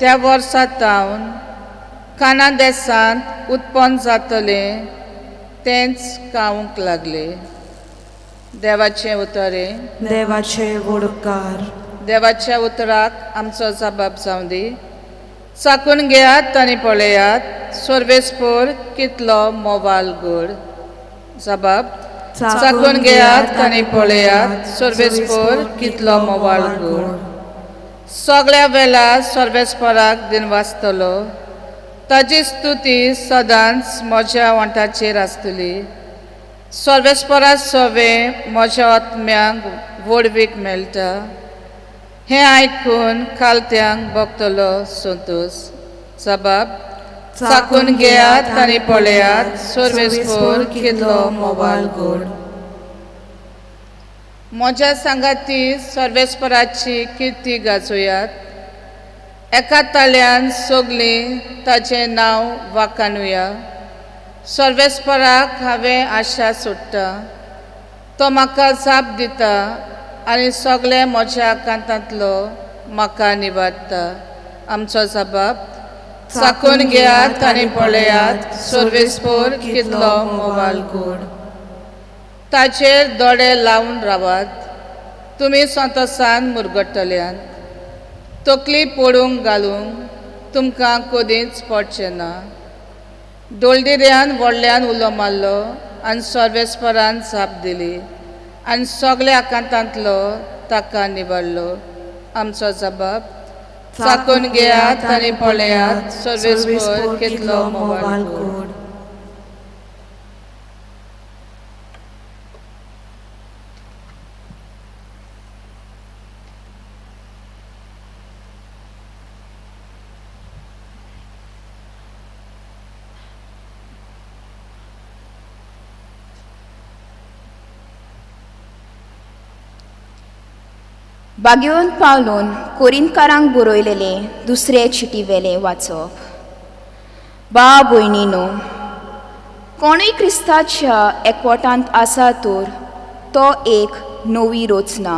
त्या वर्सा तावन काना देसांत उत्पन्न जातलें तेंच खावंक लागले. देवाचें उतर हें. देवाचे वडकार. देवाच्या उतराक आमचो जबाब जावं दी. चाकून घेयात आनी पळयात सर्वेस्पोर कितलो मोवाल गोड. जबाब चाकून घेयात आनी पळयात सर्वेस्पोर कितलो मोवाल गोड. सगळ्या वेळार सर्वेस्पोराक दिनवासतलो. ताजी स्तुती सदांच म्हज्या वंठाचेर आसतली. सर्वेस्पोरा सवे म्हज्या आत्म्यांक व्हडवीक मेळटा. हें आयकून खालत्यांक भोगतलो संतोश. जबाब चाकून घेयात आनी पळयात सर्वेस्पोर कितलो मोवाल गोड. म्हज्या सांगाती सर्वेस्पराची किर्ती गाजोयात. एका ताळ्यान सगलीं ताचें नांव वाखाणुया. सर्वेस्पराक हांवें आशा सोडटा. तो म्हाका जाप दिता आनी सगळें म्हज्या कांतांतलो म्हाका निवारता. आमचो जबाब चाकून घेयात आनी पळयात सर्वेस्पोर कितलो मोवाल गोड. ताचेर दोळे लावन रावात. तुमी संतोसान मुरगट्टल्यात. तकली पडूंक घालूंक तुमकां कदींच पडचें ना. दोळदिऱ्यान व्हडल्यान उलो मारलो आनी सर्वेस्परान जाप दिली आनी सगल्या आकांतांतलो ताका निवारलो. आमचो जबाब चाकून घेयात आनी पळयात सर्वेस्पोर कितलो मोवाल गोड. बागेवन पावलून कोरिंतकारांक बरयलेले दुसरे चिटी वेले वाचप. बा भयणीनो, कोणूय क्रिस्ताच्या एकवटांत आसा तर तो एक नवी रचना.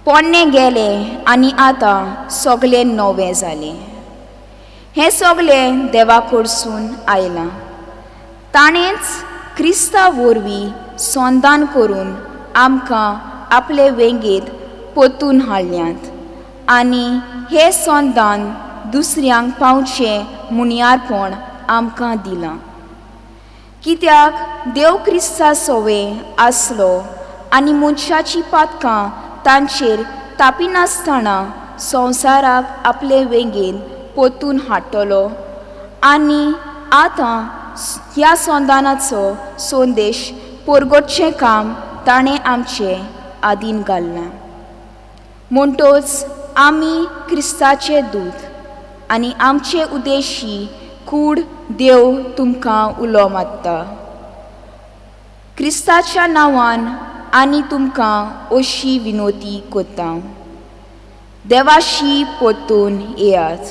पोन्नें गेलें आनी आतां सगळें नवें जालें. हें सगळें देवा कडसून आयलां. ताणेंच क्रिस्ता वरवीं संदान करून आमकां आपले वेंगेंत पोतून हाडल्यात आनी हें संदान दुसऱ्यांक पावचें मुनियारपण आमकां दिलां. कित्याक देव क्रिस्ता सोवे आसलो आनी मनशाची पातकां तांचेर तापिनासतना संवसाराक आपले वेंगेन पोतून हाडटलो आनी आतां ह्या संदानाचो संदेश परगटचें काम ताणें आमचे आदीन घाल्लां. म्हणटोच आमी क्रिस्ताचे दूत आनी आमचे उद्देशी कूड देव तुमकां उलो मारता. क्रिस्ताच्या नांवान आनी तुमकां अशी विनोती करता. देवाशी परतून येयात.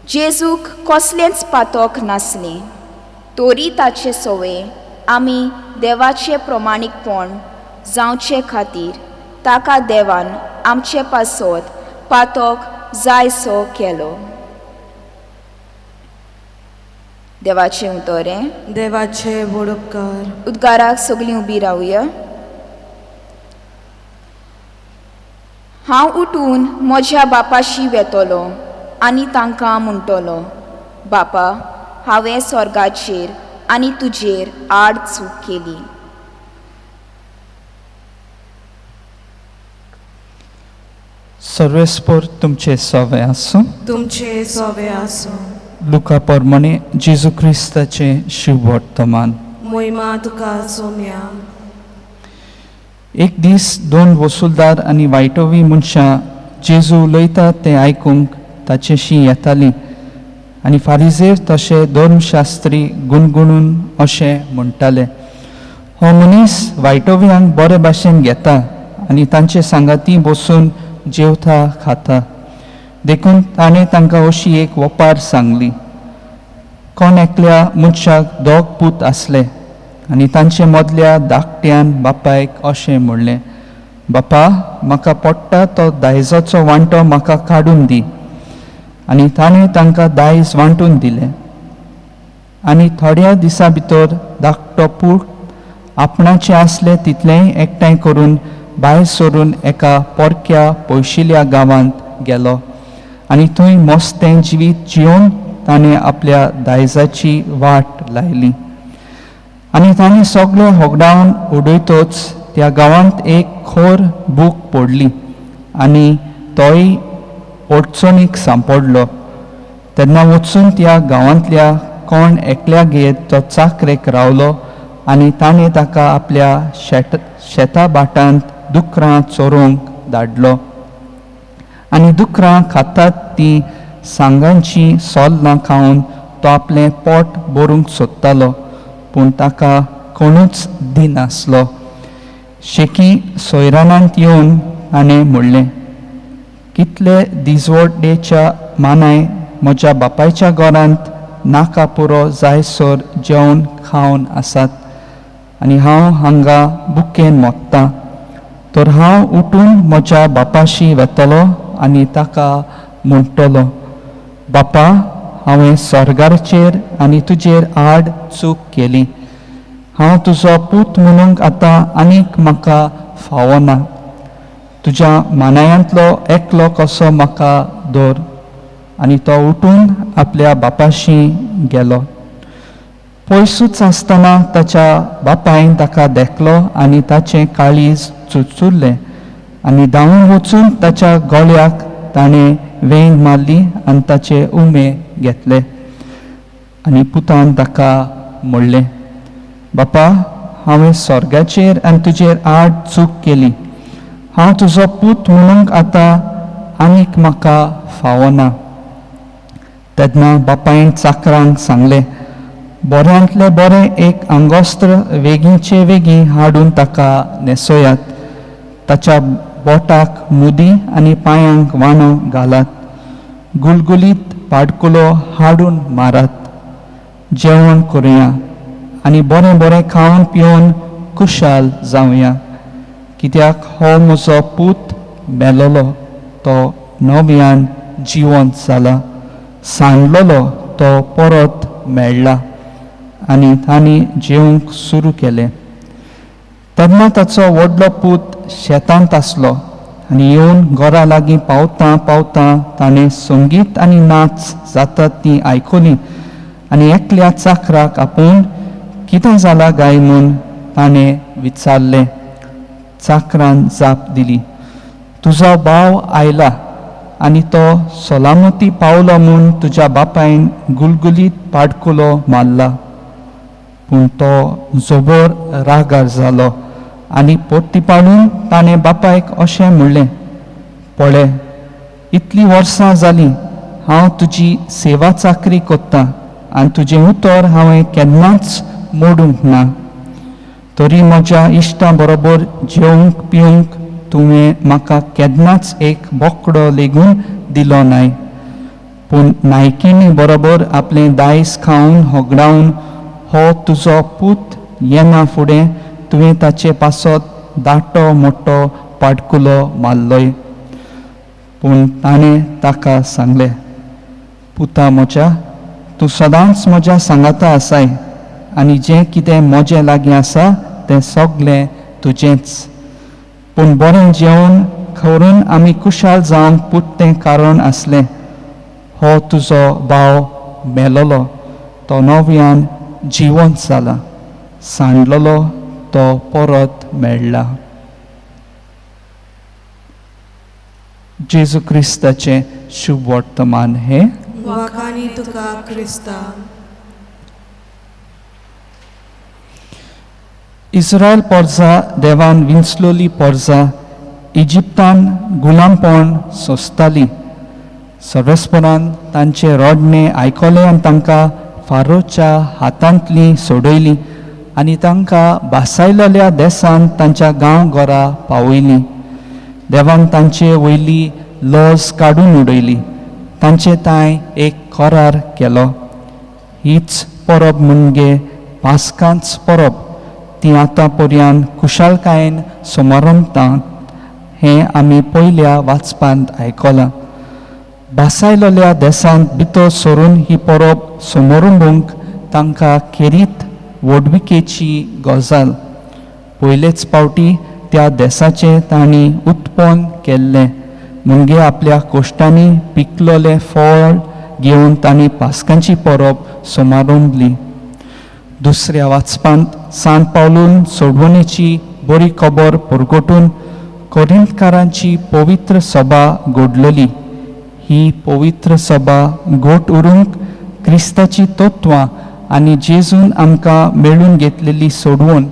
जेजूक कसलेंच पातक नासलें तरी ताचे सवे आमी देवाचें प्रमाणीकपण जावचे खातीर ताका देवान आमचे पासत पातक जायसो केलो. देवाचें उतर हें. देवाचे वडपकार. उद्गाराक सगळीं उबी रावया. हांव उठून म्हज्या बापाशी वेतलो आनी तांकां म्हणटलो, बापा, हांवें स्वर्गाचेर आनी तुजेर आड चूक केली. सर्वेस्पोर तुमचे सवे आसूं. तुमचे सोवे आसूं. लुका प्रमाणे जेजू क्रिस्ताचें शुभवर्तमान. मोहिमा तुका सोम्या. एक दीस दोन वसुलदार आनी वायटोवी मनशां जेजू उलयता तें आयकूंक ताचेशी येतालीं आनी फारिजेव तशे धर्मशास्त्री गुणगुणून अशें म्हणटाले, हो मनीस वायटोव्यांक बरे भाशेन घेता आनी तांचे सांगाती बसून जेवता खाता. देखून ताणें तांकां अशी एक वपार सांगली. कोण एकल्या मनशाक दोग पूत आसले आनी तांचे मदल्या धाकट्यान बापायक अशें म्हणलें, बापा, म्हाका पडटा तो दायजाचो वांटो म्हाका काडून दी. आनी ताणें तांकां दायज वांटून दिलें. आनी थोड्या दिसां भितर धाकटो पूत आपणाचें आसलें तितलेंय एकठांय करून भायर सरून एका पोरक्या पयशिल्ल्या गांवांत गेलो आनी थंय मस्तें जिवीत जियोवन ताणें आपल्या दायजाची वाट लायली. आनी ताणें सगळें होगडावन उडयतच त्या गांवांत एक खोर भूक पडली आनी तोय अडचणीक सांपडलो. तेन्ना वचून त्या गांवांतल्या कोण एकल्यागेर तो चाकरेक रावलो आनी ताणें ताका आपल्या शेता भाटांत दुकरां चोरोवंक धाडलो. आनी दुकरां खातात तीं सांगांचीं सोल्लां खावन तो आपलें पोट भरूंक सोदतालो, पूण ताका कोणूच दिनासलो. शेकी सोयरानांत येवन ताणें म्हणलें, कितले दिजवडेच्या मानाय म्हज्या बापायच्या घरांत नाका पुरो जायसर जेवण खावन आसात आनी हांव हांगा बुकेन मोत्तां. तर हांव उठून म्हज्या बापाशी वेतलो आनी ताका म्हणटलो, बापा, हांवें स्वर्गाचेर आनी तुजेर आड चूक केली. हांव तुजो पूत म्हणूंक आतां आनीक म्हाका फावना. तुज्या मानायांतलो एकलो कसो म्हाका दवर. आनी तो उठून आपल्या बापाशी गेलो. पयसूच आसतना ताच्या बापायन ताका देखलो आनी ताचें काळीज चुरचुरलें आनी धांवून वचून ताच्या गळ्याक ताणें वेंग मारली आनी ताचे उमे घेतले. आनी पुतान ताका म्हणलें, बापा, हांवें स्वर्गाचेर आनी तुजेर आड चूक केली. हांव तुजो पूत म्हणूंक आतां आनीक म्हाका फावना. तेन्ना बापायन चाकरांक सांगलें, बऱ्यांतलें बरें एक आंगोस्त्र वेगींचे वेगीं हाडून ताका न्हेसयात, ताच्या बोटाक मुदी आनी पांयांक वाणो घालात, गुलगुलीत पाडकुलो हाडून मारात, जेवण करुया आनी बरें बरें खावन पिवन खुशाल जावया. कित्याक हो म्हजो पूत मेलोलो तो नव्यान जिवंत जाला, सांडलोलो तो परत मेळ्ळा. आनी तांणी जेवंक सुरू केलें. तेन्ना ताचो व्हडलो पूत शेतांत आसलो आनी येवन घरा लागीं पावतां पावतां ताणें संगीत आनी नाच जातात तीं आयकलीं आनी एकल्या चाकराक आपोवन कितें जालां काय म्हूण ताणें विचारलें. चाकरान जाप दिली, तुजो भाव आयला आनी तो सलामती पावलो म्हूण तुज्या बापायन गुलगुलीत पाडकुलो मारला. पूण तो जबर रागार जालो आनी परती पाडून ताणें बापायक अशें म्हणलें, पळय, इतलीं वर्सां जालीं हांव तुजी सेवा चाकरी कोत्तां आनी तुजें उतर हांवें केन्नाच मोडूंक ना. तरी म्हज्या इश्टां बरोबर जेवंक पिवंक तुवें म्हाका केन्नाच एक बोकडो लेगून दिलो नाय. पूण नायकिणी बरोबर आपलें दायज खावन होगडावन हो तुजो पूत येना फुडें तुवें ताचे पासत दाटो मोटो पाडकुलो मारलोय. पूण ताणें ताका सांगलें, पुता म्हज्या, तूं सदांच म्हज्या सांगाता आसाय आनी जें कितें म्हजें लागीं आसा तें सगळें तुजेंच. पूण बरें जेवण करून आमी खुशाल जावंक पुरतें कारण आसलें. हो तुजो भाव मेलोलो तो नव्यान जिवंत जाला, सांडलोलो तो परत मेळ्ळा. जेजू क्रिस्ताचें शुभ वर्तमान हें. वाखाणी तुका क्रिस्ता. इस्रायल पोरजा देवान विंचलोली पोरजा इजिप्तान गुलामपण सोंसताली. सर्वेस्परान तांचे रडणें आयकलें आनी तांकां फारोच्या हातांतली सोडयली आनी तांकां भासायलेल्या देसान तांच्या गांव घरा पावयली. देवान तांचे वयली लज काडून उडयली, तांचे तांय एक करार केलो. हीच परब म्हणजे पास्कांच परब ती आतां पर्यान खुशालकायेन समारंभतात हें आमी पयल्या वाचपांत आयकलां. भासायलोल्या देसांत भितर सरून ही परब समोरुंबूंक तांकां खेरीत व्हडविकेची गजाल. पयलेच फावटी त्या देसाचें तांणी उत्पन्न केल्लें मुगे आपल्या कोश्टांनी पिकलोलें फळ घेवन तांणी पास्कांची परब समारंभली. दुसऱ्या वाचपांत सांत पावलून सोडवणेची बरी खबर परगटून कोरिंतकारांची पवित्र सभा घडलेली. ही पवित्र सभा घट उरूंक क्रिस्ताची तत्वां आनी जेजून आमकां मेळून घेतलेली सोडवून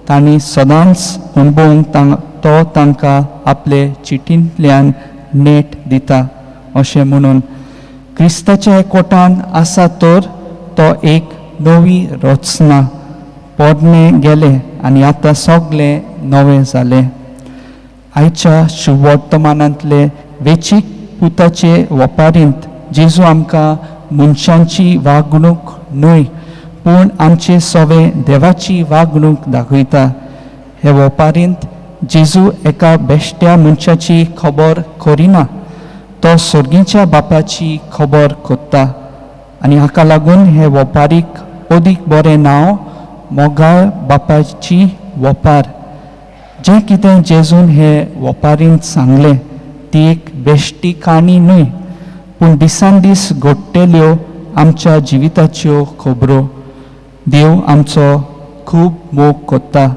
तांणी सदांच अणभवूंक तो तांकां आपले चिटींतल्यान नेट दिता. अशें म्हणून क्रिस्ताच्या एकवटान आसा तर तो एक नवी रचना, पोरणें गेलें आनी आतां सगळें नवें जालें. आयच्या शुभवर्तमानांतले वेचीक पुताचे वपारींत जेजू आमकां मनशांची वागणूक न्हय पूण आमचे सवे देवाची वागणूक दाखयता. हे वपारींत जेजू एका बेश्ट्या मनशाची खबर करिना, तो सर्गीच्या बापाची खबर कोत्ता आनी हाका लागून हे वपारीक अदीक बरें नांव मोगाळ बापाची वपार. जें कितें जेजून हे वपारींत सांगलें ती एक बेश्टी काणी न्हय पूण दिसान दीस घडटेल्यो आमच्या जिविताच्यो खबरो. देव आमचो खूब मोग कोत्ता,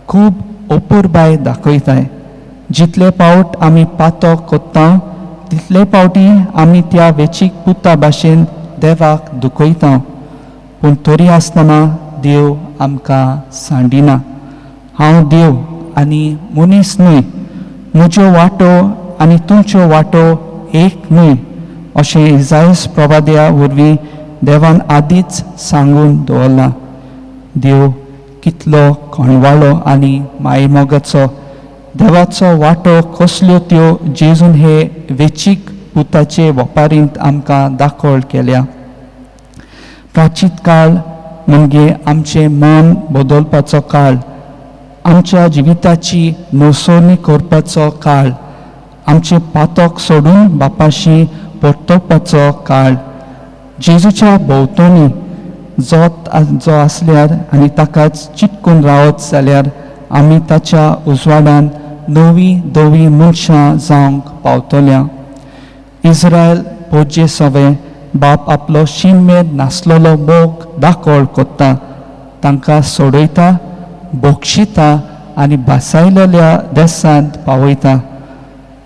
खूब अपुरबाय दाखयताय. जितले फावट आमी पातो कोत्ता तितले फावटी आमी त्या वेचीक पुता भाशेन देवाक दुखयता, पूण तरी आसतना देव आमकां सांडिना. हांव देव आनी मनीस न्हय, म्हज्यो वाटो आनी तुमच्यो वाटो एक न्हय अशें इजायस प्रवाद्या वरवीं देवान आदींच सांगून दवरलां. देव कितलो कोणवाळो आनी मायमोगाचो. देवाचो वांटो कसल्यो त्यो जेजून हे वेचीक पुताचे वपारींत आमकां दाखोल केल्या. प्राचीत काळ म्हणजे आमचें मन बदलपाचो काळ, आमच्या जिविताची नसोनी करपाचो काळ, आमचें पातक सोडून बापाशी परतोवपाचो काळ. जेजूच्या भोंवतणी जो आसल्यार आनी ताकाच चिटकून रावत जाल्यार आमी ताच्या उजवाडान नवी धवी मनशां जावंक पावतल्या. इस्रायल पोजे सवे बाप आपलो शीमेर नासलेलो मोग दाखोळ कोत्ता, तांकां सोडयता, बक्षिता आनी भासायलेल्या देसांत पावयता.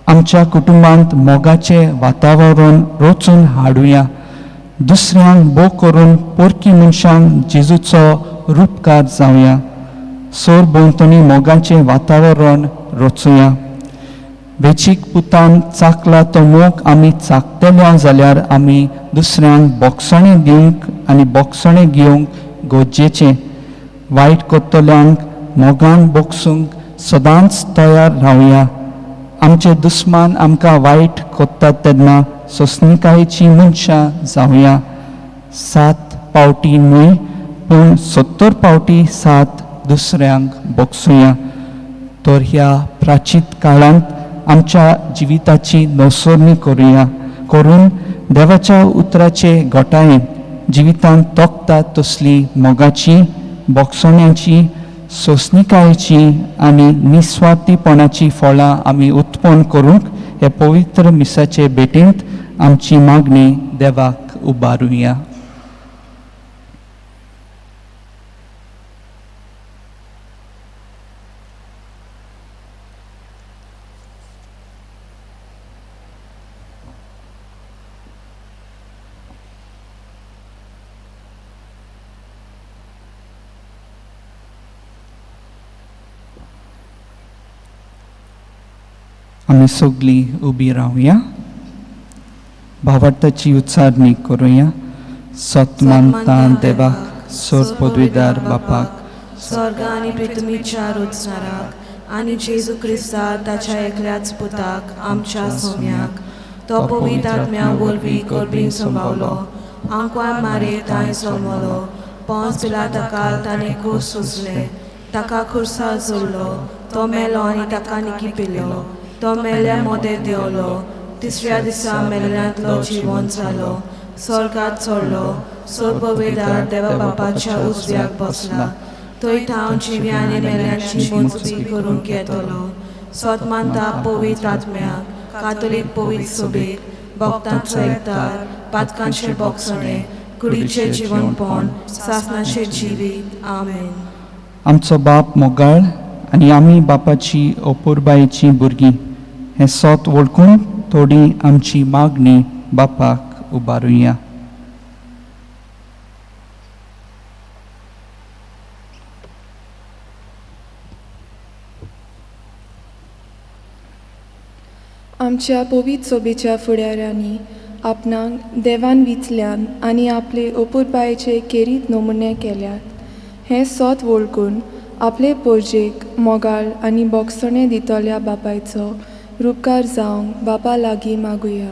आमच्या कुटुंबांत मोगाचें वातावरण रचून हाडुया. दुसऱ्यांक बो करून पोरकी मनशांक जेजूचो रुपकार जावया. सोर भोंवतणी मोगाचें वातावरण रचुया. वेचीक पुतान चाकला तो मोग आमी चाकतल्या जाल्यार आमी दुसऱ्यांक बोगसणें दिवंक आनी बोगसणें घेवंक गरजेचें. वायट करतल्यांक मोगान बोगसूंक सदांच तयार रावया. आमचे दुस्मान आमकां वायट कोत्तात तेन्ना सोंसणीकायेची मनशां जावया. 7 फावटी न्हय पूण 70 फावटी 7 दुसऱ्यांक बोगसुया. तर ह्या प्राचीत काळांत आमच्या जिविताची नसोरणी करुया, करून देवाच्या उतराचे गोटायेन जिवितांत तोखता तसली मोगाची, बोगसण्याची, सोंसणीकायेची आनी निस्वार्थीपणाची फळां आमी उत्पन्न करूंक हे पवित्र मिसाचे भेटींत आमची मागणी देवाक उबारुया. आमी सगळीं उबी रावया. भावार्थाची उच्चारणी करुया. सत मानता देवाक, सोर पदवीदार बापाक, स्वर्ग आनी पृथ्वीच्या रचणाराक आनी जेजू क्रिस्ता ताच्या एकल्याच पुताक आमच्या सोम्याक, तो पवित्र आत्म्या वरवीं गर्भीन संभावलो, आंकवार मारे तांय जल्मलो, पोंस पिलाताकाल ताणें कूस सुचलें, ताका खुर्सार जोडलो, तो मेलो आनी ताका निकी पिलो, तो मेल्या मोदें देंवलो, तिसऱ्या दिसा मेल्ल्यांतलो जिवन जालो, स्वर्गात चडलो, सर्ववेदार देवा बापाच्या उजव्याक बसला, थंय थावन जिव्या आनी मेल्यांची मोजपी करूंक येतलो. स्वत मानता पवित्र आत्म्याक, कातोलीक पवित्र सोबेक, भक्तांचो एकतार, पातकांचे बोगसणे, कुडीचें जिवनपण, सासणाचें जिवीत. आमेन. आमचो बाप मोगाळ आनी आमी बापाची अपुरबायेची भुरगीं हें सोत वळखून थोडी आमची मागणी बापाक उबारुया. आमच्या पवित्र सोबेच्या फुडाऱ्यांनी आपणाक देवान विचल्यान आनी आपले अपुरबायेचे केरीत नमुने केल्यात हें सोत वळखून आपले पोरजेक मोगाळ आनी बोगसणें दितल्या बापायचो रुपकार जावंक बापा लागीं मागुया.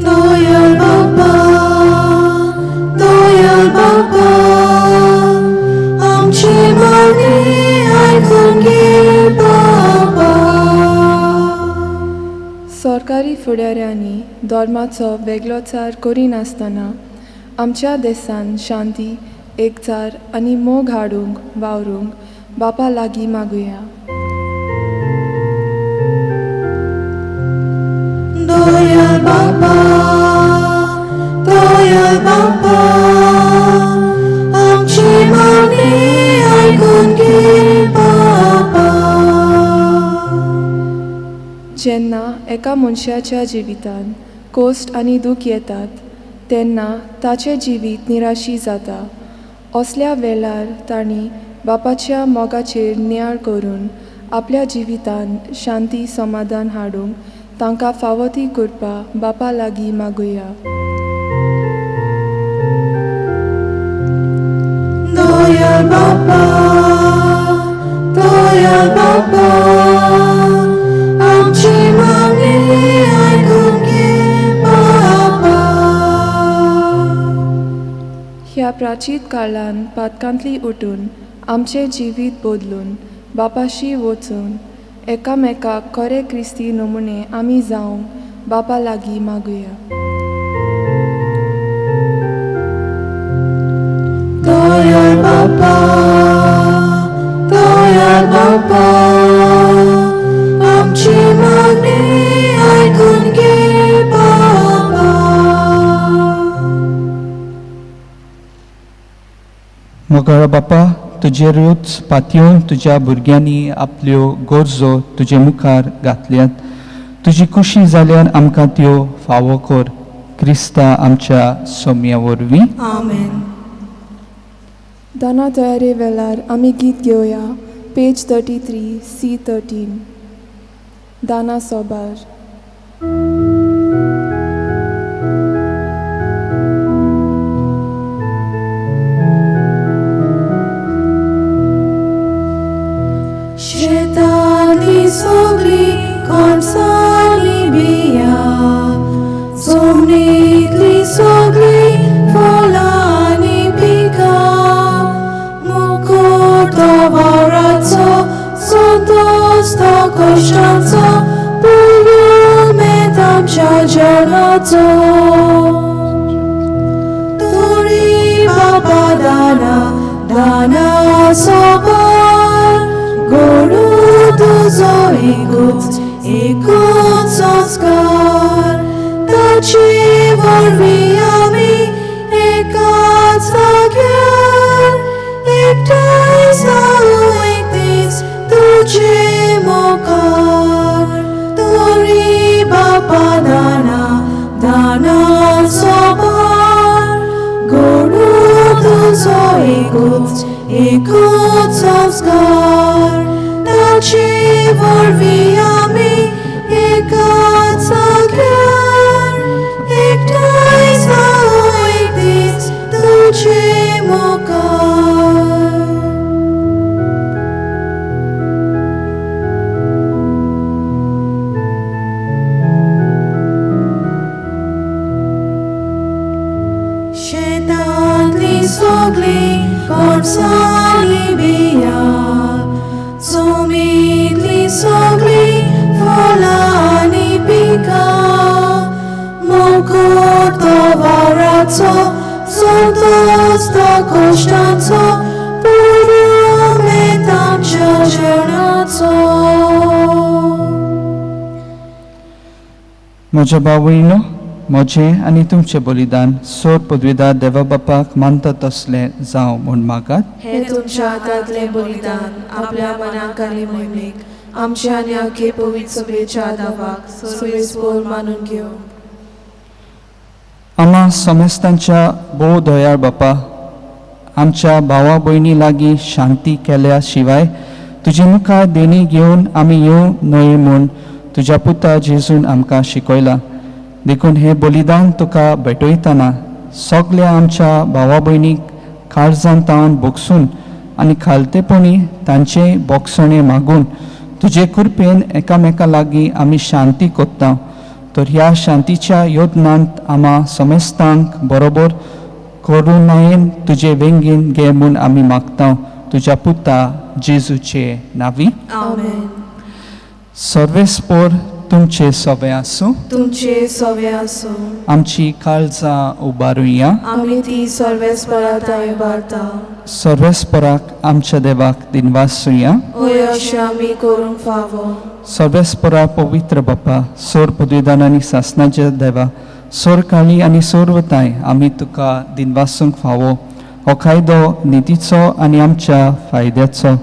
दयाळ बापा, दयाळ बापा, आमची मागणी आयकून घे बापा. सरकारी फुडाऱ्यांनी धर्माचो वेगळोचार करिनासतना आमच्या देसान शांती, एकचार आनी मोग हाडूंक वावरूंक बापा लागीं मागुया. दयाळ बापा, दयाळ बापा, आमची मागणी आयकून घे बापा. जेन्ना एका मनशाच्या जिवितांत कोश्ट आनी दूख येतात तेन्ना ताचें जिवीत निराशी जाता. असल्या वेळार तांणी बापाच्या मोगाचेर नियाळ करून आपल्या जिवितांत शांती समाधान हाडूंक तांकां फावो ती कृपा बापा लागीं मागुया. दयाळ बापा, दयाळ बापा, आमची मागणी आयकून घे बापा. ह्या प्राचीन काळान पातकांतली उठून आमचें जिवीत बदलून बापाशी वचून एकामेकाक खरे क्रिस्ती नमुने आमी जावंक बापा लागीं मागुया. दयाळ बापा, दयाळ बापा, आमची मागणी आयकून घे बापा. मोगाळ बापा, तुजेरूच पातयेवन तुज्या भुरग्यांनी आपल्यो गरजो तुजे मुखार घातल्यात. तुजी खुशी जाल्यार आमकां त्यो फावो कर, क्रिस्ता आमच्या सोम्या वरवीं. आमेन. दाना तयारे वेळार आमी गीत घेवया, पेज 33 C 13, दाना सोबार. शेतांतली सगळी कणसांनी बिया, जमनींतली सगळी फळां आनी पिकां, मुकुट वावराचो, संतोस तो कश्टांचो, पुरुमेंत आमच्या जेवणाचो. तरी बाबा दाना दाना सोबार, गोडू तुजो एकूच एकूच संस्कार, ताचे वरवीं आमी एकाच जाग्यार एकठांय जावं एक दीस तुजे मुखार. तरी बापा दाना दाना सोबार, गोडू तुजो एकूच एकूच संस्कार, ताचे वरवीं आमी एकाच जाग्यार एकठांय जावं एक दीस तुजे मुखार. शेतांतली सगळी कणसांनी बिया, जमनींतली सोंसता कश्टांचो पुरुमेंत आमच्या जेवणाचो. म्हज्या भावयनो, म्हजें आनी तुमचें बलिदान सोर पदवीदार देवा बापाक मानता तसलें जावं म्हूण मागात. हें तुमच्या हातांतलें बलिदान आपल्या मनाक आनी मोहिमेक आमच्या आनी आखे पवित्र सभेच्या दावाक सर्वेस्पोर मानून घेवं. आमा समेस्तांच्या भोव दयाळ बापा, आमच्या भावा भयणी लागीं शांती केल्या शिवाय तुजे मुखार देणी घेवन आमी येवं न्हय म्हूण तुज्या पुता जेजून आमकां शिकयलां. देखून हें बलिदान तुका भेटयतना सगल्या आमच्या भावा भयणीक काळजान तावन भोगसून आनी खालतेपणी तांचें बोगसणें मागून तुजे कृपेन एकामेका लागीं आमी शांती कोत्ता. तर ह्या शांतीच्या योजनांत आमा समेस्तांक बरोबर करुणायेन तुजे वेंगेन घे म्हूण आमी मागता, तुज्या पुता जेजूचे नांवी. आमेन. सर्वेस्पोर तुमचे सोबे आसूं. तुमचे सोवे आसूं. आमची काळजां उबारुया. आमी ती सर्वेस्परा थंय उबारता. सर्वेस्पराक आमच्या देवाक दिनवासुया. हय, अशें आमी करूंक फावो. सर्वेस्परा पवित्र बापा, सोर पदवीदान आनी सासनाच्या देवा, सोर काळी आनी सोरवताय, आमी तुका दिनवासूंक फावो. हो कायदो नितीचो आनी आमच्या फायद्याचो.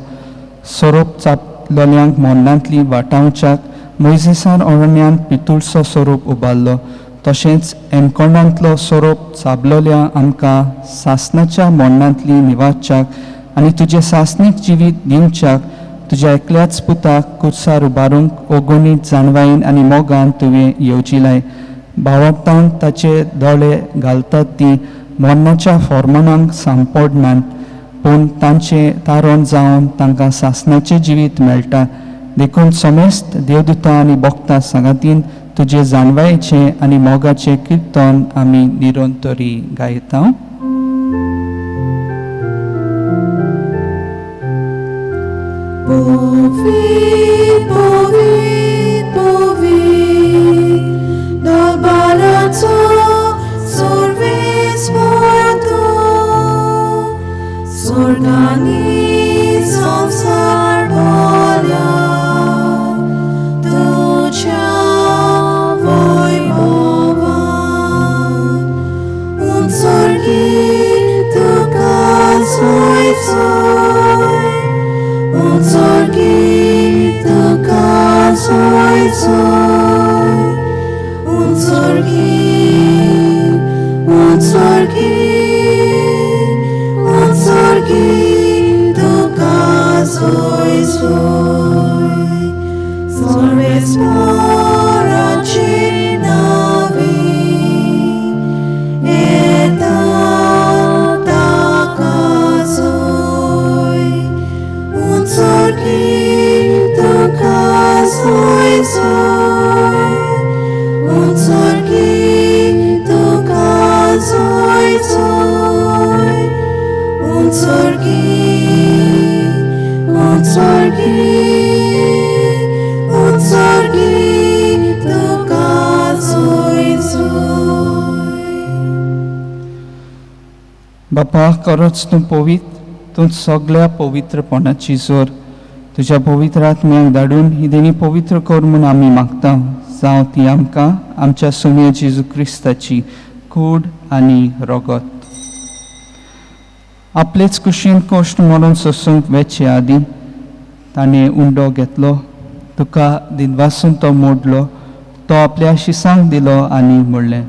सोरोप चापलोल्यांक मरणांतली वाटावच्याक मोयजेसान अरण्यांत पितूळचो सोरोप उबारलो, तशेंच एमकोंडांतलो सोरोप चाबलोल्या आमकां सासनाच्या मरणांतली निवारच्याक आनी तुजें सासणीक जिवीत दिवच्याक तुज्या एकल्याच पुताक कुर्सार उबारूंक ओगुणीत जाणवायेन आनी मोगान तुवें येवजिलाय. भावार्थान ताचे दोळे घालतात ती मरणाच्या फॉर्मनांक सांपडनात, पूण तांचें तारण जावन तांकां सासणाचें जिवीत मेळटा. देखून समेस्त देवदूतां आनी भक्तां सांगातीन तुजे जाणवायेचें आनी मोगाचें किर्तन आमी निरंतरी गायता. Povi, povi, povi, dal balanzo sorves morto, sorgani samsar bolya, tucia voi bova, un sorgi tu casoi soi, un sorgi tu casoi soi, un sorgi, un sorgi, un sorgi tu casoi soi, sorves moraci navi, et casoi, un sorgi tu casoi soi, un sorgi tu casoi soi, un sorgi, un sorgi, un sorgi tu casoi soi. बापा, खरोच तूं पवित्र, तूं सगळ्या पवित्रपणाची जोर. तुज्या पवित्र आत्म्याक धाडून ही देणी पवित्र कर म्हूण आमी मागता, जावं ती आमकां आमच्या सोम्या जेजू क्रिस्ताची कूड आनी रगत. आपलेच कुशीन कश्ट मरून सोसूंक वेचे आदीं ताणें उंडो घेतलो, तुका दिनवासून तो मोडलो, तो आपल्या शिसांक दिलो आनी म्हणलें,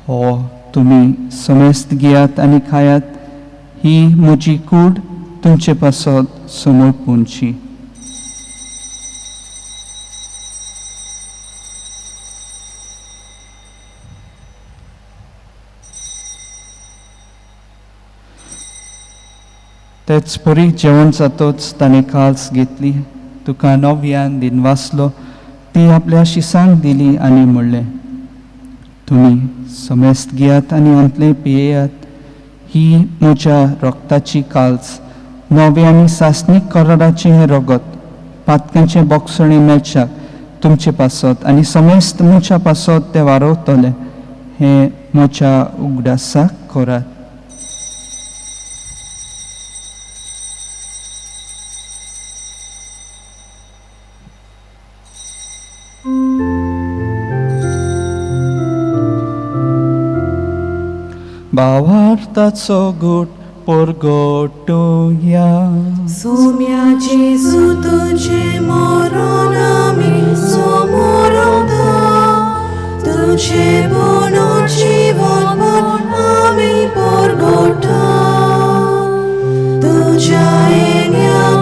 हो तुमी समेस्त घेयात आनी खायात, ही म्हजी कूड तुमचे पासत समर्पूंची. तेच परी जेवण जातोच ताणें काल्स घेतली, तुका नव्यान दिनवासलो, ती आपल्या शिसांक दिली आनी म्हणलें, तुमी समेस्त घेयात आनी हांतलें पियेयात, ही म्हज्या रक्ताची काल्स, नवे आनी सासणीक कराराचें हें रगत, पातकांचें बोगसणें मेळच्याक तुमचे पासत आनी समेस्त म्हज्या पासत तें वारवतलें, हें म्हज्या उगडासाक करात. भावार्थाचो गूट परगटुया. सोम्या जेजू तुझे मरण आमी समोरता, तुझे पुनर्जीवन पण आमी परगटा, तुझ्या येण्याक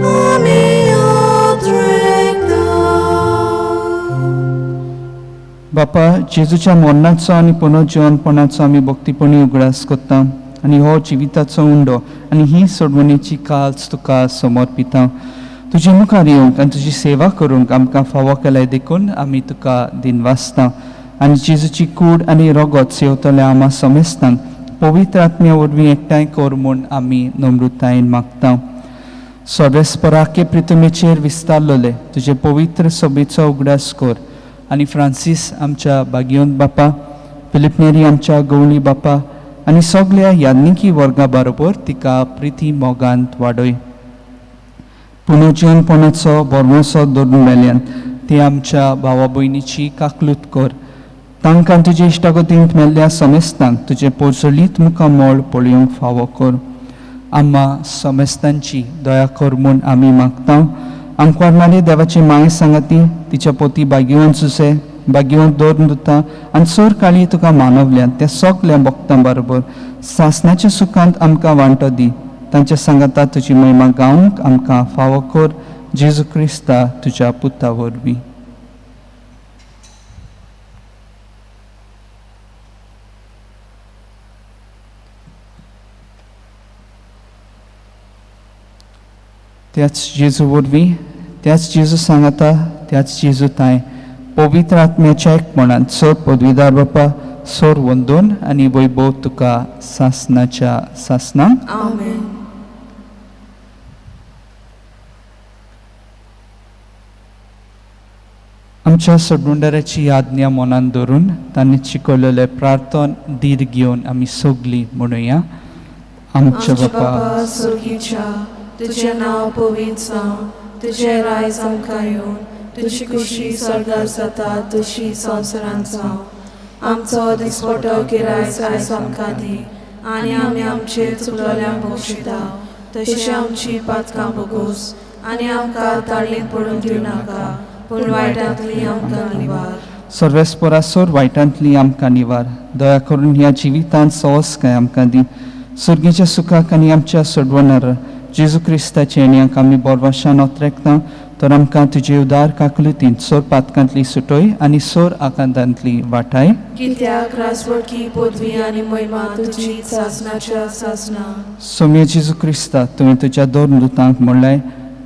आमी आत्रेकता. बापा, जेजूच्या मरणाचो आनी पुनर्जिवनपणाचो आमी भक्तीपणी उगडास करता आनी हो जिविताचो उंडो आनी ही सोडवणेची काल्स तुका समर्पिता. तुजे मुखार येवंक आनी तुजी सेवा करूंक आमकां फावो केलाय देखून आमी तुका दिनवासता. आनी जेजूची कूड आनी रगत सेवतल्या आमा समेस्तांक पवित्र आत्म्या वरवीं एकठांय कर म्हूण आमी नम्रतायेन मागता. सर्वेस्पराके प्रितमेचेर विस्तारलेले तुजे पवित्र सभेचो उगडास कर आनी फ्रांसीस आमच्या बागियोन बापा, फिलीप नेरी आमच्या गवळी बापा आनी सगल्या याज्ञिकी वर्गा बरोबर तिका प्रिती मोगांत वाडय. पुनर्जीवनपणाचो भरवंसो धरून मेल्यान ती आमच्या भावा भयणीची काकलूत कर. तांकां तुजे इश्टागतींत मेल्ल्या समेस्तांक तुजें पोरसलीत मुखामळ पळोवंक फावो कर. आम्हा समेस्तांची दया कर म्हूण आमी मागता. आमकां मारे देवाची माय सांगाती तिच्या पोती बागिवन सुसे बागिवन दवरून दिता आनी सोर काळी तुका मानवल्यान त्या सगल्या भक्तां बरोबर सासणाच्या सुखांत आमकां वांटो दी. तांच्या सांगाता तुजी महिमा गावंक आमकां फावो कर. जेजू क्रिस्ता तुज्या पुता वरवीं. त्याच जेजू वरवीं, त्याच जेजू सांगाता, त्याच जेजू तांय पवित्र आत्म्याच्या एकपणान सोर पदवीदार बापा, सोर वंदून आनी वैभव तुका सासनाच्या सासनाक. आमेन. आमच्या सोडवणदाराची आज्ञा मनान धरून तांणी शिकवलेले प्रार्थन धीर घेवन आमी सगलीं म्हणुया. आमच्या आमच्या बापा बापा सुर्गीच्या, तुजें नांव पवित्र जावं, तुजें रायज आमकां येवं, तुजी खुशी स्वर्गार जाता तशी संवसारांत जावं. आमचो दिसपटो गिरायज आयज आमकां दी आनी आमी आमचे चुकलोल्यांक बक्षिता तशें आमची पातकां बोगोस आनी आमकां ताळींत पडूंक दिवं नाका, पूण वायटांतली आमकां निवार. सर्वेस्परासोर वायटांतली आमकां निवार. दया करून ह्या जिवितांत सवसकाय आमकां दी. सुर्गीच्या सुखाक आनी आमच्या सोडवणार जेजू क्रिस्ताचे येण्याक आमी बोरवाशान ओतरेकता तर आमकां तुजे उदार काकलुतीन सोर पातकांतली सुटोय आनी सोर आकांतांतली वाटाय. कित्याक राजवटकी पदवी आनी महिमा तुजी सासनाच्या सासना. सोम्या जेजू क्रिस्ता, तुवें तुज्या दोन दुतांक म्हणलें,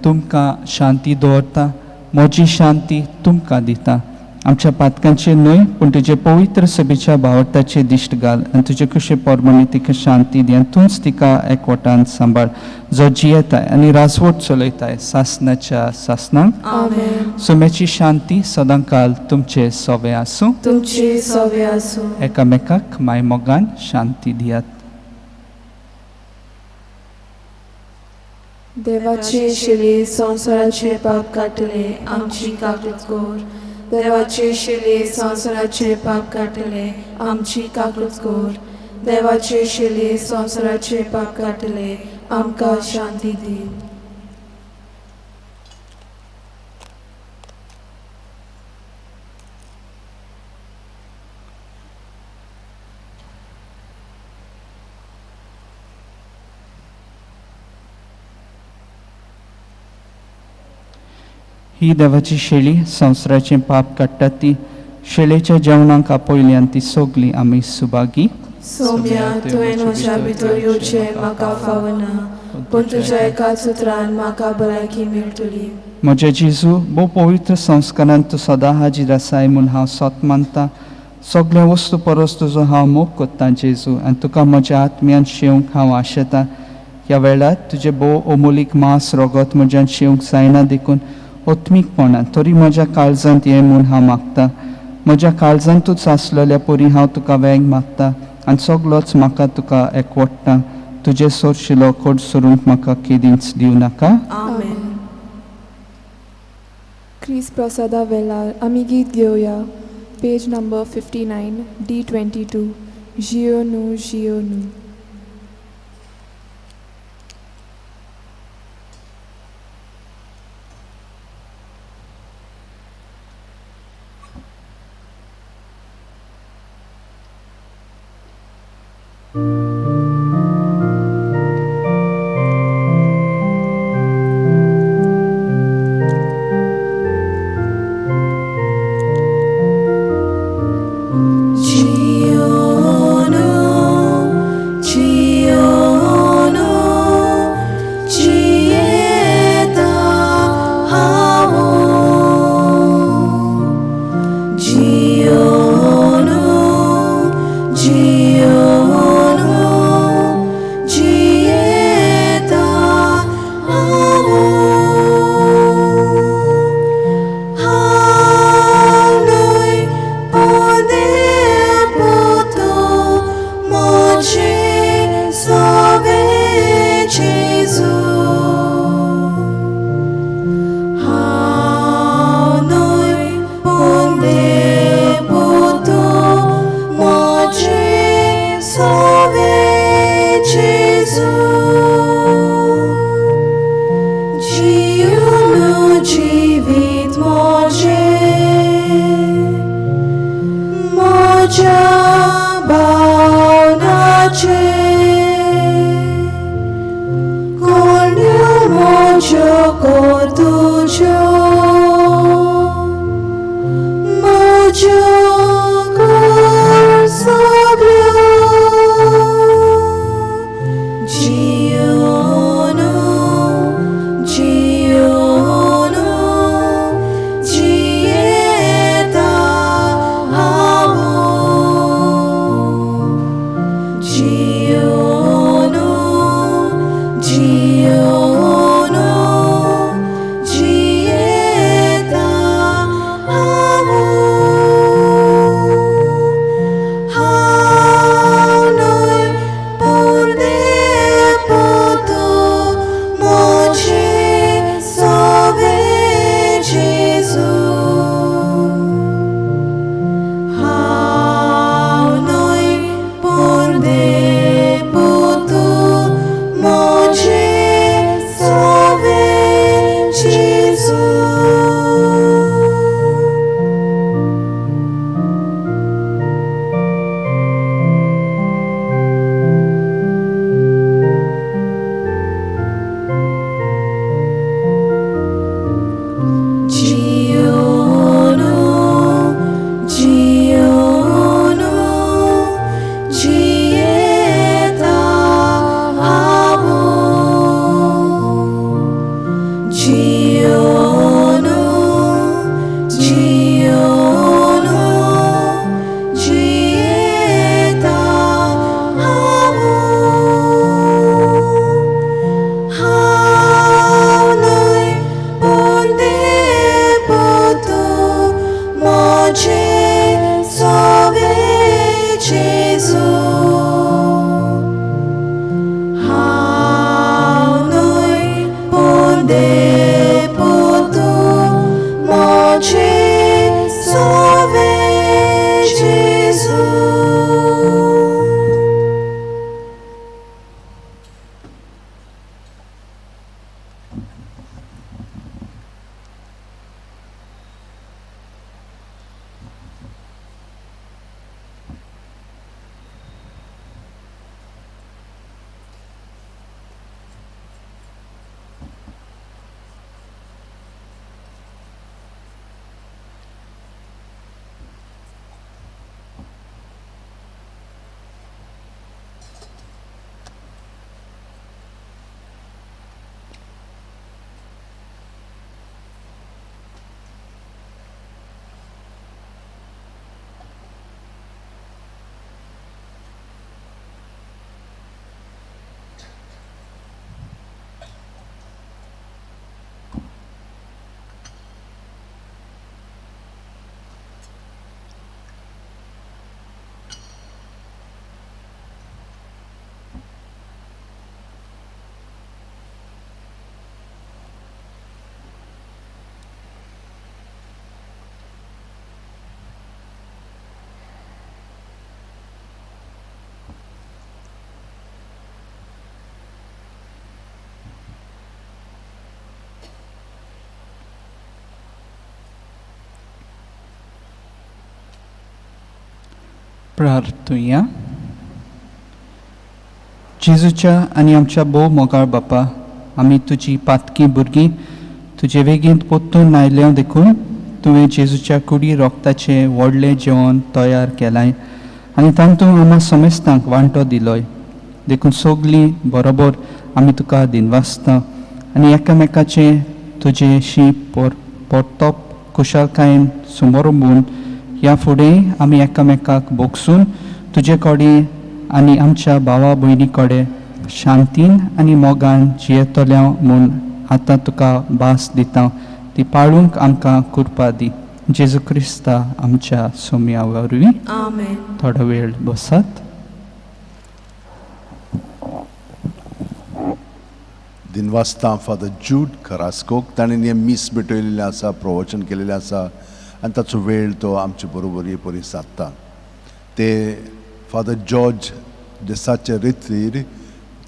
तुमकां शांती दवरता, म्हजी शांती तुमकां दिता. आमच्या पातकांचेर न्हय पूण तुजे पवित्र सभेच्या भावार्थाचेर दिश्ट घाल आनी तुजे कुशे पोरमाणे तिका शांती दी आनी तूंच तिका एकवटान सांबाळ, जो जियेताय आनी राजवट चलयताय सासनाच्या सासनाक. आमेन. सोम्याची शांती सदांकाल तुमचे सोवे आसूं. तुमचे सोवे आसूं. एकामेकाक मायमोगान शांती दियात. देवाचे शिले संवसाराचे पाप काडटले, आमची काकूत कर. देवाचे शिले संवसाराचे पाप काडटले, आमची काकूत कर. देवाचे शिले संवसाराचे पाप काडटले, आमकां शांती दी. ही देवाची शेळी संवसाराचें पाप काडटा ती शेळेच्या जेवणाक आपयल्यान ती सगली आमी सुभागी. सोम्या, तुवें म्हज्या भितर येवचें म्हाका फावना, पूण तुज्या एकाच उतरान म्हाका भलायकी मेळटली. म्हज्या जेजू, भोव पवित्र संस्कारान तूं सदां हाजीर आसाय म्हूण हांव सत मानता. सगल्या वस्तू परस तुजो हांव मोग कोत्तां जेजू आनी तुका म्हज्या आत्म्यान शेवंक हांव आशेतां. ह्या वेळार तुजें भोव अमोलीक मांस रगत म्हज्यान शेवंक जायना देखून आत्मीकपणान तरी म्हज्या काळजांत ये म्हूण हांव मागता. म्हज्या काळजांतूच आसलेल्या परी हांव तुका वेंग मागता आनी सगलोच म्हाका तुका एकवटता. तुजें सोरशिलो कोट सोरूंक म्हाका केदींच दिवं नाका. आमेन. क्रीस प्रसादा वेळार आमी गीत घेवया. Page number 59, D 22, जियो नु जियो नु. प्रार्थुया. जेजूच्या आनी आमच्या भोव मोगाळ बापा, आमी तुजी पातकी भुरगीं तुजे वेगींत पोत्तून आयल्या देखून तुवें जेजूच्या कुडी रोगताचें व्हडलें जेवण तयार केलां आनी तातूंत आमकां समेस्तांक वांटो दिलोय. देखून सगलीं बरोबर आमी तुका दिनवासता आनी एकामेकाचें तुजेशी परतप खुशालकायेन समोरंबून ह्या फुडें आमी एकामेकाक भोगसून तुजे कडेन आनी आमच्या भावा भयणी कडेन शांतीन आनी मोगान जियेतल्या म्हूण आतां तुका भास दिता ती पाळूंक आमकां कृपा दी. जेजू क्रिस्ता आमच्या सोम्या वरवीं. आमेन. थोडो वेळ बसात. दिनवासता फादर जूड करास्कोक, ताणें हें मीस भेटयलेलें आसा, प्रवचन केलेलें आसा आनी ताचो वेळ तो आमचे बरोबर हे परी सादता. ते फादर जॉर्ज देसाचे रितीर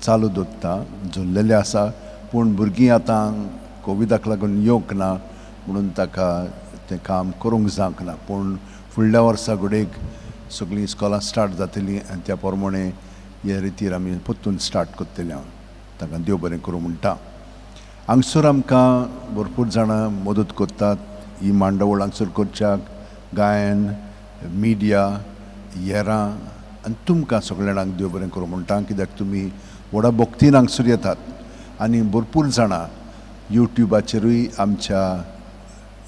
चालू दवरता जोडलेले आसा, पूण भुरगीं आतां कोविडाक लागून येवंक ना म्हणून ताका तें काम करूंक जावंक ना. पूण फुडल्या वर्सा घडयेक सगळीं इस्कॉलां स्टार्ट जातलीं आनी त्या प्रमाणे हे रितीर आमी परतून स्टार्ट करतले. हांव तांकां देव बरें करूं म्हणटा. हांगसर आमकां भरपूर जाणां मदत करतात ही मांडावळ हांगसर करच्याक, गायन, मिडिया, येरां आनी तुमकां सगळ्या जाणांक देव बरें करूं म्हणटा, कित्याक तुमी व्हडा भक्तीन हांगसर येतात आनी भरपूर जाणां युट्युबाचेरूय आमच्या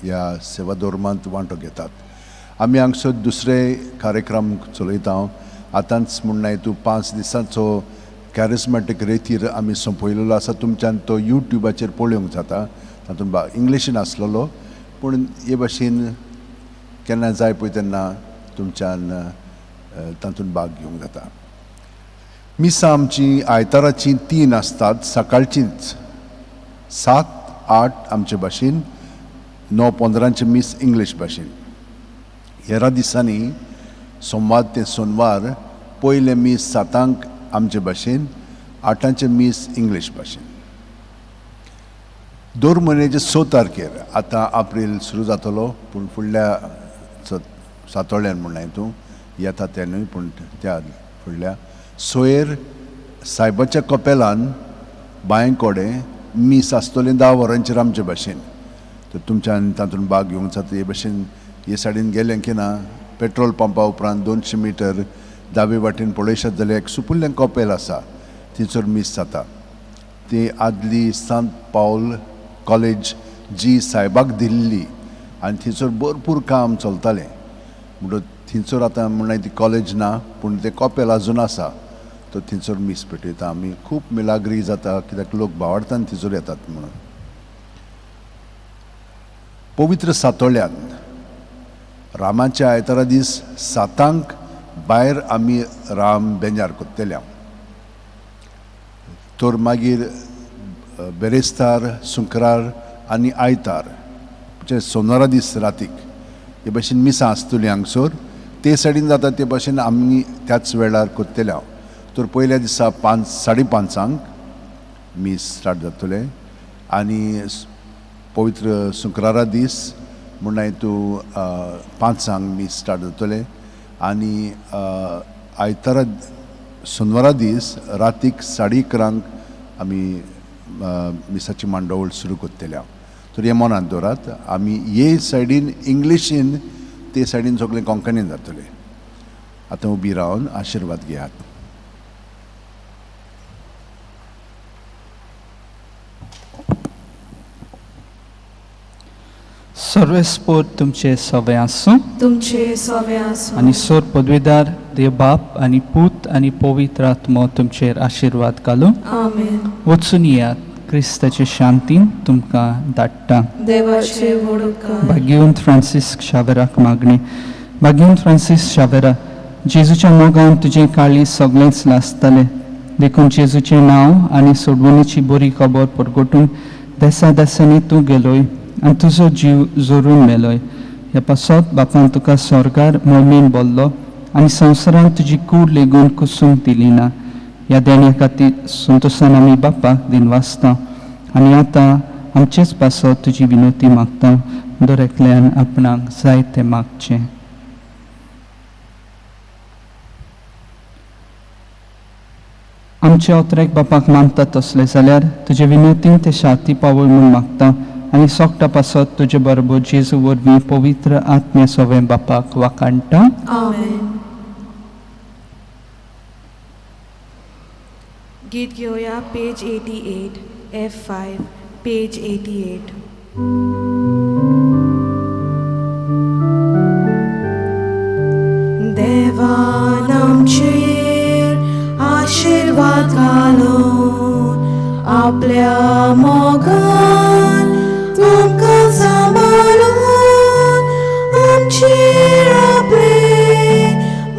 ह्या सेवा धर्मांत वांटो घेतात. आमी हांगसर दुसरे कार्यक्रम चलयता. आतांच म्हणनाय तूं 5 दिसांचो कॅरिस्मॅटीक रेतीर आमी सोंपयलेलो आसा, तुमच्यान तो युट्युबाचेर पळोवंक जाता. तातूंत इंग्लिशीन आसलेलो, पूण हे भाशेन केन्ना जाय पळय तेन्ना तुमच्यान तातूंत भाग घेवंक जाता. मिसां आमची आयताराचीं 3 आसतात, सकाळचींच 7-8 आमचे भाशेन, 9:15 मीस इंग्लीश भाशेन. हेरा दिसांनी सोमवार ते सोनवार पयलें मीस 7 आमचे भाशेन, 8 मीस इंग्लीश भाशेन. दर म्हयन्याचे 6 तारखेर आतां एप्रील सुरू जातलो, पूण फुडल्या सातोळ्यान म्हणलें तूं येता तें न्हय, पूण त्या फुडल्या सोयर सायबाच्या कपेलान बांय कडेन मीस आसतलें 10 वरांचेर आमचे भाशेन. तर तुमच्यान तातूंत भाग घेवंक जाता. हे भाशेन हे सायडीन गेलें की ना पेट्रोल पंपा उपरांत 200 मिटर दावे वाटेन पळयशात जाल्यार एक सुपुल्लें कपेल आसा, थंयसर मीस जाता. ती आदली सांत पावल कॉलेज जी सायबाक दिल्ली आनी थंयसर भरपूर काम चलतालें, म्हणटच थंयसर आतां म्हणल्यार ती कॉलेज ना, पूण तें कपेल आजून आसा. तर थंयसर मीस पेटयता आमी. खूब मिलाग्री जाता कित्याक लोक भावार्थान थंयसर येतात म्हणून. पवित्र सातोळ्यान रामाच्या आयतारा दीस 7 भायर आमी राम बेंजार करतले. तर मागीर बेरेस्तार, शुक्रार आनी आयतार म्हणजे सोनारा दीस रातीक हे भाशेन मिसां आसतलीं हांगसर. ते सायडीन जाता ते भाशेन आमी त्याच वेळार करतले. हांव तर पयल्या दिसा 5:30 मीस स्टार्ट जातलें आनी पवित्र शुक्रारा दीस म्हणल्यार तूं 5 मीस स्टार्ट जातलें आनी आयतारा सोनवारा दीस रातीक 11:30 आमी मिसाची मांडावळ सुरू करतले. हांव तर हें मनांत दवरात, आमी हे सायडीन इंग्लिशीन ते सायडीन सगळें कोंकणीन जातलें. आतां उबी रावन आशिर्वाद घेयात. सर्वेस्पोर तुमचे सवे आसूं, तुमचे सवे आसूं. आनी सोर पदवीदार देव बाप आनी पूत आनी पवित्र आत्मो तुमचेर आशिर्वाद घालूं. आमेन. वचून येयात, क्रिस्ताचे शांतीन तुमकां धाडटा. देवाचे व्हड उपकार. भाग्यवंत फ्रांसीस शावेराक मागणी. भाग्यवंत फ्रांसीस शावेरा, जेजूच्या मोगान तुजें काळीज सगळेंच लासतालें, देखून जेजूचें नांव आनी सोडवणीची बरी खबर परगटून देसा देसांनी तूं गेलोय आनी तुजो जीव जोरून मेलोय. ह्या पासत बापान तुका स्वर्गार मोमीन बोल्लो आनी संवसारांत तुजी कूड लेगून कुसूंक दिली ना. ह्या देण्या खातीर संतोशान आमी बापाक दिनवासता आनी आतां आमचेच पासत तुजी विनोती मागता. दर एकल्यान आपणाक जाय तें मागचें. आमचे ओतरेक बापाक मानता तसले जाल्यार तुजे विनोतीन ते शांती पावय म्हूण मागता आनी सोकटा पासत तुजे बरोबर जेजू वरवीं पवित्र आत्म्या सोवें बापाक वाखाणटा. आमेन. गीत घेवया page 88 F5 page 88. देवान आमचेर आशिर्वाद घालून आपल्या मोगान तुमकां सांबाळून आमचेर आपले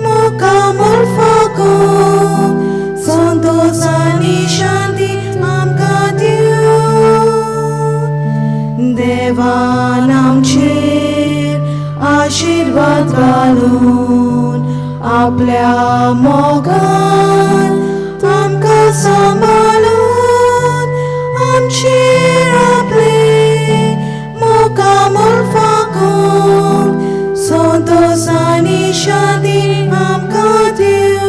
मुखामळ फागून संतोष आनी शांती आमकां दिवं. देवान आमचेर आशिर्वाद घालून आपल्या मोगान आमकां सांबाळून आमचेर आपले मुखामळ फागून संतोष आनी शांती आमकां दिवं.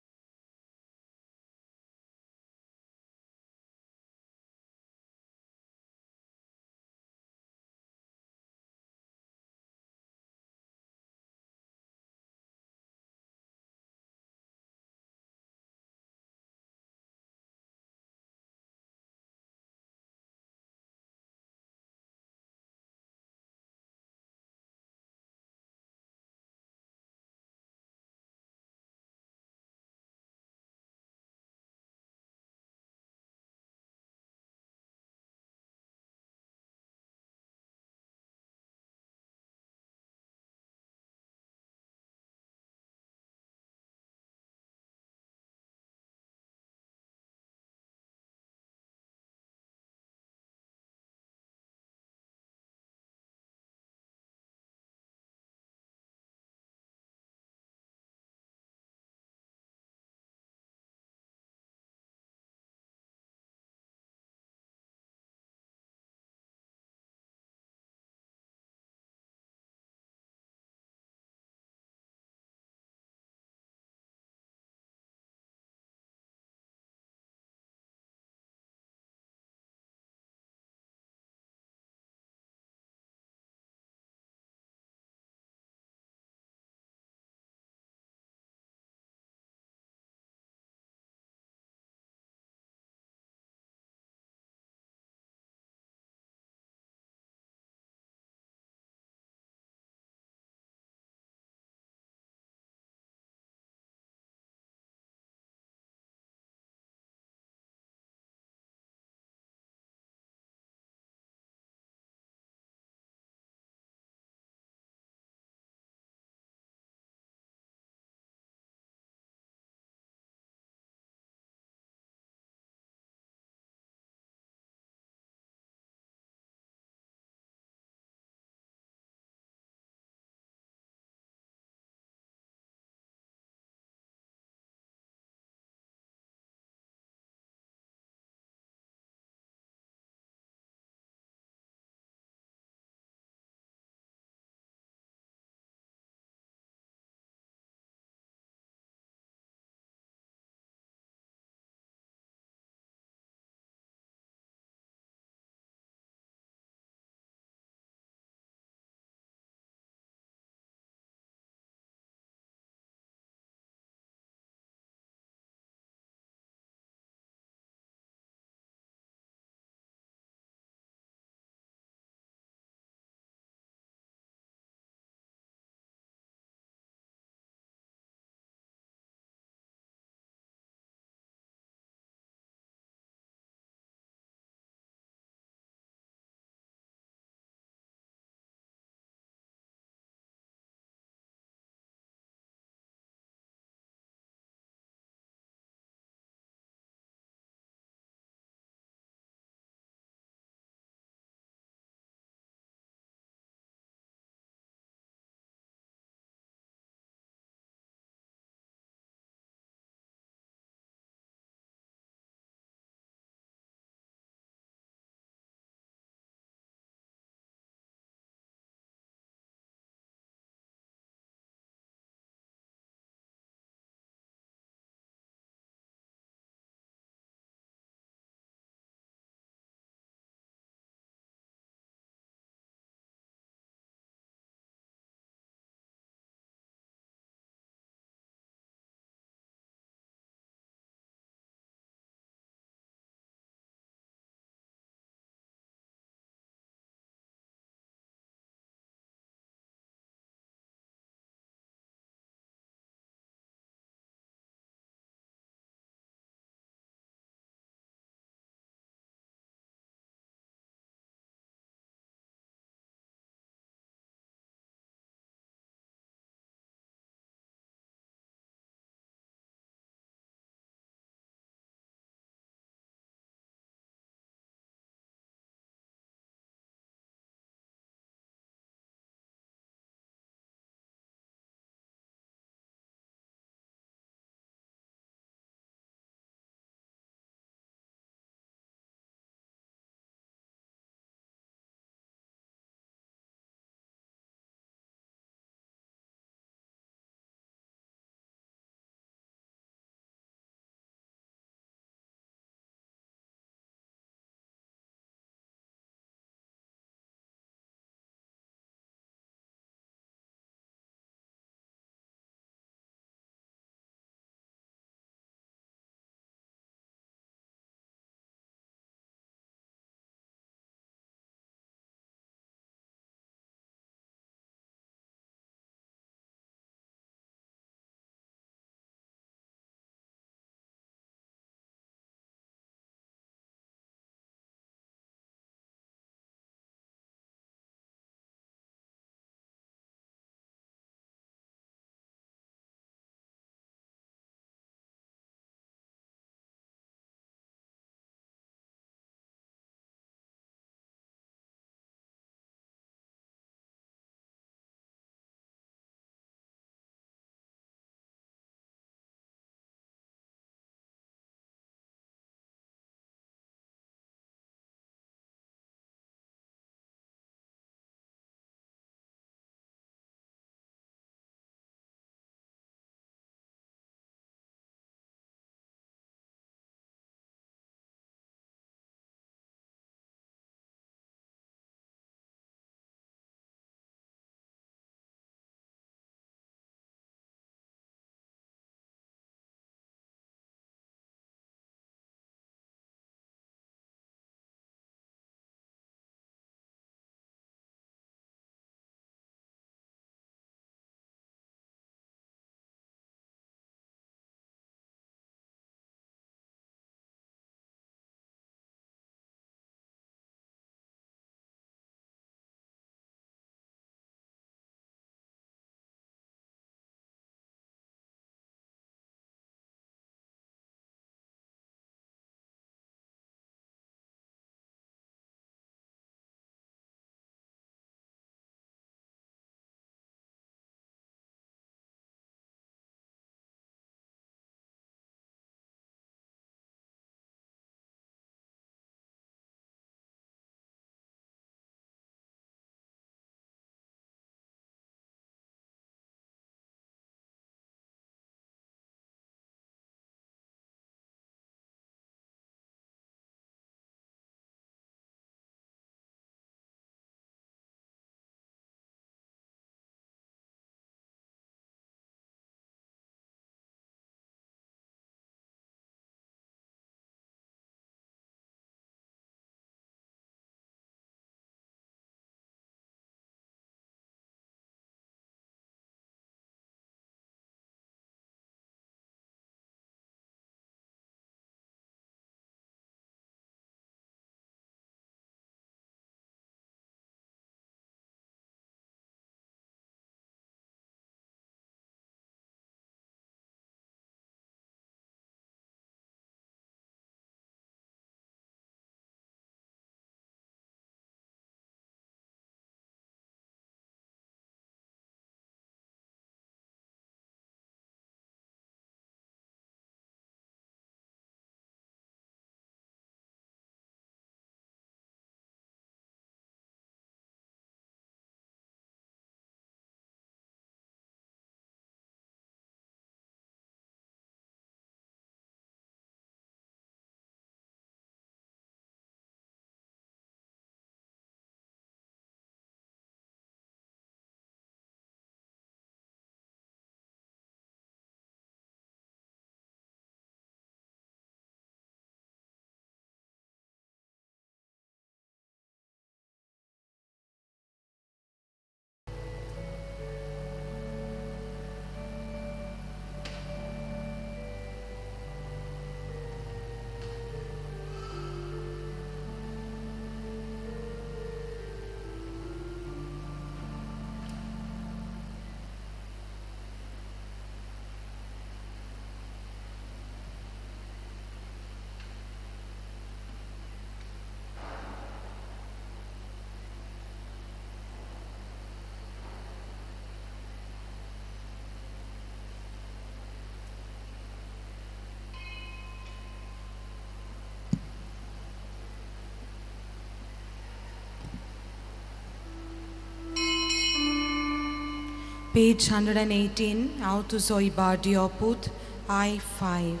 Page 118, हांव तुजो इबाडियो पूत, I 5.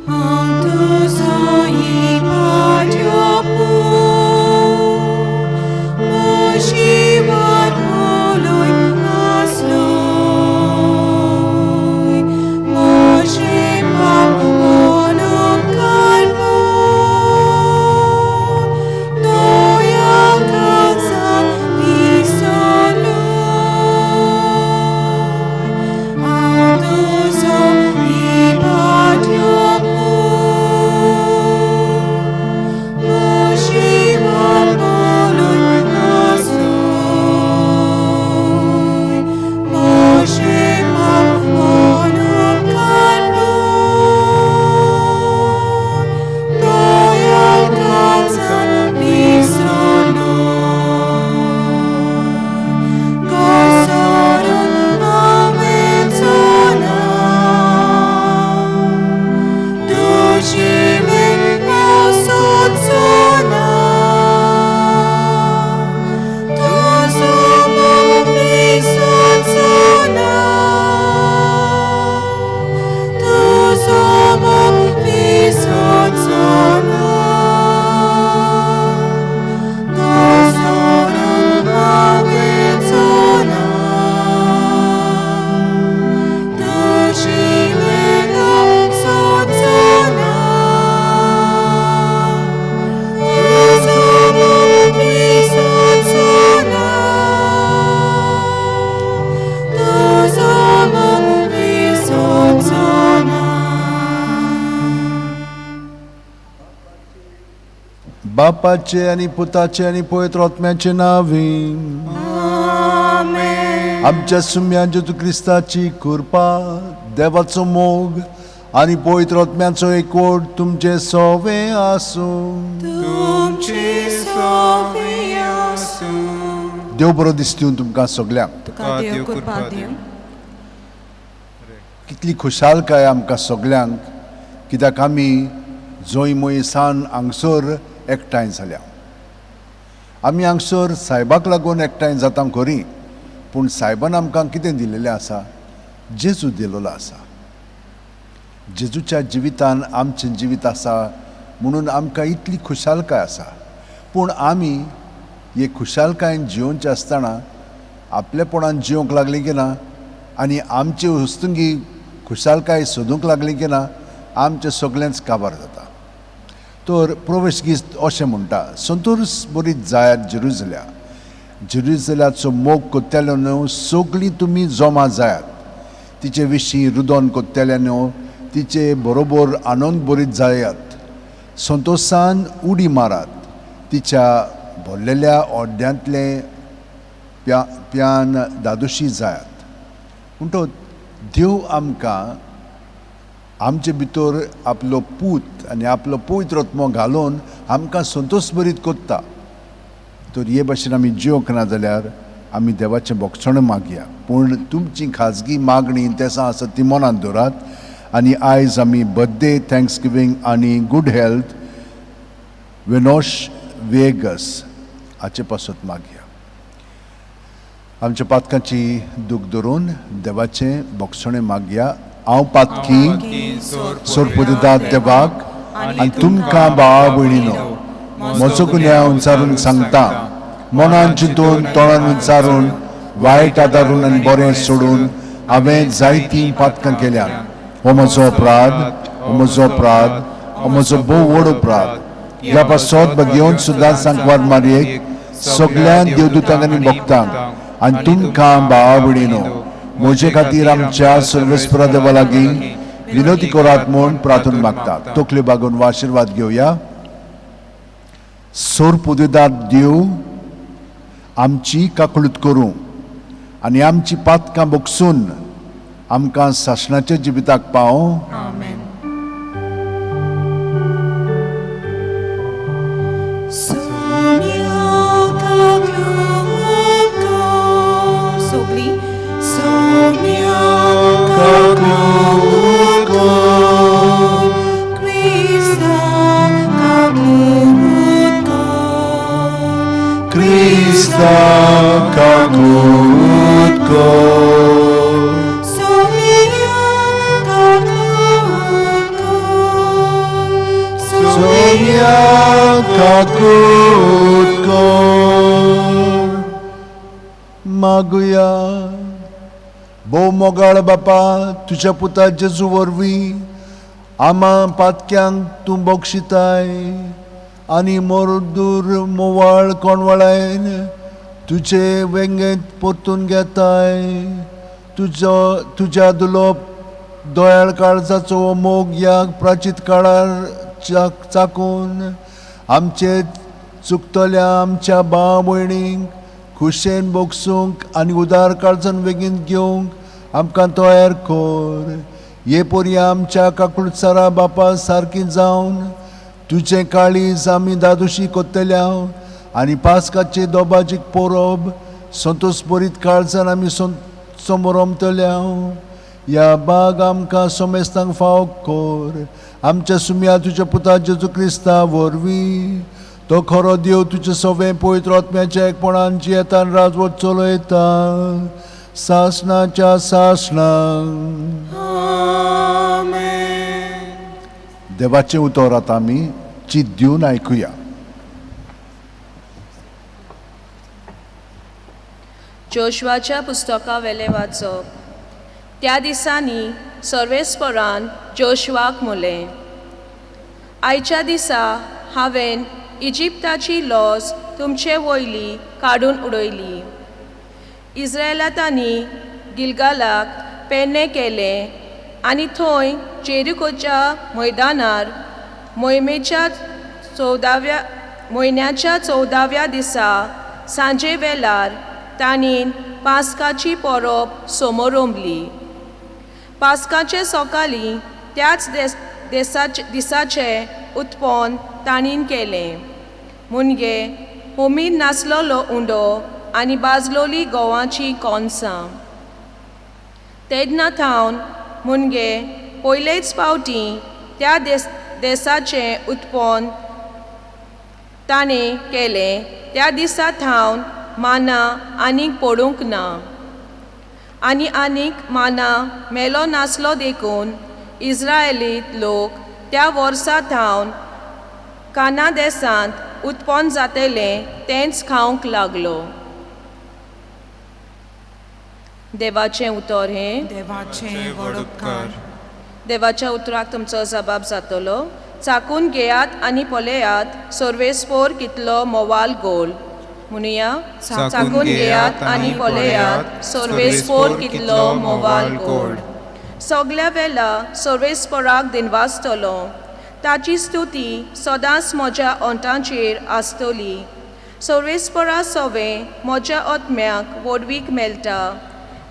हांव तुजो इबाडियो पूत, म्हजी वाट उलय आसलोय, म्हजें पाप अनुपकार पूत, दया काळजांत विसरलोय. हांव तुजो इबाडियो पूत, म्हजी वाट उलय आसलोय, म्हजें पाप अनुपकार पूत, दया काळजांत विसरलोय. घसरून हांवें चोना, तुजी वेळ हांव सोदचो ना, तुजो मोग विसरचो ना, तुजो मोग विसरचो ना. घसरून हांवें चोना, तुजी वेळ हांव सोदचो ना, तुजो मोग विसरचो ना, तुजो मोग विसरचो ना. बापाचे आनी पुताचे आनी पवित्र आत्म्याचे नांवी. आमेन. आमच्या सुम्या जेजू क्रिस्ताची कृपा, देवाचो मोग आनी पवित्र आत्म्याचो एकवट तुमचे सोवे आसूं. तुमचे सोवे आसूं. देव बरो दिसता तुमकां सगल्यांक. तुका देव कृपा दिवं. कितली खुशालकाय आमकां सगल्यांक, कित्याक आमी जंय मोयसान हांगसर एकठांय जाल्या. आमी हांगसर सायबाक लागून एकठांय जाता खरी, पूण सायबान आमकां कितें दिलेलें आसा? जेजू दिलेलो आसा. जेजूच्या जिवितान आमचें जिवीत आसा म्हणून आमकां इतली खुशालकाय आसा. पूण आमी हे खुशालकायेन जियोवचें आसतना आपलेपणान जिवंक लागली की ना, आनी आमचे वस्तुंगी खुशालकाय सोदूंक लागली की ना, आमचें सगळेंच काबार जाता. तर प्रवेश गीत अशें म्हणटा, संतोष बरीच जायात जेरुजल्या, जेरुजल्याचो मोग कोत्तेलो न्हू सगळीं तुमी जमा जायात, तिचे विशीं रुदन कोत्तेले न्हू तिचे बरोबर आनंद बरीत जायात, संतोशान उडी मारात, तिच्या भरलेल्या ओड्यांतले प्या प्यान दादोशी जायात. म्हणटच देव आमकां आमचे भितर आपलो पूत आनी आपलो पवित्र आत्मो घालून आमकां संतोश बरीत कोत्ता. तर हे भाशेन आमी जिवंक ना जाल्यार आमी देवाचें बोगसण मागया. पूण तुमची खाजगी मागणी तेसां आसा ती मनांत दवरात. आनी आयज आमी बर्थडे, थँक्सगिवींग आनी गुड हेल्थ वेनोश वेगस हाचे पासत मागया. आमच्या पातकांची दूख धरून देवाचें बोगसणें मागया. हांव पातकी सोरपुदिदात देवाक आनी तुमकां भावा भयणीनो म्हजो गुन्यांव उंचारून सांगता. मनान चिंतून, तोंडान उंचारून, वायट आदारून आनी बरें सोडून हांवें जायतीं पातकां केल्यात. हो म्हजो अपराध, हो म्हजो अपराध, हो म्हजो भोव व्हड अपराध. ह्या पासत बगेवन सुद्दां सांकवार मारयेक, सगळ्या देवदूतांक आनी भक्तांक आनी तुमकां भावा भयणीनो म्हजे खातीर आमच्या सर्वेस्परा देवा लागीं विनोती करात म्हूण प्रार्थना मागता. तकल्यो बागोवन हो आशिर्वाद घेवया. सोर पुदेदार देव आमची काकळूत करूं आनी आमची पातकां बोगसून आमकां सासणाच्या जिविताक पावों. आमेन. सोम्या काकलूत कर, सगळीं. सोम्या काकलूत कर, क्रिस्ता काकलूत कर. क्रिस्ता काकूत कर. सोम्या काकूत कर. मागुया. भोव मोगाळ बापा, तुज्या पुता जेजू वरवीं आमा पातक्यांक तूं बक्षिताय आनी मोरदूर मोवाळ कोणवळायन तुजे वेंगेंत परतून घेताय. तुजो तुज्या दुलोप दोयाळ काळजाचो हो मोग ह्या प्राचीत काळार चाकून आमचे चुकतल्या आमच्या भाव भयणींक खुशेन बोगसूंक आनी उदार काळजान वेगीन घेवंक आमकां तयार कर. हे पोरया आमच्या काकुळसारा बापा सारकी जावन तुजें काळीज आमी दादोशी कोत्तल्या आनी पास्काचे दोबाजीक पोरोब संतोष बरीत काळजान आमी समोरमतल्या. ह्या बाग आमकां सोमेस्तांक फाव कर आमच्या सुम्या तुज्या पुता जेजू क्रिस्ता वरवीं. तो खरो देव तुजें सवें पवित्र आत्म्याच्या एकपणान जियेतान राजवट चलयता सासणाच्या सासणां. देवाचें उतर आतां आमी चित दिवन आयकुया. जोशवाच्या पुस्तका वेलें वाचप. त्या दिसांनी सर्वेस्परान जोशवाक म्हणलें, आयच्या दिसा हांवें इजिप्ताची लॉज तुमचे वयली काडून उडयली. इस्रायलातांनी गिलगालाक पेडणें केलें आनी थंय जेरिकोच्या मैदानार मोहिमेच्या 14व्या म्हयन्याच्या 14व्या दिसा सांजे वेळार तांणी पास्काची परब समोरंबली. पास्काचे सकाळीं त्याच देसाचे दिसाचें उत्पन्न तांणी केलें, मुणगे होमीर नासलेलो उंडो आनी बाजलोली गोवाची कोनसां. तेन्ना थावन मुणगे पयलेच फावटी त्या देसाचें उत्पन्न ताणें केलें. त्या दिसा थावन माना आनीक पडूंक ना आनी आनीक माना मेलो नासलो देखून इस्रायलीत लोक त्या वर्सा थावन काना देसांत उत्पन्न जातलें तेंच खावंक लागलो. देवाचें उतर हें. देवाचें व्हड उपकार. देवाच्या उतराक तुमचो जबाब जातलो. चाकून घेयात आनी पळयात सर्वेस्पोर कितलो मोवाल गोल. म्हणुया, चाकून घेयात आनी पळयात सर्वेस्पोर कितलो मोवाल गोड. सगल्या वेळा सर्वेस्पोराक दिनवासतलो, ताची स्तुती सदांच म्हज्या ओंठांचेर आसतली. सर्वेस्परा सवें म्हज्या आत्म्याक व्हडवीक मेळटा,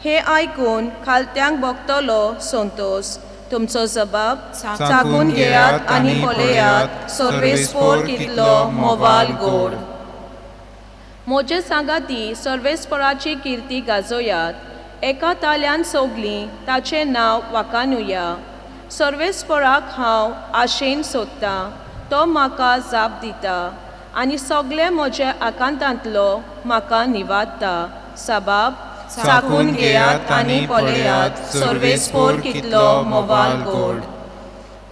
हें आयकून खालत्यांक भोगतलो संतोश. तुमचो जबाब. चाकून घेयात आनी पळयात सर्वेस्पोर कितलो मोवाल गोड. म्हजे सांगाती सर्वेस्पराची किर्ती गाजोयात, एका ताल्यान सोगलीं ताचें नांव वाकानुया. सर्वेस्पराक हांव आशेन सोदतां, तो म्हाका जाप दिता आनी सगळे म्हज्या आकांतांतलो म्हाका निवारता. सबाब. चाकून घेयात आनी पळयात सर्वेस्पोर कितलो मोवाल गोड.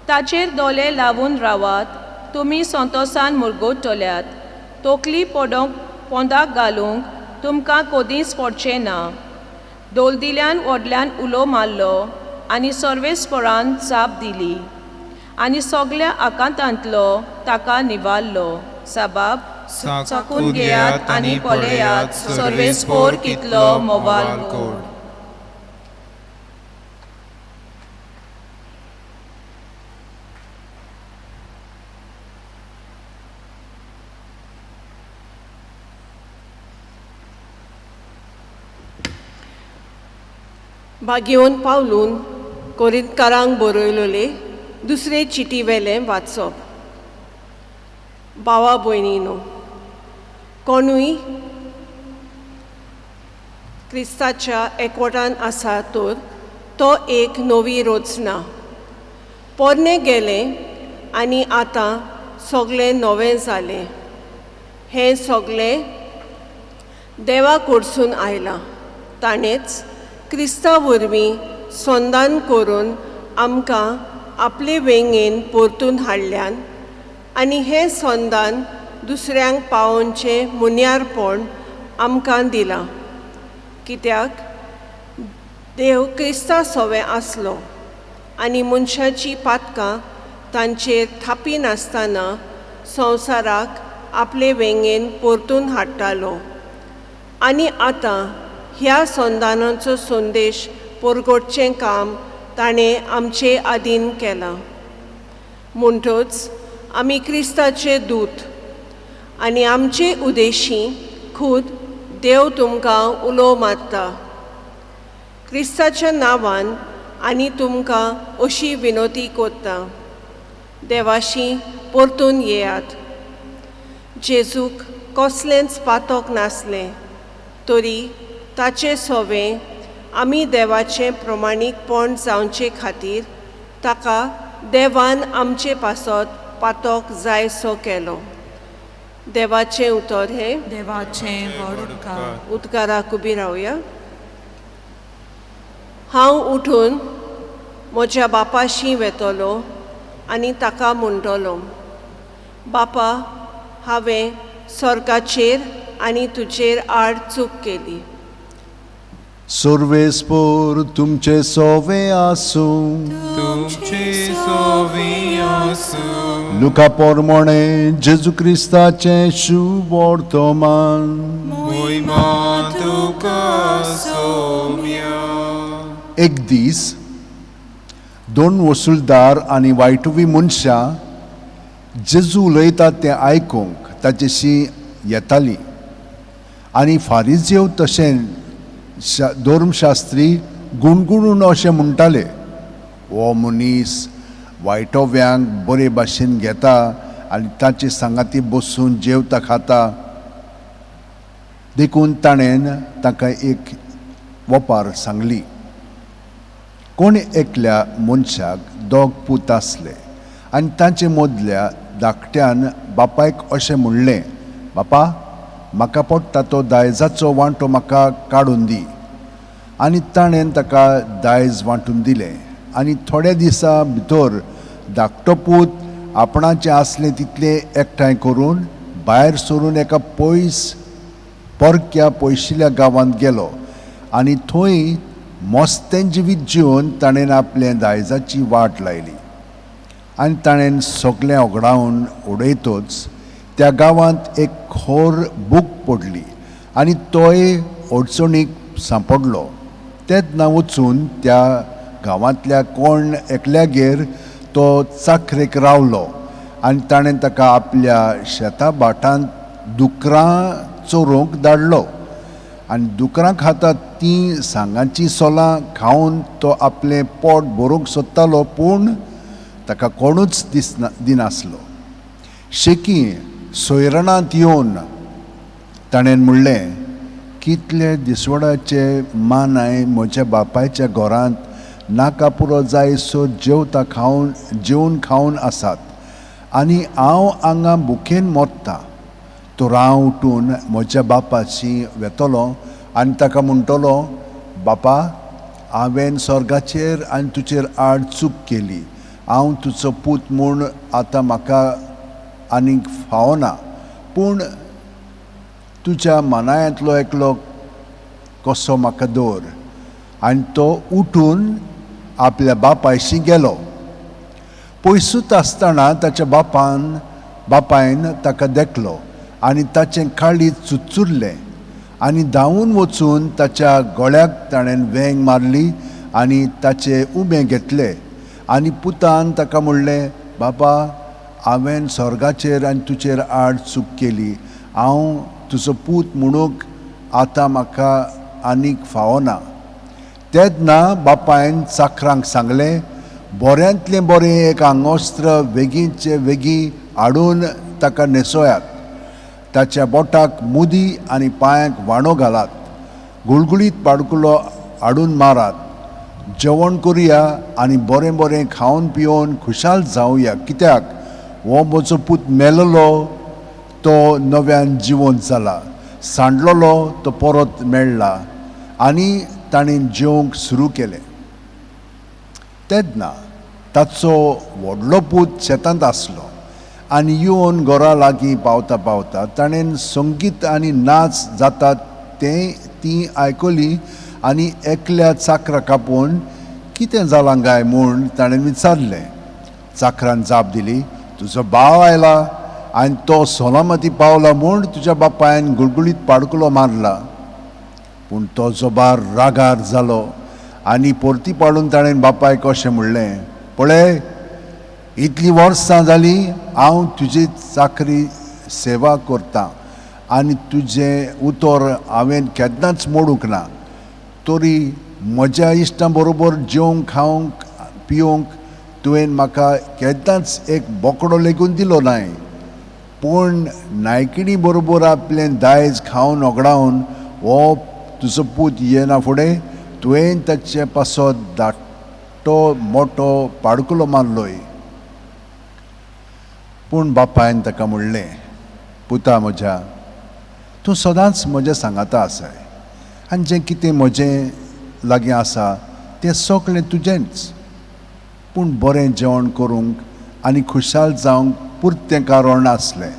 ताचेर दोले लावून रावात, तुमी संतोसान मुरगोटल्यात. तोकली पडोंक पोंदाक घालूंक तुमकां कदींच पडचें ना. दोलदिल्यान व्हडल्यान उलो मारलो आनी सर्वेस्परान जाप दिली आनी सगल्या आकांतांतलो ताका निवारलो. सबाब. चाकून घेयात आनी पळयात सर्वेस्पोर कितलो मोवाल गोड. बागेवन पावलून कोरिंतकारांक बरयलोले दुसरे चिटी वेलें वाचप. भावा भयणीनो, कोणूय क्रिस्ताच्या एकवटान आसा तर तो एक नवी रचना. पोरणें गेलें आनी आतां सगळें नवें जालें. हें सगळें देवा कडसून आयला. ताणेंच क्रिस्ता वरवीं संदान करून आमकां आपले वेंगेन परतून हाडल्यान आनी हें संदान दुसऱ्यांक पावोवचें मुन्यारपण आमकां दिलां. कित्याक देव क्रिस्ता सोवें आसलो आनी मनशाचीं पातकां तांचेर थापी नासतना संवसाराक आपले वेंगेन परतून हाडटालो. आनी आतां ह्या संदानाचो संदेश परगटचें काम ताणें आमचे आदीन केलां. म्हणटच आमी क्रिस्ताचे दूत आनी आमचे उदेशी खूद देव तुमकां उलो मारता. क्रिस्ताच्या नांवान आनी तुमकां अशी विनोती कोत्ता, देवाशी परतून येयात. जेजूक कसलेंच पातक नासलें तरी ताचें सोवें आमी देवाचें प्रमाणीकपण जावचे खातीर ताका देवान आमचे पासत पातक जायसो केलो. देवाचें उतर हें. देवाचें व्हड उपकार. उदकाराक उबी रावया. हांव उठून म्हज्या बापाशी वेतलो आनी ताका म्हणटलो, बापा, हांवें स्वर्गाचेर आनी तुजेर आड चूक केली. सर्वेस्पोर तुमचे सोवे आसूं. तुमचे सोवी आसूं. लुका पोरमोणे जेजू क्रिस्ताचें शुभ वर्तमान. मोहिमा तुका सोम्या. एक दीस दोन वसुलदार आनी वायटुवी मनशां जेजू उलयतात तें आयकूंक ताचेशी येतालीं आनी फारिजेव तशें धर्मशास्त्री गुणगुणून अशें म्हणटाले, हो मनीस वायटोव्यांक बरे भाशेन घेता आनी ताचे सांगाती बसून जेवता खाता. देखून ताणें ताका एक वपार सांगली. कोण एकल्या मनशाक दोग पूत आसले आनी तांचे मदल्या धाकट्यान बापायक अशें म्हणलें, बापा, म्हाका पडटा तो दायजाचो वांटो म्हाका काडून दी. आनी ताणें ताका दायज वांटून दिलें. आनी थोड्या दिसां भितर धाकटो पूत आपणाचें आसलें तितलें एकठांय करून भायर सरून एका पयस परक्या पयशिल्ल्या गांवांत गेलो आनी थंय मस्तें जिवीत जिवन ताणें आपले दायजाची वाट लायली. आनी ताणें सगळें ओगडावन उडयतच त्या गांवांत एक खोर बूक पडली आनी तोय अडचणीक सांपडलो. तेन्ना वचून त्या गांवांतल्या कोण एकल्यागेर तो चाखरेक रावलो आनी ताणें ताका आपल्या शेता भाटांत दुकरां चोरूंक धाडलो. आनी दुकरां खातात तीं सांगाचीं सोलां खावन तो आपलें पोट भरूंक सोदतालो, पूण ताका कोणूच दिसना दिनासलो. शेकी सोयरणांत येवन ताणें म्हणलें, कितले दिसवडाचे मानाय म्हज्या बापायच्या घरांत नाका पुरो जाय सो जेवता खावन जेवन खावन आसात आनी हांव हांगा भुकेन मोडटा. तर हांव उठून म्हज्या बापाशी वेतलो आनी ताका म्हणटलो, बापा, हांवें स्वर्गाचेर आनी तुजेर आड चूक केली. हांव तुजो पूत म्हूण आतां म्हाका आनीक फावना, पूण तुज्या मानायांतलो एकलो कसो म्हाका दवर. आनी तो उठून आपल्या बापायशी गेलो. पयसूच आसतना ताच्या बापायन ताका देखलो आनी ताचें काळीज चुचुरलें आनी धांवून वचून ताच्या गळ्याक ताणें वेंग मारली आनी ताचे उबें घेतले. आनी पुतान ताका म्हणलें, बाबा, हांवें स्वर्गाचेर आनी तुजेर आड चूक केली. हांव तुजो पूत म्हणूंक आतां म्हाका आनीक फावना. तेन्ना बापायन चाकरांक सांगलें, बऱ्यांतलें बरें एक आंगवस्त्र वेगींचे वेगीं हाडून ताका न्हेसयात, ताच्या बोटाक मुदी आनी पांयांक वाणो घालात, गुळगुळीत पाडकुलो हाडून मारात, जेवण करुया आनी बरें बरें खावन पिवन खुशाल जावया. कित्याक हो म्हजो पूत मेललो तो नव्यान जिवंत जाला, सांडलेलो तो परत मेळ्ळा आनी ताणें जेवंक सुरू केलें. तेन्ना ताचो व्हडलो पूत शेतांत आसलो आनी येवन घरा लागीं पावता पावता ताणें संगीत आनी नाच जातात तें ती आयकली आनी एकल्या चाकरा कापून कितें जालां काय म्हूण ताणें विचारलें. चाकरान जाप दिली, तुजो भाव आयला आनी तो सोलामती पावला म्हूण तुज्या बापायन गुळगुळीत पाडकुलो मारला. पूण तो जोबार रागार जालो आनी परती पाडून ताणें बापायक अशें म्हणलें, पळय इतलीं वर्सां जालीं हांव तुजी चाकरी सेवा करतां आनी तुजें उतर हांवें केन्नाच मोडूंक ना, तरी म्हज्या इश्टां बरोबर जेवंक खावंक पिवंक तुवें म्हाका केन्नाच एक बोकडो लेगून दिलो नाय, पूण नायकिणी बरोबर आपलें दायज खावन ओगडावन हो तुजो पूत येना फुडें तुवें ताचे पासत धाकटो मोटो पाडकुलो मारलोय. पूण बापायन ताका म्हणलें, पुता म्हज्या, तूं सदांच म्हज्या सांगाता आसाय आनी जें कितें म्हजें लागीं आसा तें सगळें तुजेंच, पूण बरें जेवण करूंक आनी खुशाल जावंक पुरतें कारण आसलें.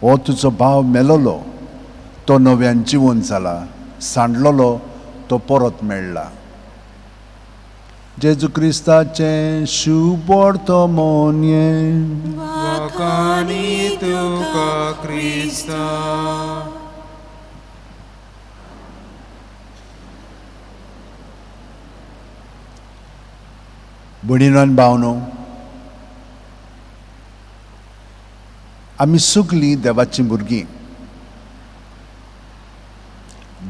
हो तुजो भाव मेलोलो तो नव्यान जिवन जाला, सांडलेलो तो परत मेळ्ळा. जेजू क्रिस्ताचें शुभवर्तमान. वाखाणी तुका क्रिस्ता. भयणीनो आनी भावनो, आमी सगलीं देवाचीं भुरगीं.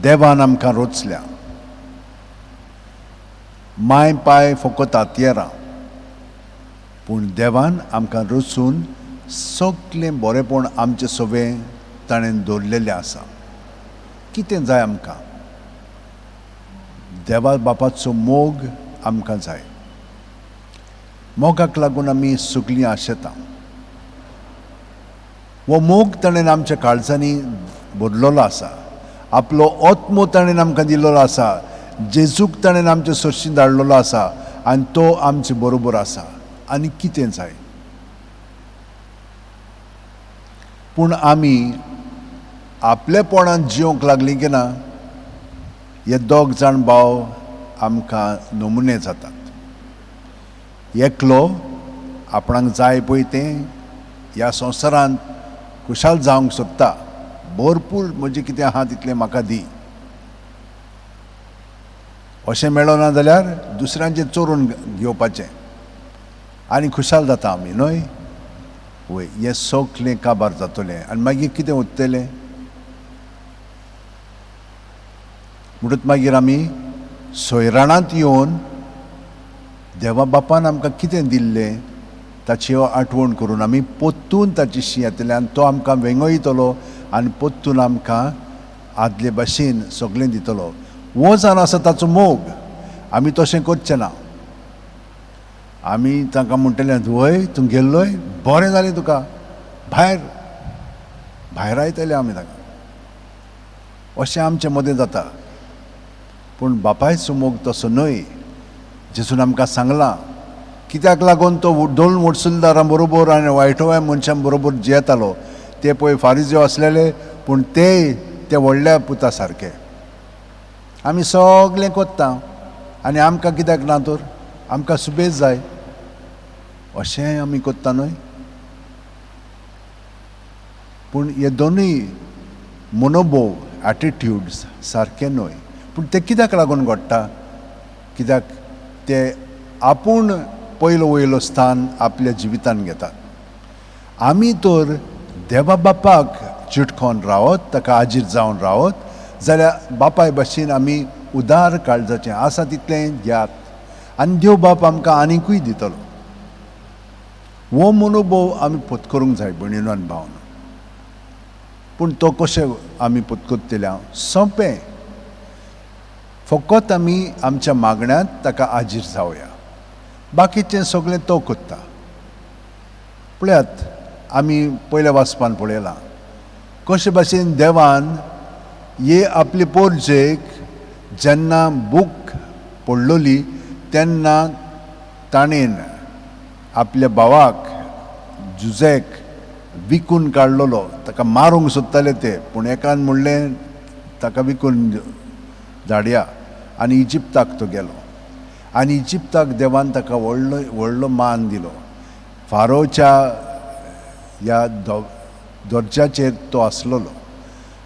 देवान आमकां रोचल्या. माय पाय फकत आतयेरां, पूण देवान आमकां रचून सगलें बरेंपण आमचें सगळें ताणें दवरलेलें आसा. कितें जाय आमकां? देवा बापाचो मोग आमकां जाय. मोगाक लागून आमी सगलीं आशेता. हो मोग ताणें आमच्या काळजांनी भरलेलो आसा. आपलो आत्मो ताणें आमकां दिल्लो आसा. जेजूक ताणें आमचे सरशी धाडलेलो आसा आनी तो आमचे बरोबर आसा. आनी कितें जाय? पूण आमी आपलेपणान जिवंक लागलीं की ना, हे दोग जाण भाव आमकां नमुने जातात. एकलो आपणाक जाय पळय तें ह्या संवसारांत खुशाल जावंक सोदता, भरपूर म्हजें कितें आहा तितलें म्हाका दी, अशें मेळना जाल्यार दुसऱ्यांचें चोरून घेवपाचें आनी खुशाल जाता आमी, न्हय? वय, हें सगलें काबार जातलें आनी मागीर कितें उरतलें? म्हणटूच मागीर आमी सोयराणांत येवन देवा बापान आमकां कितें दिल्लें ताची आठवण करून आमी पोत्तून ताची शी येतले आनी तो आमकां वेंगयतलो आनी पोत्तून आमकां आदले भाशेन सगळें दितलो. हो जावन आसा ताचो मोग. आमी तशें करचें ना. आमी तांकां म्हणटले, वय तूं गेल्लोय, बरें जालें तुका, भायर भायर आयतले आमी तांकां. अशें आमचे मदें जाता. पूण बापायचो मोग तसो न्हय. जेजून आमकां सांगलां कित्याक लागून तो दोन वटसुलदारां बरोबर आनी वायटोव्या मनशां बरोबर जियेतालो. ते पळय फारिज्यो आसलेले, पूण ते त्या व्हडल्या पुता सारके. आमी सगळें कोत्ता आनी आमकां कित्याक ना तर? आमकां सुबेज जाय अशें आमी कोत्ता न्हय? पूण हे दोनूय मनोभोव एटिट्यूड्स सारके न्हय. पूण ते कित्याक लागून घडटा? कित्याक ते आपूण पयलो वयलो स्थान आपल्या जिवितान घेतात. आमी तर देवा बापाक चिटकोन रावत, ताका आजीर जावन रावत जाल्यार बापाय भाशेन आमी उदार काळजाचें आसा तितलें घेयात आनी देव बाप आमकां आनीकूय दितलो. हो मनोभोव आमी पत्करूंक जाय भयणीनो आनी भावनो. पूण तो कशें आमी पत्करतले? सोंपें, फकत आमी आमच्या मागण्यांत ताका आजीर जावया, बाकीचें सगळें तो करता. पळयात, आमी पयल्या वाचपान पळयलां कशे भाशेन देवान हे आपले पोरजेक जेन्ना बूक पडलोली तेन्ना ताणेन आपल्या भावाक जुजेक विकून काडलेलो. ताका मारूंक सोदताले ते, पूण एकान म्हणलें ताका विकून धाडया आनी इजिप्ताक तो गेलो आनी इजिप्ताक देवान ताका व्हडलो व्हडलो मान दिलो. फारोच्या ह्या दर्जाचेर तो आसलेलो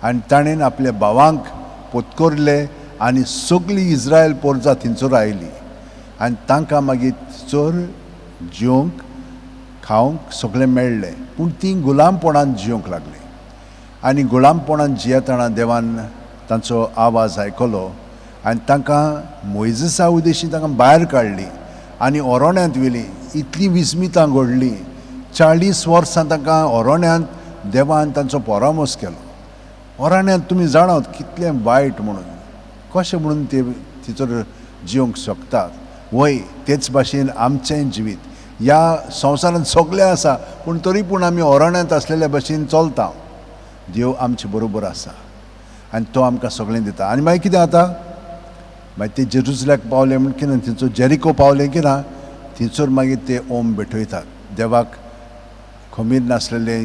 आनी ताणें आपल्या भावांक पोतकोरले आनी सगळी इस्रायल पोरजा थंयसर आयली आनी तांकां मागीर चोर जिवंक खावंक सगळें मेळ्ळें. पूण तीं गुलामपणान जिवंक लागलीं आनी गुलामपणान जियेतना देवान तांचो आवाज आयकलो आनी तांकां मोयजेसा उदेशी तांकां भायर काडली आनी ओरोण्यांत व्हेली. इतलीं विस्मितां घडलीं. 40 वर्सां तांकां ओरोण्यांत देवान तांचो परामोस केलो. ओराण्यांत तुमी जाणात कितलें वायट म्हणून, कशें म्हणून ते थंयसर जिवंक शकतात. वय तेच भाशेन आमचें जिवीत ह्या संवसारांत सगळें आसा, पूण तरी पूण आमी ओराण्यांत आसलेल्या भाशेन चलता. देव आमचे बरोबर आसा आनी तो आमकां सगळें दिता. आनी मागीर कितें जाता, मागीर ते जेरुजल्याक पावले म्हण कितें, थंयचो जेरिको पावले की ना, थंयसर मागीर ते ओम भेटयतात देवाक. खमीर नासलेले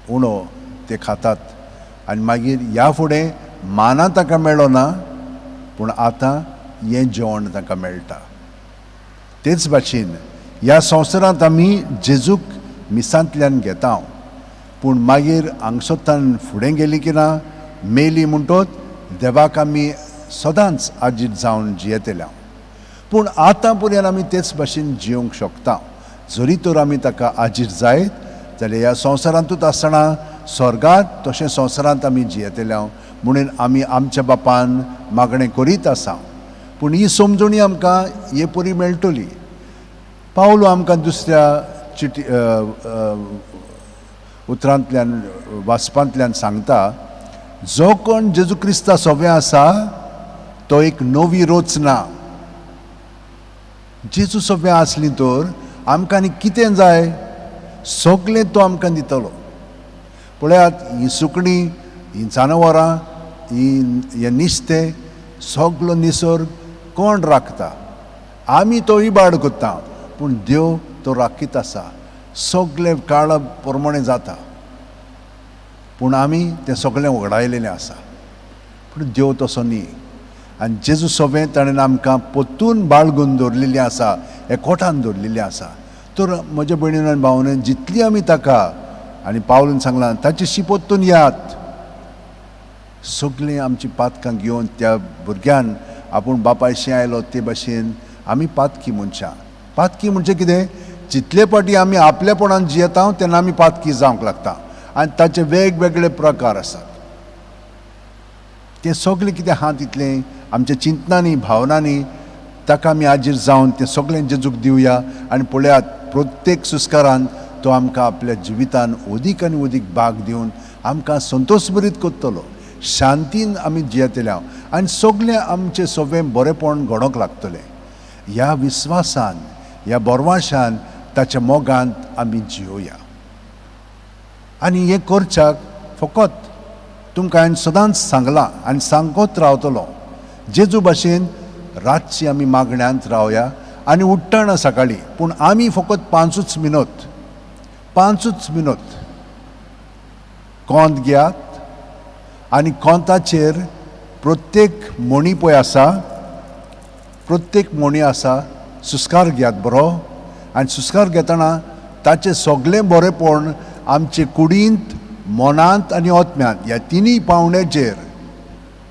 उणो ते खातात आनी मागीर ह्या फुडें माना तांकां मेळ्ळो ना, पूण आतां हें जेवण तांकां मेळटा. तेच भाशेन ह्या संवसारांत आमी जेजूक मिसांतल्यान घेता, पूण मागीर हांगसोतान फुडें गेली की ना, मेली म्हणटोच देवाक आमी सदांच आजीत जावन जियेतले. पूण आतां पर्यंत आमी तेच भाशेन जिवंक शकता. जरी तर आमी ताका आजीर जायत जाल्यार ह्या संवसारांतूच आसतना स्वर्गांत तशें संवसारांत आमी जियेतले म्हणून आमी आमच्या बापान मागणें करीत आसा. पूण ही समजणी आमकां हे परी मेळटली. पावलो आमकां दुसऱ्या चिटी उतरांतल्यान वाचपांतल्यान सांगता, जो कोण जेजू क्रिस्ता सोबे आसा तो एक नवी रचना. जेजू सोबे आसली तर आमकां आनी कितें जाय, सगळें तो आमकां दितलो. पळयात, ही सुकणीं, ही जानवरां, ही हें नुस्तें, सगलो निसर्ग कोण राखता? आमी तो इबाड करता, पूण देव तो राखीत आसा. सगळें काळा प्रमाणें जाता, पूण आमी तें सगळें उगडायलेलें आसा. पूण देव तसो न्ही. आनी जेजू सोबें ताणें आमकां परतून बाळगून दवरलेलें आसा, एकवटान दवरलेलें आसा. तर म्हज्या भयणीन आनी भावान जितली आमी ताका आनी पावलून सांगलां ताची परतून यात, सगळीं आमची पातकां घेवन त्या भुरग्यान आपूण बापायशी आयलो ते भाशेन आमी पातकी मनशां. पातकी म्हणजे कितें, जितले पाटी आमी आपलेपणान जियेता तेन्ना आमी पातकी जावंक लागता आनी ताचे वेगवेगळे प्रकार आसात. तें सगळें कितें आहा तितलें आमच्या चिंतनांनी भावनांनी ताका आमी आजीर जावन तें सगळें जेजूक दिवया आनी पळयात प्रत्येक सुस्कारान तो आमकां आपल्या जिवितान अदीक आनी अदीक भाग दिवन आमकां संतोशभरीत करतलो. शांतीन आमी जियेतले आनी सगळें आमचें सगळें बरेंपण घडोवंक लागतलें. ह्या विस्वासान, ह्या बरवाशान, ताच्या मोगांत आमी जियोया. आनी हें करच्याक फकत तुमकां हांवें सदांच सांगलां आनी सांगत रावतलो, जेजू भाशेन रातची आमी मागण्यांत रावया आनी उठ्ठना सकाळीं, पूण आमी फकत 5 मिनट, 5 मिनट कोंत घेयात आनी कोंताचेर प्रत्येक म्हणी पळय आसा, प्रत्येक म्हणी आसा, सुस्कार घेयात बरो. आनी सुस्कार घेतना ताचें सगळें बरेंपण आमचे कुडींत, मनांत आनी आत्म्यांत ह्या तिनूय पावण्याचेर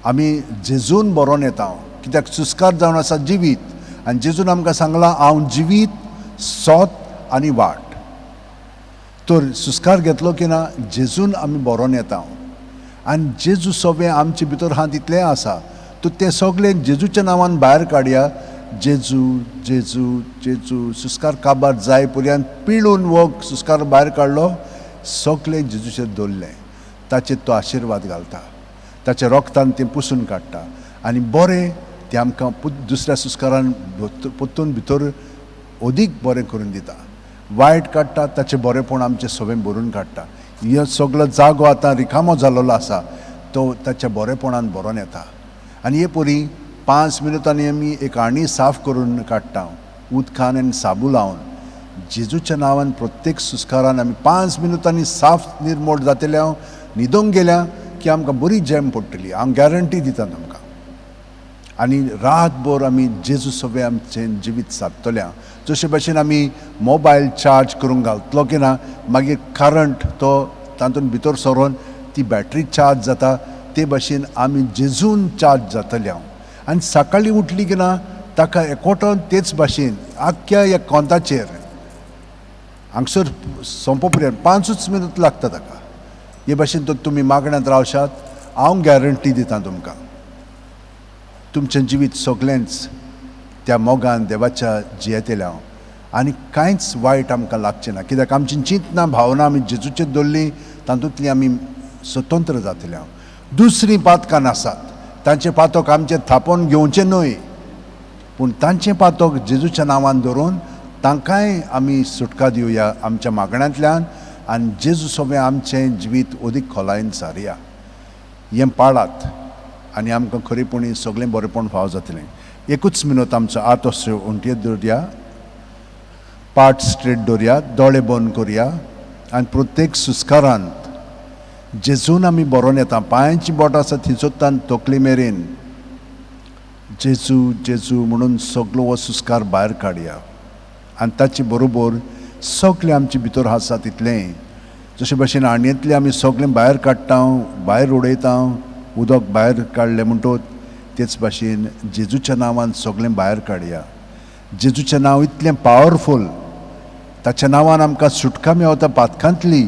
आमी जेजून बरोवन येता. कित्याक सुस्कार जावन आसा जिवीत आनी जेजून आमकां सांगलां हांव जिवीत, सोत आनी वाट. तर सुस्कार घेतलो की ना जेजून आमी बरोवन येता आनी जेजू सगळें आमचे भितर आहा तितलें आसा. तर तें सगळें जेजूच्या नांवान भायर काडया. जेजू जेजू जेजू सुस्कार काबार जाय पर्यंत पिळून वो सुस्कार भायर काडलो, सगळें जेजूचेर दवरलें, ताचेर तो आशिर्वाद घालता, ताच्या रोगतान तें पुसून काडटा आनी बरें तें आमकां दुसऱ्या सुस्कारान परतून भितर अदीक बरें करून दिता. वायट काडटा ताचें बरेंपण आमचें सगळें भरून काडटा. हे सगळो जागो आतां रिकामो जाल्लो आसा, तो ताच्या बरेपणान भरोन येता. आनी हे परी 5 मिनुटांनी आमी एक आणी साफ करून काडटा उदकान आनी साबू लावन. जेजूच्या नांवान प्रत्येक सुस्कारान आमी 5 मिनुटांनी साफ निर्मोड जातले. हांव न्हिदोंक गेल्या की आमकां बरी जॅम पडटली, हांव गॅरंटी दिता तुमकां. आनी रातभर आमी जेजू सगळें आमचें जिवीत सादतले. जशे भशेन आमी मोबायल चार्ज करूंक घालतलो की ना, मागीर करंट तो तातूंत भितर सरोन ती बॅटरी चार्ज जाता, ते भशेन आमी जेजून चार्ज जातले. हांव आनी सकाळीं उठली की ना ताका एकवटोन तेच भाशेन आख्ख्या ह्या कोंताचेर हांगसर सोंपो पर्यंत 5 मिनट लागता ताका. हे भाशेन तर तुमी मागण्यांत रावशात, हांव गॅरंटी दिता तुमकां तुमचें जिवीत सगळेंच त्या मोगान देवाच्या जियेतलें हांव आनी कांयच वायट आमकां लागचें ना. कित्याक आमची चिंतना भावना आमी जेजूचेर दवरली, तातूंतली आमी स्वतंत्र जातले. हांव दुसरीं पातकां आसात तांचें पातक आमचें थापोवन घेवचें न्हय, पूण तांचें पातक जेजूच्या नांवान धरून तांकांय आमी सुटका दिवया आमच्या मागण्यांतल्यान आनी जेजू सोबें आमचें जिवीत अदीक खोलायेन सारया. हें पाळात आनी आमकां खरेपणी सगळें बरेपण फावो जातलें. एकूच मिनत आमचो हात असो उंटयेर दवरया, पाट स्ट्रेट दवरया, दोळे बंद करया आनी प्रत्येक सुस्कारांत जेजून आमी बरोवन येता. पांयांची बोटां आसा थंयसर तकली मेरेन जेजू जेजू म्हणून सगलो हो सुस्कार भायर काडया आनी ताचे बरोबर सगळें आमचे भितर आसा तितलें. जशे भशेन आणयेंतलें आमी सगळें भायर काडटा, भायर उडयता, उदक भायर काडलें म्हणटच तेच भाशेन जेजूच्या नांवान सगळें भायर काडया. जेजूचें नांव इतलें पावरफूल, ताच्या नांवान आमकां सुटका मेवता पातकांतली.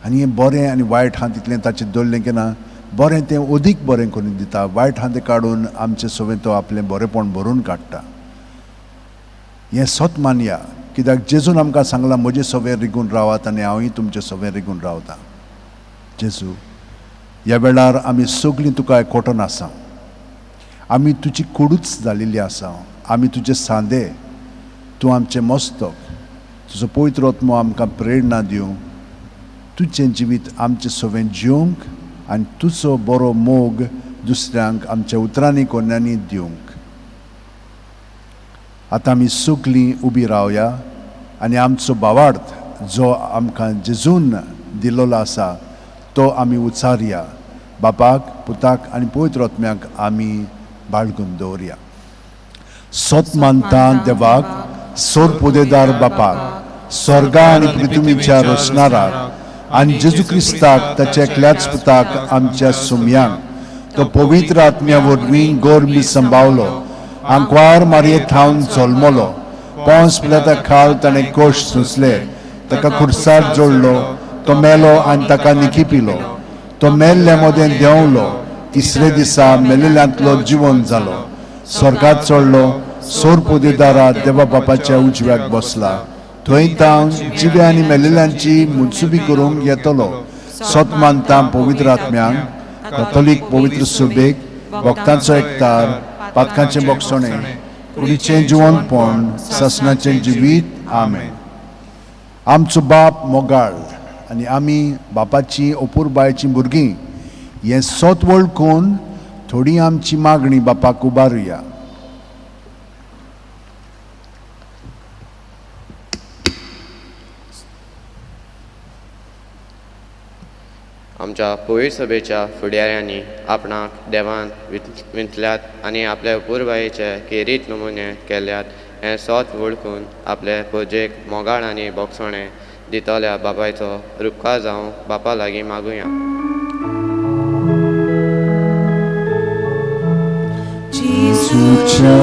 आनी हें बरें आनी वायट आहा तितलें ताचें दवरलें की ना बरें तें अदीक बरें करून दिता, वायट आहा तें काडून आमचें सगळें तो आपलें बरेंपण भरून काडटा. हें सत मानया, कित्याक जेजून आमकां सांगलां म्हजें सगळें रिगून रावात आनी हांवूय तुमचें सगळें रिगून रावता. जेजू ह्या वेळार आमी सगळीं तुका एकवटून आसा, आमी तुजी कुडूच जालेली आसा, आमी तुजे सांदे, तूं आमचें मस्तक, तुजो पवित्र आत्मो आमकां प्रेरणा दिवं, तुजें जिवीत आमचें सगळें जिवंक आनी तुजो बरो मोग दुसऱ्यांक आमच्या उतरांनी कोन्यांनी दिवंक. आतां आमी सगळीं उबी रावया आनी आमचो भावार्थ जो आमकां जेजून दिल्लो आसा तो आमी उच्चारया. बापाक, पुताक आनी पवित्र आत्म्याक आमी बाळगून दवरया. सत मानता देवाक, सोर पुदेदार बापाक, स्वर्गा आनी पृथ्वीच्या रचणाराक आनी जेजू क्रिस्ताक ताच्या एकल्याच पुताक आमच्या सुमयांक, तो पवित्र आत्म्या वरवीं गोरमी संभावलो, आंकवार मारये थावन जल्मलो, पोंस पिलाता खाल ताणें कोश सोंसले, ताका खुर्सार जोडलो, तो मेलो आनी ताका निखिपिलो, तो मेल्ल्या मदें देंवलो, तिसरे दिसा मेलेल्यांतलो जिवन जालो, स्वर्गात चडलो, सोर पुदेदारा देवा बापाच्या उजव्याक बसला, थंय तावन जिव्या आनी मेलेल्यांची मुनसुबी करूंक येतलो. सत मानता पवित्र आत्म्यांक, कथोलीक पवित्र सुबेक, भक्तांचो एकतार, पातकांचें बोगसणें, कुडीचें जिवनपण, सासणाचें जिवीत. आमेन. आमचो बाप मोगाळ आनी आमी बापाची अपुरबायचीं भुरगीं हें सत वळखून थोडी आमची मागणी बापाक उबारुया. आमच्या पवित्र सभेच्या फुडाऱ्यांनी आपणाक देवान विंतल्यात आनी आपले अपुरबायेचे खेरीत नमुने केल्यात हें सोत वळखून आपले पुजेक मोगाळ आनी बोगसणें दितल्या बापायचो रुपकार जावंक बापा लागीं मागुया. जेजूच्या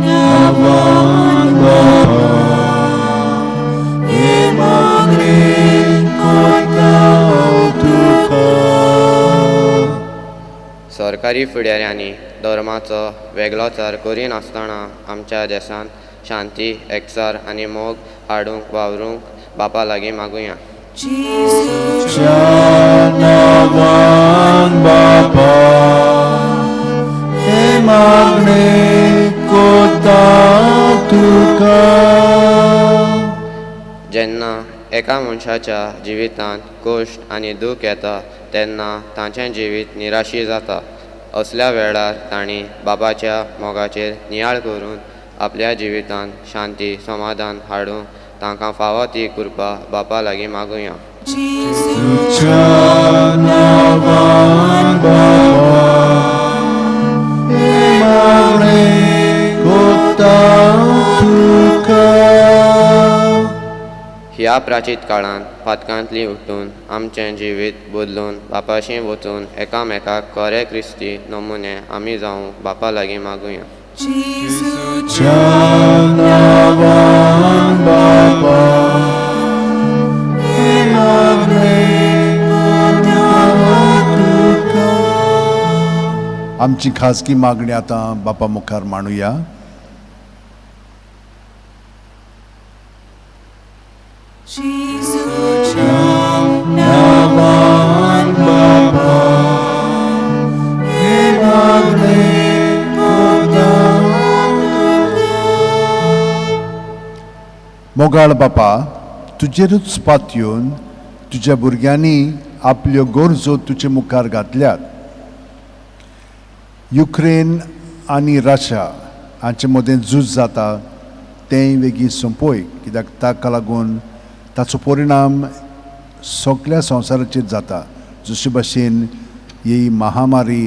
नांवान बापा, हें मागणें कोत्ता हांव तुका. सरकारी फुडाऱ्यांनी धर्माचो वेगळोचार करिनासतना आमच्या देशांत शांती, एकचार आनी मोग हाडूंक वावरूंक बापा लागीं मागुया. जेजूच्या नांवान बापा, हें मागणें कोत्ता तुका. जेन्ना एका मनशाच्या जिवितांत कश्ट आनी दूख येता तेन्ना तांचें जिवीत निराशी जाता. असल्या वेळार तांणी बाबाच्या मोगाचेर नियाळ करून आपल्या जिवितांत शांती समाधान हाडूंक तांकां फावो ती कृपा बापा लागीं मागुया. जेजूच्या नांवान बापा हें मागणें कोत्ता तुका. ह्या प्राचीत काळांत पातकांतली उठून आमचें जिवीत बदलून बापाशी वचून एकामेकाक खरे क्रिस्ती नमुने आमी जावंक बापा लागीं मागुया. जेजूच्या नांवान बापा हें मागणें कोत्ता तुका. आमची खाजगी मागणी आतां बापा मुखार मांडुया. जेजूच्या नांवान बापा हें मागणें कोत्ता तुका. मोगाळ बापा, तुजेरूच पातयेवन तुज्या भुरग्यांनी आपल्यो गरजो तुजे मुखार घातल्यात. युक्रेन आनी रशिया हांचे मदें झूज जाता तेंय वेगीं सोंपय, कित्याक ताका लागून ताचो परिणाम सगल्या संवसाराचेर जाता. जशे भाशेन ही महामारी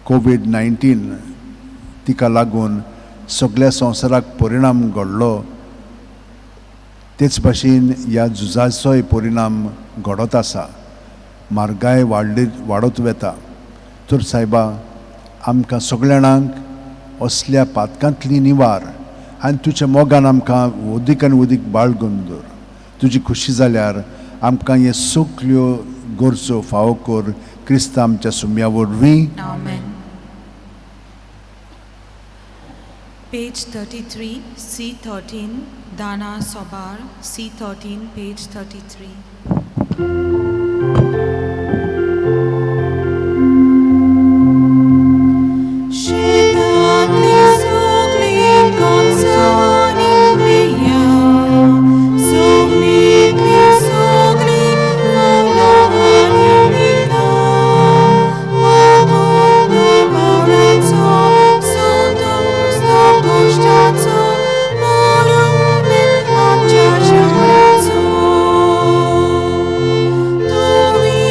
कोवीड 19 तिका लागून सगल्या संवसाराक परिणाम घडलो, तेच भाशेन ह्या झुजाचोय परिणाम घडत आसा. म्हारगाय वाडली वाडत वता. तर सायबा, आमकां सगल्या जाणांक असल्या पातकांतली निवार आनी तुज्या मोगान आमकां वदीक आनी वदीक बाळगून दवर. तुजी खुशी जाल्यार आमकां हे सगल्यो गरजो फावो कर, क्रिस्ता आमच्या सुम्या वरवीं. Amen. Page 33, C13, Dana Sobar, C13, page 33. शेतांतली सगळी कोनसांनी पिया, जमनींतली सगळी फुलां आनी पिकां, मागून पावलाचो संतोष कश्टाचो मरून आमच्या शहराचो. तुमी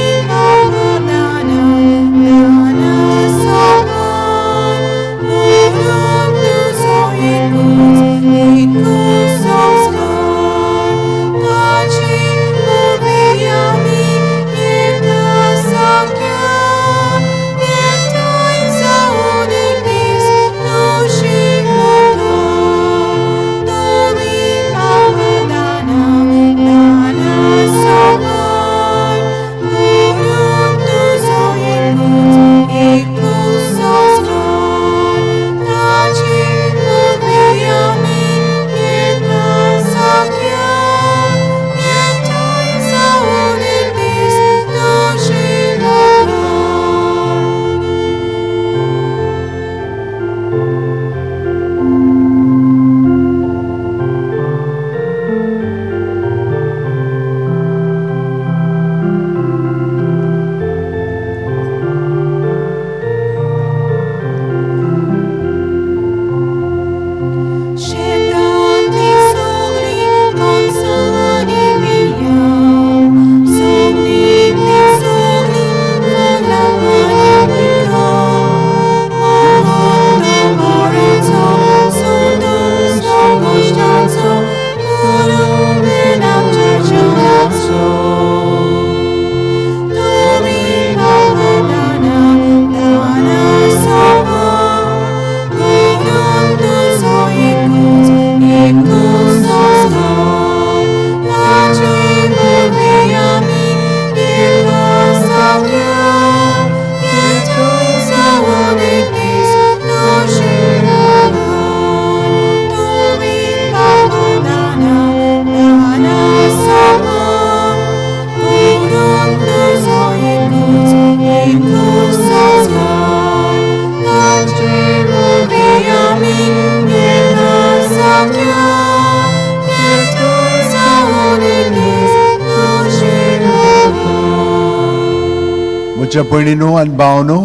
म्हज्या भयणीनो आनी भावनो,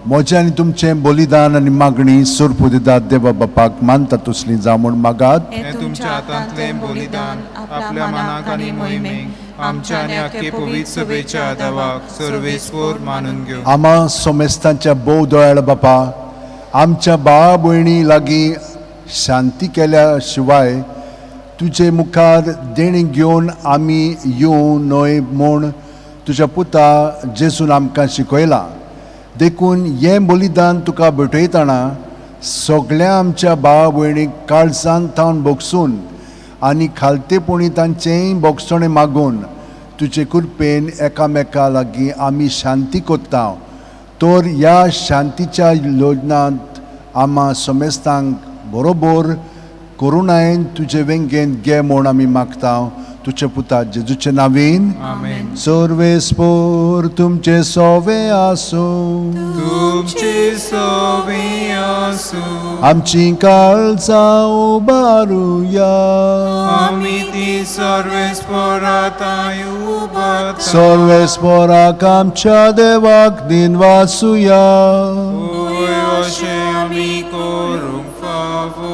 म्हजें आनी तुमचें बलिदान आनी मागणी सोरपुदिदात देवा बापाक मानता तसली जावं म्हूण मागात. हें तुमच्या हातांतलें बलिदान आपल्या मनाक आनी मोहिमेक आमच्या आनी आख्खे पवित्र सभेच्या देवाक सर्वेस्वर मानून घेवं. आमा सोमेस्तांच्या भोव दयाळ बापा, आमच्या भावा भयणी लागीं शांती केल्या शिवाय तुजे मुखार देणी घेवन आमी येवं न्हय म्हूण तुज्या पुता जेजून आमकां शिकयलां. देखून हें बलिदान तुका भेटयतना सगळ्या आमच्या भावा भयणीक काळजान थावन भोगसून आनी खालतेपणी तांचेंय भोगसणें मागून तुजे कृपेन एकामेका लागीं आमी शांती कोत्ता. तर ह्या शांतीच्या योजनांत आमा समेस्तांक बरोबर करुणायेन तुजे वेंगेंत घे म्हूण आमी मागता तुजे पुता जेजूचे नांवेन. आमेन. सर्वेस्पोर तुमचे सोवे आसूं. तुमचे सोवे आसूं. आमची काळजां उबारुया. आमी ती सर्वेस्पराताय उबारता. सर्वेस्पोराक आमच्या देवाक दिनवासुया. होय, अशें आमी करूंक फावो.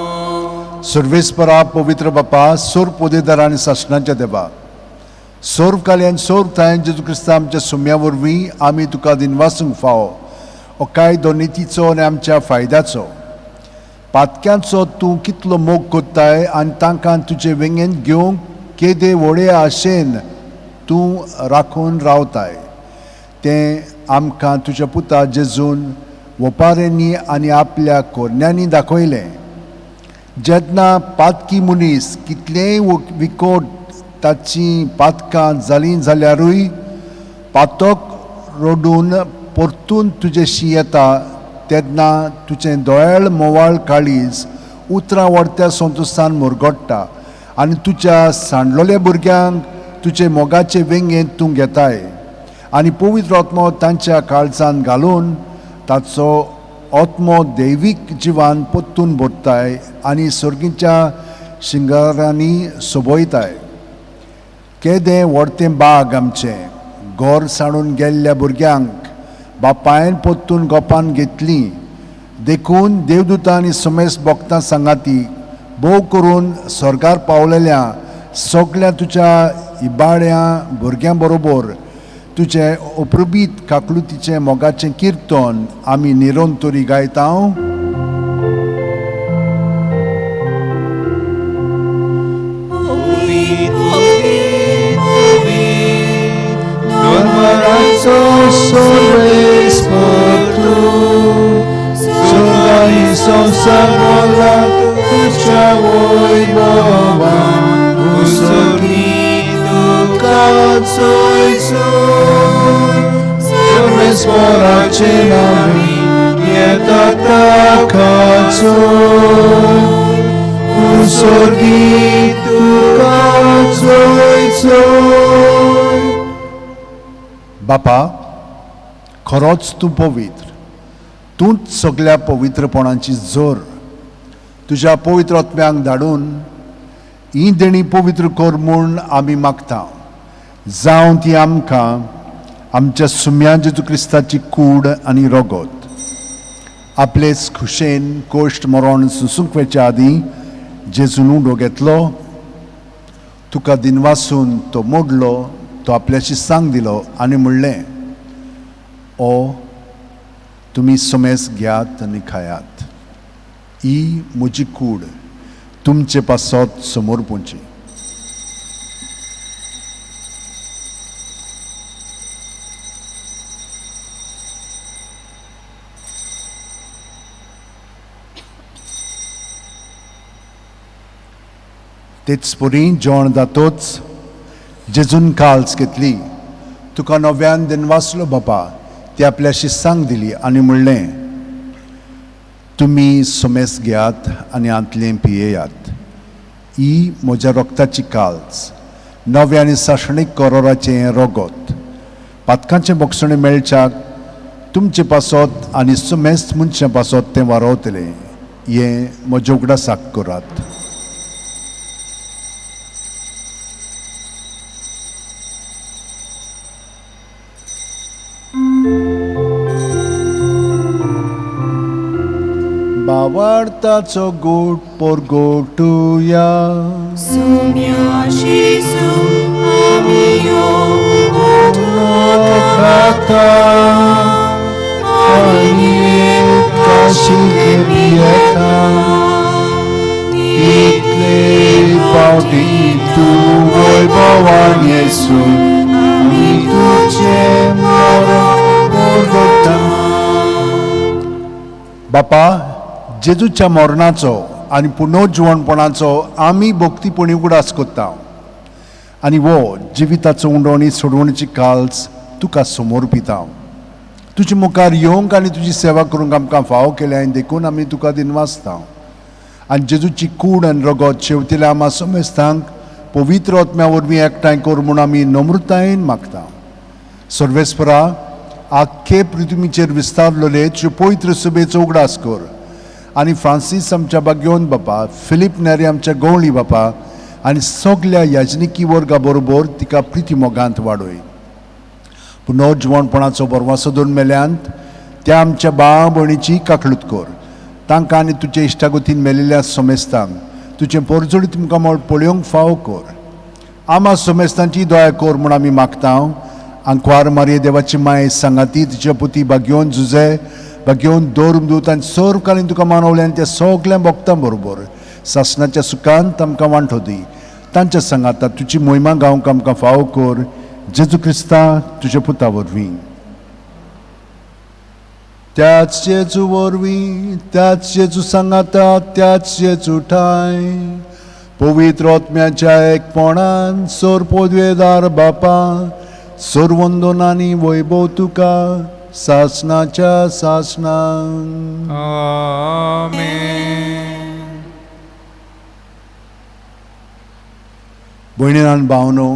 सर्वेस्परा पवित्र बापा, सोर पोदेदार आनी सासणाच्या देवा, सोर्व काल्यान सोर्व थायन जेजू क्रिस्ता आमच्या सुम्या वरवीं आमी तुका दिनवासूंक फावो. हो कायदो नितीचो आनी आमच्या फायद्याचो. पातक्यांचो तूं कितलो मोग कोत्ताय आनी तांकां तुजे वेंगेंत घेवंक केदे व्हडे आशेन तूं राखून रावताय तें आमकां तुज्या पुता जेजून वपाऱ्यांनी आनी आपल्या कोरण्यांनी दाखयलें. जेन्ना पातकी मनीस कितलेंय विकोट ताची पातकां जालीं जाल्यारूय पातक रडून परतून तुजेशी येता तेन्ना तुजें दोयाळ मोवाळ काळीज उतरां व्हरत्या संतोशान मुरगोडटा आनी तुज्या सांडलोल्या भुरग्यांक तुजे मोगाचे वेंगेंत तूं घेताय आनी पवित्र आत्मो तांच्या काळजान घालून ताचो आत्मो दैवीक जिवान परतून भरताय आनी सर्गीच्या शिंगारांनी सोबयताय. केदें व्हडतें बाग आमचें घर सांडून गेल्ल्या भुरग्यांक बापायन परतून गोपान घेतली. देखून देवदूतां आनी समेस्त भक्तां सांगाती भोव करून स्वर्गार पावलेल्या सगळ्या तुज्या इबाड्या भुरग्यां बरोबर तुजें अप्रबीत काकलुतीचें मोगाचें किर्तन आमी निरंतरी गायता. बापा, खरोच तूं पवित्र, तूंच सगळ्या पवित्रपणाची जोर. तुज्या पवित्र आत्म्यांक धाडून ही देणी पवित्र कर म्हूण आमी मागता. जावं ती आमकां आमच्या सुम्या जेजू क्रिस्ताची कूड आनी रगत. आपलेच खुशेन कोश्ट मरण सुसूंक वचच्या आदीं जेजून उडो घेतलो, तुका दिनवासून तो मोडलो, तो आपल्याशी सांग दिलो आनी म्हणलें, ओ तुमी समेस घेयात आनी खायात, ही म्हजी कूड तुमचे पासत समोर पोवची. तेच परी जेवण जातोच जेजून काल्स घेतली, तुका नव्यान दिनवासलो बापा, ती आपल्याशी सांग दिली आनी म्हणलें, तुमी समेस घेयात आनी आंतलें पियेयात, ही म्हज्या रक्ताची काल्स, नव्या आनी सासणीक करोराचें रगत. पातकांचें बोगसणें मेळच्याक तुमचे पासत आनी समेस्त मनशां पासत तें वारवतलें. हें म्हज्या उगडासाक करात. भावार्थाचो गोड परगटुया. सुम्या जेजू आमी यो खाता आनी काशिल्ले पियेता तितले फावटी तूं वैभवान येसू आमी तुजें मरण परगटा. बापा, जेजूच्या मरणाचो आनी पुनर्जिवणपणाचो आमी भक्तीपणी उगडास करता आनी वो जिविताचो उंडवणी सोडवणीची काल्स तुका समर्पिता. तुजे मुखार येवंक आनी तुजी सेवा करूंक आमकां फावो केल्या देखून आमी तुका दिनवासता. आनी जेजूची कूड आनी रगत शेवटिल्या आमा समेस्तांक पवित्र आत्म्या वरवीं एकठांय कर म्हूण आमी नम्रतायेन मागता. सर्वेस्परा, आख्खे पृथ्वीचेर विस्तारलेले तुजे पवित्र सभेचो उगडास कर आनी फ्रांसीस आमच्या बाग्योन बापा, फिलीप नेरी आमच्या गवळी बापा आनी सगल्या याजनिकी वर्गा बरोबर तिका प्रिती मोगांत वाडय. पुनर्जिवणपणाचो बरवासो दोन मेल्यांत त्या आमच्या भाव भयणीची काकळूत कर. तांकां आनी तुजे इश्टागतीन मेलिल्ल्या समेस्तांक तुजें पोरजोडीत मुखामळ पळोवंक फावो कर. आमा समेस्तांची दया कर म्हूण आमी मागता. आंकवार मारये देवाची माय सांगाती तुज्या पुती बागयोन जुजे बागयोन दोर दूत आनी सर्वकालीन तुका मानवले आनी त्या सगल्या भक्तां बरोबर सासणाच्या सुखान तांकां वांटो दी. तांच्या सांगाता तुजी मोहिमा गावंक आमकां फावो कर. जेजू क्रिस्ता तुज्या पुता वरवीं. त्याच जेजू वरवीं, त्याच जेजू सांगाता, त्याच जेजू ठाय पवित्र आत्म्याच्या एकपणान सोर पदवेदार बापा सर्वंदन आनी वैभव तुका सासणाच्या सासणान. आमेन. भयणीन आनी भावनो,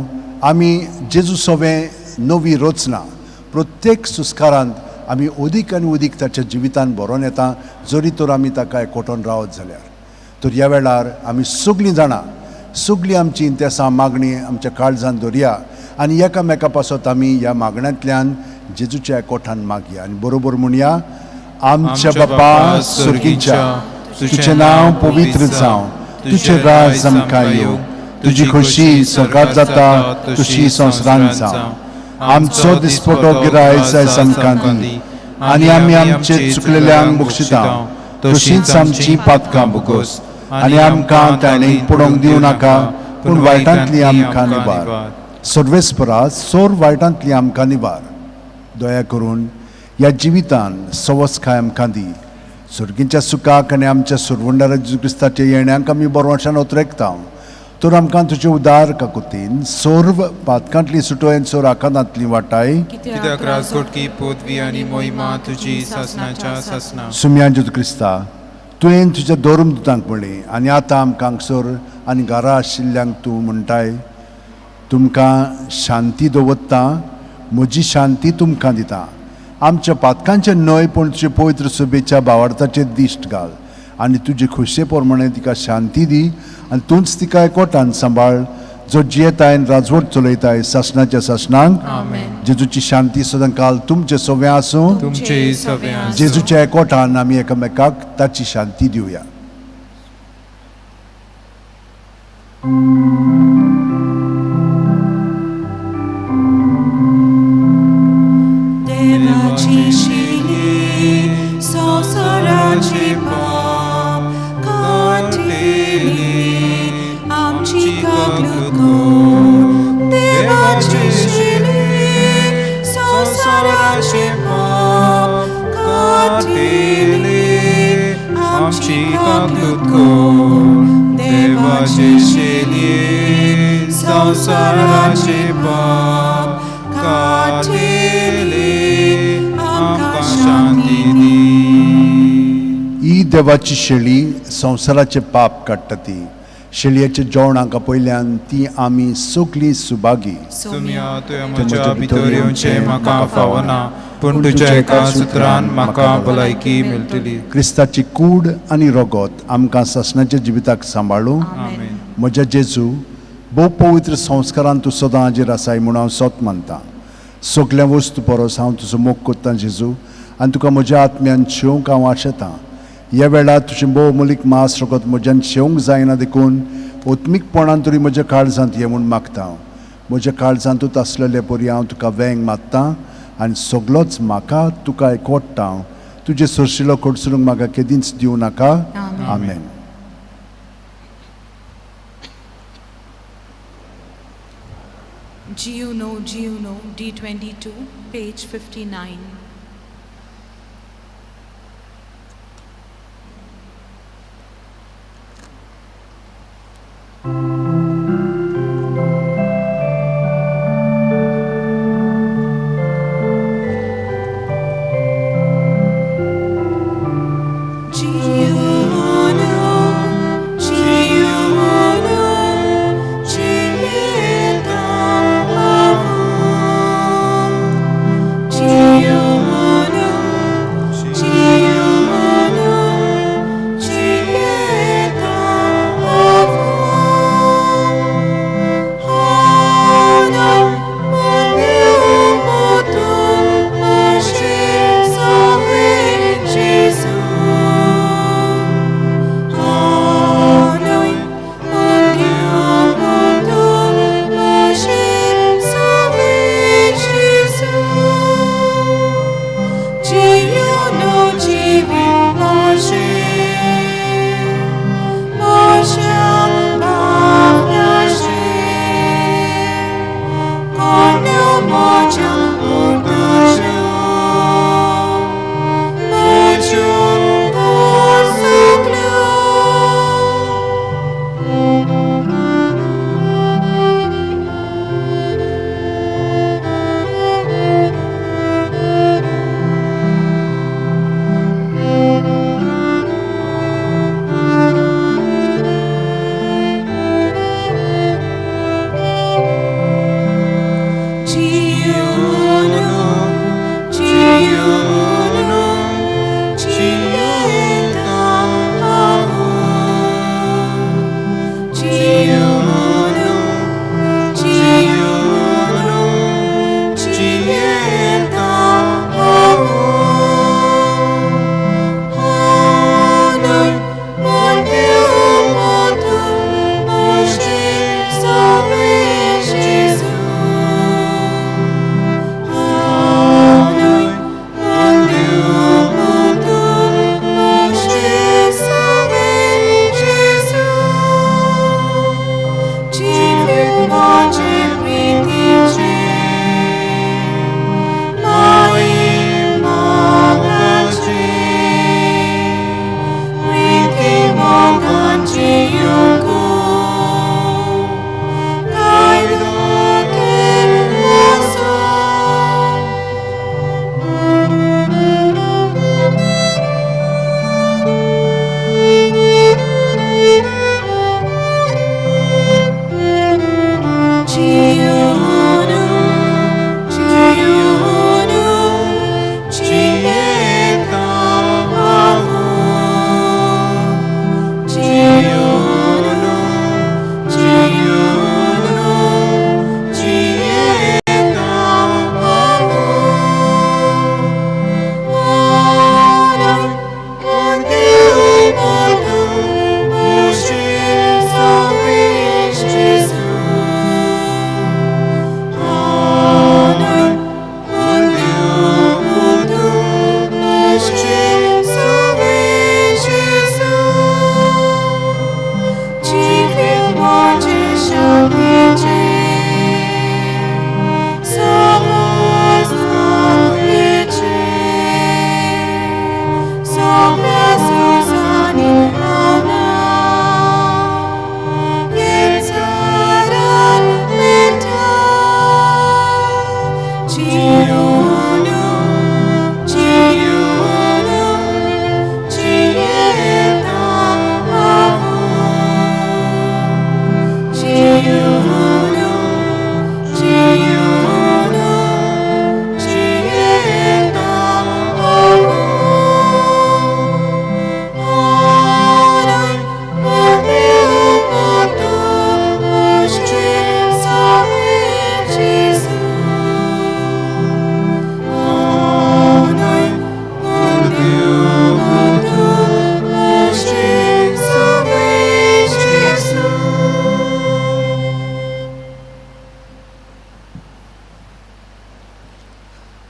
आमी जेजू सवें नवी रचना प्रत्येक सुस्कारांत आमी अदीक आनी अदीक ताच्या जिवितान भरोन येता. जरी तर आमी ताका एकवटून रावत जाल्यार तर ह्या वेळार आमी सगळीं जाणां सगळीं आमची इंतेसां मागणी आमच्या काळजान दवरया आनी एकामेका पासत आमी ह्या मागण्यांतल्यान जेजूच्या एकवटान मागया आनी बरोबर म्हणया. आमच्या बापा सर्गीच्या, तुजें नांव पवित्र जावं, तुजें राज आमकां येवं, तुजी खोशी स्वर्गात जाता तशी संवसारांत जावं. आमचो दिसपटो गिराय आयज आमकां दी आनी आमी आमचे चुकलेल्यांक बक्षिता तशींच आमची पातकां भोगोस आनी आमकां ताणें पडोवंक दिवं नाका, पूण वायटांतली आमकां निवार. सर्वेस्परा, सोर वायटांतली आमकां निवार. दया करून ह्या जिवितान सवसकाय आमकां दी. सर्गीच्या सुखाक आनी आमच्या सुरवंडारा जेजू क्रिस्ताच्या येण्याक आमी बरवशान ओतरेकता. तर आमकां तुजे उदार काकुतीन सर्व पातकांतली सुटोयन सोर आकांतांतली वाटाय. कित्याक राजकोटकी पदवी आनी मोहिमा तुजी सासणाच्या सासणा. सुम्या जेजू क्रिस्ता, तुवें तुज्या धर्म दुतांक म्हणलें आनी आतां आमकां हांगसर आनी घरा आशिल्ल्यांक तूं म्हणटाय, तुमकां शांती दवरता, म्हजी शांती तुमकां दिता. आमच्या पातकांचें न्हय पूण तुजे पवित्र सभेच्या भावार्थाचेर दिश्ट घाल आनी तुजे खोशये प्रमाणे तिका शांती दी आनी तूंच तिका एकवटान सांबाळ, जो जियेताय आनी राजवट चलयताय सासणाच्या सासणांक. जेजूची शांती सदां काल तुमचे सगळें आसूं. तुमचेय सगळें आसूं. जेजूच्या एकवटान आमी एकामेकाक ताची शांती दिवया. देवाची शिली संवसाराची पाप काडटली आमची काकलूत कर. देवाची शिली संवसाराची पाप काडटली आमची काकलूत कर. देवाचे शेली संवसाराचे पाप काडटली आमकां शांती दी. ही देवाची शेळी संवसाराचे पाप काडटा ती शेळयेच्या जेवणाक पयल्यान ती आमी सगळीं सुभागी. सुम्या, तुवें म्हज्या भितर येवचें म्हाका फावना, पूण तुज्या एका सुत्रान म्हाका भलायकी मेळटली. क्रिस्ताची कूड आनी रगत आमकां सासणाच्या जिविताक सांबाळूं. आमेन. म्हज्या जेजू, भोव पवित्र संस्कारान तूं सदां हाजीर आसाय म्हूण हांव सत मानता. सगल्या वस्तू परस हांव तुजो मोग करतां जेजू आनी तुका म्हज्या आत्म्यान शेवंक हांव आशेतां. ह्या वेळार तुजें भोव मोलीक मास रगत म्हज्यान शेवंक जायना देखून ओत्मीकपणान तरी म्हज्या काळजांत ये म्हूण मागता हांव. म्हज्या काळजांतूच आसलेले परी हांव तुका वेंग मारता आनी सगलोच म्हाका तुका एकवडटा हांव. तुजे सरशिलो कडसरूंक म्हाका केदींच दिवं नाका. आमेन. Giuno, Giuno, D22, page 59.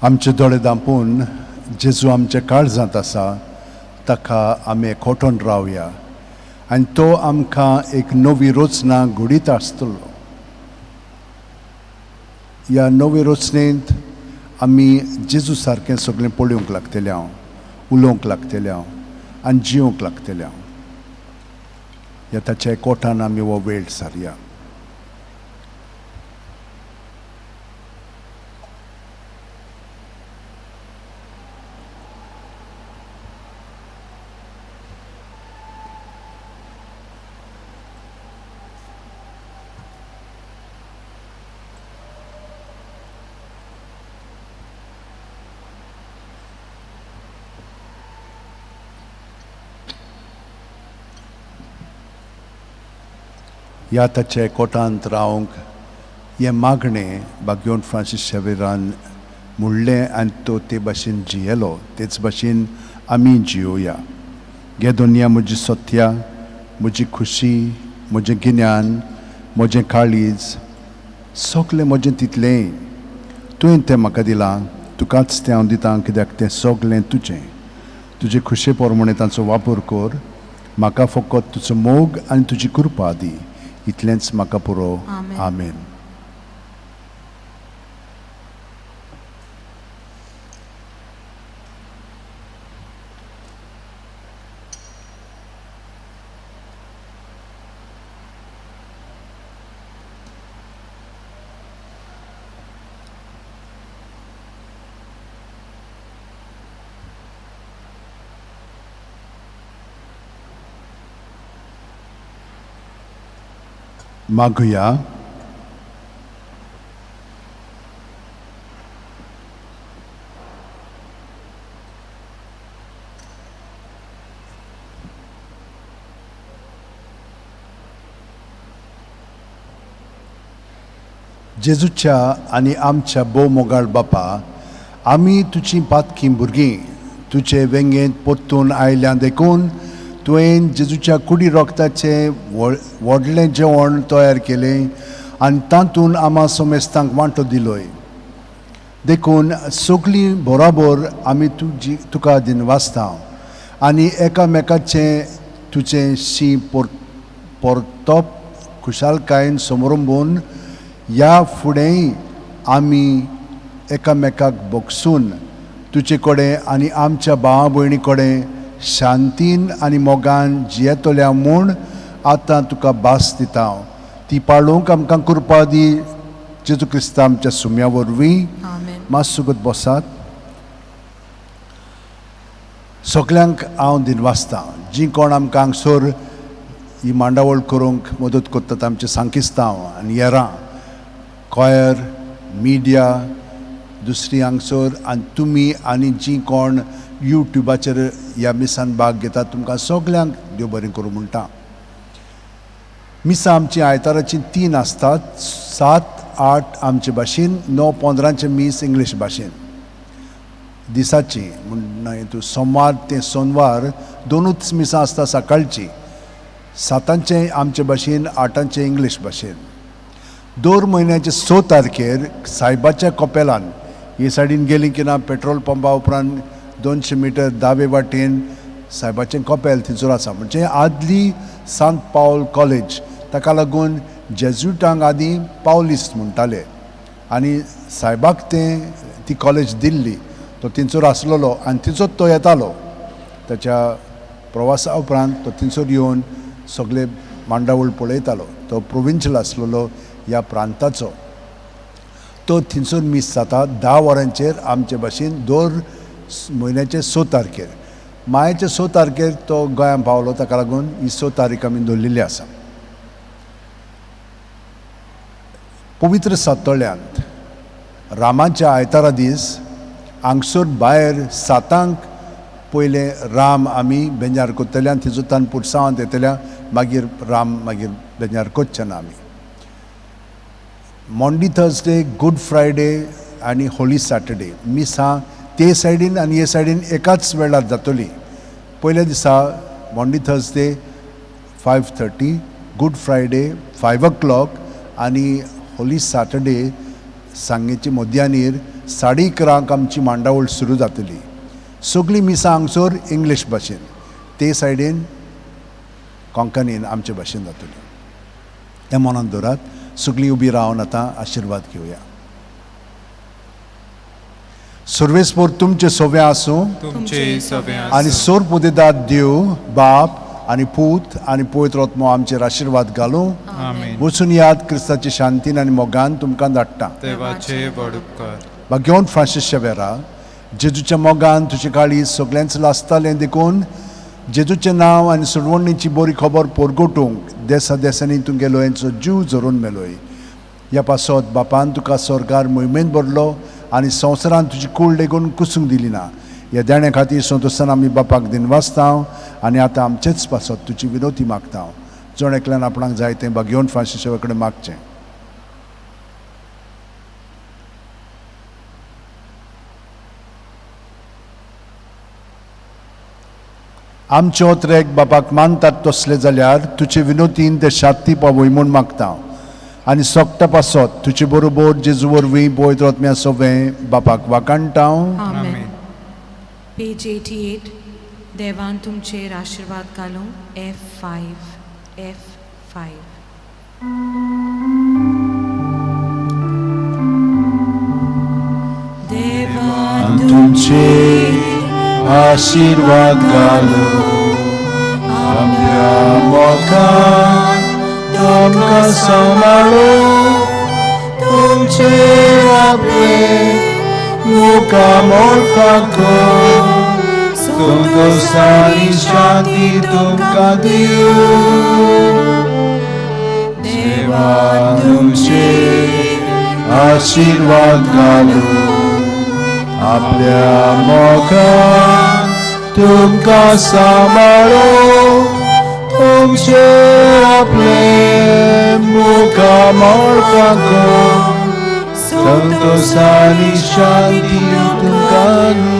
आमचे दोळे दांपून जेजू आमच्या काळजांत आसा ताका आमी एकवटून रावया आनी तो आमकां एक नवी रचना घडीत आसतलो. ह्या नवे रचनेंत आमी जेजू सारकें सगळें पळोवंक लागतले हांव, उलोवंक लागतले हांव आनी जिवंक लागतले हांव. ह्या ताच्या एकवटान आमी हो वेळ सारया. ह्या ताच्या एकवटांत रावंक हें मागणें बाग्योन फ्रांसीस शेवेरान म्हणलें आनी तो ते भाशेन जियेलो, तेच भाशेन आमी जियोया. गे दुनिया म्हजी सत्या, म्हजी खुशी, म्हजें गिन्यान, म्हजें काळीज, सगलें म्हजें तितलेंय तुवें तें म्हाका दिलां, तुकाच तें हांव दितां, कित्याक तें सगलें तुजें. तुजे खुशे प्रमाणें तांचो वापर कर, म्हाका फकत तुजो मोग आनी तुजी कृपा दी, इतलेंच म्हाका पुरो. आमेन. मागुया. जेजूच्या आनी आमच्या भोव मोगाळ बापा, आमी तुजी पातकी भुरगीं तुजे वेंगेंत परतून आयल्या देखून तुवें जेजूच्या कुडी रोगताचें व्हडलें जेवण तयार केलें आनी तातूंत आमा समेस्तांक वांटो दिलोय. देखून सगळीं बरोबर आमी तुजी तुका दिनवासता आनी एकामेकाचें तुजें शी परतप खुशालकायेन समरंबून ह्या फुडेंय आमी एकामेकाक बगसून तुजे कडेन आनी आमच्या भावा भयणी कडेन शांतीन आनी मोगान जियेतल्या म्हूण आतां तुका भास दिता. ती पाळूंक आमकां कृपा दी जेजू क्रिस्ता आमच्या सुम्या वरवीं. मातसो बसात. सगल्यांक हांव दिनवासता जीं कोण आमकां हांगसर ही मांडावळ करूंक मदत करतात, आमचे सांकिस्तांव आनी येरां, कॉयर, मिडिया, दुसरी हांगसर आनी तुमी आनी जीं कोण युट्यूबाचेर ह्या मिसान भाग घेतात तुमकां सगल्यांक देव बरें करूं म्हणटा. मिसां आमची आयताराचीं 3 आसतात, 7, 8 आमचे भाशेन, 9, 15 मीस इंग्लीश भाशेन दिसाची. म्हण तूं सोमार ते सोनवार 2 मिसां आसता सकाळची, 7 आमचे भाशेन, 8 इंग्लीश भाशेन. दर म्हयन्याचे 6 तारखेर सायबाच्या कपेलान हे सायडीन गेली की ना पेट्रोल पंपा उपरांत 200 मिटर दावे वाटेन सायबाचें कपेल थंयसर आसा, म्हणजे आदली सांत पावल कॉलेज. ताका लागून जेजुटांक आदीं पावलिस्ट म्हणटाले आनी सायबाक तें ती कॉलेज दिल्ली. तो थंयसर आसलेलो आनी थंयसर तो येतालो. ताच्या प्रवासा उपरांत तो थंयसर येवन सगळे मांडावळ पळयतालो. तो प्रोविंशियल आसलेलो ह्या प्रांताचो. तो थंयसर मीस जाता 10 वरांचेर आमचे भाशेन दर म्हयन्याचे 6 तारखेर. मायाचे 6 तारखेर तो गोंयांत पावलो, ताका लागून ही 6 तारीख आमी दवरलेली आसा. पवित्र सातोळ्यांत रामाच्या आयतारा दीस हांगसर भायर 7 पयलें राम आमी बेंजार करतले आनी थंयसर पुरसांवांत येतल्या, मागीर राम मागीर बेंजार करचे ना आमी. मॉन्डी थर्सडे, गूड फ्रायडे आनी होली सॅटरडे मिसां ते सायडीन आनी हे सायडीन एकाच वेळार जातली. पयल्या दिसा Maundy Thursday 5:30, Good Friday 5 o'clock आनी होली सॅटरडे सांगेचे मध्यानीर 11:30 आमची मांडावळ सुरू जातली. सगळीं मिसां हांगसर इंग्लीश भाशेन, ते सायडीन कोंकणीन आमचे भाशेन जातली. हें मनान दवरात. सगळीं उबी रावन आतां आशिर्वाद घेवया. सर्वेस्पोर तुमचे सोवे आसूं तुमचे सगळे आनी सोर पुदेदाद देव बाप आनी पूत आनी पवित्र आत्मो आमचेर आशिर्वाद घालूं. आमेन. वचून याद क्रिस्ताची शांतीन आनी मोगान तुमकां धाडटा. देवाचे व्हड उपकार. भाग्यवंत फ्रांसीस शेवेरा, जेजूच्या मोगान तुजे काळीज सगळ्यांच लासतालें देखून जेजूचें नांव आनी सोडवणीची बरी खबर परगटूंक देसा देसांनी तुमगेलो हेंचो जीव झरोवन मेलोय. ह्या पासत बापान तुका स्वर्गार मोहिमेंत भरलो आनी संवसारान तुजी कूड लेगून कुसूंक दिली ना. ह्या देण्या खातीर संतोशान आमी बापाक दिनवासता आनी आतां आमचेच पासत तुजी विनोती मागता. जण एकल्यान आपणाक जाय तें भाग्यवंत फ्रांसीस शेवा कडेन मागचें. आमचे ओत्रेक बापाक मानतात तसले जाल्यार तुजे विनोतीन ते शांती पावय म्हूण मागता आनी सोगटा पासत तुजे बरोबर जेजू वरवीं पवित्र आत्म्या सोवें बापाक वाखाणटा. आमेन. पेज 88. देवान तुमचेर आशिर्वाद घालूं. F5 F5. देवान तुमचे आशिर्वाद घालूं, आपल्या मोगान तुमकां सांबाळूं, तुमचे आपले मुखामळ फांकूं, संतोश आनी शांती तुमकां दिवं. देवान तुमचे आशिर्वाद घालूं, आपल्या मोगान तुमकां सांबाळूं, तुमचे आपले मुखामळ फांकूं, संतोश आनी शांती तुमकां दिवं.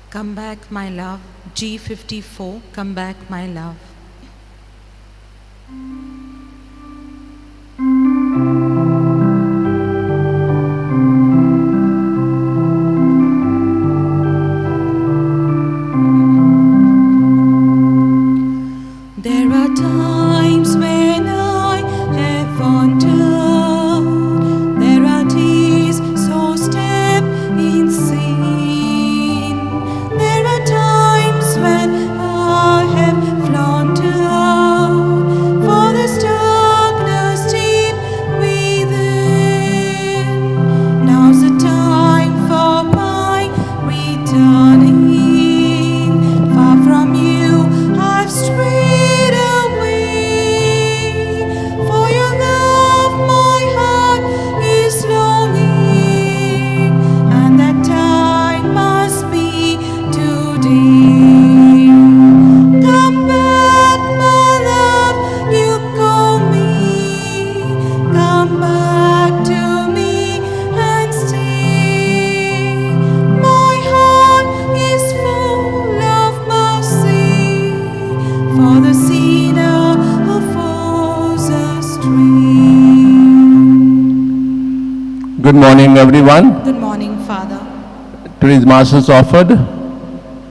Come Back My Love, G54, Come Back My Love. There are times when I have wandered, there are days so steeped in sin. There are times when I have floundered, for there's darkness deep within. Now's the time for my returning. Far from you I've strayed away. For your love my heart is longing, and that time must be today. Come back, my love, you call me. Come back to me and stay. My heart is full of mercy for the sinner who falls astray. Good morning, everyone. Good morning, Father. Today's Mass is offered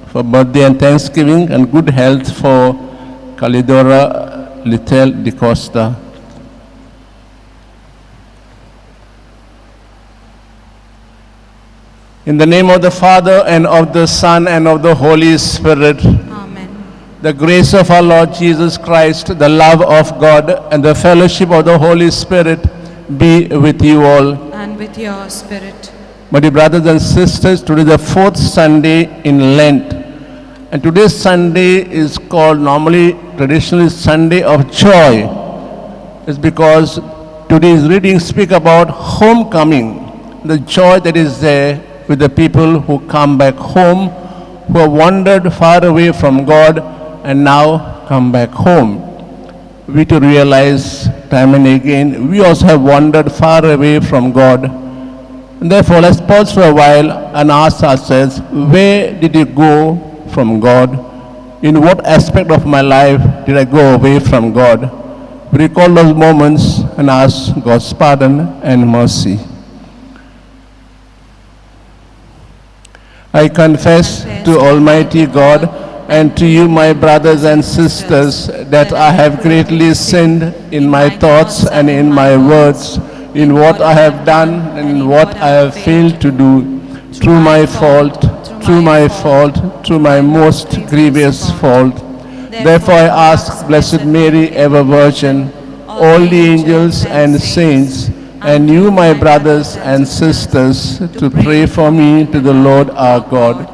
for birthday and Thanksgiving and good health for Calidora Little de Costa. In the name of the Father, and of the Son, and of the Holy Spirit. Amen. The grace of our Lord Jesus Christ, the love of God, and the fellowship of the Holy Spirit be with you all. And with your spirit. My dear brothers and sisters, today is the fourth Sunday in Lent. And today's Sunday is called normally, traditionally, Sunday of Joy. It's because today's readings speak about homecoming, the joy that is there with the people who come back home, who have wandered far away from God and now come back home. We to realize time and again, we also have wandered far away from God. And therefore, let's pause for a while and ask ourselves, where did you go from God? In what aspect of my life did I go away from God? Recall those moments and ask God's pardon and mercy. I confess to Almighty God and to you, my brothers and sisters, that I have greatly sinned in my thoughts and in my words, in what I have done and in what I have failed to do, through my fault, through my fault, through my most grievous fault. Therefore I ask Blessed Mary, ever Virgin, all the angels and saints, and you, my brothers and sisters, to pray for me to the Lord our God.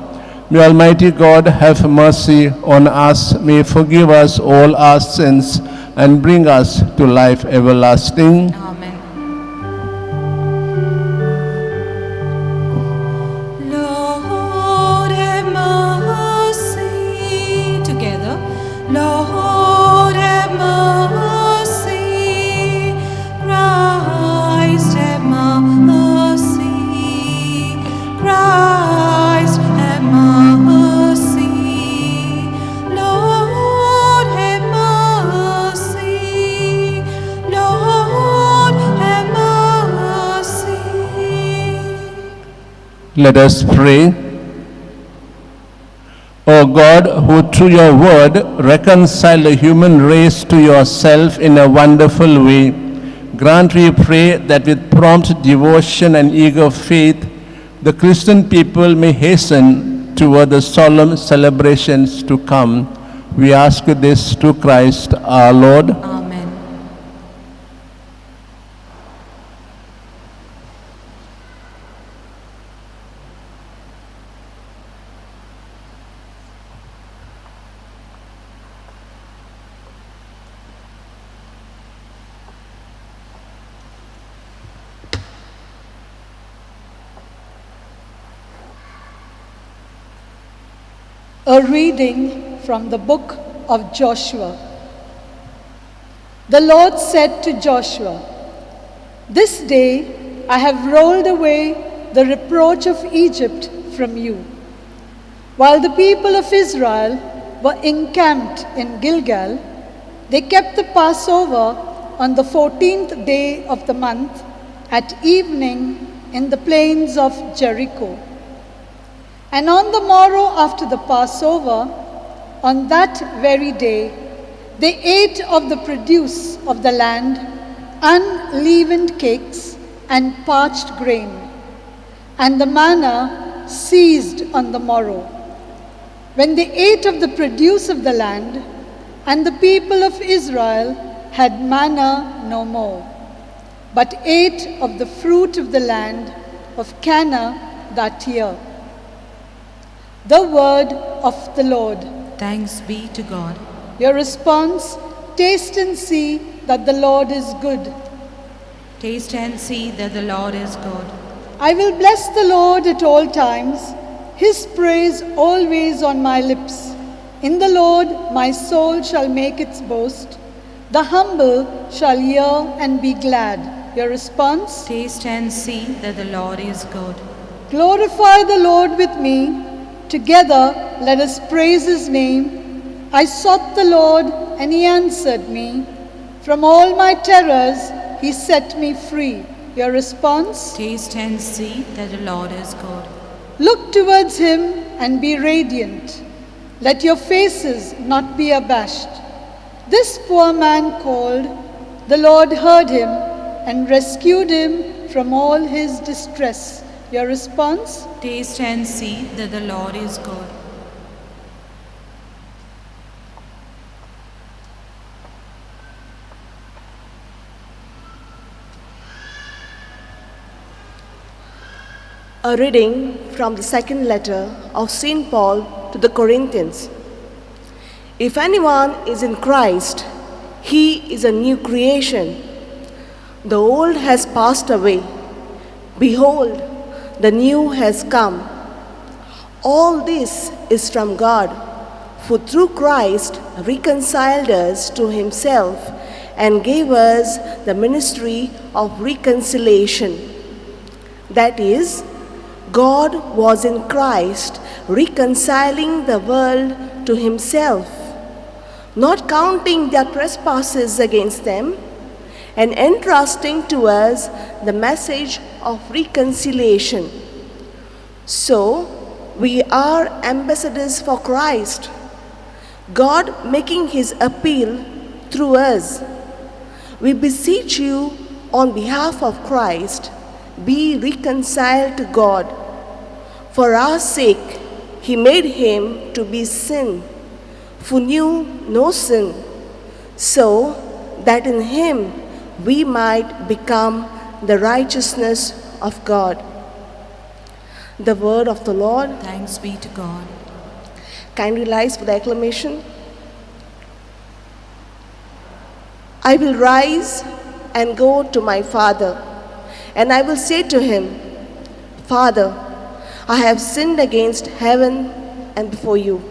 May Almighty God have mercy on us, may forgive us all our sins, and bring us to life everlasting. Amen. Lord, have mercy. Together. Lord, have mercy. Christ, have mercy. Christ, have mercy. Lord, have mercy. Lord, have mercy. Let us pray. O God, who through your word reconcile the human race to yourself in a wonderful way, grant, we pray, that with prompt devotion and eager faith, the Christian people may hasten toward the solemn celebrations to come. We ask this through Christ our Lord. Amen. A reading from the book of Joshua. The Lord said to Joshua, "This day I have rolled away the reproach of Egypt from you." While the people of Israel were encamped in Gilgal, they kept the Passover on the 14th day of the month at evening in the plains of Jericho. And on the morrow after the Passover, on that very day, they ate of the produce of the land, unleavened cakes and parched grain. And the manna ceased on the morrow. When they ate of the produce of the land, and the people of Israel had manna no more, but ate of the fruit of the land of Canaan that year. The word of the Lord. Thanks be to God. Your response, taste and see that the Lord is good. Taste and see that the Lord is good. I will bless the Lord at all times, his praise always on my lips. In the Lord my soul shall make its boast. The humble shall hear and be glad. Your response? Taste and see that the Lord is good. Glorify the Lord with me. Together let us praise his name. I sought the Lord, and he answered me. From all my terrors he set me free. Your response? Taste and see that the Lord is good. Look towards him and be radiant. Let your faces not be abashed. This poor man called, the Lord heard him and rescued him from all his distress. Your response? Taste and see that the Lord is good. A reading from the second letter of St. Paul to the Corinthians. If anyone is in Christ, he is a new creation. The old has passed away. Behold, the new has come. All this is from God, who through Christ reconciled us to himself and gave us the ministry of reconciliation. That is, God was in Christ reconciling the world to himself, not counting their trespasses against them, and entrusting to us the message of reconciliation. So, we are ambassadors for Christ, God making his appeal through us. We beseech you on behalf of Christ, be reconciled to God. For our sake, he made him to be sin, who knew no sin, so that in him we might become the righteousness of God. The word of the Lord. Thanks be to God. Kindly rise for the acclamation. I will rise and go to my father, and I will say to him, Father, I have sinned against heaven and before you.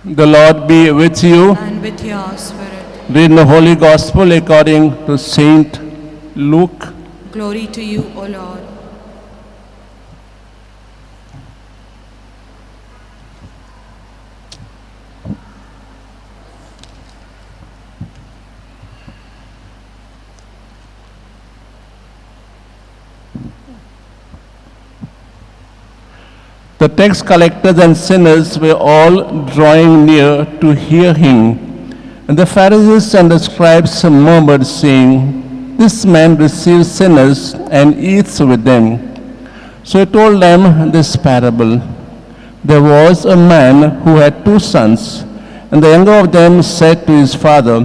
The Lord be with you. And with your spirit. Read the Holy Gospel according to Saint Luke. Glory to you, O Lord. The tax collectors and sinners were all drawing near to hear him. And the Pharisees and the scribes murmured, saying, This man receives sinners and eats with them. So he told them this parable. There was a man who had two sons, and the younger of them said to his father,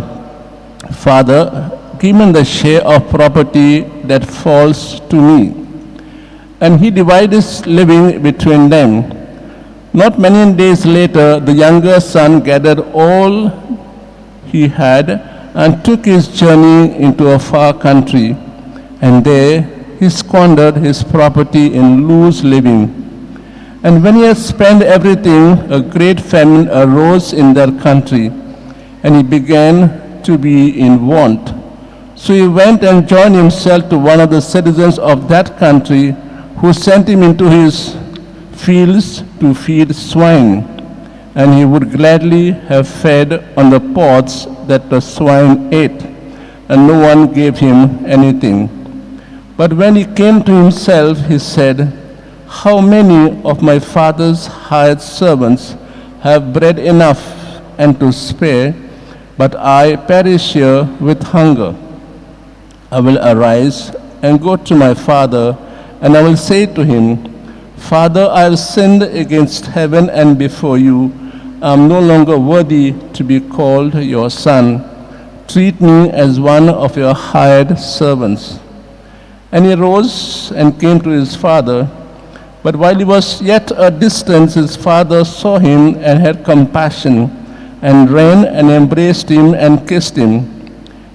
Father, give me the share of property that falls to me. And he divided his living between them. Not many days later, the younger son gathered all he had and took his journey into a far country. And there he squandered his property in loose living. And when he had spent everything, a great famine arose in their country, and he began to be in want. So he went and joined himself to one of the citizens of that country, who sent him into his fields to feed swine, and he would gladly have fed on the pods that the swine ate, and no one gave him anything. But when he came to himself, he said, How many of my father's hired servants have bread enough and to spare, but I perish here with hunger? I will arise and go to my father, and I will say to him, Father, I have sinned against heaven and before you. I am no longer worthy to be called your son. Treat me as one of your hired servants. And he rose and came to his father. But while he was yet a distance, his father saw him and had compassion, and ran and embraced him and kissed him.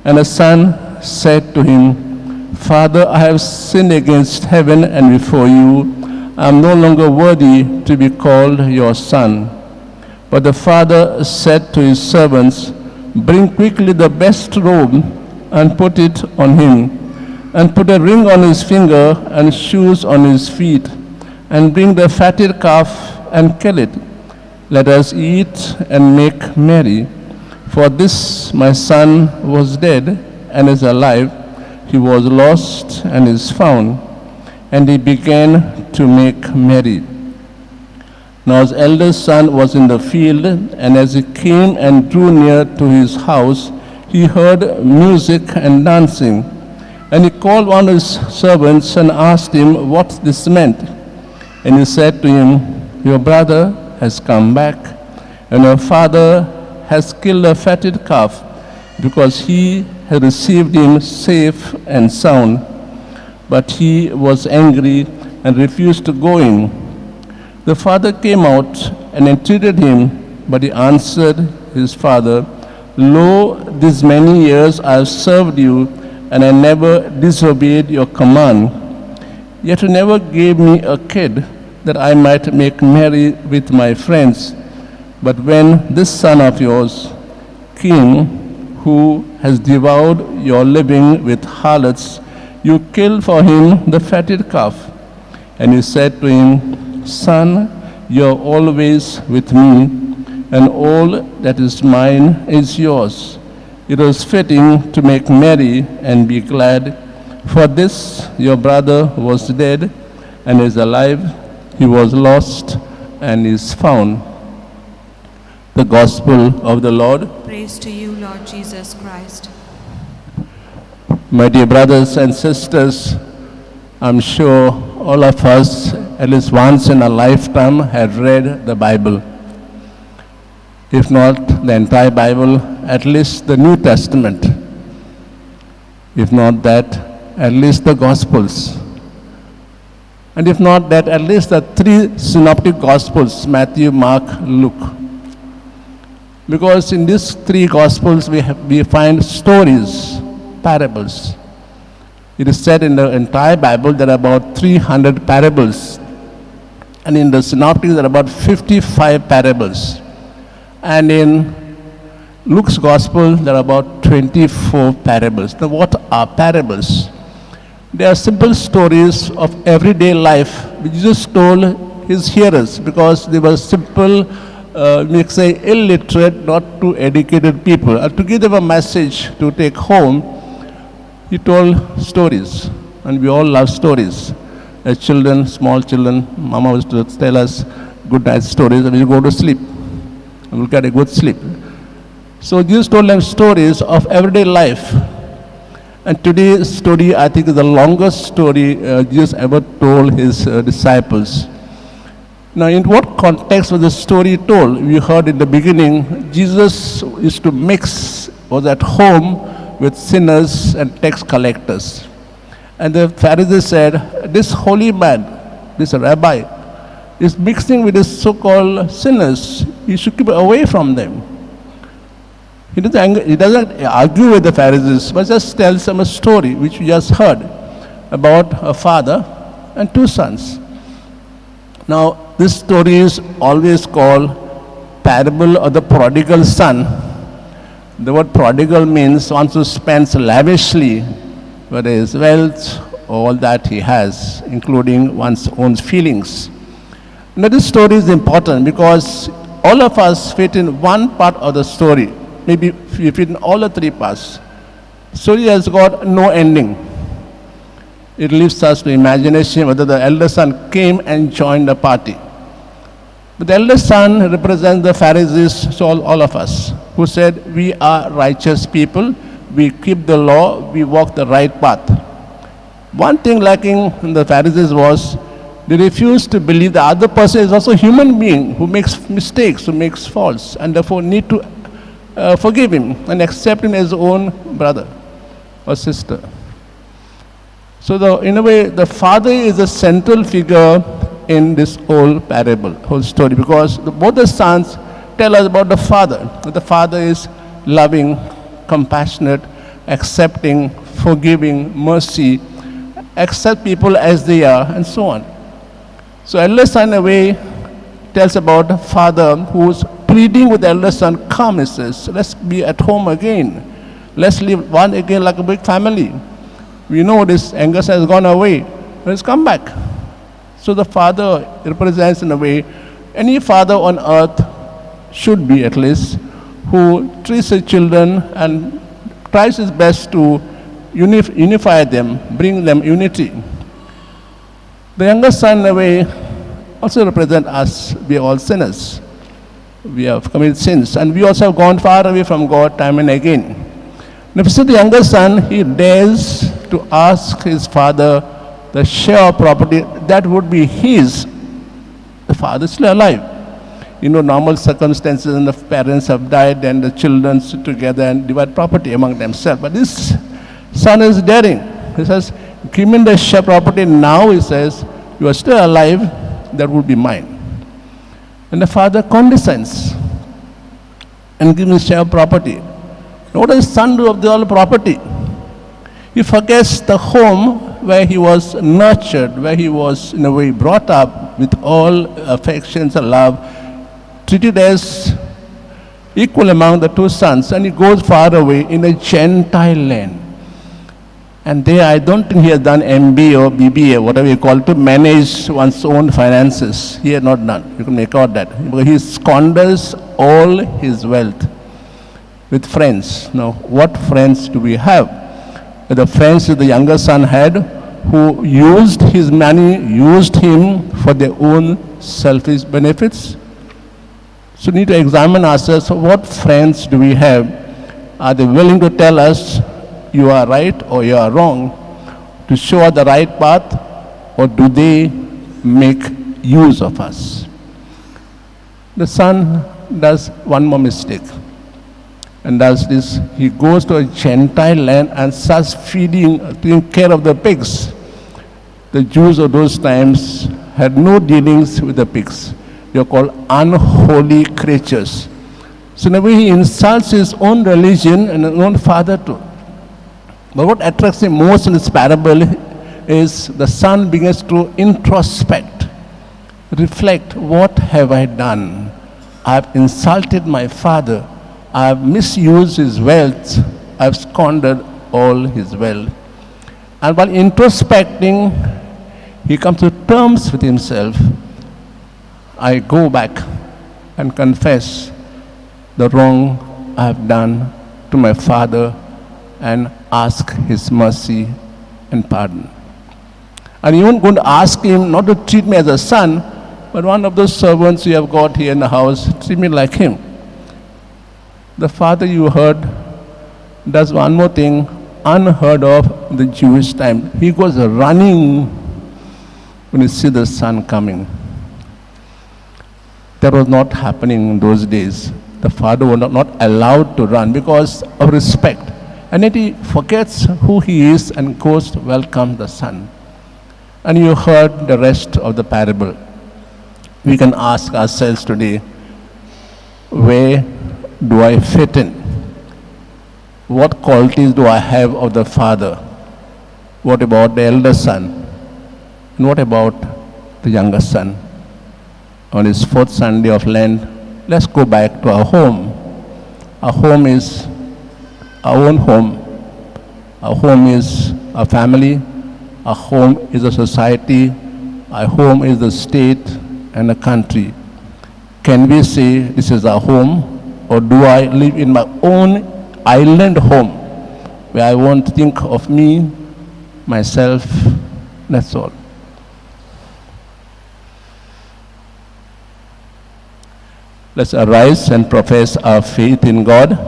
And the son said to him, Father, I have sinned against heaven and before you. I am no longer worthy to be called your son. But the father said to his servants, Bring quickly the best robe and put it on him, and put a ring on his finger and shoes on his feet, and bring the fatted calf and kill it. Let us eat and make merry. For this my son was dead and is alive. He was lost and is found. And he began to make merry. Now his eldest son was in the field, and as he came and drew near to his house, he heard music and dancing. And he called one of his servants and asked him what this meant. And he said to him, Your brother has come back, and your father has killed a fatted calf, because he had received him safe and sound. But he was angry and refused to go in. The father came out and entreated him, but he answered his father, Lo, these many years I have served you, and I never disobeyed your command. Yet you never gave me a kid that I might make merry with my friends. But when this son of yours came, who has devoured your living with harlots, you killed for him the fatted calf. And he said to him, Son, you are always with me, and all that is mine is yours. It was fitting to make merry and be glad, for this your brother was dead and is alive. He was lost and is found. The Gospel of the Lord. Praise to you, Lord Jesus Christ. My dear brothers and sisters, I'm sure all of us, at least once in a lifetime, have read the Bible. If not the entire Bible, at least the New Testament. If not that, at least the Gospels. And if not that, at least the three synoptic Gospels, Matthew, Mark, Luke. Because in these three Gospels, we find stories, parables. It is said in the entire Bible there are about 300 parables. And in the Synoptics there are about 55 parables. And in Luke's Gospel there are about 24 parables. Now what are parables? They are simple stories of everyday life which Jesus told his hearers, because they were simple, we say illiterate, not too educated people. And to give them a message to take home, he told stories, and we all love stories. As children, small children, Mama used to tell us good night stories, and we go to sleep, and we'll get a good sleep. So Jesus told them stories of everyday life. And today's story, I think, is the longest story Jesus ever told his disciples. Now, in what context was the story told? We heard in the beginning, Jesus used to mix, was at home with sinners and tax collectors. And the Pharisees said, this holy man, this rabbi, is mixing with his so-called sinners. He should keep away from them. He doesn't argue with the Pharisees, but just tells them a story, which we just heard, about a father and two sons. Now, this story is always called parable of the prodigal son. The word prodigal means one who spends lavishly, whether his wealth or all that he has, including one's own feelings. Now this story is important because all of us fit in one part of the story. Maybe we fit in all the three parts. Story has got no ending. It leaves us to imagination whether the elder son came and joined the party. But the elder son represents the Pharisees, so all of us, who said, we are righteous people, we keep the law, we walk the right path. One thing lacking in the Pharisees was they refused to believe the other person is also a human being who makes mistakes, who makes faults, and therefore need to forgive him and accept him as his own brother or sister. So in a way, the father is a central figure in this whole parable, whole story, because both the sons tell us about the father. The father is loving, compassionate, accepting, forgiving, mercy, accept people as they are, and so on. So elder son, in a way, tells about the father who's pleading with the elder son, come, he says, let's be at home again. Let's live one again like a big family. We know this younger son has gone away. Let's come back. So the father represents, in a way, any father on earth should be, at least, who treats his children and tries his best to unify them, bring them unity. The younger son, in a way, also represents us. We are all sinners. We have committed sins, and we also have gone far away from God time and again. Now, if you see the younger son, he dares to ask his father the share of property that would be his. The father is still alive. You know, normal circumstances, and the parents have died, and the children sit together and divide property among themselves. But this son is daring. He says, give me the share property now. He says, you are still alive, that would be mine. And the father condescends and gives him share property. Now, what does the son do of the all property? He forgets the home where he was nurtured, where he was in a way brought up with all affections and love, treated as equal among the two sons, and he goes far away in a Gentile land. And there, I don't think he has done MBA or BBA, whatever you call it, to manage one's own finances. He had not done. You can make out that. Because he squanders all his wealth with friends. Now, what friends do we have? The friends that the younger son had, who used his money, used him for their own selfish benefits. So we need to examine ourselves, what friends do we have? Are they willing to tell us you are right or you are wrong, to show us the right path, or do they make use of us? The son does one more mistake, and does this. He goes to a Gentile land and starts taking care of the pigs. The Jews of those times had no dealings with the pigs. They are called unholy creatures. So in a way, he insults his own religion and his own father too. But what attracts him most in this parable is the son begins to introspect, reflect, what have I done? I have insulted my father. I have misused his wealth. I have squandered all his wealth. And while introspecting, he comes to terms with himself. I go back and confess the wrong I have done to my father and ask his mercy and pardon. And even going to ask him not to treat me as a son, but one of those servants you have got here in the house, treat me like him. The father, you heard, does one more thing unheard of in the Jewish time. He goes running when he sees the son coming. That was not happening in those days. The father was not allowed to run because of respect. And yet he forgets who he is and goes to welcome the son. And you heard the rest of the parable. We can ask ourselves today, where do I fit in? What qualities do I have of the father? What about the elder son? And what about the younger son? On his fourth Sunday of Lent, let's go back to our home. Our home is our own home. Our home is our family. Our home is a society. Our home is the state. and a country. Can we say this is our home, or do I live in my own island home where I won't think of me, myself, that's all. Let's arise and profess our faith in God.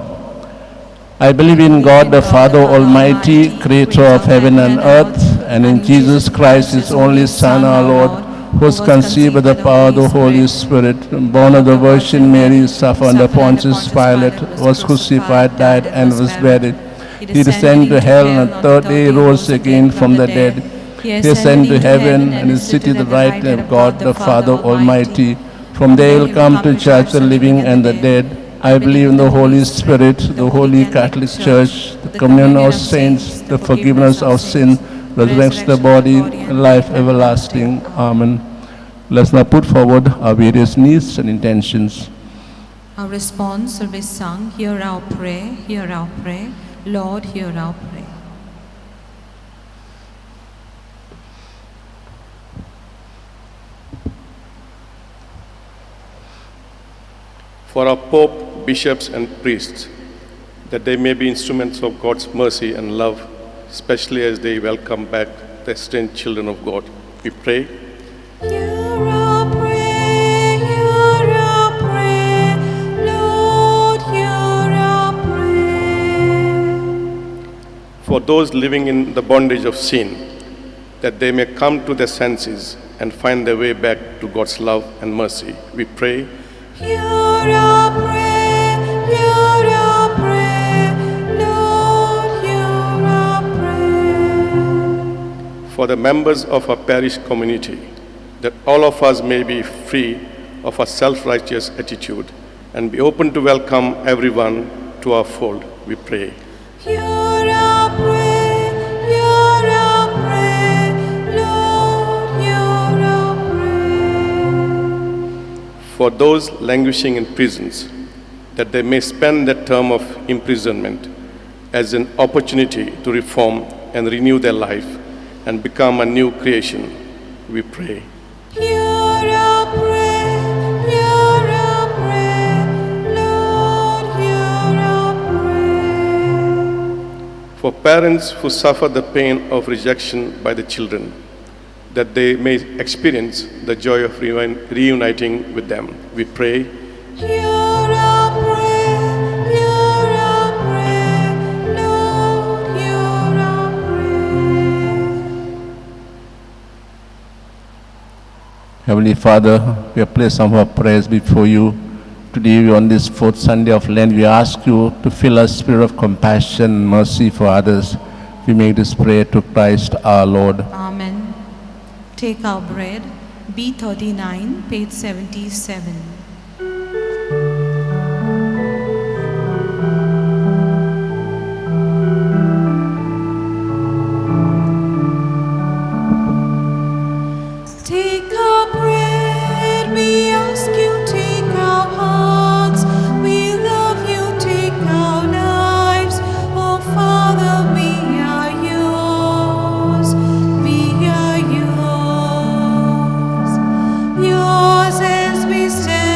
I believe in God, the Father Almighty, creator of heaven and earth, and in Jesus Christ, his only Son, our Lord, who was conceived by the power of the Holy Spirit, born of the Virgin Mary, suffered under Pontius Pilate, was crucified, died, and was buried. He descended to hell, and on the third day rose again from the dead. He ascended to heaven and is seated at the right hand of God, the Father Almighty. From there he will come to judge the living and the dead. I believe in the Holy Spirit, the Holy Catholic Church, the communion of saints, the forgiveness of sin, resurrection of the body, and life everlasting. Amen. Let's now put forward our various needs and intentions. Our response will be sung, Hear our prayer, hear our prayer, Lord, hear our prayer. For our Pope, bishops, and priests, that they may be instruments of God's mercy and love, especially as they welcome back the estranged children of God. We pray. Hear our prayer, hear our prayer, Lord, hear our prayer. For those living in the bondage of sin, that they may come to their senses and find their way back to God's love and mercy. We pray. Hear our prayer, hear our prayer, Lord, hear our prayer. For the members of our parish community, that all of us may be free of a self-righteous attitude and be open to welcome everyone to our fold, we pray. Hear our prayer, hear our prayer, Lord, hear our prayer. For those languishing in prisons, that they may spend their term of imprisonment as an opportunity to reform and renew their life and become a new creation, we pray. Hear our prayer, hear our prayer, Lord, hear our prayer. For parents who suffer the pain of rejection by the children, that they may experience the joy of reuniting with them, we pray. Hear our prayer, hear our prayer, Lord, hear our prayer. Heavenly Father, we have placed some of our prayers before you. Today, on this fourth Sunday of Lent, we ask you to fill us spirit of compassion and mercy for others. We make this prayer to Christ our Lord. Amen. Take our bread, B39, page 77. Take our bread, we ask you, take our hearts. We love you, take our lives. Oh Father, we are yours, we are yours. Yours as we stand.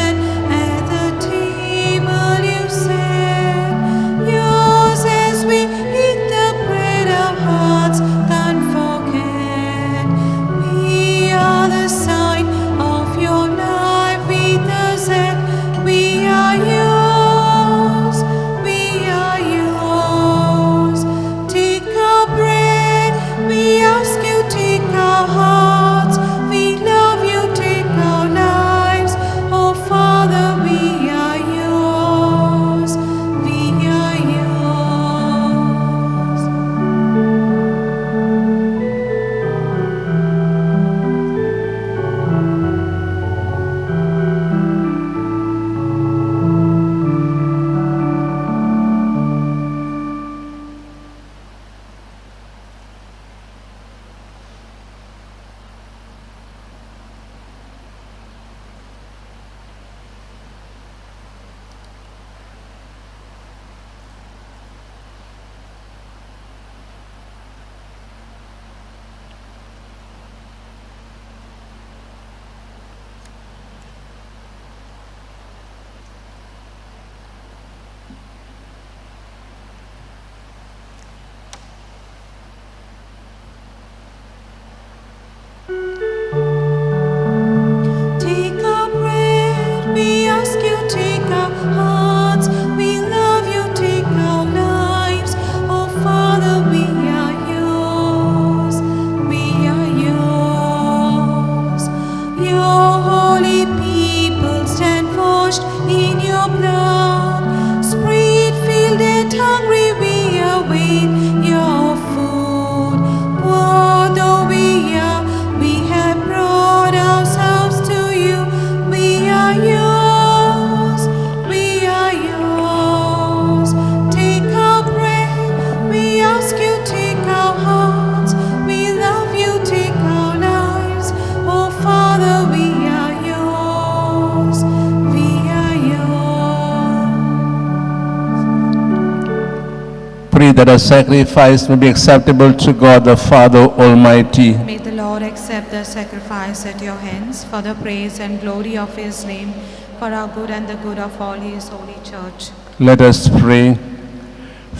Pray that our sacrifice may be acceptable to God the Father Almighty. May the Lord accept the sacrifice at your hands for the praise and glory of his name, for our good and the good of all his holy church. Let us pray.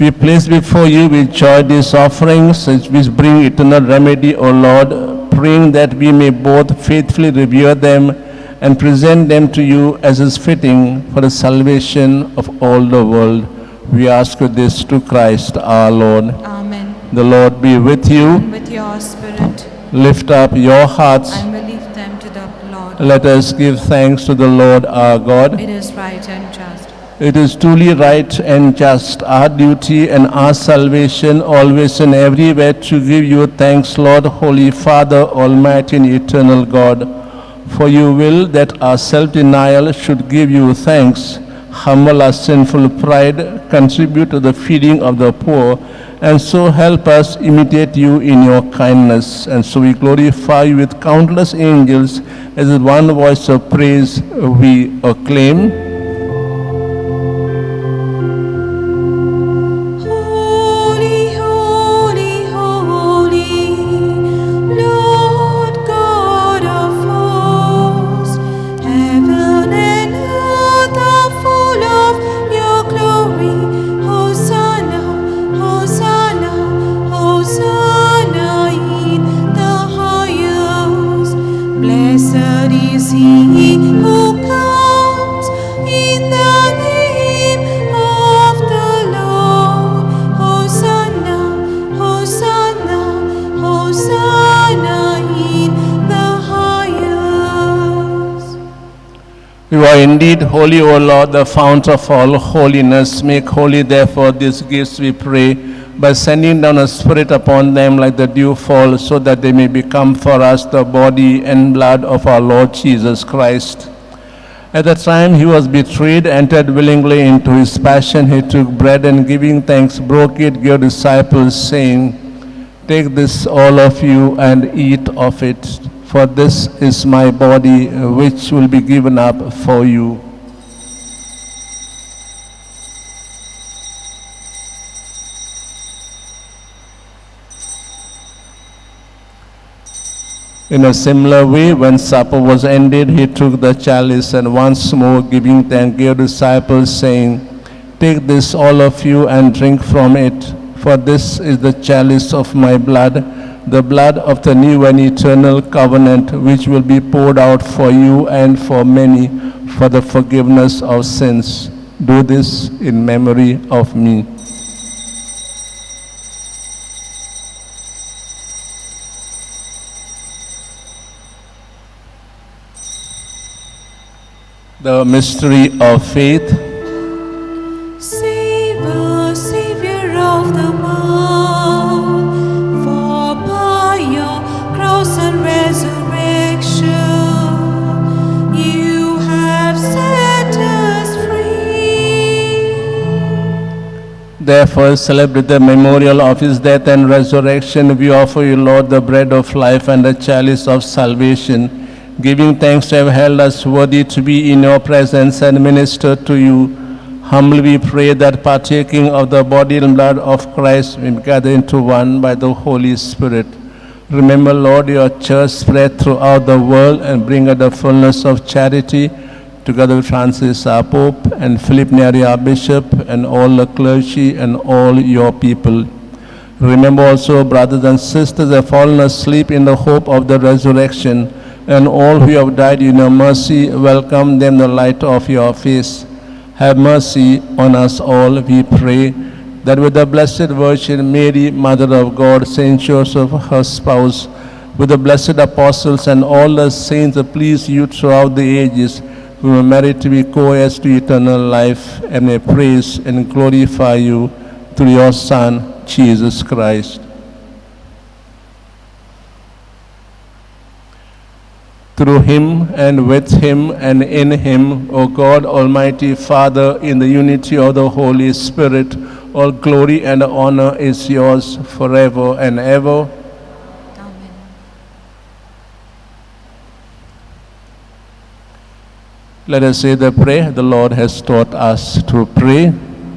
We place before you with joy these offerings, which bring eternal remedy, O Lord, praying that we may both faithfully revere them and present them to you as is fitting for the salvation of all the world. We ask you this through Christ our Lord. Amen. The Lord be with you. And with your spirit. Lift up your hearts. And we lift them to the Lord. Let us give thanks to the Lord our God. It is right and just. It is truly right and just, our duty and our salvation, always and everywhere to give you thanks, Lord, Holy Father, Almighty and eternal God. For you will that our self-denial should give you thanks, humble our sinful pride, contribute to the feeding of the poor, and so help us imitate you in your kindness. And so we glorify you with countless angels, as with one voice of praise we acclaim. Holy, holy, holy, Lord God of hosts, heaven and earth are full of your glory. Hosanna, Hosanna, Hosanna in the highest. Blessed is he who comes in the name of the Lord. Hosanna, Hosanna, Hosanna in the highest. You are indeed holy, O Lord, the fount of all holiness. Make holy, therefore, these gifts, we pray, by sending down a spirit upon them like the dew fall, so that they may become for us the body and blood of our Lord Jesus Christ. At the time he was betrayed, entered willingly into his passion, he took bread and giving thanks, broke it, gave disciples, saying, Take this, all of you, and eat of it, for this is my body, which will be given up for you. In a similar way, when supper was ended, he took the chalice and once more giving thanks, gave disciples, saying, Take this, all of you, and drink from it, for this is the chalice of my blood, the blood of the new and eternal covenant, which will be poured out for you and for many for the forgiveness of sins. Do this in memory of me. The mystery of faith. Save us, Savior of the world, for by your cross and resurrection you have set us free. Therefore, celebrate the memorial of his death and resurrection. We offer you, Lord, the bread of life and the chalice of salvation, giving thanks to have held us worthy to be in your presence and minister to you. Humbly we pray that partaking of the body and blood of Christ, we may gather into one by the Holy Spirit. Remember, Lord, your church spread throughout the world and bring her the fullness of charity, together with Francis our Pope and Philip Neri our Bishop and all the clergy and all your people. Remember also brothers and sisters who have fallen asleep in the hope of the resurrection, and all who have died in your mercy, welcome them the light of your face. Have mercy on us all, we pray, that with the Blessed Virgin Mary, Mother of God, Saint Joseph, her spouse, with the blessed apostles and all the saints that please you throughout the ages, we may merit to be co-heirs to eternal life, and may praise and glorify you through your Son, Jesus Christ. Through him and with him and in him, O God, Almighty Father, in the unity of the Holy Spirit, all glory and honor is yours forever and ever. Amen. Let us say the prayer the Lord has taught us to pray.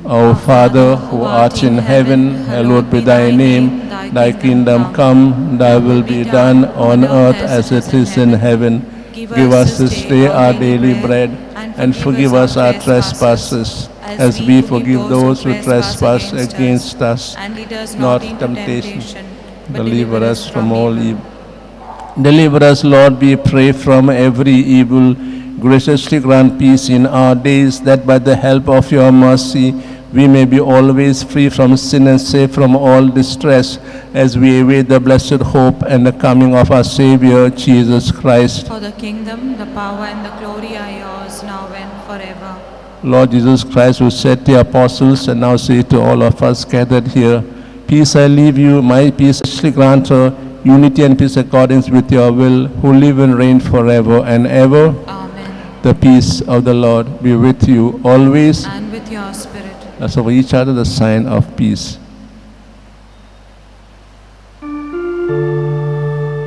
Our Father, who art in heaven, hallowed be thy name. Thy kingdom come, thy will be done on earth as it is in heaven. Give us this day our daily bread, and forgive us our trespasses, as we forgive those who trespass against us. And lead us Not not into temptation, temptation, Deliver us from all evil. Deliver us, Lord, we pray, from every evil. Graciously grant peace in our days, that by the help of your mercy we may be always free from sin and safe from all distress, as we await the blessed hope and the coming of our Savior, Jesus Christ. For the kingdom, the power, and the glory are yours, now and forever. Lord Jesus Christ, who said to your apostles and now say to all of us gathered here, Peace I leave you, my peace I grant her, unity and peace accordance with your will, who live and reign forever and ever. Amen. The peace of the Lord be with you always. And with your spirit. Let's offer each other the sign of peace.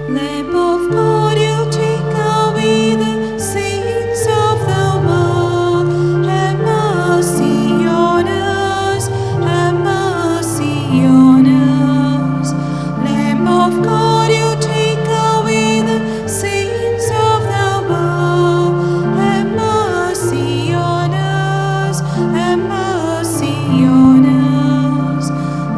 Lamb of God, you take away the sins of the world. Have mercy on us, have mercy on us. Lamb of God, you take away the sins of the world. Have mercy on us, have mercy on us.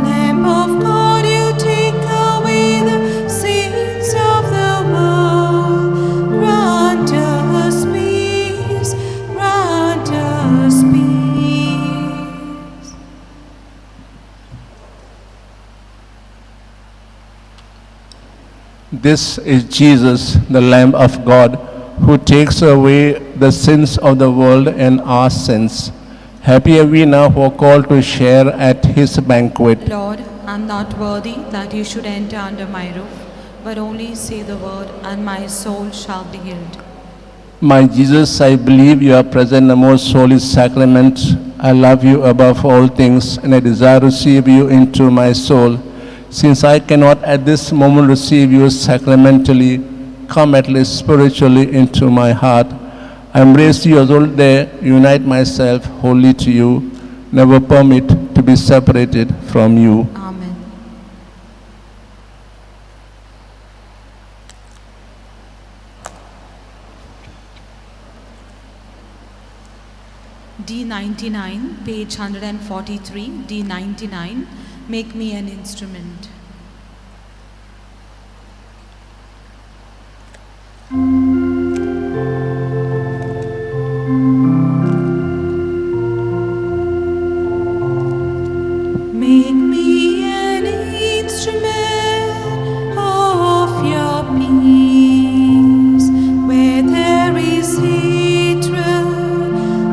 Lamb of God, you take away the sins of the world. Grant us peace, grant us peace. This is Jesus, the Lamb of God, who takes away the sins of the world and our sins. Happy are we now who are called to share at his banquet. Lord, I am not worthy that you should enter under my roof, but only say the word, and my soul shall be healed. My Jesus, I believe you are present in the most holy sacrament. I love you above all things, and I desire to receive you into my soul. Since I cannot at this moment receive you sacramentally, come at least spiritually into my heart. I embrace you as all day, unite myself wholly to you, never permit to be separated from you. Amen. D99, page 143, D99, make me an instrument. Make me an instrument of your peace. Where there is hatred,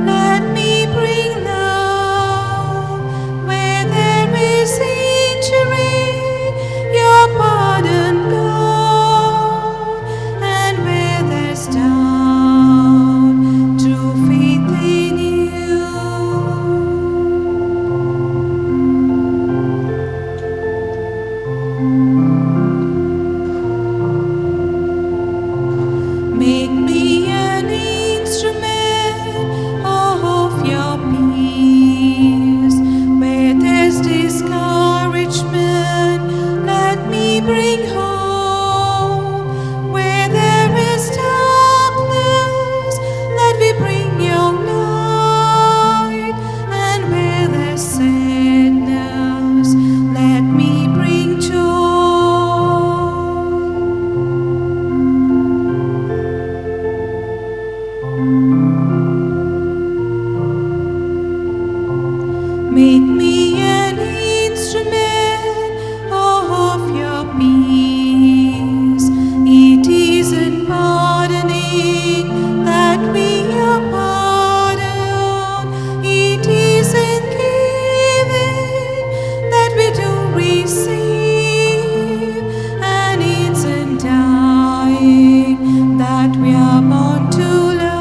let me bring love. Where there is injury, your pardon, God. And where there's doubt, true faith in you. Make me an instrument of your peace. Where there's discouragement, let me bring hope. Where there is darkness, let me bring your light. And where there's sadness, let me bring joy. Make me an instrument of your peace. It is in pardoning that we are pardoned. It is in giving that we do receive. And it's in dying that we are born to life.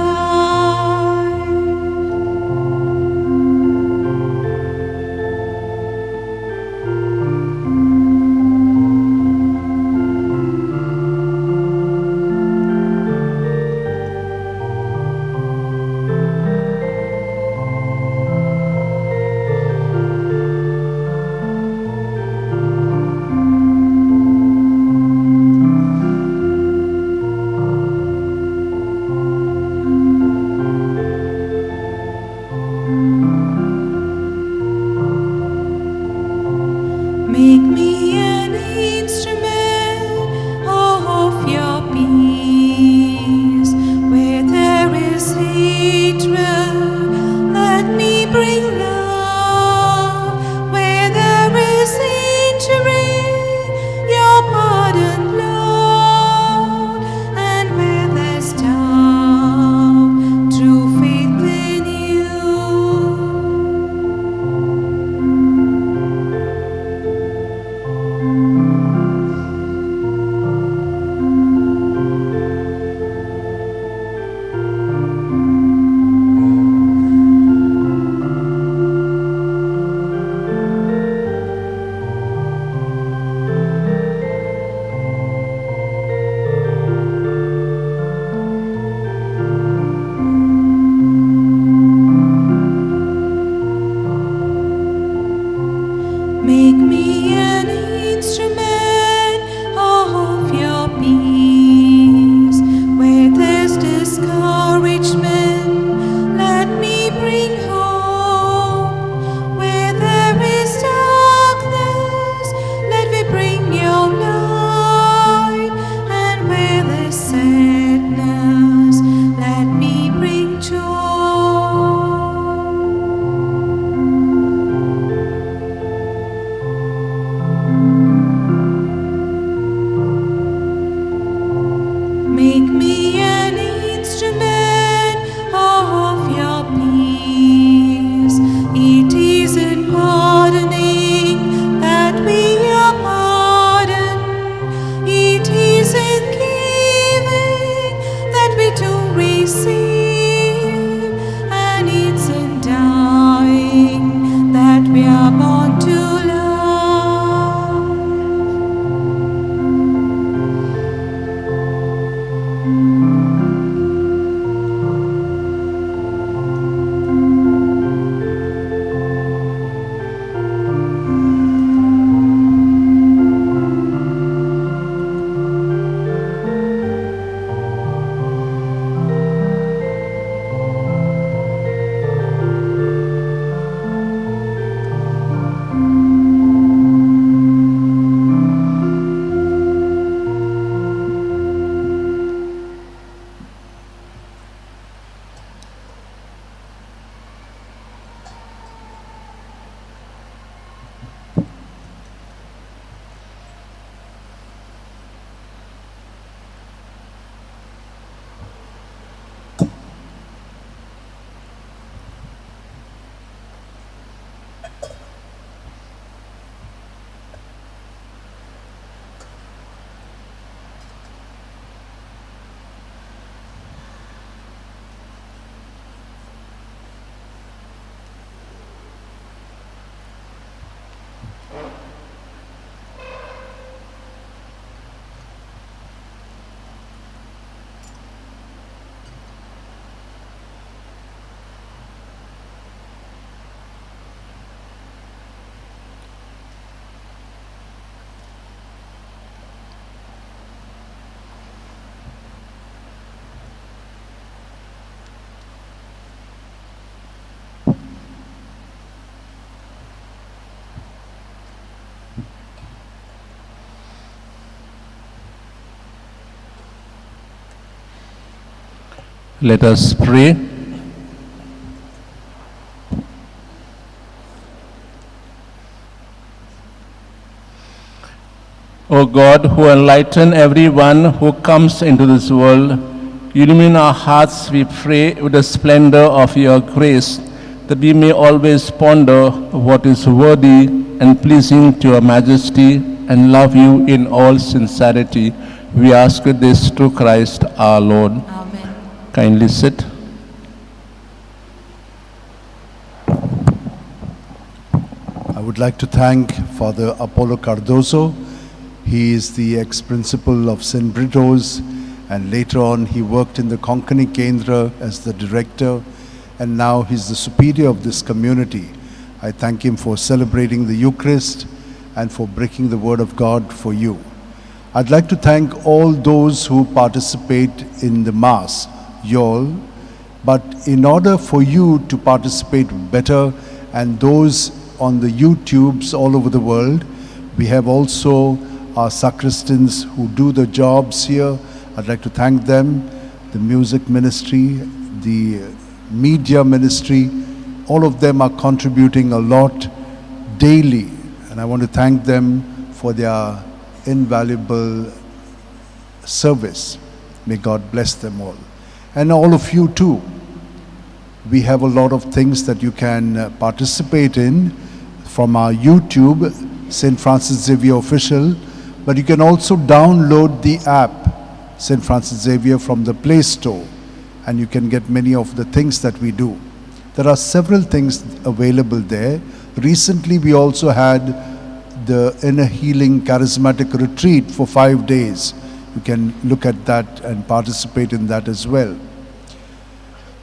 joy. Make me an instrument of your peace. It is in pardoning that we are pardoned. It is in giving that we do receive. And it's in dying that we are born to love. Let us pray. O God, who enlighten everyone who comes into this world, illumine our hearts, we pray, with the splendor of your grace, that we may always ponder what is worthy and pleasing to your majesty and love you in all sincerity. We ask this through Christ our Lord. Amen. Kindly sit. I would like to thank Father Apollo Cardozo. He is the ex-principal of St. Britto's, and later on he worked in the Konkani Kendra as the director, and now he's the superior of this community. I thank him for celebrating the Eucharist and for breaking the Word of God for you. I'd like to thank all those who participate in the Mass, y'all, but in order for you to participate better and those on the YouTubes all over the world, we have also our sacristans who do the jobs here. I'd like to thank them, the music ministry, the media ministry, all of them are contributing a lot daily, and I want to thank them for their invaluable service. May God bless them all. And all of you too. We have a lot of things that you can participate in from our YouTube, St. Francis Xavier Official, but you can also download the app, St. Francis Xavier, from the Play Store, and you can get many of the things that we do. There are several things available there. Recently, we also had the Inner Healing Charismatic Retreat for 5 days. You can look at that and participate in that as well.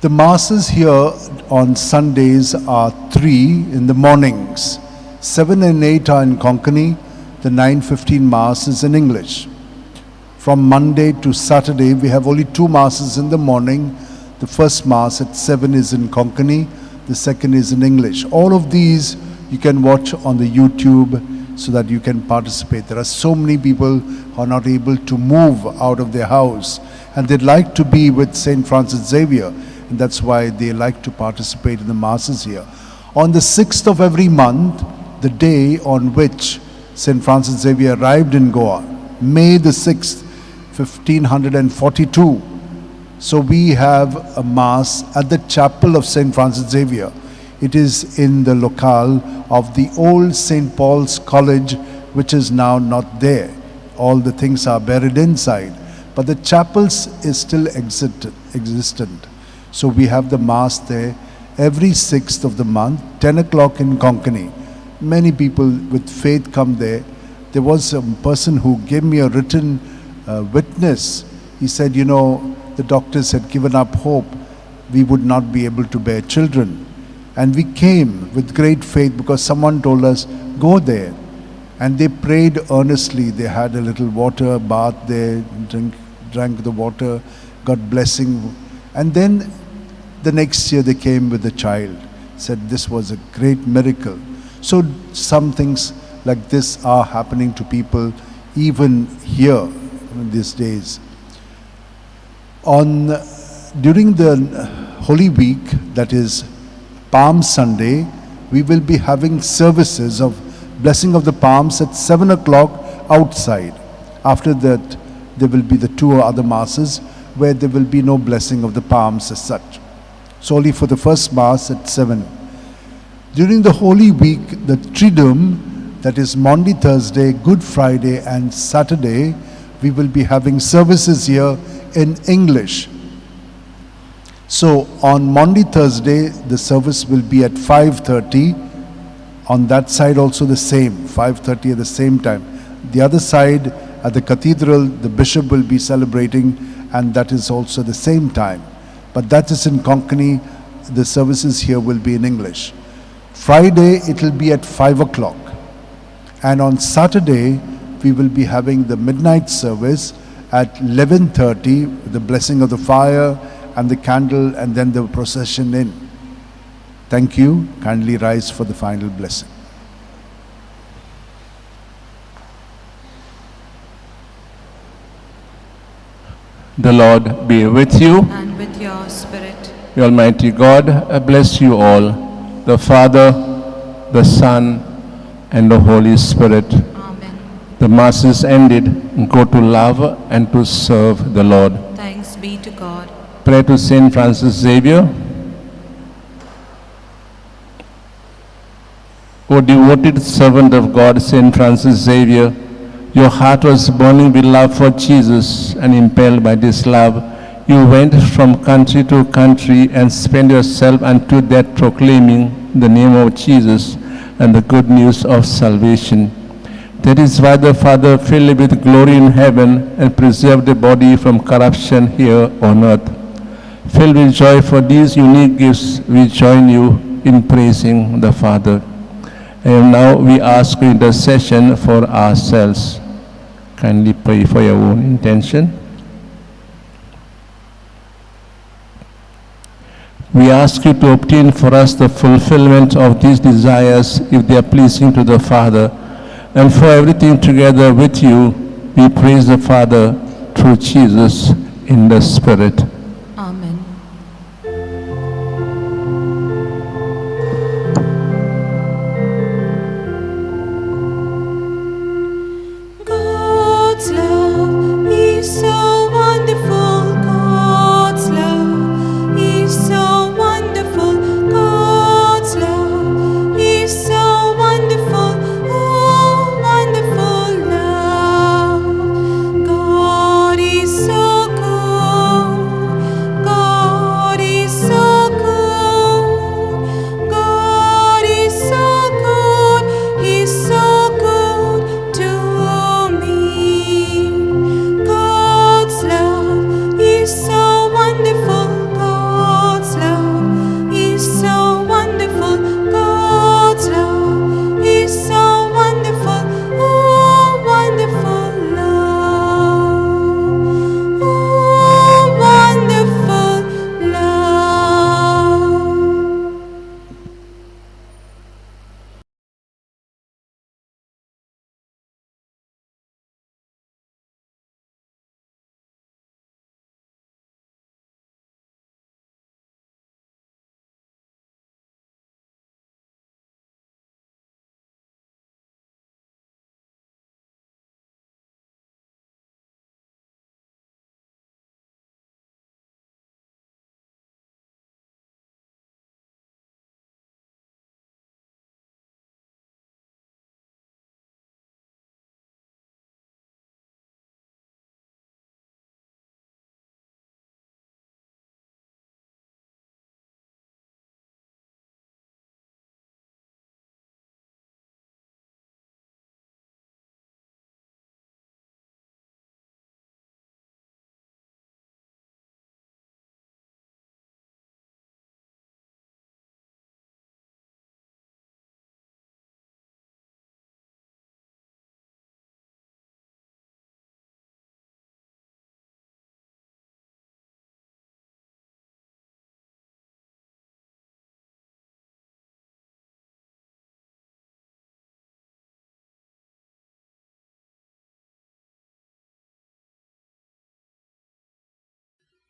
The masses here on Sundays are 3 in the mornings. 7 and 8 are in Konkani. The 9:15 Mass is in English. From Monday to Saturday, we have only 2 Masses in the morning. The first Mass at 7 is in Konkani. The second is in English. All of these you can watch on the YouTube so that you can participate. There are so many people who are not able to move out of their house and they'd like to be with St. Francis Xavier. And that's why they like to participate in the masses here. On the 6th of every month, the day on which St. Francis Xavier arrived in Goa, May the 6th, 1542. So we have a mass at the chapel of St. Francis Xavier. It is in the locale of the old St. Paul's College, which is now not there. All the things are buried inside. But the chapel is still existent. So we have the mass there every 6th of the month, 10 o'clock in Konkani. Many people with faith come there. There was a person who gave me a written witness. He said, you know, the doctors had given up hope. We would not be able to bear children. And we came with great faith because someone told us, go there. And they prayed earnestly. They had a little water bath there, drank the water, got blessing. And then the next year they came with a child, said this was a great miracle. So some things like this are happening to people even here in these days. During the Holy Week, that is Palm Sunday, we will be having services of blessing of the palms at 7 o'clock outside. After that, there will be the 2 other masses where there will be no blessing of the palms as such. Solely for the first mass at 7. During the Holy Week, the Triduum, that is Maundy Thursday, Good Friday and Saturday, we will be having services here in English. So on Maundy Thursday, the service will be at 5:30. On that side also the same, 5:30 at the same time. The other side at the cathedral, the bishop will be celebrating, and that is also the same time. But that is in Konkani. The services here will be in English. Friday, it will be at 5 o'clock. And on Saturday, we will be having the midnight service at 11:30, with the blessing of the fire and the candle, and then the procession in. Thank you. Kindly rise for the final blessing. The Lord be with you. And with your spirit. The Almighty God bless you all, the Father, the Son, and the Holy Spirit. Amen. The Mass is ended. Go to love and to serve the Lord. Thanks be to God. Pray to Saint Francis Xavier. O devoted servant of God, Saint Francis Xavier, your heart was burning with love for Jesus, and impelled by this love, you went from country to country and spent yourself unto death proclaiming the name of Jesus and the good news of salvation. That is why the Father filled you with glory in heaven and preserved the body from corruption here on earth. Filled with joy for these unique gifts, we join you in praising the Father. And now we ask your intercession for ourselves. Kindly pray for your own intention. We ask you to obtain for us the fulfillment of these desires if they are pleasing to the Father. And for everything together with you, we praise the Father through Jesus in the Spirit. Amen. God's love is so wonderful. God's love is so wonderful. God's love is so wonderful. Oh, wonderful love. God is so good.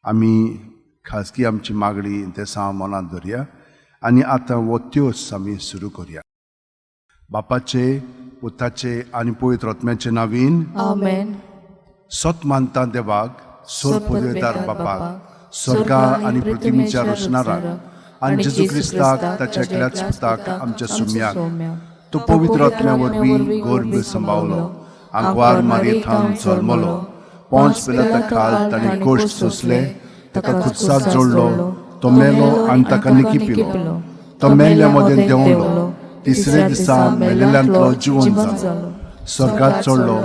आमी खाजगी आमची मागणी इंतेसांव मनांत धरया आनी आतां हो त्योस आमी सुरू करया. बापाचे, पुताचे आनी पवित्र आत्म्याचे नावीन आमेन. सत मानता देवाक, सोर पदवेदार बापाक, स्वर्गा आनी पृथ्वीच्या रचणाराक, आनी जेजू क्रिस्ताक ताच्या एकल्याच पुताक आमच्या सुम्याक, तो पवित्र आत्म्या वरवीं गर्भ सांबावलो, आंकवार मारयेथावन जल्मलो, पोंच पिलाता खाल ताणें कोश्ट सोंसले, ताका खुर्साक जोडलो, तो मेलो आनी ताका निकिपिलो, तो मेल्ल्या मदें देंवलो, तिसरे दिसा मेलेल्यांतलो जिवन जालो, स्वर्गात चडलो,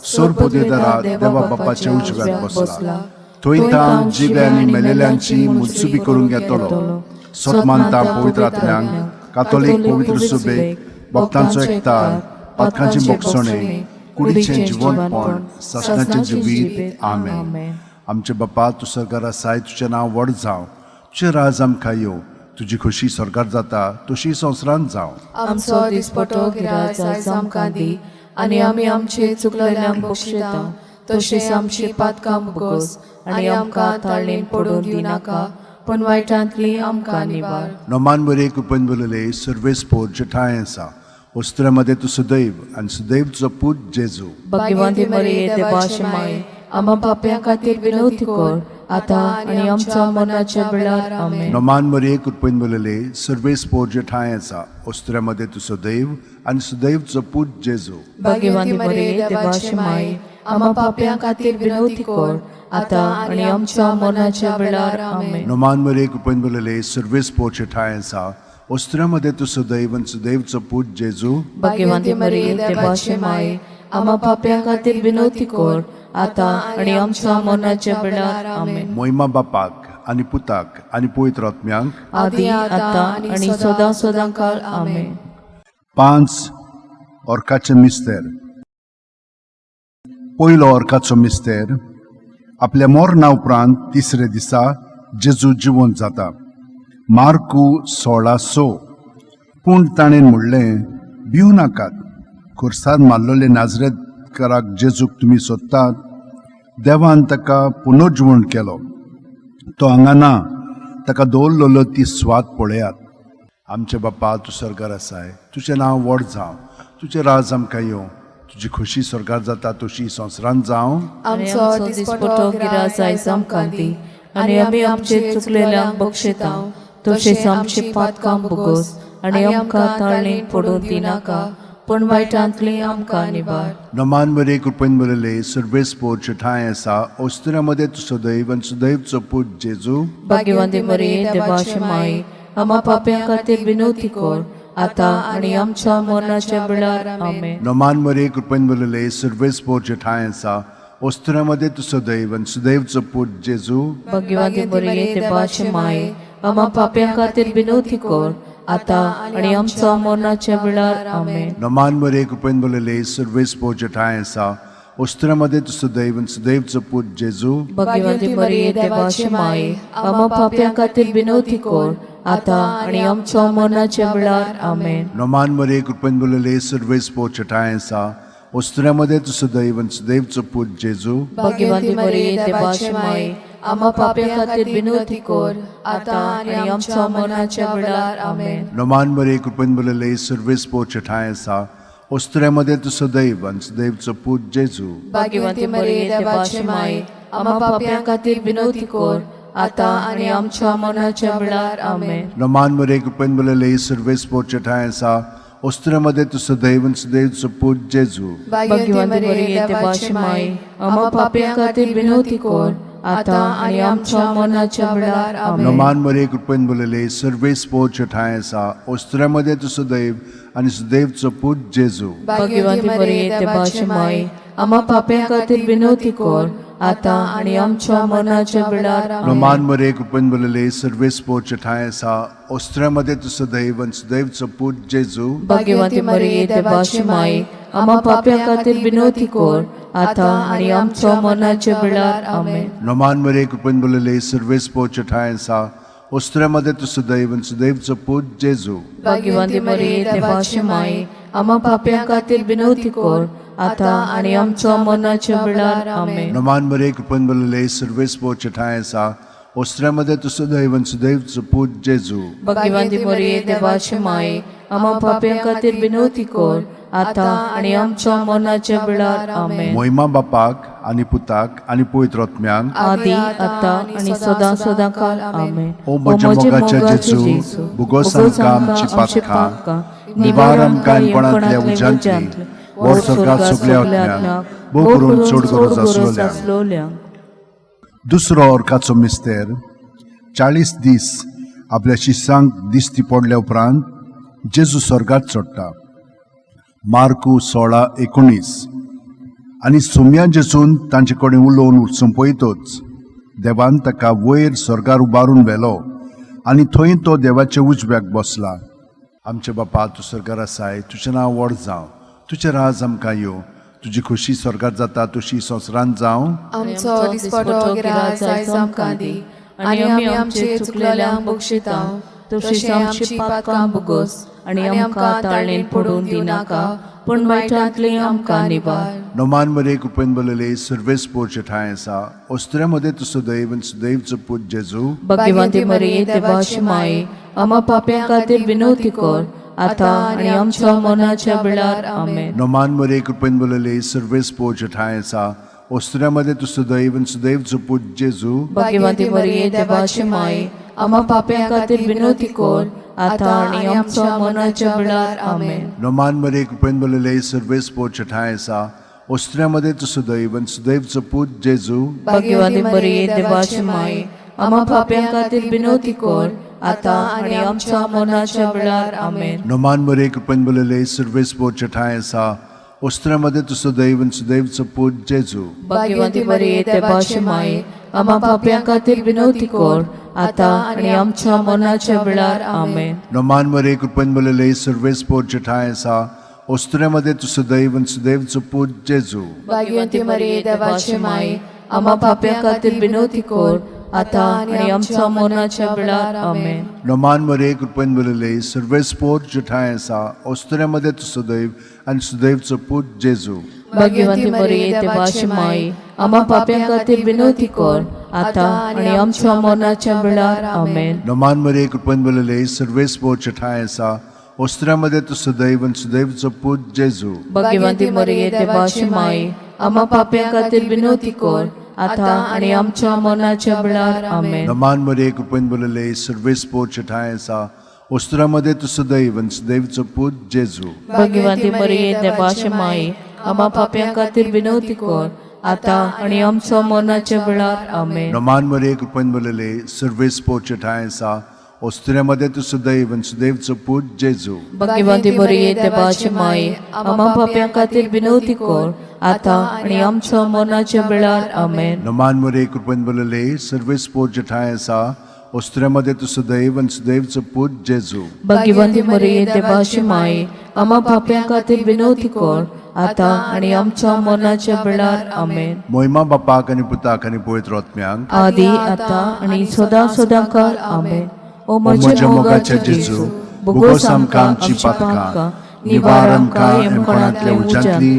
सोर पदवेदारा देवा बापाच्या उजव्यात बसला, थंय ताण जिवे आनी मेलेल्यांची मुत्सुबी करूंक येतलो. सत मानता पवित्र आत्म्यांक, कातोलीक पवित्र सुबेक, भक्तांचो एकतार, पातकांची बोगसणे, कुडीचें जिवनपण, सासणाचें जिवीत. आमेन. आमचे बापा, तूं सरकार आसाय, तुजें नांव व्हड जावं, तुजें राज आमकां येवं, तुजी खोशी स्वर्गार जाता तशी संवसारांत जावं. आमचो दिसपटो गिराज आयज आमकां दी आनी आमी आमचे चुकलेल्यांक बक्षिता तशें आमची पातकां मुगोस आनी आमकां ताळणेन पडून दिवनाका, पूण वायटांतली आमकां निवार. नोमान बरे कृपेन बरयले सर्वेस्पोर जेठाय आसा, वस्त्रा मदें तूं सुदैव आनी सुदैव तुजो पूत जेजू. भाग्यवंती मरिये, देवाचे माय, आमा पापयां खातीर विनवती कर, आतां आनी आमच्या मरणाच्या वेळार. आमेन. नोमान मरिये कृपेन बरयले सर्वेस्पोर जेठाय आसा, वस्त्रा मदें तूं सुदैव आनी सुदैव तुजो पूत जेजू. भाग्यवंती मरिये, देवाचे माय, आमा पापयां खातीर विनवती कर, आतां आनी आमच्या मरणाच्या वेळार. आमेन. नोमान मरिये कृपेन बरयले सर्वेस्पोर जेठाय आसा, वस्त्रा मदें तूं सुदैव आनी सुदैव तुजो पूत जेजू. भाग्यवंती मरिये, देवाचे माय, आमा पापयां खातीर विनवती कर, आतां आनी आमच्या मरणाच्या वेळार. आमेन. मोहिमा बापाक आनी पुताक आनी पवित्र आत्म्यांक, आदी आतां आनी सदां सदां काळ. आमेन. 5 ऑर्काचे मिस्तेर. पयलो ऑर्काचो मिस्तेर, आपल्या मरणा उपरांत तिसरे दिसा जेजू जिवंत जाता. मार्कू 16:6. पूण ताणें म्हणलें, भिवू नाकात, खुर्सार मारलेले नाजरेतकाराक जेजूक तुमी सोदतात. देवान ताका पुनर्जिवण केलो, तो हांगा ना, ताका दवरलेलो ती स्वाद पळयात. आमचे बापा, तूं स्वर्गार आसाय, तुजें नांव व्हड जावं, तुजें राज आमकां येवं, तुजी खोशी स्वर्गार जाता तशी संवसारांत जावं. आमचो दिसपटो गिराज आयज आमकां दी आनी आमी आमचे चुकलेल्यांक बक्षिता तशेंच आमची पातकां भोगोस आनी आमकां ताळणेन पडून दिनाका, पूण वायटांतली आमकां निवार. नमान मरे कृपेन बरयले सर्वेस्पोर ठांय आसा, ओस्तुऱ्या मदें तूं सदैव आनी सुदैवचो पूत जेजू. भाग्यवंती मरिये, देवाची माई, आम्हा पाप्यां खातीर विनवती कर, आतां आनी आमच्या मरणाच्या वेळार. आमेन. नमान मरे कृपेन बरयले सर्वेस्पोर ठांय आसा, ओस्तुऱ्या मदें तूं सदैव आनी सुदैवचो पूत जेजू. भाग्यवंती मरिये, देवाची माई, आम्हा पाप्यां खातीर विनवती कर, आतां आनी आमच्या मरणाच्या वेळार. आमेन. नमान मरे कृपेन बरयले सर्वेस्पोर ठांय आसा, ओस्तुऱ्या मदें तूं सदैव आनी सुदैवचो पूत जेजू. भाग्यवंती मरिये, देवाची माई, आम्हा पाप्यां खातीर विनवती कर, आतां आनी आमच्या मरणाच्या वेळार. आमेन. नमान मरे कृपेन बरयले सर्वेस्पोर ठांय आसा, ओस्तुऱ्या मदें तूं सदैव आनी सुदैवचो पूत जेजू. भाग्यवंती मरिये, देवाची माई, आम्हा पाप्यां खातीर विनवती कर, आतां आनी आमच्या मरणाच्या वेळार. आमेन. नमान मरे कृपेन बरयले सर्वेस्पोर ठांय आसा, ओस्तुऱ्या मदें तूं सदैव आनी सुदैवचो पूत जेजू. भाग्यवंती मरिये, देवाची माई, आम्हा पाप्यां खातीर विनवती कर, आतां आनी आमच्या मरणाच्या वेळार. आमेन. नमान मरे कृपेन बरयले सर्वेस्पोर ठांय आसा, ओस्तुऱ्या मदें तूं सदैव आनी सुदैवचो पूत जेजू. भाग्यवंती मरिये, देवाची माई, आम्हा पाप्यां खातीर विनवती कर, आतां आनी आमच्या मरणाच्या वेळार. आमेन. नमान मरे कृपेन बरयले सर्वेस्पोर ठांय आसा, ओस्तुऱ्या मदें तूं सदैव आनी सुदैवचो पूत जेजू. भाग्यवंती मरिये, देवाची माई, आम्हा पाप्यां खातीर विनवती कर, आतां आनी आमच्या मरणाच्या वेळार. आमेन. नमान मरे कृपेन बरयले सर्वेस्पोर ठांय आसा, ओस्तुऱ्या मदें तूं सदैव आनी सुदैवचो पूत जेजू. भाग्यवंती मरिये, देवाची माई, आम्हा पाप्यां खातीर विनवती कर, आतां आनी आमच्या मरणाच्या वेळार. आमेन. नमान मरे कृपेन बरयले सर्वेस्पोर ठांय आसा, ओस्तुऱ्या मदें तूं सदैव आनी सुदैवचो पूत जेजू. भाग्यवंती मरिये, देवाची माई, आम्हा पाप्यां खातीर विनवती कर, आतां आनी आमचो मरणाच्या वेळार. आमेन. नमान मरे, कृपेन भरलेले, सर्वेस्पोर ठांय आसा. ओस्त्र्यामध्ये तूं सदैव आनी सुदैवचो पूत जेजू. भाग्यवंती मरिये, देवाचे माये, आमा पाप्यां खातीर विनवती कर, आतां आनी आमच्या मरणाच्या वेळार. आमेन. मोहिमा बापाक आनी पुताक आनी पवित्र आत्म्याक. आदी, आतां आनी सदां सदां काल. आमेन. ओ म्हज्या मोगाच्या जेजू, भुगोस आमकां आमची पातकां, निवार आमकां कोणांतल्या उज्यांतली, वर स्वर्गात सगल्या आत्म्यांक, भोव करून चड गरज आसलोल्यांक. दुसरो अर्काचो मिस्तेर. 40 दीस आपल्या शिसांक दिश्टी पडल्या उपरांत जेजू स्वर्गात चडटा. मार्कू 16:19. आनी सोम्या जेजून तांचे कडेन उलोवन सोंपयतच देवान ताका वयर स्वर्गार उबारून व्हेलो आनी थंय तो देवाच्या उजव्याक बसला. आमचे बापा, तूं स्वर्गार आसाय, तुजें नांव व्हड जावं, तुजें राज आमकां येवं, तुजी खोशी स्वर्गार जाता तशी संवसारांत जावं. आमचो दिसपटो गिराज आयज आमकां दी आनी आमी आमचे चुकलेल्यांक बक्षिता तशीच आमची पातकां भोगोस आनी आमकां ताळणेन पडून दिनाका, पूण वायटांतली आमकां निवार. नोमान मरे, कृपेन बरलेले, सर्वेस्पोरचे ठांय आसा. ओस्त्र्या मदें तूं सदैव आनी सुदैवचो पूत जेजू. भाग्यवंती मरिये, देवाची माये, आमा पाप्यां खातीर विनवती कर, आतां आनी आमच्या मरणाच्या वेळार. आमेन. नोमान मरे, कृपेन बरलेले, सर्वेस्पोरचे ठांय आसा. ओस्त्र्या मदें तूं सदैव आनी सुदैवचो पूत जेजू. भाग्यवंती मरिये, देवाची माये, आमा पाप्यां खातीर विनवती कर, आतां आनी आमच्या मरणाच्या वेळार. आमेन. नोमान मरे, कृपेन बरलेले, सर्वेस्पोरचे ठांय आसा. ओस्त्र्या मदें तूं सदैव आनी सुदैवचो पूत जेजू. भाग्यवंती मरिये, देवाची माये, आमा पाप्यां खातीर विनवती कर, आतां आनी आमच्या मरणाच्या वेळार. आमेन. नोमान मरे, कृपेन बरलेले, सर्वेस्पोरचे ठांय आसा. ओस्त्र्या मदें तूं सदैव आनी सुदैवचो पूत जेजू. भाग्यवंती मरिये, देवाची माये, आमा पाप्यां खातीर विनवती कर, आतां आनी आमच्या मरणाच्या वेळार. आमेन. नोमान मरे, कृपेन बरलेले, सर्वेस्पोरचे ठांय आसा. ओस्त्र्या मदें तूं सदैव आनी सुदैवचो पूत जेजू. भाग्यवंती मरिये, देवाची माये, आमा पाप्यां खातीर विनवती कर, आतां आनी आमच्या मरणाच्या वेळार. आमेन. नोमान मरे, कृपेन बरलेले, सर्वेस्पोर ठांय आसा. ओस्त्र्या मदें तूं सदैव आनी सुदैवचो पूत जेजू. भाग्यवंती मरिये, देवाची माये, आमा पाप्यां खातीर विनवती कर, आतां आनी आमच्या मरणाच्या वेळार. आमेन. नोमान मरे, कृपेन बरलेले, सर्वेस्पोर ठांय आसा. ओस्त्र्या मदें तूं सदैव आनी सुदैवचो पूत जेजू. भाग्यवंती मरिये, देवाची माये, आमा पाप्यां खातीर विनवती कर, आतां आनी आमच्या मरणाच्या वेळार. आमेन. नोमान मरे, कृपेन बरलेले, सर्वेस्पोर ठांय आसा. ओस्त्र्या मदें तूं सदैव आनी सुदैवचो पूत जेजू. भाग्यवंती मरिये, देवाची माये, आमा पाप्यां खातीर विनवती कर, आतां आनी आमच्या मरणाच्या वेळार. आमेन. नोमान मरे, कृपेन बरलेले, सर्वेस्पोर ठांय आसा. ओस्त्र्या मदें तूं सदैव आनी सुदैवचो पूत जेजू. भाग्यवंती मरिये, देवाची माये, आमा पाप्यां खातीर विनवती कर, आतां आनी आमच्या मरणाच्या वेळार. आमेन. नोमान मरे, कृपेन बरलेले, सर्वेस्पोर ठांय आसा. ओस्त्र्या मदें तूं सदैव आनी सुदैवचो पूत जेजू. भाग्यवंती मरिये, देवाची माये, आमा पाप्यां खातीर विनवती कर, आतां आनी आमच्या मरणाच्या वेळार. आमेन. मोहिमा बापाक आनी पुताक आनी पवित्र आत्म्याक. आदी, आतां आनी सदां सदां काल. आमेन. ओ म्हज्या मोगाच्या जेजू, भोगोस आमकां आमची पातकां, निवार आमकां यमकोणांतल्या उज्यांतली,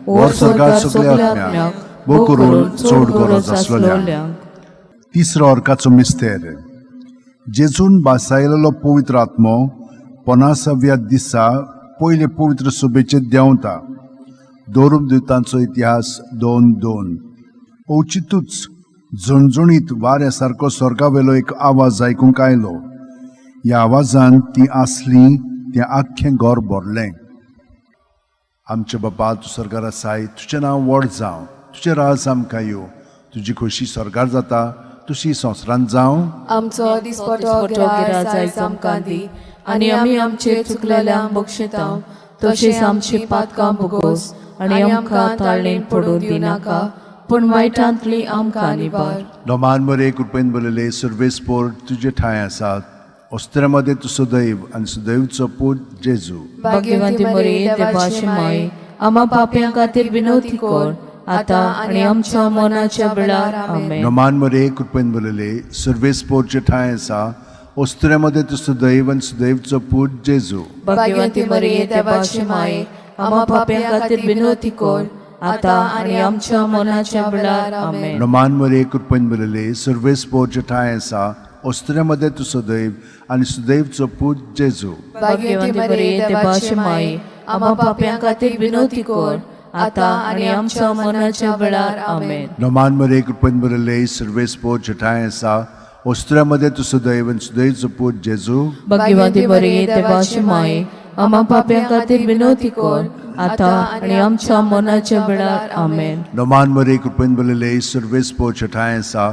वर स्वर्गात सगल्या आत्म्यांक, भोव करून चड गरज आसलोल्यांक. तिसरो अर्काचो मिस्तेर. जेजून बासायलेलो पवित्र आत्मो 50व्या दिसा पयले पवित्र सभेचेर देंवता. दोरुम दुतांचो इतिहास 2:2. अवचितूच झणझणीत वाऱ्या सारको स्वर्गावेलो एक आवाज आयकूंक आयलो. ह्या आवाजान ती आसली तें आख्खें घर भरलें. आमचे बापा, तूं स्वर्गार आसाय, तुजें नांव व्हड जावं, तुजें राज आमकां येवं, तुजी खोशी स्वर्गार जाता तशी संवसारांत जावं. आमचो दिसपटो गिराज आयज आमकां दी आनी आमी आमचे चुकलेल्यांक बक्षिता तशीच आमची पातकां भोगोस आनी आमकां ताळणेन पडून दिनाका, पूण वायटांतली आमकां निवार. नोमान मरे, कृपेन बरलेले, सर्वेस्पोर तुजे ठांय आसात. ओस्त्र्या मदें तूं सदैव आनी सुदैवचो पूत जेजू. भाग्यवंती मरिये, देवाची माये, आमा पाप्यां खातीर विनवती कर, आतां आनी आमच्या मरणाच्या वेळार. आमेन. नोमान मरे, कृपेन बरलेले, सर्वेस्पोरचे ठांय आसा. ओस्त्र्या मदें तूं सदैव आनी सुदैवचो पूत जेजू. भाग्यवंती मरिये, देवाची माये, आमा पापयां खातीर विनवती कर आतां आनी आमच्या मनाच्या वेळार. आमेन. नमान मरे कृपेन बरले सर्वेस्पोर जेठांय आसा, ओस्त्र्यामध्ये तूं सदैव आनी सुदैवचो पूत जेजू. भाग्यवंती मरिये, देवाची माई, आमा पापयां खातीर विनवती कर आतां आनी आमच्या मनाच्या वेळार. आमेन. नमान मरे कृपेन बरले सर्वेस्पोर जेठांय आसा, ओस्त्र्यामध्ये तूं सदैव आनी सुदैवचो पूत जेजू. भाग्यवंती मरिये, देवाची माई, आमा पापयां खातीर विनवती कर आतां आनी आमच्या मनाच्या वेळार. आमेन. नमान मरे कृपेन बरले सर्वेस्पोर जेठांय आसा,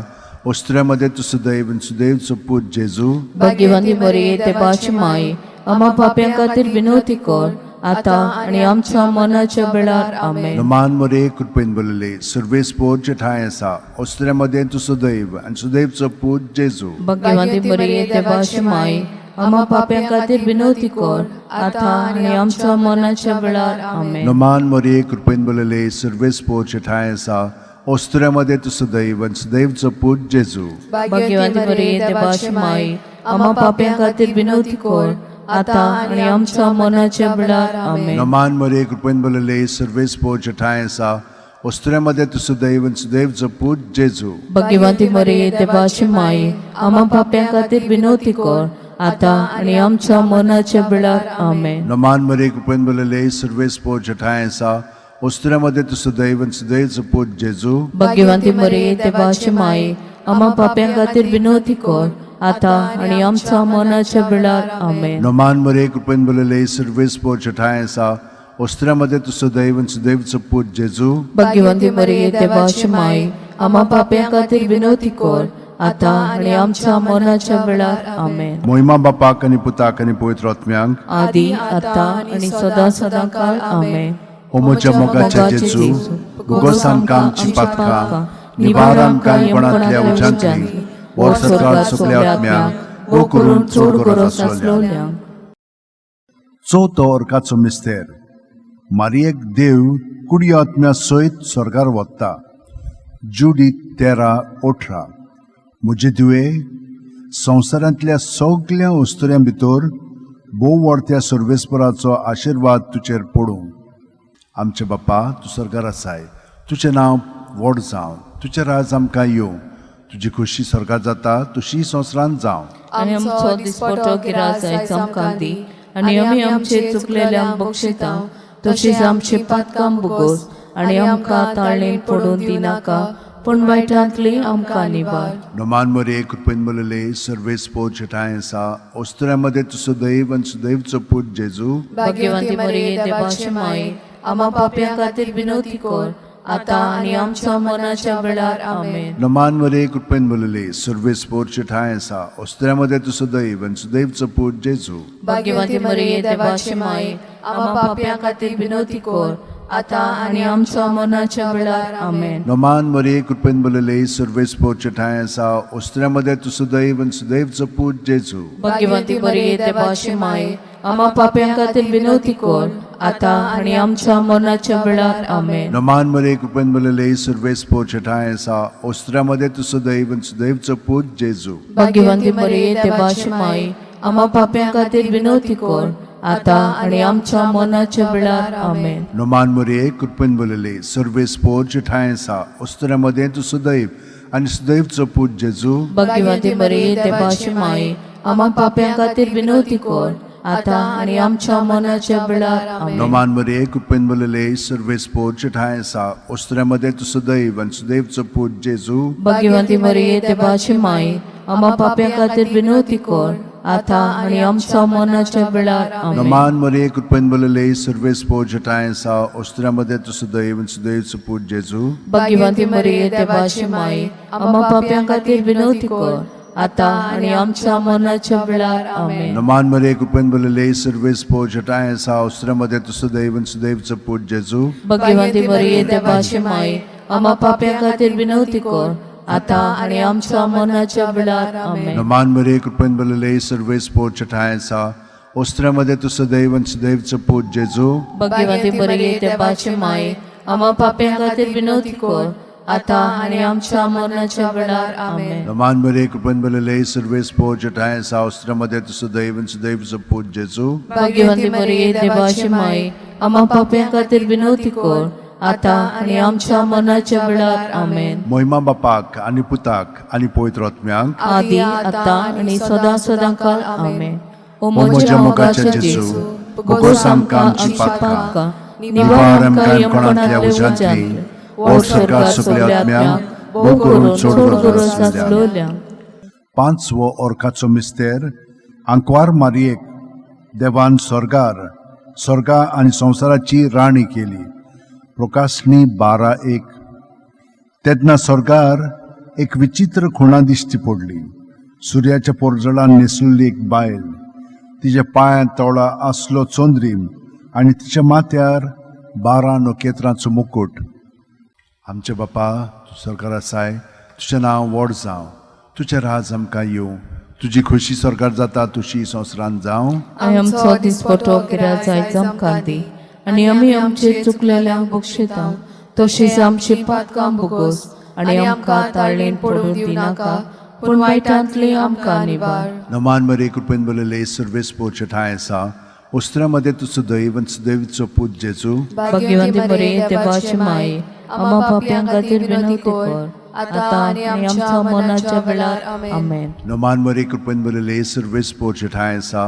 ओस्त्र्यामध्ये तूं सदैव आनी सुदैवचो पूत जेजू. भाग्यवंती मरिये, देवाची माई, आमा पापयां खातीर विनवती कर आतां आनी आमच्या मनाच्या वेळार. आमेन. नमान मरे कृपेन बरले सर्वेस्पोर जेठांय आसा, ओस्त्र्यामध्ये तूं सदैव आनी सुदैवचो पूत जेजू. भाग्यवंती मरिये, देवाची माई, आमा पापयां खातीर विनवती कर आतां आनी आमच्या मनाच्या वेळार. आमेन. नमान मरे कृपेन बरले सर्वेस्पोर जेठांय आसा, ओस्त्र्यामध्ये तूं सदैव आनी सुदैवचो पूत जेजू. भाग्यवंती मरिये, देवाची माई, आमा पापयां खातीर विनवती कर आतां आनी आमच्या मनाच्या वेळार. आमेन. नमान मरे कृपेन बरले सर्वेस्पोर जेठांय आसा, ओस्त्र्यामध्ये तूं सदैव आनी सुदैवचो पूत जेजू. भाग्यवंती मरिये, देवाची माई, आमा पापयां खातीर विनवती कर आतां आनी आमच्या मनाच्या वेळार. आमेन. नमान मरे कृपेन बरले सर्वेस्पोर जेठांय आसा, ओस्त्र्यामध्ये तूं सदैव आनी सुदैवचो पूत जेजू. भाग्यवंती मरिये, देवाची माई, आमा पापयां खातीर विनवती कर आतां आनी आमच्या मनाच्या वेळार. आमेन. नमान मरे कृपेन बरले सर्वेस्पोर जेठांय आसा, ओस्त्र्यामध्ये तूं सदैव आनी सुदैवचो पूत जेजू. भाग्यवंती मरिये, देवाची माई, आमा पापयां खातीर विनवती कर आतां आनी आमच्या मनाच्या वेळार. आमेन. मोहिमा बापाक आनी पुताक आनी पवित्र आत्म्यांक, आदी आतां आनी सदां सदां काळ. आमेन. ओ म्हज्या मोगाच्या जेजू, भुगोस आमकां आमची पातकां, निवार आमकां कोणांतल्या उज्यांतली, वर सरकार सगल्या आत्म्यांक, गो करून चड गरज आसलोल्यांक. चवथो अर्काचो मिस्तेर. मारियेक देव कुडी आत्म्या सयत स्वर्गार वता. जुडी 13:18. म्हजे दिवे, संवसारांतल्या सगल्या वस्तुऱ्यां भितर भोव व्हडत्या सर्वेस्पराचो आशिर्वाद तुजेर पडूं. आमचे बापा, तूं स्वर्गार आसाय, तुजें नांव व्हड जावं, तुजें राज आमकां येवं, तुजी खोशी स्वर्गार जाता तशी संवसारांत जावं. आनी आमचो दिसपटो गिरास आयज आमकां दी, आनी आमी आमचे चुकलेल्यांक बक्षिता तशीच आमची पातकां बुगोस, आनी आमकां ताळणेन पडून दिनाका, पूण वायटांतली आमकां निवार. नमान मरे कृपेन बरले सर्वेस्पोर जेठांय आसा, ओस्तुऱ्यामध्ये तूं सदैव आनी सुदैवचो पूत जेजू. भाग्यवंती मरिये, देवाची माई, आमा पापयां खातीर विनवती कर आतां आनी आमच्या मनाच्या वेळार. आमेन. नमान मरे कृपेन बरले सर्वेस्पोर जेठांय आसा, ओस्तुऱ्यामध्ये तूं सदैव आनी सुदैवचो पूत जेजू. भाग्यवंती मरिये, देवाची माई, आमा पापयां खातीर विनवती कर आतां आनी आमच्या मनाच्या वेळार. आमेन. नमान मरे कृपेन बरले सर्वेस्पोर जेठांय आसा, ओस्तुऱ्यामध्ये तूं सदैव आनी सुदैवचो पूत जेजू. भाग्यवंती मरिये, देवाची माई, आमा पापयां खातीर विनवती कर आतां आनी आमच्या मनाच्या वेळार. आमेन. नमान मरे कृपेन बरले सर्वेस्पोर जेठांय आसा, ओस्तुऱ्यामध्ये तूं सदैव आनी सुदैवचो पूत जेजू. भाग्यवंती मरिये, देवाची माई, आमा पापयां खातीर विनवती कर आतां आनी आमच्या मनाच्या वेळार. आमेन. नमान मरे कृपेन बरले सर्वेस्पोर जेठांय आसा, ओस्तुऱ्यामध्ये तूं सदैव आनी सुदैवचो पूत जेजू. भाग्यवंती मरिये, देवाची माई, आमा पापयां खातीर विनवती कर आतां आनी आमच्या मनाच्या वेळार. आमेन. नमान मरे कृपेन बरले सर्वेस्पोर जेठांय आसा, ओस्तुऱ्यामध्ये तूं सदैव आनी सुदैवचो पूत जेजू. भाग्यवंती मरिये, देवाची माई, आमा पापयां खातीर विनवती कर आतां आनी आमच्या मनाच्या वेळार. आमेन. नमान मरे कृपेन बरले सर्वेस्पोर जेठांय आसा, ओस्तुऱ्यामध्ये तूं सदैव आनी सुदैवचो पूत जेजू. भाग्यवंती मरिये, देवाची माई, आमा पापयां खातीर विनवती कर आतां आनी आमच्या मनाच्या वेळार. आमेन. नमान मरे कृपेन बरले सर्वेस्पोर जेठांय आसा, ओस्तुऱ्यामध्ये तूं सदैव आनी सुदैवचो पूत जेजू. भाग्यवंती मरिये, देवाची माई, आमा पापयां खातीर विनवती कर आतां आनी आमच्या मनाच्या वेळार. आमेन. नमान मरे कृपेन बरले सर्वेस्पोर जेठांय आसा, ओस्तुऱ्यामध्ये तूं सदैव आनी सुदैवचो पूत जेजू. भाग्यवंती मरिये, देवाची माई, आमा पापयां खातीर विनवती कर आतां आनी आमच्या मरणाच्या वेळार. आमेन. नमान मरे कृपेन भरलेले सर्वेस्पोर जेठांय आसा, ओस्तुऱ्यामध्ये तूं सदैव आनी सुदैवचो पूत जेजू. भाग्यवंती मरिये, देवाची माई, आमा पापयां खातीर विनवती कर आतां आनी आमच्या मनाच्या वेळार. आमेन. मोहिमा बापाक आनी पुताक आनी पवित्र आत्म्याक, आदी आतां आनी सदां सदां काल. आमेन. ओ ओ म्हज्या मोगाच्या जेजू, बोगोस आमकां आमची पातकां, निवार आमकां यमकोणांतल्या उज्यांतली, व्हर स्वर्गार सगल्या आत्म्यांक, भोव करून चड गरज आसलेल्यांक. पांचवो ओरखाचो मिस्तेर. आंकवार मारयेक देवान स्वर्गार स्वर्गा आनी संवसाराची राणी केली. प्रकाशणी 12:1. तेन्ना स्वर्गार एक विचित्र खुणा दिश्टी पडली. सुर्याच्या पोरजळान न्हेसलेली एक बायल, तिच्या पांयांत तोळा आसलो चंद्रीम आनी तिच्या माथ्यार 12 नखेत्रांचो मुकूट. आमचे बापा, तूं सरकार आसाय, तुजें नांव व्हड जावं, तुजें राज आमकां येवं, तुजी खोशी सरकार जाता तुशी संवसारांत जावं. आनी आमचो दिसपटो कित्याक जायत आमकां दी, आनी आमी आमचे चुकलेल्यांक बक्षिता तशीच आमची पातकां भोगोस, आनी आमकां ताळेन पडूंक दिनाका, पूण वायटांतली आमकां निवार. नमान मरे, कृपेन बरलेले, सर्वेस पोरचे ठांय आसा. उस्त्रा मध्ये तूं सुदैव आनी सुदैवीचो पूत जेजू. भाग्यवंती मरे, देवाची माये, आमा पापयां खातीर विनवती कर आतां आनी आमच्या मनाच्या वेळार. आमेन. नमान मरे, कृपेन बरलेले, सर्वेस पोरचे ठांय आसा.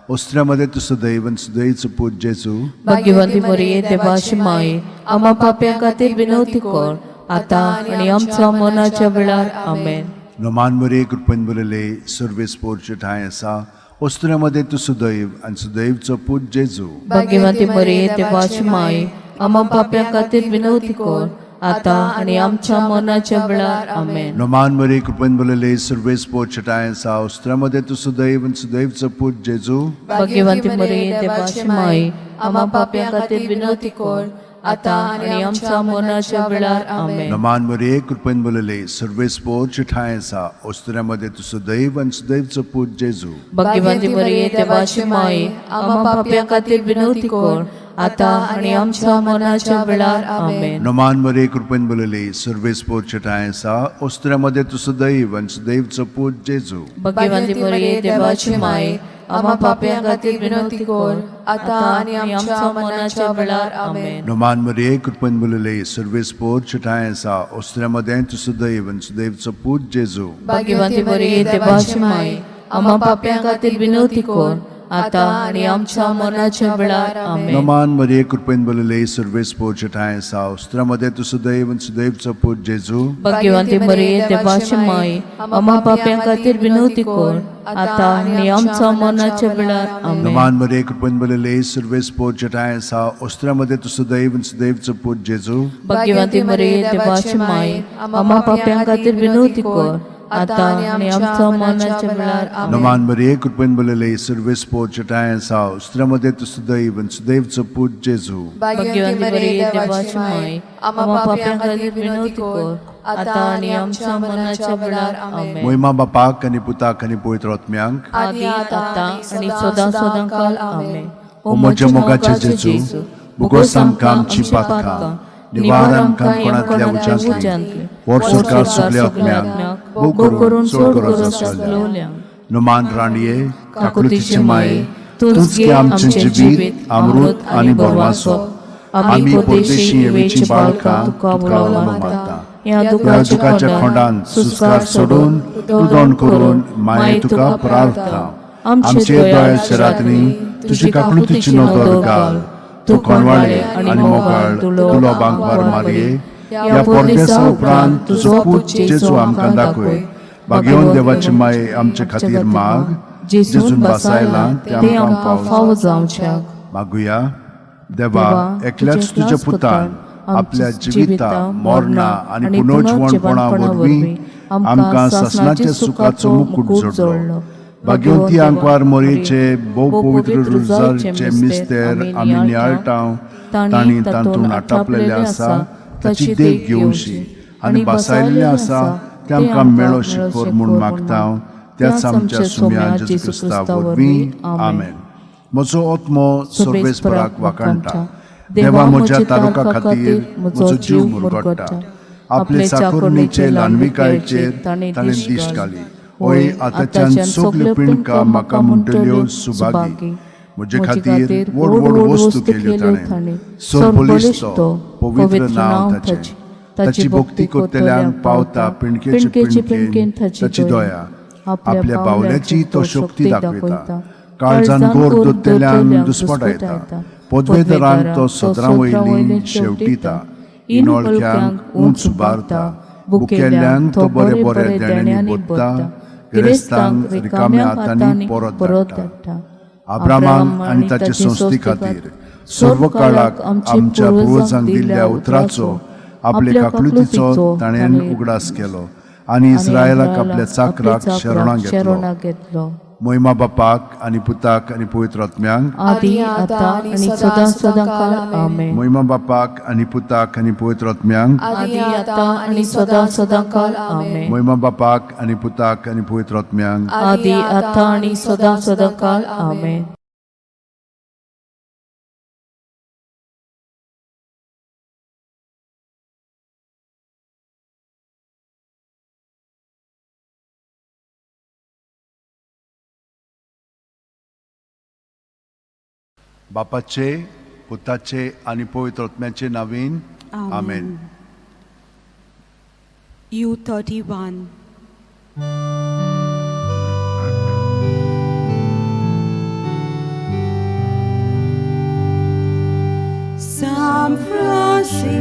उस्त्रा मध्ये तूं सुदैव आनी सुदैवीचो पूत जेजू. भाग्यवंती मरे, देवाची माये, आमा पापयां खातीर विनवती कर आतां आनी आमच्या मनाच्या वेळार. आमेन. नमान मरे, कृपेन बरलेले, सर्वेस पोरचे ठांय आसा. उस्त्रा मध्ये तूं सुदैव आनी सुदैवचो पूत जेजू. भाग्यवंती मरे, देवाची माये, आमा पापयां खातीर विनवती कर आतां आनी आमच्या मनाच्या वेळार. आमेन. नमान मरे, कृपेन बरलेले, सर्वेस पोरचे ठांय आसा. उस्त्रा मध्ये तूं सुदैव आनी सुदैवचो पूत जेजू. भाग्यवंती मरे, देवाची माये, आमा पापयां खातीर विनवती कर आतां आनी आमच्या मनाच्या वेळार. आमेन. नमान मरे, कृपेन बरलेले, सर्वेस पोरचे ठांय आसा. उस्त्रा मध्ये तूं सुदैव आनी सुदैवचो पूत जेजू. भाग्यवंती मरे, देवाची माये, आमा पापयां खातीर विनवती कर आतां आनी आमच्या मनाच्या वेळार. आमेन. नमान मरे, कृपेन बरलेले, सर्वेस पोरचे ठांय आसा. उस्त्रा मध्ये तूं सुदैव आनी सुदैवचो पूत जेजू. भाग्यवंती मरे, देवाची माये, आमा पापयां खातीर विनवती कर आतां आनी आमच्या मनाच्या वेळार. आमेन. नमान मरे, कृपेन बरलेले, सर्वेस पोरचे ठांय आसा. उस्त्रा मध्ये तूं सुदैव आनी सुदैवचो पूत जेजू. भाग्यवंती मरे, देवाची माये, आमा पापयां खातीर विनवती कर आतां आनी आमच्या मनाच्या वेळार. आमेन. नमान मरे, कृपेन बरलेले, सर्वेस पोरचे ठांय आसा. उस्त्रा मध्ये तूं सुदैव आनी सुदैवचो पूत जेजू. भाग्यवंती मरे, देवाची माये, आमा पापयां खातीर विनवती कर आतां आनी आमच्या मनाच्या वेळार. आमेन. नमान मरे, कृपेन बरलेले, सर्वेस पोरचे ठांय आसा. उस्त्रा मध्ये तूं सुदैव आनी सुदैवचो पूत जेजू. भाग्यवंती मरे, देवाची माये, आमा पापयां खातीर विनवती कर आतां आनी आमच्या मनाच्या वेळार. आमेन. नमान मरे, कृपेन बरलेले, सर्वेस पोरचे ठांय आसा. उस्त्रा मध्ये तूं सुदैव आनी सुदैवचो पूत जेजू. भाग्यवंती मरे, देवाची माये, आमा पापयां खातीर विनवती कर आतां आनी आमच्या मनाच्या वेळार. आमेन. मोहिमा बापाक आनी पुताक आनी पवित्र आत्म्यांक, आदी आतां आनी सदां सदां काल. आमेन. ओ म्हज्या मोगाचे जेजू, बोगोस आमकां आमची पातकां, निवार आमकां कोणांतल्या उज्यांतली, व्हर स्वर्गार सगल्या आत्म्यांक, भोव करून चड गरज आसलेल्यांक. नमान राणये, काकुळतीचे माये, तूंच गे आमचें जिवीत, अमृत आनी भरवासो. आमी परदेशी येवेची बाळकां तुका उलो मारता. ह्या दुखाच्या खोंडान सुस्कार सोडून रुदण करून माये तुका प्रार्थना. आमचे दयाच्या रातनी तुजी काकुळतीची नदर घाल. तूं कोणवाळे आनी मोगाळ तुलो बांकवार मारये, ह्या परदेसा उपरांत तुजो पूत जेजू आमकां दाखय. भाग्यवंत देवाची माये आमचे खातीर माग, जेजून बासायला ते आमकां फावो जावच्याक. मागुया. देवा, एकल्याच तुज्या पुतान आपल्या जिविता, मरणा आनी पुनर्जिवणपणा वरवीं आमकां सासणाच्या सुखाचो मुकूट जोडलो. भाग्यवंती आंकवार मोरयेचे भोव पवित्र रुजारचे मिस्तेर आमी नियाळटा, तांणी तातूंत आटापलेलें आसा ताची देख घेवची आनी बासायल्लें आसा तें आमकां मेळो शिकोर म्हूण मागता, त्याच आमच्या सुम्या जेजू क्रिस्ता वरवीं. आमेन. म्हजो आत्मो सर्वेस्पराक वाखाणटा. देवा म्हज्या तारुका खातीर म्हजो जीव मुरगट्टा. आपले चाकोरणीचे ल्हानविकायेचेर ताणें दिश्ट घाली. हय, आतांच्यान सगल्यो पिंडकां म्हाका म्हणटल्यो सुभागी. म्हजे खातीर व्हड व्हड वस्तू केल्यो ताणें. सरबळिश्ट तो, पवित्र नांव ताचें. ताची भक्ती करतल्यांक पावता पिंडकेचे पिंडकेन ताची दया. आपल्या बावल्याची तो शक्ती दाखयता. काळजान गोर दोतल्यांक दुस्पटायता. पदवेदारांक तो सदरां वयली शेवटिता. इनोळक्यांक उंच उबारता. बुकेल्यांक तो बरे बरे देण्यांनी भरता. गिरेस्तांक रिकाम्या हातांनी परत धाडटा. अब्रामाक आनी ताचे संस्थे खातीर सर्व काळाक आमच्या पुर्वजांक दिल्ल्या उतराचो आपले काकलुतीचो ताणें उगडास केलो आनी इस्रायलाक आपल्या चाकराक शरणां घेतलो. मोहिमा बापाक आनी पुताक आनी पवित्र आत्म्यांक आदी आतां आनी सदां सदां काल. आमेन. मोहिमा बापाक आनी पुताक आनी पवित्र आत्म्यांक आदी आतां आनी सदां सदां काल. आमेन. मोहिमा बापाक आनी पुताक आनी पवित्र आत्म्यांक आदी आतां आनी सदां सदां काल. आमेन. बापाचे, पुताचे आनी पवित्र आत्म्याचे नावीन. आमेन. U31. San Francisco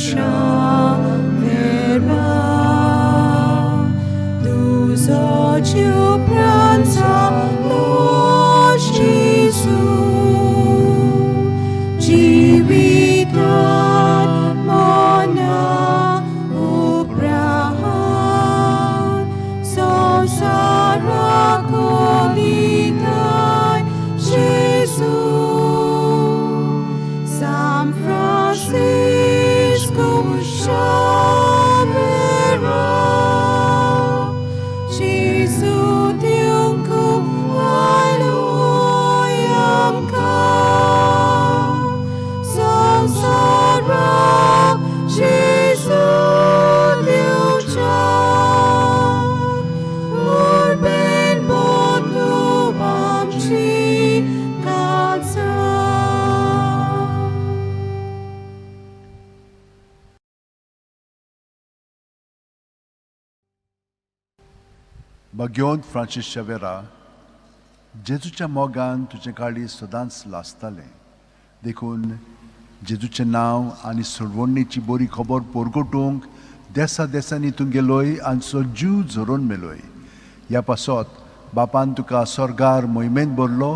Xavier, dos odio pranza Lord Gesù, Jivitan mona uprahan, Samsara kolitai Gesù, San Francisco Xavier, Gesù Diuncu Aloyam ka, Samsara Gesù Diucha, Urben botu amchi kalsa. भाग्यवंत फ्रांसीस शेवेरा, जेजूच्या मोगान तुजें काळीज सदांच लासतालें. देखून जेजूचें नांव आनी सोडवणीची बरी खबर परगटूंक देसा देसांनी तूं गेलोय आनी सो जीव झरोवन मेलोय. ह्या पासत बापान तुका स्वर्गार मोहिमेंत भरलो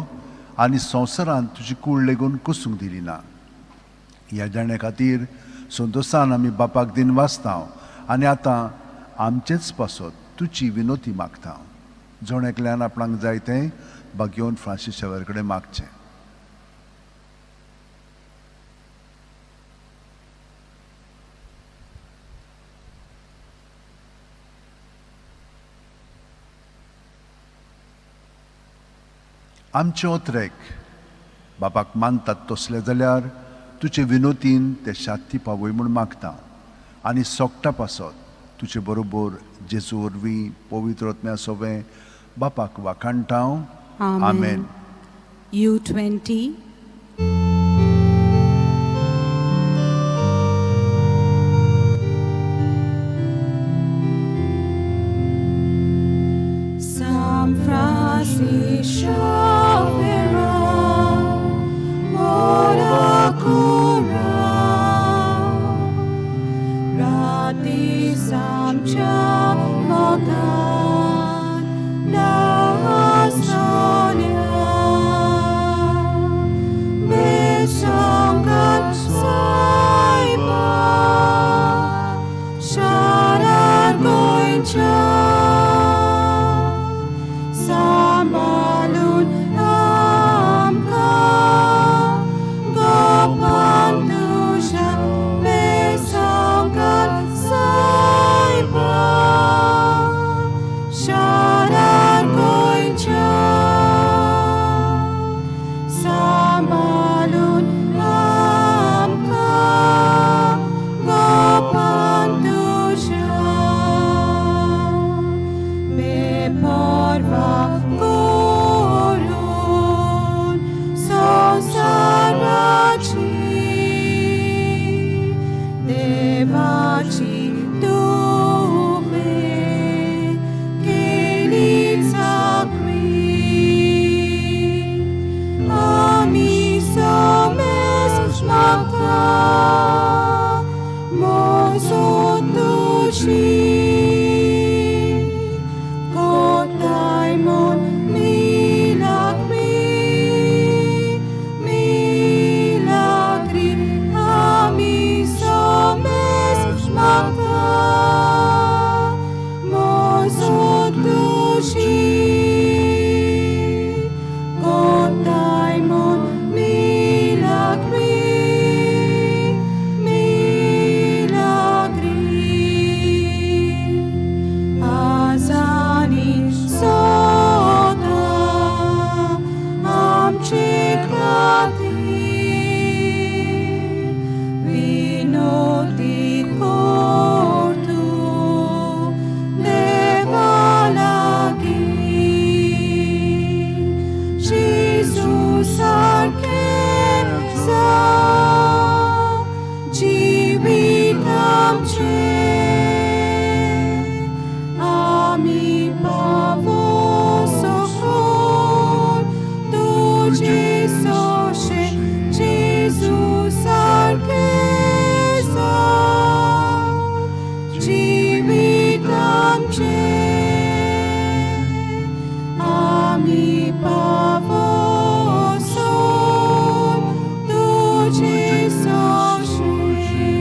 आनी संवसारांत तुजी कूड लेगून कुसूंक दिली ना. ह्या जाण्या खातीर संतोशान आमी बापाक दिन वाचता आनी आतां आमचेच पासत तुजी विनोती मागता. जण एकल्यान आपणाक जाय तें भाग्यवंत फ्रांसीस शेवर कडेन मागचें. आमचे ओत्रेक बापाक मानतात तसले जाल्यार तुजे विनोतीन ते शाती पावय म्हूण मागता आनी सोकटा पासत तुजे बरोबर जेजू वरवीं पवित्र आत्म्या सोवें बापाक वाखाणटा. आमेन. U20. San Francisco Xavier, ora cura, Rati samcha mogan nasonia, सारकें जावं जिवीत आमचें आमी पावो सखोल तुजे सोशे जेजू सारकें जावं जिवीत आमचें आमी पावो सोल तुजे सोशे.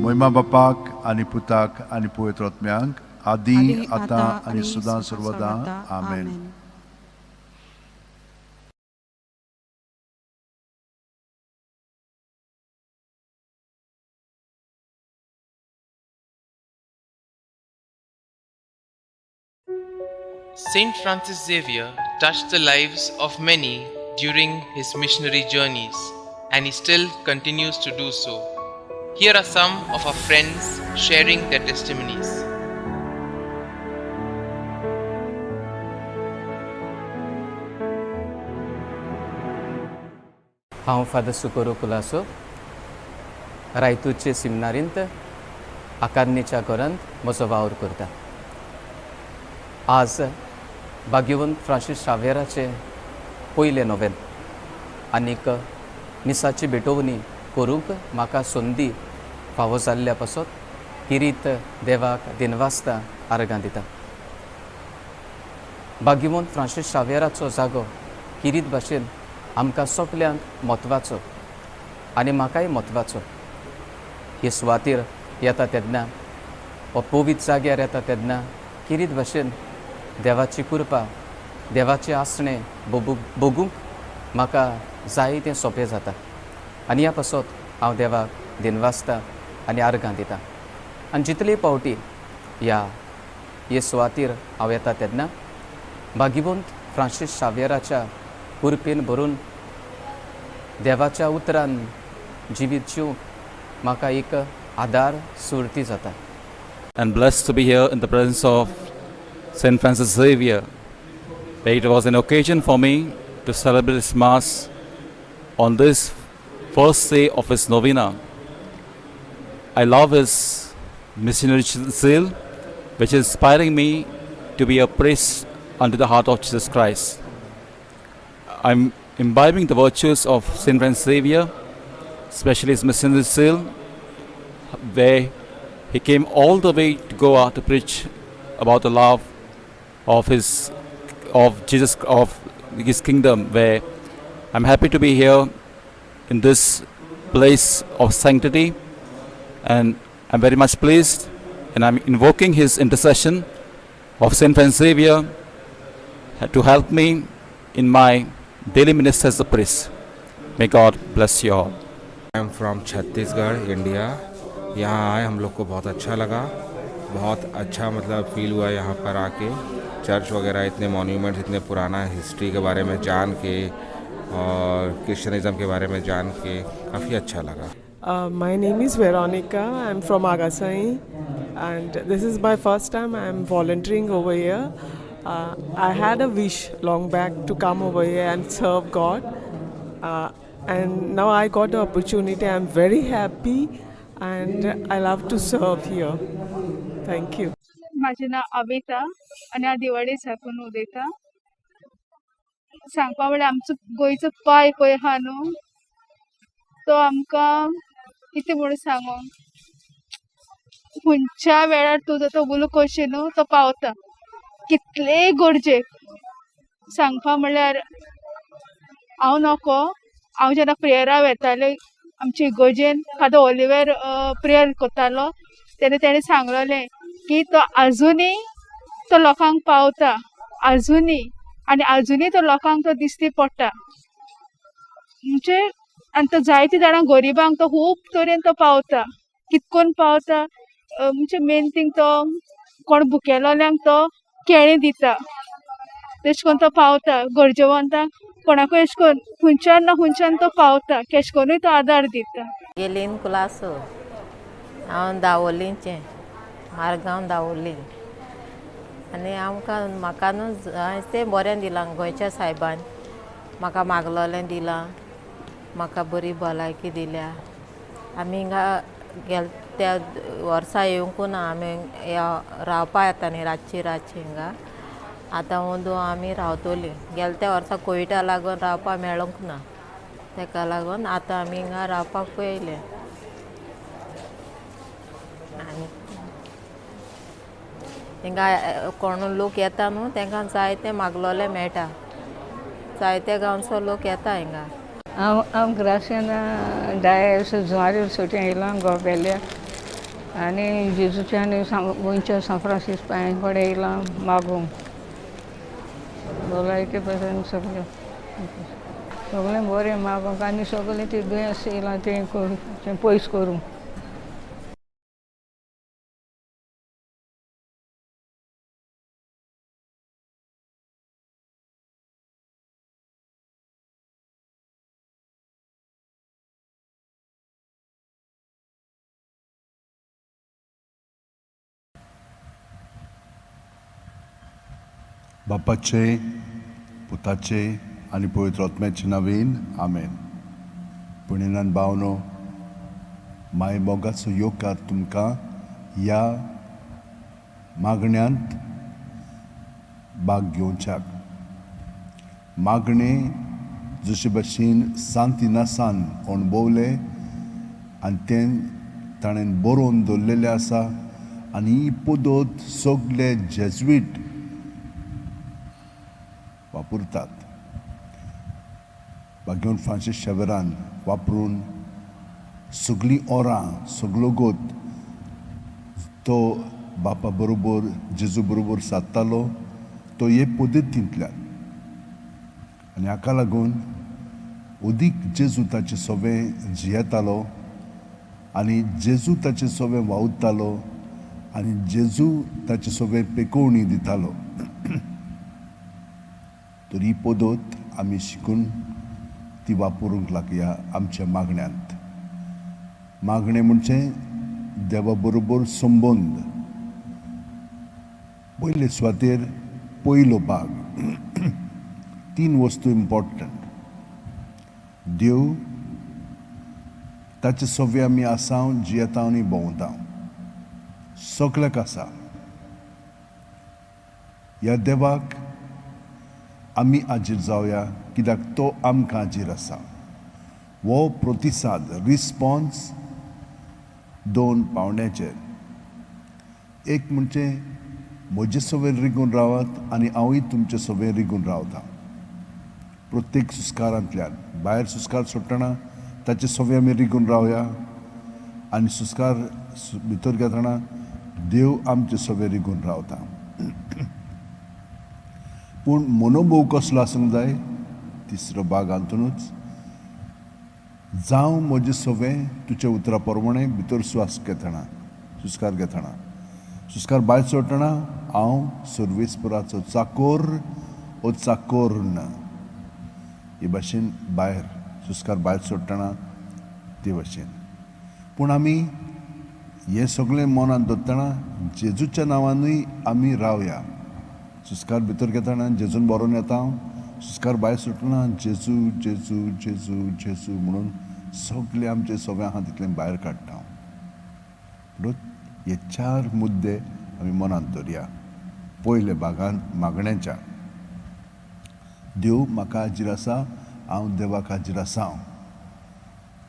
मोहिमा बापाक आनी पुताक आनी पवित्र आत्म्याक, आदी आतां आनी सदां सर्वदा, आमेन. Saint Francis Xavier touched the lives of many during his missionary journeys, and he still continues to do so. Here are some of our friends sharing their testimonies. हांव फादर सुकोरो कुलासो, रायतूरचे सिमनारींत आकारनेच्या घरांत म्हजो वावर करता. आज भाग्यवंत फ्रांसीस शावेराचें पयलें नोवेन आनीक मिसाची भेटवणी करूंक म्हाका संदी फावो जाल्ल्या पासत किरीत देवाक दिनवासता, आर्गां दिता. भाग्यवंत फ्रांसीस शावेराचो जागो किरीत भाशेन आमकां सगल्यांक म्हत्वाचो आनी म्हाकाय म्हत्वाचो. हे सुवातेर येता तेन्ना वा पवित्र जाग्यार येता तेन्ना किरीत भाशेन देवाची कृपा, देवाचें आसणें भोगूंक म्हाका जायतें सोंपें जाता आनी ह्या पासत हांव देवाक दिनवासता आनी आर्गां दिता. आनी जितले पावटी ह्या हे सुवातेर हांव येता तेन्ना भाग्यवंत फ्रांसीस शावेराच्या कृपेन भरून देवाच्या उतरान जिवीत जिवंक म्हाका एक आदार सुर्ती जाता. And blessed to be here in the presence of St. Francis Xavier, where it was an occasion for me to celebrate his Mass on this first day of his novena. I love his missionary zeal, which is inspiring me to be a priest unto the heart of Jesus Christ. I'm imbibing the virtues of St. Francis Xavier, especially his missionary zeal, where he came all the way to Goa to preach about the love of Jesus, of his kingdom, where I'm happy to be here in this place of sanctity, and I'm very much pleased, and I'm invoking his intercession of Saint Francis Xavier to help me in my daily ministry as a priest. May God bless you all. I am from Chhattisgarh, India. यहाँ आए, हम लोग को बहुत अच्छा लगा, बहुत अच्छा मतलब feel हुआ यहाँ पर आके. चर्च वगैरह, इतने मॉन्यूमेंट्स, इतने पुराना हिस्ट्री के बारे में जान के और क्रिश्चियनिज़्म के बारे में जान के काफ़ी अच्छा लगा. My name is Veronica. I'm from Agasai, and this is my first time I'm volunteering over here. I had a wish long back to come over here and serve God, and now I got the opportunity. I'm very happy, and I love to serve here. Thank you. म्हाजें नांव अविता आनी हांव दिवाडे साकून उलयतां. सांगपा म्हळ्यार आमचो गोंयचो पाय पळय आहा न्हू, तो आमकां कितें म्हूण सांगू, खंयच्या वेळार तूं जर तो उलो करशी न्हू, तो पावता कितलेय गरजेक. सांगपा म्हणल्यार हांव नको, हांव जेन्ना प्रेयरा वेतालें आमचे इगर्जेन फादर ओलिवर प्रेयर करतालो तेन्ना तेणें सांगलेलें की तो आजुनूय तो लोकांक पावता आजुनूय आनी आजुनूय तो लोकांक तो दिश्टी पडटा. म्हणजे आनी तो जायते जाणां गरिबांक तो खूब तरेन तो पावता. कितकोन पावता म्हणजे मेन थींग तो कोण भुकेलोल्यांक तो केळीं दिता. तेश कोन तो पावता गरजेवंतांक, कोणाकूय एश कोन खंयच्यान ना खंयच्यान तो पावता, केश कोनूय तो आदार दिता. गेलीन कुलासो. हांव दावोलीचें, मारगांव दावोली. आनी आमकां म्हाका न्हू जायतें बरें दिलां गोंयच्या सायबान म्हाका मागलोलें दिलां म्हाका बरी भलायकी दिल्या. आमी हिंगा गेल त्या वर्सा येवंकू ना आमी ह्या रावपा येता न्ही रातची रातची हिंगा. आतां अंदू आमी रावतलीं. गेले त्या वर्सा कोविडा लागून रावपा मेळोंक ना तेका लागून आतां आमी हिंगा रावपाक येयले. आनी हिंगा कोण लोक येता न्हू तेंकां जायतें मागलोलें मेळटा. जायते गांवचो लोक येता हिंगा. हांव हांव ग्रासियाना डायस जुवारी सोटी येयलां गोबेल्या आनी जेजूच्या आनी गोंयच्या सांत फ्रांसीस पांयां कडेन येयलां मागूंक भलायके पासून सगळें सगळें बरें मागूंक आनी सगळें तें दुयेंस येयलां तें तें पयस करूंक. बापाचे, पुताचे आनी पवित्र आत्म्याचे नांवान आमेन. पुणेनान भावनो, माय मोगाचो येवकार तुमकां ह्या मागण्यांत भाग घेवच्याक. मागणें जशे भशेन सांत इनासान अणभवलें आनी तें ताणें बरोवन दवरलेलें आसा आनी ही पद्दत सगळे जेज्वीट वापरतात. भाग्यवंत फ्रांसीस शेवरान वापरून सगळीं ओरां सगळो गोत तो बापा बरोबर जेजू बरोबर सादतालो तो हे पद्दतींतल्यान. आनी हाका लागून अदीक जेजू ताचे सोबें जियेतालो आनी जेजू ताचे सोबें वावुरतालो आनी जेजू ताचे सोबें पेकोवणी दितालो. तर ही पद्दत आमी शिकून ती वापरूंक लागया आमच्या मागण्यांत. मागणें म्हणजे देवा बरोबर संबंद. पयले सुवातेर पयलो भाग तीन वस्तू इम्पॉर्टंट. देव ताचे सवे आमी आसा, जियेता आनी भोंवता, सगल्याक आसा. ह्या देवाक आमी हाजीर जावया कित्याक तो आमकां हाजीर आसा. हो प्रतिसाद रिस्पॉन्स दोन पावंड्याचेर. एक म्हणजे म्हजे सवेर रिगून रावात आनी हांवूय तुमचे सवेर रिगून रावता. प्रत्येक सुस्कारांतल्यान भायर सुस्कार सोडटना ताचे सवे आमी रिगून रावया आनी सुस्कार भितर घेतना देव आमचे सवे रिगून रावता. पूण मनोभोव कसलो आसूंक जाय? तिसरो भाग हातूनच जावं म्हजें सवें तुज्या उतरा प्रमाणें भितर स्वास घेतना सुस्कार घेतना सुस्कार भायर सोडटना हांव सर्वेस्पराचो चाकोर ओ चाकोर हे भाशेन भायर सुस्कार भायर सोडटना ते भाशेन. पूण आमी हें सगळें मनांत दवरतना जेजूच्या नांवानूय आमी रावया. सुस्कार भितर घेतना जेजून बरोवन येता हांव, सुस्कार भायर सोडटना जेजू जेजू जेजू जेजू म्हणून सगळे आमचे सगळे आहा तितलें भायर काडटा हांव. म्हणून हे चार मुद्दे आमी मनांत दवरया. पयले भागांत मागण्याच्या देव म्हाका हाजीर आसा, हांव देवाक हाजीर आसा,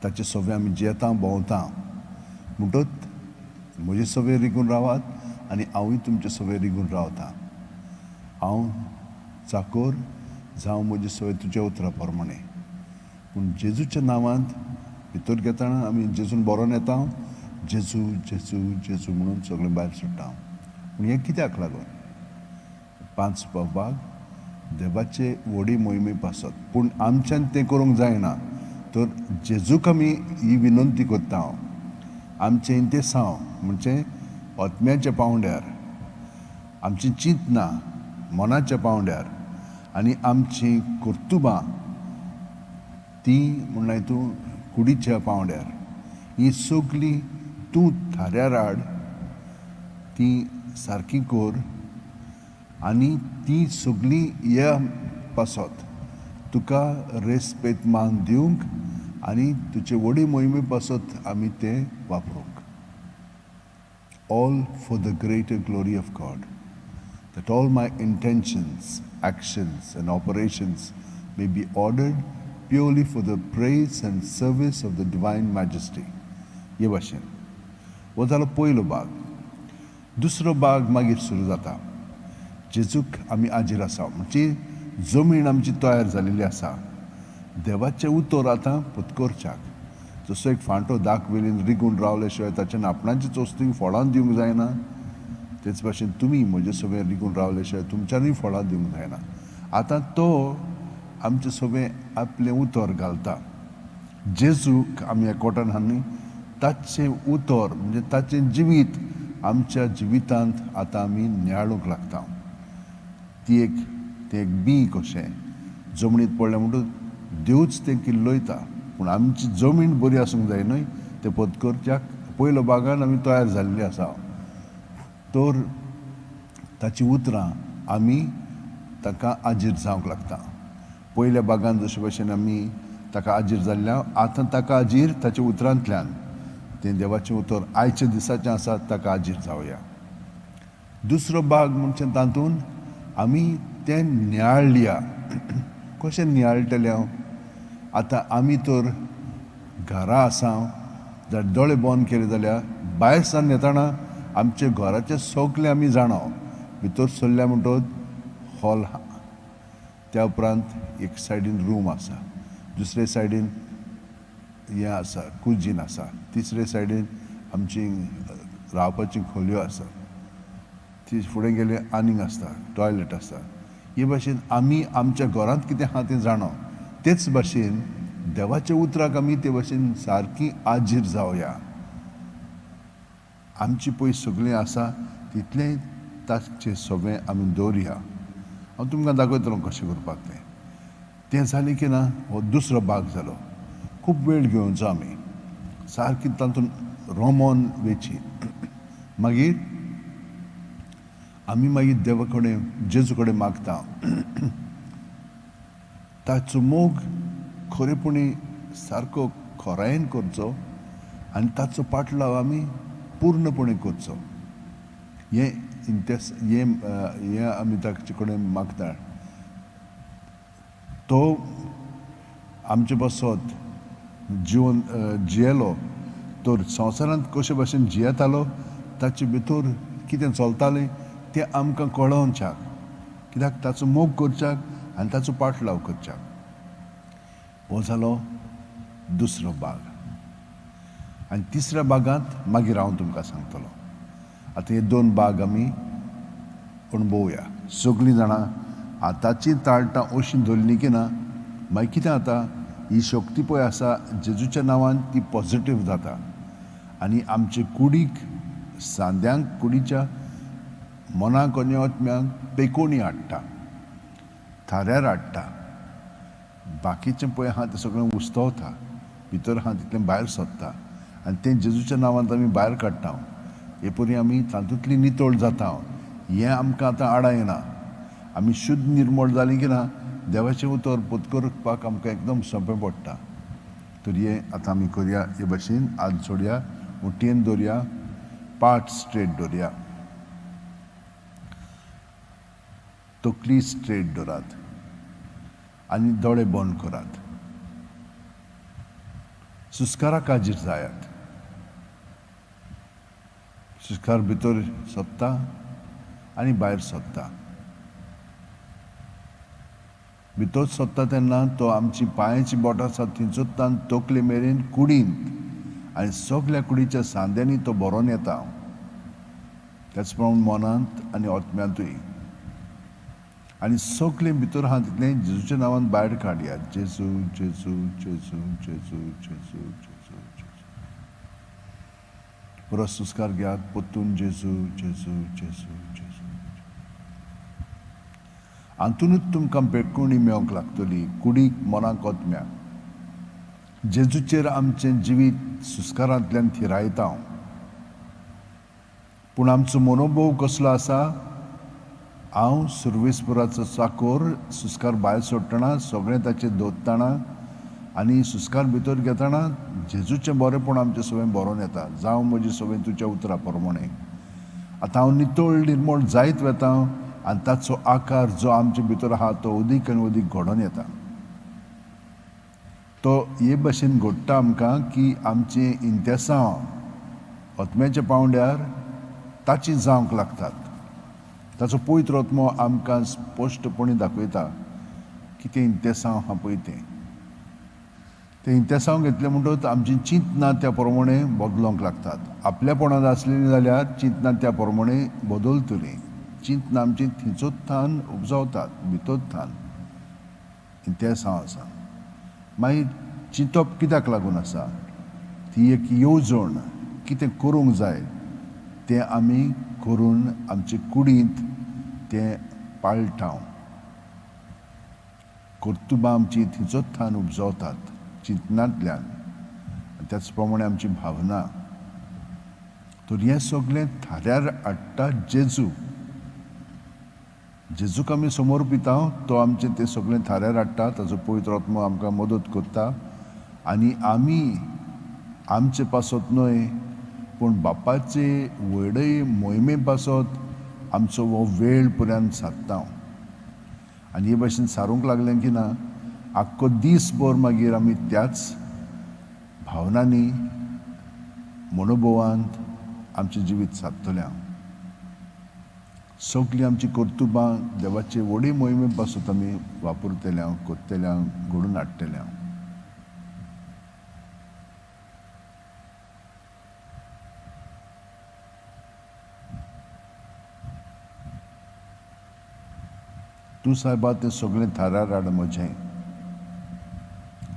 ताचे सवे आमी जियेता भोंवता. म्हणटच म्हजे सवे रिगून रावात आनी हांवूय तुमचे सवे रिगून रावता. हांव चाकोर जावं म्हजे सवे तुज्या उतरा प्रमाणें. पूण जेजूच्या नांवांत भितर घेतना आमी जेजून बरोवन येता जेजू जेजू जेजू म्हणून सगळें भायर सोडटा. पूण हें कित्याक लागून? पांच भाग देवाचे व्हडी मोहिमे पासत. पूण आमच्यान तें करूंक जायना तर जेजूक आमी ही विनंती करता हांव, आमचें इंतेसांव म्हणजे आत्म्याच्या पावंड्यार, आमची चिंतना मनाच्या पावंड्यार आनी आमची कर्तुबां ती म्हणल्यार तूं कुडीच्या पावंड्यार, ही सगळीं तूं थाऱ्यार हाड, ती सारकी कर आनी ती सगळीं ह्या पासत तुका रेस्पेद मान दिवंक आनी तुजे व्हडी मोहिमे पासत आमी ते वापरूंक. All for the greater glory of God, that all my intentions, actions, and operations may be ordered purely for the praise and service of the Divine Majesty. हे भाशेन हो जालो पयलो भाग. दुसरो भाग मागीर सुरू जाता. जेजूक आमी आजीर आसा म्हणजे जमीन आमची तयार जालेली आसा. देवाचें उतर आतां पत्करच्याक जसो एक फांटो दाक वेलीन रिगून रावले शिवाय ताच्यान आपणाची चोस्तींक फळां दिवंक जायना, तेच भाशेन तुमी म्हजे सगळें रिगून रावले शिवाय तुमच्यानूय फळां दिवंक जायना. आतां तो आमचे सगळें आपलें उतर घालता. जेजूक आमी एकवटान हाडून ताचें उतर म्हणजे ताचें जिवीत आमच्या जिवितांत आतां आमी नियाळूंक लागता. ती एक तें एक बीं कशें जमनीत पडलें म्हणटकच देवूच तें किल्लयता, पूण आमची जमीन बरी आसूंक जाय न्हय. तें पत्करच्याक पयलो बागान आमी तयार जाल्ली आसा, तर ताचीं उतरां आमी ताका आजीर जावंक लागता. पयल्या बागान जशे भशेन आमी ताका आजीर जाल्ल्या, आतां ताका आजीर ताच्या उतरांतल्यान तें देवाचें उतर आयच्या दिसाचें आसा ताका आजीर जावया. दुसरो भाग म्हणजे तातूंत आमी तें नियाळया. कशें नियाळटलें हांव? आतां आमी तर घरा आसा जाल्यार दोळे बंद केले जाल्यार भायर सावन येतना आमचे घराचे सगळें आमी जाणा. भितर सरल्या म्हणटकच हॉल, त्या उपरांत एक सायडीन रूम आसा, दुसरे सायडीन हें आसा कुजीन आसा, तिसरे सायडीन आमची रावपाची खोलयो आसा, ती फुडें गेले आनीक आसता टॉयलेट आसता. हे भाशेन आमी आमच्या घरांत कितें आहा तें जाणा. तेच भाशेन देवाच्या उतराक आमी ते भाशेन सारकी आजीर जावया. आमची पळय सगळीं आसा तितलें ताचें सगळें आमी दवरया. हांव तुमकां दाखयतलो कशें करपाक तें. तें जालें की ना हो दुसरो भाग जालो. खूब वेळ घेवचो आमी सारकी तातूंत रोमोन वेची. मागीर आमी मागीर देवा कडेन जेजू कडेन मागता ताचो मोग खरेपणी सारको खोरायेन करचो आनी ताचो पाटलाव आमी पूर्णपणे करचो. हें हें आमी ताचे कडेन मागता. तो आमचे पासत जिवन जियेलो तर संवसारांत कशे भाशेन जियेतालो ताचे भितर कितें चलतालें तें आमकां कळोवच्याक, कित्याक ताचो मोग करच्याक आनी ताचो पाटलाव करच्याक. हो जालो दुसरो भाग. आनी तिसऱ्या भागांत मागीर हांव तुमकां सांगतलो. आतां हे दोन भाग आमी अणभवया. सगळीं जाणां आतांची ताळटां अशीं धरलीं की ना मागीर कितें जाता, ही शक्ती पळय आसा जेजूच्या नांवान ती पॉझिटीव जाता आनी आमचे कुडीक सांद्यांक कुडीच्या मनाक आनी आत्म्याक पेकोणी हाडटा, थाऱ्यार हाडटा. बाकीचें पळय आहा तें सगळें उस्तवता, भितर आहा तितलें भायर सोदता आनी तें जेजूच्या नांवान आमी भायर काडटा. हे परी आमी तातूंतली नितळ जाता. हें आमकां आतां आडा येना. आमी शुद्ध निर्मळ जालीं की ना देवाचें उतर पत्करपाक आमकां एकदम सोंपें पडटा. तर हें आतां आमी करया. हे भाशेन हात जोडया, मुठयेन दवरया, पाट स्ट्रेट दवरया, तकली स्ट्रेट दवरात आनी दोळे बंद करात. सुस्काराक हाजीर जायात. सुस्कार भितर सोदता आनी भायर सोदता. भितर सोदता तेन्ना तो आमची पांयाची बोटां आसा थंयसरतान तकले मेरेन कुडींत आनी सगल्या कुडीच्या सांद्यांनी तो भरोन येता. त्याच प्रमाण मनांत आनी आत्म्यांतूय. आनी सगलें भितर आहा तितलें जेजूच्या नांवान भायर काडया. जेजू जेजू जेजू जेजू जेजू जेजू जेजू. परत सुस्कार घेयात परतून जेजू जेजू जेजू जेजू. हातूनच तुमकां बेटकोणी मेळोंक लागतली, कुडीक मनाक आत्म्याक. जेजूचेर आमचें जिवीत सुस्कारांतल्यान थिरायता. पूण आमचो मनोभोव कसलो आसा हांव सुर्वेसपुराचो चाकोर सुस्कार भायर सोडटना सगळें ताचें दोत्ताना आनी सुस्कार भितर घेतना जेजूचें बरेंपण आमचें सगळें बरोवन येता. जावं म्हजें सगळें तुज्या उतरा प्रमाणें. आतां हांव नितळ निर्मळ जायत वता आनी ताचो आकार जो आमचे भितर आहा तो अदीक आनी अदीक घडोवन येता. तो हे भशेन घडटा आमकां की आमचें इंतेसांव आत्म्याच्या पांवड्यार ताची जावंक लागतात. ताचो पवित्र आत्मो आमकां स्पश्टपणी दाखयता की तें इंतेसांव आहा पळय तें तें इंतेसांव घेतलें म्हणटकच आमचीं चिंतनां त्या प्रमाणे बदलोंक लागतात. आपल्यापणांत आसलेलीं जाल्यार चिंतनां त्या प्रमाणे बदलतलीं. चिंतनां आमची थिंचोच थान उपजावतात भितर थान इंतेसांव आसा. मागीर चिंतप कित्याक लागून आसा ती एक येवजण कितें करूंक जाय तें आमी करून आमचे कुडींत तें पाळटा. कर्तुबां आमची थिंचोच थान उपजवतात चिंतनांतल्यान आनी त्याच प्रमाणे आमची भावना. तर हें सगळें थाऱ्यार हाडटा जेजू. जेजूक आमी समर्पिता तो आमचें तें सगळें थाऱ्यार हाडटा. ताचो पवित्र आत्मो आमकां मदत करता आनी आमी आमचे पासत न्हय पूण बापाचे व्हडय मोहिमे पासत आमचो हो वेळ पर्यंत सादता. आनी हे भाशेन सारूंक लागलें की ना आख्खो दीसभर मागीर आमी त्याच भावनांनी मनोभवांत आमचें जिवीत सादतलें. सगळीं आमची कर्तुबां देवाचे व्हडी मोहिमे पासत आमी वापरतले, करतले, घडोवन हाडटले. तूं सायबा तें सगळें थारार हाड म्हजें.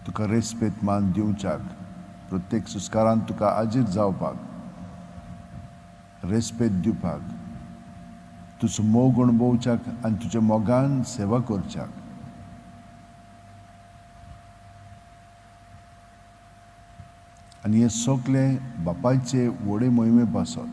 तुका रेस्पेत मान दिवच्याक प्रत्येक सुस्कारान तुका आजीर जावपाक रेस्पेत दिवपाक तुजो मोग अणभवच्याक आनी तुज्या मोगान सेवा करच्याक. आनी हें सगळें बापायचे व्हडे मोहिमे पासत.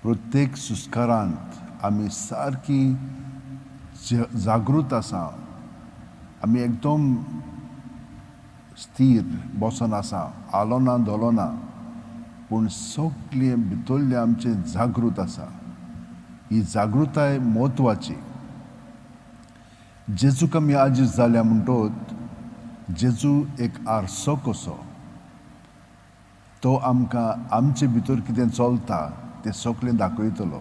प्रत्येक सुस्कारांत आमी सारकी जागृत आसा. आमी एकदम स्थीर बसोन आसा, आलो ना धोलो ना, पूण सगळें भितरलें आमचें जागृत आसा. ही जागृताय म्हत्वाची. जेजूक आमी आजीज जाल्या म्हणटकच जेजू एक आरसो कसो तो आमकां आमचे भितर कितें चलता तें सगळें दाखयतलो.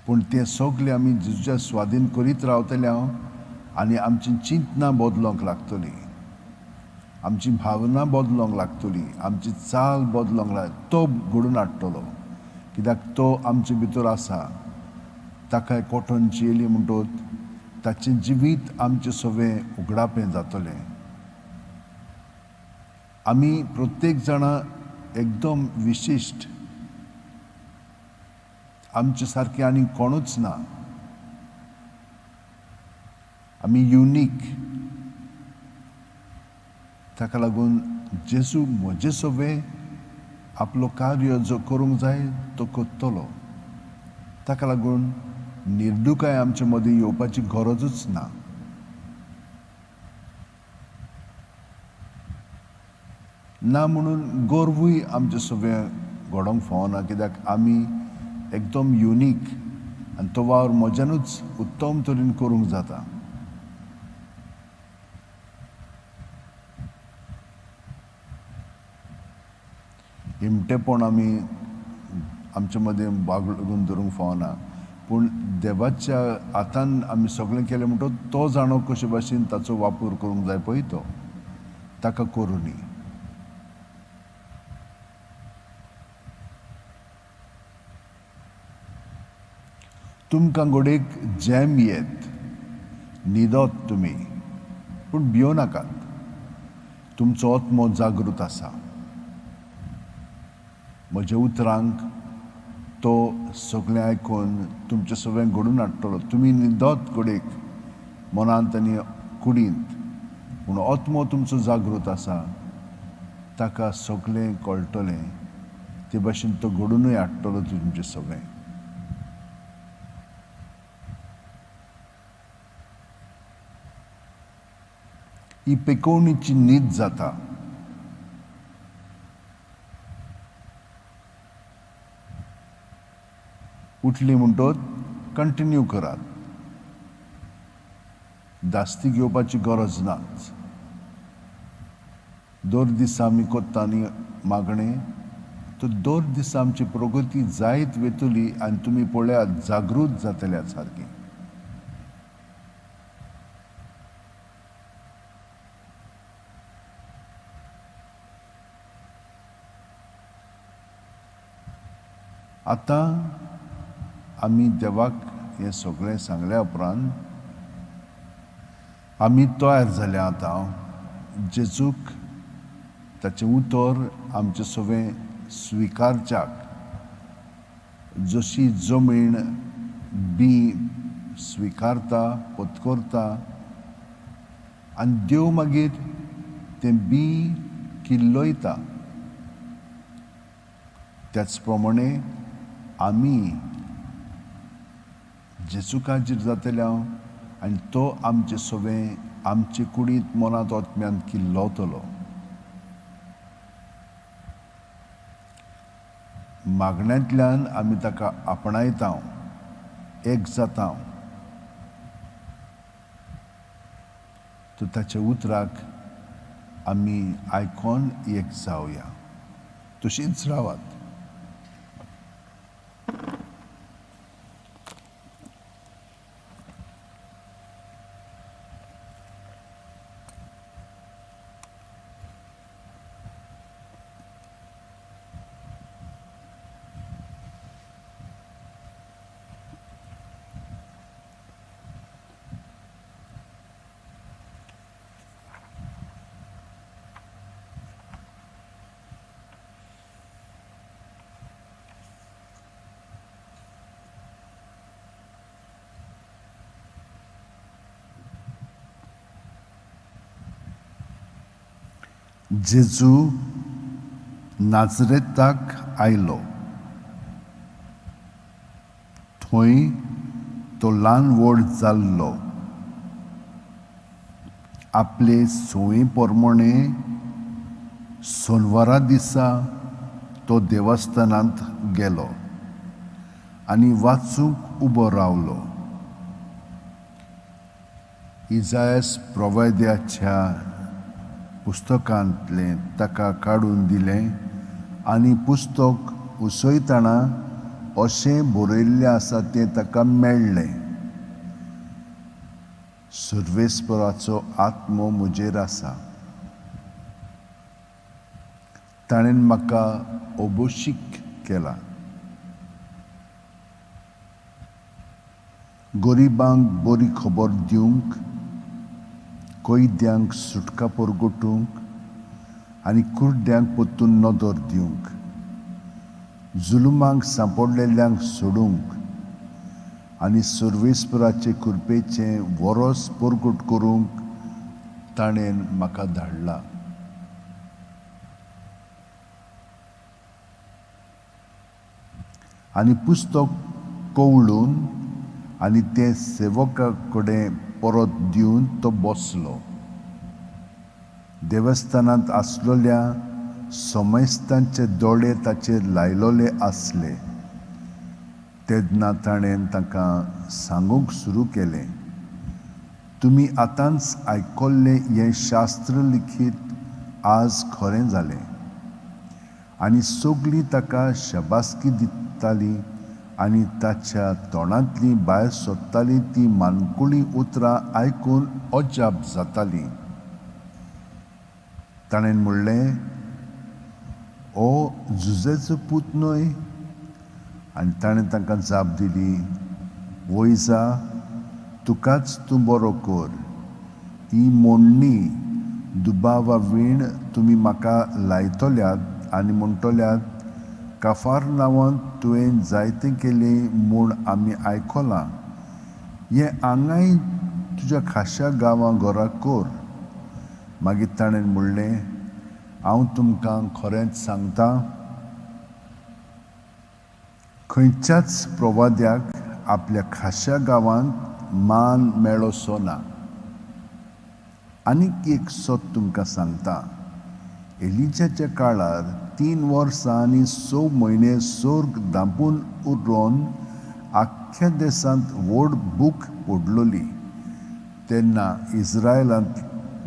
पूण तें सगळें आमी जेजूच्या स्वाधीन करीत रावतले हांव आनी आमची चिंतनां बदलोंक लागतली, आमची भावना बदलोंक लागतली, आमची चाल बदलोंक लागतली. तो घडोवन हाडटलो कित्याक तो आमचे भितर आसा. ताका कॉटन चेली म्हणटकच ताचें जिवीत आमचें सगळें उगडापें जातलें. आमी प्रत्येक जाणां एकदम विशिश्ट, आमचे सारके आनी कोणूच ना. आमी युनीक. ताका लागून जेजू म्हजे सगळें आपलो कार्य जो करूंक जाय तो करतलो. ताका लागून निर्दुकाय आमचे मदीं येवपाची गरजूच ना. ना म्हणून गर्वूय आमचे सगळें घडोवंक फावना कित्याक आमी एकदम युनीक आनी तो वावर म्हज्यानूच उत्तम तरेन करूंक जाता. हिमटेपण आमी आमचे मदें बागडून धरूंक फावना, पूण देवाच्या हातान आमी सगळें केलें म्हणटकच तो जाणो कशे भाशेन ताचो वापर करूंक जाय पळय तो ताका करूं. तुमकां घडयेक जॅम येत, न्हिदत तुमी, पूण भियो नाकात. तुमचो आत्मो जागृत आसा. म्हज्या उतरांक तो सगळें आयकून तुमचें सगळें घडून हाडटलो. तुमी न्हिदत घडयेक मनांत आनी कुडींत, पूण आत्मो तुमचो जागृत आसा. ताका सगळें कळटलें, ते भाशेन तो घडुनूय हाडटलो तुमचें सगळें. ही पेकोवणीची न्हीद जाता. उठली म्हणटोच कंटिन्यू करात, धास्ती घेवपाची गरज नाच. दर दिसा आमी कोत्ता न्ही मागणें, तर दर दिसा आमची प्रगती जायत वेतली आनी तुमी पळयात जागृत जातल्या सारकी. आतां आमी देवाक हें सगळें सांगल्या उपरांत आमी तयार जाल्या आतां जेजूक ताचें उतर आमचें सगळें स्विकारच्याक. जशी जमीन बी स्विकारता, पत्करता आनी देव मागीर तें बी किल्लयता, त्याच प्रमाणे आमी जेजूक जातले आनी तो आमचे सगळें आमचे कुडींत मनांत आत्म्यांत किल्लवतलो. मागण्यांतल्यान आमी ताका आपणायता, एक जाता, तर ताच्या उतराक आमी आयकोन एक जावया. तशीच रावात. जेजू नाजरेताक आयलो. थंय तो ल्हान व्हड जाल्लो. आपले संवये प्रमाणे सोनवारा दिसा तो देवस्थानांत गेलो आनी वाचूंक उबो रावलो. इजायस प्रवाद्याच्या पुस्तकांतलें ताका काडून दिलें आनी पुस्तक उसयतना अशें बरयल्लें आसा तें ताका मेळ्ळें. सर्वेस्पराचो आत्मो म्हजेर आसा, ताणें म्हाका अबोशीक केला. गरिबांक बरी खबर दिवंक, कैद्यांक सुटका परगटूंक आनी कुड्ड्यांक परतून नदर दिवंक, जुलुमांक सांपडलेल्यांक सोडूंक आनी सर्वेस्पराचे कृपेचें वरोस परगट करूंक ताणें म्हाका धाडला. आनी पुस्तक कवळून आनी तें सेवका कडेन परत दिवन तो बसलो. देवस्थानांत आसलेल्या समस्तांचे दोळे ताचेर लायलोले आसले. तेन्ना ताणें तांकां सांगूंक सुरू केलें, तुमी आतांच आयकल्लें हें शास्त्र लिखीत आज खरें जालें. आनी सगळीं ताका शबासकी दितालीं आनी ताच्या तोंडांतलीं भायर सोदतालीं तीं मानकुळीं उतरां आयकून अजाप जातालीं. ताणें म्हणलें, ओ जुजेचो पूत न्हय? आनी ताणें तांकां जाप दिली, वयजा, तुकाच तूं बरो कर. ही मोडणी दुबावा वीण तुमी म्हाका लायतल्यात आनी म्हणटल्यात, काफार नांवांत तुवें जायतें केलें म्हूण आमी आयकलां. हें हांगाय तुज्या खाश्या गांवां घरा कर. मागीर ताणें म्हणलें, हांव तुमकां खरेंच सांगता, खंयच्याच प्रवाद्याक आपल्या खाश्या गांवांत मान मेळोसो ना. आनीक एक सत तुमकां सांगता, एलिजाच्या काळार 3 वर्सां आनी 6 म्हयने सोर्ग धांपून उरोवन आख्ख्या देशांत व्हड भूक पडलोली. तेन्ना इस्रायलांत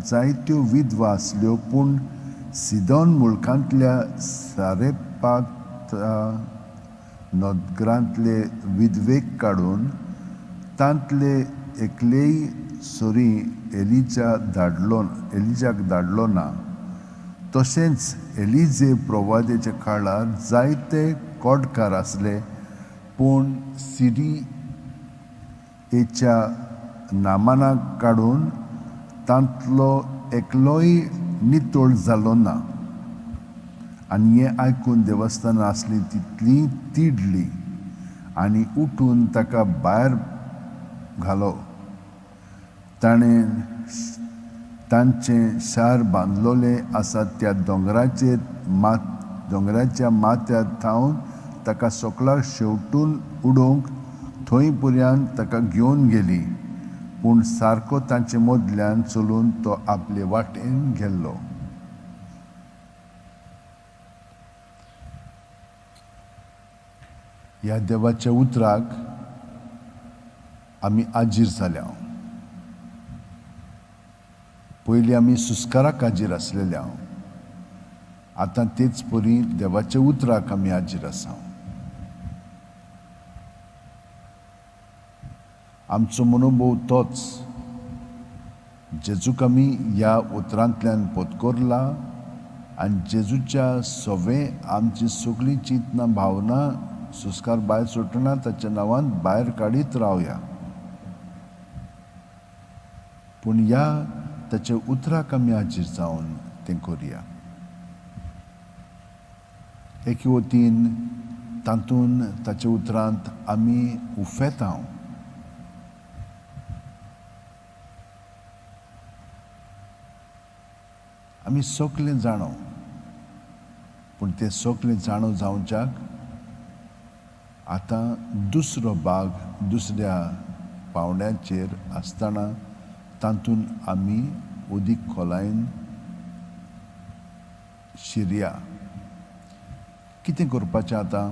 जायत्यो विधवा आसल्यो, पूण सिदोन मुलकांतल्या सारेपात नगरांतले विधवेक काडून तांतले एकलेय सरी एलिजाक धाडलो ना. तशेंच एलिजे प्रवादेच्या काळार जायते कोडकार आसले, पूण सिरियेच्या नामानाक काडून तांतलो एकलोय नितळ जालो ना. आनी हें आयकून देवस्थानां आसलीं तितलीं तिडलीं आनी उठून ताका भायर घालो. ताणें तांचें शार बांदलोलें आसा त्या दोंगराच्या माथ्यार थावन ताका सकला शेवटून उडोवंक थंय पर्यंत ताका घेवन गेली, पूण सारको तांचे मदल्यान चलून तो आपले वाटेन गेल्लो. ह्या देवाच्या उतराक आमी आजीर जाल्या. पयलीं आमी सुस्काराक आजीर आसलेल्या, आतां तेच परी देवाच्या उतराक आमी आजीर आसा. आमचो मनोभोव तोच, जेजूक आमी ह्या उतरांतल्यान पोतकोरला आनी जेजूच्या सवे आमची सगळीं चिंतना भावना सुस्कार भायर सुटना ताच्या नांवान भायर काडीत रावया. पूण ह्या ताच्या उतराक आमी हाजीर जावन तें करुया. एके वतीन तातूंत ताच्या उतरांत आमी उफेता. आमी सगळें जाणो, पूण तें सगळें जाणो जावच्याक आतां दुसरो भाग दुसऱ्या पावंड्याचेर आसतना तातूंत आमी उदीक खोलायेन शिरया. कितें करपाचें आतां?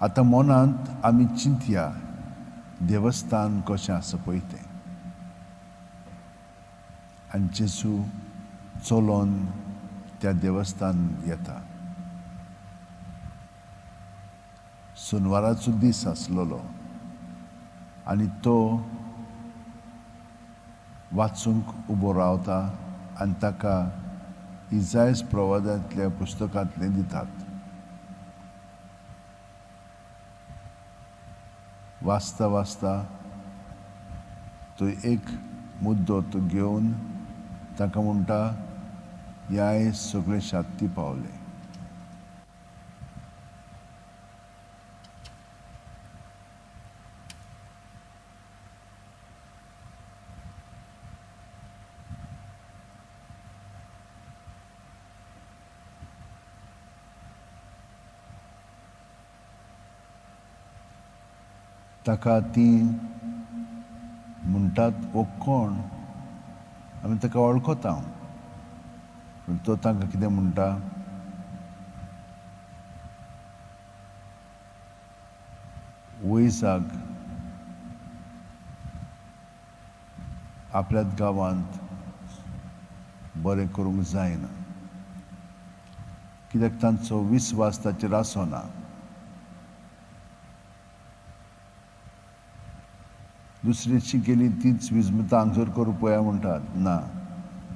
आतां मनांत आमी चिंतया देवस्थान कशें आसा पळय तें. आनी जेजू चलोन त्या देवस्थान येता. सोनवाराचो दीस आसलेलो आनी तो वाचूंक उबो रावता आनी ताका इजायस प्रवादांतल्या पुस्तकांतलें दितात. वाचता वाचता तो एक मुद्दो तो घेवन ताका म्हणटा, ह्याय सगळे शात्ती पावले. ताका ती म्हणटात, हो कोण? आमी ताका वळखता. पूण तो तांकां कितें म्हणटा? वयसाक आपल्याच गांवांत बरें करूंक जायना. कित्याक तांचो विस्वास ताचेर आसना. दुसरी केली तीच विजमता हांगसर करूं पळया म्हणटात, ना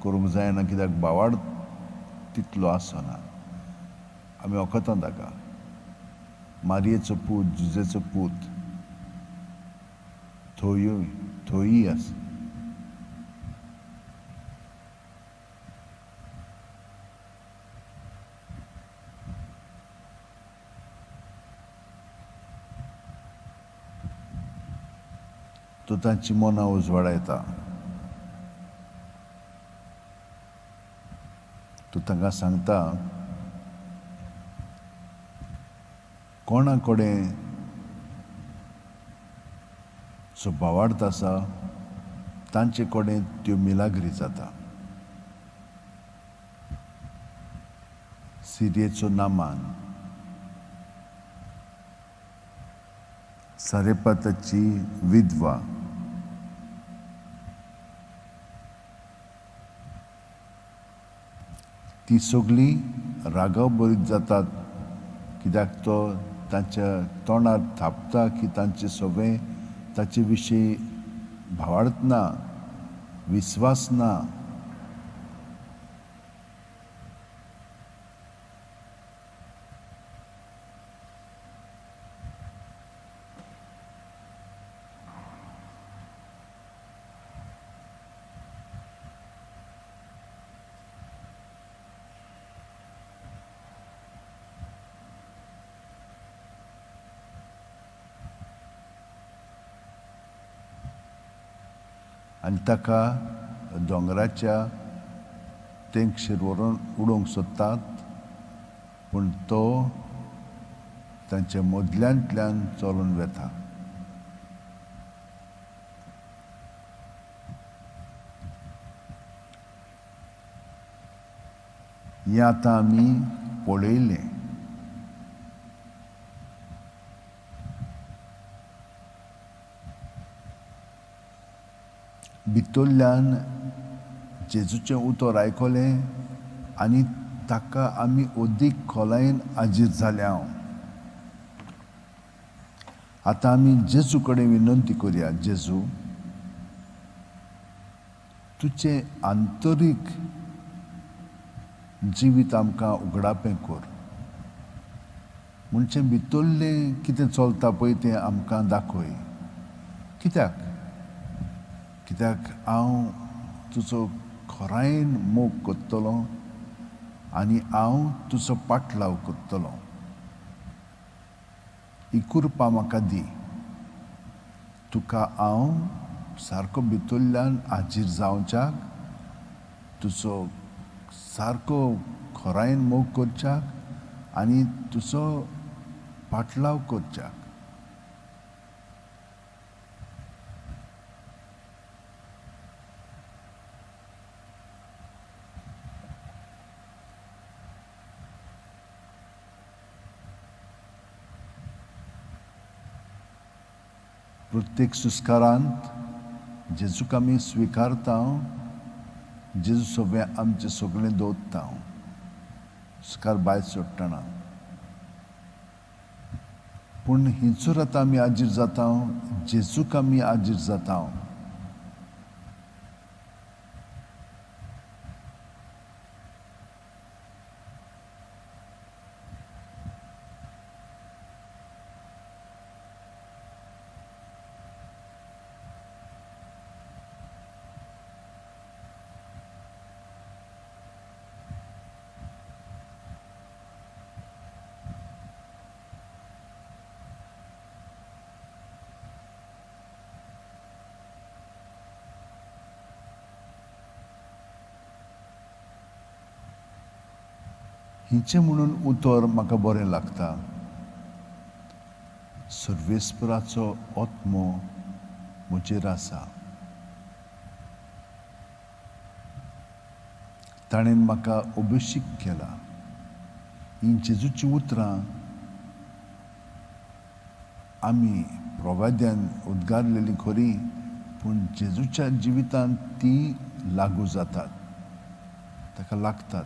करूंक जायना कित्याक भावार्थ तितलो आसना. आमी वखतां ताका मारयेचो पूत, जुजेचो पूत थोयूय थोयी आसा. तो तांची मनां उजवाडायता, तो तांकां सांगता कोणा कडेन जो भावार्थ आसा तांचे कडेन त्यो मिलाग्री जाता. सिरियेचो नामान, सारेपाताची विधवा, ती सगळीं रागाव बरीत जातात कित्याक तो तांच्या तोंडार थापता की तांचे सगळें ताचे विशीं भावार्थ ना, विस्वास ना. आनी ताका दोंगराच्या तेंगशेर व्हरून उडोवंक सोदतात, पूण तो तांच्या मदल्यांतल्यान चलून वता. हें आतां आमी पळयलें. भितरल्यान जेजूचें उतर आयकलें आनी ताका आमी अदीक खोलायेन हाजीर जाल्या. आतां आमी जेजू कडेन विनंती करुया, जेजू तुजें आंतरीक जिवीत आमकां उगडापें कर, म्हणजे भितरलें कितें चलता पळय तें आमकां दाखय. कित्याक कित्याक हांव तुजो खोरायेन मोग करतलो आनी हांव तुजो पाटलाव करतलो. ही कृपा म्हाका दी, तुका हांव सारको भितरल्यान हाजीर जावच्याक, तुजो सारको खोरायेन मोग करच्याक आनी तुजो पाटलाव करच्याक. प्रत्येक सुस्कारांत जेजूक आमी स्विकारता, जेजू सगळें आमचें सगळें दवरता, सुस्कार भायर सोडटना. पूण हिंचूर आतां आमी हाजीर जाता, जेजूक आमी हाजीर जाता. हिचें म्हणून उतर म्हाका बरें लागता, सर्वेस्पराचो आत्मो म्हजेर आसा, ताणें म्हाका अभिषेक केला. हीं जेजूचीं उतरां आमी प्रवाद्यान उद्गारलेलीं खरी, पूण जेजूच्या जिवितांत तीं लागू जातात, ताका लागतात.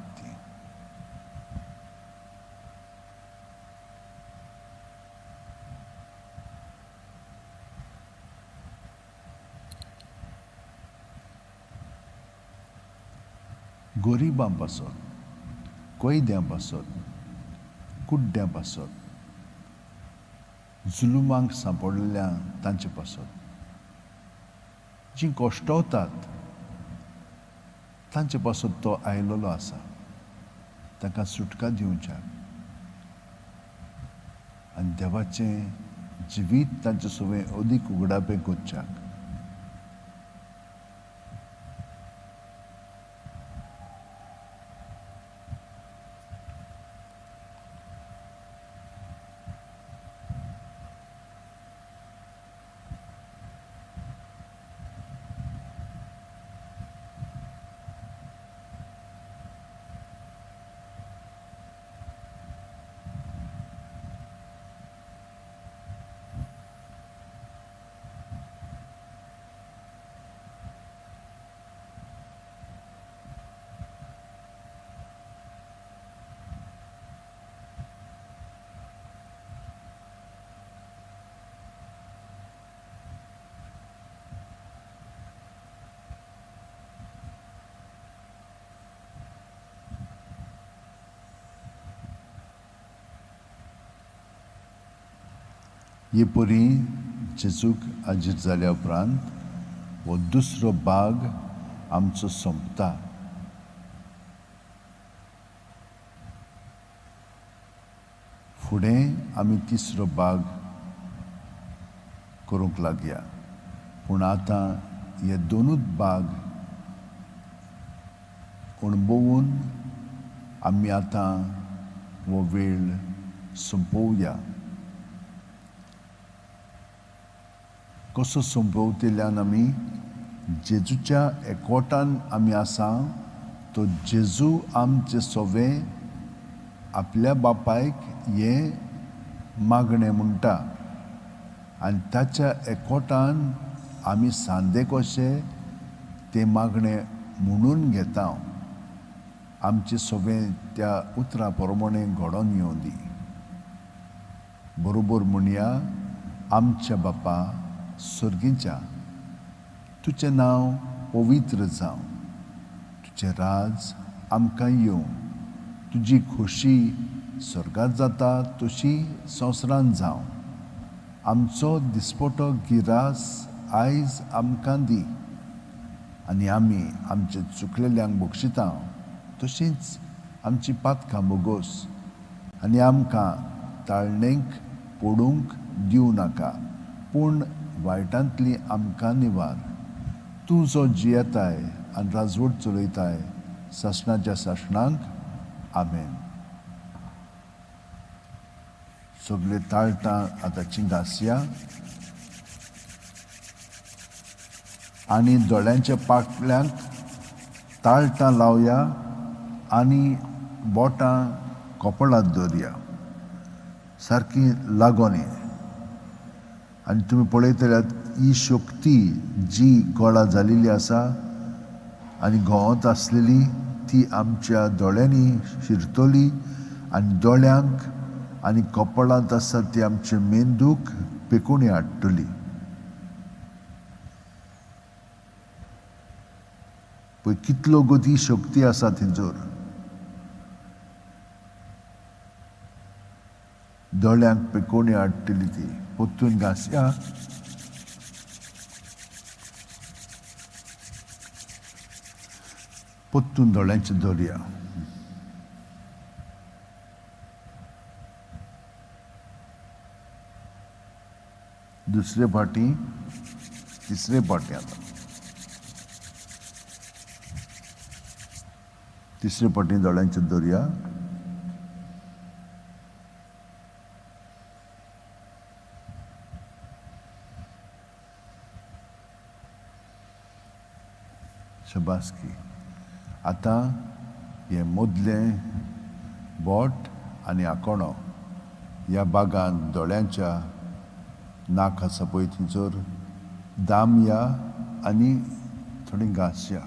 गरिबां पासत, कैद्यां पासत, कुड्ड्यां पासत, जुलुमांक सांपडलेल्या तांचे पासत, जीं कश्टवतात तांचे पासत तो आयलेलो आसा, तांकां सुटका दिवच्याक आनी देवाचें जिवीत तांचे सवें अदीक उगडापें करच्याक. हे परी जेजूक हाजीर जाल्या उपरांत हो दुसरो भाग आमचो सोंपता. फुडें आमी तिसरो भाग करूंक लागया, पूण आतां हे दोनूच भाग अणभवून आमी आतां हो वेळ सोंपोवया. कसो सोंपवतल्यान आमी जेजूच्या एकवटान आमी आसा, तो जेजू आमचे सोवे आपल्या बापायक हें मागणें म्हणटा आनी ताच्या एकवटान आमी सांदे कशे तें मागणें म्हणून घेता. आमचे सोवे त्या उतरा प्रमाणे घडोवन येवं दी. बरोबर म्हणया, आमच्या बापा सर्गीच्या, तुजें नांव पवित्र जावं, तुजें राज आमकां येवं, तुजी खोशी स्वर्गांत जाता तशी संवसारांत जावं. आमचो दिसपटो गिरास आयज आमकां दी आनी आमी आमचे चुकलेल्यांक बक्षिता तशींच आमची पातकां बोगोस आनी आमकां ताळणेक पडूंक दिवं नाका, पूण वायटांतली आमकां निवार. तूं जो जियेताय आनी राजवट चलयताय सासणाच्या सासणांक, आमेन. सगळे ताळटां आतांची घासया आनी दोळ्यांच्या पाटल्यांक ताळटां लावया आनी बोटां कपळांत दवरया, सारकी लागोनी. आनी तुमी पळयतल्यात ही शक्ती जी गोळा जालेली आसा आनी घोवत आसलेली ती आमच्या दोळ्यांनी शिरतली आनी दोळ्यांक आनी कपळांत आसा ती आमचे मेंदूक पेकुणी हाडटली. पळय कितलो गो ती शक्ती आसा थंयसर. दोळ्यांक पेकोणी हाडटली ती. परतून घासया. परतून दोळ्यांचे दवरया. दुसरे फावटी, तिसरे फावटी, आतां तिसरे फावटी दोळ्यांचे दवरया. शबासकी. आतां हें मदलें बोट आनी आकोणो ह्या बागान दोळ्यांच्या नाक आसा पळय थंयसर दामया आनी थोडी घांसया.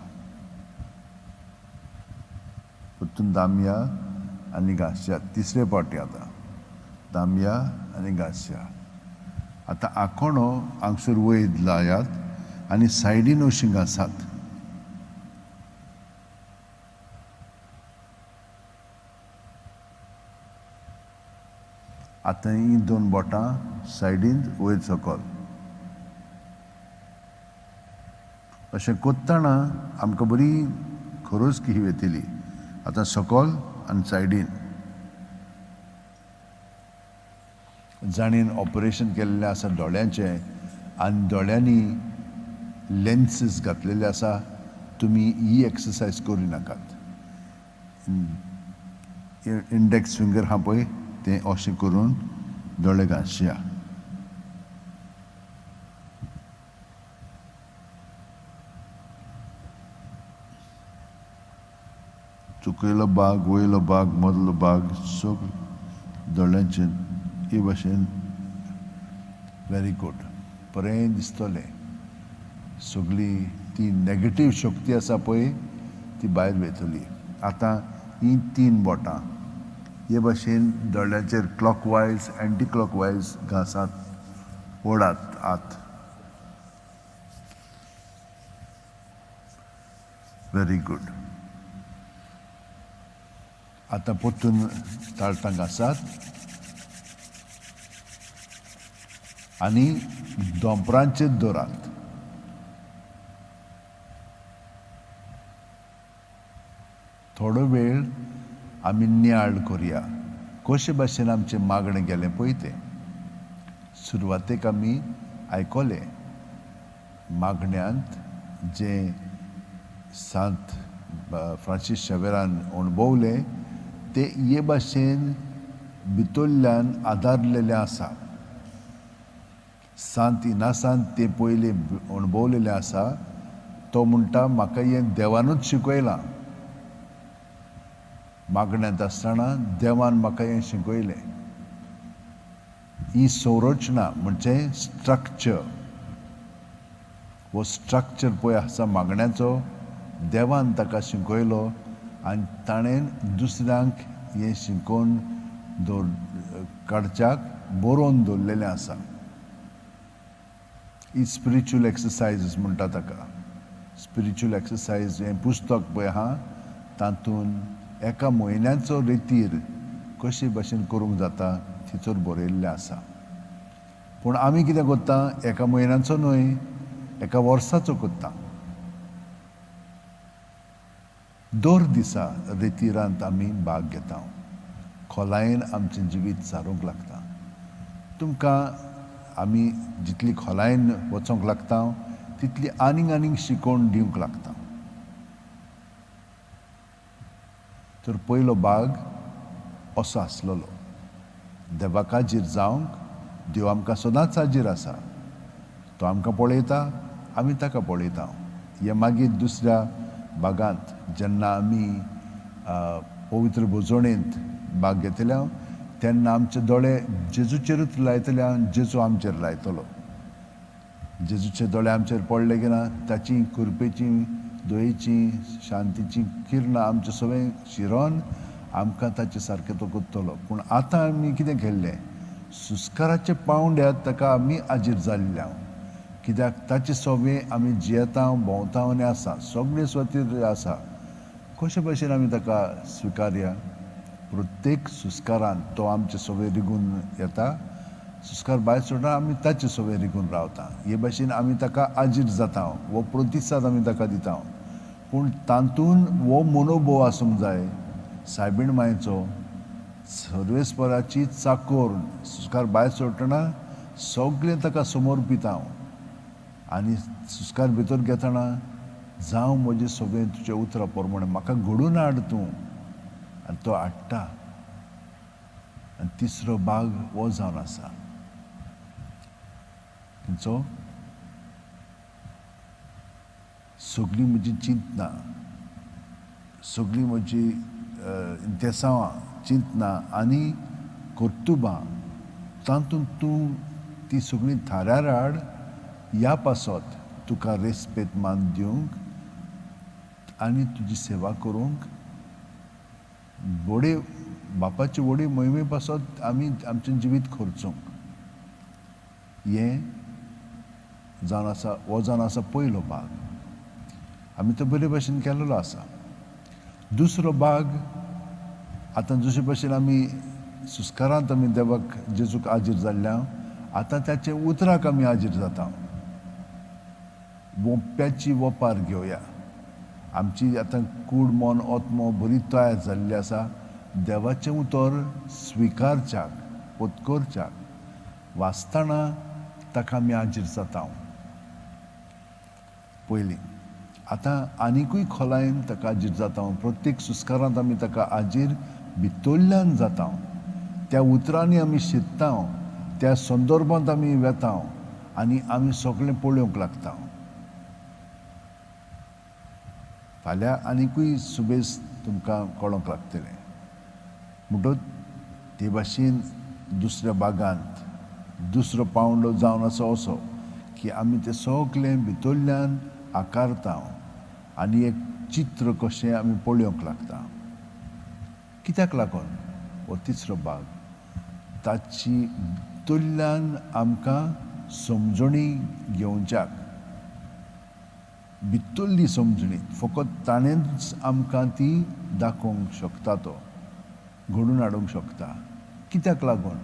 परतून दामया आनी घांसया. तिसरे फावटी आतां दामया आनी घांसया. आतां आकोणो हांगसर वयर लायात आनी सायडीन अशीं घांसात. आतां हीं दोन बोटां सायडीन वयर सकल. अशें कोत्ताना आमकां बरी खरोज की येतली. आतां सकल आनी सायडीन. जाणीन ऑपरेशन केल्लें आसा दोळ्यांचें आनी दोळ्यांनी लेन्सीस घातलेले आसा, तुमी ही एक्सरसायज करूं नाकात. इंडेक्स फिंगर आहा पळय तें अशें करून दोळे घांसया. चुकयलो भाग, वयलो भाग, मदलो भाग सगळो दोळ्यांचे हे भाशेन. व्हेरी गूड, बरें दिसतलें. सगळी ती नॅगेटीव शक्ती आसा पळय ती भायर वयतली. आतां हीं तीन बोटां हे भाशेन दोळ्यांचेर क्लॉकवायज एंटी क्लॉकवायज घांसात, ओडात आत. Very good. आतां परतून ताळटां घांसात आनी दोंपरांचेर दवरात. थोडो वेळ आमी नियाळ करुया कशे भाशेन आमचें मागणें गेलें पळय तें. सुरवातेक आमी आयकलें मागण्यांत जें सांत फ्रांसीस शावेरान अणभवलें तें हे भाशेन भितरल्यान आदारलेलें आसा. सांत इनासान तें पयलें अणभवलेलें आसा. तो म्हणटा म्हाका हें देवानूच शिकयलां. मागण्यांत आसतना देवान म्हाका हें शिकयलें. ही संरचना म्हणजे स्ट्रक्चर, हो स्ट्रक्चर पळय आसा मागण्याचो, देवान ताका शिकयलो आनी ताणें दुसऱ्यांक हें शिकोवन दवर काडच्याक बरोवन दवरलेलें आसा. ही स्पिरिच्युअल एक्सरसायजीस म्हणटा ताका. स्पिरिच्युअल एक्सरसायज हें पुस्तक पळय आहा तातूंत एका म्हयन्याचो रेतीर कशे भाशेन करूंक जाता तिचोर बरयल्लें आसा. पूण आमी कितें करता, एका म्हयन्याचो न्हय एका वर्साचो करता. दर दिसा रेतिरांत आमी भाग घेता, खोलायेन आमचें जिवीत सारूंक लागता. तुमकां आमी जितली खोलायेन वचोंक लागता तितली आनीक आनीक शिकोवन दिवंक लागता. तर पयलो भाग असो आसलेलो, देवाक हाजीर जावंक. देव आमकां सदांच हाजीर आसा, तो आमकां पळयता, आमी ताका पळयता. हे मागीर दुसऱ्या भागांत जेन्ना आमी पवित्र भोजवणेंत भाग घेतल्या तेन्ना आमचे दोळे जेजूचेरूच लायतले आनी जेजू आमचेर लायतलो. जेजूचे दोळे आमचेर पडले की ना ताची कृपेची, दयेची, शांतीची किरणां आमचे सगळें शिरोन आमकां ताचे सारकें तो करतलो. पूण आतां आमी कितें केल्लें, सुस्काराच्या पावंड्यार ताका आमी हाजीर जाल्ले. कित्याक ताचे सगळें आमी जियेता, भोंवता आनी आसा, सगळे सुवातेर आसा. कशे भाशेन आमी ताका स्विकारया? प्रत्येक सुस्कारान तो आमचे सगळे रिगून येता. सुस्कार भायर सोडटा, आमी ताचे सगळे रिगून रावता. हे भाशेन आमी ताका हाजीर जाता, हो प्रतिसाद आमी ताका दिता. पूण तातूंत हो मनोभोव आसूंक जाय सायबीण मायचो, सर्वेस्पराची चाकोर. सुस्कार भायर सोडटना सगळें ताका समर्पिता आनी सुस्कार भितर घेतना जावं म्हजें सगळें तुज्या उतरा प्रमाणे, म्हाका घडून हाड तूं, आनी तो हाडटा. आनी तिसरो भाग हो जावन आसा खंयचो, सगळीं म्हजी चिंतनां, सगळीं म्हजी इंतेसांवां, चिंतनां आनी कर्तुबां तातूंत तूं ती सगळीं थाऱ्यार हाड. ह्या पासत तुका रेस्पेद मान दिवंक आनी तुजी सेवा करूंक व्हडे बापाचे व्हडे मोहिमे पासत आमी आमचें जिवीत खर्चूंक. हें जावन आसा, हो जावन आसा पयलो भाग. आमी तो बरे भाशेन केल्लो आसा. दुसरो भाग आतां जशे भाशेन आमी सुस्कारांत आमी देवाक जेजूक आजीर जाल्ल्या, आतां ताचे उतराक आमी आजीर जाता. वोप्याची वोपार घेवया. आमची आतां कूड मन आत्मो बरी तयार जाल्ली आसा देवाचें उतर स्विकारच्याक, पोतकोरच्याक. वाचतना ताका आमी आजीर जाता पयलीं. आतां आनिकूय खोलायेन ताका आजीर जाता. प्रत्येक सुस्कारांत आमी ताका आजीर भितरल्यान जाता. त्या उतरांनी आमी शिकता, त्या संदर्भांत आमी वेता आनी आमी सगळें पळोवंक लागता. फाल्यां आनिकूय सुबेज तुमकां कळोंक लागतलें. म्हणटच ते भाशेन दुसऱ्या भागांत दुसरो पावंडो जावन आसा असो की आमी तें सगळें भितरल्यान आकारता आनी एक चित्र कशें आमी पळोवंक लागता. कित्याक लागून हो तिसरो भाग ताची भितरल्यान आमकां समजणी घेवच्याक, भितरली समजणी फकत ताणेंच आमकां ती दाखोवंक शकता, तो घडून हाडूंक शकता. कित्याक लागून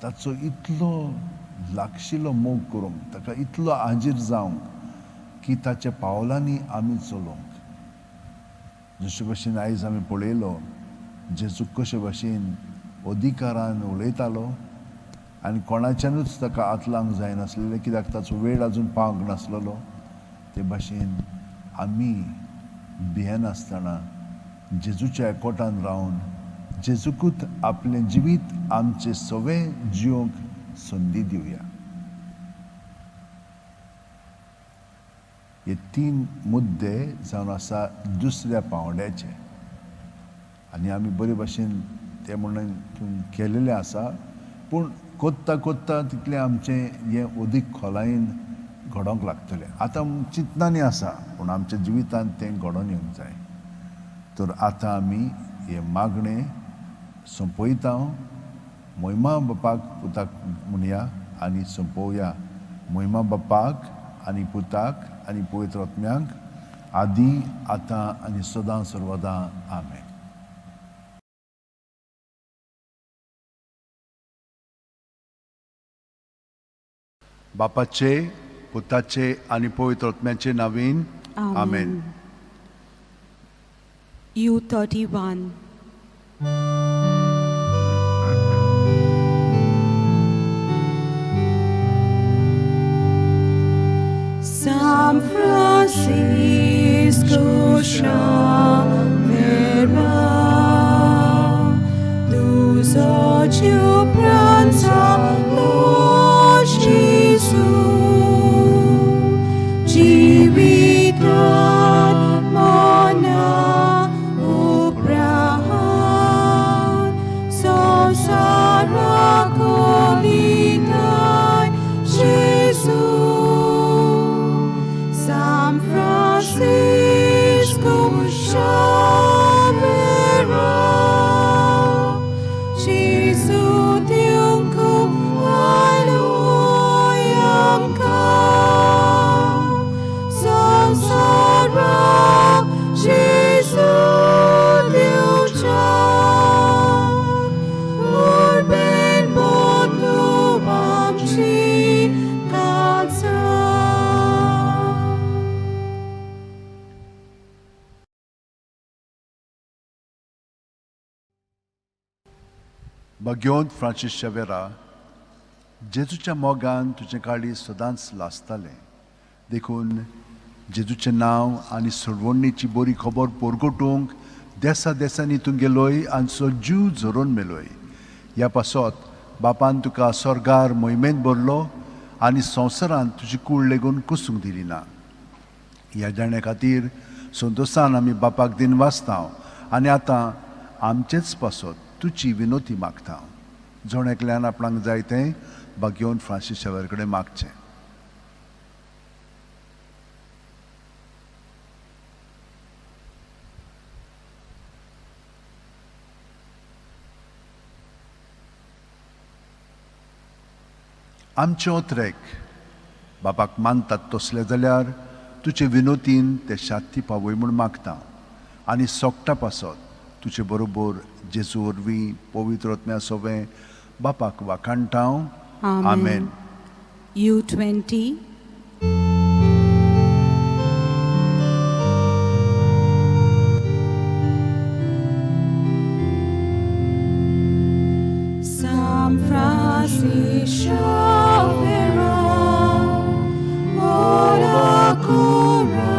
ताचो इतलो लागशिल्लो मोग करूंक, ताका इतलो आजीर जावंक की ताच्या पावलांनी आमी चलोवंक. जशे भशेन आयज आमी पळयलो जेजू कशे भशेन अधिकारान उलयतालो आनी कोणाच्यानूच ताका हात लावंक जायनासलेलें, कित्याक ताचो वेळ आजून पावंक नासलेलो. ते भाशेन आमी भियेनासतना जेजूच्या एकवटान रावन जेजूकूच आपलें जिवीत आमचें सगळें जिवंक संदी दिवया. हे तीन मुद्दे जावन आसा दुसऱ्या पावंड्याचे आनी आमी बरे भाशेन ते म्हणून केलेलें आसा. पूण कोत्ता कोत्ता तितलें आमचें हें अदीक खोलायेन घडोवंक लागतलें. आतां चिंतनांनी आसा पूण आमच्या जिवितांत तें घडोवन येवंक जाय. तर आतां आमी हें मागणें सोंपयता. मोहिमा बापाक पुताक म्हणया आनी सोंपोवया. मोहिमा बापाक आनी पुताक आनी पवित्र आत्म्याक, आदी आतां आनी सदां सर्वदां. आमेन. बापाचे, पुताचे आनी पवित्र आत्म्याचे नांवान आमेन. U31. San Francisco Xavier, dos ódio prança, Lord Jesus, Jivitan mona uprahan, Samsara kolitai Jesus, San Francisco Xavier, Jesu tiungkum aloyam ka, Samsara Jesu tiucha, Urben botu amchi katsa. भाग्योंत फ्रांसीस शेवेरा, जेजूच्या मोगान तुजें काळीज सदांच लासतालें. देखून जेजूचें नांव आनी सोडवणीची बरी खबर परगटूंक देसा देसांनी तूं गेलोय आनी सो जीव झरोवन मेलोय. ह्या पासत बापान तुका स्वर्गार मोहिमेंत भरलो आनी संवसारांत तुजी कूड लेगून कुसूंक दिली ना. ह्या जाण्या खातीर संतोशान आमी बापाक दिन वाचता आनी आतां आमचेच पासत तुजी विनोती मागता. जण एकल्यान आपणाक जाय तें भाग्योवन फ्रांसीस शेवर कडेन मागचें. आमचे ओत्रेक बापाक मानतात तसले जाल्यार तुजे विनोतीन ते शाती पावय म्हूण मागता आनी सोकटा पासत तुजे बरोबर जेजू वरवीं पवित्र आत्म्या सोवें बापाक वाखाणटा. आमेन. U20. San Francisco Xavier, ora cura,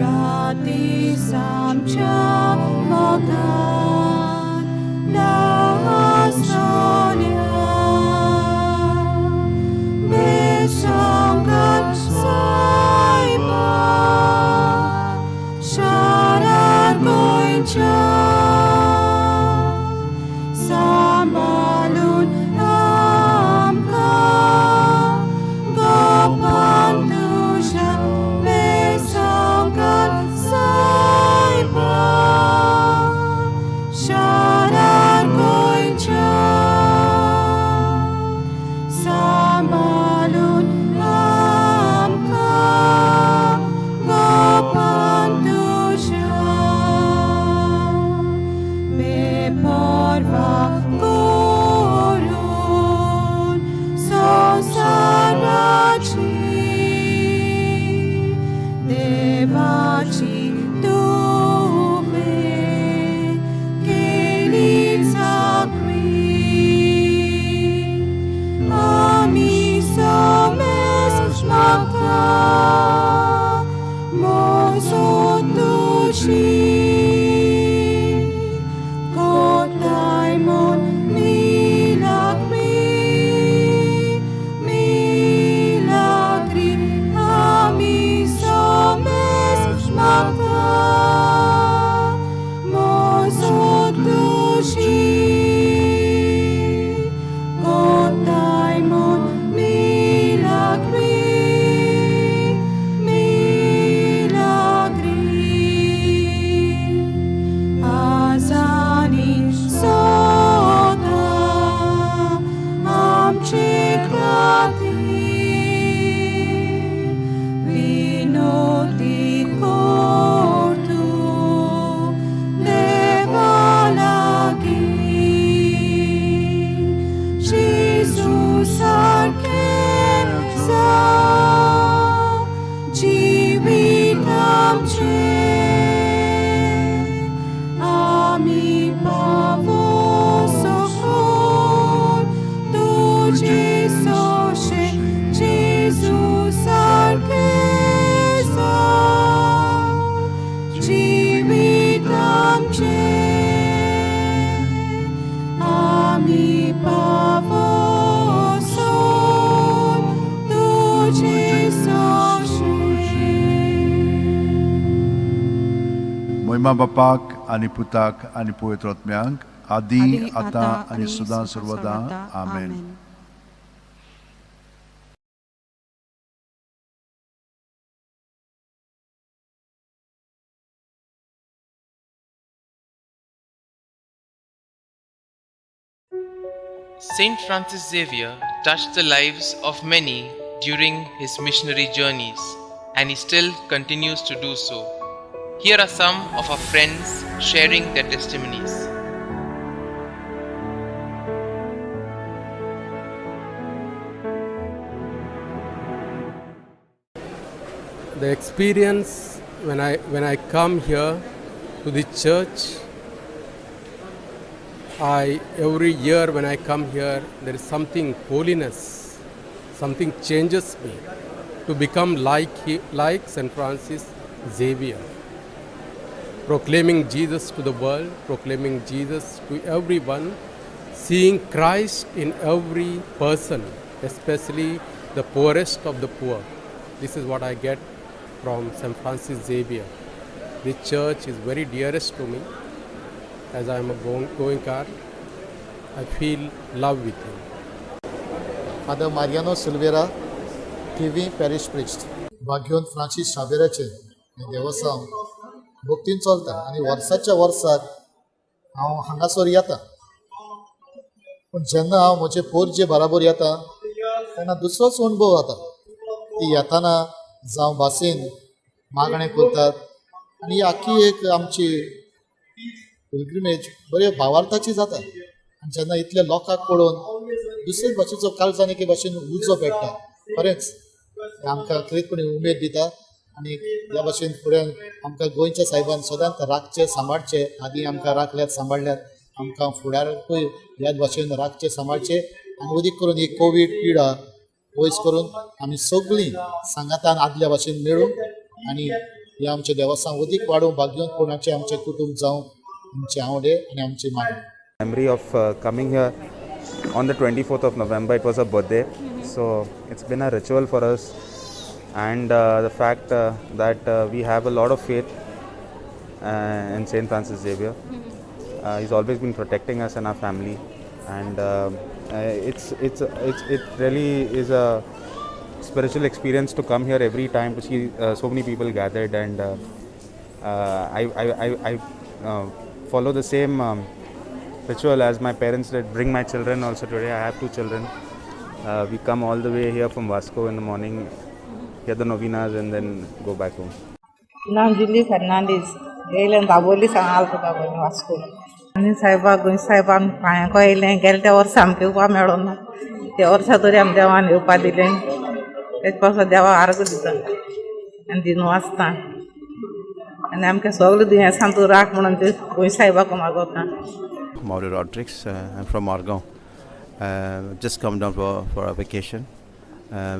rati samcha mogan nastonia, besangat saiba, sharar goincha. Sambalun amka gopantusha besangkat saiba sharar goincha. Sambalun amka gopantusha beporva korun sonsarachi devachi tuve kelitzakri ami somes maka mozotushi. Kotaimon milagri, milagri, ami somes maka mozotushi. Kotaimon milagri, milagri. Azani soda amche khatir vinoti kortu devalagi Jesus arkesa jivitamche ami pavosokor tuje soshe Jesus arkesa jivitamche ami pavosor tuje soshe. मोहिमा बापाक आनी पुताक आनी पवित्र आत्म्यांक, आदी आतां आनी सदां सर्वदा. आमेन. Saint Francis Xavier touched the lives of many during his missionary journeys, and he still continues to do so. Here are some of our friends sharing their testimonies. The experience when I come here to the church, I every year when I come here, there is something holiness, something changes me to become like Saint Francis Xavier, proclaiming Jesus to the world, proclaiming Jesus to everyone, seeing Christ in every person, especially the poorest of the poor. This is what I get from St. Francis Xavier. This church is very dearest to me. As I am a Goenkar, I feel love with him. Father Mariano Silveira, Thivim parish priest. भाग्योन Francis शाबेराचें हें देवस्तांव भक्तीन चलता आनी वर्साच्या वर्साक हांव हांगासर येता. पूण जेन्ना हांव म्हजे पोरजे बराबर येता तेन्ना दुसरोच अणभव जाता. ती येताना जावं बासीन मागणें करतात आनी ही आख्खी एक आमची पिलग्रिमेज बरे भावार्थाची जाता आनी जेन्ना इतल्या लोकांक पळोवन दुसरे भाशेचो काळजान एके भाशेन उजो पेट्टा. खरेंच आमकां खरेंचपणी उमेद दिता आनी ह्या भाशेन फुडें आमकां गोंयच्या सायबान सदांच राखचें सांबाळचें. आदी आमकां राखल्यात सांबाळल्यात, आमकां फुडाराकूय ह्याच भाशेन राखचें सांबाळचें आनी अदीक करून ही कोवीड पिडा पयस करून आमी सगळीं सांगातान आदल्या भाशेन मेळूं आनी ह्या आमच्या देवस्थान अदीक वाडोवंक भाग्योवन कोणाचें आमचें कुटूंब जावं, आमचे आवडे आनी आमची मागणी. Memory of coming here on the 24th of November, it was a birthday, so it's been a ritual for us, and the fact that we have a lot of faith in Saint Francis Xavier. He's always been protecting us and our family, and it really is a spiritual experience to come here every time to see so many people gathered, and I follow the same ritual as my parents did. Bring my children also today. I have 2 children. We come all the way here from Vasco in the morning, hear the novenas, and then go back home. नांव जुली फर्नांडीस. येयलें दाबोली सावन आल्त दाबोली वास्को. आनी सायबा गोंय सायबा आमी पांयांको येयलें. गेले त्या वर्सा आमकां येवपा मेळोना, त्या वर्सा तरी आमी देवान येवपा दिलें. तेज पासून देवा आर्ग दिता आनी दिनू आसता आनी आमकां सगळें दुयेंसां तूं राख म्हणून ते Goa सायबाक मागोता. Mauro Rodriguez, I'm from Margao. Just come down for a vacation.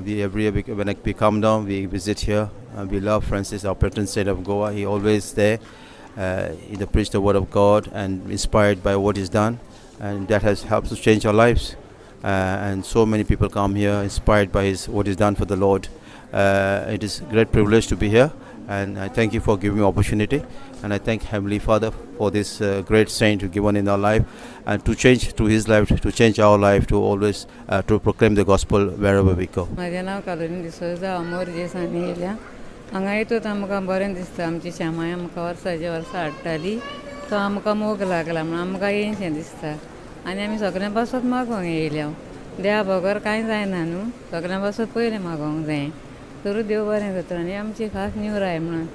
We every year when we come down, we visit here. We love Francis, our patron saint of Goa. He always there. He preached the word of God and inspired by what he's done, and that has helped to change our lives. And so many people come here inspired by what he's done for the Lord. It is a great privilege to be here, and I thank you for giving me opportunity, and I thank Heavenly Father for this great saint who given in our life, and to change through his life, to change our life, to always to proclaim the gospel wherever we go. म्हाजें नांव colony D'Souza. हांव मोरजे सावन येयल्या. हांगा येतूच आमकां बरें दिसता. आमची श्यामाय आमकां वर्साचे वर्सां हाडटाली, तो आमकां मोग लागला म्हणून आमकां येयशें दिसता. आनी आमी सगळ्यां पासत मागोंक येयल्या. देवा बगर कांय जायना न्हू, सगळ्यां पासत पयलें मागोंक जाय तरूच देव बरें करता. आनी आमची खास निवराय म्हणून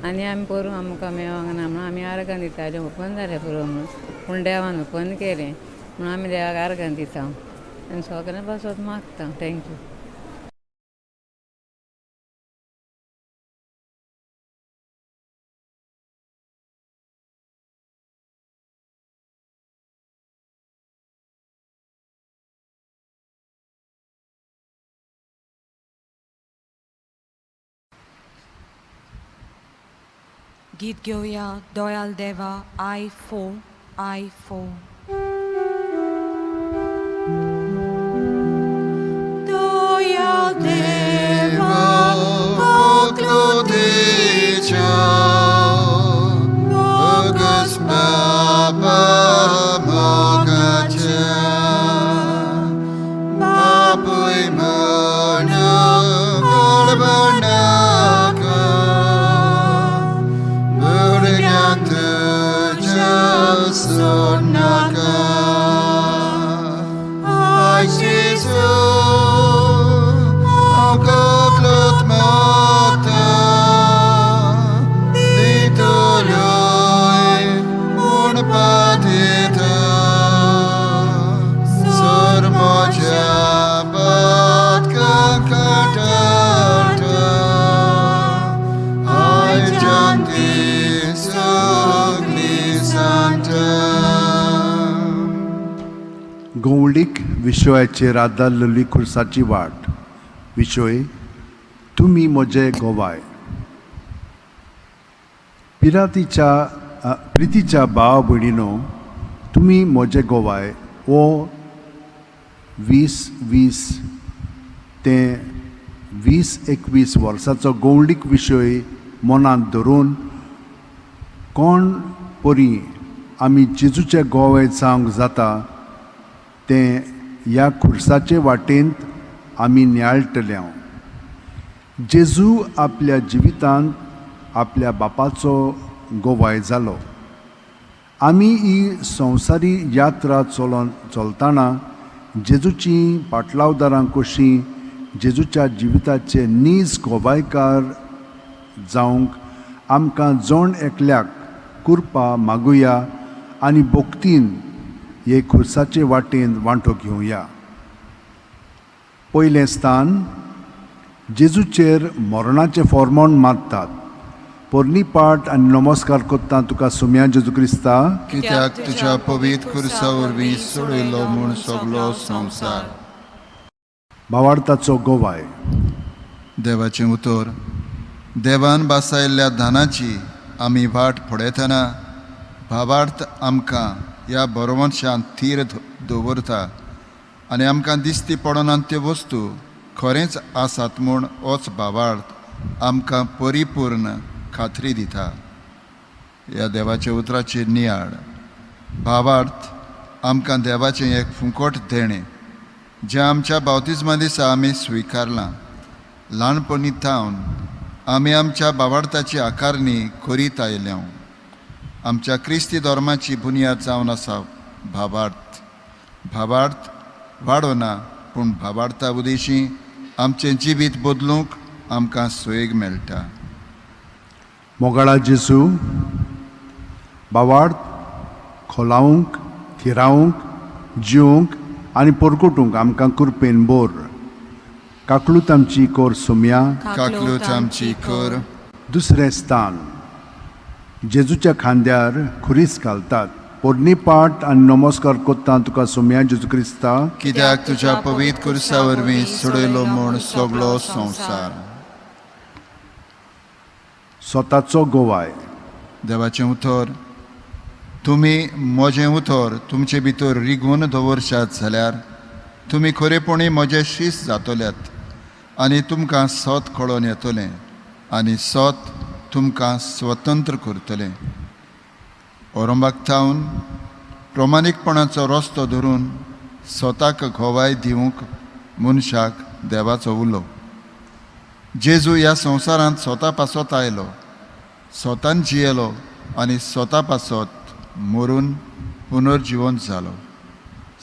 आनी आमी पोरूं आमकां मेवोंक ना म्हणून आमी आर्गां दितालीं, ओपन जालें पुरो म्हणून, पूण देवान ओपन केलें म्हणून आमी देवाक आर्गां दिता आनी सगळ्यां पासत मागता. Thank you. गीत घेवया दोयाल देवा I 4 I 4. Doyal Deva Koklodicha Bogus Baba Mogacha Bapui Mona Galbanaka Burigantu Jasunaka Ai Jesu Akoklot Mata Ditoloy Munpatita Surmoja Batka Katarta Ai Janti Sugli Santa. गौळीक विशयाचेर आदारलेली खुर्साची वाट. विशय तुमी म्हजे गोवाय. पिरातीच्या प्रितीच्या भाव भयणीनो, तुमी म्हजे गोवाय हो 2020 ते 2021 वर्साचो गौळीक विशय मनांत धरून कोण परी आमी जेजूचे गोवे जावंक जाता तें ह्या खुर्साचे वाटेंत आमी नियाळटले. जेजू आपल्या जिवितांत आपल्या बापाचो गोवाय जालो. आमी ही संवसारी यात्रा चलोन चलतना जेजूची पाटलावदारां कशीं जेजूच्या जिविताचे नीज गोवायकार जावंक आमकां जण एकल्याक कुरपा मागुया आनी भक्तीन हे खुर्साचे वाटेन वांटो घेवया. पयलें स्थान, जेजूचेर मरणाचें फॉर्मोण मारतात. पोरणी पाट आनी नमस्कार करता तुका सुम्या जेजू क्रिस्ता, कित्याक तुज्या पवित्र खुर्सा वरवीं सोडयलो म्हूण सगलो संवसार. भावार्थाचो गोवाय. देवाचें उतर. देवान बासायल्ल्या धानाची आमी वाट पळयतना भावार्थ आमकां ह्या बरोवंशांत थीर दवरता आनी आमकां दिसती पडनात त्यो वस्तू खरेंच आसात म्हूण होच भावार्थ आमकां परिपूर्ण खात्री दिता. ह्या देवाच्या उतराचेर नियाळ. भावार्थ आमकां देवाचें एक फुंकट देणें जें आमच्या बावतिज्मा दिसा आमी स्विकारलां. ल्हानपणी थावन आमी आमच्या भावार्थाची आकारणी करीत आयल्या. आमच्या क्रिस्ती धर्माची बुन्याद जावन आसा भावार्थ. भावार्थ वाडोना पूण भावार्था उदेशी आमचें जिवीत बदलूंक आमकां सोयेग मेळटा. मोगाळा जेजू, भावार्थ खोलावंक, थिरावंक, जिवंक आनी परकुटूंक आमकां कृपेन बोर. काकलूत आमची कोर सुम्या, काकलूत आमची कर. दुसरें स्थान, जेजूच्या खांद्यार खुरीस घालतात. पोरणी पाट आनी नमस्कार करता तुका सुम्या जेजू क्रिस्ता, कित्याक तुज्या पवित्र खुर्सा वरवीं सोडयलो म्हूण सगलो संवसार. स्वताचो गोवाय. देवाचें उतर. तुमी म्हजें उतर तुमचे भितर रिगून दवरशात जाल्यार तुमी खरेपणी म्हजे शीस जातल्यात आनी तुमकां सत कळोन येतलें आनी सत तुमकां स्वतंत्र करतलें. औरंगाक थावन प्रमाणीकपणाचो रस्तो धरून स्वताक गोवाय दिवंक मनशाक देवाचो उलो. जेजू ह्या संवसारांत स्वता पासत आयलो, स्वतान जियेलो आनी स्वता पासत मरून पुनर्जिवन जालो.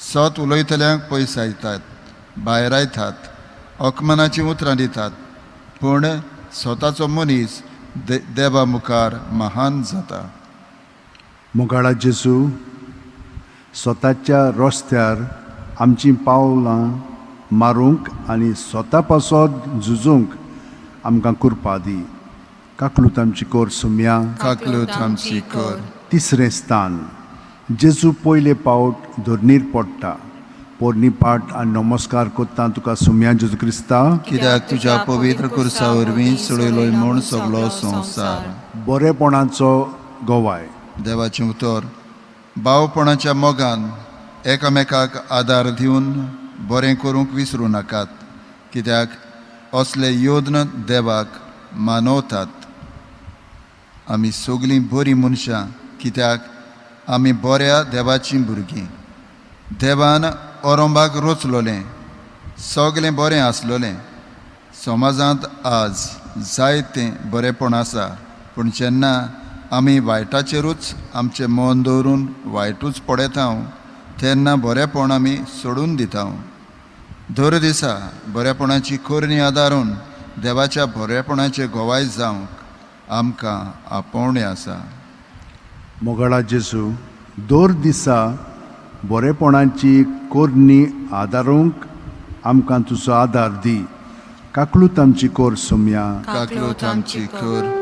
सत उलयतल्यांक पयसायतात, भायरायतात, अकमनाचीं उतरां दितात, पूण स्वताचो मनीस देवा मुखार महान जाता. मोगाळा जेजू, स्वताच्या रस्त्यार आमचीं पावलां मारूंक आनी स्वता पासत झुजूंक आमकां कृपा दी. काकलूत आमची कोर सुम्या, काकलूत आमची कर. तिसरें स्थान, जेजू पयले पावट धरणीर पडटा. पोरणी पाट आनी नमस्कार करता तुका सुम्या जेजू क्रिस्ता, कित्याक तुज्या पवित्र खुर्सा वरवीं सोडयलो म्हूण सगलो संवसार. बरेपणाचो गोवाय. देवाचें उतर. भावपणाच्या मोगान एकामेकाक आदार दिवन बरें करूंक विसरूं नाकात, कित्याक असले योद्न देवाक मानवतात. आमी सगळीं बरीं मनशां कित्याक आमी बऱ्या देवाचीं भुरगीं. देवान औरंगाक रोचलोलें सगळें बरें आसलोलें. समाजांत आज जायतें बरेंपण आसा, पूण जेन्ना आमी वायटाचेरूच आमचें मन दवरून वायटूच पळयता तेन्ना बरेंपण आमी सोडून दिता. दर दिसा बरेपणाची करणी आदारून देवाच्या बरेपणाचे गोवाय जावंक आमकां आपोवणें आसा. मोगाळा जेजू, दर दिसा बरेपणाची करणी आदारूंक आमकां तुजो आदार दी. काकलूत आमची कोर सुम्या, काकलूत आमची कर.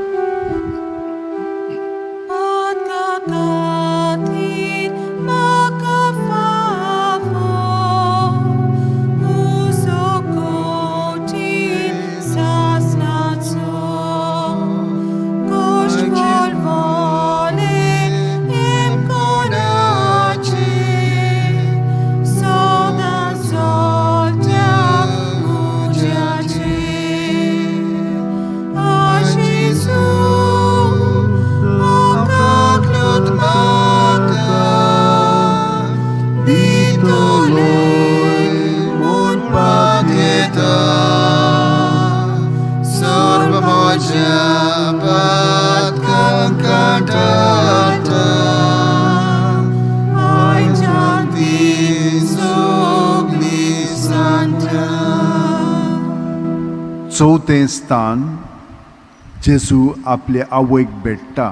चवथें स्थान, जेजू आपले आवयक भेट्टा.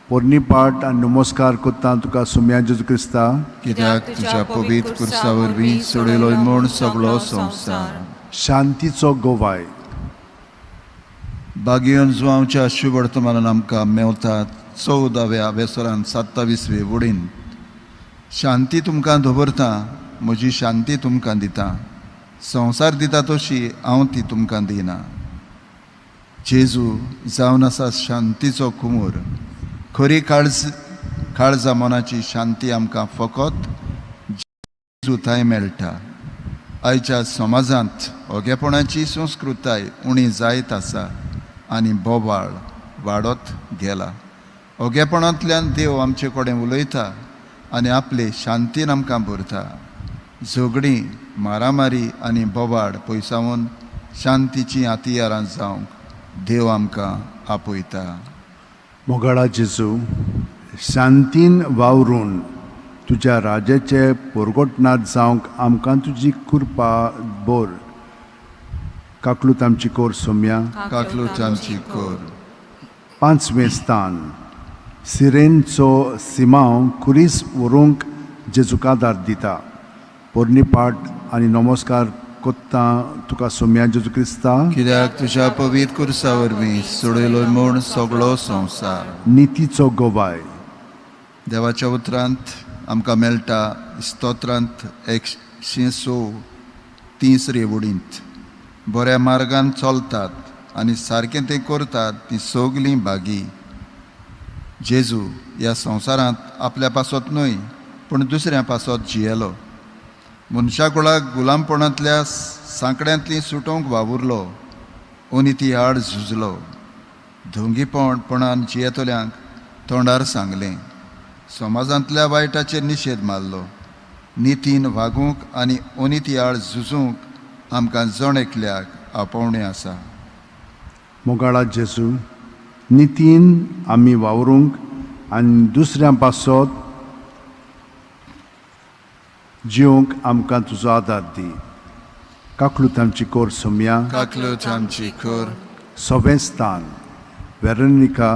पोरणी पाट आनी नमस्कार कोत्ता तुका सोम्या जेजू क्रिस्ता, कित्याक तुज्या पवित्र खुर्सा वरवीं सोडयलो म्हूण सगळो संवसार. शांतीचो गवाय. बागियोन जुवांवच्या शुभवर्तमानान आमकां मेवतात 14व्या वेसरान 27वे वडीन. शांती तुमकां दवरता, म्हजी शांती तुमकां दिता, संवसार दिता तशी हांव ती तुमकां दिना. जेजू जावन आसा शांतीचो कुमूर. खरी काळजा मनाची शांती आमकां फकत जेजू थंय मेळटा. आयच्या समाजांत ओगेपणाची संस्कृताय उणी जायत आसा आनी बोवाळ वाडत गेला. ओगेपणांतल्यान देव आमचे कडेन उलयता आनी आपले शांतीन आमकां भरता. झगडीं, मारामारी आनी बोवाळ पयसावन शांतीचीं हतियारां जावंक देव आमकां आपयता. मोगाळा जेजू, शांतीन वावरून तुज्या राजाचे पोरगोटनाथ जावंक आमकां तुजी कृपा बोर. काकलूत आमची कोर सोम्या, काकलूत आमची कोर. 5वें स्थान. सिरेनचो सिमांव खुरीस व्हरूंक जेजूक आदार दिता. पोरणी पाट आनी नमस्कार कोत्ता तुका सोम्या जेजू क्रिस्ता, कित्याक तुज्या पवित्र खुर्सा वरवीं सोडयलो म्हूण सगळो संवसार. नितीचो गवाय. देवाच्या उतरांत आमकां मेळटा स्तोत्रांत 106 तिसरे वडींत. बऱ्या मार्गान चलतात आनी सारकें तें करतात तीं सगलीं भागी. जेजू ह्या संवसारांत आपल्या पासत न्हय पूण दुसऱ्या पासत जियेलो. मनशाकुळाक गुलामपणांतल्या सांकड्यांतली सुटोवंक वावुरलो, अनिती आड झुजलो. धोंगीपणपणान जियेतल्यांक तोंडार सांगलें, समाजांतल्या वायटाचेर निशेध मारलो. नितीन वागूंक आनी अनिती आड झुजूंक आमकां जण एकल्याक आपोवणें आसा. मोगाळा जेजू, नितीन आमी वावरूंक आनी दुसऱ्यां पासत जिवंक आमकां तुजो आदार दी. काकलूत आमची कोर सोम्या, काकलूत आमची कोर. 6वें स्थान. वेरोनिका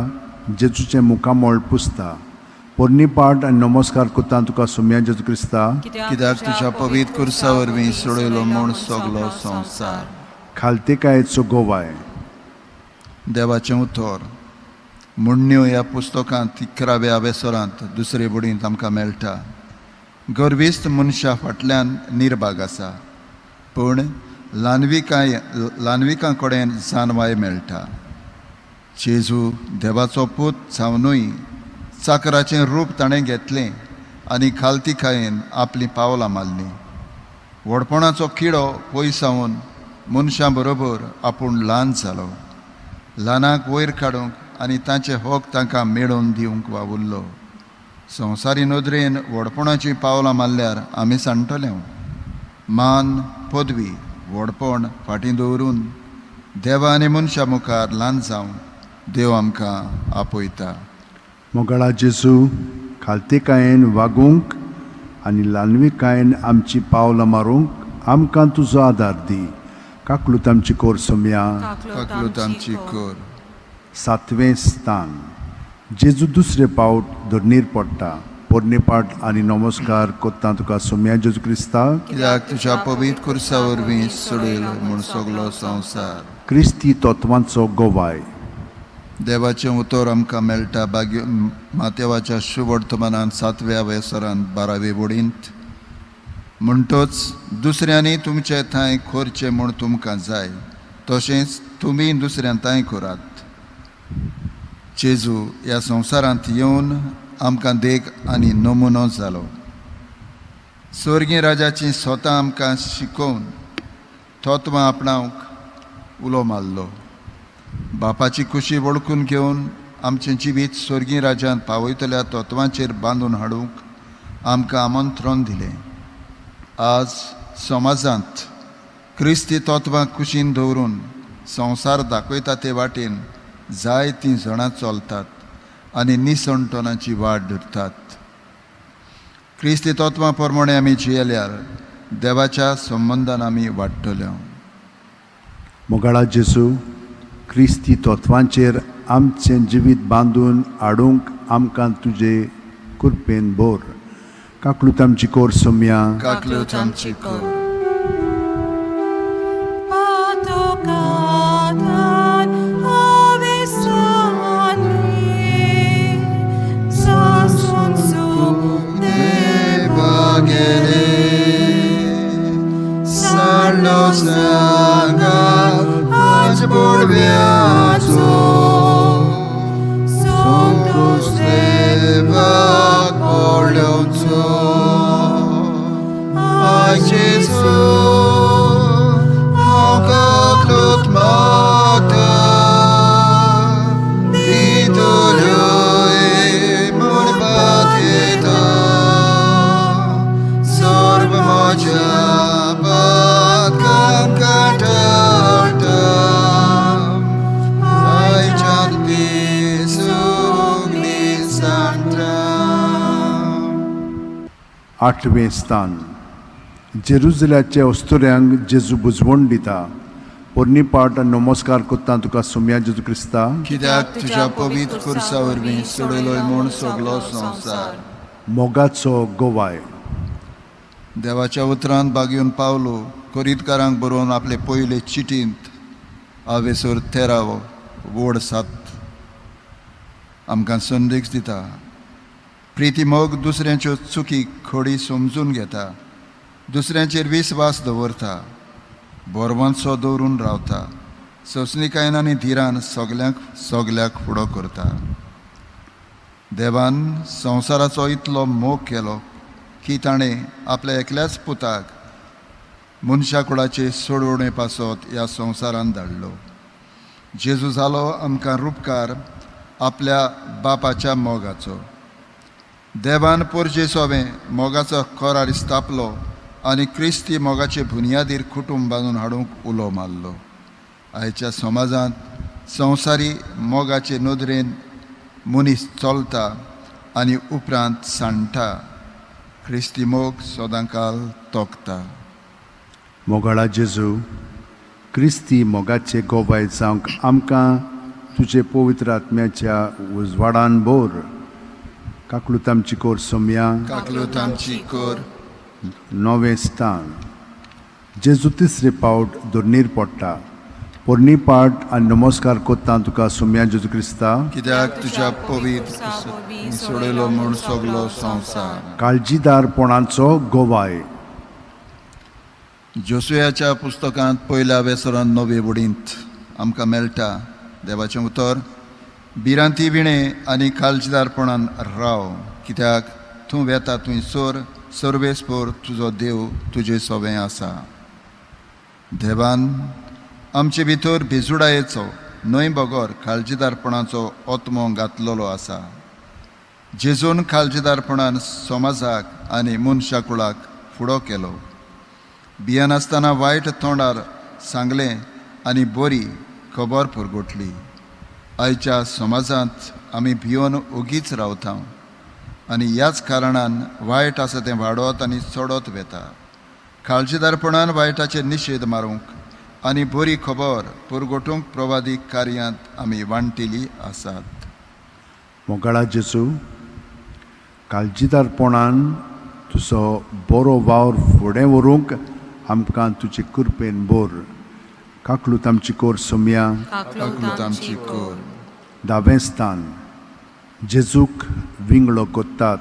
जेजूचें मुखामळ पुसता. पोरणी पाट आनी नमस्कार कोत्ता तुका सोम्या जेजू क्रिस्ता, कित्याक तुज्या पवित्र खुर्सा वरवीं सोडयलो म्हूण सगलो संवसार. खालतेकायेचो गोवाय. देवाचें उतर मुण्ण्यो ह्या पुस्तकांत 11व्या वेसरांत दुसरे बुडींत आमकां मेळटा. गर्विस्त मनशा फाटल्यान निर्भाग आसा, पूण ल्हानविकां कडेन जानवाय मेळटा. जेजू देवाचो पूत जावनूय चाकराचें रूप ताणें घेतलें आनी खालतिकायेन आपलीं पावलां मारलीं. व्हडपणाचो किडो पयसावन मनशां बरोबर आपूण ल्हान जालो. ल्हानाक वयर काडूंक आनी तांचे हक तांकां मेळोवन दिवंक वावुरलो. संवसारी नदरेन व्हडपणाचीं पावलां मारल्यार आमी सांडटले. मान, पदवी, व्हडपण फाटीं दवरून देवा आनी मनशां मुखार ल्हान जावंक देव आमकां आपयता. मोगाळा जेजू, खालतेकायेन वागूंक आनी ल्हानविकायेन आमची पावलां मारूंक आमकां तुजो आदार दी. काकलूत आमची कोर सोम्या, काकलूत आमची कोर. 7वें स्थान. जेजू दुसरे पावट धरणीर पडटा. पोरणी पाट आनी नमस्कार कोत्ता तुका सोम्या जेजू क्रिस्ता, कित्याक तुज्या पवित्र खुर्सा वरवीं सोडयलो म्हूण सगलो संवसार. क्रिस्ती तत्वांचो गवाय. देवाचें उतर आमकां मेळटा बाग्यो मातेवाच्या शुभवर्तमानान 7व्या वेसरान 12वे वडींत. म्हणटच दुसऱ्यांनी तुमचे थंय करचें म्हूण तुमकां जाय तशेंच तुमी दुसऱ्यां थंय करात. जेजू ह्या संवसारांत येवन आमकां देख आनी नमुनो जालो. स्वर्गीय राजाची स्वता आमकां शिकोवन तत्वां आपणावंक उलो मारलो. बापाची खुशी वळखून घेवन आमचें जिवीत स्वर्गीय राज्यांत पावयतल्या तत्वांचेर बांदून हाडूंक आमकां आमंत्रण दिलें. आज समाजांत क्रिस्ती तत्वां कुशीन दवरून संवसार दाखयता ते वाटेन जायतीं जाणां चलतात आनी निसणटणाची वाट धरतात. क्रिस्ती तत्वां प्रमाणे आमी जियेल्यार देवाच्या संबंदान आमी वाडटले. मोगाळा जेजू, क्रिस्ती तत्वांचेर आमचें जिवीत बांदून हाडूंक आमकां तुजे कृपेन भर. काकलूत आमची कोर सोमया. काकलूत आमची कोर. आठवें स्थान. जेरुजल्याच्या अस्तुऱ्यांक जेजू बुजवण दिता. पोरणी पाट आनी नमस्कार करता तुका सोमया जेजू क्रिस्ता, कित्याक तुज्या पवित्र खुर्सा वरवीं सोडयलोय म्हूण सगलो संवसार. मोगाचो गोवाय. देवाच्या उतरान बागेवन पावलो कोरीतकारांक बरोवन आपले पयले चिटींत आवेसर 13 वड 7 आमकां संदेश दिता. प्रिती मोग दुसऱ्यांच्यो चुकी खोडी समजून घेता, दुसऱ्यांचेर विस्वास दवरता, बोरवांचो दवरून रावता, सोंसणीकायेन आनी धिरान सगल्यांक सगल्याक फुडो करता. देवान संवसाराचो इतलो मोग केलो की ताणें आपल्या एकल्याच पुताक मनशा कुळाचे सोडवणे पासत ह्या संवसारान धाडलो. जेजू जालो आमकां रुपकार आपल्या बापाच्या मोगाचो. देवान पोरजे सोवें मोगाचो करार स्थापलो आनी क्रिस्ती मोगाचे बुनियादीर कुटुंब बांदून हाडूंक उलो मारलो. आयच्या समाजांत संवसारी मोगाचे नदरेन मनीस चलता आनी उपरांत सांडटा. क्रिस्ती मोग सदांकाल तोखता. मोगाळा जेजू, क्रिस्ती मोगाचे गोवाय जावंक आमकां तुजे पवित्र आत्म्याच्या उजवाडान भर. काकलूत आमची कोर सोमया. काकलूत आमची कोर. नवें स्थान. जेजू तिसरे पावट धरणीर पडटा. पोरणी पाट आनी नमस्कार करता तुका सोमया जेजू क्रिस्ता, कित्याक तुज्या पवित्र सोडयलो म्हूण सगलो संवसार. काळजीदारपणाचो गोवाय. जोसुयाच्या पुस्तकांत पयल्या वेसरान नवे वडींत आमकां मेळटा देवाचें उतर, भिरांती विणें आनी काळजीदारपणान राव, कित्याक तूं वेता थंय सोर सर्वेस्पोर तुजो देव तुजे सोवें आसा. देवान आमचे भितर भिजुडायेचो न्हय बगर काळजीदारपणाचो आत्मो घातलेलो आसा. जेजून काळजीदारपणान समाजाक आनी मनशा कुळाक फुडो केलो. भियेनासतना वायट तोंडार सांगलें आनी बरी खबर पुरगोटली. आयच्या समाजांत आमी भियोन ओगीच रावता आनी ह्याच कारणान वायट आसा तें वाडत आनी चडत वेता. काळजीदारपणान वायटाचेर निशेध मारूंक आनी बरी खबर पुरगोटूंक प्रवादीक कार्यांत आमी वांटिल्ली आसात. मोगाळा जेजू, काळजीदारपणान तुजो बरो वावर फुडें व्हरूंक आमकां तुजे कृपेन भर. काकलूत आमची कोर सोमया. काकलूत आमची कोर. धावें स्थान. जेजूक विंगळो कोत्तात.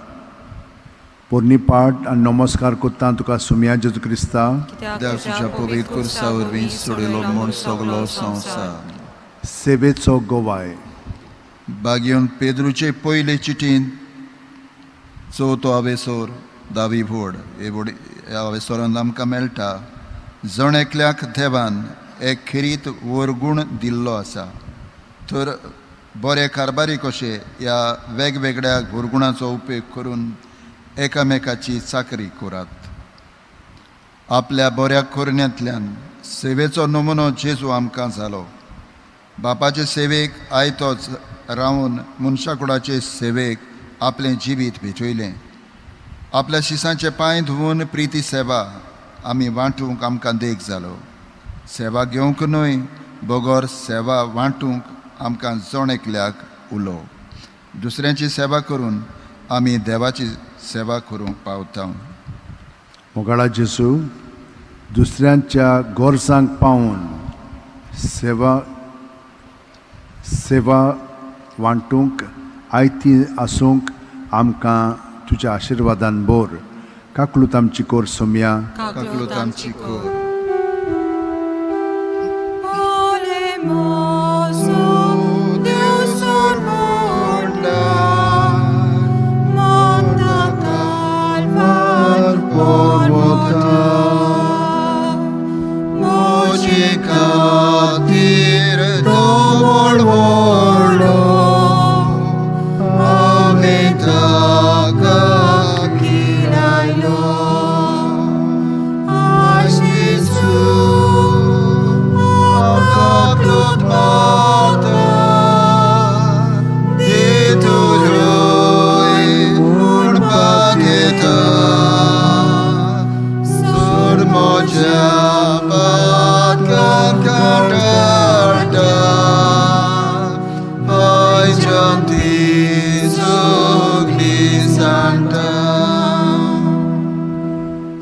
पोरणी पाट आनी नमस्कार कोत्ता तुका सोमया जेजू क्रिस्ता, कित्याक तुज्या पवित्र खुर्सा वरवीं सोडयलो म्हूण सगलो संवसार. सेवेचो गोवाय. बागेवन पेद्रूचे पयले चिटीन चवथो आवेसोर दावी व्होड हे व्होड ह्या आवेसोरान आमकां मेळटा, जण एकल्याक देवान एक खेरीत वरगूण दिल्लो आसा, तर बरे कारबारी कशे ह्या वेगवेगळ्या गुरगुणाचो उपेग करून एकामेकाची चाकरी करात. आपल्या बऱ्या करण्यांतल्यान सेवेचो नमुनो जेजू आमकां जालो. बापाचे सेवेक आयतोच रावन मनशा कुडाचे सेवेक आपलें जिवीत भेटयलें. आपल्या शिसांचे पांय धुवून प्रिती सेवा आमी वांटूंक आमकां देख जालो. सेवा घेवंक न्हय बगर सेवा वांटूंक आमकां जण एकल्याक उलो. दुसऱ्यांची सेवा करून आमी देवाची सेवा करूंक पावता. मोगाळा जेजू, दुसऱ्यांच्या गरजांक पावून सेवा सेवा वांटूंक आयती आसूंक आमकां तुज्या आशिर्वादान बोर. काकलूत आमची कोर सोमया. काकलूत आमची कोर.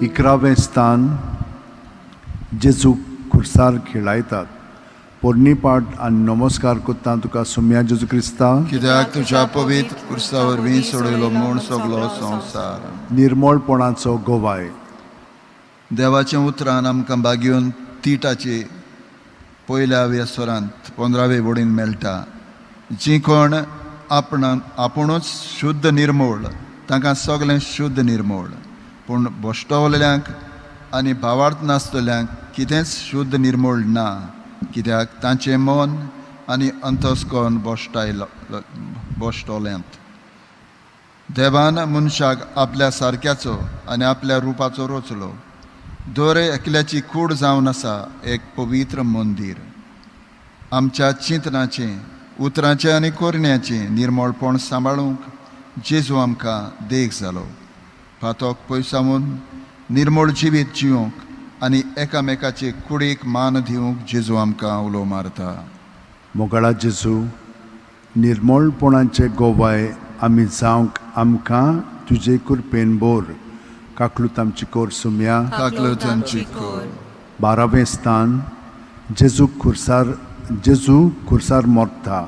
इकरावें स्थान, जेजूक खुर्सार खेळायतात. पोरणी पाठ आनी नमस्कार करता तुका सोम्या जेजू क्रिस्ता, कित्याक तुज्या पवित्र खुर्सा वरवीं सोडयलो म्हूण सगलो संवसार. निर्मळपणाचो गोवाय. देवाच्या उतरान आमकां बागेवन तिटाचे पयल्या वेसरांत 15वे वडीन मेळटा. जी कोण आपुणूच शुद्ध निर्मोळ तांकां सगळें शुद्ध निर्मोळ, पूण भश्टवल्ल्यांक आनी भावार्थ नासतल्यांक कितेंच शुद्ध निर्मोळ ना, कित्याक तांचें मन आनी अंतस्कर्ण भश्टवल्यांत. देवान मनशाक आपल्या सारक्याचो आनी आपल्या रुपाचो रचलो. दर एकल्याची कूड जावन आसा एक पवित्र मंदीर. आमच्या चिंतनाचें, उतरांचें आनी करण्याचें निर्मळपण सांबाळूंक जेजू आमकां देख जालो. फातोक पयसावून निर्मळ जिवीत जिवंक आनी एकामेकाचे कुडीक मान दिवंक जेजू आमकां उलो मारता. मोगाळा जेजू, निर्मळपणाचे गोवाय आमी जावंक आमकां तुजे कृपेन बोर. काकलूत आमची कोर सुम्या. काकलूत आमची कोर. 12वें स्थान, जेजू खुर्सार मरता.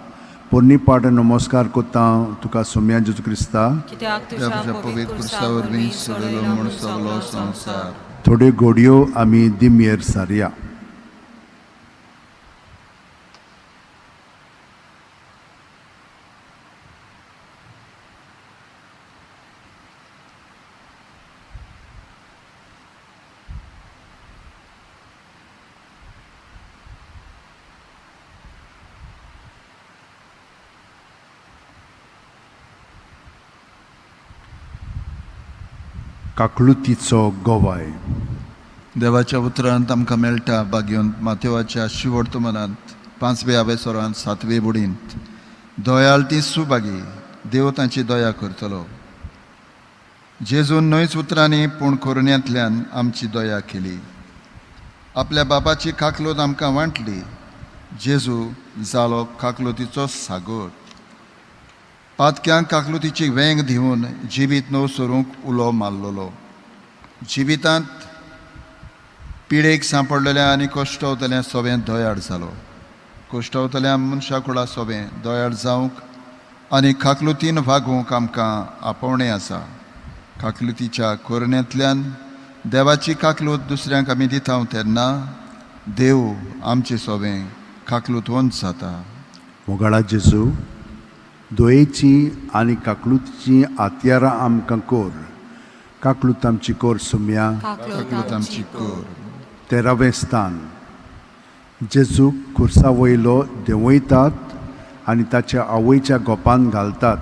पोरणी पाठ नमस्कार करता तुका सोम्या जेजू क्रिस्ता, कित्याक तुज्या पवित्र खुर्सा वरवीं सोडयलो म्हूण सगलो संवसार. थोड्यो घोडयो आमी दिमयेर सारया. काकलुतीचो गोवाय. देवाच्या उतरांत आमकां मेळटा बागेवन माथेवाच्या शिवर्तमानांत 5व्या आवेसरांत 7वे बुडींत, दयाळ ती सुभागी, देव तांची दया करतलो. जेजून न्हयच उतरांनी पूण कोरण्यांतल्यान आमची दया केली. आपल्या बापाची काकलूत आमकां वांटली. जेजू जालो काकलुतीचो सागोर. पातक्यांक काकलुतीची वेंग दिवन जिवीत नव सरूंक उलो मारलेलो. जिवितांत पिडेक सांपडलेल्या आनी कश्टवतल्या सोबें दयाळ जालो. कश्टवतल्या मनशा कुडा सोबें दयाळ जावंक आनी काकलुतीन वागूंक आमकां आपोवणें आसा. काकलुतीच्या कोरण्यांतल्यान देवाची काकलूत दुसऱ्यांक आमी दिता तेन्ना देव आमचे सोबें काकलुतवंत जाता. मोगाळा जेजू, दयेची आनी काकलुतीची आत्यारां आमकां कोर. काकलूत आमची कोर सुम्या. काकलूत आमची कोर. 13वें स्थान, जेजूक खुर्सा वयलो देंवयतात आनी ताच्या आवयच्या गोपान घालतात.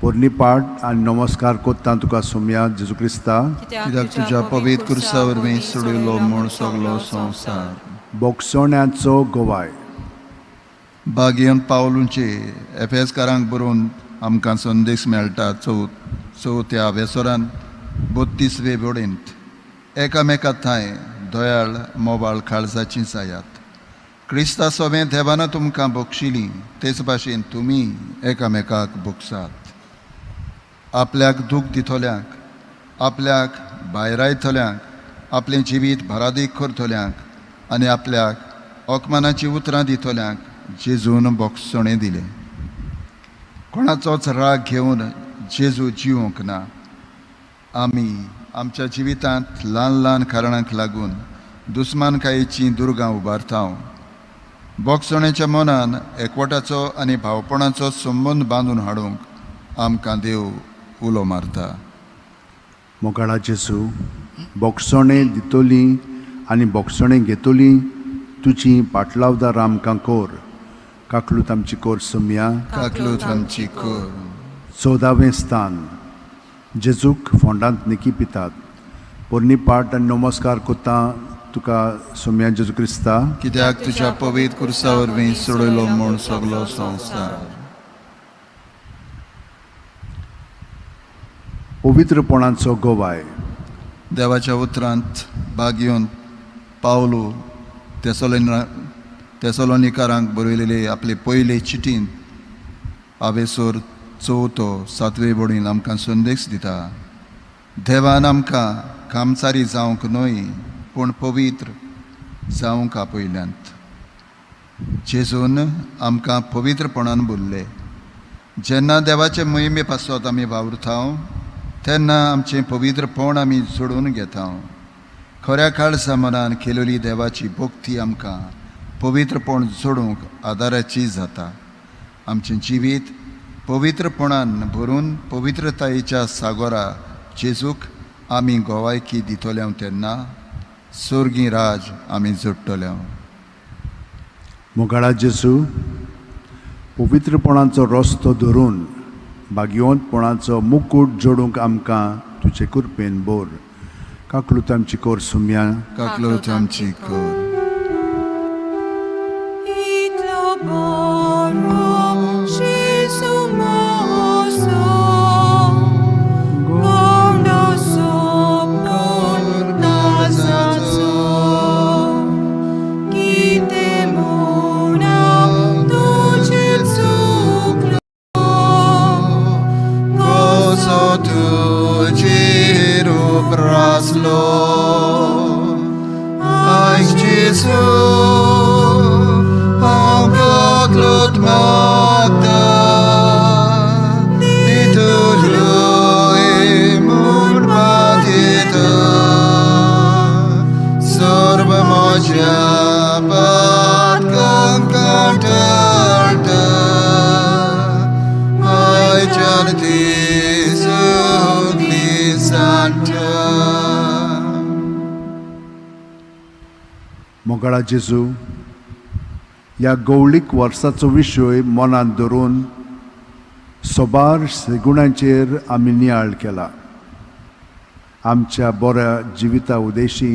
पोरणी पाठ आनी नमस्कार करता तुका सोम्या जेजू क्रिस्ता, कित्याक तुज्या पवित्र खुर्सा वरवीं सोडयलो म्हूण सगलो संवसार. बोगसोण्याचो गोवाय. बागेवन पावलूचे एफेसकारांक बरोवन आमकां संदेश मेळटा 4थ्या वेसरान 32वे बोडींत, एकामेका थांय दयाळ मोबाळ काळजाची जायात, क्रिस्ता सोबें देवान तुमकां बक्षिली तेच भाशेन तुमी एकामेकाक बोगसात. आपल्याक दूख दितल्यांक, आपल्याक भायरायतल्यांक, आपलें जिवीत भारादीक करतल्यांक आनी आपल्याक अकमानाचीं उतरां दितल्यांक जेजून बोगसणें दिलें. कोणाचोच राग घेवन जेजू जिवंक ना. आमी आमच्या जिवितांत ल्हान ल्हान कारणांक लागून दुस्मानकायेचीं दुर्गां उबारता. बोगसणेच्या मनान एकवटाचो आनी भावपणाचो संबंद बांदून हाडूंक आमकां देव उलो मारता. मोगाळा जेजू, बोगसणें दितली आनी बोगसणें घेतली तुजी पाटलावदार आमकां कोर. काकलूत आमची कोर सोमया. काकलूत आमची कोर. 14वें स्थान. जेजूक फोंडांत निकी पितात. पोरणी पाट आनी नमस्कार कोत्ता तुका सोमया जेजू क्रिस्ता, कित्याक तुज्या पवित्र कुर्सा वरवीं सोडयलो म्हूण सगलो संवसार. पवित्रपणाचो गवाय. देवाच्या उतरांत भाग घेवन पावलो तेसलोनिकारांक बरयलेले आपले पयले चिटींत आवेसोर चवथो सातवे बोडीन आमकां संदेश दिता. देवान आमकां कामचारी जावंक न्हय पूण पवित्र जावंक आपयल्यांत. जेजून आमकां पवित्रपणान बोल्ले. जेन्ना देवाचे मोहिमे पासत आमी वावुरता तेन्ना आमचें पवित्रपण आमी जोडून घेता. खऱ्या काळजा मनान केलेली देवाची भक्ती आमकां पवित्रपण जोडूंक आदाराची जाता. आमचें जिवीत पवित्रपणान भरून पवित्रतायेच्या सागोरा जेजूक आमी गोवायकी दितले तेन्ना स्वर्गी राज आमी जोडटले. मोगाळा जेजू, पवित्रपणाचो रस्तो धरून भाग्यवंतपणाचो मुकूट जोडूंक आमकां तुजे कृपेन बोर. काकलूत आमची कोर सुमया. काकलूत आमची कोर. मोगाळा जेजू, ह्या गवळीक वर्साचो विशय मनांत धरून सोबार सगुणांचेर आमी नियाळ केला. आमच्या बऱ्या जिविता उदेशी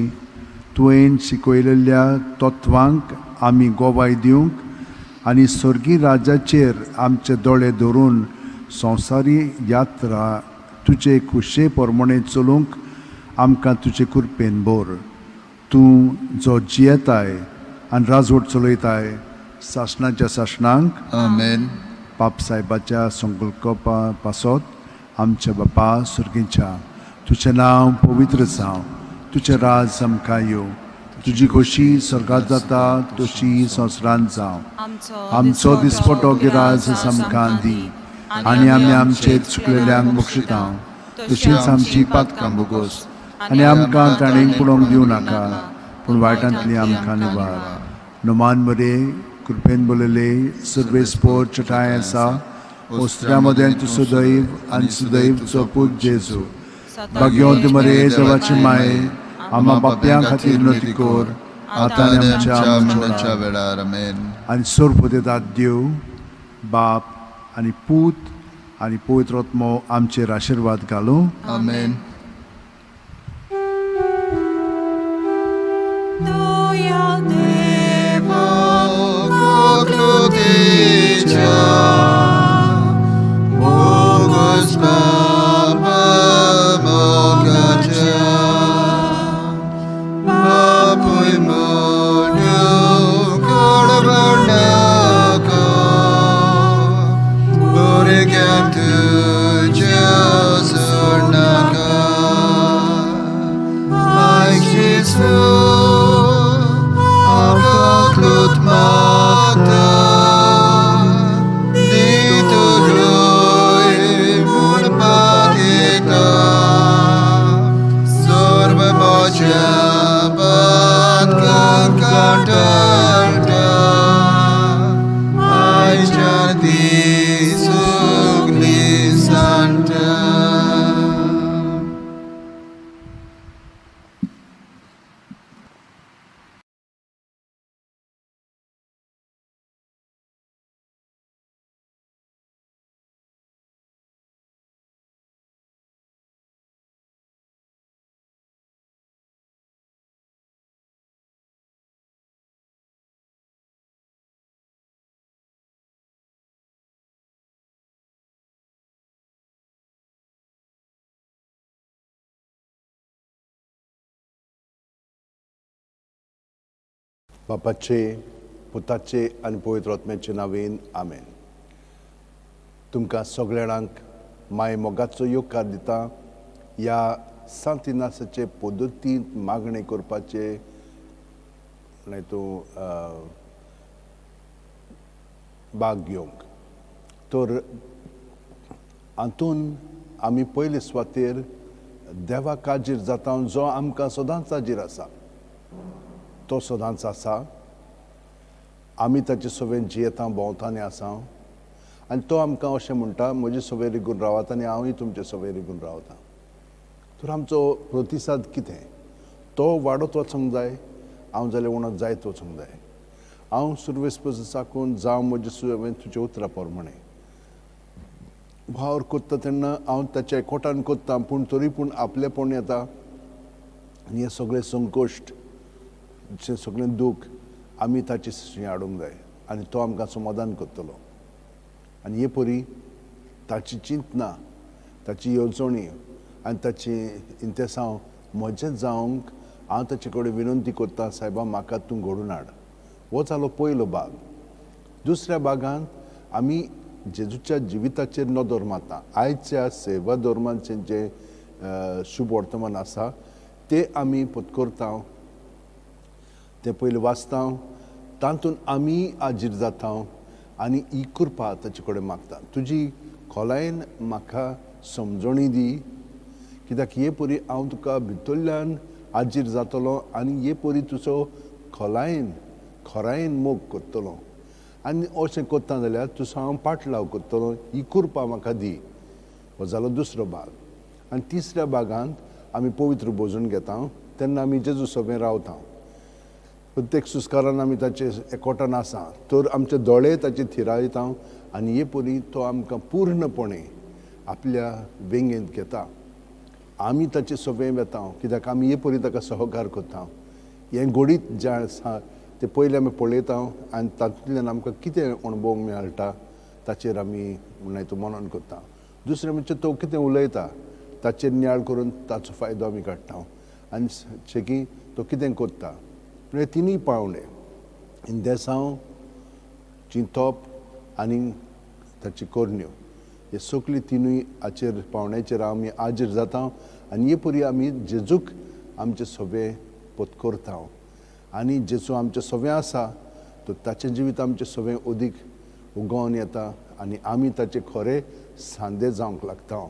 तुवें शिकयलेल्या तत्वांक आमी गोवाय दिवंक आनी स्वर्गीय राजाचेर आमचे दोळे धरून संवसारी यात्रा तुजे खुशे प्रमाणे चलूंक आमकां तुजे कृपेन बोर. तूं जो जियेताय आनी राजवट चलयताय सासणाच्या सासणांक. आमेन. पाप साहेबाच्या संकल्पा पासत आमच्या बापा सुर्गीच्या, तुजें नांव पवित्र जावं, तुजें राज आमकां येवं, तुजी खोशी स्वर्गांत जाता तशी संवसारांत जावं. आमचो दिसपटो गिराज आमकां दी आनी आमी आमचे चुकलेल्यांक बक्षिता तशीच आमची पातकां बोगोस आनी आमकां ताणें पळोवंक दिवं नाका पूण वायटांतली आमकां निवार. नमान मरे कृपेन बोलले सर्वेस्पोर चटाय आसा, ओस्त्र्या मदें तूं सुदैव आनी सुदैवचो पूत जेजू. भाग्यवंत मरे देवाची माये, आमा बाप्यां खातीर नती कोर आतां आनी आमच्या मरणाच्या वेळार. आमेन. आनी सोरपुदेतात देव बाप आनी पूत आनी पवित्र आत्मो आमचेर आशिर्वाद घालूं. आमेन. कंटाळटा आयच्या ती सगली सांडटा. बापाचे, पुताचे आनी पवित्र आत्म्याचे नांवेन, आमेन. तुमकां सगळ्या जाणांक माय मोगाचो येवकार दिता ह्या सांत इनासाचे पद्दतींत मागणें करपाचे न्हय तूं भाग घेवंक. तर हातून आमी पयले सुवातेर देवा हाजीर जाता, जो आमकां सदांच हाजीर आसा, तो सदांच आसा. आमी ताचे सवें जियेता, भोंवतानी आसा आनी तो आमकां अशें म्हणटा, म्हजे सवें रिगून रावात आनी हांवूय तुमचे सवें रिगून रावता. तर आमचो प्रतिसाद कितें? तो वाडत वचूंक जाय, हांव जाल्यार उणत जायत वचूंक जाय. हांव सुरवेस पसून साकून जावं म्हजे सवें तुज्या उतरा प्रमाणें वावर करता तेन्ना हांव ताच्या एकवटान करता, पूण तरी पूण आपलेपण येता आनी हें सगळें संकश्ट, जें सगळें दूख आमी ताचे सरशी हाडूंक जाय आनी तो आमकां समाधान करतलो. आनी हे परी ताची चिंतना, ताची येवजणी आनी ताची इंतेसांव म्हजें जावंक हांव ताचे कडेन विनंती करता, सायबा म्हाका तूं घडून हाड. हो जालो पयलो भाग. दुसऱ्या भागांत आमी जेजूच्या जिविताचेर नदर मारता. आयच्या सेवा धर्माचें जें शुभ वर्तमान आसा तें आमी पत्करता, तें पयलें वाचता, तातूंत आमी हाजीर जाता आनी ही कृपा ताचे कडेन मागता, तुजी खोलायेन म्हाका समजणी दी, कित्याक हे परी हांव तुका भितरल्यान हाजीर जातलो आनी हे परी तुजो खोलायेन खरायेन मोग करतलो आनी अशें करता जाल्यार तुजो हांव पाटलाव करतलो, ही कृपा म्हाका दी. हो जालो दुसरो भाग. आनी तिसऱ्या भागांत आमी पवित्र भोजन घेता तेन्ना आमी जेजू सवें रावता. प्रत्येक सुस्कारान आमी ताचे एकवटान आसा, तर आमचे दोळे ताचे थिरायता आनी हे परी तो आमकां पूर्णपणे आपल्या वेंगेंत घेता. आमी ताचे सवें वेता कित्याक आमी हे परी ताका सहकार करता. हें घडीत जें आसा तें पयलें आमी पळयता आनी तातूंतल्यान आमकां कितें अणभव मेळटा ताचेर आमी म्हणल्यार तो मनन करता. दुसरें म्हणजे तो कितें उलयता ताचेर नियाळ करून ताचो फायदो आमी काडटा आनी शेकी तो कितें करता. म्हणजे तिनूय पावंडे, इंदेसांव, चिंतप आनी ताची करण्यो, हे सगळी तिनूय हाचेर पावंड्याचेर आमी हाजीर जाता आनी हे परी आमी जेजूक आमचे सवे पत्करता आनी जेजू आमचे सवे आसा तर ताचें जिवीत आमचें सवे अदीक उगोवन येता आनी आमी ताचे खरे सांदे जावंक लागता.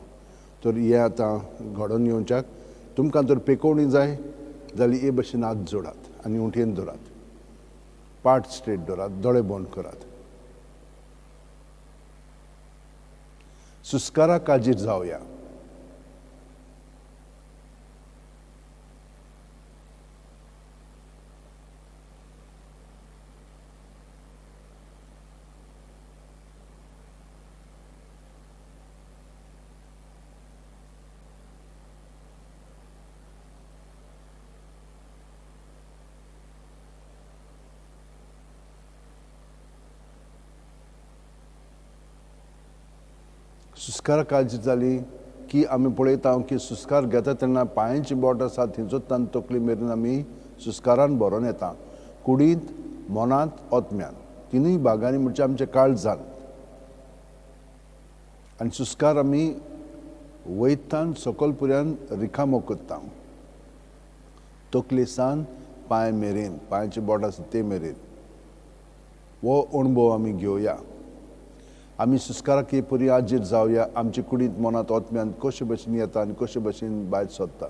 तर हें आतां घडोवन येवच्याक तुमकां जर पेकोवणी जाय जाल्यार हे भशेन हात जोडात आनी उंटयेन धरात, पाट स्ट्रेट धरात, दोळे बंद करात, सुस्काराक हाजीर जावया. सुस्काराक हाजीर जाली की आमी पळयता की सुस्कार घेता तेन्ना पांयांची बोट आसा थंयचो तान तकली मेरेन आमी सुस्कारान भरोन येता, कुडींत, मनांत, आत्म्यान, तिनूय भागांनी म्हणजे आमच्या काळजान. आनी सुस्कार आमी वयतान सकल पुऱ्यान रिकामो करता, तकले सान पांय मेरेन, पांयाची बोट आसा ते मेरेन. हो अणभव आमी घेवया. आमी सुस्काराक हे परी हाजीर जावया, आमचे कुडींत, मनांत, आत्म्यांत कशे भशेन येता आनी कशे भशेन भायर सरता.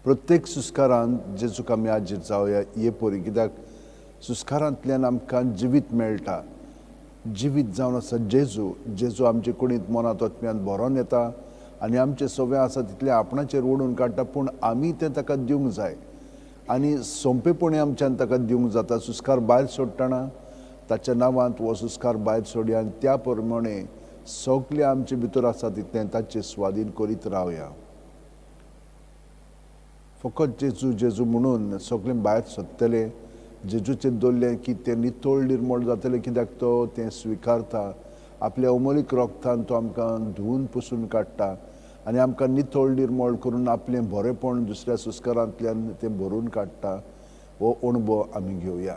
प्रत्येक सुस्कारान जेजूक आमी आजीर जावया हे परी, कित्याक सुस्कारांतल्यान आमकां जिवीत मेळटा. जिवीत जावन आसा जेजू. जेजू आमचे कुडींत मनांत आत्म्यान भरोन येता आनी आमचें सगळें आसा तितलें आपणाचेर ओडून काडटा, पूण आमी तें ताका दिवंक जाय आनी सोंपेपणी आमच्यान ताका दिवंक जाता. सुस्कार भायर सोडटना ताच्या नांवांत हो सुस्कार भायर सोडया आनी त्या प्रमाणे सगळें आमचे भितर आसा तितलें ताचे स्वादीन करीत रावया. फकत जेजू जेजू म्हणून सगळें भायर सोदतलें, जेजूचें दवरलें की तें नितळ निर्मळ जातलें, कित्याक तो तें स्विकारता. आपल्या अमोलीक रोगतान तो आमकां धुवून पुसून काडटा आनी आमकां नितळ निर्मळ करून आपलें बरेंपण दुसऱ्या संस्कारांतल्यान तें भरून काडटा. हो अणभव आमी घेवया.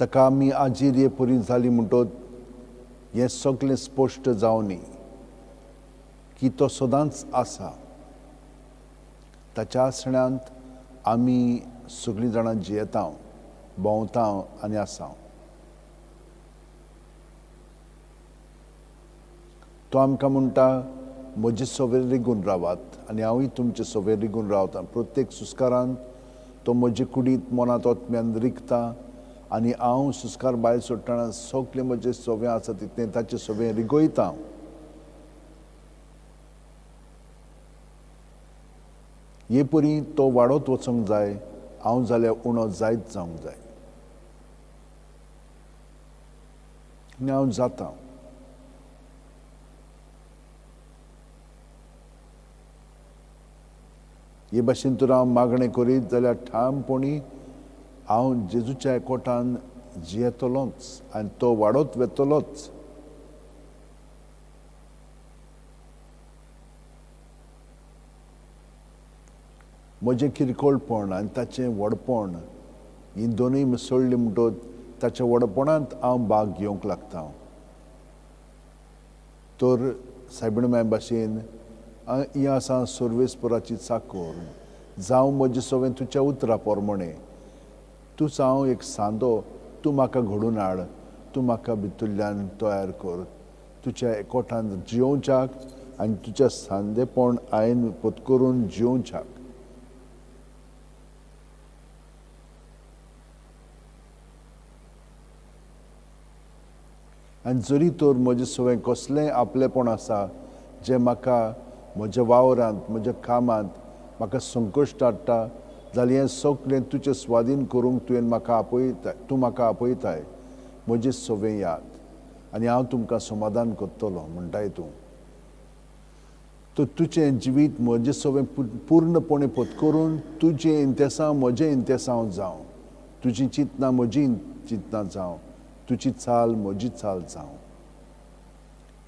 ताका आमी आजीर हे परी जाली म्हणटोच हें सगळें स्पश्ट जावनी की तो सदांच आसा. ताच्या आसण्यांत आमी सगळीं जाणां जियेता, भोंवता आनी आसा. तो आमकां म्हणटा, म्हजे सवेर रिगून रावात आनी हांवूय तुमचे सवेर रिगून रावता. प्रत्येक सुस्कारांत तो म्हजे कुडींत मनांत आत्म्यान रिगता आनी हांव सुस्कार भायर सोडटना सगळें म्हजें सवें आसा तितलें ताचें सवें रिगयता. हे परी तो वाडत वचूंक जाय, हांव जाल्यार उणो जायत जावंक जाय आनी हांव जाता. हे भाशेन तर हांव मागणें करीत जाल्यार ठामपणी हांव जेजूच्या एकवटान जियेतलोच आनी तो वाडत वेतलोच. म्हजें किरकोळपण आनी ताचें व्हडपण ही दोनूय मिसळ्ळी म्हणटच ताच्या व्हडपणांत हांव भाग घेवंक लागता. तर सायबीण माय भाशेन ही आसा सर्वेस्पराची चाकर, जावं म्हजें सगळें तुज्या उतरा प्रमाणें. तूं हांव एक सांदो, तूं म्हाका घडून हाड, तूं म्हाका भितरल्यान तयार कर. तुज्या एकवटान जियोवच्याक आनी तुज्या सांदेपण हांवें पत्करून जियोवच्याक. आनी जरी तर म्हजें सगळें कसलेंय आपलेपण आसा जें म्हाका म्हज्या वावरांत म्हज्या कामांत म्हाका संकश्ट हाडटा जाल्यार हें सगळें तुजें स्वाधीन करूंक तुवें म्हाका आपयता, तूं म्हाका आपयताय. म्हजें सगळें याद आनी हांव तुमकां समाधान करतलो म्हणटाय तूं. तर तुजें जिवीत म्हजें सगळें पूर्णपणे पत्करून तुजें इंतेसांव म्हजें इंतेसांव जावं, तुजीं चिंतनां म्हजीं चिंतनां जावं, तुजी चाल म्हजी चाल जावं.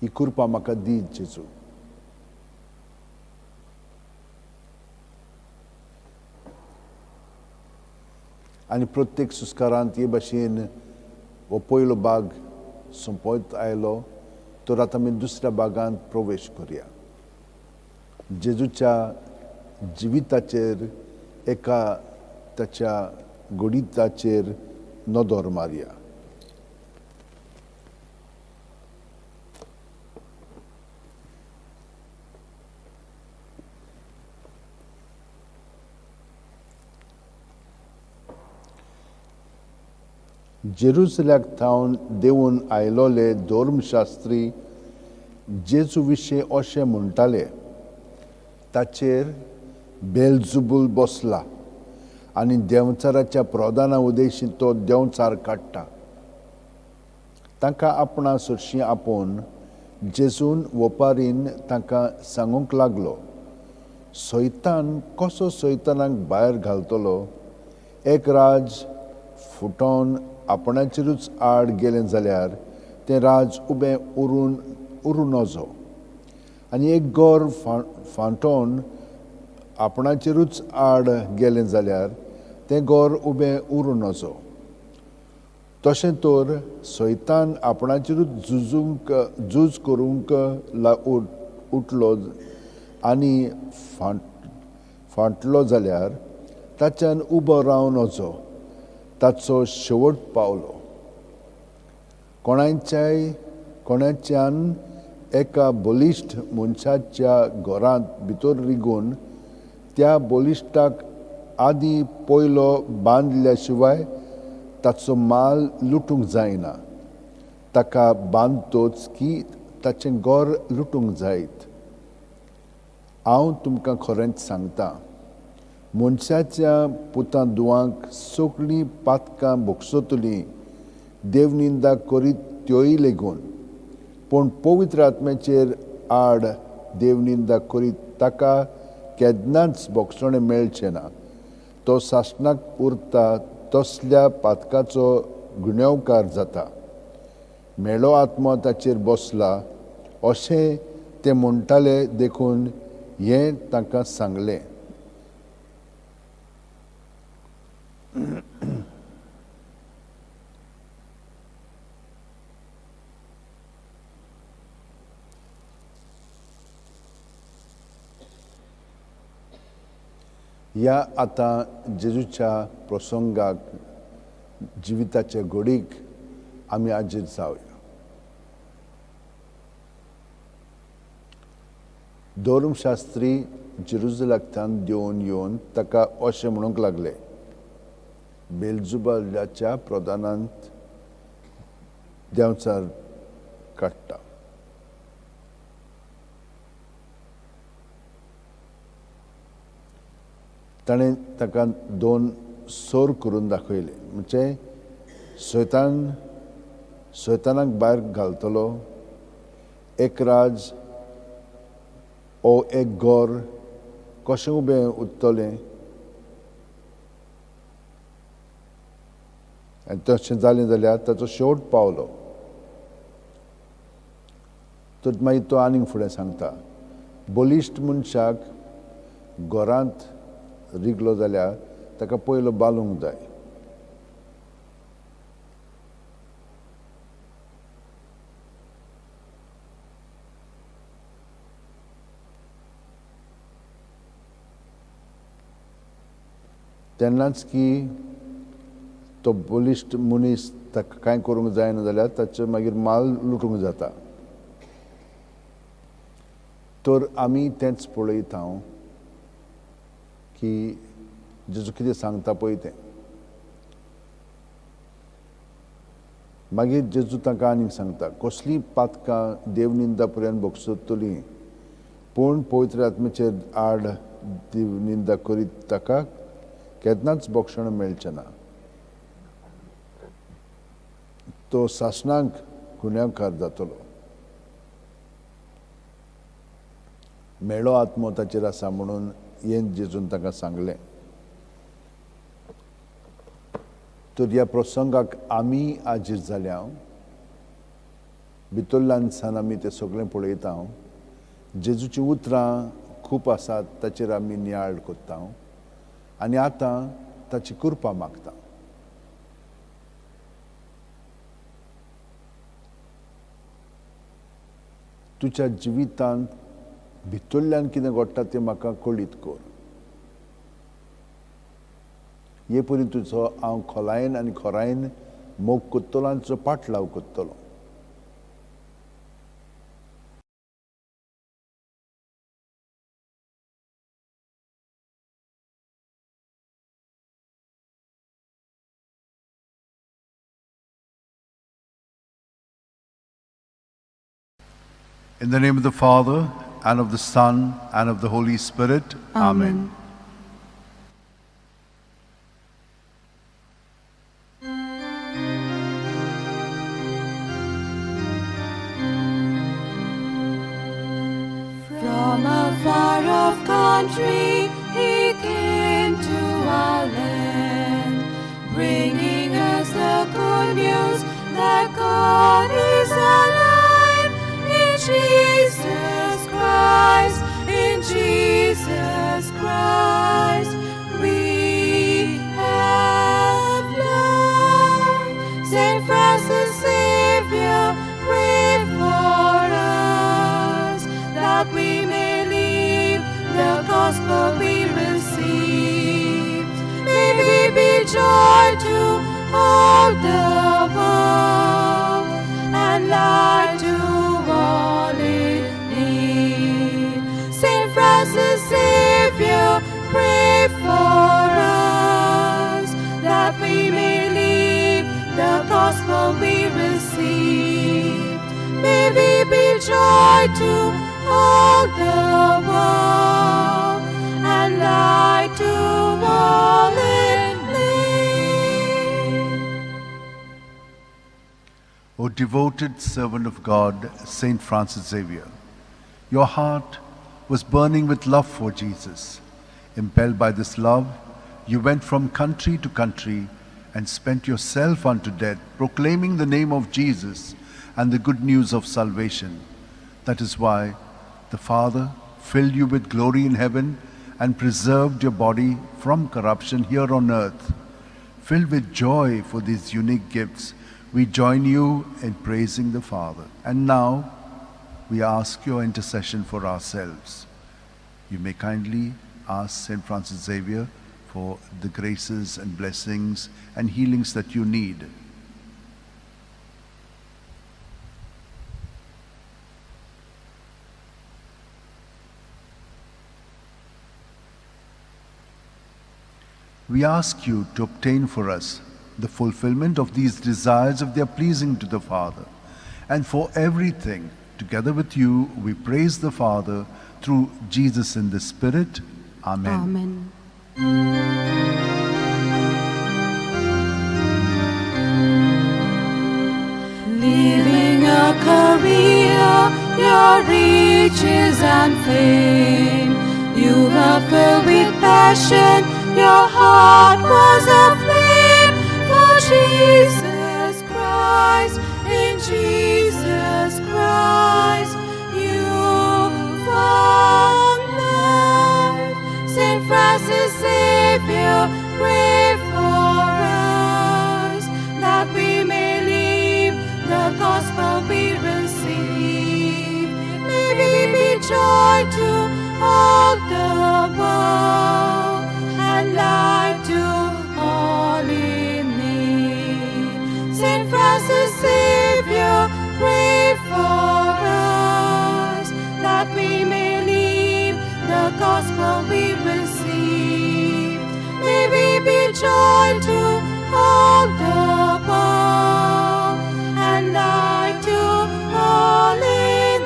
ही कृपा म्हाका दी जेजू. आनी प्रत्येक सुस्कारांत हे भाशेन हो पयलो भाग सोंपयत आयलो तर आतां आमी दुसऱ्या भागांत प्रवेश करया. जेजूच्या जिविताचेर एका ताच्या गणिताचेर नदर मारया. जेरुसल्याक थावन देवून आयलोले धर्मशास्त्री जेजू विशीं अशें म्हणटाले, ताचेर बेलजुबूल बसला आनी देंवचाराच्या प्रधाना उदेशी तो देंवचार काडटा. तांकां आपणा सरशीं आपोवन जेजून वपारीन तांकां सांगूंक लागलो, सैतान कसो सैतानाक भायर घालतलो? एक राज फुटोवन आपणाचेरूच आड गेलें जाल्यार तें राज उबें उरूं नजो, आनी एक गोर फांटोवन आपणाचेरूच आड गेलें जाल्यार तें गोर उबें उरूं नजो. तशें तर सैतान आपणाचेरूच झूज करूंक उठलो आनी फांटलो जाल्यार ताच्यान उबो रावं नजो, ताचो शेवट पावलो. कोणाच्यान एका बलिश्ट मनशाच्या घरांत भितर रिगून त्या बलिश्टाक आदी पयलो बांदल्या शिवाय ताचो माल लुटूंक जायना. ताका बांदतोच की ताचें घर लुटूंक जायत. हांव तुमकां खरेंच सांगता, मनशाच्या पुतां दुवांक सगळीं पातकां भोगसतलीं, देवनिंदा करीत त्योय लेगून, पूण पवित्र आत्म्याचेर आड देवनिंदा करीत ताका केन्नाच भोगसणें मेळचें ना. तो सासणाक उरता तसल्या पातकाचो गुन्यांवकार जाता. मेळो आत्मो ताचेर बसला अशें ते म्हणटाले, देखून हें तांकां सांगलें. ह्या आतां जेजूच्या प्रसंगाक जिविताच्या घडीक आमी आजीर जावया. धर्मशास्त्री जेरुजलाकथान देंवन येवन ताका अशें म्हणूंक लागले, बेलजुबाच्या प्रधानांत देंवचार काडटा. ताणें ताका दोन सोर करून दाखयले, म्हणजे सैतानाक भायर घालतलो एक राज ओ एक घर कशें उबें उरतलें, आनी तशें जालें जाल्यार ताचो शेवट पावलो. तर मागीर तो आनीक फुडें सांगता, बलिश्ट मनशाक घरांत रिगलो जाल्यार ताका पयलो बांदूंक जाय. तेन्नाच की तो बलिश्ट मनीस ताका कांय करूंक जायना जाल्यार ताचें मागीर माल लुटूंक जाता. तर आमी तेंच पळयता की जेजू कितें सांगता पळय तें. मागीर जेजू तांकां आनीक सांगता, कसलीं पातकां देवनिंदा पर्यंत भोगसतलीं, पूण पवित्र आत्म्याचेर आड देवनिंदा करीत ताका केन्नाच भोगसण मेळचें ना. तो सासणाक गुन्यांवकार जातलो. मेळो आत्मो ताचेर आसा म्हणून हें जेजून तांकां सांगलें. तर ह्या प्रसंगाक आमी आजीर जाल्या, भितरल्यान आमी तें सगळें पळयता. जेजूचीं उतरां खूब आसात, ताचेर आमी नियाळ करता आनी आतां ताची कृपा मागता. तुज्या जिवितांत भितरल्यान कितें घडटा तें म्हाका कळीत कर. हे परी तुजो हांव खोलायेन आनी खोरायेन मोग करतलो आनी तुजो पाटलाव करतलो. In the name of the Father, and of the Son, and of the Holy Spirit. Amen. From a far off country he came to our land, bringing us the good news that God is alive in Jesus Christ, in Jesus Christ we have life. Saint Francis Xavier, pray for us, that we may live the gospel we receive. May we be joy to all the world and light to all in need. Saint Francis Xavier, pray for us, that we may live the gospel we receive. May we be joy to all the world and light to all in need. O devoted servant of God, Saint Francis Xavier, your heart was burning with love for Jesus. Impelled by this love, you went from country to country and spent yourself unto death, proclaiming the name of Jesus and the good news of salvation. That is why the Father filled you with glory in heaven and preserved your body from corruption here on earth. Filled with joy for these unique gifts, we join you in praising the Father. And now, we ask your intercession for ourselves. You may kindly ask Saint Francis Xavier for the graces and blessings and healings that you need. We ask you to obtain for us the fulfillment of these desires if they are pleasing to the Father. And for everything, together with you, we praise the Father through Jesus in the Spirit. Amen. Amen. Leaving a career, your riches and fame, you were filled with passion, your heart was aflame for Jesus Christ. In Jesus Christ you found life. Saint Francis Xavier, pray for us, that we may live the gospel we receive. May we be joy to all the world and light to all in need. Saint Francis Xavier, pray for us, that we may live the gospel we receive. May we be joy to all the world and light to all in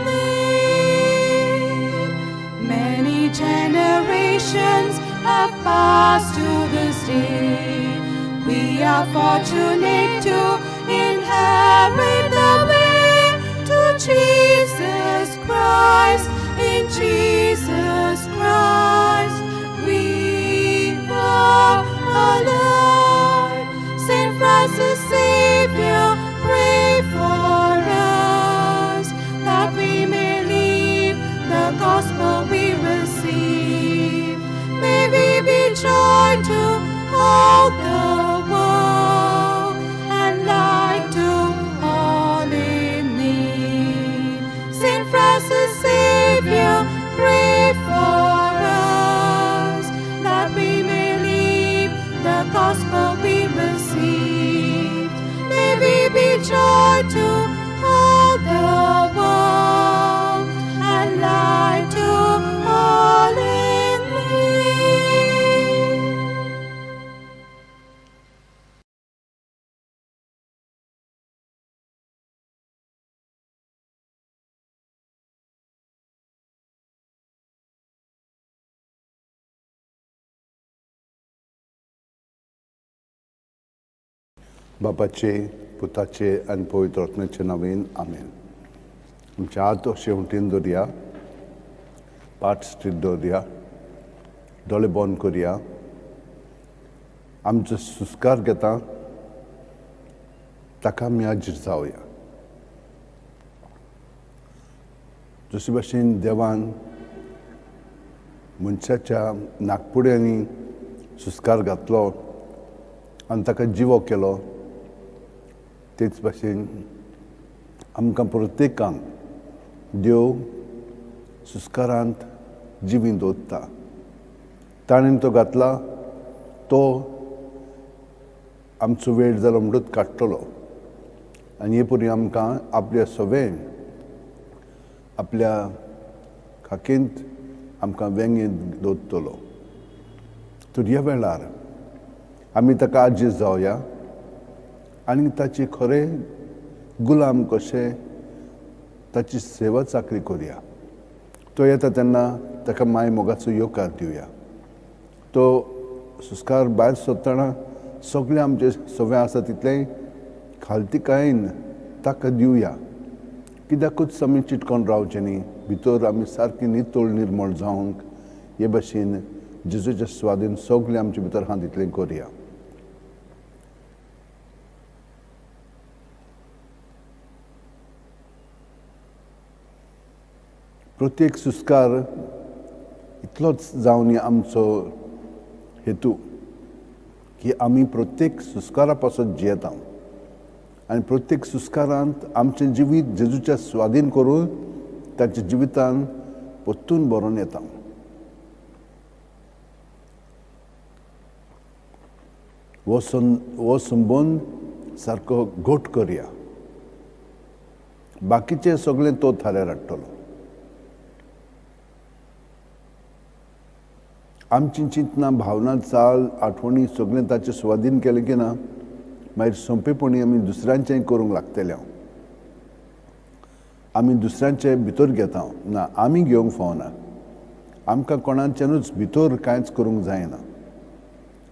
need. Many generations have passed to this day. We are fortunate to inherit the way to Jesus Christ. In Jesus Christ we are alive. Saint Francis Xavier, pray for us, that we may live the gospel we receive. May we be joy to all the world and light to all in need. Saint Francis Xavier, pray conceived. May we be joy to all the world and light to all in need. बापाचे पुताचे आनी पवित्र आत्म्याचे नांवान आमेन. आमचे हात शेवटीन दवरया, पाट street दवरया, दोळे बंद करया. आमचो सुस्कार घेता ताका आमी हाजीर जावया. जशे भाशेन देवान मनशाच्या नागपुड्यांनी सुस्कार घातलो आनी ताका जिवो केलो, तेच भाशेन आमकां प्रत्येकांक देव सुस्कारांत जिवीन दवरता. ताणें तो घातला तो आमचो वेळ जालो म्हणटूच काडटलो आनी हे परी आमकां आपल्या सवें आपल्या खाकेंत आमकां वेंगेंत दवरतलो. तर ह्या वेळार आमी ताका आजीज जावया आनी ताचे खरें गुलाम कशें ताची सेवा चाकरी करया. तो येता तेन्ना ताका माय मोगाचो येवकार दिवया. तो सुस्कार भायर सोदतना सगळें आमचें सवें आसा तितलें खालतीकायेन ताका दिवया. कित्याकूच आमी चिटकोन रावचें न्ही, भितर आमी सारकी नितळ निर्मळ जावंक हे भाशेन जेजूच्या स्वादीन सगळें आमचे भितर आहा तितलें करया. प्रत्येक सुस्कार इतलोच जावन आमचो हेतू की आमी प्रत्येक सुस्कारा पासून जियेता आनी प्रत्येक सुस्कारांत आमचें जिवीत जेजूच्या स्वादीन करून ताच्या जिवितान परतून बरोवन येता. हो संबंद सारको घट करया. बाकीचें सगळें तो थाऱ्यार हाडटलो. आमची चिंतना, भावना, चाल, आठवणी सगळें ताचे स्वादीन केलें की ना मागीर सोंपेपणी आमी दुसऱ्यांचें करूंक लागतले. आमी दुसऱ्यांचे भितर घेता ना, आमी घेवंक फावना. आमकां कोणाच्यानूच भितर कांयच करूंक जायना.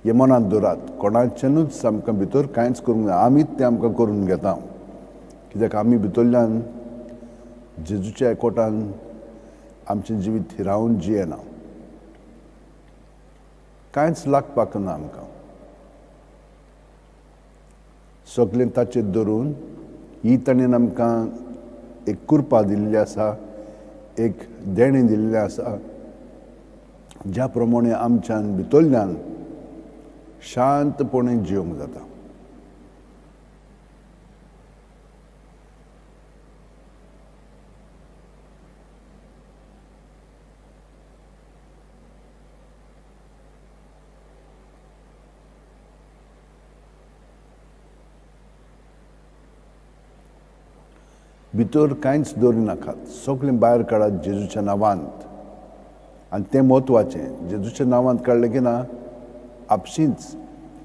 हें मनांत दवरात, कोणाच्यानूच आमकां भितर कांयच करूंक जायना, आमीच तें आमकां करून घेता. कित्याक आमी भितरल्यान जेजूच्या एकवटान आमचें जिवीत थिरावन जियेना. कांयच लागपाक ना आमकां. सगळें ताचेर धरून ही ताणें आमकां एक कृपा दिल्ली आसा, एक देणें दिल्लें आसा, ज्या प्रमाणे आमच्यान भितरल्यान शांतपणे जिवंक जाता. भितर कांयच दवरिनाकात, सगळें भायर काडात जेजूच्या नांवांत. आनी तें म्हत्वाचें, जेजूच्या नांवांत काडलें की ना आपशींच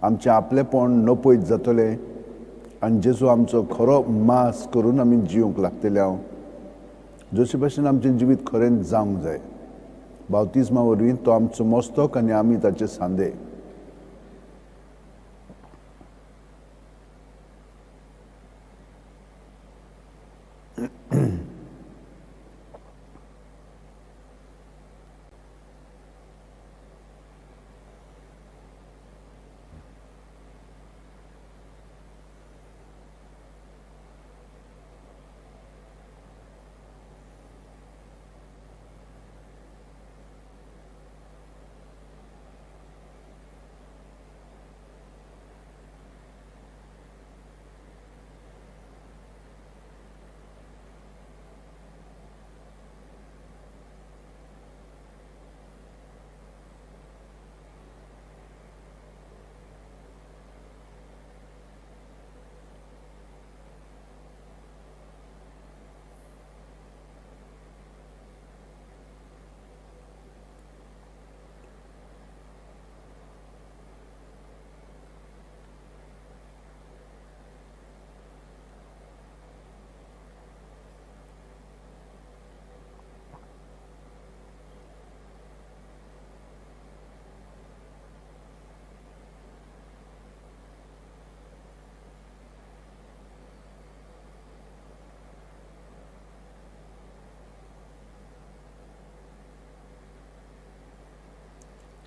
आमचें आपलेपण नपयत जातलें आनी जेजू आमचो खरो मास करून आमी जिवंक लागतले. हांव जशे भाशेन आमचें जिवीत खरेंच जावंक जाय. बावतिज्मा वरवीं तो आमचो मस्तक आनी आमी ताचे सांदे.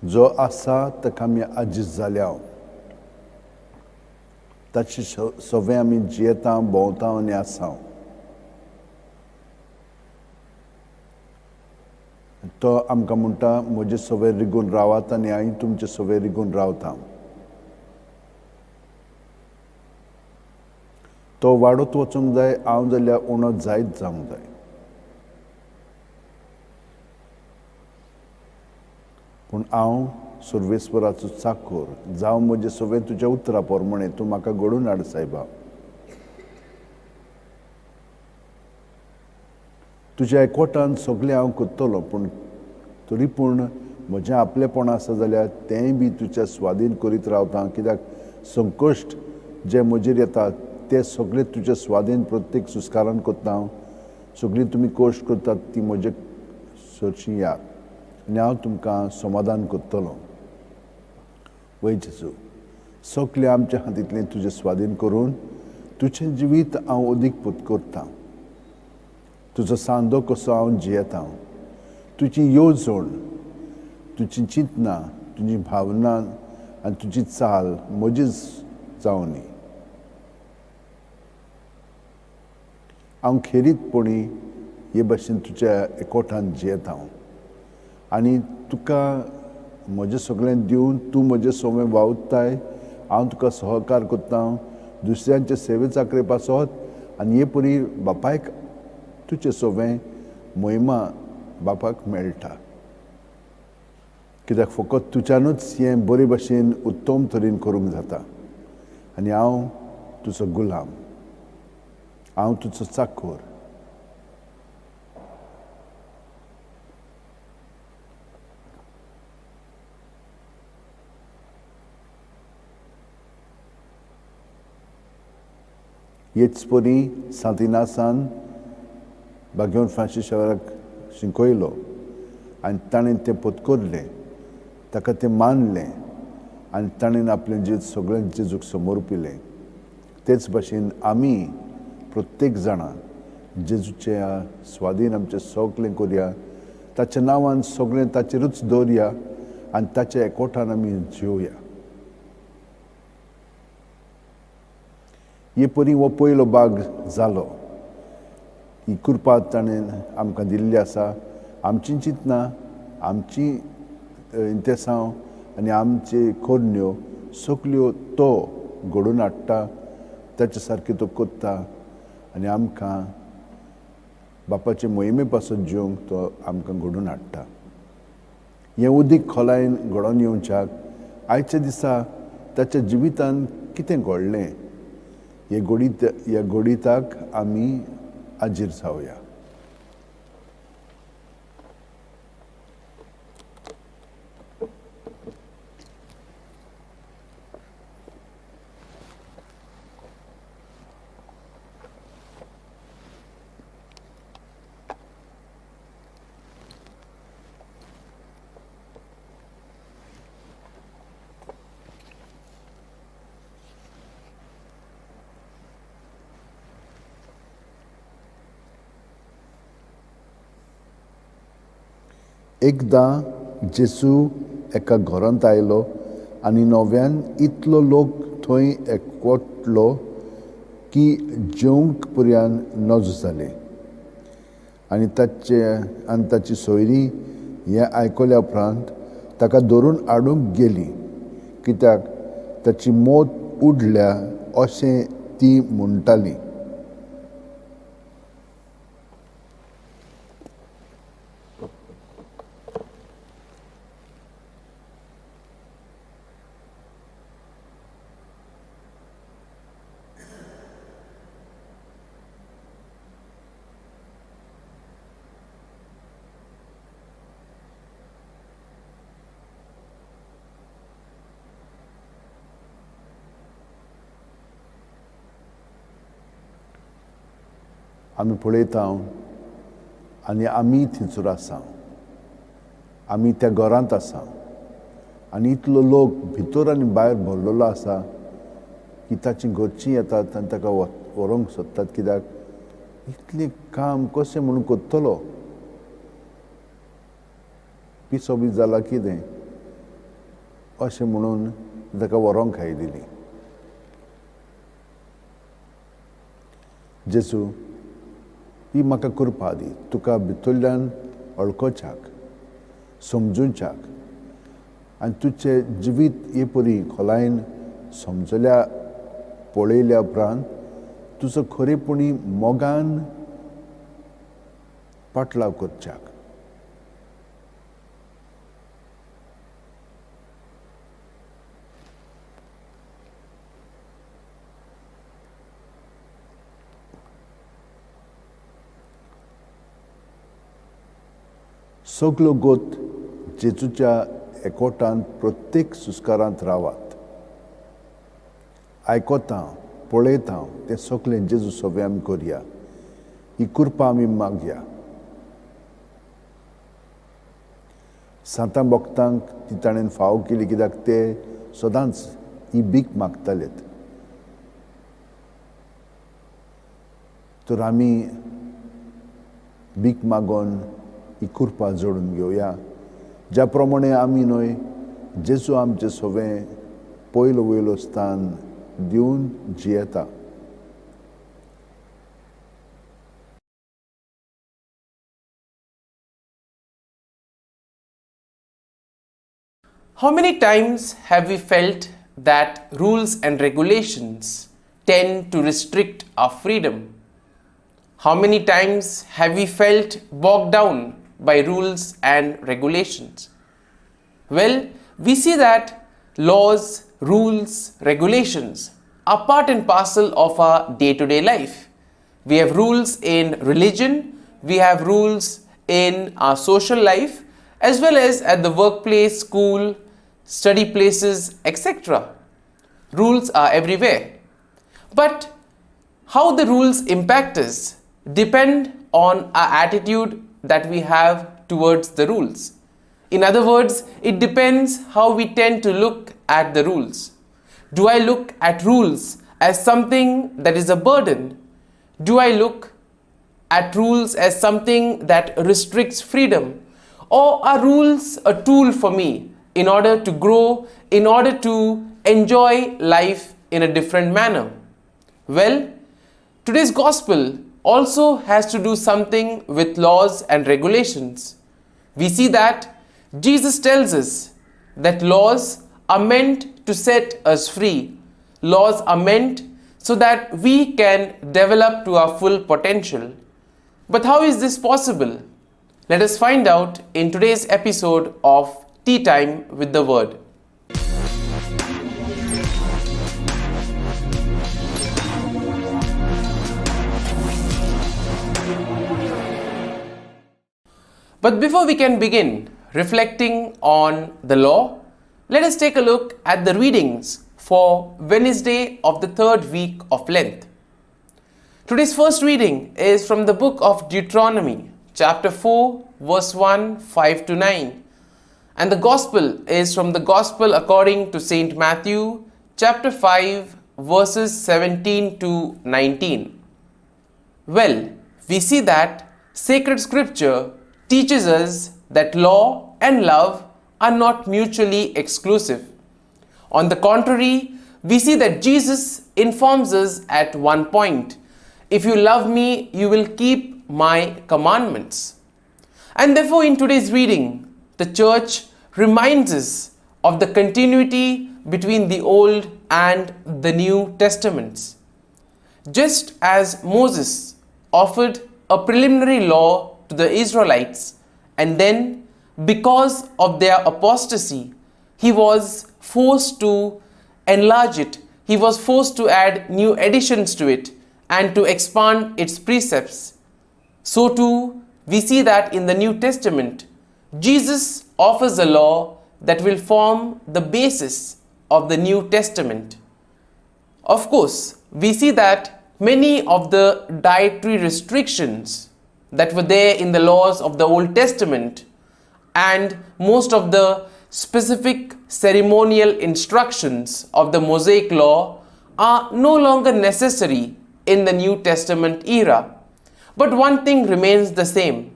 जो आसा ताका आमी आजीज जाल्या, ताचे सगळें आमी जियेता, भोंवता आनी आसा. तो आमकां म्हणटा, म्हजे सगळे रिगून रावात आनी हांव तुमचे सगळे रिगून रावता. तो वाडत वचूंक जाय, हांव जाल्यार उणो जायत जावंक जाय. पूण हांव सर्वेस्वराचो चाकोर जावं, म्हजें सगळें तुज्या उतरा प्रमाणें तूं म्हाका घडोवन हाड सायबा. तुज्या एकवटान सगळें हांव करतलो, पूण तरी पूण म्हजें आपलेपण आसा जाल्यार तेंय बी तुज्या स्वादीन करीत रावता. कित्याक संकश्ट जे म्हजेर येता ते सगळे तुज्या स्वादीन प्रत्येक सुस्कारान करता हांव. सगळीं तुमी कश्ट करतात ती म्हजे सरशी याद आनी हांव तुमकां समाधान करतलो. वय जेजू, सगळें आमच्या हातींतलें तुजें स्वादीन करून तुजें जिवीत हांव अदीक पूत करता. तुजो सांदो कसो हांव जियेता, तुजी येवजण, तुजी चिंतनां, तुजी भावना आनी तुजी चाल म्हजीच जावनी. हांव खेरीतपणी हे भाशेन तुज्या एकवटान जियेता आनी तुका म्हजें सगळें दिवन तूं म्हजें सगळें वावुरताय. हांव तुका सहकार करता दुसऱ्यांचे सेवे चाकरे पासत आनी हे परी बापायक तुजें सगळें महिमा बापाक मेळटा. कित्याक फकत तुज्यानूच हें बरे भाशेन उत्तम तरेन करूंक जाता. आनी हांव तुजो गुलाम, हांव तुजो चाकोर. हेच परी सांत इनासान बागेवन फ्रांसीस शावराक शिकयलो आनी ताणें तें पत्करलें, ताका तें मानलें आनी ताणें आपलें जिवीत सगळें जेजूक समर्पिलें. तेच भाशेन आमी प्रत्येक जाणां जेजूच्या स्वादीन आमचें सगळें करया, ताच्या नांवान सगळें ताचेरूच दवरया आनी ताच्या एकवटान आमी जिवया. हे परी हो पयलो भाग जालो. ही कृपा ताणें आमकां दिल्ली आसा. आमची चिंतनां, आमची इंतेसांव आनी आमची करण्यो सगल्यो तो घडोवन हाडटा, ताचे सारकें तो करता आनी आमकां बापाचे मोहिमे पासून जिवंक तो आमकां घडोवन हाडटा. हें उदीक खोलायेन घडोवन येवच्याक आयच्या दिसा ताच्या जिवितान कितें घडलें हे घडीत ह्या घडिताक आमी हाजीर जावया. एकदां जेजू एका घरांत आयलो आनी नव्यान इतलो लोक थंय एकवटलो की जेवंक पर्यान नजो जालें. आनी ताचे आनी ताची सोयरी हें आयकल्या उपरांत ताका धरून हाडूंक गेली, कित्याक ताची मौत उडल्या अशें ती म्हणटाली. आमी पळयता आनी आमी थंयसर आसा, आमी त्या घरांत आसा आनी इतलो लोक भितर आनी भायर भरलेलो आसा की ताची घरचीं येतात आनी ताका व्हरूंक सोदतात, कित्याक इतलें काम कशें म्हणून करतलो, पिसो बी जाला कितें. अशें म्हणून ताका व्हरोंक आयिल्ली. जेजू, ही म्हाका कृपा दी तुका भितरल्यान वळखोच्याक, समजूच्याक आनी तुजें जिवीत हे परी खोलायेन समजल्या पळयल्या उपरांत तुजो खरेपणी मोगान पाटलाव करच्याक. सगलो गोत जेजूच्या एकवटान प्रत्येक सुस्कारांत रावात. आयकता पळयता तें सगलें जेजू सगळें आमी करया, ही कृपा आमी मागया. सांतां भक्तांक ती ताणें फाव केली कित्याक ते सदांच ही भीक मागतालेत. तर आमी भीक मागून ही कृपा जोडून घेवया, ज्या प्रमाणे आमी न्हय जेजू आमचें सगळें पयलो वयलो स्थान दिवन जियेता. How many times have we felt that rules and regulations tend to restrict our freedom? How many times have we felt bogged down by rules and regulations? Well, we see that laws, rules, regulations are part and parcel of our day-to-day life. We have rules in religion, we have rules in our social life, as well as at the workplace, school, study places, etc. Rules are everywhere. But how the rules impact us depend on our attitude that we have towards the rules. In other words, it depends how we tend to look at the rules. Do I look at rules as something that is a burden? Do I look at rules as something that restricts freedom? Or are rules a tool for me in order to grow, in order to enjoy life in a different manner? Well, today's gospel also has to do something with laws and regulations. We see that Jesus tells us that laws are meant to set us free. Laws are meant so that we can develop to our full potential. But how is this possible? Let us find out in today's episode of Tea Time with the Word. But before we can begin reflecting on the law, let us take a look at the readings for Wednesday of the third week of Lent. Today's first reading is from the book of Deuteronomy, chapter 4, verse 1, 5 to 9. And the gospel is from the gospel according to St. Matthew, chapter 5, verses 17 to 19. Well, we see that sacred scripture teaches us that law and love are not mutually exclusive. On the contrary, we see that Jesus informs us at one point, "If you love me, you will keep my commandments." And therefore, in today's reading, the church reminds us of the continuity between the Old and the New Testaments. Just as Moses offered a preliminary law to the Israelites, and then because of their apostasy, he was forced to enlarge it, he was forced to add new additions to it and to expand its precepts. So too, we see that in the New Testament, Jesus offers a law that will form the basis of the New Testament. Of course, we see that many of the dietary restrictions that were there in the laws of the Old Testament and most of the specific ceremonial instructions of the Mosaic law are no longer necessary in the New Testament era. But one thing remains the same,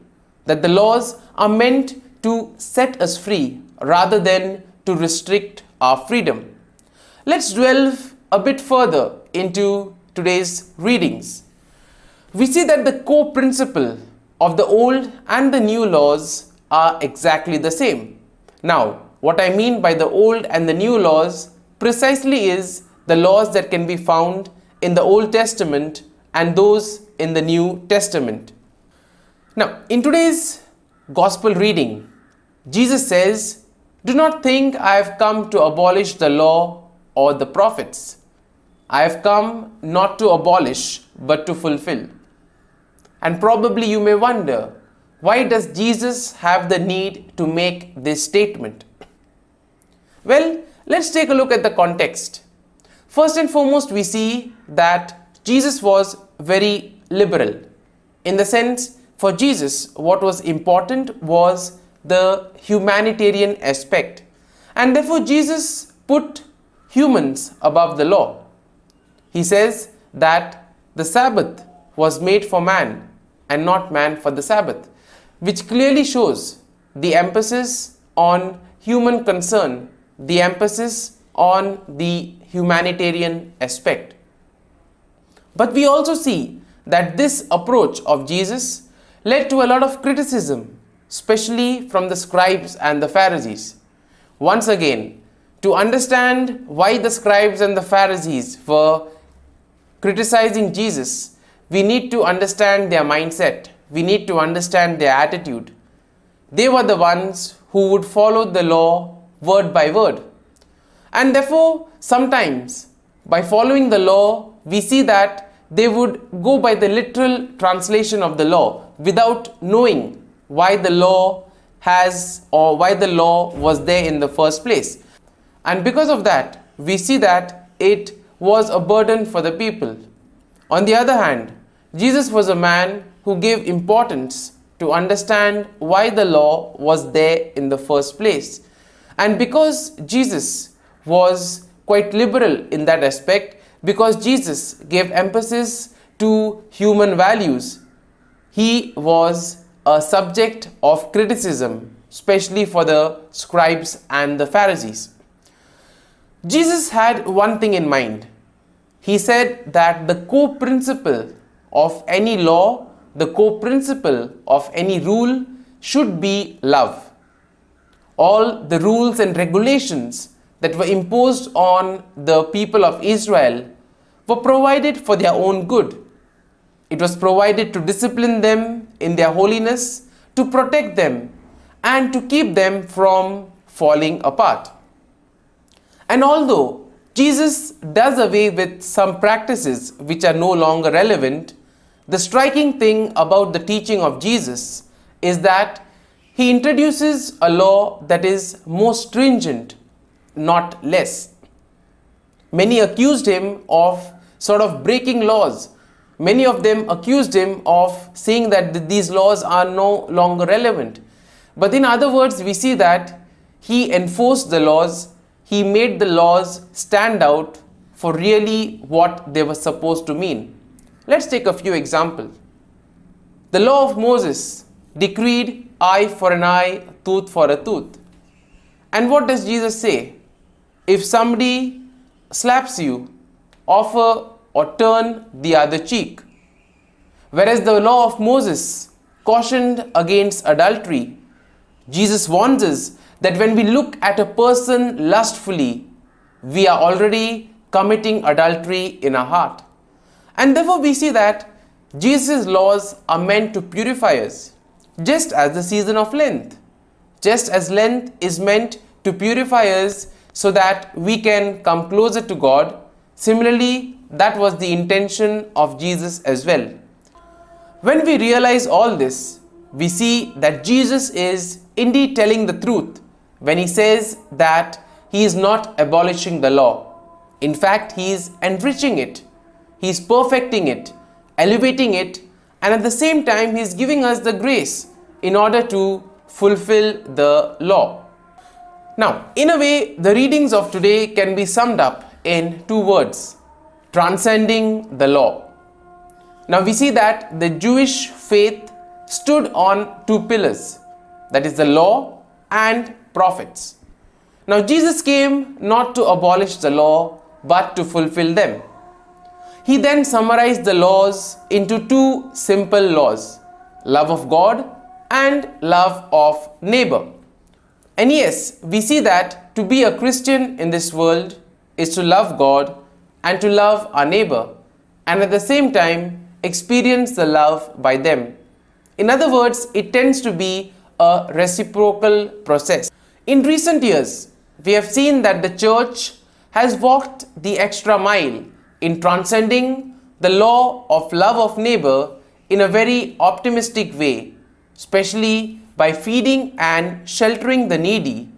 that the laws are meant to set us free rather than to restrict our freedom. Let's delve a bit further into today's readings. We see that the core principle of the old and the new laws are exactly the same. Now, what I mean by the old and the new laws precisely is the laws that can be found in the Old Testament and those in the New Testament. Now, in today's Gospel reading, Jesus says, "Do not think I have come to abolish the law or the prophets. I have come not to abolish, but to fulfill." And probably you may wonder, why does Jesus have the need to make this statement? Well, let's take a look at the context. First and foremost, we see that Jesus was very liberal. In the sense, for Jesus, what was important was the humanitarian aspect. And therefore, Jesus put humans above the law. He says that the Sabbath was made for man and not man for the Sabbath, which clearly shows the emphasis on human concern, the emphasis on the humanitarian aspect. But we also see that this approach of Jesus led to a lot of criticism, especially from the scribes and the Pharisees. Once again, to understand why the scribes and the Pharisees were criticizing Jesus, we need to understand their mindset. We need to understand their attitude. They were the ones who would follow the law word by word. And therefore, sometimes by following the law, we see that they would go by the literal translation of the law without knowing why the law has or why the law was there in the first place. And because of that, we see that it was a burden for the people. On the other hand, Jesus was a man who gave importance to understand why the law was there in the first place. And because Jesus was quite liberal in that aspect, because Jesus gave emphasis to human values, he was a subject of criticism, especially for the scribes and the Pharisees. Jesus had one thing in mind. He said that the core principle of any law, the core principle of any rule should be love. All the rules and regulations that were imposed on the people of Israel were provided for their own good. It was provided to discipline them in their holiness, to protect them, and to keep them from falling apart. And although Jesus does away with some practices which are no longer relevant, the striking thing about the teaching of Jesus is that he introduces a law that is more stringent, not less. Many accused him of sort of breaking laws. Many of them accused him of saying that these laws are no longer relevant. But in other words, we see that he enforced the laws. He made the laws stand out for really what they were supposed to mean. Let's take a few examples. The law of Moses decreed eye for an eye, tooth for a tooth. And what does Jesus say? If somebody slaps you, offer or turn the other cheek. Whereas the law of Moses cautioned against adultery, Jesus warns us that when we look at a person lustfully, we are already committing adultery in our heart. And therefore we see that Jesus' laws are meant to purify us, just as the season of Lent. Just as Lent is meant to purify us so that we can come closer to God, similarly, that was the intention of Jesus as well. When we realize all this, we see that Jesus is indeed telling the truth when he says that he is not abolishing the law. In fact, he is enriching it, he is perfecting it, elevating it, and at the same time, he is giving us the grace in order to fulfill the law. Now, in a way, the readings of today can be summed up in two words: transcending the law. Now, we see that the Jewish faith stood on two pillars, that is the law and prophets. Now, Jesus came not to abolish the law, but to fulfill them. He then summarized the laws into two simple laws: love of God and love of neighbor. And yes, we see that to be a Christian in this world is to love God and to love our neighbor, and at the same time experience the love by them. In other words, it tends to be a reciprocal process. In recent years, we have seen that the church has walked the extra mile in transcending the law of love of neighbor in a very optimistic way, especially by feeding and sheltering the needy.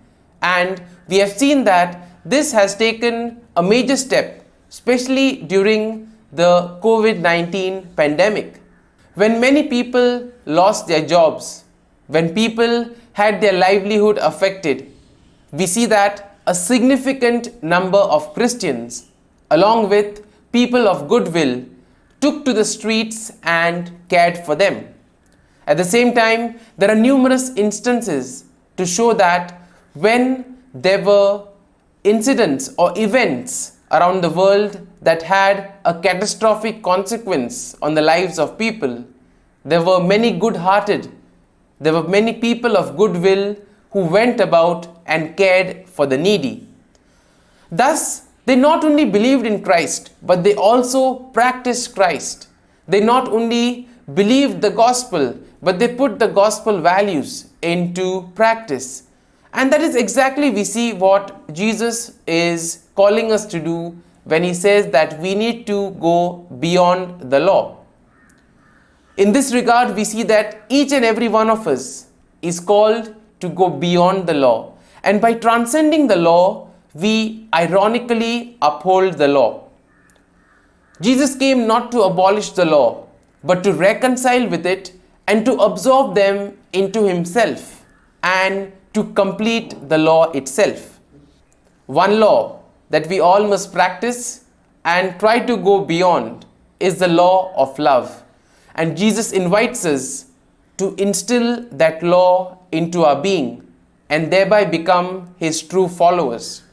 And we have seen that this has taken a major step, especially during the COVID-19 pandemic, when many people lost their jobs, when people had their livelihood affected. We see that a significant number of Christians, along with people of goodwill, took to the streets and cared for them. At the same time, there are numerous instances to show that when there were incidents or events around the world that had a catastrophic consequence on the lives of people, there were many good-hearted, there were many people of goodwill who went about and cared for the needy. Thus, they not only believed in Christ, but they also practiced Christ. They not only believed the gospel, but they put the gospel values into practice. And that is exactly we see what Jesus is calling us to do when he says that we need to go beyond the law. In this regard, we see that each and every one of us is called to go beyond the law. And by transcending the law, we ironically uphold the law. Jesus came not to abolish the law, but to reconcile with it and to absorb them into himself and to complete the law itself. One law that we all must practice and try to go beyond is the law of love. And Jesus invites us to instill that law into our being and thereby become his true followers.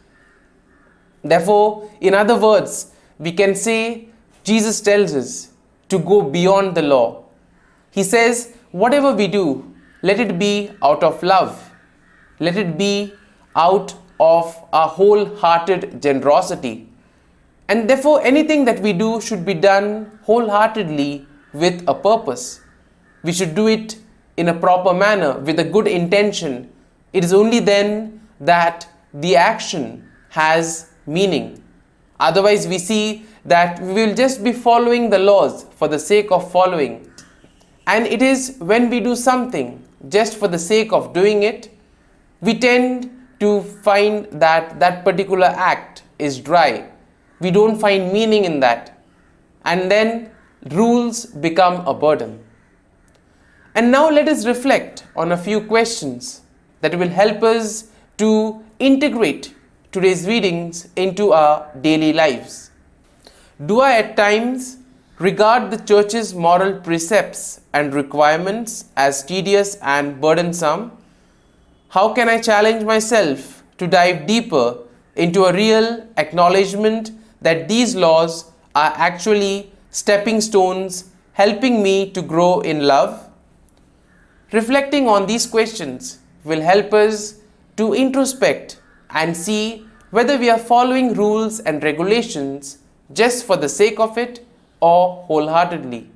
Therefore, in other words, we can say Jesus tells us to go beyond the law. He says, whatever we do, let it be out of love. Let it be out of our wholehearted generosity. And therefore, anything that we do should be done wholeheartedly with a purpose. We should do it in a proper manner, with a good intention. It is only then that the action has meaning. Otherwise, we see that we will just be following the laws for the sake of following. And it is when we do something just for the sake of doing it, we tend to find that that particular act is dry. We don't find meaning in that. And then rules become a burden. And now let us reflect on a few questions that will help us to integrate today's readings into our daily lives. Do I at times regard the Church's moral precepts and requirements as tedious and burdensome? How can I challenge myself to dive deeper into a real acknowledgement that these laws are actually stepping stones helping me to grow in love? Reflecting on these questions will help us to introspect and see whether we are following rules and regulations just for the sake of it or wholeheartedly.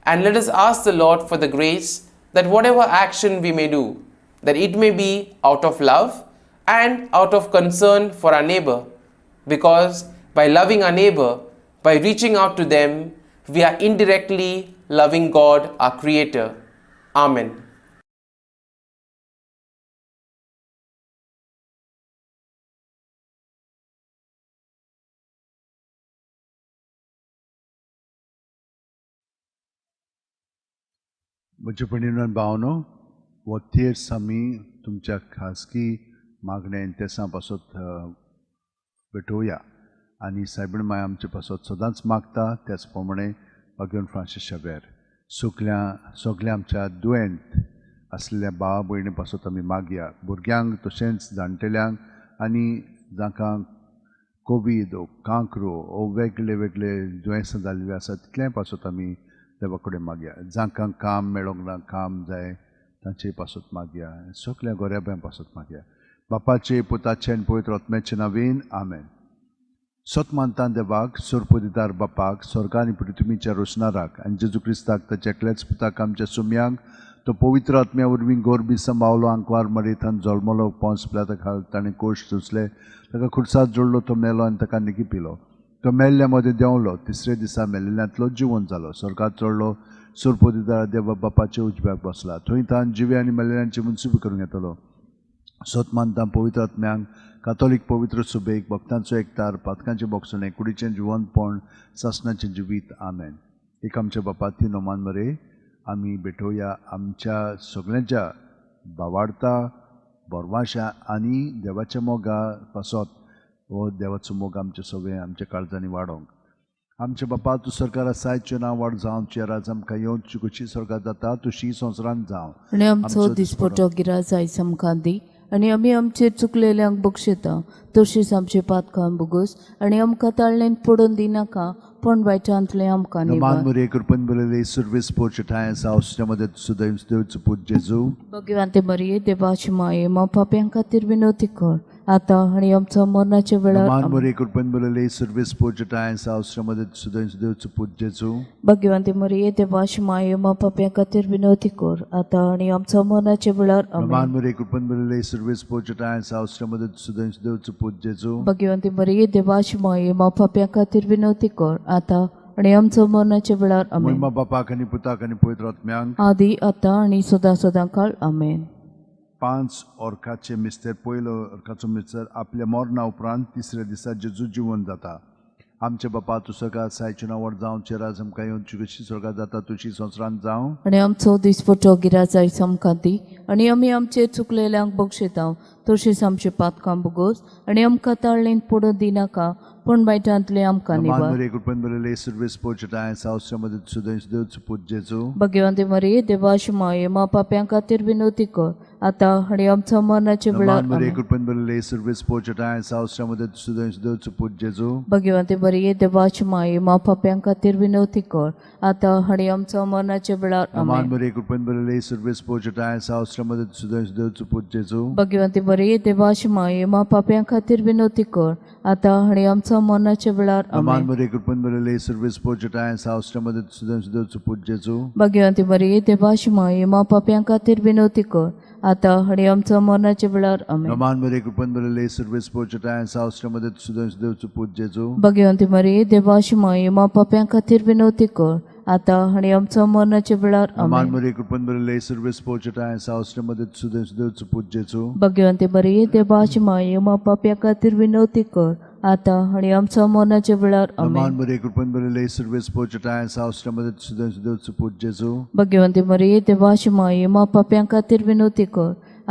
And let us ask the Lord for the grace that whatever action we may do, that it may be out of love and out of concern for our neighbor. Because by loving our neighbor, by reaching out to them, we are indirectly loving God, our Creator. Amen. म्हज्या भयणीनो भावनो, हो तेर्स आमी तुमच्या खाजगी मागण्या इंतेसां पासत भेटोवया आनी सायबीण माय आमचे पासत सदांच मागता. त्याच प्रमाणे बागेवन फ्रांसीस शावेर सगल्या सगल्या आमच्या दुयेंत आसलेल्या भावा भयणी पासत आमी मागया. भुरग्यांक तशेंच जाणटेल्यांक आनी जांकां कोवीड ओ कांक्रो ओ वेगळे वेगळे दुयेंसां जाल्लीं आसा तितलेंय पासत आमी देवा कडेन मागया. जांकां काम मेळोंक ना, काम जाय तांचे पासत मागया. सगल्या गोऱ्याब्यां पासत मागया. बापाचे, पुताचे आनी पवित्र आत्म्याचे नांवेन आमेन. सत मानता देवाक, सोरपोदिदार बापाक, स्वर्गा आनी पृथ्वीच्या रोसणाराक आनी जेजू क्रिस्ताक ताच्या एकल्याच पुताक आमच्या सुम्यांक, तो पवित्र आत्म्या वरवीं गोरबी सांबावलो, आंकवार मरेथान जल्मलो, पोंस पिलाता खाल ताणें कोश सोंसले, ताका खुर्सात जोडलो, तो मेलो आनी ताका निकी पिलो. तो मेल्ल्या मदें देंवलो, तिसरे दिसा मेल्ल्यांतलो जिवन जालो, स्वर्गात चडलो, सोरपोदिदार देवा बापाच्या उजव्याक बसला, थंय तान जिवे आनी मेल्ल्यांची मुन्सुबी करूंक येतलो. सत मानता पवित्र आत्म्यांक, कातोलीक पवित्र सुबेक, भक्तांचो एकतार, पातकांचें बोगसणें, कुडीचें जिवनपण, सासणाचें जिवीत. आमेन. एक आमच्या बापा ती नोमान मरे आमी भेटोवया आमच्या सगळ्यांच्या भावार्ता, बोरवाशा आनी देवाच्या मोगा पासत. हो देवाचो मोग आमचे सगळे आमच्या काळजांनी वाडोवंक. आमच्या बापा, तूं सरकार आसाय, तुजें नांव वाड जावं, तुजें राज आमकां येवन, तुजी खोशी स्वर्गात जाता तशी संवसारांत जावं. आनी आमचो दिसपटो गिराज आयज आमकां दी आनी आमी आमचेर चुकलेल्यांक बक्षयता तशीच आमचे पातकां भोगोस आनी आमकां ताळणेंत पडून दिनाका, पूण वायटांतलें आमकां नमान निवार. मरे कृपन बरयले सुर्वेस पोर्च ठांय आसा औसच्या सुदैव देवचो पूत जेजू. भगवंते मरिये, देवाची माये, मा पाप्यां खातीर विनवती कर आतां आनी आमचो मरणाच्या वेळार. नमान आमेन. मरे कृपन बरयले सुर्वेस पोर्च ठांय आसा औसच्या सुदैव देवचो पूत जेजू. भगवंते मरिये, देवाची माये, मा पाप्यां खातीर विनवती कर आतां आनी आमचो मरणाच्या वेळार. नमान आमेन. मरे कृपन बरयले सुर्वेस पोर्च ठांय आसा औसच्या सुदैव देवचो पूत जेजू. भगवंती मरिये, देवाची माये, मा पाप्यां खातीर विनवती कर आतां आनी आमचो मरणाच्या वेळार. आमेन. महिमा बापाक आनी पुताक आनी पवित्र आत्म्यांक, आदी आतां आनी सदां सदां काळ. आमेन. 5 ऑर्काचे मिस्तेर. पयलो ऑर्काचो मिस्तेर, आपल्या मरणा उपरांत तिसऱ्या दिसा जेजू जिवन जाता. आमचे बापा, तूं स्वर्गात आसाय, तुजें नांव व्हड जावं, तुजें राज आमकां येवन, तुजी खोशी स्वर्गात जाता तशी संवसारांत जावं. आनी आमचो दिसपटो गिराज आयज आमकां दी आनी आमी आमचे चुकलेल्यांक बक्षयता तशीच आमचे पातकां भोगोस आनी आमकां ताळणेंत पडून दिनाका, पूण वायटांतलें आमकां नमान निवार. मरे कृपेन बरयले सुर्वेस पोर्च ठांय आसा औसच्या सुदैव देवचो पूत जेजू. भगवंती मरिये, देवाची माये, मा पाप्यां खातीर विनवती कर आतां आनी आमचो मरणाच्या वेळार. नमान मरे आमेन. कृपेन बरयले सुर्वेस पोर्च ठांय आसा औसच्या सुदैव देवचो पूत जेजू. भगवंती मरिये, देवाची माये, मा पाप्यां खातीर विनवती कर आतां आनी आमचो मरणाच्या वेळार. नमान आमेन. मरे कृपेन बरयले सुर्वेस पोर्च ठांय आसा औसच्या सुदैव देवचो पूत जेजू. भगवंती मरिये, देवाची माये, मा पाप्यां खातीर विनवती कर आतां आनी आमचो मरणाच्या वेळार. नमान आमेन. मरे कृपेन बरयले सुर्वेस पोर्च ठांय आसा औसच्या सुदैव देवचो पूत जेजू. भगवंती मरिये, देवाची माये, मा पाप्यां खातीर विनवती कर आतां आनी आमचो मरणाच्या वेळार. आमेन. नमान मरे कृपेन बरयले सुर्वेस पोर्च ठांय आसा औसच्या सुदैव देवचो पूत जेजू. भगवंती मरिये, देवाची माये, मा पाप्यां खातीर विनवती कर आतां आनी आमचो मरणाच्या वेळार. नमान आमेन. मरे कृपेन बरयले सुर्वेस पोर्च ठांय आसा औसच्या सुदैव देवचो पूत जेजू. भगवंती मरिये, देवाची माये, मा पाप्यां खातीर विनवती कर आतां आनी आमचो मरणाच्या वेळार. नमान आमेन. मरे कृपेन बरयले सुर्वेस पोर्च ठांय आसा औसच्या सुदैव देवचो पूत जेजू. भगवंती मरिये, देवाची माये, मा पाप्यां खातीर विनवती कर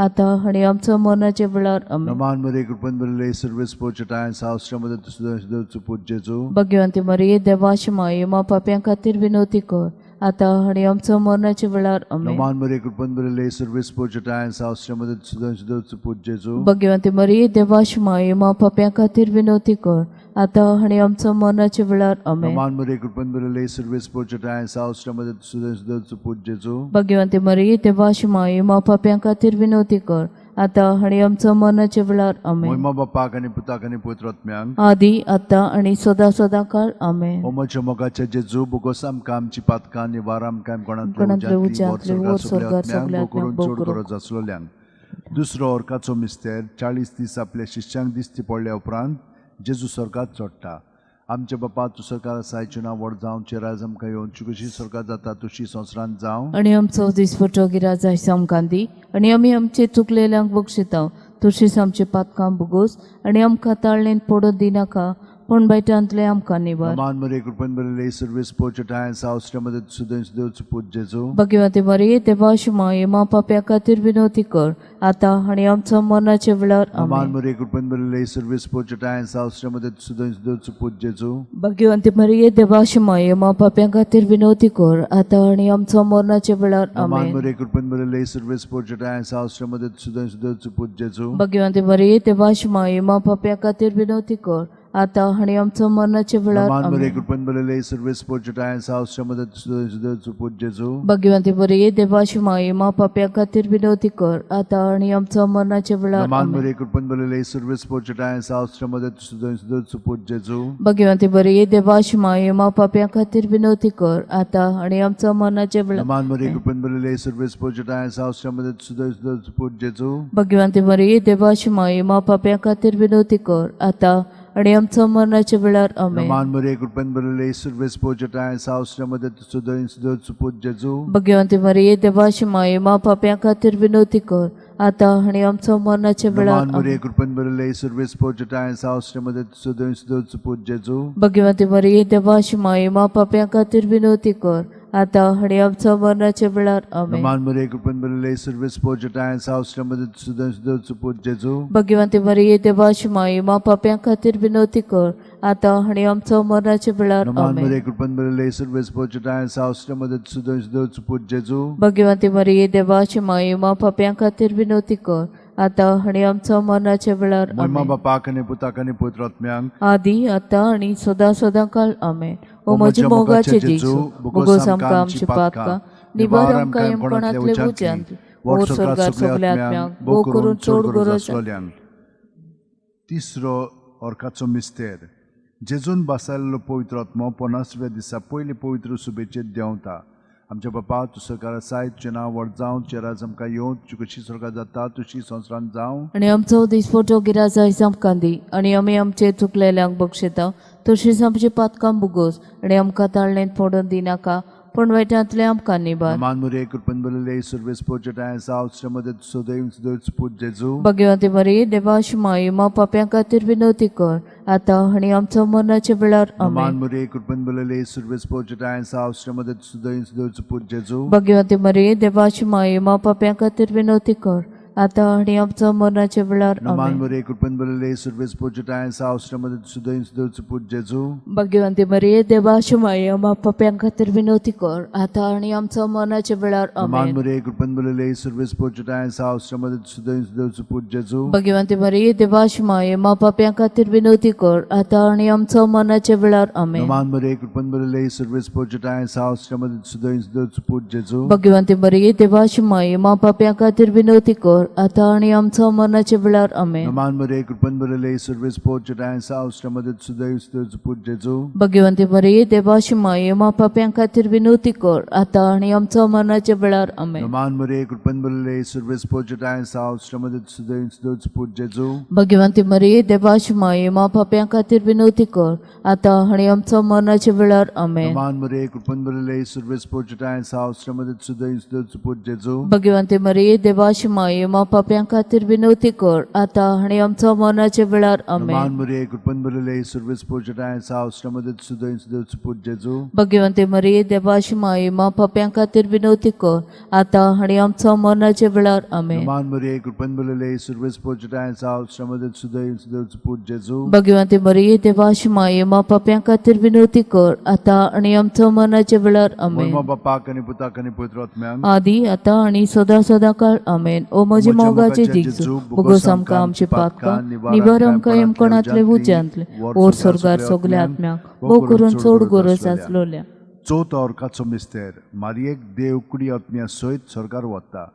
आतां आनी आमचो मरणाच्या वेळार. आमेन. नमान मरे कृपेन बरयले सुर्वेस पोर्च ठांय आसा औसच्या सुदैव देवचो पूत जेजू. भगवंती मरिये, देवाची माये, मा पाप्यां खातीर विनवती कर आतां आनी आमचो मरणाच्या वेळार. आमेन. नमान मरे कृपेन बरयले सुर्वेस पोर्च ठांय आसा औसच्या सुदैव देवचो पूत जेजू. भगवंती मरिये, देवाची माये, मा पाप्यां खातीर विनवती कर आतां आनी आमचो मरणाच्या वेळार. आमेन. नमान मरे कृपेन बरयले सुर्वेस पोर्च ठांय आसा औसच्या सुदैव देवचो पूत जेजू. भगवंती मरिये, देवाची माये, मा पाप्यां खातीर विनवती कर आतां आनी आमचो मरणाच्या वेळार. आमेन. महिमा बापाक आनी पुताक आनी पवित्र आत्म्यांक, आदी आतां आनी सदां सदां काळ. आमेन. ओ म्हज्या मोगाच्या जेजू, बोगोस आमकां आमची पातकां निवार आमकां कोणांतले उज्यांतले कोणांतले वर स्वर्गार सगल्या करून आत्म्यांक चड भोव करून. गरज आसलोल्यांक. दुसरो ऑर्काचो मिस्तेर, 40 दीस आपल्या शिश्यांक दिश्टी पडल्या उपरांत जेजू स्वर्गात चडटा. आमच्या बापा, तूं स्वर्गार आसाय, तुजें नांव व्हड जावं, तुजें राज आमकां येवन, तुजी खोशी स्वर्गात जाता तशी संवसारांत जावं. आनी आमचो दिसपटो गिराज आयज आमकां दी आनी आमी आमचे चुकलेल्यांक बक्षयता तशीच आमचे पातकां भोगोस आनी आमकां ताळणेंत पडून दिनाका, पूण बायटांतले आमकां निवार. मान मरे कृपेन भरिल्ले सर्वेस पोचटाय सावस्ट्यामध्ये सुदैंस देवचो पूत जेजू. भगवती मरिये देवाची माये मा पाप्या खातीर विनवती कर आतां आनी आमचो मरणाच्या वेळार. मान आमेन. मरे कृपेन भरिल्ले सर्वेस पोचटाय सावस्ट्यामध्ये सुदैंस देवचो पूत जेजू. भगवंती मरिये देवाची माये मा पाप्या खातीर विनवती कर आतां आनी आमचो मरणाच्या वेळार. मान आमेन. मरे कृपेन भरिल्ले सर्वेस पोचटाय सावस्ट्यामध्ये सुदैंस देवचो पूत जेजू. भगवंती मरिये देवाची माये मा पाप्या खातीर विनवती कर आतां आनी आमचो मरणाच्या वेळार. मान मरे आमेन. कृपेन भरिल्ले सर्वेस पोचटाय सावस्ट्यामध्ये सुदैंस देवचो पूत जेजू. भगवंती मरिये देवाची माये मा पाप्या खातीर विनवती कर आतां आनी आमचो मरणाच्या वेळार. मान आमेन. मरे कृपेन भरिल्ले सर्वेस पोचटाय सावस्ट्यामध्ये सुदैंस देवचो पूत जेजू. भगवंती मरिये देवाची माये मा पाप्या खातीर विनवती कर आतां आनी आमचो मरणाच्या वेळार. मान मरे कृपेन भरिल्ले सर्वेस पोचटाय सावस्ट्यामध्ये सुदैंस देवचो पूत जेजू. भगवंती मरिये देवाची माये मा पाप्या खातीर विनवती कर आतां आनी आमचो मरणाच्या वेळार. आमेन. मान मरे कृपेन भरिल्ले सर्वेस पोचटाय सावस्ट्यामध्ये सुदैंस देवचो पूत जेजू. भगवंती मरिये देवाची माये मा पाप्या खातीर विनवती कर आतां आनी आमचो मरणाच्या वेळार. मान मरे आमेन. कृपेन भरिल्ले सर्वेस पोचटाय सावस्ट्यामध्ये सुदैंस देवचो पूत जेजू. भगवंती मरिये देवाची माये मा पाप्या खातीर विनवती कर आतां आनी आमचो मरणाच्या वेळार. आमेन. मान मरे कृपेन भरिल्ले सर्वेस पोचटाय सावस्ट्यामध्ये सुदैंस देवचो पूत जेजू. भगवंती मरिये देवाची माये मा पाप्या खातीर विनवती कर आतां आनी आमचो मरणाच्या वेळार. मान आमेन. मरे कृपेन भरिल्ले सर्वेस पोचटाय सावस्ट्यामध्ये सुदैंस देवचो पूत जेजू. भगवंती मरिये देवाची माये मा पाप्या खातीर विनवती कर आतां आनी आमचो मरणाच्या वेळार. महिमा आमेन. बापाक आनी पुताक आनी पवित्र आत्म्यांक, आदी आतां आनी सदां सदां काल. आमेन. ओ म्हज्या मोगाचे जेजू, बोगोस आमकां आमची पातकां निवार आमकां यमकोणांतले उज्यांत ओर स्वर्गार सगल्या आत्म्यांक भोव करून चड गरज आसलोल्यांक. तिसरो अर्काचो मिस्तेर. जेजून बसायल्लो पवित्र आत्मो 50व्या दिसा पयले पवित्र सुबेचेर देंवता. आमच्या बापा, तूं सरकार आसाय, तुजें नांव व्हड जावं, तुजें राज आमकां येवं, तुजी कशी स्वर्गात जाता तशी संवसारांत जावं. आनी आमचो दिसपटो गिराज आयज आमकां दी आनी आमी आमचे चुकलेल्यांक बक्षिता तशीच आमची पातकां बुगोस आनी आमकां ताळणेंत पडून दिनाका पूण वायटांतले आमकां निबार. मान मरे कृपेन भरिल्ले सर्वेस पोचटाय सावस्ट्यामध्ये सुदैंस देवचो पूत जेजू. भगवंती मरिये देवाची माये मा पाप्या खातीर विनवती कर आतां आनी आमचो मरणाच्या वेळार. मान आमेन. मरे कृपेन भरिल्ले सर्वेस पोचटाय सावस्ट्यामध्ये सुदैंस देवचो पूत जेजू. भगवंती मरिये देवाची माये मा पाप्या खातीर विनवती कर आतां आनी आमचो मरणाच्या वेळार. मान आमेन. मरे कृपेन भरिल्ले सर्वेस पोचटाय सावस्ट्यामध्ये सुदैंस देवचो पूत जेजू. भगवंती मरिये देवाची माये मा पाप्या खातीर विनवती कर आतां आनी आमचो मरणाच्या वेळार. मान आमेन. मरे कृपेन भरिल्ले सर्वेस पोचटाय सावस्ट्यामध्ये सुदैंस देवचो पूत जेजू. भगवंती मरिये देवाची माये मा पाप्या खातीर विनवती कर आतां आनी आमचो मरणाच्या वेळार. आमेन. मान मरे कृपेन भरिल्ले सर्वेस पोचटाय सावस्ट्यामध्ये सुदैंस देवचो पूत जेजू. भगवंती मरिये देवाची माये मा पाप्या खातीर विनवती कर आतां आनी आमचो मरणाच्या वेळार. आमेन. मान मरे कृपेन भरिल्ले सर्वेस पोचटाय सावस्ट्यामध्ये सुदैंस देवचो पूत जेजू. भगवंती मरिये देवाची माये मा पाप्या खातीर विनवती कर आतां आनी आमचो मरणाच्या वेळार. आमेन. मान मरे कृपेन भरिल्ले सर्वेस पोचटाय सावस्ट्यामध्ये सुदैंस देवचो पूत जेजू. भगवंती मरिये देवाची माये मा पाप्या खातीर विनवती कर आतां आनी आमचो मरणाच्या वेळार. आमेन. मान मरे कृपेन भरिल्ले सर्वेस पोचटाय सावस्ट्यामध्ये सुदैंस देवचो पूत जेजू. भगवंती मरिये देवाची माये मा पाप्या खातीर विनवती कर आतां आनी आमचो मरणाच्या वेळार. आमेन. मान मरे कृपेन भरिल्ले सर्वेस पोचटाय सावस्ट्यामध्ये सुदैंस देवचो पूत जेजू. भगवंती मरिये देवाची माये मा पाप्या खातीर विनवती कर आतां आनी आमचो मरणाच्या वेळार. आमेन. मान मरे कृपेन भरिल्ले सर्वेस पोचटाय सावस्ट्यामध्ये सुदैंस देवचो पूत जेजू. भगवंती मरिये देवाची माये मा पाप्या खातीर विनवती कर आतां आनी आमचो मरणाच्या वेळार. आमेन. महिमा बापाक आनी पुताक आनी पवित्र आत्म्यांक, आदी आतां आनी सदां सदां काळ. आमेन. ओ म्हजे मोगाचे जेजू, बोगोस आमकां आमची पातकां निवार आमकां यमकोणांतले उज्यांतले ओर स्वर्गार सगल्या आत्म्यांक भोव करून चड गरज आसलोल्या. चवथो अर्काचो मिस्तेर. मारयेक देव कुडी आत्म्या सयत स्वर्गार वता.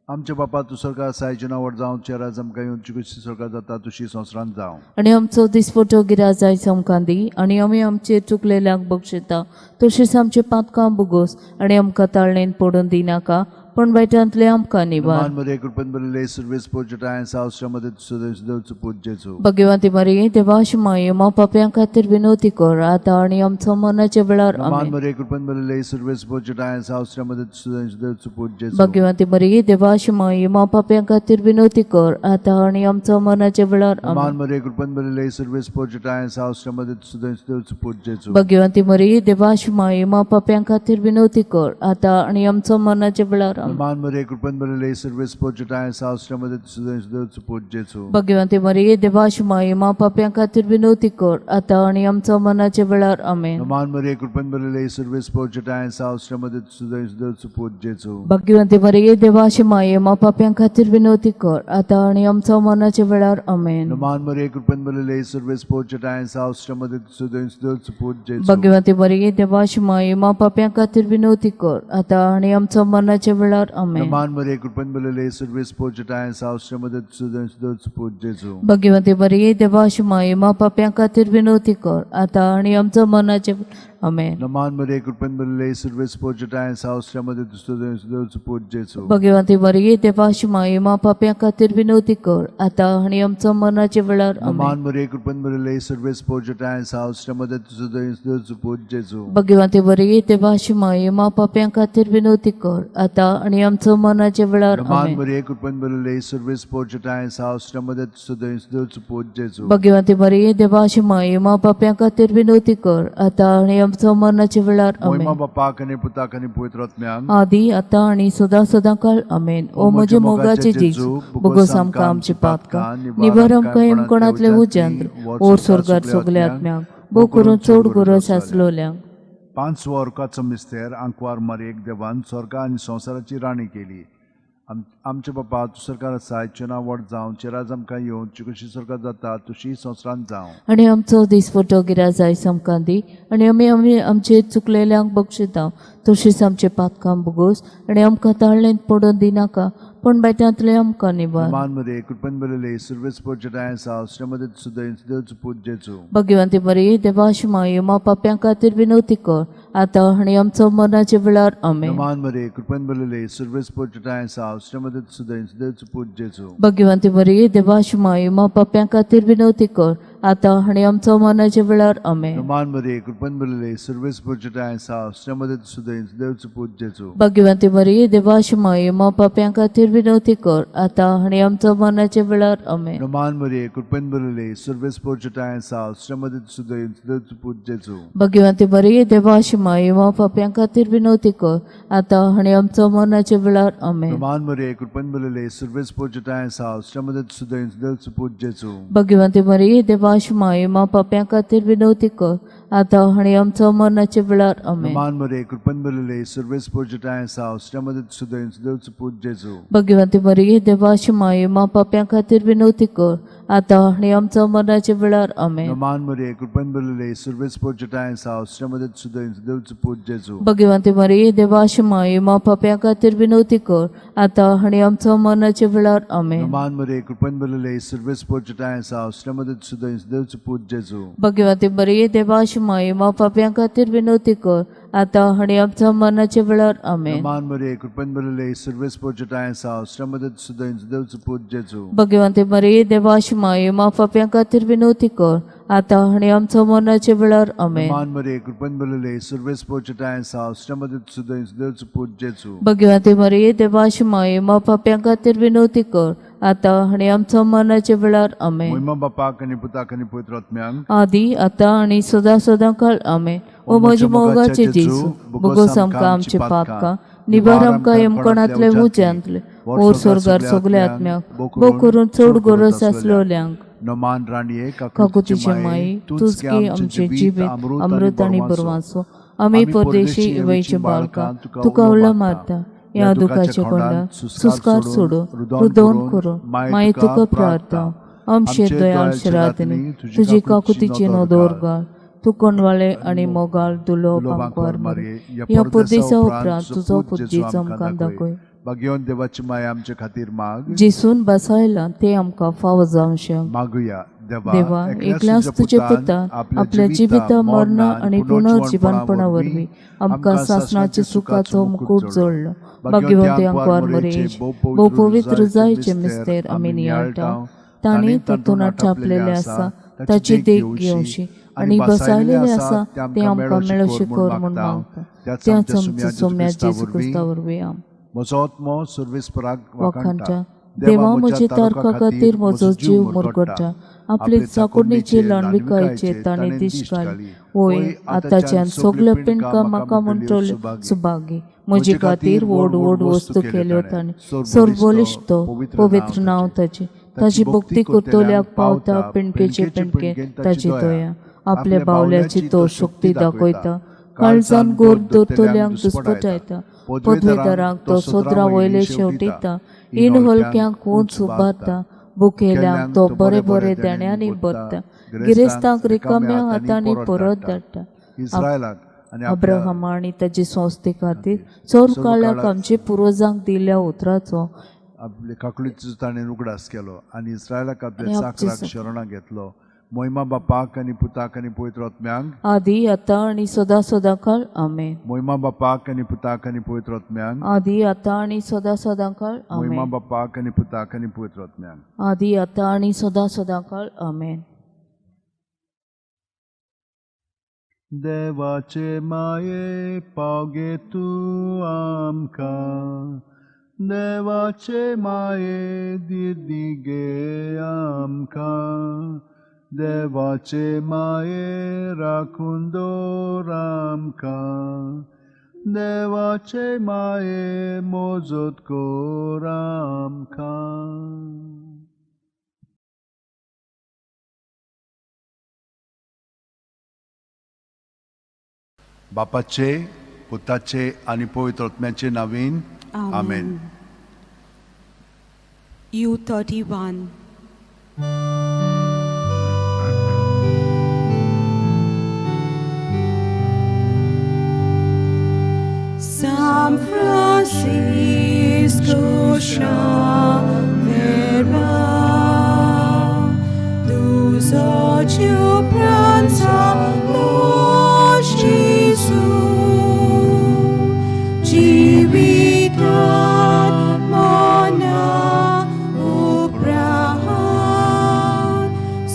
आमच्या बापा, तूं स्वर्गार आसाय, तुजें नांव व्हड जावं, तुजें राज आमकां येवं, तुजी कशी स्वर्गार जाता तशी संवसारांत जावं. आनी आमचो दिसपटो गिराज आयज आमकां दी आनी आमी आमचे चुकलेल्यांक बक्षिता तशीच आमचे पातकां बुगोस आनी आमकां ताळणेन पडून दिनाका पूण वायटांतले आमकां निवार. मान मरिये कृपेन भरिल्ले सर्वेस्पर जेठाय सावश्रमध्ये तुजो देवचो पूत जेजू. भगवंती मरिये देवाची माये मा पापयां खातीर विनवती कर आतां आनी आमचो मरणाच्या वेळार. मान आमेन. मरिये कृपेन भरिल्ले सर्वेस्पर जेठाय सावश्रमध्ये तुजो देवचो पूत जेजू. भगवंती मरिये देवाची माये मा पापयां खातीर विनवती कर आतां आनी आमचो मरणाच्या वेळार. मान आमेन. मरिये कृपेन भरिल्ले सर्वेस्पर जेठाय सावश्रमध्ये तुजो देवचो पूत जेजू. भगवंती मरिये देवाची माये मा पापयां खातीर विनवती कर आतां आनी आमचो मरणाच्या वेळार. आमेन. मान मरिये कृपेन भरिल्ले सर्वेस्पर जेठाय सावश्रमध्ये तुजो देवचो पूत जेजू. भगवंती मरिये देवाची माये मा पापयां खातीर विनवती कर आतां आनी आमचो मरणाच्या वेळार. आमेन. मान मरिये कृपेन भरिल्ले सर्वेस्पर जेठाय सावश्रमध्ये तुजो देवचो पूत जेजू. भगवंती मरिये देवाची माये मा पापयां खातीर विनवती कर आतां आनी आमचो मरणाच्या वेळार. आमेन. मान मरिये कृपेन भरिल्ले सर्वेस्पर जेठाय सावश्रमध्ये तुजो देवचो पूत जेजू. भगवंती मरिये देवाची माये मा पापयां खातीर विनवती कर आतां आनी आमचो मरणाच्या वेळार. आमेन. मान मरिये कृपेन भरिल्ले सर्वेस्पर जेठाय सावश्रमध्ये तुजो देवचो पूत जेजू. भगवंती मरिये देवाची माये मा पापयां खातीर विनवती कर आतां आनी आमचो मरणाच्या. आमेन. मान मरिये कृपेन भरिल्ले सर्वेस्पर जेठाय सावश्रमध्ये तुजो देवचो पूत जेजू. भगवंती मरिये देवाची माये मा पापयां खातीर विनवती कर आतां आनी आमचो मरणाच्या वेळार. आमेन. मान मरिये कृपेन भरिल्ले सर्वेस्पर जेठाय सावश्रमध्ये तुजो देवचो पूत जेजू. भगवंती मरिये देवाची माये मा पापयां खातीर विनवती कर आतां आनी आमचो मरणाच्या वेळार. मान आमेन. मरिये कृपेन भरिल्ले सर्वेस्पर जेठाय सावश्रमध्ये तुजो देवचो पूत जेजू. भगवंती मरिये देवाची माये मा पापयां खातीर विनवती कर आतां आनी आमचो मरणाच्या वेळार. मोहिमा आमेन. बापाक आनी पुताक आनी पवित्र आत्म्याक आदी आतां आनी सदां सदां काळ. आमेन. ओ म्हज्या मोगाचे जेजू, बोगोस आमकां आमची पातकां निवार आमकां येमकोणांतले उज्यांत ओर स्वर्गार सगल्या आत्म्यांक भोव करून चड गरज आसलोल्यांक. पांच वर्गाचो मिस्तेर आंकवार मारयेक देवान स्वर्गा आनी संवसाराची राणी केली. आमचे बापा तूं सरकार आसा, नांव व्हड जावं, राज आमकां येवन, कशी सरकार जाता तशी संवसारांत जावं. आनी आमचो दिसपटो गिराज आयज आमकां दी आनी आमी आमी आमचे चुकलेल्यांक बक्षिता तशीच आमचे पातकां बोगोस आनी आमकां ताळ्ळेंत पडून दिनाका पूण बेटांतले आमकां निवार. मान मरिये कृपेन भरिल्ले सर्वेस्पर जेठाय सावश्रमध्ये तुजो देवचो पूत जेजू. भगवंती मरिये देवाची माये मा पापयां खातीर विनवती कर आतां आनी आमचो मरणाच्या वेळार. आमेन. मान मरिये कृपेन भरिल्ले सर्वेस्पर जेठाय सावश्रमध्ये तुजो देवचो पूत जेजू. भगवंती मरिये देवाची माये मा पापयां खातीर विनवती कर आतां आनी आमचो मरणाच्या वेळार. आमेन. मान मरिये कृपेन भरिल्ले सर्वेस्पर जेठाय सावश्रमध्ये तुजो देवचो पूत जेजू. भगवंती मरिये देवाची माये मा पापयां खातीर विनवती कर आतां आनी आमचो मरणाच्या वेळार. आमेन. मान मरिये कृपेन भरिल्ले सर्वेस्पर जेठाय सावश्रमध्ये तुजो देवचो पूत जेजू. भगवंती मरिये देवाची माये मा पापयां खातीर विनवती कर आतां आनी आमचो मरणाच्या वेळार. आमेन. मान मरिये कृपेन भरिल्ले सर्वेस्पर जेठाय सावश्रमध्ये तुजो देवचो पूत जेजू. भगवंती मरिये देवाची माये मा पापयां खातीर विनवती कर आतां आनी आमचो मरणाच्या वेळार. आमेन. मान मरिये कृपेन भरिल्ले सर्वेस्पर जेठाय सावश्रमध्ये तुजो देवचो पूत जेजू. भगवंती मरिये देवाची माये मा पापयां खातीर विनवती कर आतां आनी आमचो मरणाच्या वेळार. आमेन. मान मरिये कृपेन भरिल्ले सर्वेस्पर जेठाय सावश्रमध्ये तुजो देवचो पूत जेजू. भगवंती मरिये देवाची माये मा पापयां खातीर विनवती कर आतां आनी आमचो मरणाच्या वेळार. आमेन. मान मरिये कृपेन भरिल्ले सर्वेस्पर जेठाय सावश्रमध्ये तुजो देवचो पूत जेजू. भगवंती मरिये देवाची माये मा पापयां खातीर विनवती कर आतां आनी आमचो मरणाच्या वेळार. आमेन. मान मरिये कृपेन भरिल्ले सर्वेस्पर जेठाय सावश्रमध्ये तुजो देवचो पूत जेजू. भगवंती मरिये देवाची माये मा पापयां खातीर विनवती कर आतां आनी आमचो मरणाच्या वेळार. आमेन. मान मरिये कृपेन भरिल्ले सर्वेस्पर जेठाय सावश्रमध्ये तुजो देवचो पूत जेजू. भगवंती मरिये देवाची माये मा पापयां खातीर विनवती कर आतां आनी आमचो मरणाच्या वेळार. आमेन. मोहिमा बापाक आनी पुताक आनी पवित्र आत्म्याक आदी आतां आनी सदां सदां काळ. आमेन. ओ म्हज्या मोगाचे जेजू, बोगोस आमकां आमचे पातकां निवार आमकां येमकोणांतले उज्यांतले ओर स्वर्गार सगल्या आत्म्याक भोव करून चड गरज आसलोल्यांक. नमान राणये काकुतीचे माई, तूच की आमचे जिवीत अमृत आनी बरवासो, आमी परदेशी वयचे बाळकां तुका उलो मारता ह्या दुखाच्या कोंडात सुस्कार सोडून रुदोवन करून माई तुका प्रार्थना आमचे दयाळ शरातनी तुजी काकुतीची नदोर घाल तूं कोणवाळे आनी मोगाळ दुलो पांकवार मारये ह्या परदेसा उपरांत तुजो पूत जेजू आमकां दाखय. भाग्यवंत देवाची माया आमचे खातीर माग. जेसून बसायला ते आमकां फावो जावशें. मागुया. देवा, एकल्याच तुजे पुतान आपल्या जिविता, मरणा आनी पुनर्जिवनपणा वरवीं आमकां सासणाच्या सुखाचो मुकूट जोडलो. भाग्यवंती आंकवार मरेज, भोव पवित्र जायचे मिस्तेर आमी नियाळटा. तांणी तातूंत छापलेलें आसा ताची देख घेवची आनी बसायलेलें आसा तें आमकां मेळोवचें कर म्हूण मागता. त्याच आमच्या सोम्या जेजू क्रिस्ता वरवीं. म्हजो आत्मो सर्वेस्पराक वाखाणटा. देवा, म्हजे तारखा खातीर म्हजो जीव मुरगट्टा. आपले चाकोडणीचे ल्हानविकायचे ताणें दिश्ट घाली. वय आतांच्यान सगळ्यो पिंडकां म्हाका म्हणटल्यो सुभागी. म्हजे खातीर व्हड व्हड वस्तू केल्यो ताणें. सर्वबळिश्ट पवित्र नांव ताचें. ताची भक्ती करतल्याक पावता पिंडकेचे पिंडके ताची दया. आपल्या बावल्याची तो शक्ती दाखयता. काळजान गोर दवरतल्यांक दुस्पटायता. पदवेदारांक तो सोदरा वयले शेवटिता. इन हलक्यांक उंच उबारता. बुकेल्यांक तो बरे बरे देण्यांनी भरता. गिरेस्तांक रिकाम्या हातांनी परत धाडटा. अब्राहमा आनी ताची संस्थे खातीर चड काळाक आमचे पुर्वजांक दिल्ल्या उतराचो आपले काकळीचो ताणें उगडास केलो आनी इस्रायलाक आपल्या चाकराक शरणां घेतलो. मोहिमा बापाक आनी पुताक आनी पवित्र आत्म्यांक, आदी आतां आनी सदां सदां काळ. आमेन. मोहिमा बापाक आनी पुताक आनी पवित्र आत्म्यांक, आदी आतां आनी सदां सदां काळ. आमेन. मोहिमा बापाक आनी पुताक आनी पवित्र आत्म्यांक, आदी आतां आनी सदां सदां काळ. आमेन. देवाचे माये पावगे तूं आमकां, देवाचे माये दिदी गे आमकां, देवाचे माये राखून दवर आमकां, देवाचे माये मोजत कर आमकां. बापाचे, पुताचे आनी पवित्र आत्म्याचे नांवान आमेन. U31. San Francisco Xavier, dos ocho pranza nos Gesù, Civitat mona uprahan,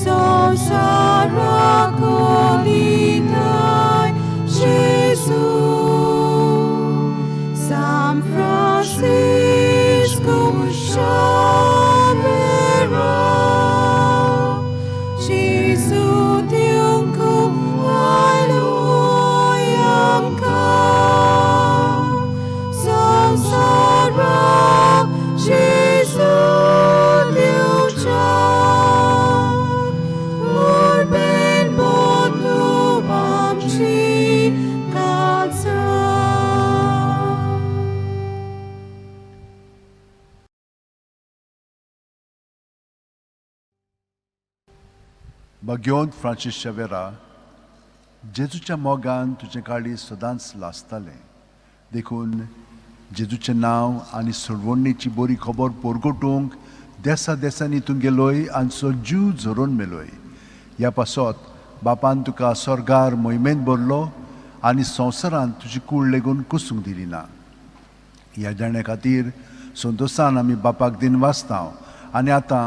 samsara kolitai Gesù. San Francisco Xavier, Gesù diunco Alleluia, samsara Gesù diunca, urben botu amci calza. भाग्यवंत फ्रांसीस शेवेरा, जेजूच्या मोगान तुजें काळीज सदांच लासतालें. देखून जेजूचें नांव आनी सोडवणीची बरी खबर परगटूंक देसा देसांनी तूं गेलोय आनी सो जीव झरोवन मेलोय. ह्या पासत बापान तुका स्वर्गार मोहिमेंत भरलो आनी संवसारांत तुजी कूड लेगून कुसूंक दिली ना. ह्या जाण्या खातीर संतोशान आमी बापाक दिनवासता आनी आतां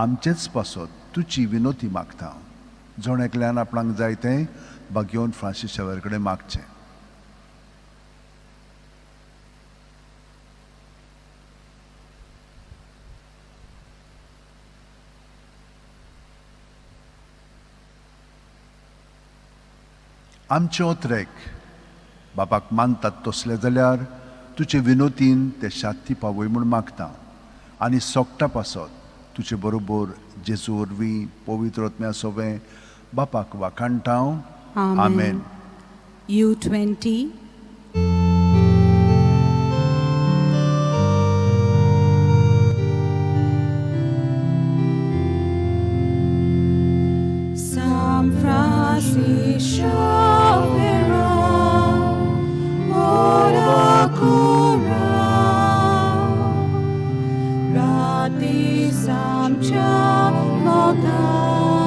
आमचेच पासत तुजी विनोती मागता. जण एकल्यान आपणाक जाय तें भाग्यवंत फ्रांसीस शेवेर कडेन मागचें. आमचे ओत्रेक बापाक मानतात तसले जाल्यार तुजे विनोतीन ते शांती पावय म्हूण मागता आनी सोगटा पासत तुजे बरोबर जेजू वरवीं पवित्र आत्म्या सोवें बापाक वाखाणटा. आमेन. U20. San Francisco Xavier, ora cura, rati samcha moga.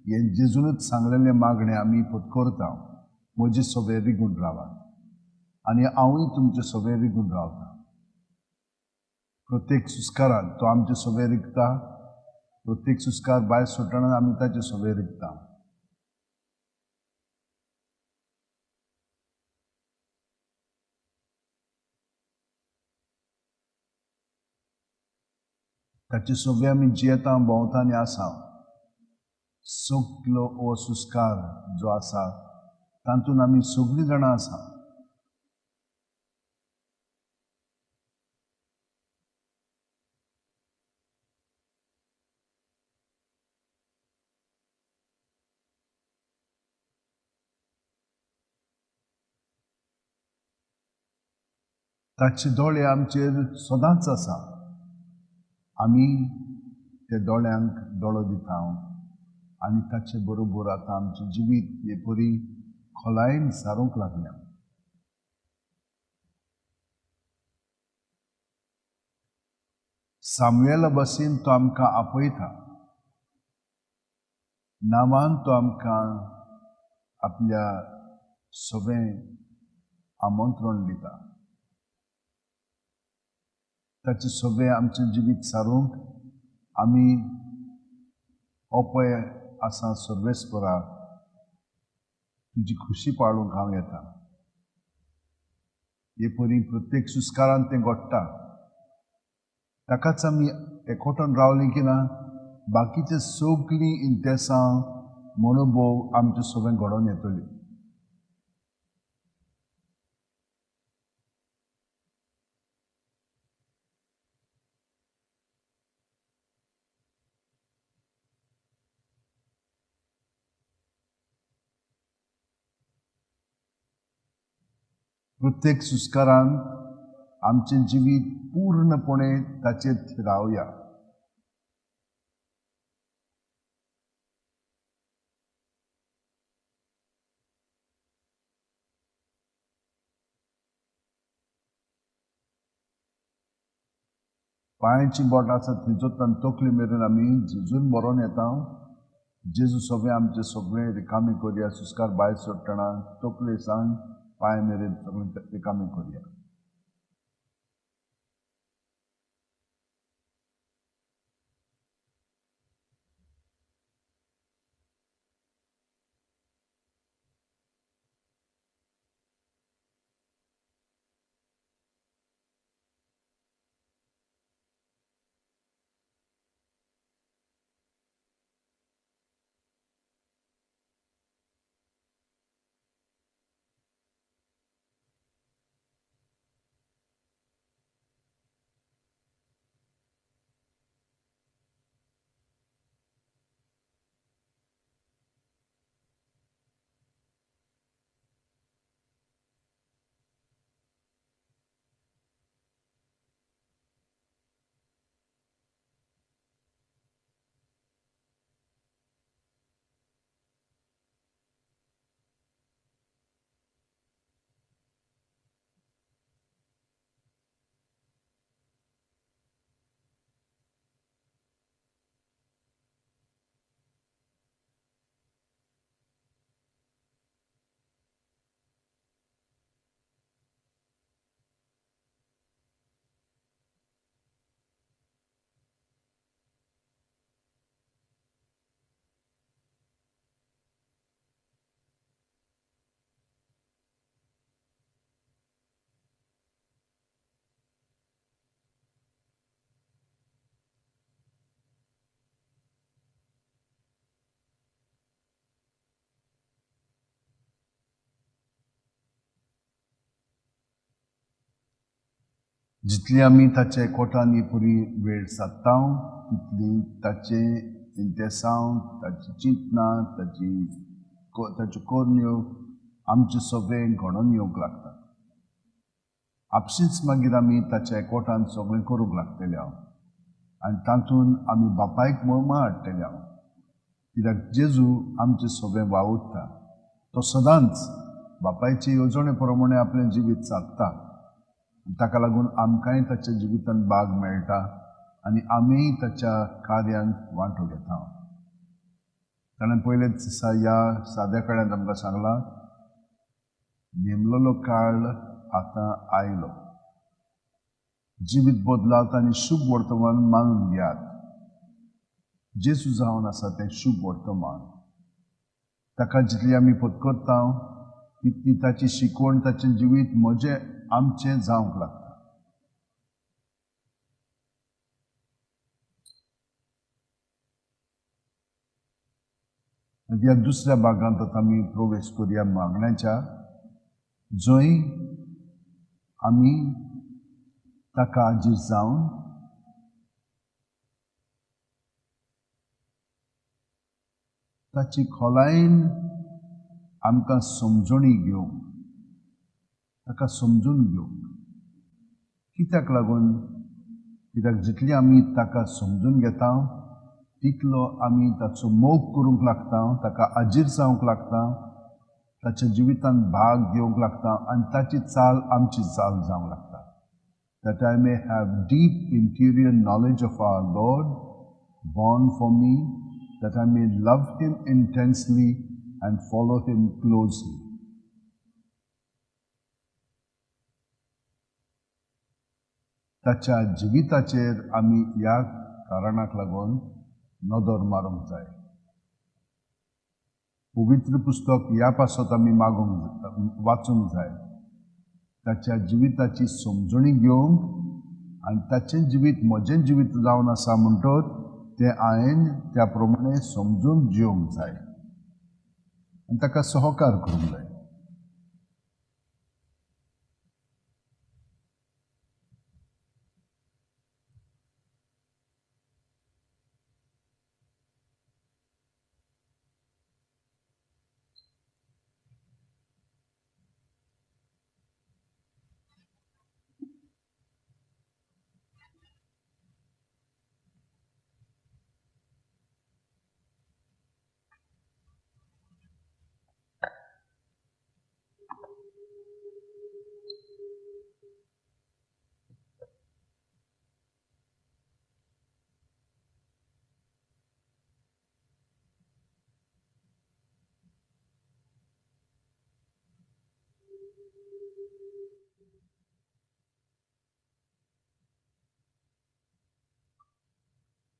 हें जेजूनच सांगलेलें मागणें आमी पत्करता, म्हजे सगळे रिगून रावात आनी हांवूय तुमचे सगळे रिगून रावता. प्रत्येक सुस्कारान तो आमचे सगळे रिगता, प्रत्येक सुस्कार भायर सोडटना आमी ताचे सगळे रिगता. ताचे सगळे आमी जियेता, भोंवता आनी आसा. सगलो हो सुस्कार जो आसा तातूंत आमी सगळीं जाणां आसा. ताचे दोळे आमचेर सदांच आसा. आमी त्या दोळ्यांक दोळो दिता आनी ताचे बरोबर आतां आमचें जिवीत हे परी खोलायेन सारूंक लागल्या. सामुएला भशेन तो आमकां आपयता, नांवान तो आमकां आपल्या सगळें आमंत्रण दिता. ताचें सगळें आमचें जिवीत सारूंक आमी अपय आसा. सर्वेस्परा, तुजी खुशी पाळूंक हांव येता. हे परी प्रत्येक सुस्कारान तें घडटा. ताकाच आमी एकवटून रावलीं की ना बाकीचे सगळीं इंतेसां मनोभोव आमचे सगळें घडोवन येतली. प्रत्येक सुस्कारान आमचें जिवीत पूर्णपणे ताचेर थिरावया. पांयांची बोट आसा थंयचो तकली मेरेन आमी झिजून बरोवन येता. जेजू सगळें आमचें सगळें रिकामी करया. सुस्कार भायर सोडटना तकले सांग पांय मेरेन सगळें रिकामी करया. जितली आमी ताचे कोटांनी पुरी वेळ सादता तितली ताचे इंतेसांव, ताची चिंतनां, ताच्यो करण्यो आमचे सगळें घडोवन येवंक लागतात. आपशींच मागीर आमी ताच्या एकवटान सगळें करूंक लागतले हांव आनी तातूंत आमी बापायक मोमा हाडटले हांव. कित्याक जेजू आमचें सगळें वावुरता, तो सदांच बापायचे येवजणे प्रमाणे आपलें जिवीत सादता. ताका लागून आमकांय ताच्या जिवितांत भाग मेळटा आनी आमीय ताच्या कार्यांत वांटो घेता. ताणें पयलेच दिसा ह्या साद्या कड्यांत आमकां सांगलां, नेमलेलो काळ आतां आयलो, जिवीत बदलात आनी शुभ वर्तमान मानून घेयात. जेजू जावन आसा तें शुभ वर्तमान. ताका जितली आमी पत्करता तितली ताची शिकवण, ताचें जिवीत म्हजें आमचें जावंक लागता. ह्या दुसऱ्या भागांत आतां आमी प्रवेश करुया मागण्याच्या, जंय आमी ताका आजीर जावन ताची खोलायेन आमकां समजणी घेवंक, ताका समजून घेवंक. कित्याक लागून? कित्याक जितली आमी ताका समजून घेता तितलो आमी ताचो मोग करूंक लागता, ताका आजीर जावंक लागता, ताच्या जिवितांत भाग घेवंक लागता आनी ताची चाल आमची चाल जावंक लागता. That I may have deep interior knowledge of our Lord born for me, that I may love him intensely and follow him closely. ताच्या जिविताचेर आमी ह्या कारणाक लागून नदर मारूंक जाय. पवित्र पुस्तक ह्या पासत आमी मागूंक वाचूंक जाय, ताच्या जिविताची समजणी घेवंक आनी ताचें जिवीत म्हजें जिवीत जावन आसा म्हणटत तें हांवें त्या प्रमाणे समजून जिवंक जाय आनी ताका सहकार करूंक जाय.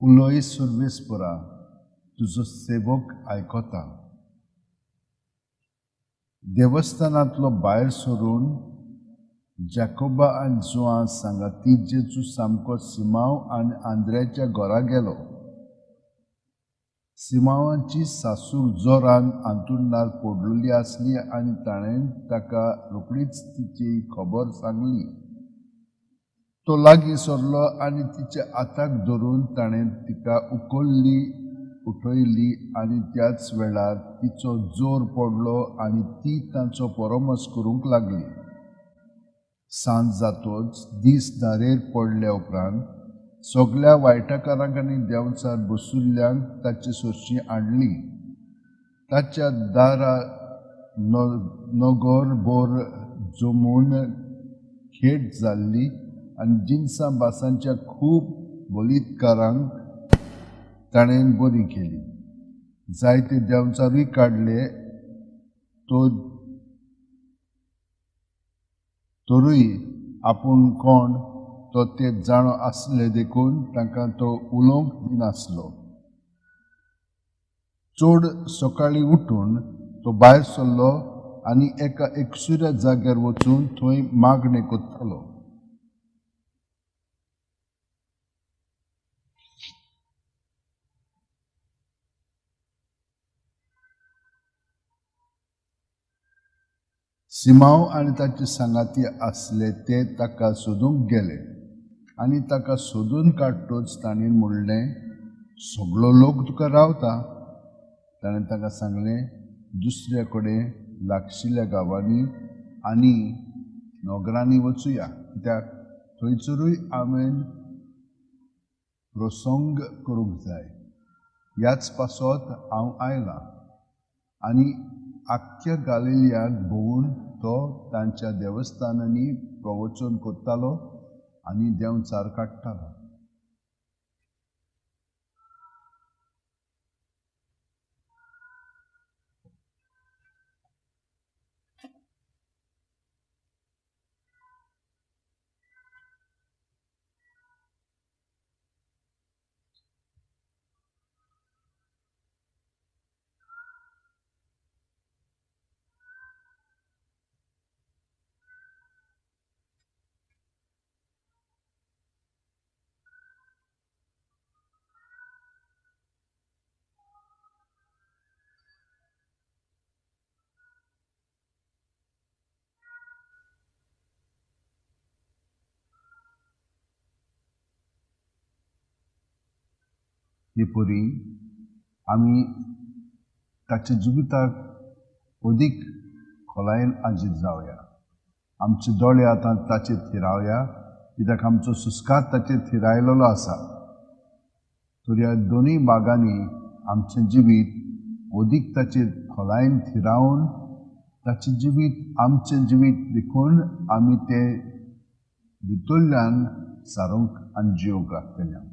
उलोय सर्वेस्परा, तुजो सेवक आयकता. देवस्थानांतलो भायर सरून जाकोबा आनी जुआं सांगाती जेजू सामको सिमांव आनी आंद्र्याच्या घरा गेलो. सिमांवाची सासू जोरान आंतुरणार पडलेली आसली आनी ताणें ताका रोखडीच तिची खबर सांगली. तो लागीं सरलो आनी तिच्या हाताक धरून ताणें तिका उखल्ली, उठयली आनी त्याच वेळार तिचो जोर पडलो आनी ती तांचो परामर्श करूंक लागली. सांज जातोच दीस धारेर पडल्या उपरांत सगल्या वायटकारांक आनी देंवचार बसुल्ल्यांक ताचे सरशीं हाडली. ताच्या दारा नगर भर जमून खेट जाल्ली आनी जिनसां भासांच्या खूब बलितकारांक ताणें बरी केली. जायते देंवचारूय काडले तरूय आपूण कोण तो ते जाणो आसले देखून तांकां तो उलोवंक दिनासलो. चड सकाळीं उठून तो भायर सरलो आनी एका एकसुऱ्या जाग्यार वचून थंय मागणें करतालो. सिमांव आनी ताचे सांगाती आसले ते ताका सोदूंक गेले आनी ताका सोदून काडटोच तांणी म्हणलें, सगळो लोक तुका रावता. ताणें ताका सांगलें, दुसऱ्या कडेन लागशिल्ल्या गांवांनी आनी नगरांनी वचुया, कित्याक थंयसरूय हांवें प्रसंग करूंक जाय. ह्याच पासत हांव आयलां. आनी आख्ख्या गालिलियाक भोंवून तो तांच्या देवस्थानांनी प्रवचन करतालो आनी देंवचार काडटालो. हे परी आमी ताच्या जिविताक अदीक खोलायेन आजीत जावया. आमचे दोळे आतां ताचेर थिरावया, कित्याक आमचो सुस्कार ताचेर थिरायलेलो आसा. तर ह्या दोनूय भागांनी आमचें जिवीत अदीक ताचेर खोलायेन थिरावन ताचें जिवीत आमचें जिवीत देखून आमी ते भितरल्यान सारूंक आनी जिवंक लागतले.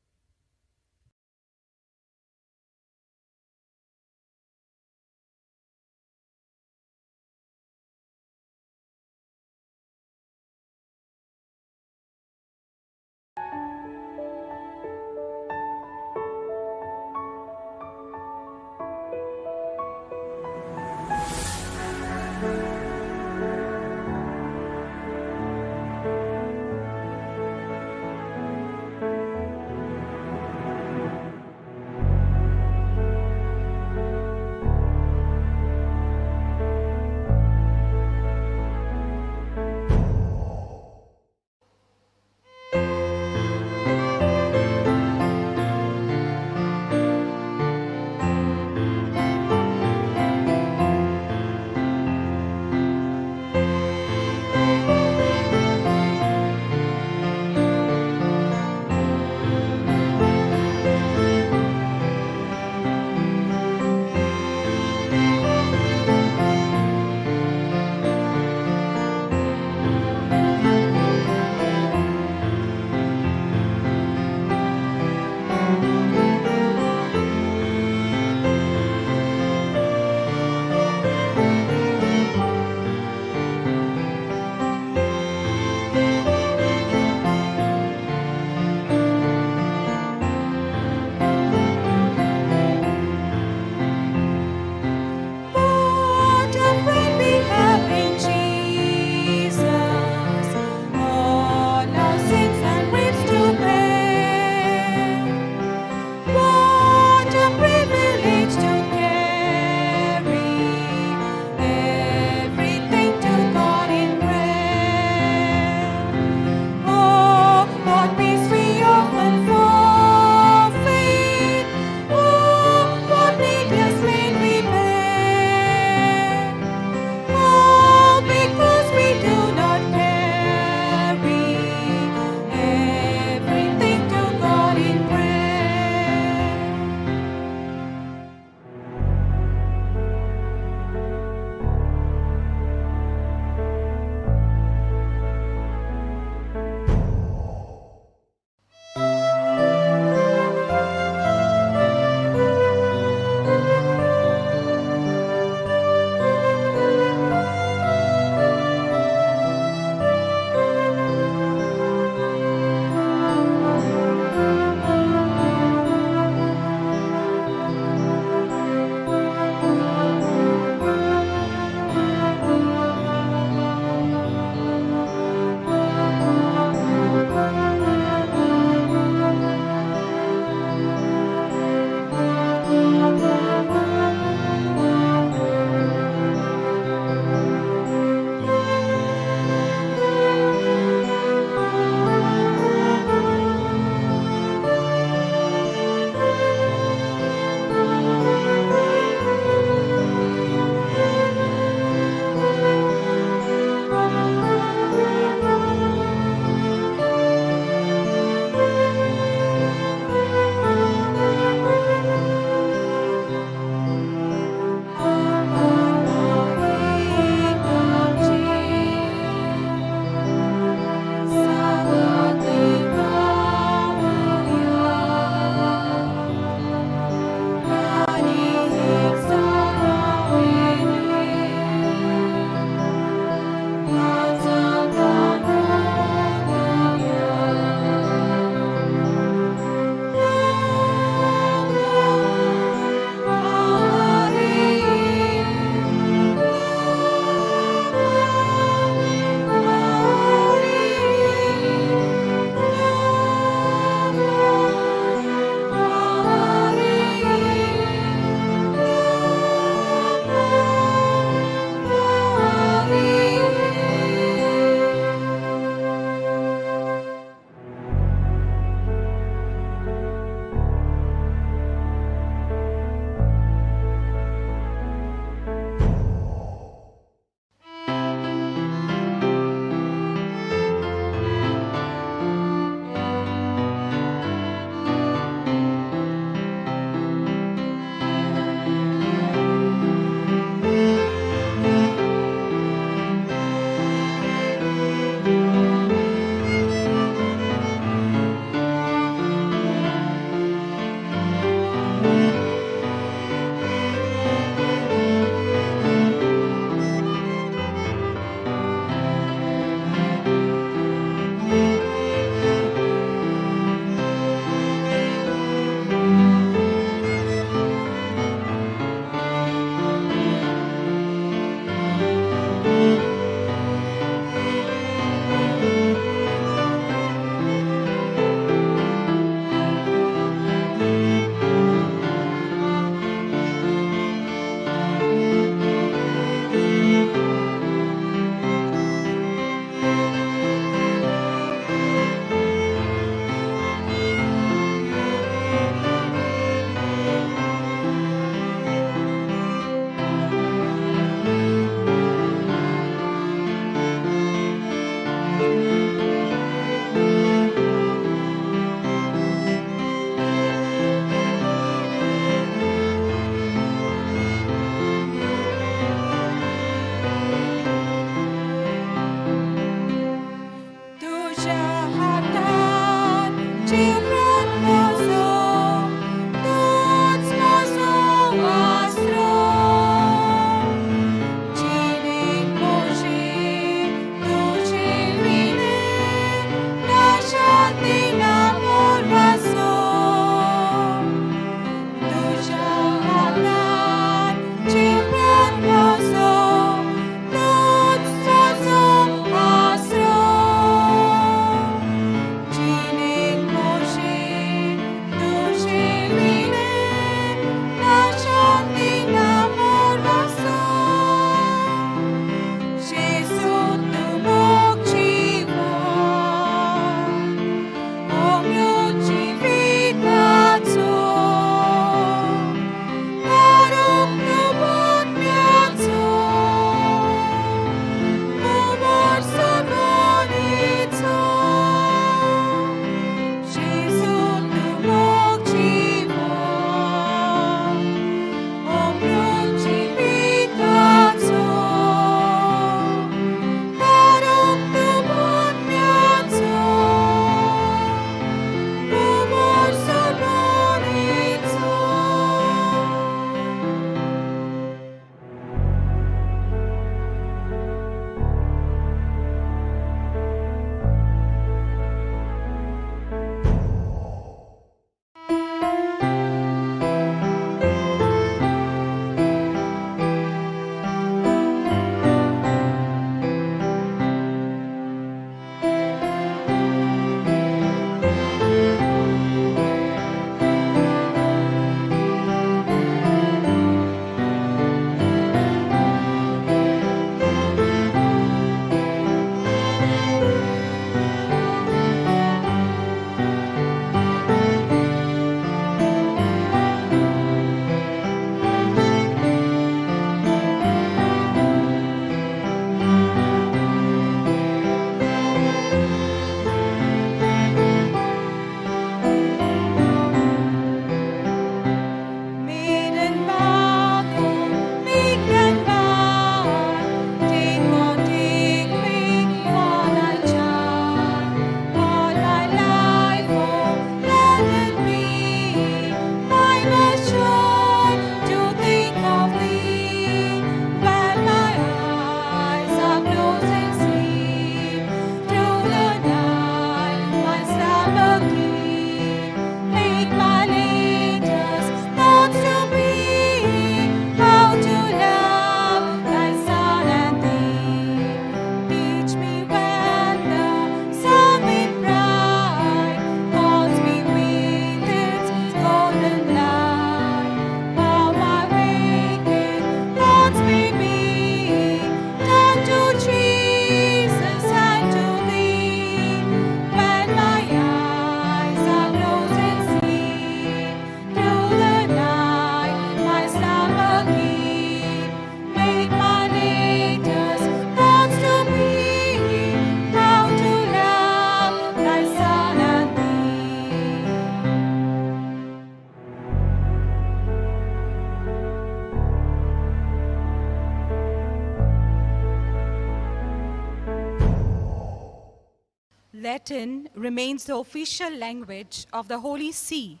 Latin remains the official language of the Holy See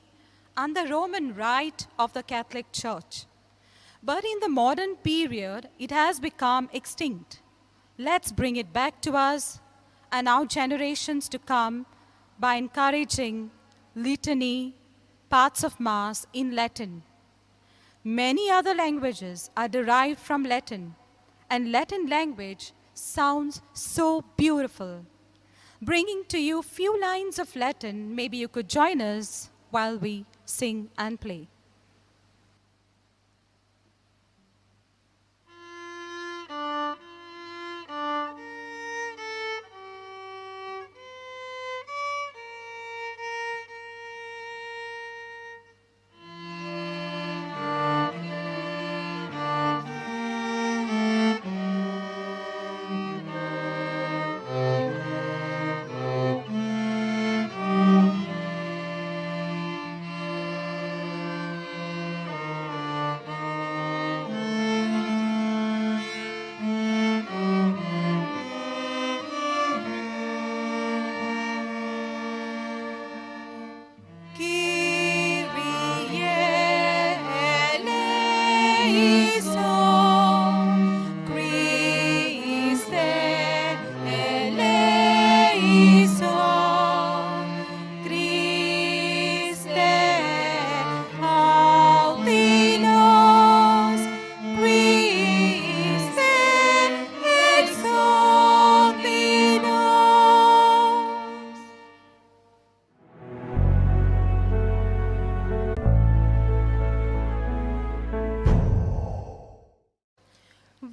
and the Roman Rite of the Catholic Church. But in the modern period, it has become extinct. Let's bring it back to us and our generations to come by encouraging litany, parts of Mass in Latin. Many other languages are derived from Latin, and Latin language sounds so beautiful. Bringing to you few lines of Latin, maybe you could join us while we sing and play.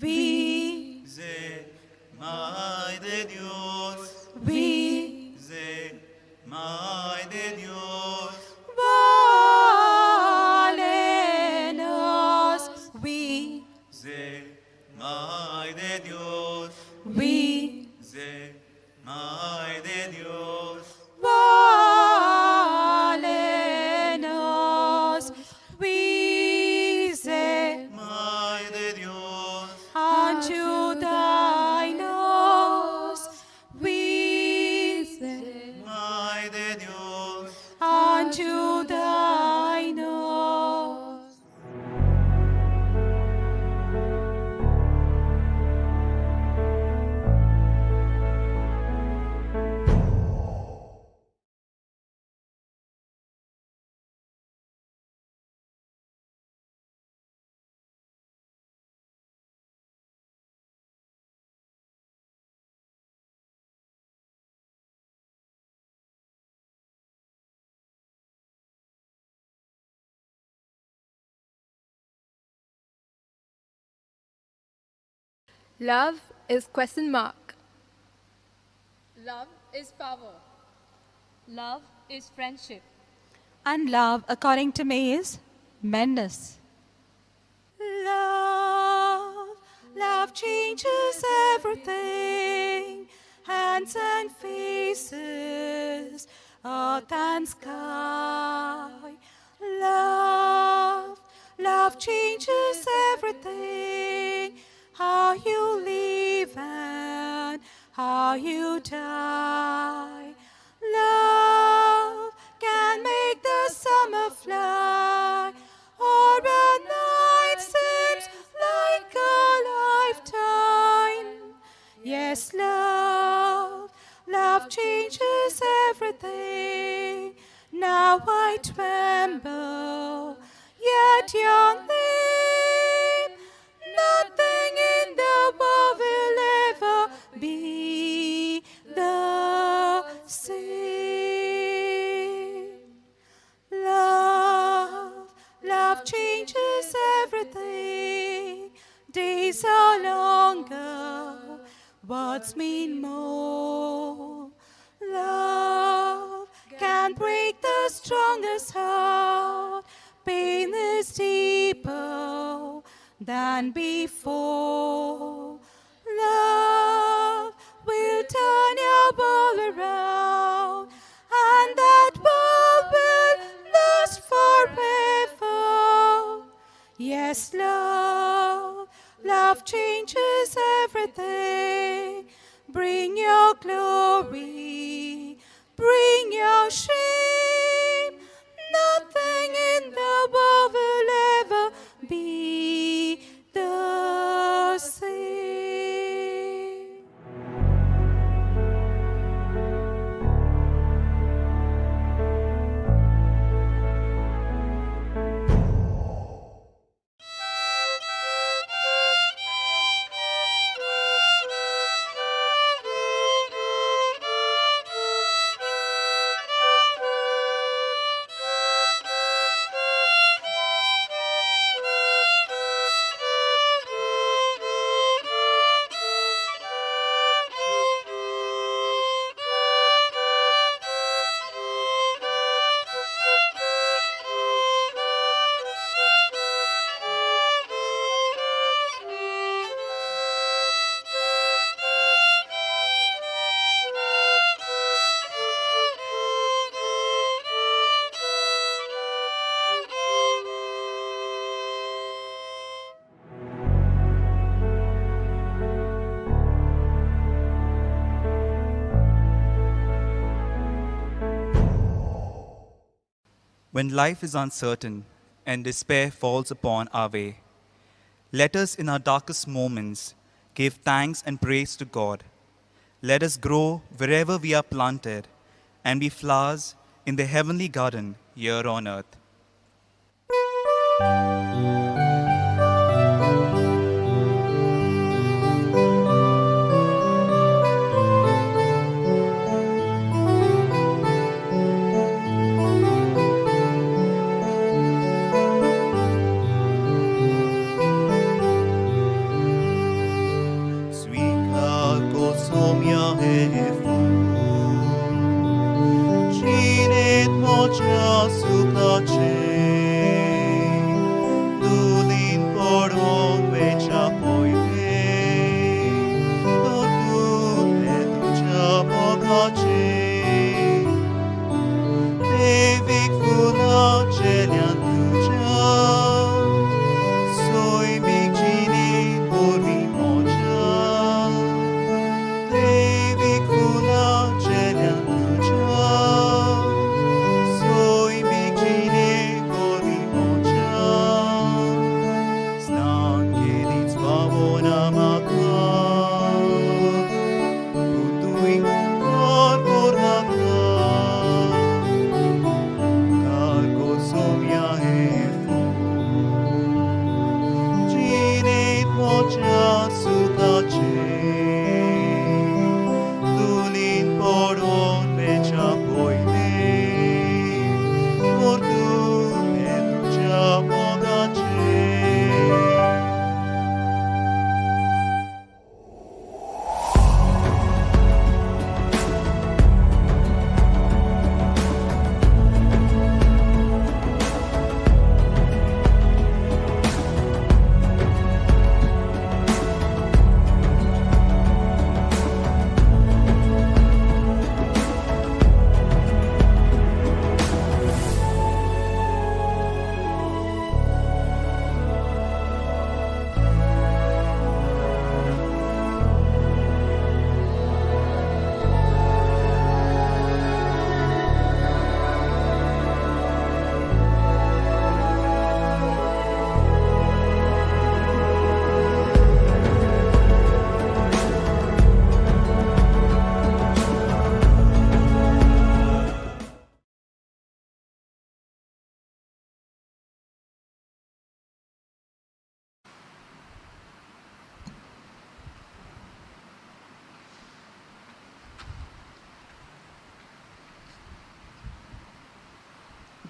We Ze Mai de Dios. We Ze Mai de Dios. Valenos. We Ze Mai de Dios. We Ze Mai de Dios. Valenos. We say Mai de Dios. Unto thy nose. We say Mai de Dios. Unto thy nose. Love is question mark. Love is power. Love is friendship. And love, according to me, is madness. Love, love changes everything, hands and faces, earth and sky. Love, love changes everything, how you live and how you die. Love can make the summer fly, or a night seems like a lifetime. Yes, love, love changes everything. Now I tremble, yet your name, nothing in the world will ever be the same. Love, love changes everything. Days are longer, words mean more. Love can break the strongest heart. Pain is deeper than before. Love will turn your world around, and that world will last forever. Yes, love, love changes everything. Bring your glory. your shame. Nothing in the world will ever be the same. When life is uncertain and despair falls upon our way, let us in our darkest moments give thanks and praise to God. Let us grow wherever we are planted and be flowers in the heavenly garden here on earth.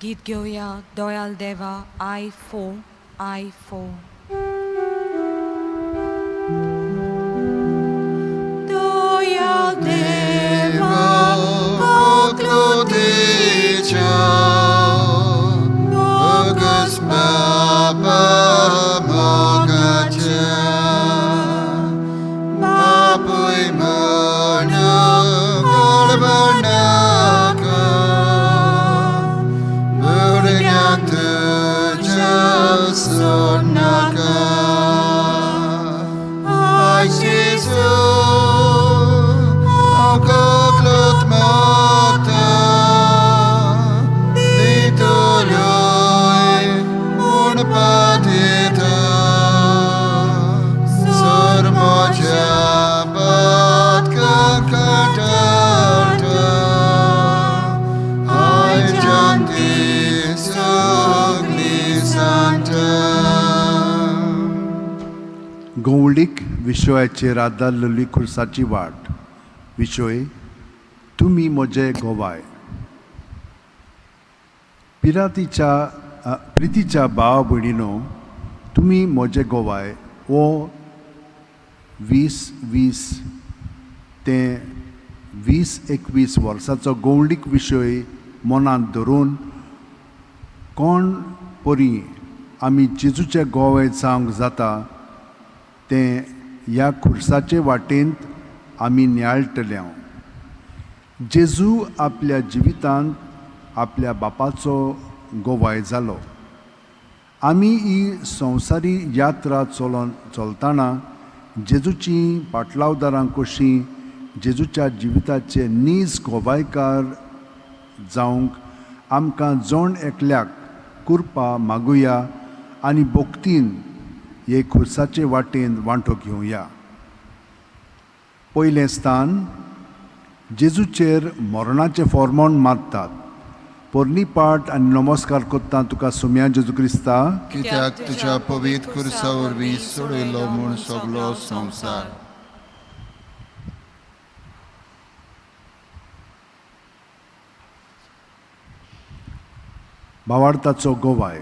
गीत घेवया दोयाल देवा I 4 I 4. Doyal Deva Koklotecha Bogus Baba Mogacha Bapui Mona Galvanaka Burgan Tuja Sonaka. गवंडीक विशयाचेर आदारलेली खुर्साची वाट. विशय तुमी म्हजे गोवाय. पिरातीच्या प्रितीच्या भाव भयणीनो, तुमी म्हजे गोवाय हो 2020 ते 2021 वर्साचो गवंडीक विशय मनांत धरून कोण परी आमी जेजूचे गोवे जावंक जाता तें ह्या खुर्साचे वाटेंत आमी नियाळटले. जेजू आपल्या जिवितांत आपल्या बापाचो गोवाय जालो. आमी ही संवसारी यात्रा चलतना जेजूची पाटलावदारां कशीं जेजूच्या जिविताचे नीज गोवायकार जावंक आमकां जण एकल्याक कुरपा मागुया आनी भक्तीन हे खुर्साचे वाटेन वांटो घेवया. पयलें स्थान, जेजूचेर मरणाचें फॉर्मोण मारतात. पोरणी पाट आनी नमस्कार करता तुका सुम्या जेजू क्रिस्ता, कित्याक तुज्या पवित्र खुर्सा वरवीं सोडयलो म्हूण सगलो संवसार. भावार्थाचो गोवाय.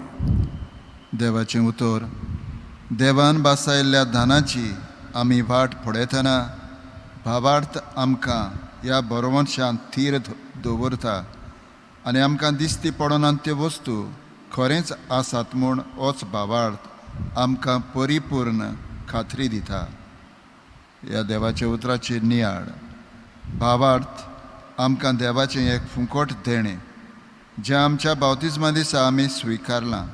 देवाचें उतर. देवान बासायल्ल्या धानाची आमी वाट पळयतना भावार्थ आमकां ह्या बरोवंशांत थीर दवरता आनी आमकां दिसती पडना त्यो वस्तू खरेंच आसात म्हूण होच भावार्थ आमकां परिपूर्ण खात्री दिता. ह्या देवाच्या उतराची नियाळ. भावार्थ आमकां देवाचें एक फुंकट देणें जें आमच्या बावतिज्मा दिसा आमी स्विकारलां.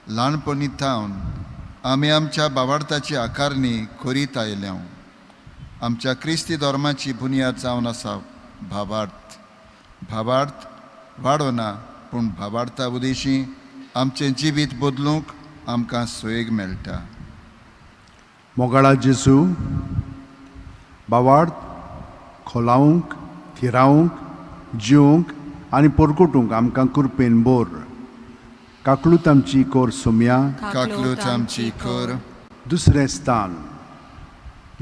ल्हानपणी थावन आमी आमच्या भावार्थाची आकारणी करीत आयल्या. आमच्या क्रिस्ती धर्माची बुन्याद जावन आसा भावार्थ. भावार्थ वाडोना पूण भावार्था उदेशी आमचें जिवीत बदलूंक आमकां सोयेग मेळटा. मोगाळा जेजू, भावार्थ खोलावंक, थिरावंक, जिवंक आनी परगटूंक आमकां कृपेन बोर. काकलूत आमची कोर सोम्या, काकलूत आमची कोर. दुसरें स्थान,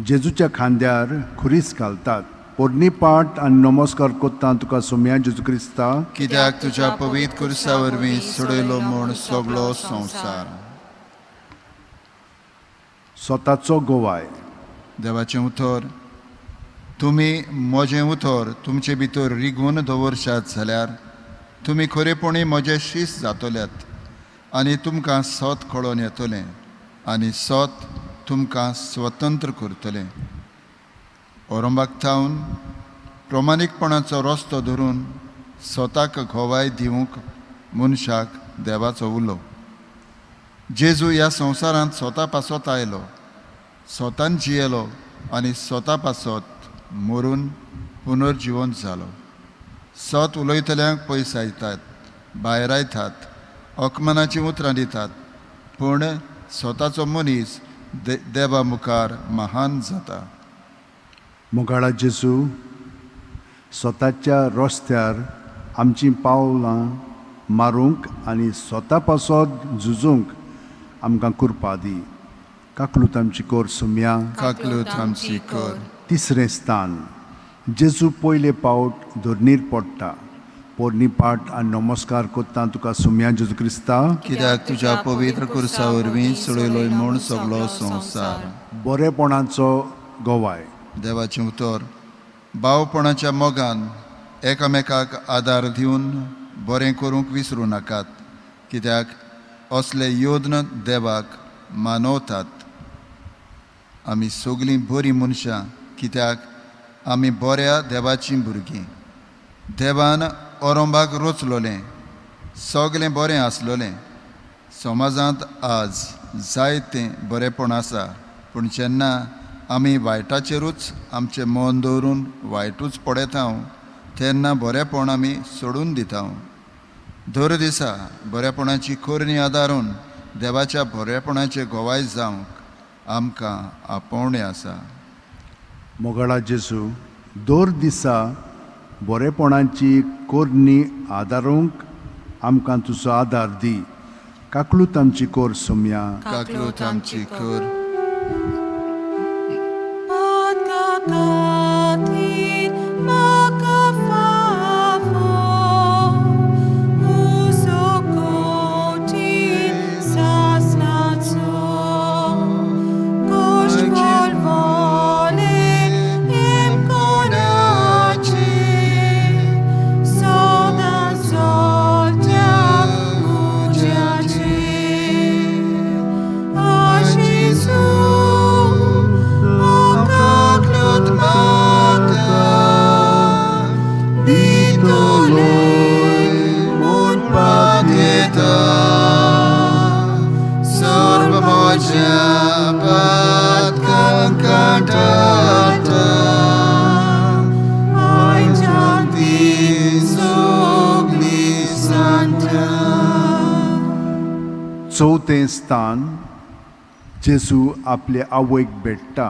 जेजूच्या खांद्यार खुरीस घालतात. पोरणी पाट आनी नमस्कार करता तुका सोम्या जेजू क्रिस्ता, कित्याक तुज्या पवित्र खुर्सा वरवीं सोडयलो म्हूण सगलो संवसार. स्वताचो गोवाय. देवाचें उतर. तुमी म्हजें उतर तुमचे भितर रिगून दवरशात जाल्यार तुमी खरेपणी म्हजे शीस जातल्यात आनी तुमकां सत कळोन येतलें आनी सत तुमकां स्वतंत्र करतलें. औरंगाक थावन प्रमाणीकपणाचो रस्तो धरून स्वताक गोवाय दिवंक मनशाक देवाचो उलो. जेजू ह्या संवसारांत स्वता पासत आयलो, स्वतान जियेलो आनी स्वता पासत मरून पुनर्जिवन जालो. सत उलयतल्यांक पयसायतात, भायरायतात, अकमनाचीं उतरां दितात, पूण स्वताचो मनीस देवा मुखार महान जाता. मोगाळा जेजू, स्वताच्या रस्त्यार आमचीं पावलां मारूंक आनी स्वता पासत झुजूंक आमकां कुरपा दी. काकलूत आमची कोर सुम्या, काकलूत आमची कोर. तिसरें स्थान, जेजू पयले पावट धरणीर पडटा. पोरणी पाट आनी नमस्कार करता तुका सुम्या जेजू क्रिस्ता, कित्याक तुज्या पवित्र खुर्सा वरवीं सोडयलो म्हूण सगलो संवसार. बरेपणाचो गोवाय. देवाचें उतर. भावपणाच्या मोगान एकामेकाक आदार दिवन बरें करूंक विसरूं नाकात, कित्याक असले योद्न देवाक मानवतात. आमी सगळीं बरीं मनशां कित्याक आमी बऱ्या देवाचीं भुरगीं. देवान औरंगाक रोचलोलें सगळें बरें आसलोलें. समाजांत आज जायतें बरेंपण आसा, पूण जेन्ना आमी वायटाचेरूच आमचें मन दवरून वायटूच पळयता तेन्ना बरेंपण आमी सोडून दिता. दर दिसा बरेपणाची करणी आदारून देवाच्या बरेपणाचे गोवाय जावंक आमकां आपोवणें आसा. मोगाळा जेजू, दर दिसा बरेपणाची करणी आदारूंक आमकां तुजो आदार दी. काकलूत आमची कोर सोम्या, काकलूत आमची कोर. चवथें स्थान, जेजू आपले आवयक भेट्टा.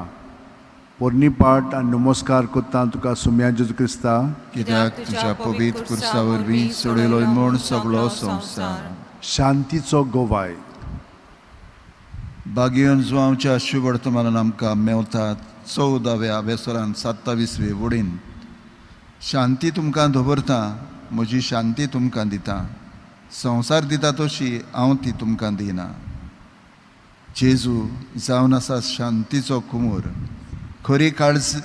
पोरणी पाट आनी नमस्कार करता तुका सोम्या जेजू क्रिस्ता, कित्याक तुज्या पवित्र खुर्सा वरवीं सोडयलो म्हूण सगळो संवसार. शांतीचो गवाय. बागेवन जुवांवच्या शुभवर्तमानान आमकां मेवतात 14व्या वेसरान 27वे वडीन. शांती तुमकां दवरता, म्हजी शांती तुमकां दिता, संवसार दिता तशी हांव ती तुमकां दिना. जेजू जावन आसा शांतीचो कुमूर. खरी काळज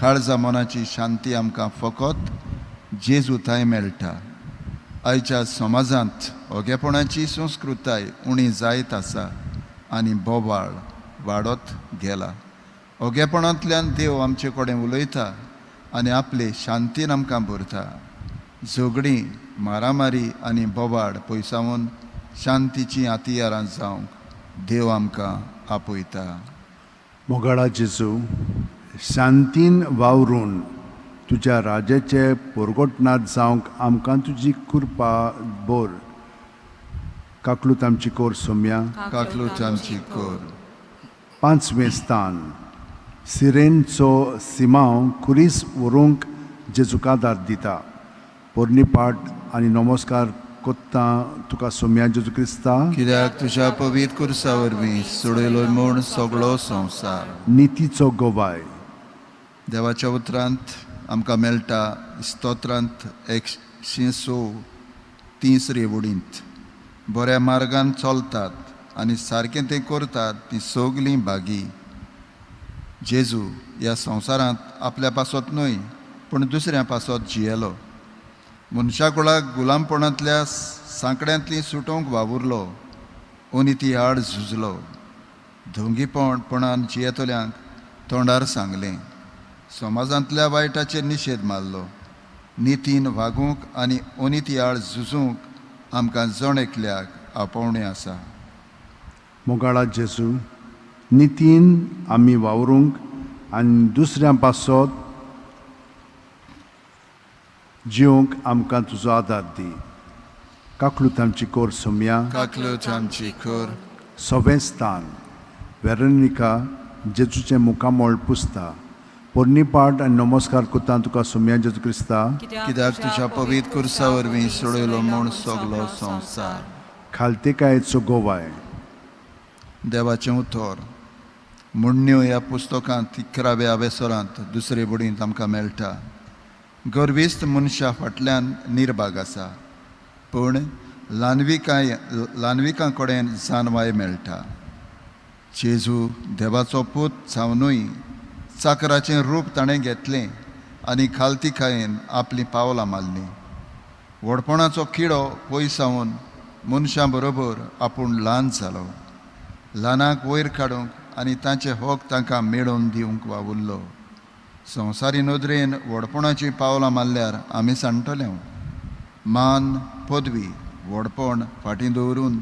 काळजा मनाची शांती आमकां फकत जेजू थंय मेळटा. आयच्या समाजांत ओगेपणाची संस्कृताय उणी जायत आसा आनी बोवाळ वाडत गेला. ओगेपणांतल्यान देव आमचे कडेन उलयता आनी आपले शांतीन आमकां भरता. झगडीं, मारामारी आनी बोवाळ पयसावन शांतीचीं हतियारां जावंक देव आमकां आपयता. मोगाळा जेजू, शांतीन वावरून तुज्या राजाचे पोरगोटनाथ जावंक आमकां तुजी कृपा बोर. काकलूत आमची कोर सोम्या, काकलूत आमची कोर. पांचवें स्थान, सिरेनचो सिमांव खुरीस व्हरूंक जेजूक आदार दिता. पोरणी पाट आनी नमस्कार कोत्ता तुका सोम्या जेजू क्रिस्ता, कित्याक तुज्या पवित्र खुर्सा वरवीं सोडयलो म्हूण सगळो संवसार. नितीचो गवाय. देवाच्या उतरांत आमकां मेळटा स्तोत्रांत 106 तिसरे वडींत, बऱ्या मार्गान चलतात आनी सारकें तें करतात ती सगलीं भागी. जेजू ह्या संवसारांत आपल्या पासत न्हय पूण दुसऱ्या पासत जियेलो. मनशाकुळाक गुलामपणांतल्या सांकड्यांतली सुटोवंक वावुरलो, अनिती आड झुजलो. धोंगीपणपणान जियेतल्यांक तोंडार सांगलें, समाजांतल्या वायटाचेर निशेध मारलो. नितीन वागूंक आनी अनिती आड झुजूंक आमकां जण एकल्याक आपोवणें आसा. मोगाळा जेजू, नितीन आमी वावरूंक आनी दुसऱ्यां पासत जिवंक आमकां तुजो आदार दी. काकलूत आमची कोर सोम्या, काकलूत आमची कोर. सवें स्थान, वेरोनिका जेजूचें मुखामळ पुसता. पोरणी पाट आनी नमस्कार करता तुका सोम्या जेजू क्रिस्ता, कित्याक तुज्या पवित्र खुर्सा वरवीं सोडयलो म्हूण सगलो संवसार. खालतेकायेचो गोवाय. देवाचें उतर मुण्ण्यो ह्या पुस्तकांत 11व्या वेसरांत दुसरे बडींत आमकां मेळटा. गर्विस्त मनशा फाटल्यान निर्भाग आसा, पूण ल्हानविकां कडेन जानवाय मेळटा. जेजू देवाचो पूत जावनूय चाकराचें रूप ताणें घेतलें आनी खालतिकायेन आपलीं पावलां मारलीं. व्हडपणाचो किडो पयसावन मनशां बरोबर आपूण ल्हान जालो. ल्हानाक वयर काडूंक आनी तांचे हक तांकां मेळोवन दिवंक वावुरलो. संवसारी नदरेन व्हडपणाचीं पावलां मारल्यार आमी सांडटले. मान, पदवी, व्हडपण फाटीं दवरून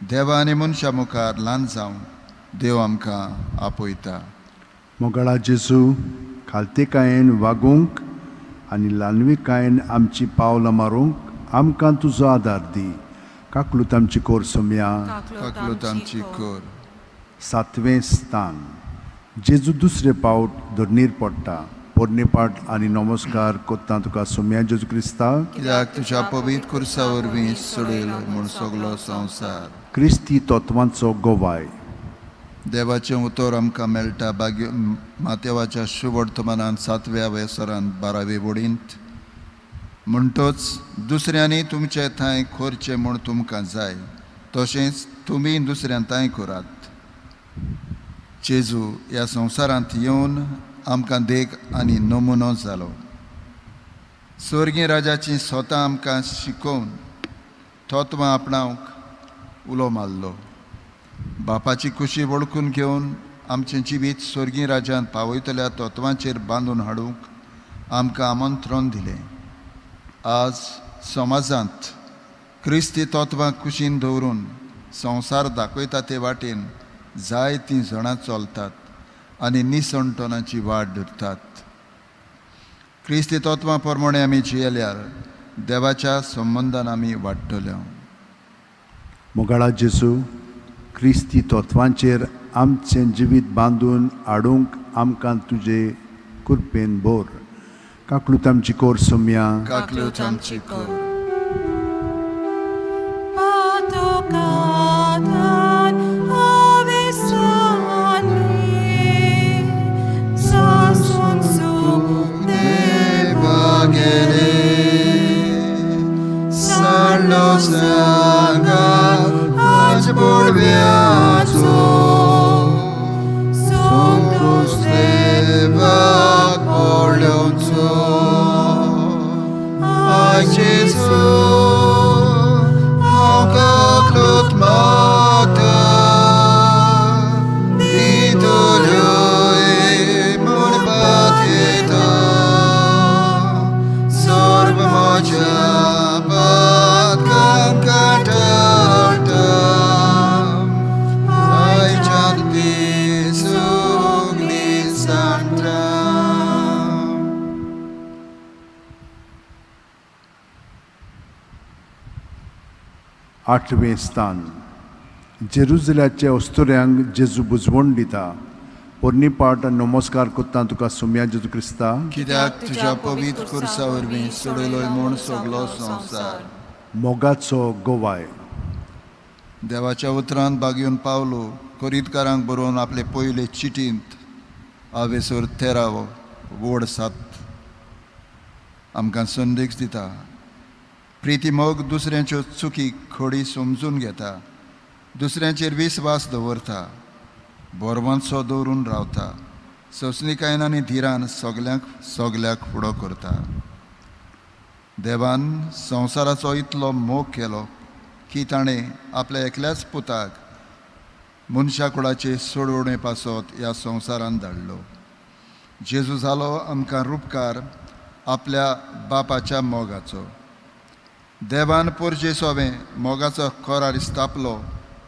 देवा आनी मनशा मुखार ल्हान जावंक देव आमकां आपयता. मोगाळा जेजू, खालतेकायेन वागूंक आनी ल्हानविकायेन आमची पावलां मारूंक आमकां तुजो आदार दी. काकलूत आमची कोर सोम्या, काकलूत आमची कोर. सातवें स्थान, जेजू दुसरे पावट धरणीर पडटा. पोरणी पाट आनी नमस्कार कोत्ता तुका सोम्या जेजू क्रिस्ता, कित्याक तुज्या पवित्र खुर्सा वरवीं सोडयलो म्हूण सगलो संवसार. क्रिस्ती तत्वांचो गवाय. देवाचें उतर आमकां मेळटा बाग्यो मातेवाच्या शुभवर्तमानान 7व्या वेसरान 12वे वडींत. म्हणटच दुसऱ्यांनी तुमचे थंय करचें म्हूण तुमकां जाय तशेंच तुमी दुसऱ्यां थंय करात. जेजू ह्या संवसारांत येवन आमकां देख आनी नमुनो जालो. स्वर्गीय राजाची स्वता आमकां शिकोवन तत्वां आपणावंक उलो मारलो. बापाची खुशी वळखून घेवन आमचें जिवीत स्वर्गीय राज्यांत पावयतल्या तत्वांचेर बांदून हाडूंक आमकां आमंत्रण दिलें. आज समाजांत क्रिस्ती तत्वां कुशीन दवरून संवसार दाखयता ते वाटेन जायतीं जाणां चलतात आनी निसणटणाची वाट धरतात. क्रिस्ती तत्वां प्रमाणे आमी जियेल्यार देवाच्या संबंदान आमी वाडटले. मोगाळा जेजू, क्रिस्ती तत्वांचेर आमचें जिवीत बांदून हाडूंक आमकां तुजे कृपेन भर. काकलूत आमची कोर सोमया. काकलूत आमची कोर. आठवें स्थान. जेरुजल्याच्या अस्तुऱ्यांक जेजू बुजवण दिता. पोरणी पाट नमस्कार करता तुका सोमया जेजू क्रिस्ता, कित्याक तुज्या पवित्र खुर्सा वरवीं सोडयलोय म्हूण सगलो संवसार. मोगाचो गोवाय. देवाच्या उतरान बागेवन पावलो कोरीतकारांक बरोवन आपले पयले चिटींत आवेसर 13 वड 7 आमकां संदेश दिता. प्रिती मोग दुसऱ्यांच्यो चुकी खोडी समजून घेता, दुसऱ्यांचेर विस्वास दवरता, बोरवांचो दवरून रावता, सोंसणीकायेन आनी धिरान सगल्यांक सगल्याक फुडो करता. देवान संवसाराचो इतलो मोग केलो की ताणें आपल्या एकल्याच पुताक मनशा कुळाचे सोडवणे पासत ह्या संवसारान धाडलो. जेजू जालो आमकां रुपकार आपल्या बापाच्या मोगाचो. देवान पोरजे सोवें मोगाचो करार स्थापलो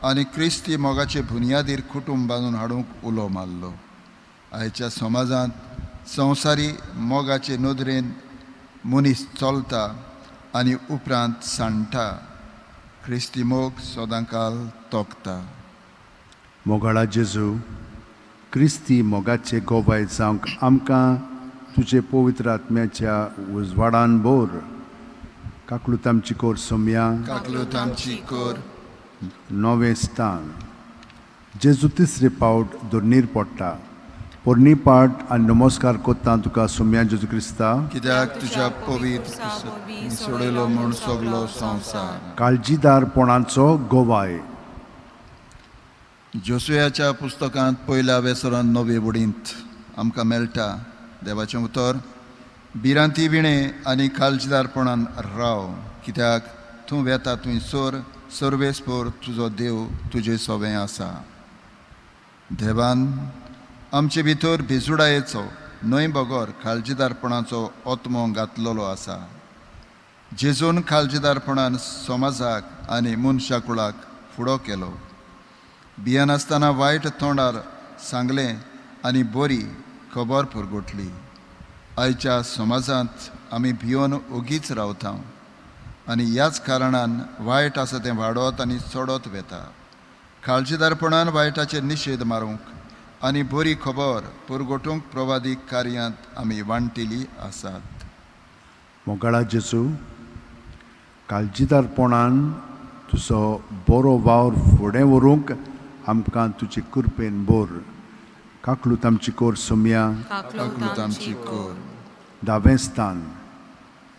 आनी क्रिस्ती मोगाचे बुन्यादीर कुटुंब बांदून हाडूंक उलो मारलो. आयच्या समाजांत संवसारी मोगाचे नदरेन मनीस चलता आनी उपरांत सांडटा. क्रिस्ती मोग सदांकाल तोखता. मोगाळा जेजू, क्रिस्ती मोगाचे गोवाय जावंक आमकां तुजे पवित्र आत्म्याच्या उजवाडान भर. काकलूत आमची कोर सोमया. काकलूत आमची कोर. नवें स्थान. जेजू तिसरे पावट धरणीर पडटा. पोरणी पाट आनी नमस्कार करता तुका सोमया जेजू क्रिस्ता, कित्याक तुज्या पवित्र सोडयलो म्हूण सगलो संवसार. काळजीदारपणाचो गोवाय. जोसुयाच्या पुस्तकांत पयल्या वेसरान नवे वडींत आमकां मेळटा देवाचें उतर, भिरांती विणें आनी काळजीदारपणान राव, कित्याक तूं वेता थंय सोर सर्वेस्पोर तुजो देव तुजे सोवें आसा. देवान आमचे भितर भिजुडायेचो न्हय बगर काळजीदारपणाचो आत्मो घातलेलो आसा. जेजून काळजीदारपणान समाजाक आनी मनशा कुळाक फुडो केलो. भियेनासतना वायट तोंडार सांगलें आनी बरी खबर पुरगोटली. आयच्या समाजांत आमी भियोन ओगीच रावता आनी ह्याच कारणान वायट आसा तें वाडत आनी चडत वेता. काळजीदारपणान वायटाचेर निशेध मारूंक आनी बरी खबर पुरगोटूंक प्रवादीक कार्यांत आमी वांटिल्ली आसात. मोगाळा जेजू, काळजीदारपणान तुजो बरो वावर फुडें व्हरूंक आमकां तुजे कृपेन भर. काकलूत आमची कोर सोमया. काकलूत आमची कोर. धावें स्थान.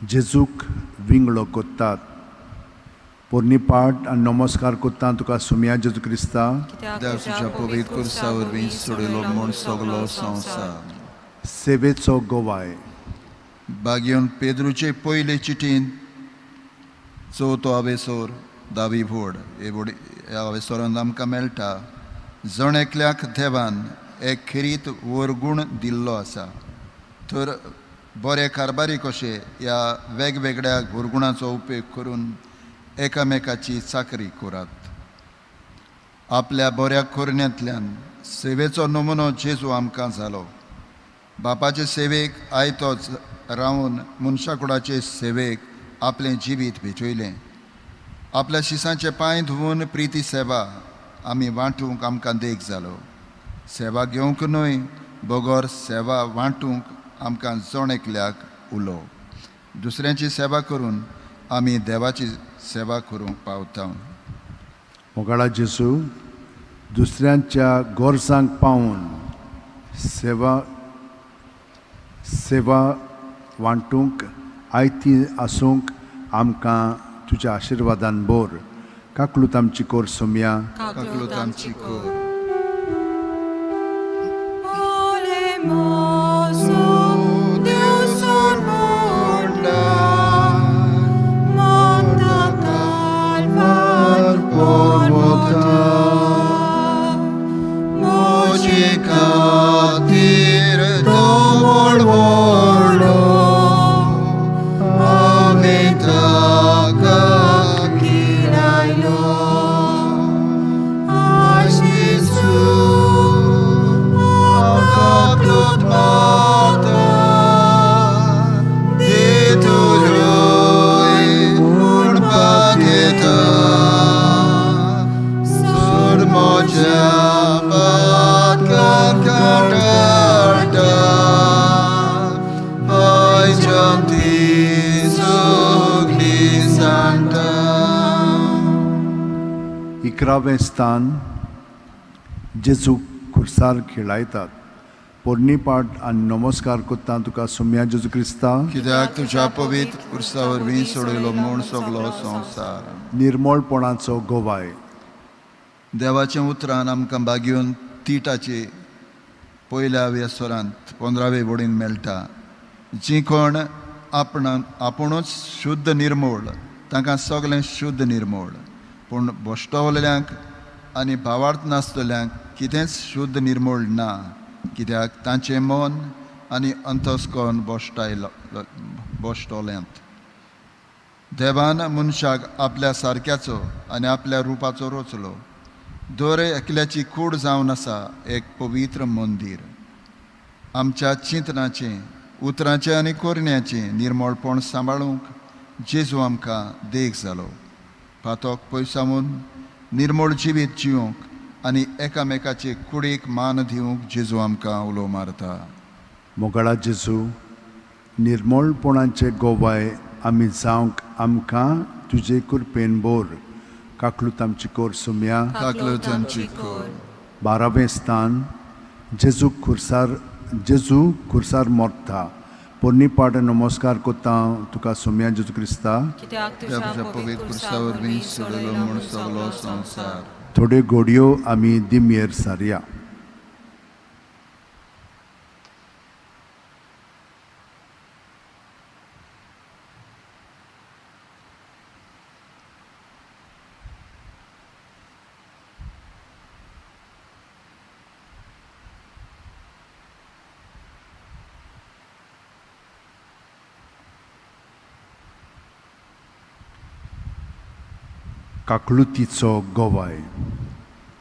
जेजूक विंगळो कोत्तात. पोरणी पाट आनी नमस्कार कोत्ता तुका सोमया जेजू क्रिस्ता, कित्याक तुज्या पवित्र खुर्सा वरवीं सोडयलो म्हूण सगलो संवसार. सेवेचो गोवाय. बागेवन पेद्रूचे पयले चिटीन चवथो आवेसोर दावी व्होड हे व्होड ह्या आवेसोरान आमकां मेळटा, जण एकल्याक देवान एक खेरीत वरगूण दिल्लो आसा, तर बरे कारबारी कशे ह्या वेगवेगळ्या वरगुणाचो उपेग करून एकामेकाची चाकरी करात. आपल्या बऱ्या करण्यांतल्यान सेवेचो नमुनो जेजू आमकां जालो. बापाचे सेवेक आयतोच रावन मनशाकुडाचे सेवेक आपलें जिवीत भेटयलें. आपल्या शिसांचे पांय धुवून प्रिती सेवा आमी वांटूंक आमकां देख जालो. सेवा घेवंक न्हय बगर सेवा वांटूंक आमकां जण एकल्याक उलो. दुसऱ्यांची सेवा करून आमी देवाची सेवा करूंक पावता. मोगाळा जेजू, दुसऱ्यांच्या गरजांक पावून सेवा सेवा वांटूंक आयती आसूंक आमकां तुज्या आशिर्वादान बोर. काकलूत आमची कोर सोमया. काकलूत आमची कोर. इकरावें स्थान, जेजू खुर्सार खेळायतात. पोरणी पाठ आनी नमस्कार करता तुका सोम्या जेजू क्रिस्ता, कित्याक तुज्या पवित्र खुर्सा वरवीं सोडयलो म्हूण सगलो संवसार. निर्मळपणाचो गोवाय. देवाच्या उतरान आमकां बागेवन तिटाचे पयल्या वेसरांत 15वे वडीन मेळटा. जी कोण आपणान आपुणूच शुद्ध निर्मोळ तांकां सगळें शुद्ध निर्मोळ, पूण भश्टवल्ल्यांक आनी भावार्थ नासतल्यांक कितेंच शुद्ध निर्मोळ ना, कित्याक तांचें मन आनी अंतस्कर्ण भश्टायलो भश्टोल्यांत. देवान मनशाक आपल्या सारक्याचो आनी आपल्या रुपाचो रचलो. दर एकल्याची कूड जावन आसा एक पवित्र मंदीर. आमच्या चिंतनाचें, उतरांचें आनी करण्याचें निर्मळपण सांबाळूंक जेजू आमकां देख जालो. पातोक पयसावून निर्मळ जिवीत जिवंक आनी एकामेकाचे कुडीक मान दिवंक जेजू आमकां उलो मारता. मोगाळा जेजू, निर्मळपणाचे गोवाय आमी जावंक आमकां तुजे कृपेन बोर. काकलूत आमची कोर सोम्या. काकलूत आमची कोर. 12वें स्थान, जेजू खुर्सार मरता. पोरणी पाठ नमस्कार करता तुका सोम्या जेजू क्रिस्ता, कित्याक तुज्या पवित्र खुर्सा वरवीं सोडयलो म्हूण सगलो संवसार. थोड्यो घोडयो आमी दिमयेर सारया. काकलुतीचो गोवाय.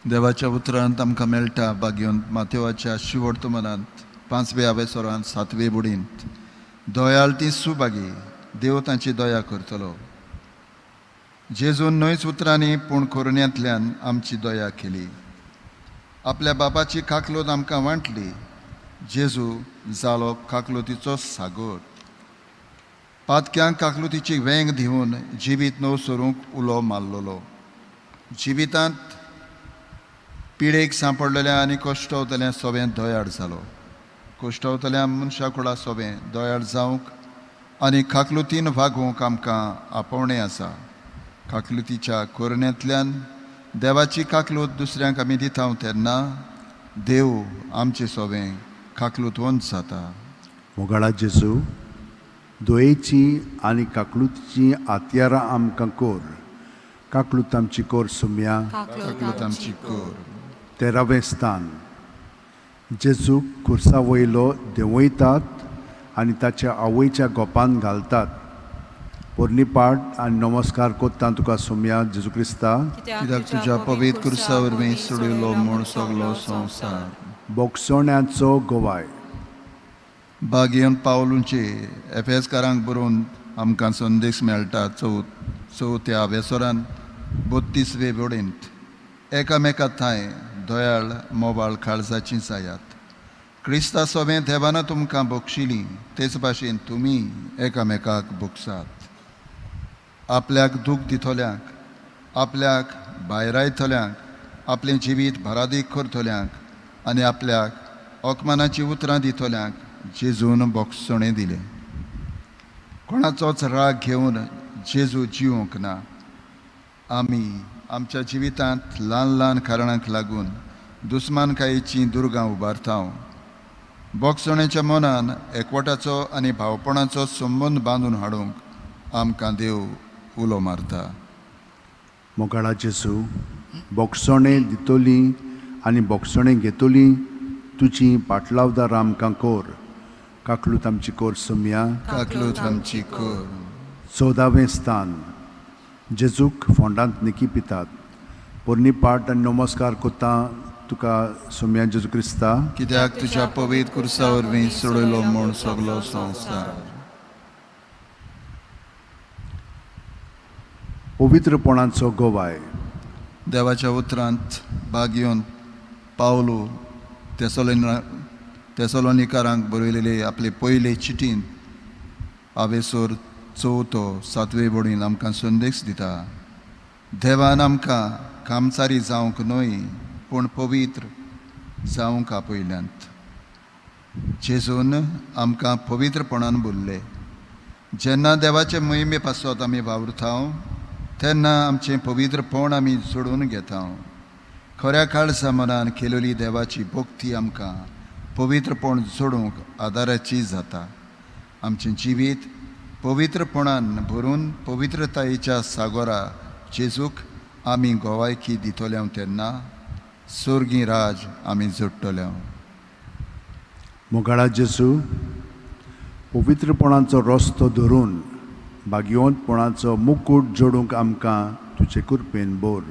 देवाच्या उतरांत आमकां मेळटा बागेवन माथेवाच्या शिवोर्तमानांत 5व्या वेसरांत 7वे बुडींत, दयाळ ती सुभागी, देव तांची दया करतलो. जेजून न्हयच उतरांनी पूण कोरण्यांतल्यान आमची दया केली. आपल्या बापाची काकलूत आमकां वांटली. जेजू जालो काकलुतीचो सागोर. पातक्यांक काकलुतीची वेंग दिवन जिवीत नव सरूंक उलो मारलेलो. जिवितांत पिडेक सांपडलेल्या आनी कश्टवतल्या सोबें दयाळ जालो. कश्टवतल्या मनशा कुडा सोबें दयाळ जावंक आनी काकलुतीन वागोवंक आमकां आपोवणें आसा. काकलुतीच्या कोरण्यांतल्यान देवाची काकलूत दुसऱ्यांक आमी दिता तेन्ना देव आमचे सोबें काकलुतवंत जाता. मोगाळा जेजू, दयेची आनी काकलुतीची आत्यारां आमकां कोर. काकलूत आमची कोर सोम्या. काकलूत आमची कोर. 13वें स्थान, जेजूक खुर्सा वयलो देंवयतात आनी ताच्या आवयच्या गोपान घालतात. पोरणी पाठ आनी नमस्कार करता तुका सोम्या जेजू क्रिस्ता, कित्याक तुज्या पवित्र खुर्सा वरवीं सोडयलो म्हूण सगलो संवसार. बोगसोण्याचो गोवाय. बागेवन पावलूचे एफेसकारांक बरोवन आमकां संदेश मेळटा 4थ्या वेसरान बत्तीसवे वडींत एकामेका थांय दयाळ मोबाळ काळजाची जायात. क्रिस्ता सोबें देवान तुमकां बक्षिली तेच भाशेन तुमी एकामेकाक बक्षात. आपल्याक दूख दितल्यांक, आपल्याक भायरायतल्यांक, आपलें जिवीत भारादीक करतल्यांक आनी आपल्याक अकमानाचीं उतरां दितल्यांक जेजून बक्षणें दिलें. कोणाचोच राग घेवन जेजू जिवंक ना. आमी आमच्या जिवितांत ल्हान ल्हान कारणांक लागून दुस्मानकायेचीं दुर्गां उबारता. बक्षण्याच्या मनान एकवटाचो आनी भावपणाचो संबंद बांदून हाडूंक आमकां देव उलो मारता. मोगाळा जेजू, बोगसणें दितली आनी बोगसणें घेतली तुजी पाटलावदार आमकां कोर. काकलूत आमची कोर सोमया. काकलूत आमची कोर. 14वें स्थान. जेजूक फोंडांत निकी पितात. पोरणी पाट आनी नमस्कार कोत्ता तुका सोमया जेजू क्रिस्ता, कित्याक तुज्या पवित्र कुर्सा वरवीं सोडयलो म्हूण सगलो संवसार. पवित्रपणाचो गवाय. देवाच्या उतरांत भाग घेवन पावलो तेसलोनिकारांक बरयलेले आपले पयले चिटीन आवेसोर चवथो सातवे बडीन आमकां संदेश दिता. देवान आमकां कामचारी जावंक न्हय पूण पवित्र जावंक आपयल्यांत. जेजून आमकां पवित्रपणान बोल्ले. जेन्ना देवाचे मोहिमे पासत आमी वावुरता तेन्ना आमचें पवित्रपण आमी जोडून घेता. खऱ्या काळजा मनान केलेली देवाची भक्ती आमकां पवित्रपण जोडूंक आदाराची जाता. आमचें जिवीत पवित्रपणान भरून पवित्रतायेच्या सागोरा जेजूक आमी गोवायकी दितले तेन्ना स्वर्गी राज आमी जोडटले. मोगाळा जेजू, पवित्रपणाचो रस्तो धरून भाग्यवंतपणाचो मुकूट जोडूंक आमकां तुजे कृपेन बोर.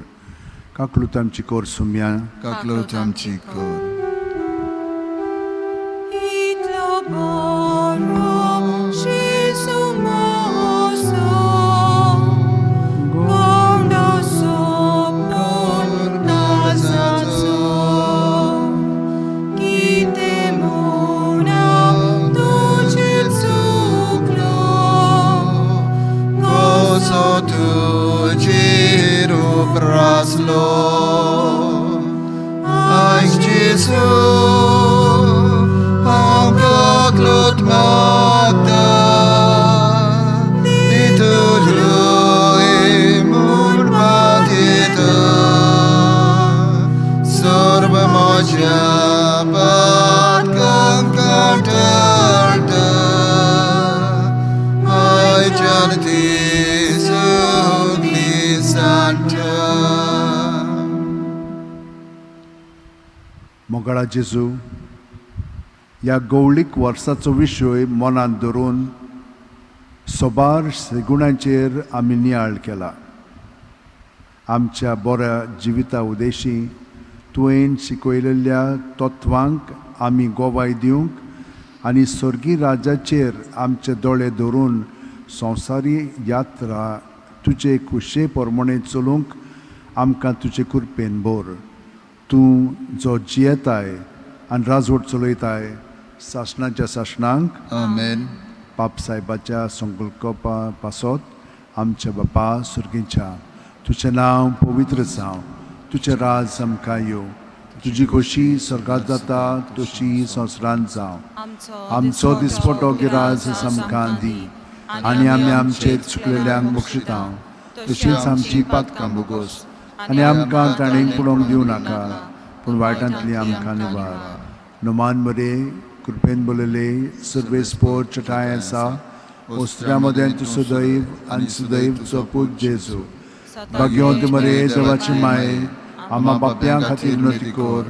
काकलूत आमची कोर सुमया. काकलूत आमची कोर. इतलो बरो जेजू मोसो, गोंडोसो पूण काळजाचो, कितें म्हूण हांव तुजेर चुकलो, कसो तुजेर उप्रासलो. आयज जेजू हांव काकलूत मागता, ती तुज्यो म्हूण पातयेता. सर्व म्हज्या पातकांक टाळटा, आयच्यान ती सगली सांडटा. मोगाळा जेजू, ह्या गवळीक वर्साचो विशय मनांत धरून सोबार सगुणांचेर आमी नियाळ केला. आमच्या बऱ्या जिविता उदेशी तुवें शिकयलेल्या तत्वांक आमी गोवाय दिवंक आनी स्वर्गीय राजाचेर आमचे दोळे धरून संवसारी यात्रा तुजे खुशे प्रमाणे चलूंक आमकां तुजे कृपेन बोर. तूं जो जियेताय आनी राजवट चलयताय सासणाच्या सासणांक. आमेन. पाप साहेबाच्या संकल्पा पासत आमच्या बापा सुर्गीच्या, तुजें नांव पवित्र जावं, तुजें राज आमकां येवं, तुजी खोशी स्वर्गात जाता तशी संवसारांत जावं. आमचो दिसपटो गिराज आमकां दी आनी आमी आमचे चुकलेल्यांक बक्षिता तशीच आमची पातकां बोगोस आनी आमकां ताणें पडोवंक दिवं नाका पूण वायटांतली आमकां निवार. नमान मरे कृपेन बोलले सर्वेस्पोर चटाय आसा, ओस्त्र्या मदें तूं सुदैव आनी सुदैव तुजो पूत जेजू. भाग्यवंत मरे देवाची माये, आमा बाप्यां खातीर विनंती कर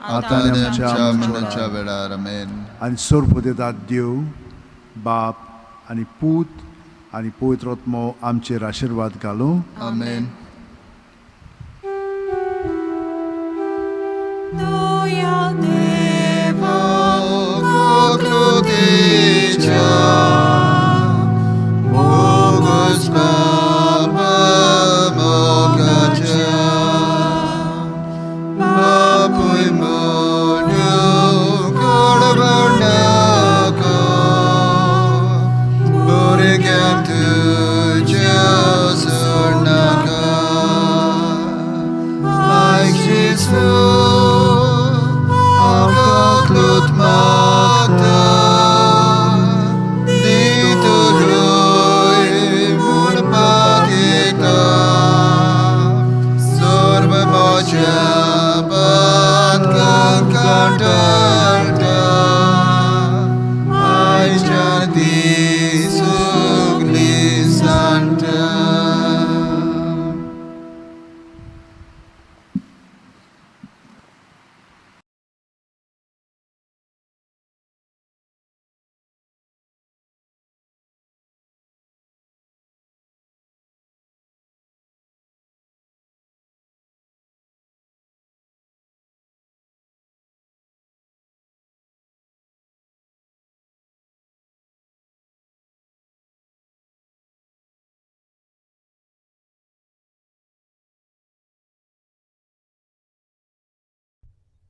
आतां आनी आमच्या मरणाच्या वेळार. आमेन. आनी सोरपुदेतात देव बाप आनी पूत आनी पवित्र आत्मो आमचेर आशिर्वाद घालूं. आमेन. दया देवा काकलुतीच्या, बोगस पापा मोगाच्या.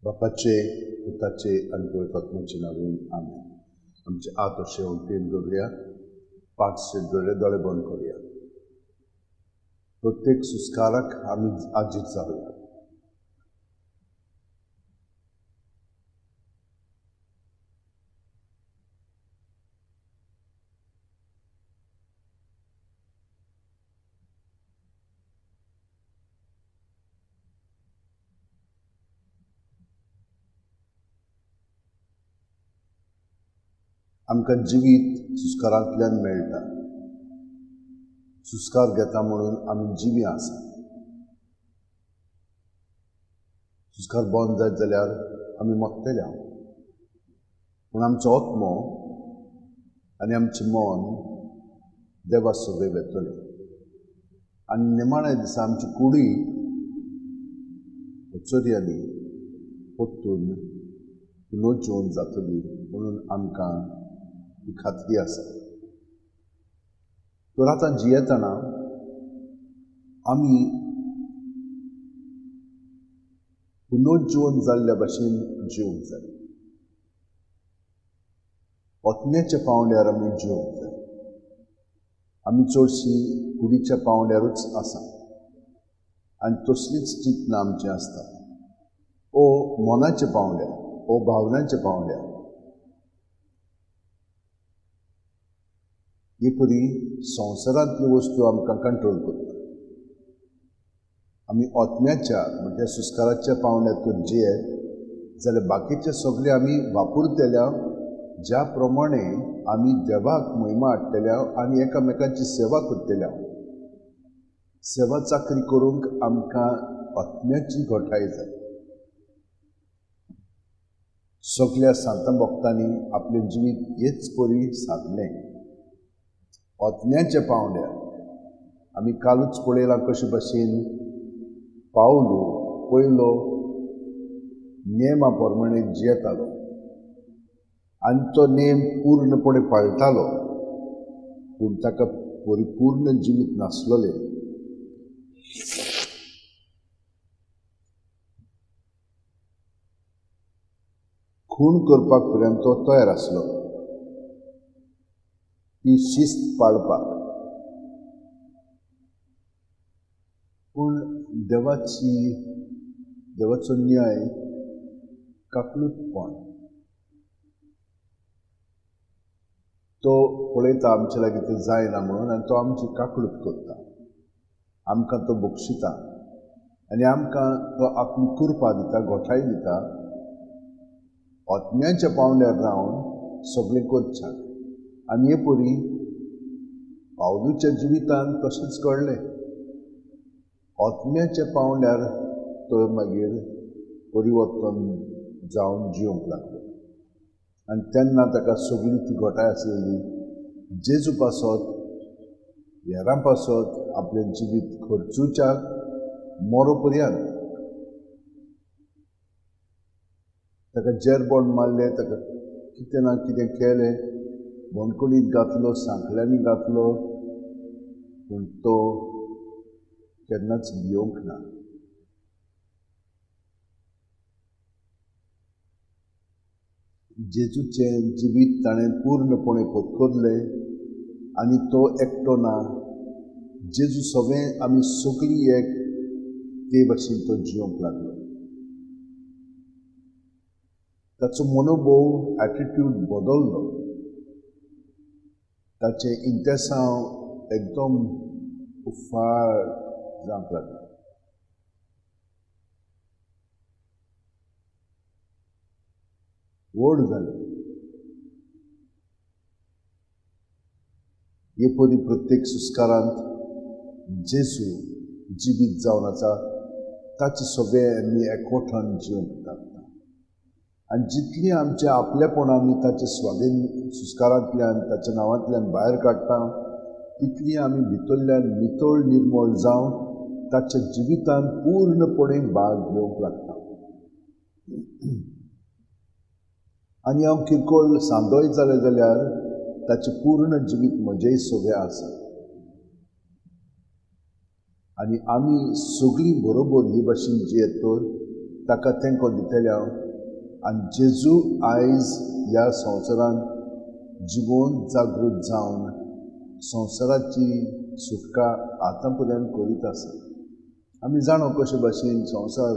बापाचे, पुताचे आनी पवित्र आत्म्याचे नांवान आमेन. आमचे हात अशे उंटीन दवरुया, पांच दवरुया, दोळे बंद करुया. प्रत्येक सुस्काराक आमी आजीत जावया. आमकां जिवीत सुस्कारांतल्यान मेळटा. सुस्कार घेता म्हणून आमी जिवी आसा. सुस्कार बंद जायत जाल्यार आमी मरतले. पूण आमचो आत्मो आनी आमचें मन देवा सवे वेतलें आनी निमाण्या दिसा आमची कुडी चोरयांनी परतून पुनर्जीवन जातली म्हणून आमकां ही खात्री आसा. तर आतां जियेतना आमी पुनर्जीवन जाल्ल्या भाशेन जिवंक जाय. आत्म्याच्या पांवड्यार आमी जिवंक जाय. आमी चडशीं कुडीच्या पांवड्यारूच आसा आनी तसलींच चिंतनां आमचीं आसतात, ओ मनाच्या पांवड्यार, ओ भावनांच्या पांवड्यार. ही परी संवसारांतल्यो वस्तू आमकां कंट्रोल करता. आमी आत्म्याच्या म्हणजे सुस्काराच्या पांवड्यार तर जियेत जाल्यार बाकीचे सगळे आमी वापरतल्या ज्या प्रमाणे आमी देवाक महिमा हाडटल्या आनी एकामेकांची सेवा करतल्या. सेवा चाकरी करूंक आमकां आत्म्याची घटाय जाय. सगल्या सांतां भक्तांनी आपलें जिवीत हेच परी सादलें आत्म्याच्या पांवड्यार. आमी कालूच पळयलां कशे भाशेन पावलो पयलो नेमा प्रमाणे जियेतालो आनी तो नेम पूर्णपणे पाळटालो, पूण ताका परिपूर्ण जिवीत नासलें. खून करपाक पर्यंत तो तयार आसलो ती शिस्त पाळपाक. पूण देवाचो न्याय काकलूतपण तो पळयता आमचे लागीं तें जायना म्हणून आनी तो आमची काकलूत करता, आमकां तो बक्षिता आनी आमकां तो आपली कृपा दिता, गोठाय दिता. आत्म्याच्या पांवड्यार रावन सगळें करच्याक. आनी हे परी पावलूच्या जिवितान तशेंच घडलें. आत्म्याच्या पांवड्यार तो मागीर परिवर्तन जावन जिवंक लागलो आनी तेन्ना ताका सगळी ती घटाय आसलेली जेजू पासत, हेरां पासत आपलें जिवीत खर्चुच्या मरो पर्यंत. ताका जेरबोंड मारलें, ताका कितें ना कितें केलें, बंदखणीत घातलो, सांखळ्यांनी घातलो, पूण तो केन्नाच भियोंक ना. जेजूचें जिवीत ताणें पूर्णपणे पत्करलें आनी तो एकटो ना, जेजू सगळें आमी सगळीं एक ते भाशेन तो जिवंक लागलो. ताचो मनोभोव, एटिट्यूड बदललो. ताचें इंतेसांव एकदम उफाळ जावंक लागलें. व्हड जालें. हे परी प्रत्येक सुस्कारांत जेजू जिवीत जावन आसा, ताचे सगळे आमी एकवटान जिवंक लागता. आनी जितली आमच्या आपलेपणां आमी ताचे स्वाधीन सुस्कारांतल्यान, ताच्या नांवांतल्यान भायर काडटा, तितली आमी भितरल्यान नितळ निर्मळ जावन ताच्या जिवितान पूर्णपणे भाग घेवंक लागता. आनी हांव किरकोळ सांदोय जालें जाल्यार ताचें पूर्ण जिवीत म्हजेय सगळें आसा. आनी आमी सगळीं बरोबर ही भाशेन जियेत तर ताका तेंको दितले आनी जेजू आयज ह्या संवसारांत जिवोन जागृत जावन संवसाराची सुटका आतां पर्यंत करीत आसा. आमी जाणो कशे भाशेन संवसार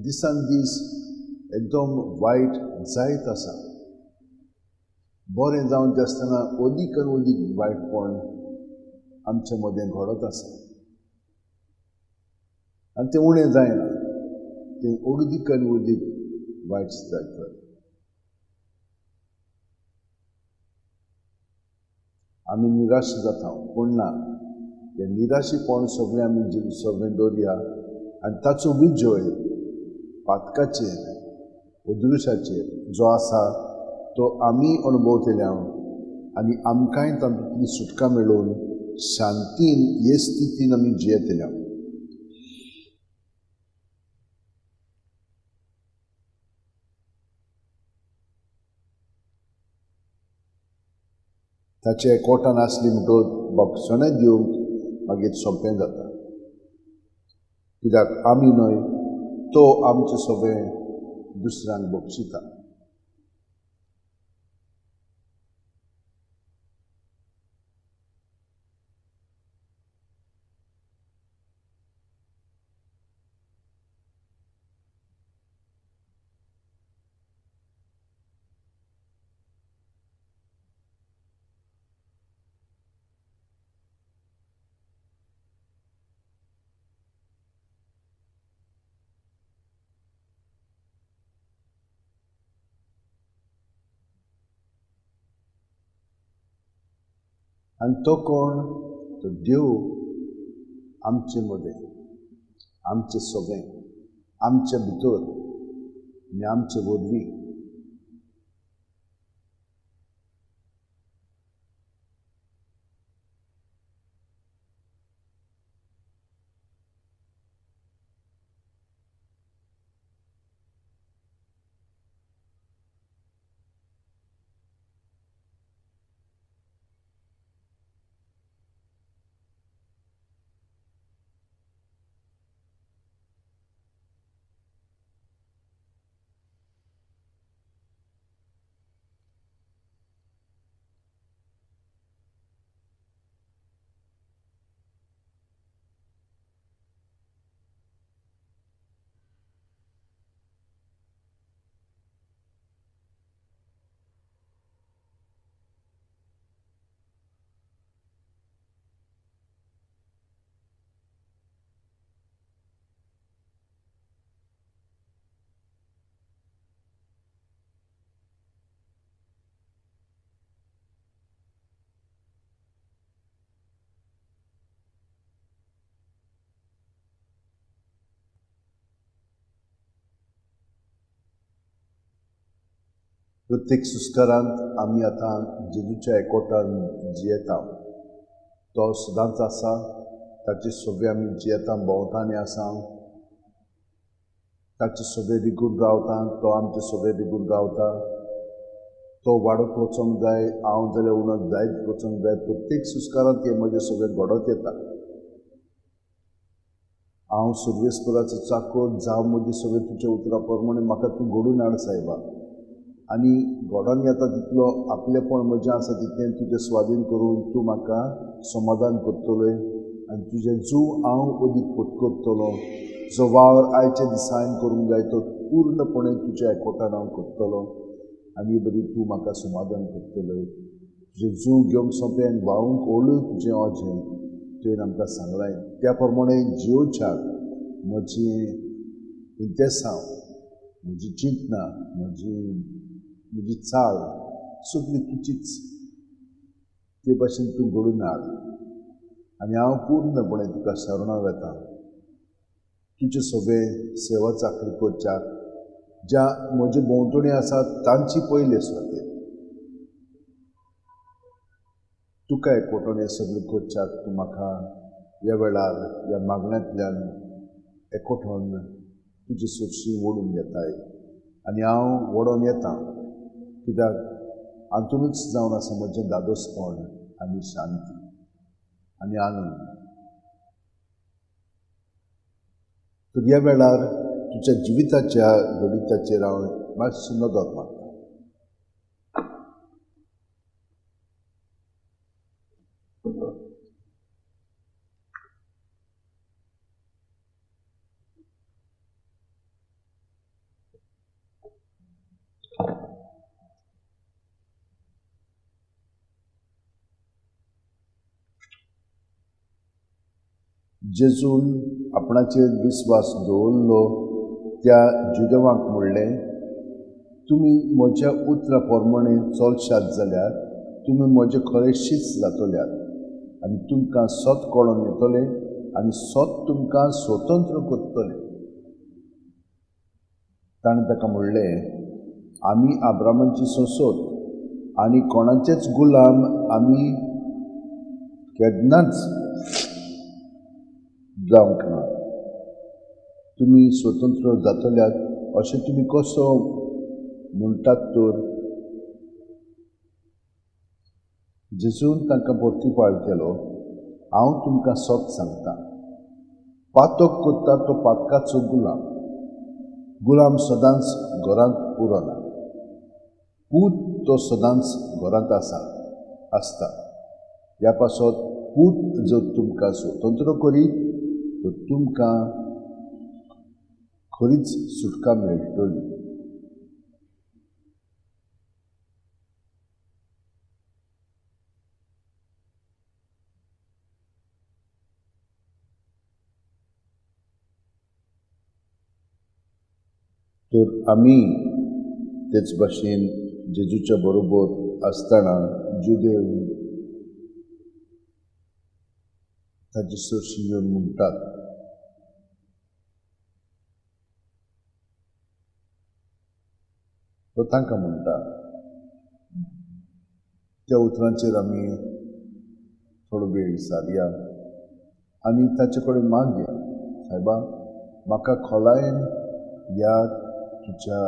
दिसान दीस एकदम वायट जायत आसा. बरें जावन आसतना अदीक आनी अदीक वायटपण आमचे मदें घडत आसा आनी तें उणें जायना, तें अदीक आनी अदीक वायट जायत. आमी निराश जाता पूण ना, हें निराशीपण सगळें आमी सगळें दवरया आनी ताचो विजय पातकाचेर अदृश्याचेर जो आसा तो आमी अणभवतले आनी आमकांय तातूंतली सुटका मेळोवन शांतीन हे स्थितीन आमी जियेतले. ताचे एकवटान आसली म्हणटकच बक्षणें दिवंक मागीर सोंपें जाता, कित्याक आमी न्हय तो आमचें सगळें दुसऱ्यांक बक्षिता. आनी तो कोण? तो देव आमचे मदें, आमचे सगळें, आमचे भितर आनी आमचे वरवीं. प्रत्येक सुस्कारांत आमी आतां जेजूच्या एकवटान जियेता. तो सदांच आसा, ताचे सोबे आमी जियेता, भोंवतानी आसा, ताचे सोबे रिगून रावता, तो आमचे सोबे रिगून रावता. तो वाडत वचोंक जाय, हांव जाल्यार उणत जायत वचोंक जाय. प्रत्येक सुस्कारांत हें म्हजें सगळें घडत येता. हांव सुर्वेस्पराचो चाकोर जावं म्हजें सगळें तुज्या उतरा प्रमाणे म्हाका तूं घडून हाड सायबा. आनी घडोवन येता तितलो आपलेपण म्हजें आसा तितलें तुजें स्वाधीन करून तूं म्हाका समाधान करतलोय आनी तुजें जूं हांव अदीक पत्करतलो. जो वावर आयच्या दिसा हांवें करूंक जाय तो पूर्णपणे तुज्या एकवटान हांव करतलो आनी बरी तूं म्हाका समाधान करतलोय. तुजें जूं घेवंक सोंपें आनी व्हांवूंक ओळू तुजें अजें तुवें आमकां सांगलां. त्या प्रमाणे जियोवच्याक म्हजी इंतेसांव, म्हजी चिंतना, म्हजी चाल सगळी तुजीच, ते भाशेन तूं घडून हाड आनी हांव पूर्णपणे तुका शरणां वेता. तुजे सगळे सेवा चाकरी करच्याक ज्या म्हजे भोंवतणी आसा तांची पयले सुवातेर तुका एकवटून हें सगळें करच्याक तूं म्हाका ह्या वेळार ह्या मागण्यांतल्यान एकवटून तुजी सरशी ओडून घेताय आनी हांव ओडून येता, कित्याक हातूनच जावन आसा म्हजें धादोसपण आनी शांती आनी आनंद. तर ह्या वेळार तुज्या जिविताच्या गणिताचेर हांव मातशी नदर मारता. जेजून आपणाचेर विस्वास दवरलो त्या जुदेवांक म्हणलें, तुमी म्हज्या उतरा प्रमाणे चलशात जाल्यार तुमी म्हजे खरे शीस जातल्यात आनी तुमकां सत कळोन येतलें आनी सत तुमकां स्वतंत्र करतलें. ताणें ताका म्हणलें, आमी आब्रामाची सोंसत आनी कोणाचेच गुलाम आमी केन्नाच जावंक ना. तुमी स्वतंत्र जातल्यात अशें तुमी कसो म्हणटात तर? जेजून तांकां परतीपाळ केलो, हांव तुमकां सत सांगता, पातक करता तो पातकाचो गुलाम. गुलाम सदांच घरांत उरना, पूत तो सदांच घरांत आसता. ह्या पासत पूत जर तुमकां स्वतंत्र करीत तर तुमकां खरीच सुटका मेळटली. तर आमी तेच भाशेन जेजूच्या बरोबर आसतना जुदेव ताचे सरशी येवन म्हणटात, तो तांकां म्हणटा. त्या उतरांचेर आमी थोडो वेळ सारया आनी ताचे कडेन मागया, सायबा म्हाका खोलायेन ह्या तुज्या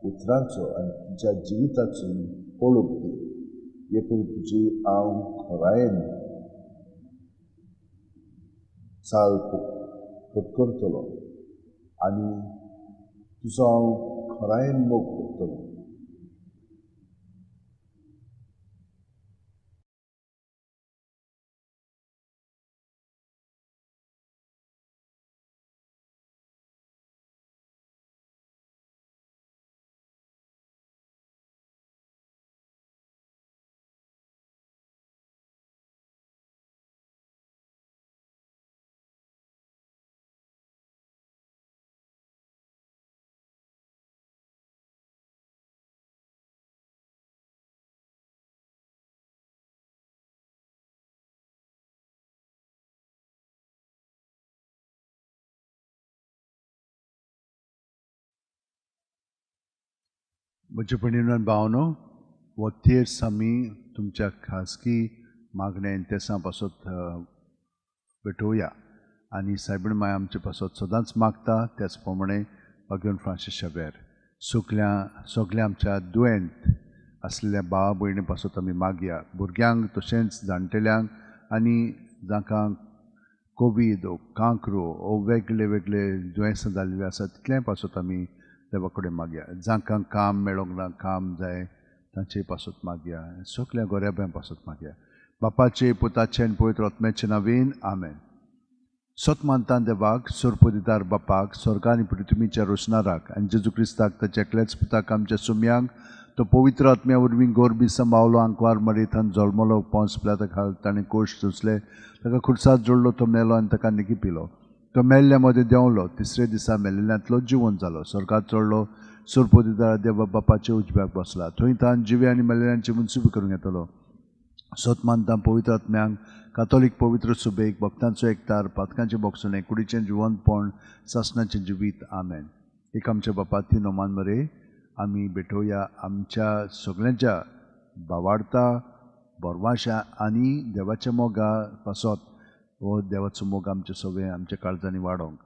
उतरांचो आनी तुज्या जिविताचो वळख दी, हे पळय तुजी हांव खोलायेन चाल पत्करतलो आनी तुजो हांव खोलायेन मोग करतलो. म्हजे भयणीनो भावनो, हो तेर्स आमी तुमच्या खाजगी मागण्या तेसां पासत भेटोवया आनी सायबीण माय आमचे पासत सदांच मागता. त्याच प्रमाणे बागेवन फ्रांसीस शावेर सगल्या आमच्या दुयेंत आसलेल्या भावा भयणी पासत आमी मागया, भुरग्यांक तशेंच जाणटेल्यांक आनी जांकां कोवीड ओ कांक्रो ओ वेगळे वेगळे दुयेंसां जाल्लीं आसा तितलें पासत आमी देवा कडेन मागया. जांकां काम मेळोंक ना, काम जाय तांचे पासत मागया. सगल्या गोऱ्याब्यां पासत मागया. बापाचे, पुताचे आनी पवित्र आत्म्याचे नांवान आमेन. सत मानता देवाक, सोरपदिदार बापाक, स्वर्गा आनी पृथ्वीच्या रोशनाराक आनी जेजू क्रिस्ताक ताच्या एकल्याच पुताक आमच्या सुम्यांक, तो पवित्र आत्म्या वरवीं गोरबी सांबावलो, आंकवार मरेथान जल्मलो, पोंस प्लाता घाल ताणें कोश सोंसले, ताका खुर्सात जोडलो, तो मेलो आनी ताका निकी पिलो. तो मेल्ल्या मदें देंवलो, तिसरे दिसा मेल्ल्यांतलो जिवन जालो, स्वर्गात चडलो, सोरपदिदार देवा बापाच्या उजव्याक बसला, थंय तान जिवे आनी मेल्ल्यांची मनसुबी करूंक येतलो. सत मानता पवित्र आत्म्यांक, कातोलीक पवित्र सुबेक, भक्तांचो एकतार, पातकांचें बोगसणें, कुडीचें जिवनपण, सासणाचें जिवीत. आमेन. एक आमच्या बापा ती नोमान मरे आमी भेटोवया आमच्या सगळ्यांच्या भावार्ता, भरवाशा आनी देवाच्या मोगा पासत. हो देवाचो मोग आमचे सगळे आमच्या काळजांनी वाडोवंक.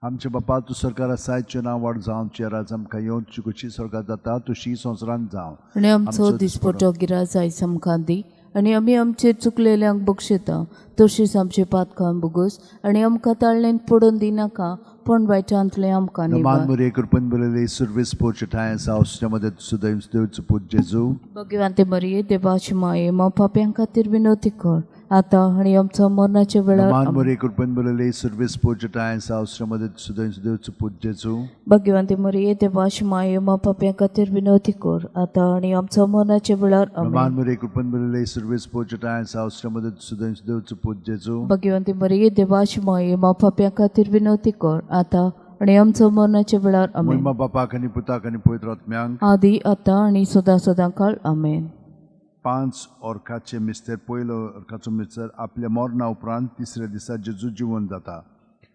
आमचे बापा, तूं सरकार आसाय, तुजें नांव वाड जावं, तुजें राज आमकां येवन, तुजी खोशी स्वर्गात जाता तशी संवसारांत जावं. आनी आमचो दिसपटो गिराज आयज आमकां दी आनी आमी आमचेर चुकलेल्यांक बक्षयता तशीच आमचे पातकां भोगोस आनी आमकां ताळणेंत पडून दिनाका, पूण वायटांतले आमकां नमान निवार. मरिये कृपेन भरिल्ली सुरवेस पोचठाय आसा औसच्या सुदैव देवचो पूत जेजू. भगवंते मरिये देवाची माये मा पाप्यां खातीर विनवती कर आतां आनी आमचो मरणाच्या वेळार. नमान आमेन. मरिये कृपेन भरिल्ली सुरवेस पोचठाय आसा औसच्या सुदैव देवचो पूत जेजू. भगवंते मरिये देवाची माये मा पाप्यां खातीर विनवती कर आतां आनी आमचो मरणाच्या वेळार. नमान आमेन. मरिये कृपेन भरिल्ली सुरवेस पोचठाय आसा औसच्या सुदैव देवचो पूत जेजू. भगवंती मरिये देवाची माये मा पाप्यां खातीर विनवती कर आतां आनी आमचो मरणाच्या वेळार. आमेन. महिमा बापाक आनी पुताक आनी पवित्र आत्म्यांक, आदी आतां आनी सदां सदां काळ. आमेन. 5 ऑर्काचे मिस्तेर. पयलो ऑर्काचो मिस्तेर, आपल्या मरणा उपरांत तिसऱ्या दिसा जेजू जिवन जाता.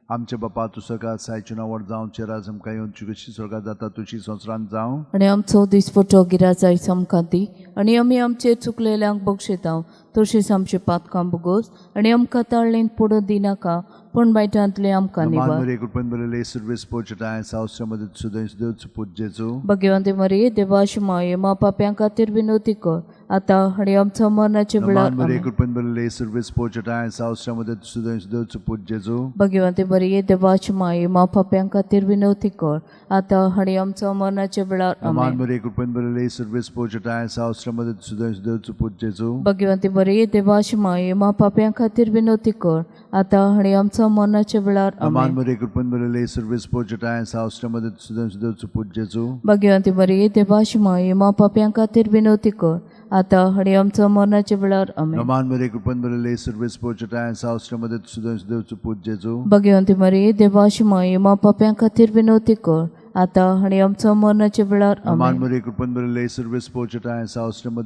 आमचे बापा, तूं स्वर्गात सायचें नांव व्हड जावं, राज आमकां येवन, कशी स्वर्गात जाता तुशी संवसारांत जावं. आनी आमचो दिसपटो गिराजाय आमकां दी आनी आमी आमचे चुकलेल्यांक बक्षितांव तशीच आमचे पातकां भोगोस आनी आमकां ताळणेंत पडूं दिनाका पूण वायटांतले आमकां मान निवार. मरिये कृपेन भरिल्ली सुरवेस पोचठाय आसा सुदैव देवचो पूत जेजू. भगवंते मरिये देवाची माये मा पाप्यां खातीर विनवती कर आतां आनी आमचो मरणाच्या वेळार. मान मरिये आमेन. कृपेन भरिल्ली सुरवेस पोचठाय आसा सुदैव देवचो पूत जेजू. भगवंते मरिये देवाची माये मा पाप्यां खातीर विनवती कर आतां आनी आमचो मरणाच्या वेळार. मान आमेन. मरिये कृपेन भरिल्ली सुरवेस पोचठाय आसा सुदैव देवचो पूत जेजू. भगवंती मरिये देवाची माये मा पाप्यां खातीर विनवती कर आतां आनी आमचो मरणाच्या वेळार. मान आमेन. मरिये कृपेन भरिल्ली सुरवेस पोचठाय आसा सुदैव देवचो पूत जेजू. भगवंती मरिये देवाची माये मा पाप्यां खातीर विनवती कर आतां आनी आमचो मरणाच्या वेळार. आमेन. मान मरिये कृपेन भरिल्ली सुरवेस पोचठाय आसा सुदैव देवचो पूत जेजू. भगवंती मरिये देवाची माये मा पाप्यां खातीर विनवती कर आतां आनी आमचो मरणाच्या वेळार. मान आमेन. मरिये कृपेन भरिल्ली सुरवेस पोचठाय आसा सुदैव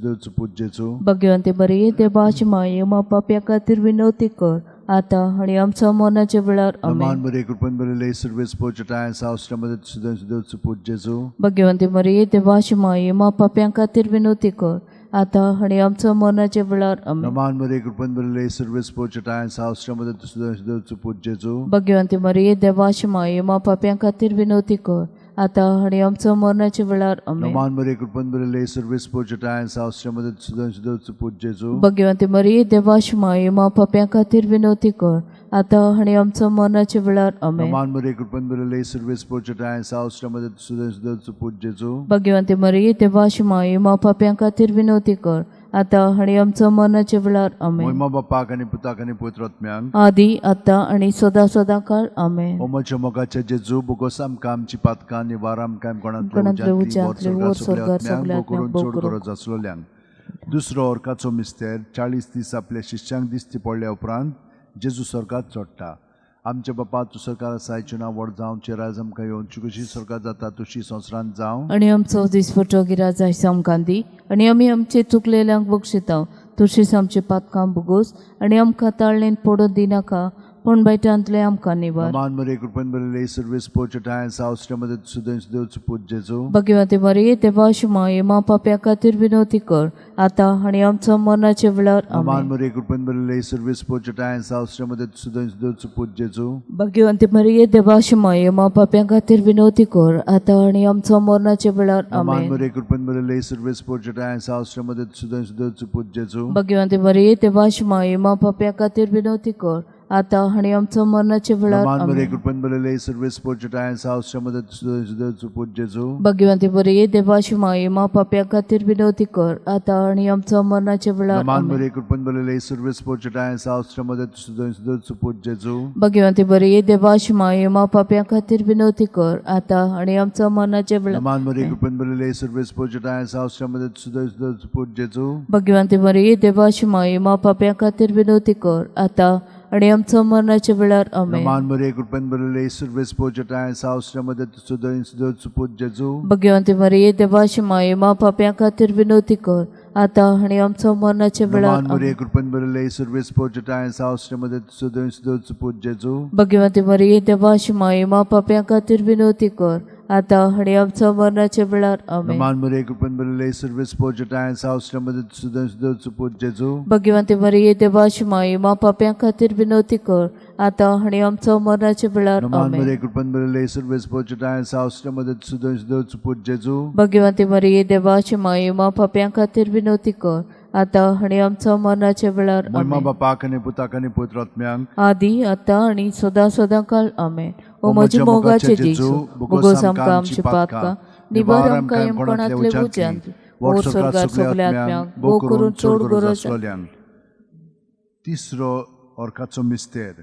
देवचो पूत जेजू. भगवंती मरिये देवाची माये मा पाप्यां खातीर विनवती कर आतां आनी आमचो मरणाच्या वेळार. मान आमेन. मरिये कृपेन भरिल्ली सुरवेस पोचठाय आसा सुदैव देवचो पूत जेजू. भगवंती मरिये देवाची माये मा पाप्यां खातीर विनवती कर आतां आनी आमचो मरणाच्या वेळार. आमेन. मान मरिये कृपेन भरिल्ली सुरवेस पोचठाय आसा सुदैव देवचो पूत जेजू. भगवंती मरिये देवाची माये मा पाप्यां खातीर विनवती कर आतां आनी आमचो मरणाच्या वेळार. आमेन. मान मरिये कृपेन भरिल्ली सुरवेस पोचठाय आसा सुदैव देवचो पूत जेजू. भगवंती मरिये देवाची माये मा पाप्यां खातीर विनवती कर आतां आनी आमचो मरणाच्या वेळार. आमेन. मान मरिये कृपेन भरिल्ली सुरवेस पोचठाय आसा सुदैव देवचो पूत जेजू. भगवंती मरिये देवाची माये मा पाप्यां खातीर विनवती कर आतां आनी आमचो मरणाच्या वेळार. आमेन. महिमा बापाक आनी पुताक आनी पवित्र आत्म्यांक, आदी आतां आनी सदां सदां काळ. आमेन. ओ म्हज्या मोगाच्या जेजू, बोगोस आमकां आमची पातकां निवार आमकां कोणांतले उज्यांतले कोणांतले वर स्वर्गार सगल्या करून आत्म्यांक चड भोव गरज आसलोल्यांक. दुसरो ऑर्काचो मिस्तेर, 40 दीस आपल्या शिश्यांक दिश्टी पडल्या उपरांत जेजू स्वर्गात चडटा. आमच्या बापा, तूं स्वर्गार आसाय, नांव व्हड जावं, राज आमकां येवन, कशी स्वर्गात जाता तुशी संवसारांत जावं. आनी आमचो दिसपटो गिराजाय आमकां दी आनी आमी आमचे चुकलेल्यांक बक्षितांव तशीच आमचे पातकां भोगोस आनी आमकां ताळणेंत पडूं दिनाका पूण वायटांतले आमकां निवार. मान मरिये कृपेन भरिल्ली सुरवेस पोचठाय आसा सुदैव देवचो पूत जेजू. भगवंती मरिये देवाची माये मा पाप्यां खातीर विनवती कर आतां आनी आमचो मरणाच्या वेळार. मान आमेन. मरिये कृपेन भरिल्ली सुरवेस पोचठाय आसा सुदैव देवचो पूत जेजू. भगवंती मरिये देवाची माये मा पाप्यां खातीर विनवती कर आतां आनी आमचो मरणाच्या वेळार. मान आमेन. मरिये कृपेन भरिल्ली सुरवेस पोचठाय आसा सुदैव देवचो पूत जेजू. भगवंती मरिये देवाची माये मा पाप्यां खातीर विनवती कर आतां आनी आमचो मरणाच्या वेळार. मान मरिये आमेन. कृपेन भरिल्ली सुरवेस पोचठाय आसा सुदैव देवचो पूत जेजू. भगवंती मरिये देवाची माये मा पाप्यां खातीर विनवती कर आतां आनी आमचो मरणाच्या वेळार. मान आमेन. मरिये कृपेन भरिल्ली सुरवेस पोचठाय आसा सुदैव देवचो पूत जेजू. भगवंती मरिये देवाची माये मा पाप्यां खातीर विनवती कर आतां आनी आमचो मरणाच्या वेळार. मान मरिये कृपेन भरिल्ली सुरवेस पोचठाय आसा सुदैव देवचो पूत जेजू. भगवंती मरिये देवाची माये मा पाप्यां खातीर विनवती कर आतां आनी आमचो मरणाच्या वेळार. आमेन. मान मरिये कृपेन भरिल्ली सुरवेस पोचठाय आसा सुदैव देवचो पूत जेजू. भगवंती मरिये देवाची माये मा पाप्यां खातीर विनवती कर आतां आनी आमचो मरणाच्या वेळार. मान मरिये आमेन. कृपेन भरिल्ली सुरवेस पोचठाय आसा सुदैव देवचो पूत जेजू. भगवंती मरिये देवाची माये मा पाप्यां खातीर विनवती कर आतां आनी आमचो मरणाच्या वेळार. आमेन. मान मरिये कृपेन भरिल्ली सुरवेस पोचठाय आसा सुदैव देवचो पूत जेजू. भगवंती मरिये देवाची माये मा पाप्यां खातीर विनवती कर आतां आनी आमचो मरणाच्या वेळार. मान आमेन. मरिये कृपेन भरिल्ली सुरवेस पोचठाय आसा सुदैव देवचो पूत जेजू. भगवंती मरिये देवाची माये मा पाप्यां खातीर विनवती कर आतां आनी आमचो मरणाच्या वेळार. महिमा आमेन. बापाक आनी पुताक आनी पवित्र आत्म्यांक, आदी आतां आनी सदां सदां काळ. आमेन. ओ म्हज्या मोगाचे जेजू, बोगोस आमकां आमची पातकां, निबार आमकां यमकोणांतले उज्यांत, ओर स्वर्गार सगल्या आत्म्यांक, भोव करून चड गरज आसलोल्यांक. तिसरो अर्काचो मिस्तेर.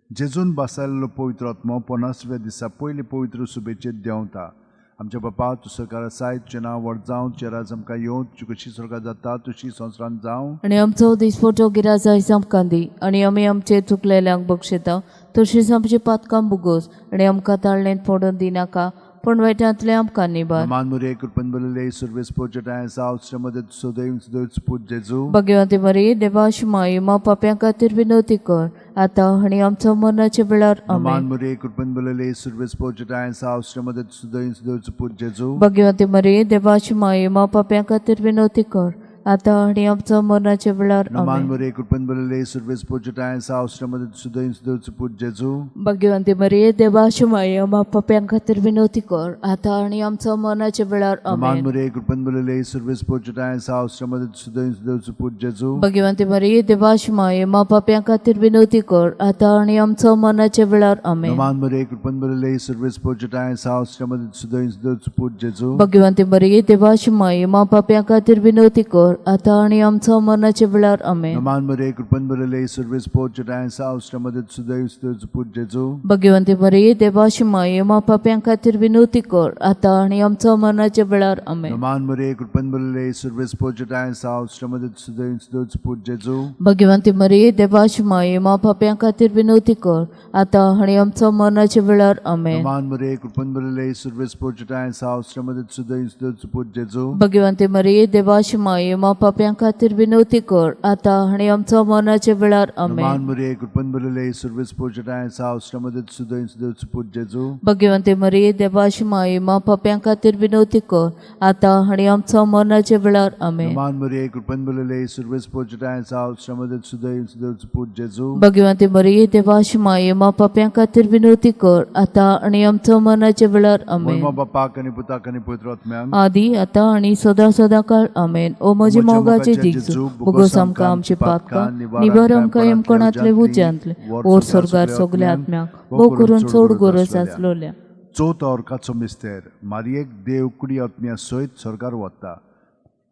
जेजून बासायल्लो पवित्र आत्मो 50व्या दिसा पयले पवित्र सुबेचेर देंवता. आमच्या बापा, तूं सरकार आसाय, तुजें नांव व्हड जावं, तुजें राज आमकां येवं, तुजी कशी स्वर्गात जाता तशी संवसारांत जावं. आनी आमचो दिसपटो गिराज आयज आमकां दी, आनी आमी आमचे चुकलेल्यांक बक्षिता तशीच आमची पातकां बुगोस, आनी आमकां ताळणेंत पडून दिनाका, पूण वायटांतलें आमकां निबार. मान मुरे कृपन बरले सुर्वेस पोचटाय साव श्रमदत सुदैव सुदैव पूत जेजू. भगवंती मरी देवाश माई मा पाप्यां खातीर विनवती कर, आतां आनी आमचो मरणाच्या वेळार. मान आमेन. मुरे कृपन बरले सुर्वेस पोचटाय साव श्रमदत सुदैव सुदैव पूत जेजू. भगवंती मरी देवाश माई मा पाप्यां खातीर विनवती कर, आतां आनी आमचो मरणाच्या वेळार. मान आमेन. मुरे कृपन बरले सुर्वेस पोचटाय साव श्रमदत सुदैव सुदैव पूत जेजू. भगवंती मरी देवाश माई मा पाप्यां खातीर विनवती कर, आतां आनी आमचो मरणाच्या वेळार. मान आमेन. मुरे कृपन बरले सुर्वेस पोचटाय साव श्रमदत सुदैव सुदैव पूत जेजू. भगवंती मरी देवाश माई मा पाप्यां खातीर विनवती कर, आतां आनी आमचो मरणाच्या वेळार. आमेन. मान मुरे कृपन बरले सुर्वेस पोचटाय साव श्रमदत सुदैव सुदैव पूत जेजू. भगवंती मरी देवाश माई मा पाप्यां खातीर विनवती कर, आतां आनी आमचो मरणाच्या वेळार. आमेन. मान मुरे कृपन बरले सुर्वेस पोचटाय साव श्रमदत सुदैव सुदैव पूत जेजू. भगवंती मरी देवाश माई मा पाप्यां खातीर विनवती कर, आतां आनी आमचो मरणाच्या वेळार. आमेन. मान मुरे कृपन बरले सुर्वेस पोचटाय साव श्रमदत सुदैव सुदैव पूत जेजू. भगवंती मरी देवाश माई मा पाप्यां खातीर विनवती कर, आतां आनी आमचो मरणाच्या वेळार. आमेन. मान मुरे कृपन बरले सुर्वेस पोचटाय साव श्रमदत सुदैव सुदैव पूत जेजू. भगवंती मरी देवाश माई मा पाप्यां खातीर विनवती कर, आतां आनी आमचो मरणाच्या वेळार. आमेन. मान मुरे कृपन बरले सुर्वेस पोचटाय साव श्रमदत सुदैव सुदैव पूत जेजू. भगवंती मरी देवाश माई मा पाप्यां खातीर विनवती कर, आतां आनी आमचो मरणाच्या वेळार. आमेन. मान मुरे कृपन बरले सुर्वेस पोचटाय साव श्रमदत सुदैव सुदैव पूत जेजू. भगवंती मरी देवाश माई मा पाप्यां खातीर विनवती कर, आतां आनी आमचो मरणाच्या वेळार. आमेन. मोरमा बापाक आनी पुताक आनी पवित्र आत्म्याक. आदी आतां आनी सदां सदां काळ. आमेन. ओ म्हजे मोगाचे जेजू, बोगोस आमकां आमची पातकां, निबर आमकां यमकोणांतले उज्यांतले, ओर स्वर्गार सगल्या आत्म्यांक, भोव करून चड गरज आसलोल्या. चवथो अर्काचो मिस्तेर. मारयेक देव कुडी आत्म्या सयत स्वर्गार वता.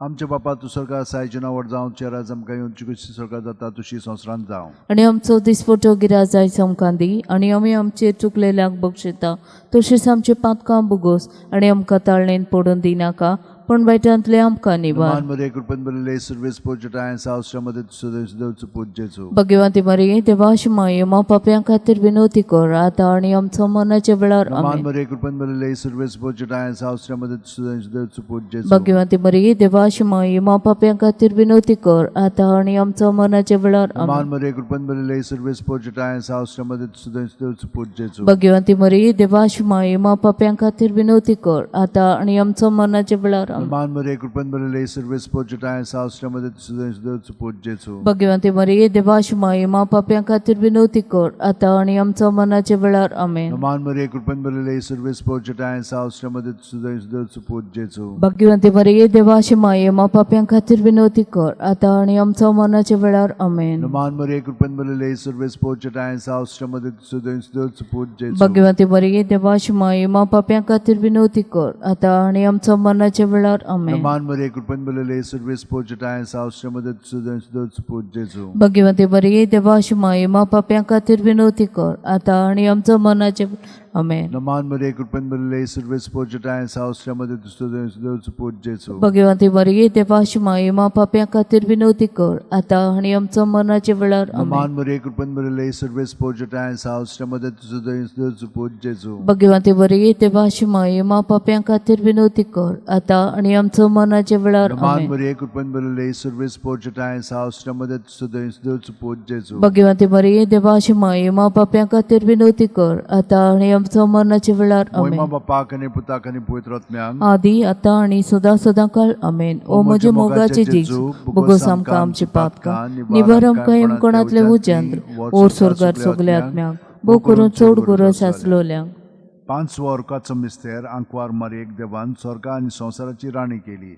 आमच्या बापा, तूं स्वर्गार आसाय, तुजें नांव व्हड जावं, तुजें राज आमकां येवं, तुजी कशी स्वर्गार जाता तशी संवसारांत जावं. आनी आमचो दिसपटो गिराज आयज आमकां दी, आनी आमी आमचे चुकलेल्यांक बक्षिता तशीच आमचे पातकां बुगोस, आनी आमकां ताळणेन पडून दिनाका, पूण वायटांतलें आमकां निवार. मान मुरे कृपन बरले सुर्वेस पोचटाय साव श्रमदत सुदैव सुदैव पूत जेजू. भगवंती मरी देवाश माई मा पाप्यां खातीर विनवती कर, आतां आनी आमचो मरणाच्या वेळार. मान आमेन. मुरे कृपन बरले सुर्वेस पोचटाय साव श्रमदत सुदैव सुदैव पूत जेजू. भगवंती मरी देवाश माई मा पाप्यां खातीर विनवती कर, आतां आनी आमचो मरणाच्या वेळार. मान आमेन. मुरे कृपन बरले सुर्वेस पोचटाय साव श्रमदत सुदैव सुदैव पूत जेजू. भगवंती मरी देवाश माई मा पाप्यां खातीर विनवती कर, आतां आनी आमचो मरणाच्या वेळार. आमेन. मान मुरे कृपन बरले सुर्वेस पोचटाय साव श्रमदत सुदैव सुदैव पूत जेजू. भगवंती मरी देवाश माई मा पाप्यां खातीर विनवती कर, आतां आनी आमचो मरणाच्या वेळार. आमेन. मान मुरे कृपन बरले सुर्वेस पोचटाय साव श्रमदत सुदैव सुदैव पूत जेजू. भगवंती मरी देवाश माई मा पाप्यां खातीर विनवती कर, आतां आनी आमचो मरणाच्या वेळार. आमेन. मान मुरे कृपन बरले सुर्वेस पोचटाय साव श्रमदत सुदैव सुदैव पूत जेजू. भगवंती मरी देवाश माई मा पाप्यां खातीर विनवती कर, आतां आनी आमचो मरणाच्या वेळार. आमेन. मान मुरे कृपन बरले सुर्वेस पोचटाय साव श्रमदत सुदैव सुदैव पूत जेजू. भगवंती मरी देवाश माई मा पाप्यां खातीर विनवती कर, आतां आनी आमचो मरणाच्या. आमेन. मान मुरे कृपन बरले सुर्वेस पोचटाय साव श्रमदत सुदैव सुदैव पूत जेजू. भगवंती मरी देवाश माई मा पाप्यां खातीर विनवती कर, आतां आनी आमचो मरणाच्या वेळार. मान आमेन. मुरे कृपन बरले सुर्वेस पोचटाय साव श्रमदत सुदैव सुदैव पूत जेजू. भगवंती मरी देवाश माई मा पाप्यां खातीर विनवती कर, आतां आनी आमचो मरणाच्या वेळार. मान आमेन. मुरे कृपन बरले सुर्वेस पोचटाय साव श्रमदत सुदैव सुदैव पूत जेजू. भगवंती मरी देवाश माई मा पाप्यां खातीर विनवती कर, आतां आनी आमचो मरणाच्या वेळार. मोहिमा आमेन. बापाक आनी पुताक आनी पवित्र आत्म्याक. आदी आतां आनी सदां सदां काळ. आमेन. ओ म्हजे मोगाचे जेजू, बोगोस आमकां आमची पातकां, निबर आमकां यमकोणांतले उज्यांत, ओर स्वर्गार सगल्या आत्म्यांक, भोव करून चड गरज आसलोल्यांक. पांचवो अर्काचो मिस्तेर. आंकवार मारयेक देवान स्वर्गा आनी संवसाराची राणी केली.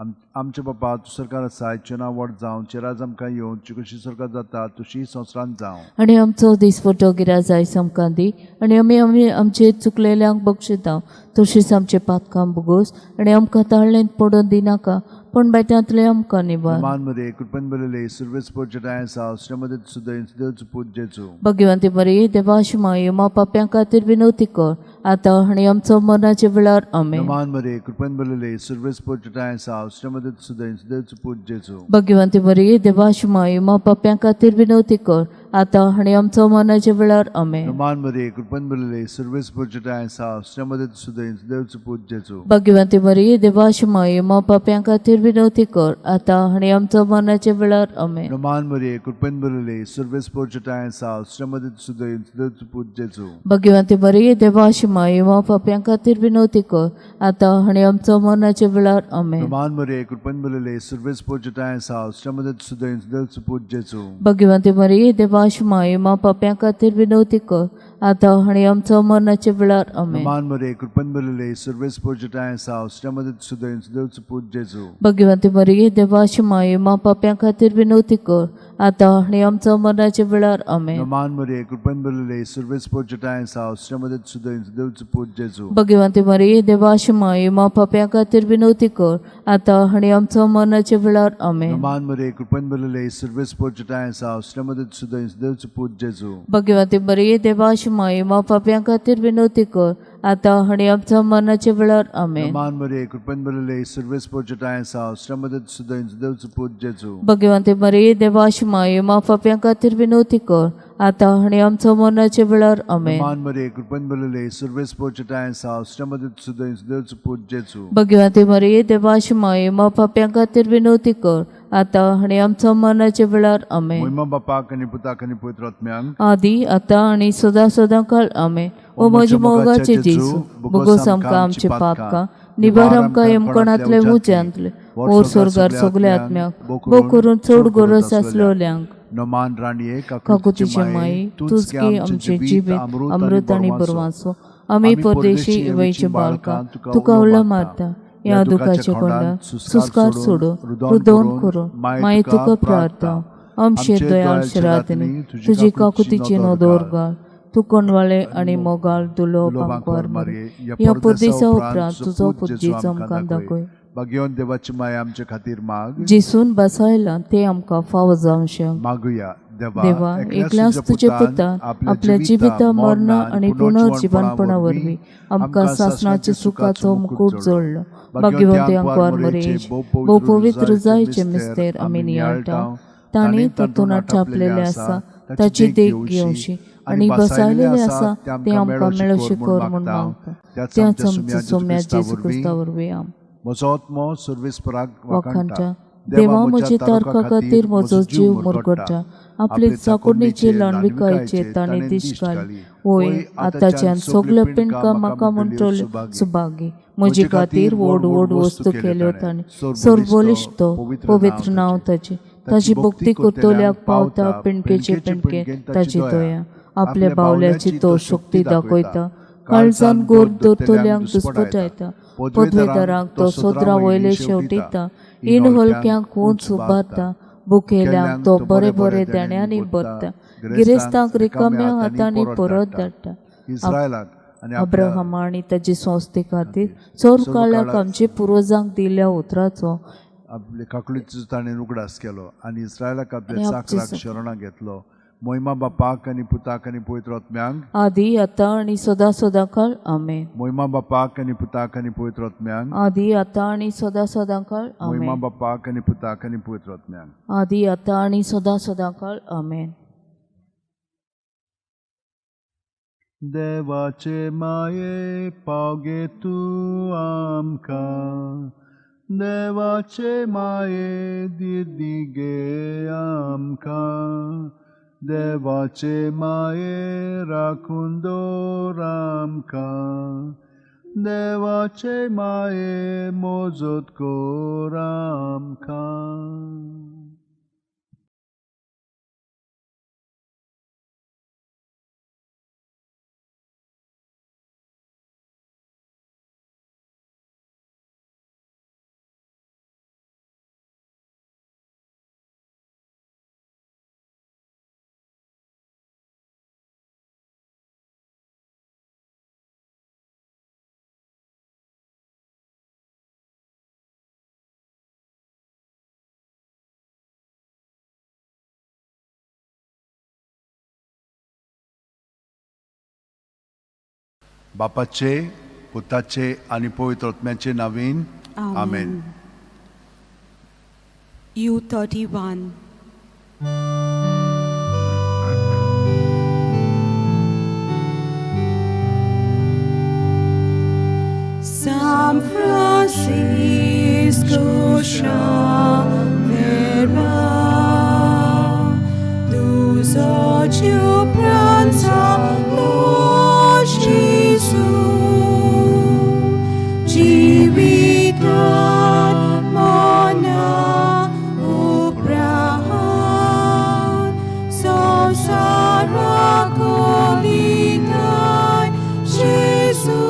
आमचे बापा तूं सरकार आसा, नांव व्हड जावं, राज आमकां येवन, कशी सरकार जाता तशी संवसारांत जावं. आनी आमचो दिसपटो गिराज आयज आमकां दी, आनी आमी आमी आमचे चुकलेल्यांक बक्षिता तशीच आमचे पातकां भोगोस, आनी आमकां ताळ्ळेंत पडोवन दिनाका, पूण बेट्यांतले आमकां निवार. मान मरे कृपेन बरले सुर्वेस पोचटाय आसा, श्रीमती सुदैव देवचो पूत जेजू. भगवंती मरिये देवाची माये मा पाप्यां खातीर विनवती कर, आतां आनी आमचो मरणाच्या वेळार. आमेन. मान मरे कृपेन बरले सुर्वेस पोचटाय आसा, श्रीमती सुदैव देवचो पूत जेजू. भगवंती मरिये देवाची माये मा पाप्यां खातीर विनवती कर, आतां आनी आमचो मरणाच्या वेळार. आमेन. मान मरे कृपेन बरले सुर्वेस पोचटाय आसा, श्रीमती सुदैव देवचो पूत जेजू. भगवंती मरिये देवाची माये मा पाप्यां खातीर विनवती कर, आतां आनी आमचो मरणाच्या वेळार. आमेन. मान मरिये कृपेन बरले सुर्वेस पोचटाय आसा, श्रीमती सुदैव देवचो पूत जेजू. भगवंती मरिये देवाची माये मा पाप्यां खातीर विनवती कर, आतां आनी आमचो मरणाच्या वेळार. आमेन. मान मरिये कृपेन बरले सुर्वेस पोचटाय आसा, श्रीमती सुदैव देवचो पूत जेजू. भगवंती मरिये देवाची माये मा पाप्यां खातीर विनवती कर, आतां आनी आमचो मरणाच्या वेळार. आमेन. मान मरिये कृपेन बरले सुर्वेस पोचटाय आसा, श्रीमती सुदैव देवचो पूत जेजू. भगवंती मरिये देवाची माये मा पाप्यां खातीर विनवती कर, आतां आनी आमचो मरणाच्या वेळार. आमेन. मान मरिये कृपेन बरले सुर्वेस पोचटाय आसा, श्रीमती सुदैव देवचो पूत जेजू. भगवंती मरिये देवाची माये मा पाप्यां खातीर विनवती कर, आतां आनी आमचो मरणाच्या वेळार. आमेन. मान मरिये कृपेन बरले सुर्वेस पोचटाय आसा, श्रीमती सुदैव देवचो पूत जेजू. भगवंती मरिये देवाची माये मा पाप्यां खातीर विनवती कर, आतां आनी आमचो मरणाच्या वेळार. आमेन. मान मरिये कृपेन बरले सुर्वेस पोचटाय आसा, श्रीमती सुदैव देवचो पूत जेजू. भगवंती मरिये देवाची माये मा पाप्यां खातीर विनवती कर, आतां आनी आमचो मरणाच्या वेळार. आमेन. मान मरिये कृपेन बरले सुर्वेस पोचटाय आसा, श्रीमती सुदैव देवचो पूत जेजू. भगवंती मरिये देवाची माये मा पाप्यां खातीर विनवती कर, आतां आनी आमचो मरणाच्या वेळार. आमेन. महिमा बापाक आनी पुताक आनी पवित्र आत्म्याक, आदी आतां आनी सदां सदां काळ. आमेन. ओ म्हज्या मोगाचे जेजू, भोगोस आमकां आमचे पापकां, निवार आमकां यमकणांतले उज्यांतले, ओर स्वर्गार सगल्या आत्म्याक, भोव करून चड गरज आसलेल्यांक. नमान राणये काकुतीचे माई, तूच गे आमचे जिवीत अमृत आनी बरवासो, आमी परदेशी वयचे बाळकां तुका उलो मारता, ह्या दुखाच्या कोंडान सुस्कार सोडून रुदोवन करून माई तुका प्रार्थना, आमचे दयाळ शरातनी तुजी काकुतीची नदर घाल, तूं कोणवाळे आनी मोगाळ दुलो पांकवार मारये, ह्या परदेसा उपरांत तुजो पूत जेजू आमकां दाखय. भाग्यवंत देवाची माया आमचे खातीर माग, जेसून बसायला ते आमकां फावो जावशें. मागुया. देवा, एकल्याच तुजे पुतान आपल्या जिविता मरणा आनी पुनर्जिवनपणा वरवीं आमकां सासणाच्या सुखाचो मुकूट जोडलो. भाग्यवंत आंकवार मरियेचे भोव पवित्र जायचे मिस्तेर आमी नियाळटा, तांणी तातूंत छापलेलें आसा ताची देख घेवची आनी बसायलेलें आसा तें आमकां मेळोवचें कर म्हूण मागता. त्याच आमच्या सोम्या जेजू क्रिस्ता वरवीं. आम म्हजो आत्मो सर्वेस्पराक वाखाणटा. देवा, म्हजे तारखा खातीर म्हजो जीव मुरगट्टा, आपले चाकोडणीचे ल्हानविकायचे ताणें दिश्ट घाली. वय आतांच्यान सगळ्यो पिंडकां म्हाका म्हणटल्यो सुभागी, म्हजे खातीर व्हड व्हड वस्तू केल्यो ताणें. सर्वबळिश्ट तो पवित्र नांव ताचें, ताची भक्ती करतल्याक पावता पिंडकेचे पिंडके ताची दया. आपल्या बावल्याची तो शक्ती दाखयता, काळजान गोर दवरतल्यांक दुस्पटायता, पदवेदारांक तो सोदरा वयले शेवटिता, इन हलक्यांक उंच उबारता, बुकेल्यांक तो बरे बरे देण्यांनी भरता, गिरेस्तांक रिकाम्या हातांनी परत धाडटा. अब्राहमा आनी ताची संस्थे खातीर चड काळाक आमचे पुर्वजांक दिल्ल्या उतराचो आपले काकळीचो ताणें उगडास केलो आनी इस्रायलाक आपल्या चाकराक शरणां घेतलो. मोहिमा बापाक आनी पुताक आनी पवित्र आत्म्याक, आदी आतां आनी सदां सदां काळ. आमेन. मोहिमा बापाक आनी पुताक आनी पवित्र आत्म्याक, आदी आतां आनी सदां सदां काळ. आमेन. मोहिमा बापाक आनी पुताक आनी पवित्र आत्म्याक, आदी आतां आनी सदां सदां काळ. आमेन. देवाचे माये पावगे तूं आमकां, देवाचे माये दिदी गे आमकां, देवाचे माये राखून दवर आमकां, देवाचे माये मोजत कर आमकां. बापाचे, पुताचे आनी पवित्र आत्म्याचे नांवान आमेन. U31. San Francisco Xavier, tu pranza lo Gesù, Civitat mona uprahan, Samsara kolitai Gesù.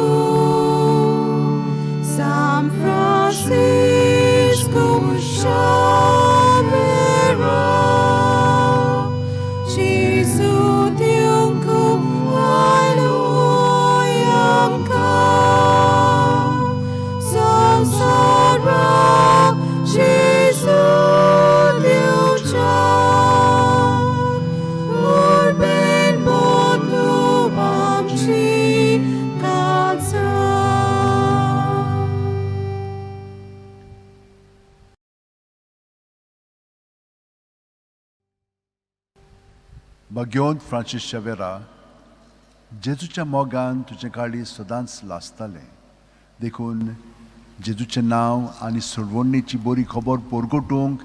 San Francisco Xavier, Jesu tiungku aloyamka, Samsara Jesu tiucha, Urben botu amchi kalsa. भाग्यवंत फ्रांसीस शेवेरा, जेजूच्या मोगान तुजें काळीज सदांच लासतालें, देखून जेजूचें नांव आनी सोडवणीची बरी खबर परगटूंक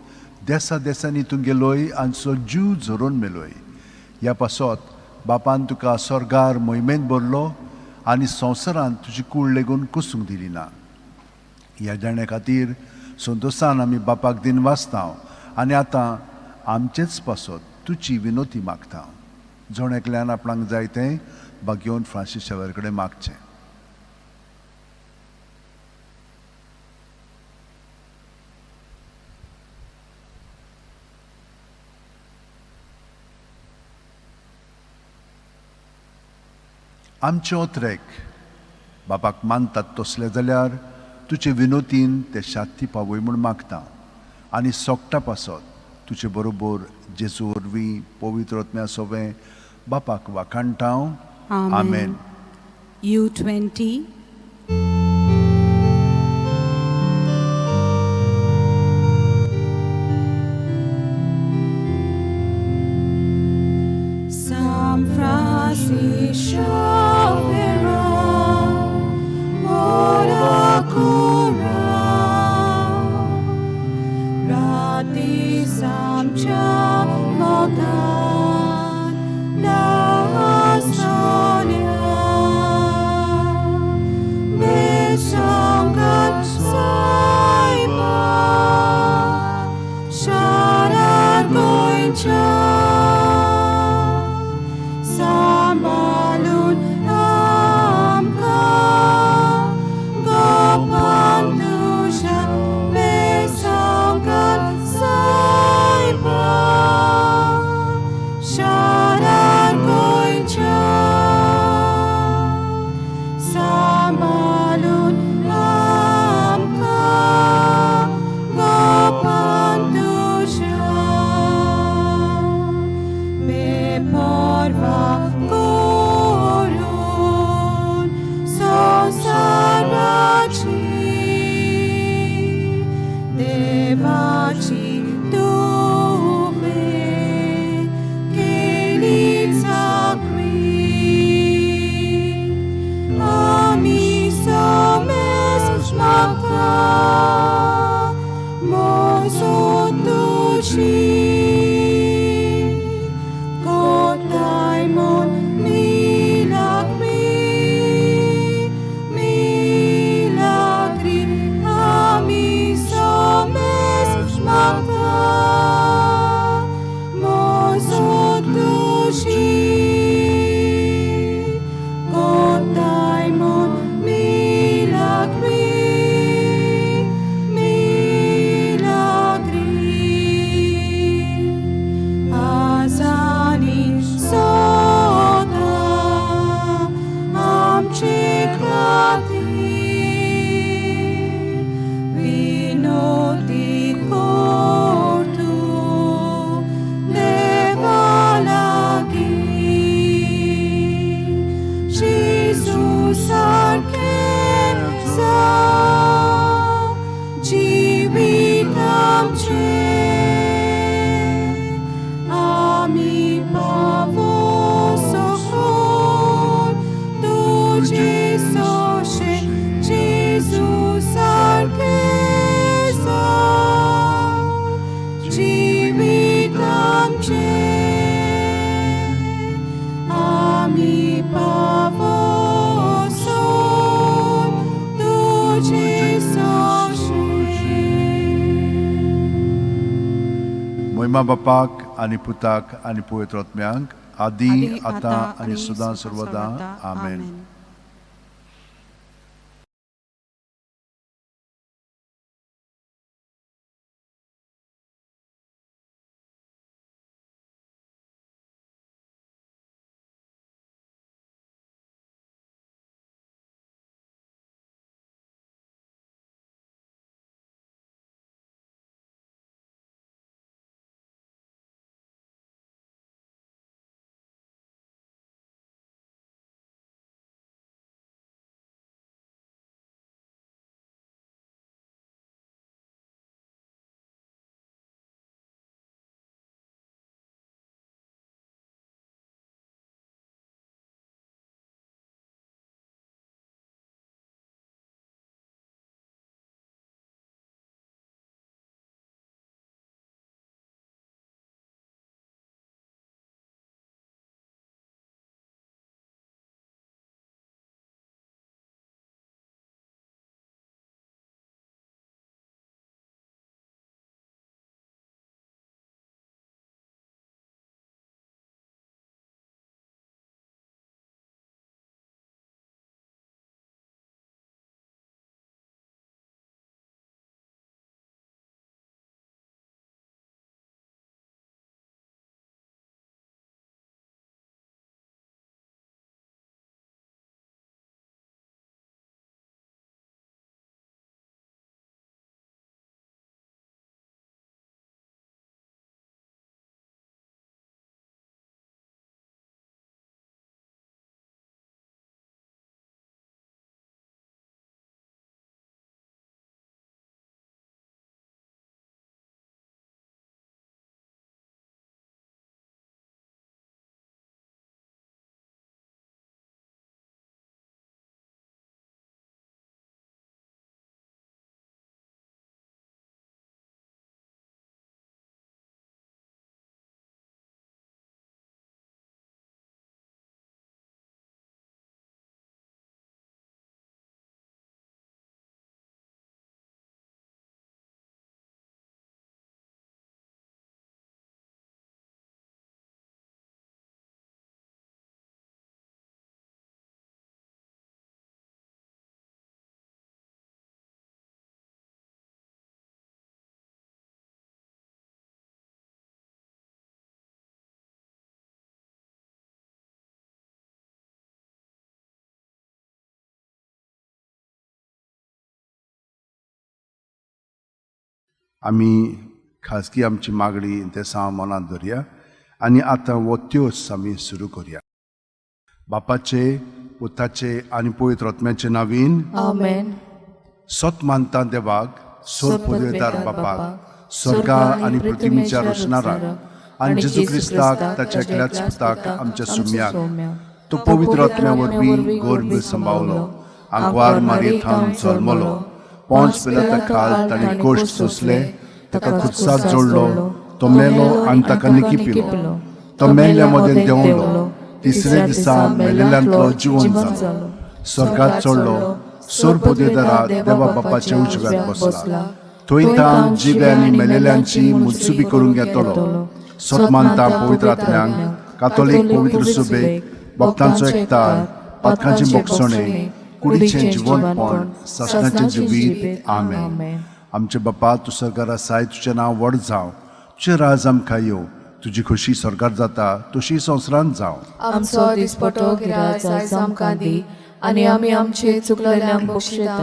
देसा देसांनी तूं गेलोय आनी सो जीव झरोवन मेलोय. ह्या पासत बापान तुका स्वर्गार मोहिमेंत भरलो आनी संवसारांत तुजी कूड लेगून कुसूंक दिली ना. ह्या जाण्या खातीर संतोशान आमी बापाक दिन वाचता आनी आतां आमचेच पासत तुजी विनोती मागता. जण एकल्यान आपणाक जाय तें भाग्यवंत फ्रांसीस शेवर कडेन मागचें. आमचे ओत्रेक बापाक मानतात तसले जाल्यार तुजे विनोतीन ते शांती पावय म्हूण मागता आनी सोगटा पासत तुजे बरोबर जेजू वरवीं पवित्र आत्म्या सोवें बापाक वाखाणटा. आमेन. U20. San Francisco Xavier, ora cura, rati samcha mogan la solia, besangat saiba, sharar goincha. Sambalun amka gopantusha besangkat saiba sharar goincha. Sambalun amka gopantusha beporva korun sosarachi devachi tuve kelitzakri ami somes maka mozotuchi Kotaimon milagri, milagri, ami somes maka mozotuchi. Kotaimon milagri, milagri. मोहिमा बापाक आनी पुताक आनी पवित्र आत्म्यांक, आदी, आतां आनी सदां सर्वदां. आमेन. आमी खाजगी आमची मागणी तेसांव मनांत धरया आनी आतां हो त्योस आमी सुरू करया. बापाचे, पुताचे आनी पवित्र आत्म्याचे नावीन. आमेन. सत मानता देवाक, सोर पदवेदार बापाक, स्वर्गा आनी पृथ्वीच्या रचणाराक, आनी जेजू क्रिस्ताक ताच्या एकल्याच पुताक आमच्या सुम्याक, तो पवित्र आत्म्या वरवीं गर्भ सांबावलो, आंकवार मारयेथावन जल्मलो, पोंच पिलाता खाल ताणें कोश्ट सोंसले, ताका खुर्साक जोडलो, तो मेलो आनी ताका निकिपिलो, तो मेल्ल्या मदें देंवलो, तिसरे दिसा मेलेल्यांतलो जिवन जालो, स्वर्गात चडलो, सोर पदवेदारा देवा बापाच्या उजव्याक बसला, थंय ताण जिबे आनी मेलेल्यांची मुत्सुबी करूंक येतलो. सत मानता पवित्र आत्म्यांक, कातोलीक पवित्र सुबेक, भक्तांचो एकतार, पातकांचे बोगसणे, कुडीचें जिवनपण, सासणाचें जिवीत. आमेन. आमचे बापा, तूं सरकार आसाय, तुजें नांव व्हड जावं, तुजें राज आमकां येवं, तुजी खोशी सरकार जाता तशी संवसारांत जावं. आमचो दिसपटो गिराज आयज आमकां दी आनी आमी आमचे चुकलेल्यांक बक्षिता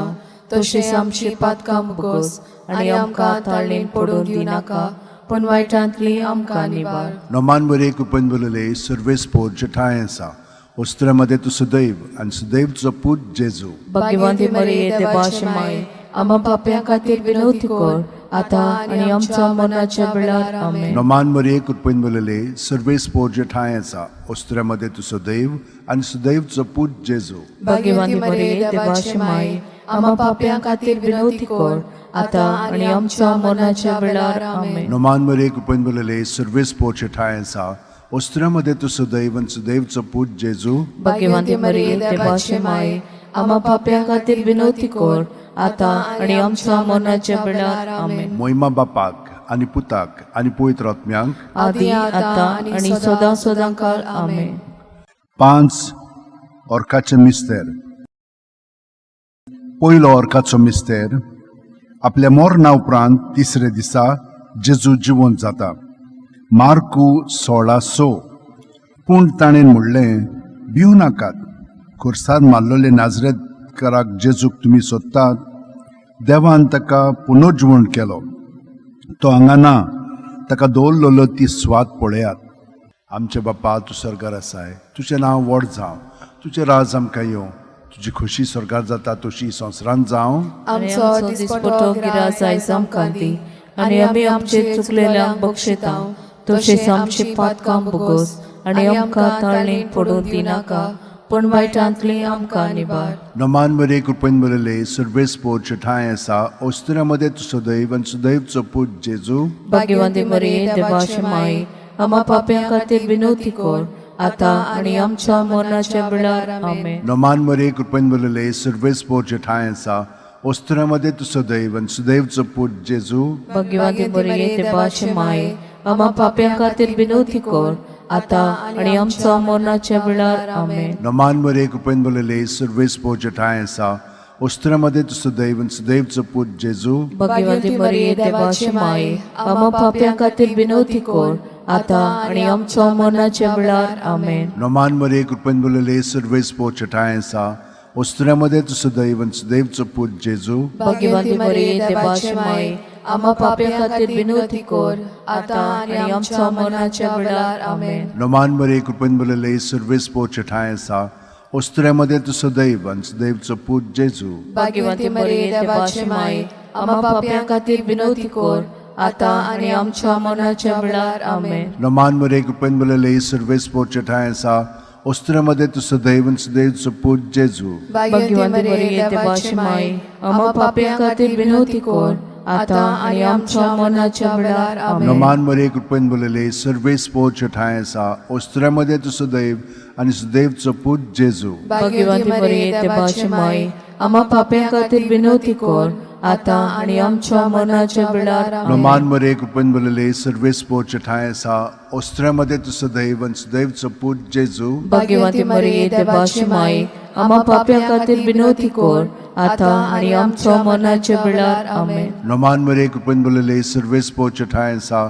तशेंच आमची पातकां मुगोस आनी आमकां ताळणेन पडून दिवनाका, पूण वायटांतली आमकां निवार. नोमान बरे कुपन बोलले सर्वेस पोर जठाय आसा, वस्त्रामध्ये तूं सुदैव आनी सुदैव तुजो पूत जेजू. भाग्यवंती मरिये, देवाची माय, आम्हा पाप्यां खातीर विनवती कर, आतां आनी आमच्या मरणाच्या वेळार. आमेन. नोमान मरिये कृपेन बोलले सर्वेस पोर जठाय आसा, वस्त्रामध्ये तूं सुदैव आनी सुदैव तुजो पूत जेजू. भाग्यवंती मरिये, देवाची माय, आम्हा पाप्यां खातीर विनवती कर, आतां आनी आमच्या मरणाच्या वेळार. आमेन. नोमान मरिये कृपेन बोलले सर्वेस पोर जठाय आसा, वस्त्रामध्ये तूं सुदैव आनी सुदैव तुजो पूत जेजू. भाग्यवंती मरिये, देवाची माय, आम्हा पाप्यां खातीर विनवती कर, आतां आनी आमच्या मरणाच्या वेळार. आमेन. मोहिमा बापाक आनी पुताक आनी पवित्र आत्म्यांक, आदी आतां आनी सदां सदां काळ. आमेन. 5 ऑर्काचे मिस्तेर. पयलो ऑर्काचो मिस्तेर, आपल्या मरणा उपरांत तिसरे दिसा जेजू जिवंत जाता. मार्कू 16:6. पूण ताणें म्हणलें, भिवू नाकात, खुर्सार मारलेले नाजरेतकाराक जेजूक तुमी सोदतात. देवान ताका पुनर्जिवण केलो. तो हांगा ना, ताका दवरलेलो ती स्वाद पळयात. आमचे बापा, तूं स्वर्गार आसाय, तुजें नांव व्हड जावं, तुजें राज आमकां येवं, तुजी खोशी स्वर्गार जाता तशी संवसारांत जावं. आमचो दिसपटो गिरास आयज आमकां दी आनी आमी आमचे चुकलेल्यांक बक्षिता तशेंच आमची पातकां भोगोस आनी आमकां ताळणेक पडूं दिनाका, पूण वायटांतली आमकां निबार. नमान मरे, कृपेन बरले, सर्वेस पोर ठांय आसा, ओस्तुऱ्या मदें तूं सदैव आनी सुदैवचो पूत जेजू. भाग्यवंती मरिये, देवाची माई, आम्हा पाप्यां खातीर विनवती कर, आतां आनी आमच्या मरणाच्या वेळार. आमेन. नमान मरे, कृपेन बरले, सर्वेस पोर ठांय आसा, ओस्तुऱ्या मदें तूं सदैव आनी सुदैवचो पूत जेजू. भाग्यवंती मरिये, देवाची माई, आम्हा पाप्यां खातीर विनवती कर, आतां आनी आमच्या मरणाच्या वेळार. आमेन. नमान मरे, कृपेन बरले, सर्वेस पोर ठांय आसा, ओस्तुऱ्या मदें तूं सदैव आनी सुदैवचो पूत जेजू. भाग्यवंती मरिये, देवाची माई, आम्हा पाप्यां खातीर विनवती कर, आतां आनी आमच्या मरणाच्या वेळार. आमेन. नमान मरे, कृपेन बरले, सर्वेस पोर ठांय आसा, ओस्तुऱ्या मदें तूं सदैव आनी सुदैवचो पूत जेजू. भाग्यवंती मरिये, देवाची माई, आम्हा पाप्यां खातीर विनवती कर, आतां आनी आमच्या मरणाच्या वेळार. आमेन. नमान मरे, कृपेन बरले, सर्वेस पोर ठांय आसा, ओस्तुऱ्या मदें तूं सदैव आनी सुदैवचो पूत जेजू. भाग्यवंती मरिये, देवाची माई, आम्हा पाप्यां खातीर विनवती कर, आतां आनी आमच्या मरणाच्या वेळार. आमेन. नमान मरे, कृपेन बरले, सर्वेस पोर ठांय आसा, ओस्तुऱ्या मदें तूं सदैव आनी सुदैवचो पूत जेजू. भाग्यवंती मरिये, देवाची माई, आम्हा पाप्यां खातीर विनवती कर, आतां आनी आमच्या मरणाच्या वेळार. आमेन. नमान मरे, कृपेन बरले, सर्वेस पोर ठांय आसा, ओस्तुऱ्या मदें तूं सदैव आनी सुदैवचो पूत जेजू. भाग्यवंती मरिये, देवाची माई, आम्हा पाप्यां खातीर विनवती कर, आतां आनी आमच्या मरणाच्या वेळार. आमेन. नमान मरे, कृपेन बरले, सर्वेस पोर ठांय आसा, ओस्तुऱ्या मदें तूं सदैव आनी सुदैवचो पूत जेजू. भाग्यवंती मरिये, देवाची माई, आम्हा पाप्यां खातीर विनवती कर, आतां आनी आमच्या मरणाच्या वेळार. आमेन. नमान मरे, कृपेन बरले, सर्वेस पोर ठांय आसा,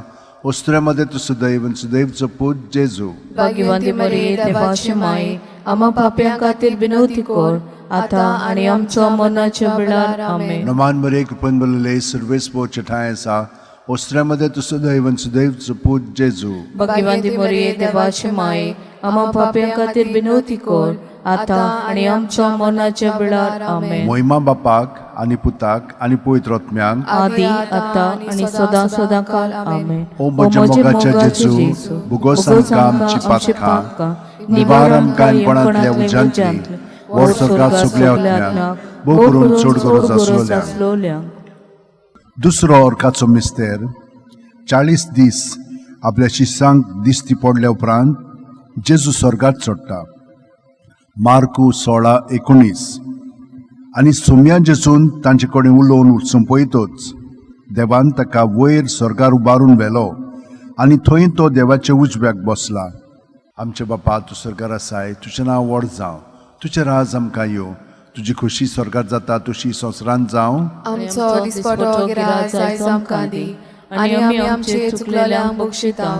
ओस्तुऱ्या मदें तूं सदैव आनी सुदैवचो पूत जेजू. भाग्यवंती मरिये, देवाची माई, आम्हा पाप्यां खातीर विनवती कर, आतां आनी आमच्या मरणाच्या वेळार. आमेन. नमान मरे, कृपेन बरले, सर्वेस पोर ठांय आसा, ओस्तुऱ्या मदें तूं सदैव आनी सुदैवचो पूत जेजू. भाग्यवंती मरिये, देवाची माई, आम्हा पाप्यां खातीर विनवती कर, आतां आनी आमच्या मरणाच्या वेळार. आमेन. मोहिमा बापाक आनी पुताक आनी पवित्र आत्म्यांक, आदी आतां आनी सदां सदां काल. आमेन. ओ म्हज्या मोगाच्या जेजू, भुगोस आमकां आमची पातकां, निवार आमकां एनपणांतल्या उज्यांतली, व्हर स्वर्गात सगल्या आत्म्यांक, भोव करून चड गरज आसलोल्यांक. दुसरो ऑर्काचो मिस्तेर, 40 दीस आपल्या शिसांक दिश्टी पडल्या उपरांत जेजू स्वर्गात चडटा. मार्कू 16:19. आनी सोम्या जेजून तांचे कडेन उलोवन सोंपयतच देवान ताका वयर स्वर्गार उबारून व्हेलो आनी थंय तो देवाच्या उजव्याक बसला. आमचे बापा, तूं स्वर्गार आसाय, तुजें नांव व्हड जावं, तुजें राज आमकां येवं, तुजी खोशी स्वर्गार जाता तशी संवसारांत जावं. आमचो दिसपटो गिरास आयज आमकां दी आनी आमी आमचे चुकलेल्यांक बक्षिता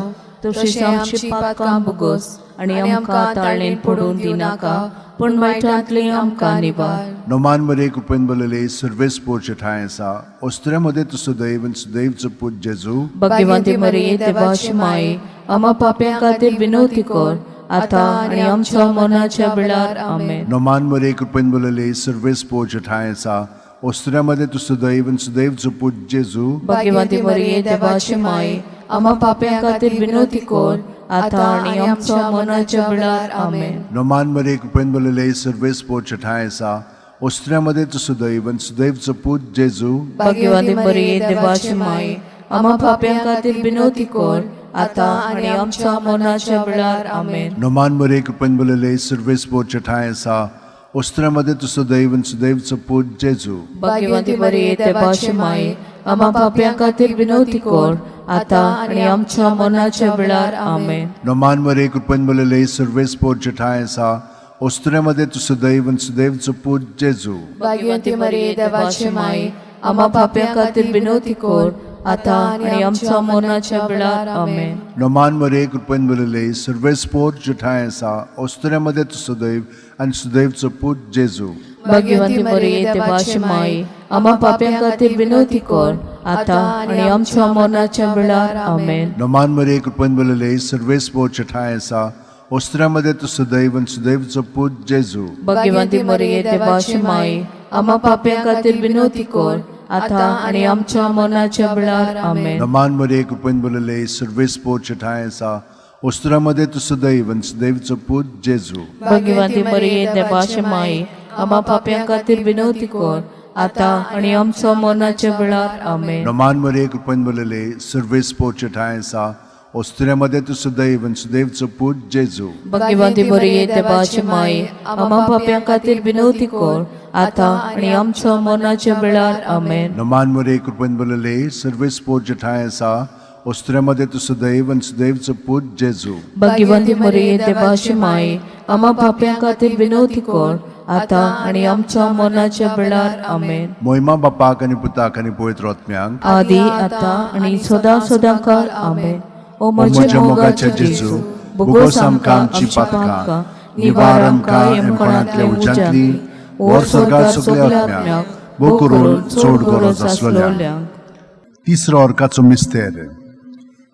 तशीच आमची पातकां भोगोस आनी आमकां ताळणेन पडूं दिनाका, पूण वायटांतली आमकां निवार. नमान मरे, कृपेन बरले, सर्वेस पोर ठांय आसा, ओस्तुऱ्या मदें तूं सदैव आनी सुदैवचो पूत जेजू. भाग्यवंती मरिये, देवाची माई, आम्हा पाप्यां खातीर विनवती कर, आतां आनी आमच्या मरणाच्या वेळार. आमेन. नमान मरे, कृपेन बरले, सर्वेस पोर ठांय आसा, ओस्तुऱ्या मदें तूं सदैव आनी सुदैवचो पूत जेजू. भाग्यवंती मरिये, देवाची माई, आम्हा पाप्यां खातीर विनवती कर, आतां आनी आमच्या मरणाच्या वेळार. आमेन. नमान मरे, कृपेन बरले, सर्वेस पोर ठांय आसा, ओस्तुऱ्या मदें तूं सदैव आनी सुदैवचो पूत जेजू. भाग्यवंती मरिये, देवाची माई, आम्हा पाप्यां खातीर विनवती कर, आतां आनी आमच्या मरणाच्या वेळार. आमेन. नमान मरे, कृपेन बरले, सर्वेस पोर ठांय आसा, ओस्तुऱ्या मदें तूं सदैव आनी सुदैवचो पूत जेजू. भाग्यवंती मरिये, देवाची माई, आमा पापयां खातीर विनवती कर आतां आनी आमच्या मरणाच्या वेळार. आमेन. नोमान मरे कृपेन भरलेले, सर्वेस्पोर जेठाय आसा. ओस्तुऱ्यामध्ये तूं सुदैव आनी सुदैवचो पूत जेजू. भाग्यवंती मरिये, देवाची माई, आमा पापयां खातीर विनवती कर आतां आनी आमच्या मरणाच्या वेळार. आमेन. नोमान मरे कृपेन भरलेले, सर्वेस्पोर जेठाय आसा. ओस्तुऱ्यामध्ये तूं सुदैव आनी सुदैवचो पूत जेजू. भाग्यवंती मरिये, देवाची माई, आमा पापयां खातीर विनवती कर आतां आनी आमच्या मरणाच्या वेळार. आमेन. नोमान मरे कृपेन भरलेले, सर्वेस्पोर जेठाय आसा. ओस्तुऱ्यामध्ये तूं सुदैव आनी सुदैवचो पूत जेजू. भाग्यवंती मरिये, देवाची माई, आमा पापयां खातीर विनवती कर आतां आनी आमच्या मरणाच्या वेळार. आमेन. नोमान मरे कृपेन भरलेले, सर्वेस्पोर जेठाय आसा. ओस्तुऱ्यामध्ये तूं सुदैव आनी सुदैवचो पूत जेजू. भाग्यवंती मरिये, देवाची माई, आमा पापयां खातीर विनवती कर आतां आनी आमच्या मरणाच्या वेळार. आमेन. नोमान मरे कृपेन भरलेले, सर्वेस्पोर जेठाय आसा. ओस्तुऱ्यामध्ये तूं सुदैव आनी सुदैवचो पूत जेजू. भाग्यवंती मरिये, देवाची माई, आमा पापयां खातीर विनवती कर आतां आनी आमच्या मरणाच्या वेळार. आमेन. नोमान मरे कृपेन भरलेले, सर्वेस्पोर जेठाय आसा. ओस्तुऱ्यामध्ये तूं सुदैव आनी सुदैवचो पूत जेजू. भाग्यवंती मरिये, देवाची माई, आमा पापयां खातीर विनवती कर आतां आनी आमच्या मरणाच्या वेळार. आमेन. मोहिमा बापाक आनी पुताक आनी पवित्र आत्म्याक. आदी, आतां आनी सदां सदां काल. आमेन. ओ म्हज्या मोगाच्या जेजू, भोगोस आमकां आमची पातकां, निवार आमकां यमकोणांतल्या उज्यांतली, व्हर स्वर्गार सगल्या आत्म्याक, भोव करून चड गरज आसलेल्यांक. तिसरो अर्काचो मिस्तेर.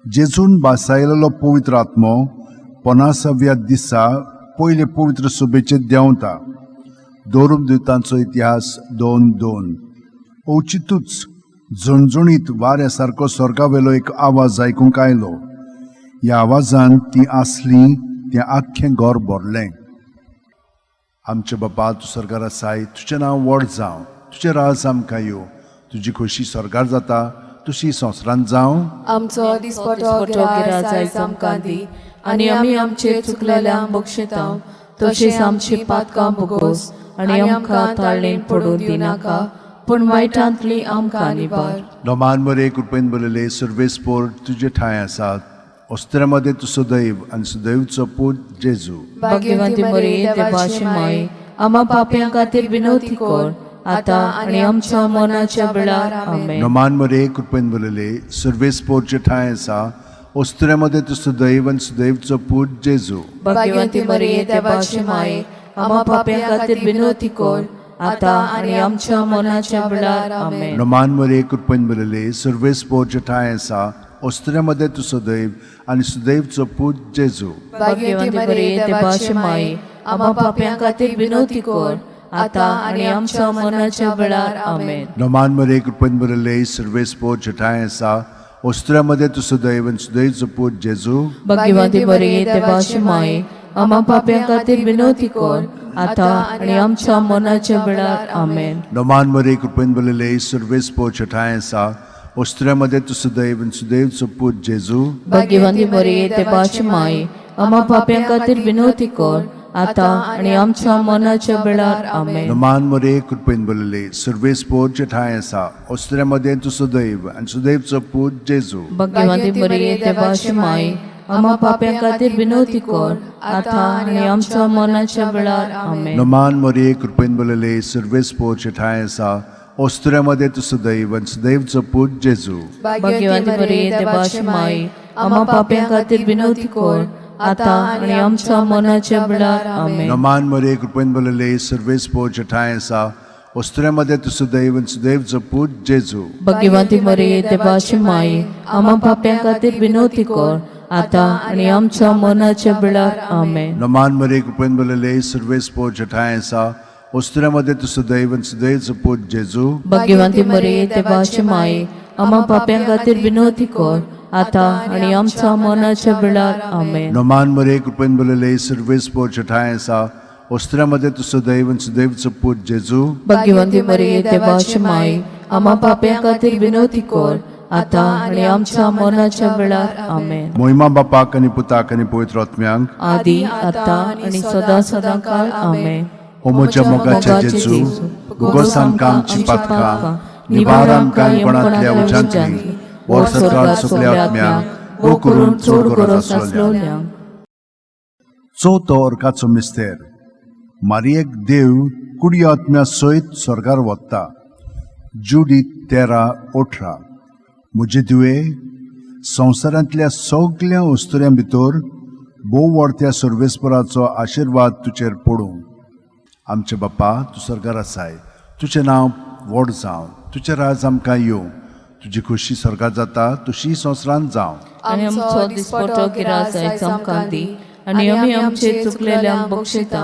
जेजून भासायलेलो पवित्र आत्मो पन्नासाव्या दिसा पयले पवित्र सभेचेर देंवता. दोरून दिवतांचो इतिहास 2:2. अवचितूच झणझणीत वाऱ्या सारको स्वर्गावेलो एक आवाज आयकूंक आयलो. ह्या आवाजान ती आसली तें आख्खें घर भरलें. आमचे बापा, तूं स्वर्गार आसाय, तुजें नांव व्हड जावं, तुजें राज आमकां येवं, तुजी खोशी स्वर्गार जाता तशी संवसारांत जावं. आमचो दिसपटो गिरास आयज आमकां दी आनी आमी आमचे चुकलेल्यांक बक्षिता तशेंच आमची पातकां भोगोस आनी आमकां ताळणेन पडून दिनाका, पूण वायटांतली आमकां निवार. नोमान मरे कृपेन भरलेले, सर्वेस्पोर तुजे ठांय आसात. ओस्तुऱ्यामध्ये तूं सुदैव आनी सुदैवचो पूत जेजू. भाग्यवंती मरिये, देवाची माई, आमा पापयां खातीर विनवती कर आतां आनी आमच्या मरणाच्या वेळार. आमेन. नोमान मरे कृपेन भरलेले, सर्वेस्पोर ठांय आसा. ओस्तुऱ्यामध्ये तूं सुदैव आनी सुदैवचो पूत जेजू. भाग्यवंती मरिये, देवाची माई, आमा पापयां खातीर विनवती कर आतां आनी आमच्या मरणाच्या वेळार. आमेन. नोमान मरे कृपेन भरलेले, सर्वेस्पोर ठांय आसा. ओस्तुऱ्यामध्ये तूं सुदैव आनी सुदैवचो पूत जेजू. भाग्यवंती मरिये, देवाची माई, आमा पापयां खातीर विनवती कर आतां आनी आमच्या मरणाच्या वेळार. आमेन. नोमान मरे कृपेन भरलेले, सर्वेस्पोर ठांय आसा. ओस्तुऱ्यामध्ये तूं सुदैव आनी सुदैवचो पूत जेजू. भाग्यवंती मरिये, देवाची माई, आमा पापयां खातीर विनवती कर आतां आनी आमच्या मरणाच्या वेळार. आमेन. नोमान मरे कृपेन भरलेले, सर्वेस्पोर ठांय आसा. ओस्तुऱ्यामध्ये तूं सुदैव आनी सुदैवचो पूत जेजू. भाग्यवंती मरिये, देवाची माई, आमा पापयां खातीर विनवती कर आतां आनी आमच्या मरणाच्या वेळार. आमेन. नोमान मरे कृपेन भरलेले, सर्वेस्पोर ठांय आसा. ओस्तुऱ्यामध्ये तूं सुदैव आनी सुदैवचो पूत जेजू. भाग्यवंती मरिये, देवाची माई, आमा पापयां खातीर विनवती कर आतां आनी आमच्या मरणाच्या वेळार. आमेन. नोमान मरे कृपेन भरलेले, सर्वेस्पोर ठांय आसा. ओस्तुऱ्यामध्ये तूं सुदैव आनी सुदैवचो पूत जेजू. भाग्यवंती मरिये, देवाची माई, आमा पापयां खातीर विनवती कर आतां आनी आमच्या मरणाच्या वेळार. आमेन. नोमान मरे कृपेन भरलेले, सर्वेस्पोर ठांय आसा. ओस्तुऱ्यामध्ये तूं सुदैव आनी सुदैवचो पूत जेजू. भाग्यवंती मरिये, देवाची माई, आमा पापयां खातीर विनवती कर आतां आनी आमच्या मरणाच्या वेळार. आमेन. नोमान मरे कृपेन भरलेले, सर्वेस्पोर ठांय आसा. ओस्तुऱ्यामध्ये तूं सुदैव आनी सुदैवचो पूत जेजू. भाग्यवंती मरिये, देवाची माई, आमा पापयां खातीर विनवती कर आतां आनी आमच्या मरणाच्या वेळार. आमेन. नोमान मरे कृपेन भरलेले, सर्वेस्पोर ठांय आसा. ओस्तुऱ्यामध्ये तूं सुदैव आनी सुदैवचो पूत जेजू. भाग्यवंती मरिये, देवाची माई, आमा पापयां खातीर विनवती कर आतां आनी आमच्या मरणाच्या वेळार. आमेन. मोहिमा बापाक आनी पुताक आनी पवित्र आत्म्यांक. आदी, आतां आनी सदां सदां काल. आमेन. ओ म्हज्या मोगाच्या जेजू, भोगोस आमकां आमची पातकां, निवार आमकां कोणांतल्या उज्यांतली, व्हर सर्गार सगल्या आत्म्यांक, भोव करून चड गरज आसलोल्यांक. चवथो अर्काचो मिस्तेर. मारियेक देव कुडी आत्म्या सयत स्वर्गार वता. जुडी 13:18. म्हजे धुवे, संवसारांतल्या सगल्या अस्तुऱ्यां भितर भोव व्हडत्या सर्वेस्पराचो आशिर्वाद तुजेर पडूं. आमचे बाप्पा, तूं स्वर्गार आसाय, तुजें नांव व्हड जावं, तुजें राज आमकां येवं, तुजी खोशी स्वर्गार जाता तशी संवसारांत जावं. आनी आमचो दिसपटो गिरास आयज आमकां दी, आनी आमी आमचे चुकलेल्यांक बक्षिता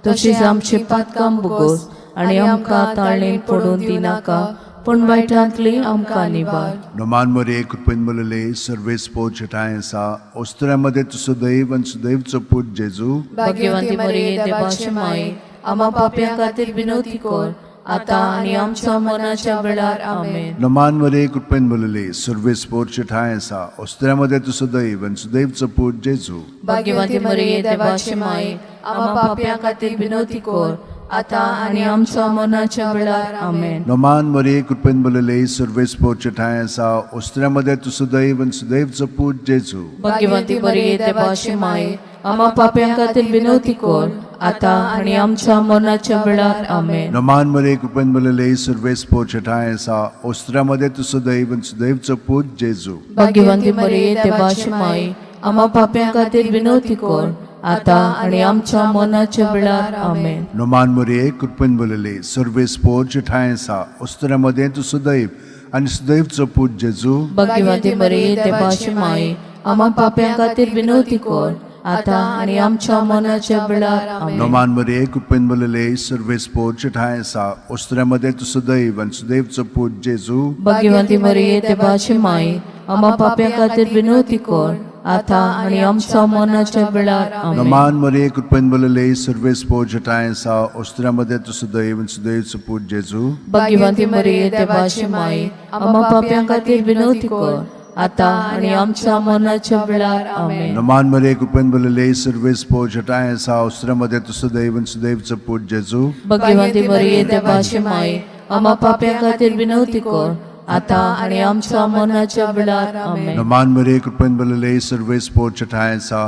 तशीच आमची पातकां भोगोस, आनी आमकां ताळणेन पडून दिनाका, पूण वायटांतली आमकां निवार. नोमान मरे कृपेन बोलले सर्वेस्पोर छटाय आसा, अस्तुऱ्यां मदें तूं सुदैव आनी सुदैवचो पूत जेजू. भाग्यवंती मरिये, देवाचे माये, आमा पापयां खातीर विनवती कर, आतां आनी आमच्या मरणाच्या वेळार. आमेन. नोमान मरे कृपेन बोलले सर्वेस्पोर छटाय आसा, अस्तुऱ्यां मदें तूं सुदैव आनी सुदैवचो पूत जेजू. भाग्यवंती मरिये, देवाचे माये, आमा पापयां खातीर विनवती कर, आतां आनी आमच्या मरणाच्या वेळार. आमेन. नोमान मरे कृपेन बोलले सर्वेस्पोर छटाय आसा, अस्तुऱ्यां मदें तूं सुदैव आनी सुदैवचो पूत जेजू. भाग्यवंती मरिये, देवाचे माये, आमा पापयां खातीर विनवती कर, आतां आनी आमच्या मरणाच्या वेळार. आमेन. नोमान मरे कृपेन बोलले सर्वेस्पोर छटाय आसा, अस्तुऱ्यां मदें तूं सुदैव आनी सुदैवचो पूत जेजू. भाग्यवंती मरिये, देवाचे माये, आमा पापयां खातीर विनवती कर, आतां आनी आमच्या मरणाच्या वेळार. आमेन. नोमान मरिये कृपेन बोलले सर्वेस्पोर ठांय आसा, अस्तुऱ्यां मदें तूं सुदैव आनी सुदैवचो पूत जेजू. भाग्यवंती मरिये, देवाचे माये, आमा पापयां खातीर विनवती कर, आतां आनी आमच्या मरणाच्या वेळार. आमेन. नोमान मरिये कृपेन बोलले सर्वेस्पोर ठांय आसा, अस्तुऱ्यां मदें तूं सुदैव आनी सुदैवचो पूत जेजू. भाग्यवंती मरिये, देवाचे माये, आमा पापयां खातीर विनवती कर, आतां आनी आमच्या मरणाच्या वेळार. आमेन. नोमान मरिये कृपेन बोलले सर्वेस्पोर ठांय आसा, अस्तुऱ्यां मदें तूं सुदैव आनी सुदैवचो पूत जेजू. भाग्यवंती मरिये, देवाचे माये, आमा पापयां खातीर विनवती कर, आतां आनी आमच्या मरणाच्या वेळार. आमेन. नोमान मरिये कृपेन बोलले सर्वेस्पोर ठांय आसा, अस्तुऱ्यां मदें तूं सुदैव आनी सुदैवचो पूत जेजू. भाग्यवंती मरिये, देवाचे माये, आमा पापयां खातीर विनवती कर, आतां आनी आमच्या मरणाच्या वेळार. आमेन. नोमान मरिये कृपेन बोलले सर्वेस्पोर ठांय आसा,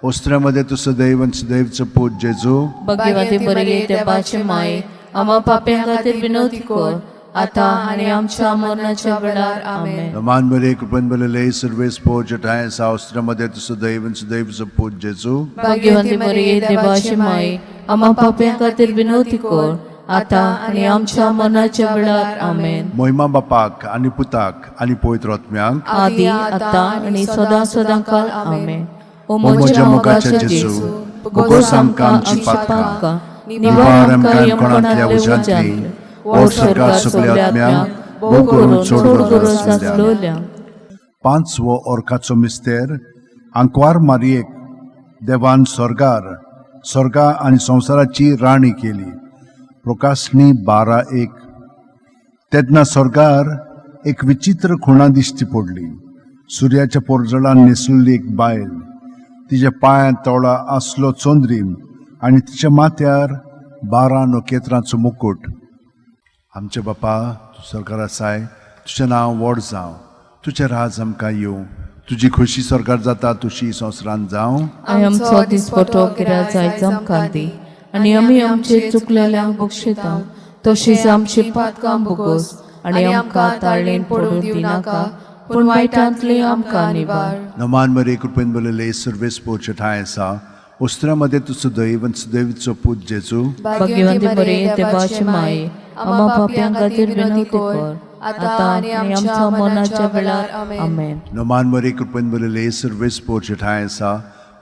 अस्तुऱ्यां मदें तूं सुदैव आनी सुदैवचो पूत जेजू. भाग्यवंती मरिये, देवाचे माये, आमा पापयां खातीर विनवती कर, आतां आनी आमच्या मरणाच्या वेळार. आमेन. नोमान मरिये कृपेन बोलले सर्वेस्पोर ठांय आसा, अस्तुऱ्यां मदें तूं सुदैव आनी सुदैवचो पूत जेजू. भाग्यवंती मरिये, देवाचे माये, आमा पापयां खातीर विनवती कर, आतां आनी आमच्या मरणाच्या वेळार. आमेन. मोहिमा बापाक आनी पुताक आनी पवित्र आत्म्याक, आदी आतां आनी सदां सदां काल. आमेन. ओ म्हज्या मोगाच्या जेजू, भोगोस आमकां आमची पातकां, निवार आमकां यमकोणांतल्या उज्यांतली, व्हर स्वर्गार सगल्या आत्म्यांक, भोव करून चड गरज आसलोल्यांक. पांचवो ओर्काचो मिस्तेर. आंकवार मारयेक देवान स्वर्गार स्वर्गा आनी संवसाराची राणी केली. प्रकाशणी 12:1. तेन्ना स्वर्गार एक विचित्र खुणा दिश्टी पडली. सुर्याच्या पोरजळान न्हेसलेली एक बायल, तिच्या पांयांत तोळा आसलो चंद्रीम आनी तिच्या माथ्यार 12 नखेत्रांचो मुकूट. आमचे बापा, तूं स्वर्गार आसाय, तुजें नांव व्हड जावं, तुजें राज आमकां येवं, तुजी खोशी स्वर्गार जाता तशी संवसारांत जावं. आनी आमचो दिसपटो गिराज आयज आमकां दी, आनी आमी आमचे चुकलेल्यांक बक्षिता तशीच आमची पातकां भोगोस, आनी आमकां ताळणेन पडून दिनाका, पूण वायटांतली आमकां निवार. नमान मरे कृपेन बोलले सर्वेस्पोर ठांय आसा, अस्तुऱ्यां मदें तूं सुदैव आनी सुदैवचो पूत जेजू. भाग्यवंती मरिये, देवाचे माये, आमा पापयां खातीर विनवती कर, आतां आनी आमच्या मरणाच्या वेळार. आमेन. नमान मरे कृपेन बोलले सर्वेस्पोर ठांय आसा,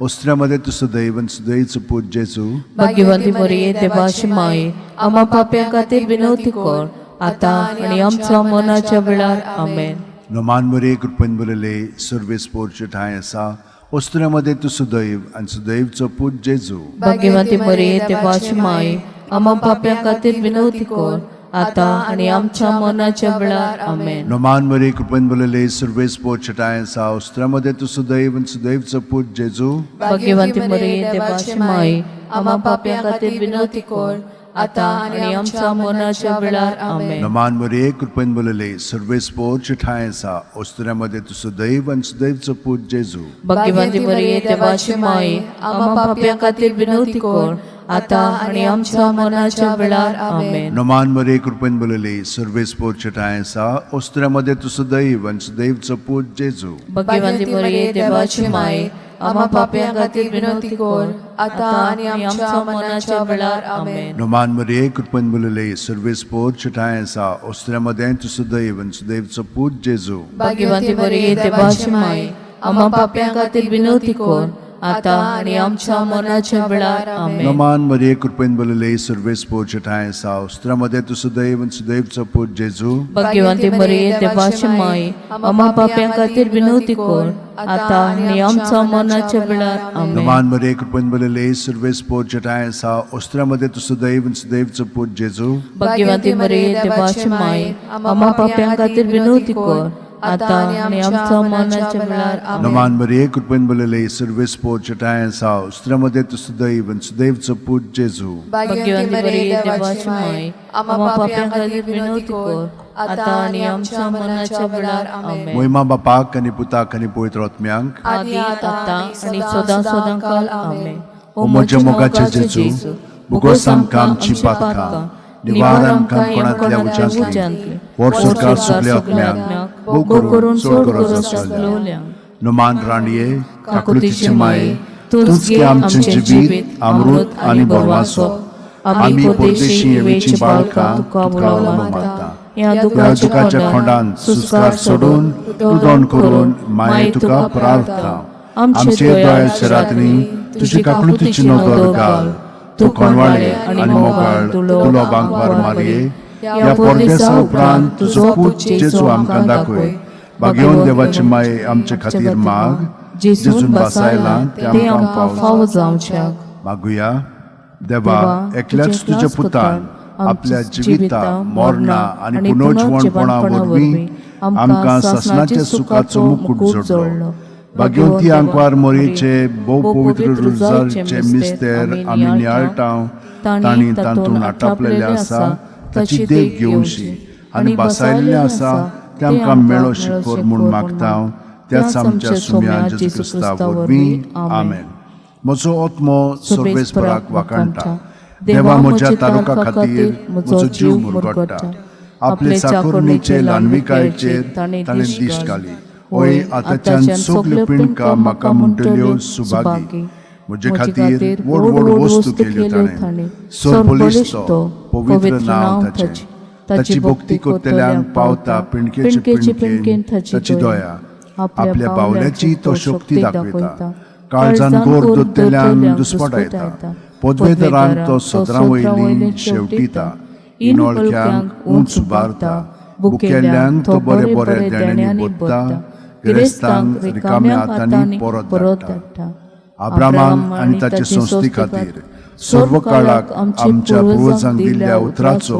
अस्तुऱ्यां मदें तूं सुदैव आनी सुदैवचो पूत जेजू. भाग्यवंती मरिये, देवाचे माये, आमा पापयां खातीर विनवती कर, आतां आनी आमच्या मरणाच्या वेळार. आमेन. नमान मरे कृपेन बोलले सर्वेस्पोर ठांय आसा, अस्तुऱ्यां मदें तूं सुदैव आनी सुदैवचो पूत जेजू. भाग्यवंती मरिये, देवाचे माये, आमा पापयां खातीर विनवती कर, आतां आनी आमच्या मरणाच्या वेळार. आमेन. नमान मरे कृपेन बोलले सर्वेस्पोर ठांय आसा, अस्तुऱ्यां मदें तूं सुदैव आनी सुदैवचो पूत जेजू. भाग्यवंती मरिये, देवाचे माये, आमा पापयां खातीर विनवती कर, आतां आनी आमच्या मरणाच्या वेळार. आमेन. नमान मरिये, कृपेन भरलेले, सर्वेस्पोरचे ठांय आसा, ओस्तुऱ्या मदें तूं सुदैव आनी सुदैवचो पूत जेजू. भाग्यवंती मरिये, देवाची माई, आम्हा पापयां खातीर विनवती कर, आतां आनी आमच्या मरणाच्या वेळार. आमेन. नमान मरिये, कृपेन भरलेले, सर्वेस्पोरचे ठांय आसा, ओस्तुऱ्या मदें तूं सुदैव आनी सुदैवचो पूत जेजू. भाग्यवंती मरिये, देवाची माई, आम्हा पापयां खातीर विनवती कर, आतां आनी आमच्या मरणाच्या वेळार. आमेन. नमान मरिये, कृपेन भरलेले, सर्वेस्पोरचे ठांय आसा, ओस्तुऱ्या मदें तूं सुदैव आनी सुदैवचो पूत जेजू. भाग्यवंती मरिये, देवाची माई, आम्हा पापयां खातीर विनवती कर, आतां आनी आमच्या मरणाच्या वेळार. आमेन. नमान मरिये, कृपेन भरलेले, सर्वेस्पोरचे ठांय आसा, ओस्तुऱ्या मदें तूं सुदैव आनी सुदैवचो पूत जेजू. भाग्यवंती मरिये, देवाची माई, आम्हा पापयां खातीर विनवती कर, आतां आनी आमच्या मरणाच्या वेळार. आमेन. नमान मरिये, कृपेन भरलेले, सर्वेस्पोरचे ठांय आसा, ओस्तुऱ्या मदें तूं सुदैव आनी सुदैवचो पूत जेजू. भाग्यवंती मरिये, देवाची माई, आम्हा पापयां खातीर विनवती कर, आतां आनी आमच्या मरणाच्या वेळार. आमेन. नमान मरिये, कृपेन भरलेले, सर्वेस्पोरचे ठांय आसा, ओस्तुऱ्या मदें तूं सुदैव आनी सुदैवचो पूत जेजू. भाग्यवंती मरिये, देवाची माई, आम्हा पापयां खातीर विनवती कर, आतां आनी आमच्या मरणाच्या वेळार. आमेन. मोहिमा बापाक आनी पुताक आनी पवित्र आत्म्यांक. आदी आतां आनी सदां सदां काल. आमेन. ओ म्हज्या मोगाचे जेजू, भुगोस आमकां आमची पातकां, निवार आमकां कोणांतल्या उज्यांतली, व्हर सरकार सगल्या आत्म्यांक, भोव करून चड गरज आसलेल्यांक. नमान राणये, काकुळतीचे माये, तूंच गे आमचें जिवीत, अमृत आनी भरवासो. आमी परदेशी येवेची बाळकां तुका उलो मारता. ह्या दुखाच्या खोंडान सुस्कार सोडून रुदण करून माये तुका प्रार्थना. आमचे दयाच्या रातनी तुजी काकुळतीची नदर घाल. तूं कोणवाळे आनी मोगाळ तुलो बांकवार मारये, ह्या परदेसा उपरांत तुजो पूत जेजू आमकां दाखय. भाग्यवंत देवाची माये, आमचे खातीर माग, जेजून बासायलां तें आमकां फावो जावच्याक. मागुया. देवा, एकल्याच तुज्या पुतान आपल्या जिविता, मरणा आनी पुनर्जिवणपणा वरवीं आमकां सासणाच्या सुखाचो मुकूट जोडलो. भाग्यवंती आंकवार मोरयेचे भोव पवित्र रुजारचे मिस्तेर आमी नियाळटा, तांणी तातूंत आटापलेलें आसा ताची देख घेवची आनी बसायल्लें आसा तें आमकां मेळोशी कर म्हूण मागता, त्याच आमच्या सुम्या जेजू क्रिस्ता वरवीं. आमेन. म्हजो आत्मो सर्वेस्पराक वाखाणटा. देवा म्हज्या तारुका खातीर म्हजो जीव मुरगट्टा. आपले चाकोरणीचे ल्हानविकायेचेर ताणें दिश्ट घाली. हय, आतांच्यान सगल्यो पिंडकां म्हाका म्हणटल्यो सुभागी. म्हजे खातीर व्हड व्हड वस्तू केल्यो ताणें. सरबळिश्ट तो, पवित्र नांव ताचें. ताची भक्ती करतल्यांक पावता पिंडकेचे पिंडकेन ताची दया. आपल्या बावल्याची तो शक्ती दाखयता. काळजान गोर दोतल्यांक दुस्पटायता. पदवेदारांक तो सदरां वयली शेवटिता. इनोळख्यांक उंच उबारता. बुकेल्ल्यांक तो बरे बरे देण्यांनी बोत्ता. गिरेस्तांक रिकाम्या हातांनी परत धाडटा. अब्रामाक आनी ताचे संस्थे खातीर सर्व काळाक आमच्या पुर्वजांक दिल्ल्या उतराचो,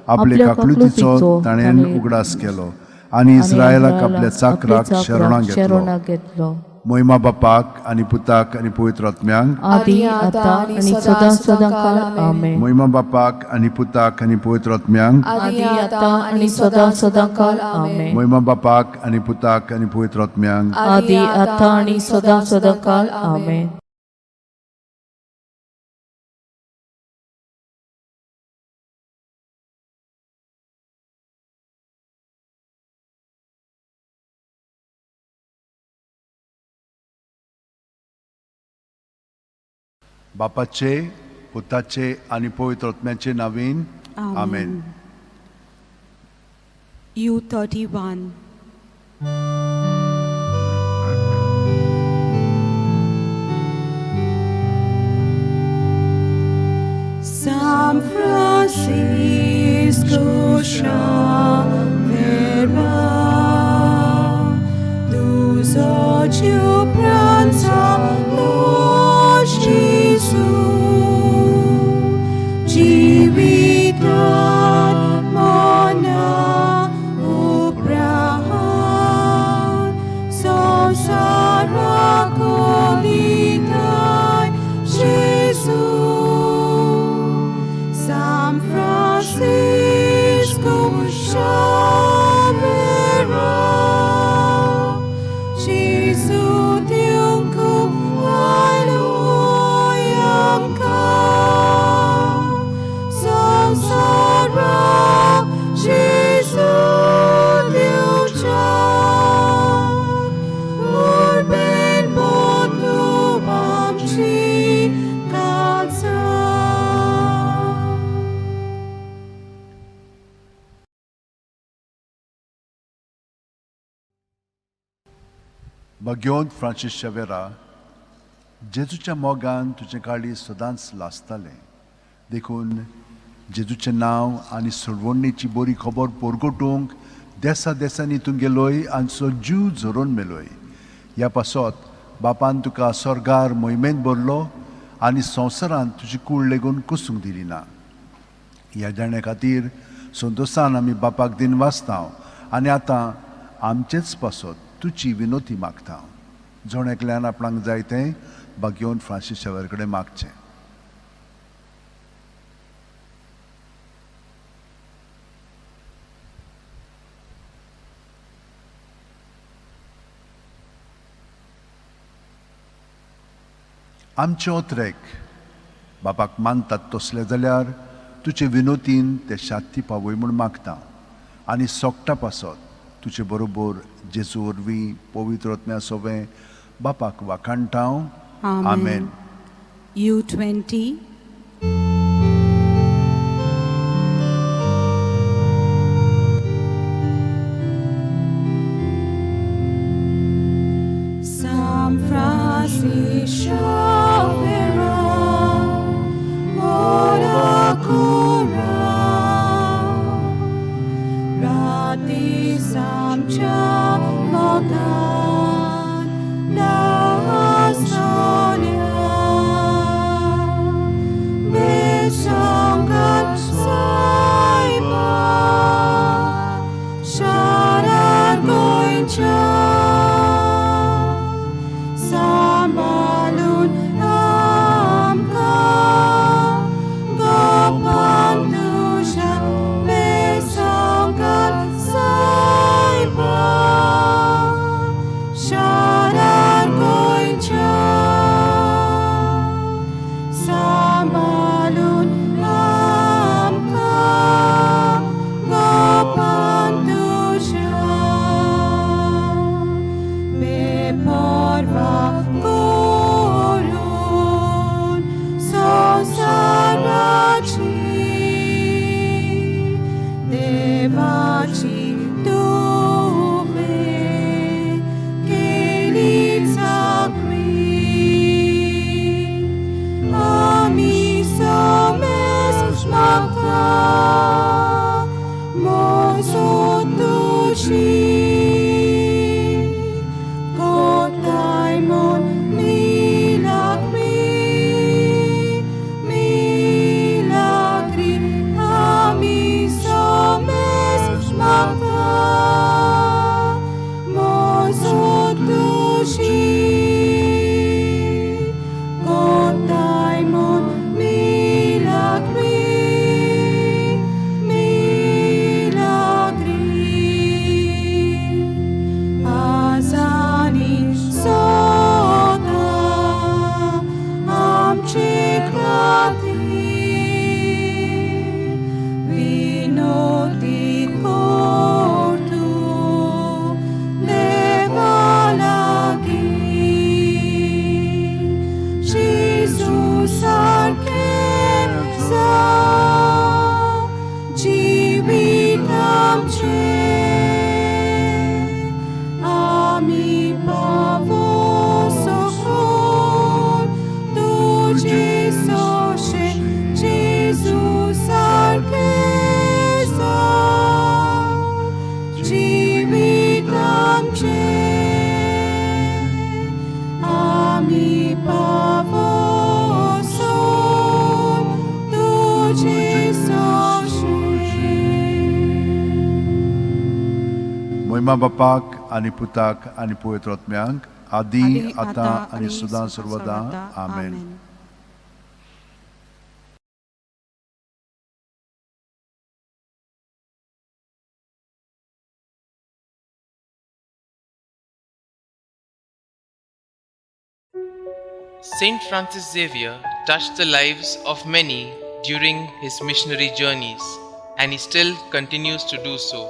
आपले काकळुतीचो ताणें उगडास केलो आनी इस्रायलाक आपल्या चाकराक शरणां घेतलो. मोहिमा बापाक आनी पुताक आनी पवित्र आत्म्यांक. आदी आतां आनी सदां सदां काल. आमेन. मोहिमा बापाक आनी पुताक आनी पवित्र आत्म्यांक. आदी आतां आनी सदां सदां काल. आमेन. मोहिमा बापाक आनी पुताक आनी पवित्र आत्म्यांक. आदी आतां आनी सदां सदां काल. आमेन. बापाचे, पुताचे आनी पवित्र आत्म्याचे नावीन. आमेन. U31. San Francisco Xavier, tu pranza nos Gesù, Civitat mona uprahat, भगवंत फ्रांसीस शेवेरा, जेजूच्या मोगान तुजें काळीज सदांच लासतालें, देखून जेजूचें नांव आनी सोडवणीची बरी खबर परगटूंक देसा देसांनी तूं गेलोय आनी सो जीव झरोवन मेलोय. ह्या पासत बापान तुका स्वर्गार मोहिमेंत भरलो आनी संवसारांत तुजी कूड लेगून कुसूंक दिली ना. ह्या जाण्या खातीर संतोशान आमी बापाक दिनवासता आनी आतां आमचेच पासत तुजी विनोती मागता. जण एकल्यान आपणाक जाय तें भाग्यवंत फ्रांसीस शेवर कडेन मागचें. आमचे ओतरेक बापाक मानतात तसले जाल्यार तुजे विनोतीन ते शांती पावय म्हूण मागता आनी सोकटा पासत तुजे बरोबर जेजू वरवीं पवित्र आत्म्या सोवें बापाक वाखाणटा. आमेन. U20. San Francisco Xavier, ora cura, rati samcha mogan la solia, besangat saiba, sharar goincha. Sambalun amka gopantusha besangkat saiba sharar goincha. Sambalun amka gopantusha beporva korun sonsarachi devachi tuve kelitzakri ami somes maka mozotushi Kotaimon milagri, milagri, ami somes maka mozotushi. Kotaimon milagri, milagri. Azani soda amche khatir vinoti kortu devalagi Jesus arkesa jivitamche ami pavosokhor tuje soshe Jesus arkesa jivitamche ami pavosokhor tuje soshe. मोहिमा बापाक आनी पुताक आनी पवित्र आत्म्यांक आदी आतां आनी सदां सर्वदा. आमेन. Saint Francis Xavier touched the lives of many during his missionary journeys, and he still continues to do so.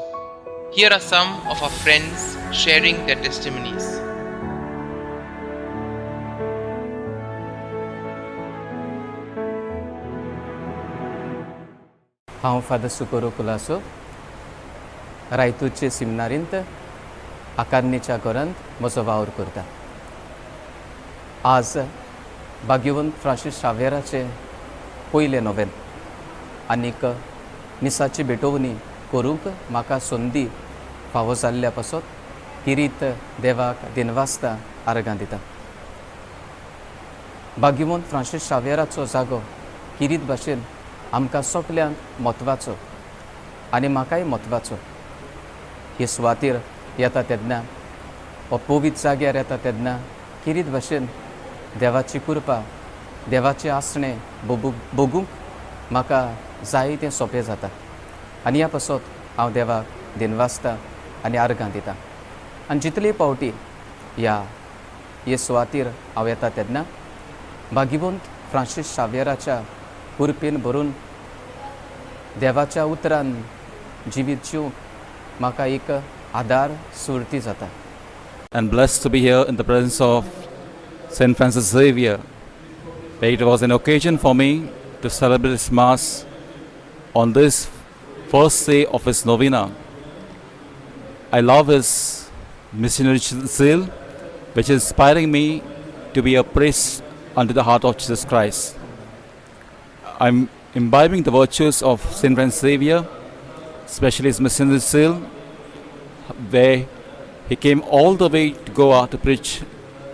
Here are some of our friends sharing their testimonies. हांव फादर सुकोरो कुलासो, रायतूरचे सिमिनारींत आकारनीच्या घरांत म्हजो वावर करता. आज भाग्यवंत फ्रांसीस शाव्येराचें पयलें नोवेन आनीक मिसाची भेटवणी करूंक म्हाका संदी फावो जाल्ल्या पासत किरीत देवाक दिनवासता, आर्गां दिता. भाग्यवंत फ्रांसीस शाव्येराचो जागो किरीत भाशेन आमकां सगल्यांक म्हत्वाचो आनी म्हाकाय म्हत्वाचो. हे सुवातेर येता तेन्ना हो पवित्र जाग्यार येता तेन्ना किरीत भाशेन देवाची कृपा, देवाचें आसणें भोगूंक म्हाका जायतें सोंपें जाता आनी ह्या पासत हांव देवाक दिनवासता आनी आर्गां दिता. आनी जितले फावटी ह्या हे सुवातेर हांव येता तेन्ना भाग्यवंत फ्रांसीस शाव्येराच्या कृपेन भरून देवाच्या उतरान जिवीत जिवंक म्हाका एक आदार सुर्ती जाता. And blessed to be here in the presence of St. Francis Xavier. It was an occasion for me to celebrate this Mass on this first day of his novena. I love his missionary zeal, which is inspiring me to be a priest unto the heart of Jesus Christ. I'm imbibing the virtues of St. Francis Xavier, especially his missionary zeal, where he came all the way to Goa to preach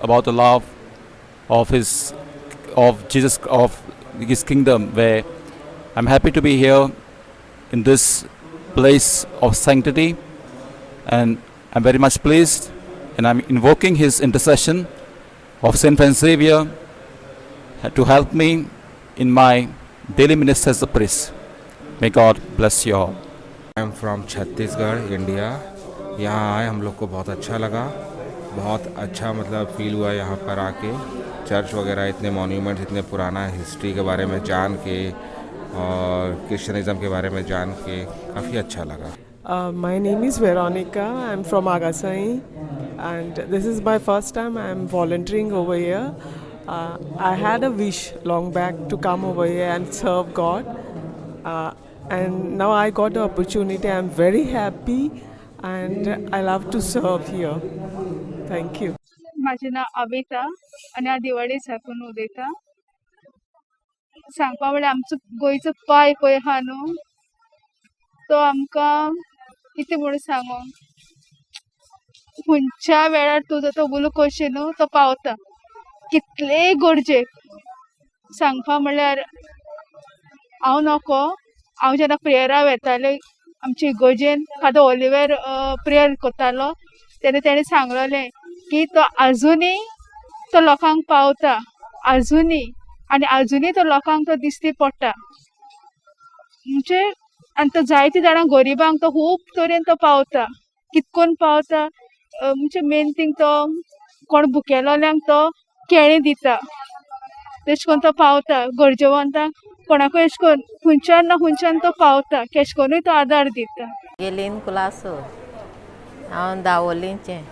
about the love of his, of Jesus, of his kingdom, where I'm happy to be here in this place of sanctity, and I'm very much pleased, and I'm invoking his intercession of St. Francis Xavier to help me in my daily ministry as a priest. May God bless you all. I am from Chhattisgarh, India. यहाँ आए हम लोग को बहुत अच्छा लगा, बहुत अच्छा मतलब feel हुआ यहाँ पर आके. चर्च वगैरह, इतने मॉन्यूमेंट्स, इतने पुराना हिस्ट्री के बारे में जान के और क्रिश्चियनिज़्म के बारे में जान के काफ़ी अच्छा लगा. My name is Veronica. I'm from Agasai, and this is my first time I'm volunteering over here. I had a wish long back to come over here and serve God, and now I got the opportunity. I'm very happy, and I love to serve here. Thank you. म्हाजें नांव अविता आनी हांव दिवाडे साकून उलयतां. सांगपा म्हळ्यार आमचो गोंयचो पाय पळय आहा न्हू, तो आमकां कितें म्हूण सांगू, खंयच्या वेळार तुजो तो उलो करशी न्हू, तो पावता कितलेय गरजेक. सांगपा म्हळ्यार हांव नको, हांव जेन्ना प्रेयरा वेतालें आमचे इगर्जेन फादर ओलिवर प्रेयर करतालो तेन्ना तेणें सांगलेलें की तो आजुनूय तो लोकांक पावता आजुनूय आनी आजुनूय तो लोकांक तो दिश्टी पडटा. म्हणजे आनी तो जायते जाणां गरिबांक तो खूब तरेन तो पावता, कितकोन पावता. म्हणजे मेन थींग तो कोण भुकेलोल्यांक तो केळीं दिता, तेश कोन तो पावता गरजेवंतांक, कोणाकूय एश कोन खंयच्यान ना खंयच्यान तो पावता, केश कोनूय तो आदार दिता. गेलीन कुलासो, हांव दावोलीचें,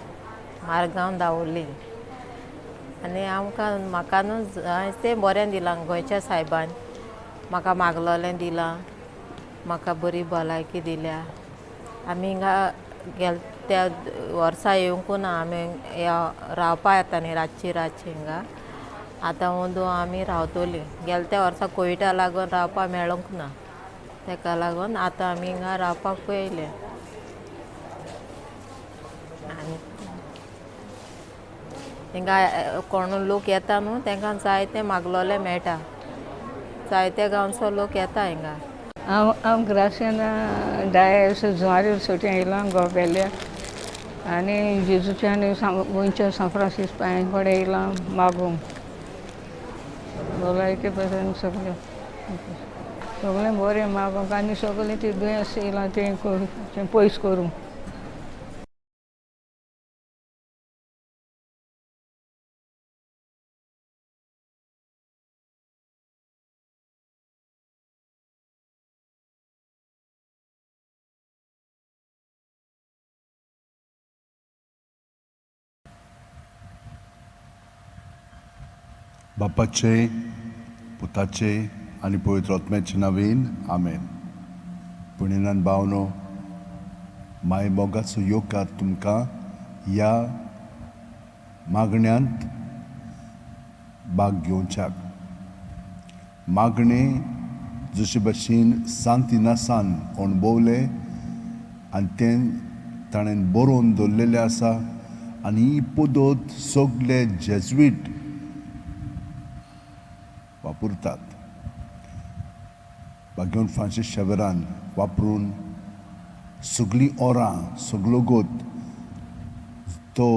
मारगांव दावोली. आनी आमकां म्हाका न्हू जायतें बरें दिलां गोंयच्या सायबान, म्हाका मागलोलें दिलां, म्हाका बरी भलायकी दिल्या. आमी हिंगा गेल त्या वर्सा येवंकू ना, आमी ह्या रावपा येता न्ही रातची रातची हिंगा. आतां अंदू आमी रावतलीं. गेले त्या वर्सा कोविडा लागून रावपा मेळोंक ना, तेका लागून आतां आमी हिंगा रावपाक येयले. आनी हिंगा कोण लोक येता न्हू, तेंकां जायतें मागलोलें मेळटा, जायते गांवचो लोक येता हिंगा. हांव हांव ग्रासियाना डायस जुवारी सुटी येयलां गोवेल्या आनी जेजूच्या आनी गोंयच्या सांत फ्रांसीस पांयां कडेन येयलां मागूंक भलायके पासून सगळें सगळें बरें मागूंक आनी सगळें ती दुयेंस येयलां तें पयस करूंक. बापाचे, पुताचे आनी पवित्र आत्म्याचे नांवेन आमेन. पुणेनान भावनो, माय मोगाचो येवकार तुमकां ह्या मागण्यांत भाग घेवच्याक. मागणें जशे भशेन सांत इनासान अणभवलें आनी तें ताणें बरोवन दवरलेलें आसा आनी ही पद्दत सगले जेज्वीट वापरतात. भाग्यवंत फ्रांसीस शावेरान वापरून सगळीं ओरां सगलो गोत तो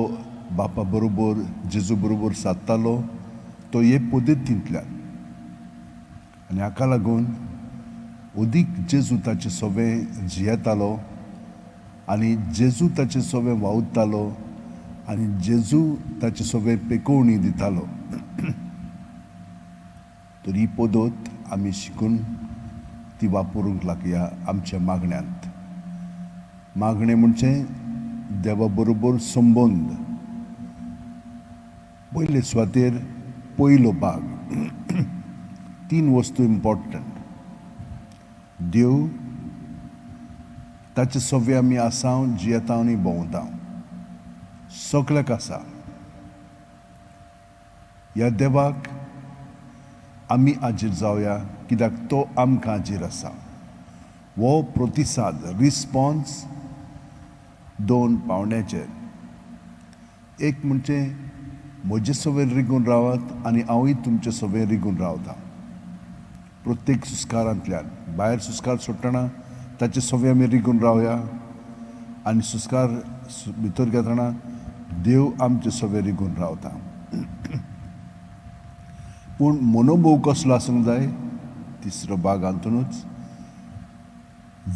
बापा बरोबर जेजू बरोबर सादतालो तो हे पद्दतींतल्यान आनी हाका लागून अदीक जेजू ताचे सोबें जियेतालो आनी जेजू ताचे सोबें वावुरतालो आनी जेजू ताचे सोबें पेकोवणी दितालो. तर ही पद्दत आमी शिकून ती वापरूंक लागया आमच्या मागण्यांत. मागणें म्हणजे देवा बरोबर संबंद. पयले सुवातेर पयलो भाग तीन वस्तू इम्पॉर्टंट. देव ताचे सगळे आमी आसा, जियेता आनी भोंवता, सगल्याक आसा. ह्या देवाक आमी हाजीर जावया कित्याक तो आमकां हाजीर आसा. हो प्रतिसाद रिस्पॉन्स दोन पावंड्याचेर. एक म्हणजे म्हजे सवेर रिगून रावात आनी हांवूय तुमचे सवेर रिगून रावता. प्रत्येक सुस्कारांतल्यान भायर सुस्कार सोडटना ताचे सवे आमी रिगून रावया आनी सुस्कार भितर घेतना देव आमचे सवे रिगून रावता. पूण मनोभोव कसलो आसूंक जाय? तिसरो भाग हातूनच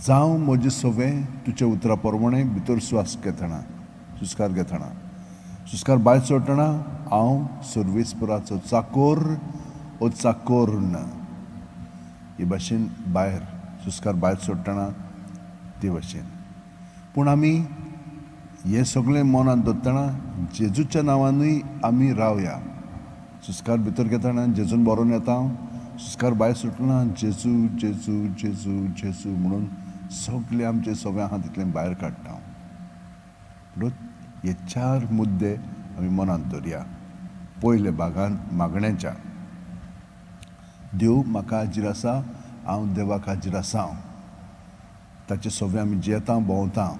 जावं म्हजें सवें तुज्या उतरा प्रमाणें भितर स्वास घेतना सुस्कार घेतना सुस्कार भायर सोडटना हांव सर्वेस्पराचो चाकोर ओ चाकोर ना हे भाशेन भायर सुस्कार भायर सोडटना ते भाशेन. पूण आमी हें सगळें मनांत दवरतना जेजूच्या नांवानूय आमी रावया. सुस्कार भितर घेतना जेजून बरोवन येता हांव, सुस्कार भायर सोडटना जेजू जेजू जेजू जेजू म्हणून सगळें आमचें सगळें आहा तितलें भायर काडटा हांव. म्हणून हे चार मुद्दे आमी मनांत दवरया. पयल्या भागांत मागण्याच्या देव म्हाका हाजीर आसा, हांव देवाक हाजीर आसा, ताचे सगळें आमी जियेता भोंवता.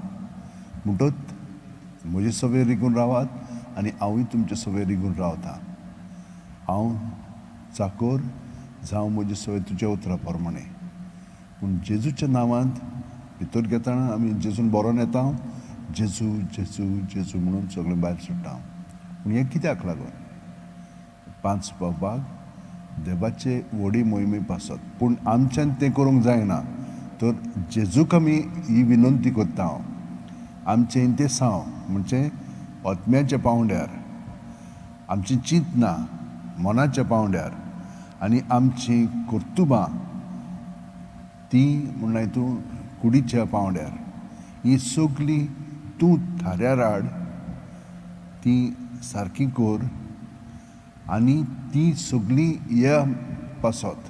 म्हणटच म्हजे सगळें रिगून रावात आनी हांवूय तुमचे सगळें रिगून रावता. हांव चाकोर जावं म्हजे सगळें तुज्या उतरा प्रमाणें. पूण जेजूच्या नांवांत भितर घेतना आमी जेजून बरोवन येता जेजू जेजू जेजू म्हणून सगळें भायर सोडटा. पूण हें कित्याक लागून? पांच भाग देवाचे व्हडी मोहिमे पासत. पूण आमच्यान तें करूंक जायना तर जेजूक आमी ही विनंती करता हांव आमचें इंतेसांव म्हणजे आत्म्याच्या पावंड्यार, आमची चिंतना मनाच्या पावंड्यार आनी आमची कर्तुबां ती म्हणल्यार तूं कुडीच्या पावंड्यार, ही सगळीं तूं थाऱ्यार हाड, ती सारकी कर आनी ती सगळीं ह्या पासत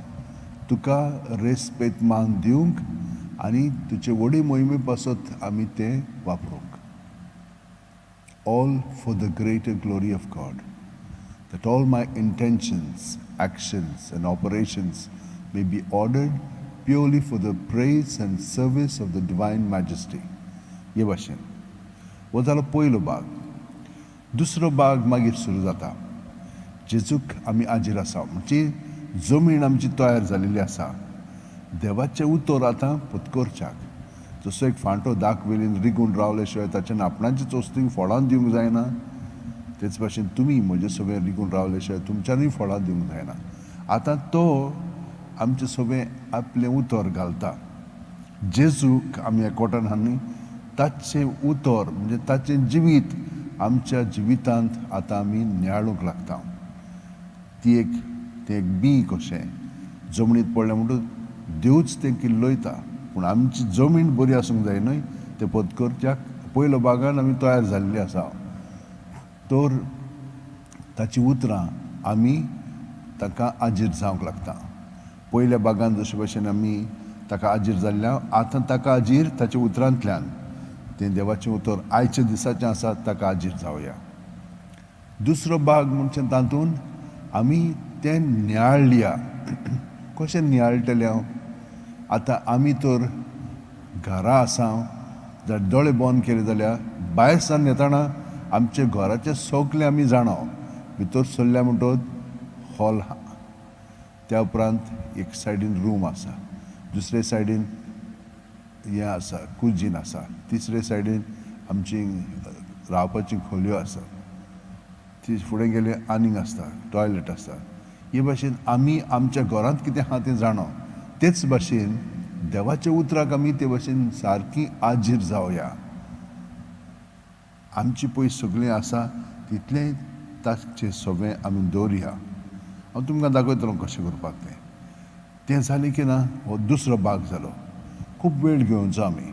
तुका रेस्पेद मान दिवंक आनी तुजे व्हडी मोहिमे पासत आमी तें वापरूंक. All for the greater glory of God, that all my intentions, actions and operations may be ordered purely for the praise and service of the Divine Majesty. हे भाशेन हो जालो पयलो भाग. दुसरो भाग मागीर सुरू जाता. जेजूक आमी हाजीर आसा म्हणजे जमीन आमची तयार जालेली आसा. देवाचें उतर आतां पत्करच्याक जसो एक फांटो दाक वेलीन रिगून रावले शिवाय ताच्यान आपणाचे चोस्तींक फळां दिवंक जायना, तेच भाशेन तुमी म्हजे सगळें रिगून रावले शिवाय तुमच्यानूय फळां दिवंक जायना. आतां तो आमचे सगळें आपलें उतर घालता. जेजूक आमी एकवटान हाडून ताचें उतर म्हणजे ताचें जिवीत आमच्या जिवितांत आतां आमी नियाळूंक लागता. ती एक तें एक बीं कशें जमनीत पडलें म्हणटकच देवूच तें किल्लयता. पूण आमची जमीन बरी आसूंक जाय न्हय तें पत्करच्याक पयलो भागान आमी तयार जाल्ली आसा. तर ताचीं उतरां आमी ताका हाजीर जावंक लागता. पयल्या भागान जशे भशेन आमी ताका हाजीर जाल्ल्या आतां ताका हाजीर ताच्या उतरांतल्यान तें देवाचें उतर आयच्या दिसाचें आसा ताका आजीर जावया. दुसरो भाग म्हणजे तातूंत आमी तें नियाळया. कशें नियाळटलें हांव? आतां आमी तर घरा आसा जर दोळे बंद केले जाल्यार भायर सावन येतना आमचे घराचें सगळें आमी जाणा. भितर सरल्या म्हणटकच हॉल आहा, त्या उपरांत एक सायडीन रूम आसा, दुसरे सायडीन हें आसा कुजीन आसा, तिसरे सायडीन आमची रावपाची खोलयो आसा, ती फुडें गेले आनीक आसता टॉयलेट आसता. हे भाशेन आमी आमच्या घरांत कितें आहा तें जाणा. तेच भाशेन देवाच्या उतराक आमी ते भाशेन सारकी आजीर जावया. आमची पळय सगळीं आसा तितलें ताचें सगळें आमी दवरया. हांव तुमकां दाखयतलो कशें करपाक तें. तें जालें की ना हो दुसरो भाग जालो. खूब वेळ घेवचो आमी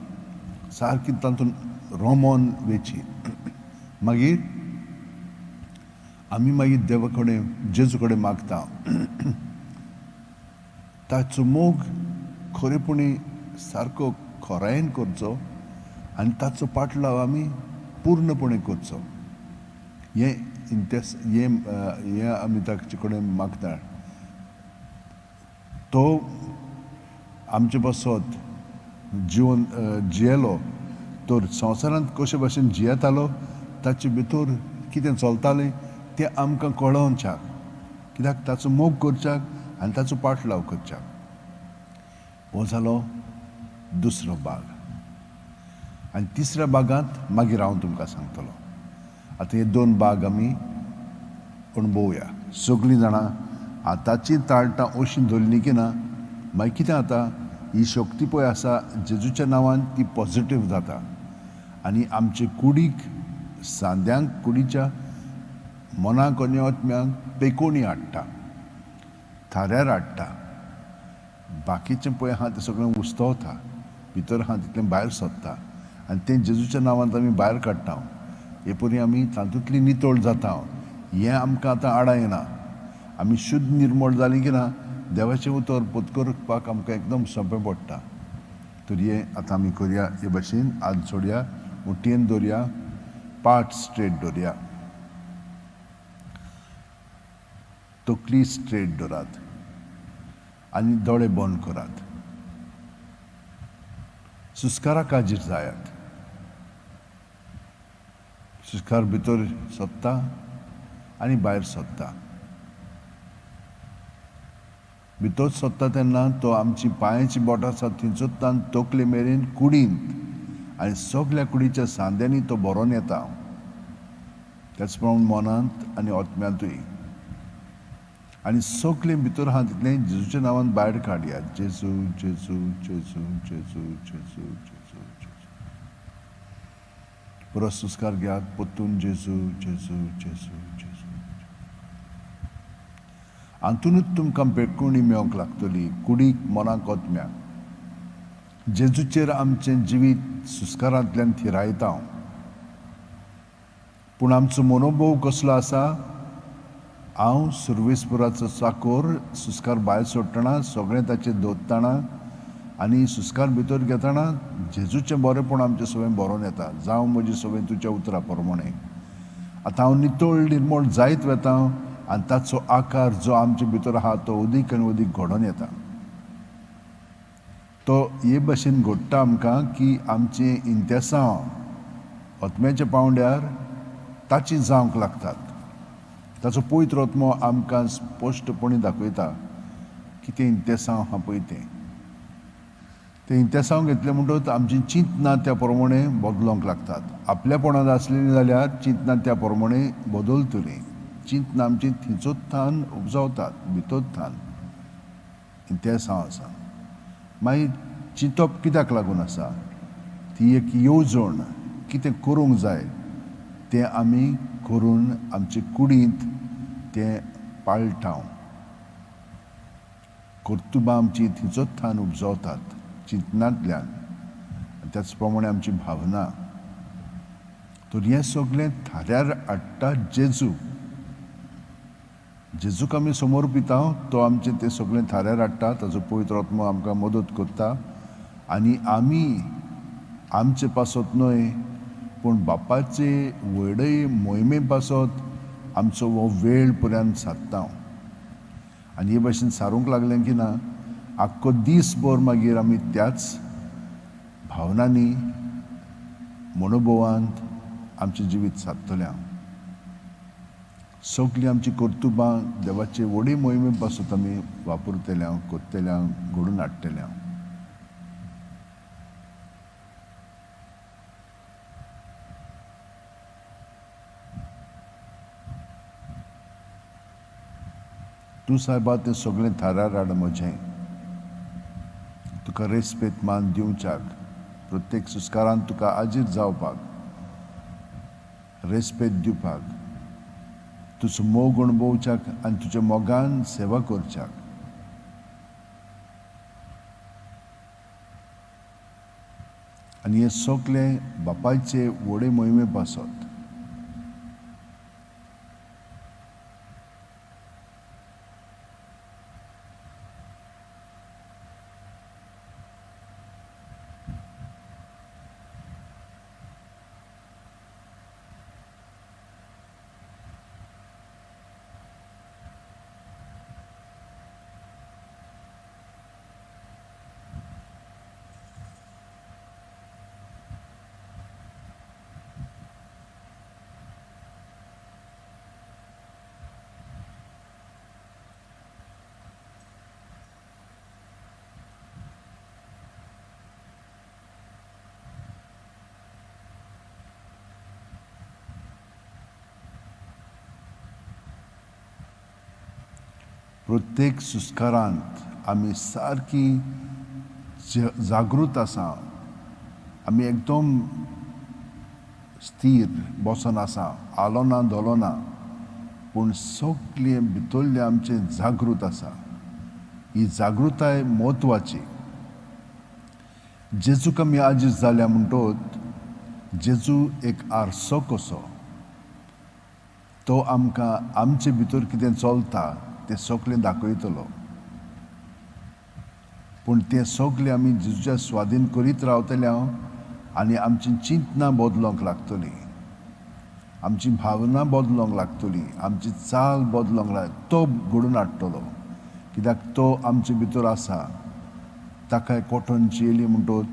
सारकी तातूंत रोमोन वेची. मागीर आमी मागीर देवा कडेन जेजू कडेन मागता ताचो मोग खरेपणी सारको खोरायेन करचो आनी ताचो पाटलाव आमी पूर्णपणे करचो. हें हें हें आमी ताचे कडेन मागता. तो आमचे पासत जिवन जियेलो तर संवसारांत कशे भाशेन जियेतालो ताचे भितर कितें चलतालें तें आमकां कळोवच्याक, कित्याक ताचो मोग करच्याक आनी ताचो पाटलाव करच्याक. हो जालो दुसरो भाग. आनी तिसऱ्या भागांत मागीर हांव तुमकां सांगतलो. आतां हे दोन भाग आमी अणभवया. सगळीं जाणां हाताचीं ताळटां अशीं धरलीं की ना मागीर कितें जाता, ही शक्ती पळय आसा जेजूच्या नांवान ती पॉजिटीव जाता आनी आमचे कुडीक सांद्यांक कुडीच्या मनाक आनी आत्म्यांक पेकोणी हाडटा, थाऱ्यार हाडटा. बाकीचें पळय आहा तें सगळें उस्तवता, भितर आहा तितलें भायर सोदता आनी तें जेजूच्या नांवान आमी भायर काडटा. हे परी आमी तातूंतली नितळ जाता. हें आमकां आतां आडा येना. आमी शुद्ध निर्मळ जालीं की ना देवाचें उतर पत्करपाक आमकां एकदम सोंपें पडटा. तर हें आतां आमी करया. हे भाशेन हात जोडया, मुठयेन दवरया, पाट स्ट्रेट दवरया, तकली स्ट्रेट दवरात आनी दोळे बंद करात. सुस्काराक हाजीर जायात. सुस्कार भितर सोदता आनी भायर सोदता. भितर सोदता तेन्ना तो आमची पांयाची बोटां आसा थंयसरतान तकले मेरेन कुडींत आनी सगल्या कुडीच्या सांद्यांनी तो भरोन येता. त्याच प्रमाण मनांत आनी आत्म्यांतूय. आनी सगलें भितर आहा तितलें जेजूच्या नांवान भायर काडया. जेजू जेजू जेजू जेजू जेजू जेजू जेजू. परत सुस्कार घेयात परतून जेजू जेजू जेजू जेजू. हातूनच तुमकां बेळकोणी मेळोंक लागतली, कुडीक मनाक आत्म्याक. जेजूचेर आमचें जिवीत सुस्कारांतल्यान थिरायता. पूण आमचो मनोभोव कसलो आसा? हांव सुर्वेसपुराचो चाकोर सुस्कार भायर सोडटना सगळें ताचेर दवरतना आनी सुस्कार भितर घेतना जेजूचें बरेंपण आमचें सगळें बरोवन येता. जावं म्हजें सगळें तुज्या उतरा प्रमाणें. आतां हांव नितळ निर्मळ जायत वता आनी ताचो आकार जो आमचे भितर आहा तो अदीक आनी अदीक घडोवन येता. तो हे भाशेन घडटा आमकां की आमचें इंतेसांव आत्म्याच्या पांवड्यार ताची जावंक लागतात. ताचो पवित्र आत्मो आमकां स्पश्टपणी दाखयता कितें इंतेसांव आहा पळय तें. तें इंतेसांव घेतलें म्हणटकच आमचीं चिंतनां त्या प्रमाणे बदलोंक लागतात. आपल्यापणांत आसलेलीं जाल्यार चिंतनां त्या प्रमाणे बदलतलीं. चिंतनां आमचीं थंयचोच थान उपजावतात, भितर थान इंतेसांव आसा. मागीर चिंतप कित्याक लागून आसा? ती एक येवजण कितें करूंक जाय तें आमी करून आमचे कुडींत तें पाळटा. कर्तुबां आमची थंयचोच थान उपजवतात चिंतनांतल्यान. त्याच प्रमाणे आमची भावना. तर हें सगळें थाऱ्यार हाडटा जेजू. जेजूक आमी समोर पिता, तो आमचें तें सगळें थाऱ्यार हाडटा. ताचो पवित्र आत्मो आमकां मदत करता आनी आमी आमचे पासत न्हय पूण बापाचे व्हडय मोहिमे पासत आमचो हो वेळ पर्यंत सादता. आनी हे भाशेन सारूंक लागलें की ना आख्खो दीसभर मागीर आमी त्याच भावनांनी मनोभवांत आमचें जिवीत सादतलें. सगळीं आमची कर्तुबां देवाचे व्हडी मोहिमे पासत आमी वापरतले, करतले, घडोवन हाडटले. तूं सायबा तें सगळें थारार हाड म्हजें, तुका रेस्पेत मान दिवच्याक, प्रत्येक संस्कारान तुका आजीर जावपाक, रेस्पेत दिवपाक, तुजो मोग अणभवच्याक आनी तुज्या मोगान सेवा करच्याक. आनी हें सगळें बापायचे व्हडे मोहिमे पासत. प्रत्येक संस्कारांत आमी सारकी जागृत आसा, आमी एकदम स्थीर बसोन आसा, आलो ना धोलो ना, पूण सगळें भितरलें आमचें जागृत आसा. ही जागृताय म्हत्वाची. जेजूक आमी आजीज जाल्या म्हणटोच जेजू एक आरसो कसो, तो आमकां आमचे भितर कितें चलता तें सगळें दाखयतलो. पूण तें सगळें आमी जेजूच्या स्वाधीन करीत रावतले आनी आमची चिंतनां बदलूंक लागतली, आमची भावना बदलूंक लागतली, आमची चाल बदलूंक लागतली. तो घडोवन हाडटलो, कित्याक तो आमचे भितर आसा. ताका कोटोन चेयली म्हणटोच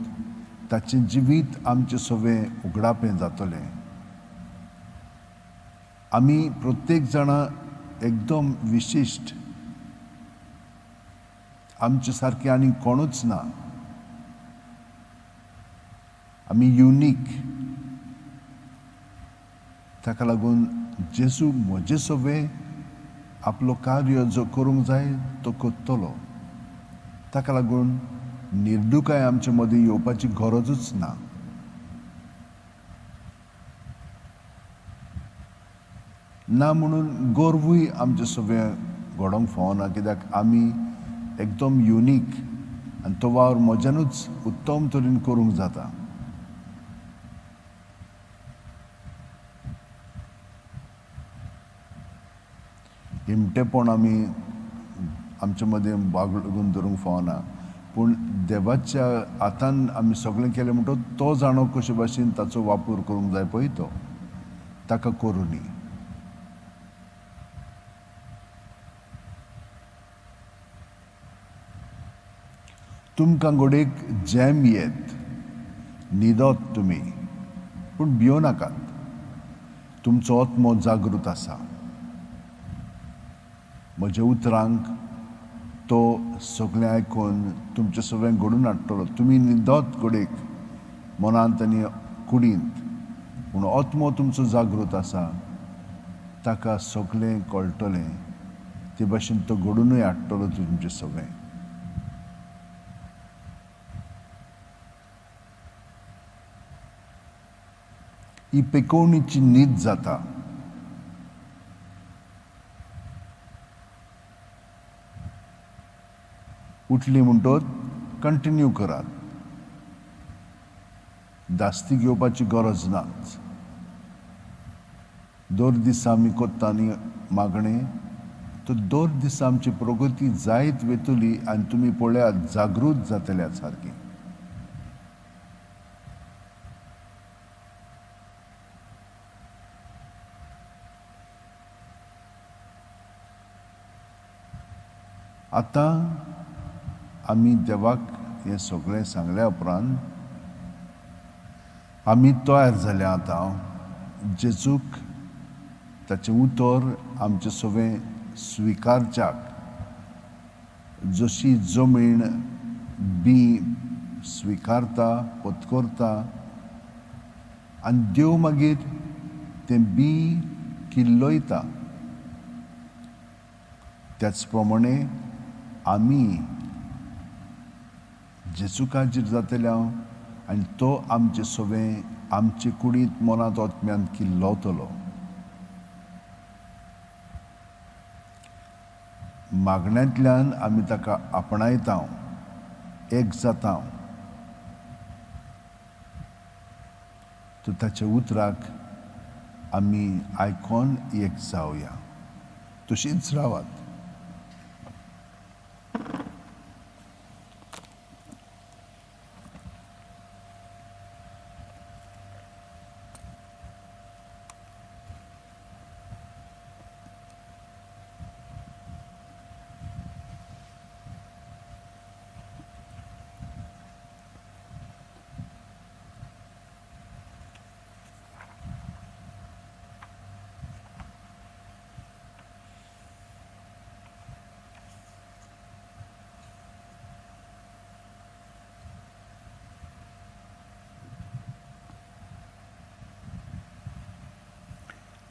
ताचें जिवीत आमचें सगळें उगडापें जातलें. आमी प्रत्येक जाणां एकदम विशिश्ट, आमचे सारके आनी कोणूच ना. आमी युनीक. ताका लागून जेजू म्हजे सगळें आपलो कार्य जो करूंक जाय तो करतलो. ताका लागून निर्दुकाय आमचे मदीं येवपाची गरजूच ना. ना म्हणून गर्वूय आमचें सगळें घडोवंक फावना, कित्याक आमी एकदम युनीक आनी तो वावर म्हज्यानूच उत्तम तरेन करूंक जाता. हिमटेपण आमी आमचे मदीं बागडून धरूंक फावना, पूण देवाच्या हातान आमी सगळें केलें म्हणटकच तो जाणो कशे भाशेन ताचो वापर करूंक जाय पळय तो ताका करूं न्ही. तुमकां घडयेक जॅम येत, न्हिदत तुमी, पूण भियो नाकात. तुमचो आत्मो जागृत आसा. म्हज्या उतरांक तो सगळें आयकून तुमचें सगळें घडून हाडटलो. तुमी न्हिदत घडयेक मनांत आनी कुडींत, पूण आत्मो तुमचो जागृत आसा. ताका सगळें कळटलें, ते भाशेन तो घडुनूय हाडटलो तुमचें सगळें. ही पेकोवणीची न्हीद जाता. उठली म्हणटोच कंटिन्यू करात, धास्ती घेवपाची गरज नाच. दर दिसा आमी कोत्ता न्ही मागणें, तर दर दिसा आमची प्रगती जायत वतली आनी तुमी पळयात जागृत जातल्या सारकी. आतां आमी देवाक हें सगळें सांगल्या उपरांत आमी तयार जाल्या आतां जेजूक ताचें उतर आमचें सगळें स्विकारच्याक. जशी जमीन बी स्विकारता, पत्करता आनी देव मागीर तें बी किल्लयता, त्याच प्रमाणे आमी जेजूकाजीर जातले आनी तो आमचे सगळें आमचे कुडींत मनांत आत्म्यांत किल्लवतलो. मागण्यांतल्यान आमी ताका आपणायता, एक जाता. तर ताच्या उतराक आमी आयकोन एक जावया. तशींच रावात.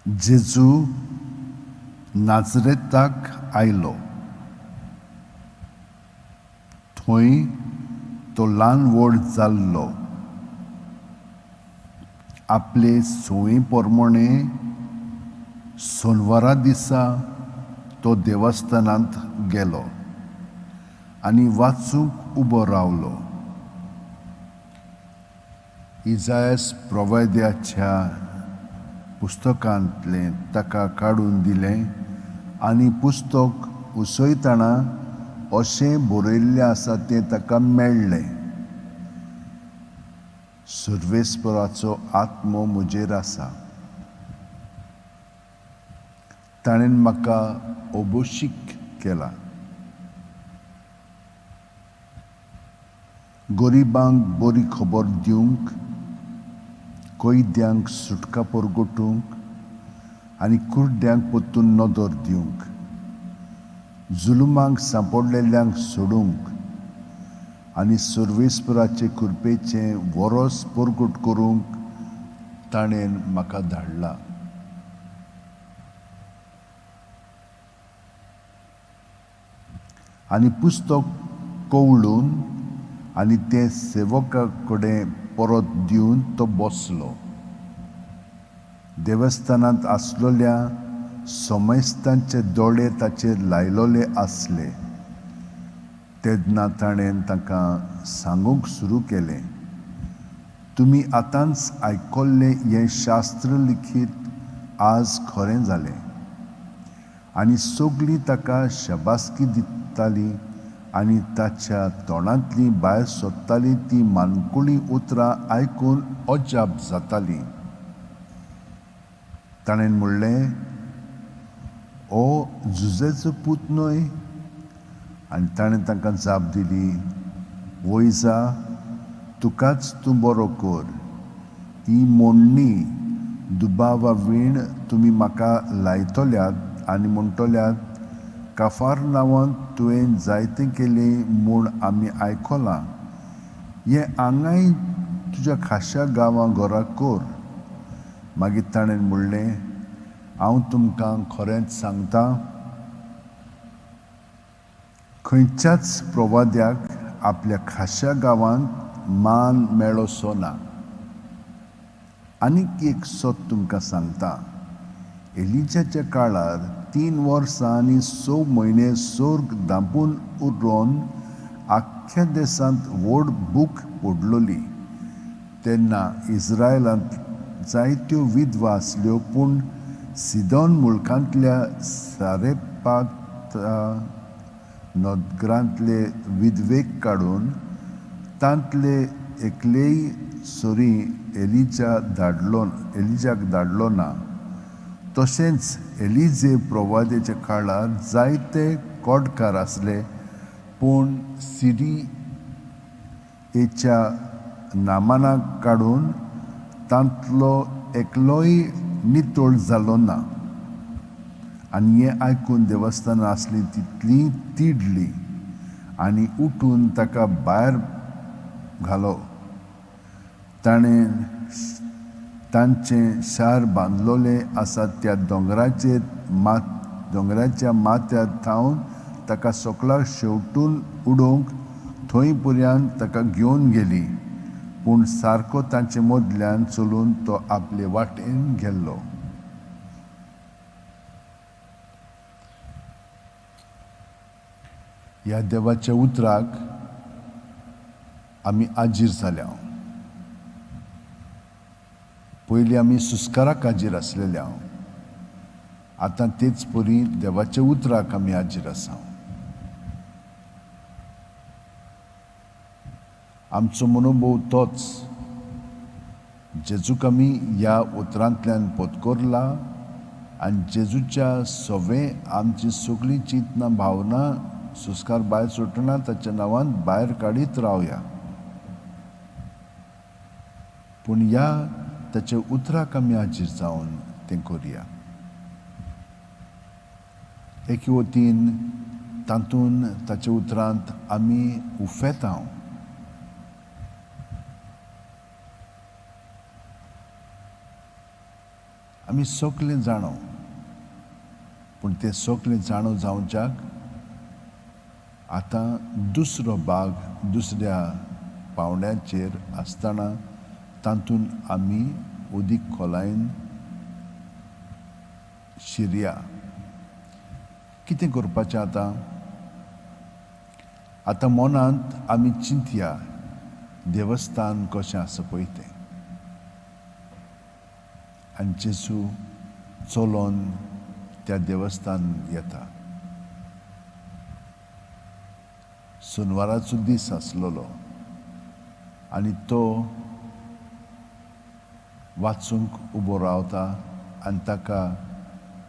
जेजू नाजरेताक आयलो. थंय तो ल्हान व्हड जाल्लो. आपले संवये प्रमाणे सोनवारा दिसा तो देवस्थानांत गेलो आनी वाचूंक उबो रावलो. इजायस प्रवाद्याच्या पुस्तकांतलें ताका काडून दिलें आनी पुस्तक उसयतना अशें बरयल्लें आसा तें ताका मेळ्ळें. सर्वेस्पराचो आत्मो म्हजेर आसा, ताणें म्हाका अभिषेक केला, गरिबांक बरी खबर दिवंक, कैद्यांक सुटका परगटूंक आनी कुड्ड्यांक परतून नदर दिवंक, जुलुमांक सांपडलेल्यांक सोडूंक आनी सर्वेस्पराचे कृपेचें वरस परगट करूंक ताणें म्हाका धाडला. आनी पुस्तक कवळून आनी तें सेवका कडेन परत दिवन तो बसलो. देवस्थानांत आसलेल्या समस्तांचे दोळे ताचेर लायलोले आसले. तेन्ना ताणें तांकां सांगूंक सुरू केलें, तुमी आतांच आयकल्लें हें शास्त्र लिखीत आज खरें जालें. आनी सगळीं ताका शाबासकी दितालीं आनी ताच्या तोंडांतलीं भायर सोदतालीं तीं मानकुळीं उतरां आयकून अजाप जातालीं. ताणें म्हणलें, ओ जुजेचो पूत न्हय? आनी ताणें तांकां जाप दिली, वयजा, तुकाच तूं बरो कर. ही मोडणी दुबावा वीण तुमी म्हाका लायतल्यात आनी म्हणटल्यात, काफार नांवांत तुवें जायतें केलें म्हूण आमी आयकलां. हें हांगाय तुज्या खाशा गांवां घरा कर. मागीर ताणें म्हणलें, हांव तुमकां खरेंच सांगता, खंयच्याच प्रवाद्याक आपल्या खाशा गांवांत मान मेळोसो ना. आनीक एक सत तुमकां सांगता, एलिजाच्या काळार 3 वर्सां आनी 6 म्हयने सोर्ग धांपून उरोवन आख्ख्या देशांत व्हड भूक पडलोली. तेन्ना इस्रायलांत जायत्यो विधवा आसल्यो, पूण सिदोन मुलकांतल्या सारेपात नगरांतले विधवेक काडून तांतले एकलेय सरी एलिजाक धाडलो ना. तशेंच एलिजे प्रवादेच्या काळार जायते कोडकार आसले पूण सिरी एच्या नामानाक काडून तांतलो एकलोय नितळ जालो ना. आनी हें आयकून देवस्थानां आसलीं तितलीं तिडलीं आनी उठून ताका भायर घालो. ताणें तांचें शार बांदलोलें आसा त्या दोंगराचेर दोंगराच्या माथ्यार थावन ताका सकला शेवटून उडोवंक थंय पर्यंत ताका घेवन गेली. पूण सारको तांचे मदल्यान चलून तो आपले वाटेन गेल्लो. ह्या देवाच्या उतराक आमी आजीर जाल्या. पयलीं आमी सुस्काराक आजीर आसलेल्या, आतां तेच परी देवाच्या उतराक आमी आजीर आसा. आमचो मनोभोव तोच, जेजूक आमी ह्या उतरांतल्यान पोतकोरला आनी जेजूच्या सवे आमची सगळीं चिंतनां भावना सुस्कार भायर सुटना ताच्या नांवान भायर काडीत रावया. पूण ह्या ताच्या उतराक आमी हाजीर जावन तें करुया. एके वतीन तातूंत ताच्या उतरांत आमी उफेता. आमी सगळें जाणो, पूण तें सगळें जाणो जावच्याक आतां दुसरो भाग दुसऱ्या पावंड्याचेर आसतना तातूंत आमी उदीक खोलायेन शिरया. कितें करपाचें आतां? आतां मनांत आमी चिंतया देवस्थान कशें आसा पळय तें. आनी जेजू चलोन त्या देवस्थान येता. सुनवाराचो दीस आसलेलो आनी तो वाचूंक उबो रावता आनी ताका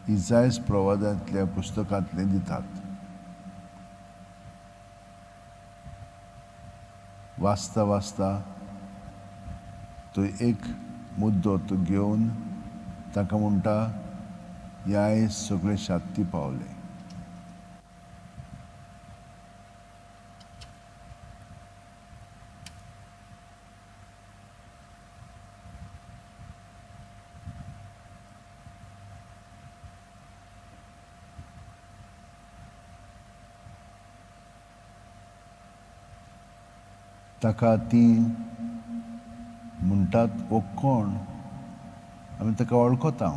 इजायस प्रवादांतल्या पुस्तकांतलें दितात. वाचता वाचता तो एक मुद्दो तो घेवन ताका म्हणटा, ह्या सगळे शाती पावले. ताका ती म्हणटात, हो कोण? आमी ताका वळखता.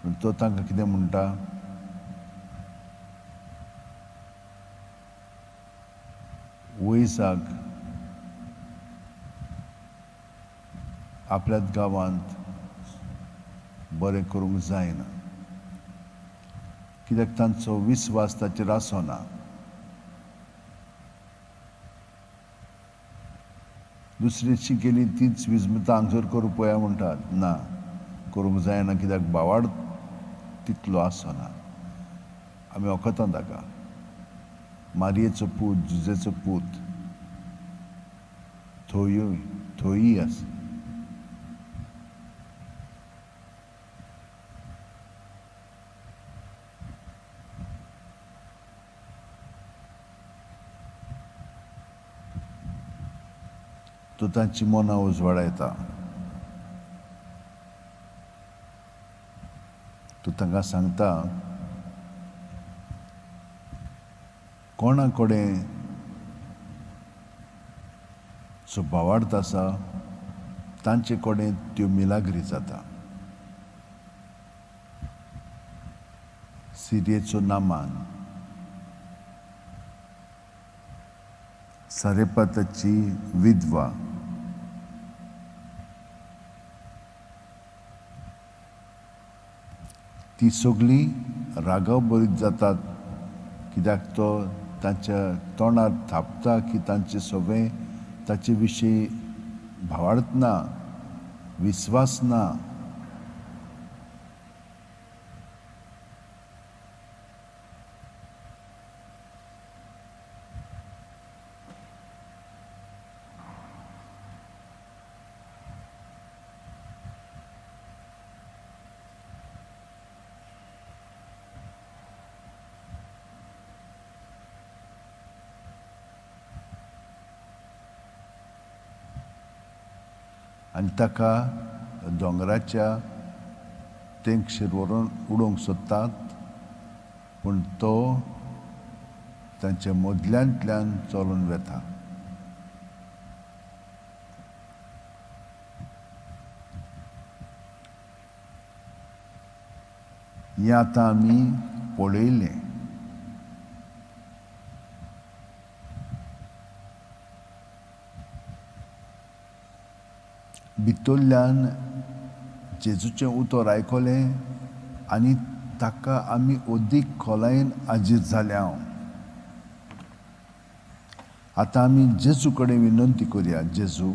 पूण तो तांकां कितें म्हणटा? वयसाक आपल्याच गांवांत बरें करूंक जायना, कित्याक तांचो विस्वास ताचेर आसना. दुसरी केली तीच विस्मता हांगसर करूं पळया म्हणटात, ना करूंक जायना कित्याक बावाड तितलो आसना. आमी वखतां ताका, मारयेचो पूत, जुजेचो पूत थंयूय थंयूय आसा. तो तांची मनां उजवाडायता. तो तांकां सांगता, कोणा कडेन जो भावार्थ आसा तांचे कडेन त्यो मिलाग्री जाता. सिरियेचो नामान, सारेपाताची विधवा, ती सगळीं रागाव बरीत जातात, कित्याक तो तांच्या तोंडार थापता की तांचे सगळें ताचे विशीं भावार्थ ना, विस्वास ना. आनी ताका दोंगराच्या तेंगशेर व्हरून उडोवंक सोदतात, पूण तो तांच्या मदल्यांतल्यान चलून वता. हें आतां आमी पळयलें. भितरल्यान जेजूचें उतर आयकलें आनी ताका आमी अदीक खोलायेन आजीर जाल्या. आतां आमी जेजू कडेन विनंती करुया, जेजू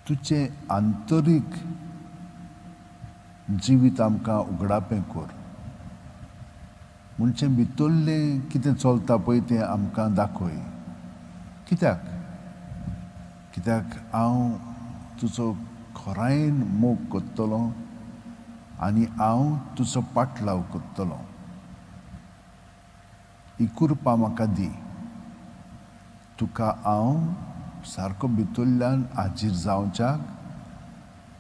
तुजें आंतरीक जिवीत आमकां उगडापें कर, म्हणचे भितरलें कितें चलता पळय तें आमकां दाखय. कित्याक कित्याक हांव तुजो खोरायेन मोग करतलो आनी हांव तुजो पाटलाव करतलो. ही कृपा म्हाका दी. तुका हांव सारको भितरल्यान हाजीर जावच्याक,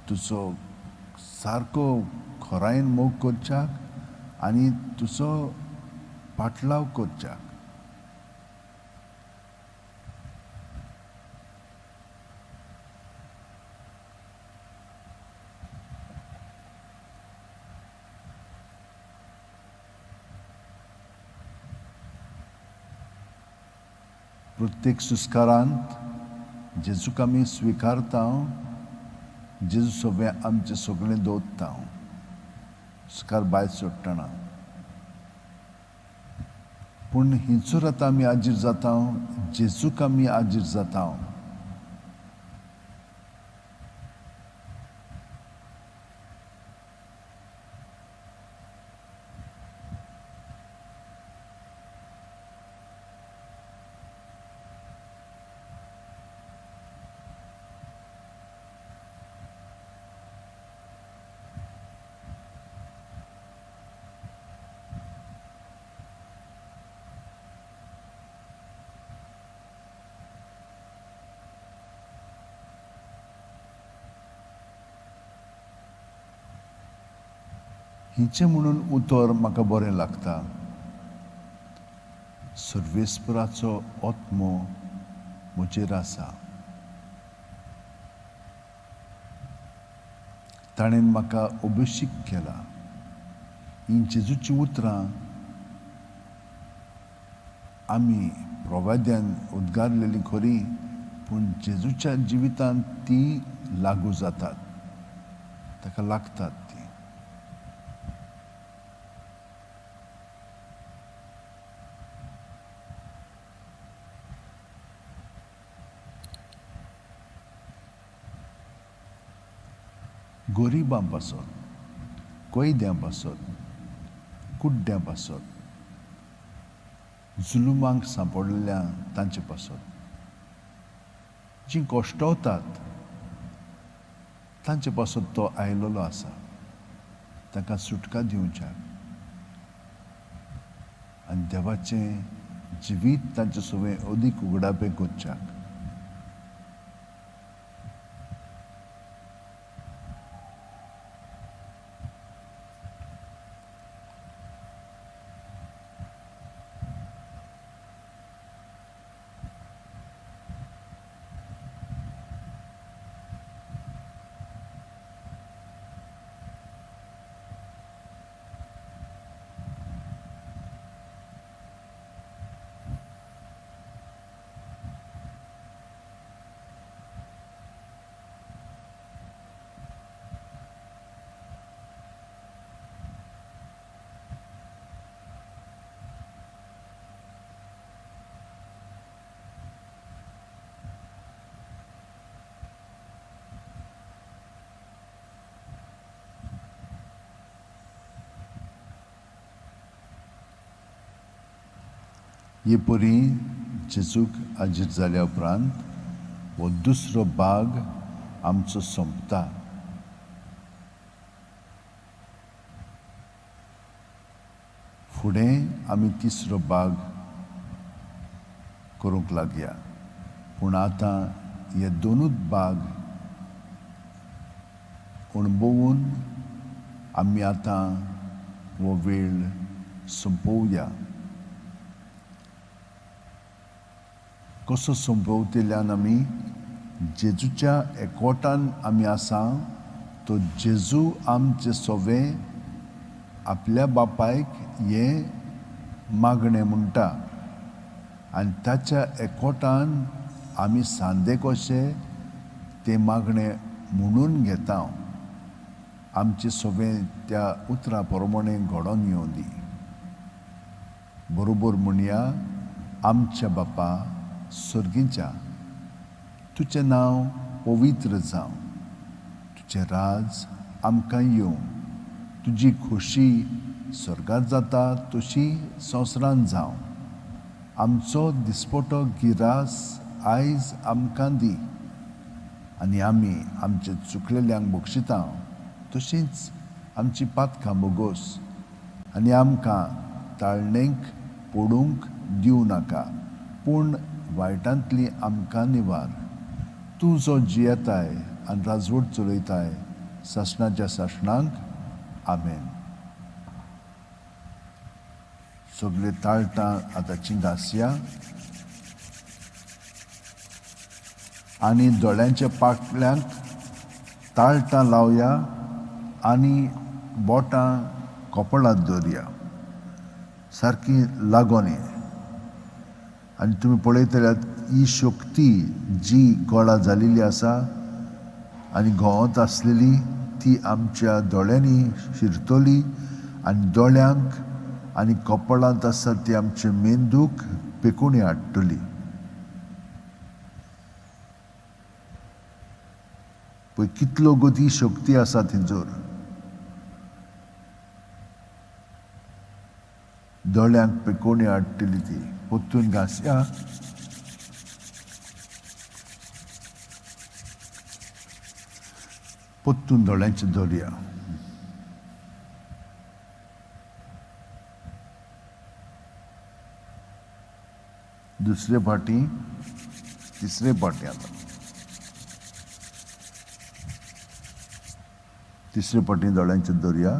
तुजो सारको खोरायेन मोग करच्याक आनी तुजो पाटलाव करच्याक. प्रत्येक सुस्कारांत जेजूक आमी स्विकारता, जेजू सगळें आमचें सगळें दवरता, सुस्कार भायर सोडटना. पूण हिंचूर आतां आमी आजीर जाता, जेजूक आमी आजीर जाता. हिचें म्हणून उतर म्हाका बरें लागता. सर्वेस्पराचो आत्मो म्हजेर आसा, ताणें म्हाका अभिषेक केला. हीं जेजूचीं उतरां आमी प्रवाद्यान उद्गारलेलीं खरी, पूण जेजूच्या जिवितांत तीं लागू जातात, ताका लागतात तीं. गरिबां पासत, कैद्यां पासत, कुड्ड्यां पासत, जुलुमांक सांपडलेल्या तांचे पासत, जीं कश्टवतात तांचे पासत तो आयलेलो आसा, तांकां सुटका दिवच्याक आनी देवाचें जिवीत तांचे सवें अदीक उगडापें करच्याक. हे परी जेजूक आजीर जाल्या उपरांत हो दुसरो भाग आमचो सोंपता. फुडें आमी तिसरो भाग करूंक लागया, पूण आतां हे दोनूच भाग अणभवून आमी आतां हो वेळ सोंपोवया. कसो सोंपोवतल्यान आमी जेजूच्या एकवटान आमी आसा, तो जेजू आमचे सोवे आपल्या बापायक हें मागणें म्हणटा आनी ताच्या एकवटान आमी सांदे कशे तें मागणें म्हणून घेता. आमचे सोवे त्या उतरां प्रमाणे घडोवन येवं दी. बरोबर म्हणया, आमच्या बापा सर्गीच्या, तुजें नांव पवित्र जावं, तुजें राज आमकां येवं, तुजी खोशी स्वर्गांत जाता तशी संवसारांत जावं. आमचो दिसपटो गिरास आयज आमकां दी आनी आमी आमचे चुकलेल्यांक बक्षिता तशींच आमची पातकां बोगोस आनी आमकां ताळणेक पडूंक दिवं नाका, पूण वायटांतली आमकां निवार. तूं जो जियेताय आनी राजवट चलयताय सासणाच्या सासणांक. आमेन. सगळे ताळटां आतांची घासया आनी दोळ्यांच्या पाटल्यांक ताळटां लावया आनी बोटां कपळांत दवरया सारकी लागोनी. आनी तुमी पळयतल्यात ही शक्ती जी गोळा जालेली आसा आनी घोवत आसलेली ती आमच्या दोळ्यांनी शिरतली आनी दोळ्यांक आनी कपळांत आसा ती आमचे मेंदूक पेकुणी हाडटली. पळय कितलो गो ती शक्ती आसा थंयसर. दोळ्यांक पेकोणी हाडटली ती. परतून घासया. परतून दोळ्यांचे दवरया. दुसरे फावटी, तिसरे फावटी, आतां तिसरे फावटी दोळ्यांचे दवरया.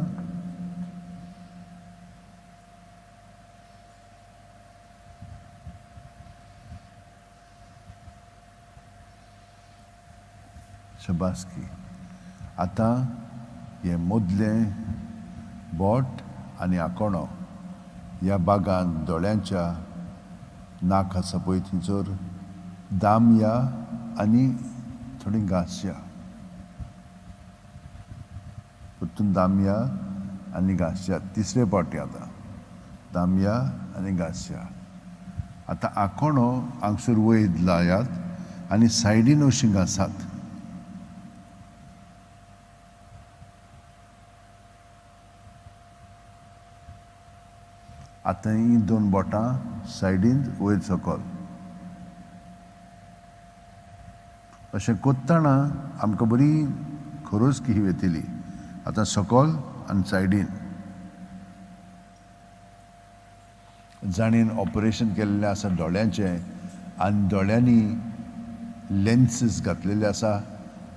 शबासकी. आतां हें मदलें बोट आनी आकोणो ह्या बागान दोळ्यांच्या नाक आसा पळय थंयसर दामया आनी थोडी घांसया. परतून दामया आनी घांसया. तिसरे फावटी आतां दामया आनी घांसया. आतां आकोणो हांगसर वयर लायात आनी सायडीन अशीं घांसात. आतां हीं दोन बोटां सायडीन वयर सकल अशें कोत्ताना आमकां बरी खरोज की वेतली. आतां सकल आनी सायडीन जाणीन ऑपरेशन केल्लें आसा दोळ्यांचें आनी दोळ्यांनी लेन्सीस घातलेले आसा,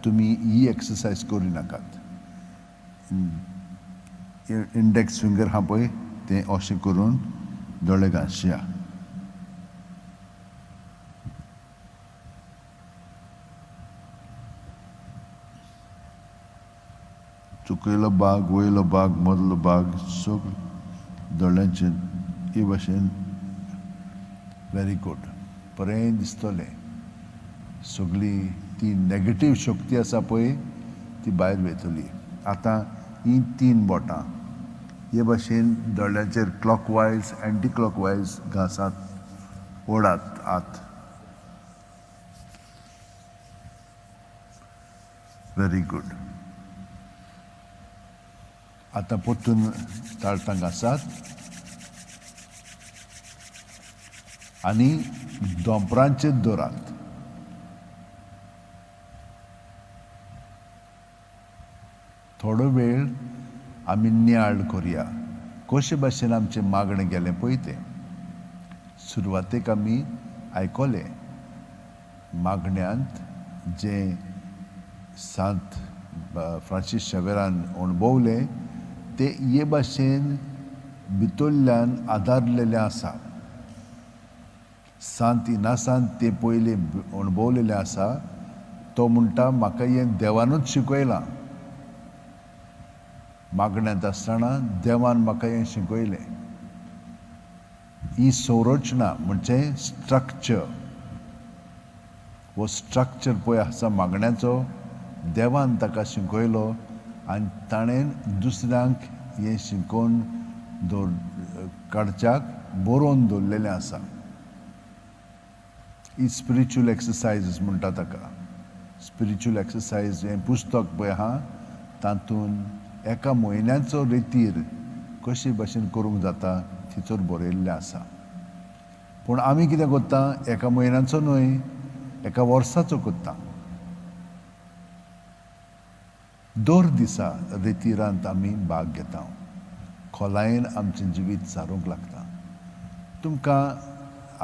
तुमी ही एक्सरसायज करूं नाकात. इंडेक्स फिंगर आहा पळय तें अशें करून दोळे घांसया. चुकयलो भाग, वयलो भाग, मदलो भाग सगळो दोळ्यांचे हे भाशेन. Very good. बरें दिसतलें. सगळी ती नॅगेटीव शक्ती आसा पळय ती भायर वयतली. आतां हीं तीन बोटां हे भाशेन दोळ्यांचेर क्लॉकवायज एंटी क्लॉकवायज घांसात, ओडात आत. Very good. आतां परतून ताळटां घांसात आनी दोंपरांचेर दवरात. थोडो वेळ आमी नियाळ करुया कशे भाशेन आमचें मागणें गेलें पळय तें. सुरवातेक आमी आयकलें मागण्यांत जें सांत फ्रांसीस शावेरान अणभवलें तें हे भाशेन भितरल्यान आदारलेलें आसा. सांत इनासान तें पयलीं अणभवलेलें आसा. तो म्हणटा म्हाका हें देवानूच शिकयलां. मागण्यांत आसतना देवान म्हाका हें शिकयलें. ही संरचना म्हणजे स्ट्रक्चर, हो स्ट्रक्चर पळय आसा मागण्याचो, देवान ताका शिकयलो आनी ताणें दुसऱ्यांक हें शिकोवन दवर काडच्याक बरोवन दवरलेलें आसा. ही स्पिरिच्युअल एक्सरसायजीस म्हणटा ताका. स्पिरिच्युअल एक्सरसायज हें पुस्तक पळय आहा तातूंत एका म्हयन्याचो रेतीर कशे भाशेन करूंक जाता तिचोर बरयल्लें आसा. पूण आमी कितें करता, एका म्हयन्याचो न्हय एका वर्साचो करता. दर दिसा रेतिरांत आमी भाग घेता, खोलायेन आमचें जिवीत सारूंक लागता. तुमकां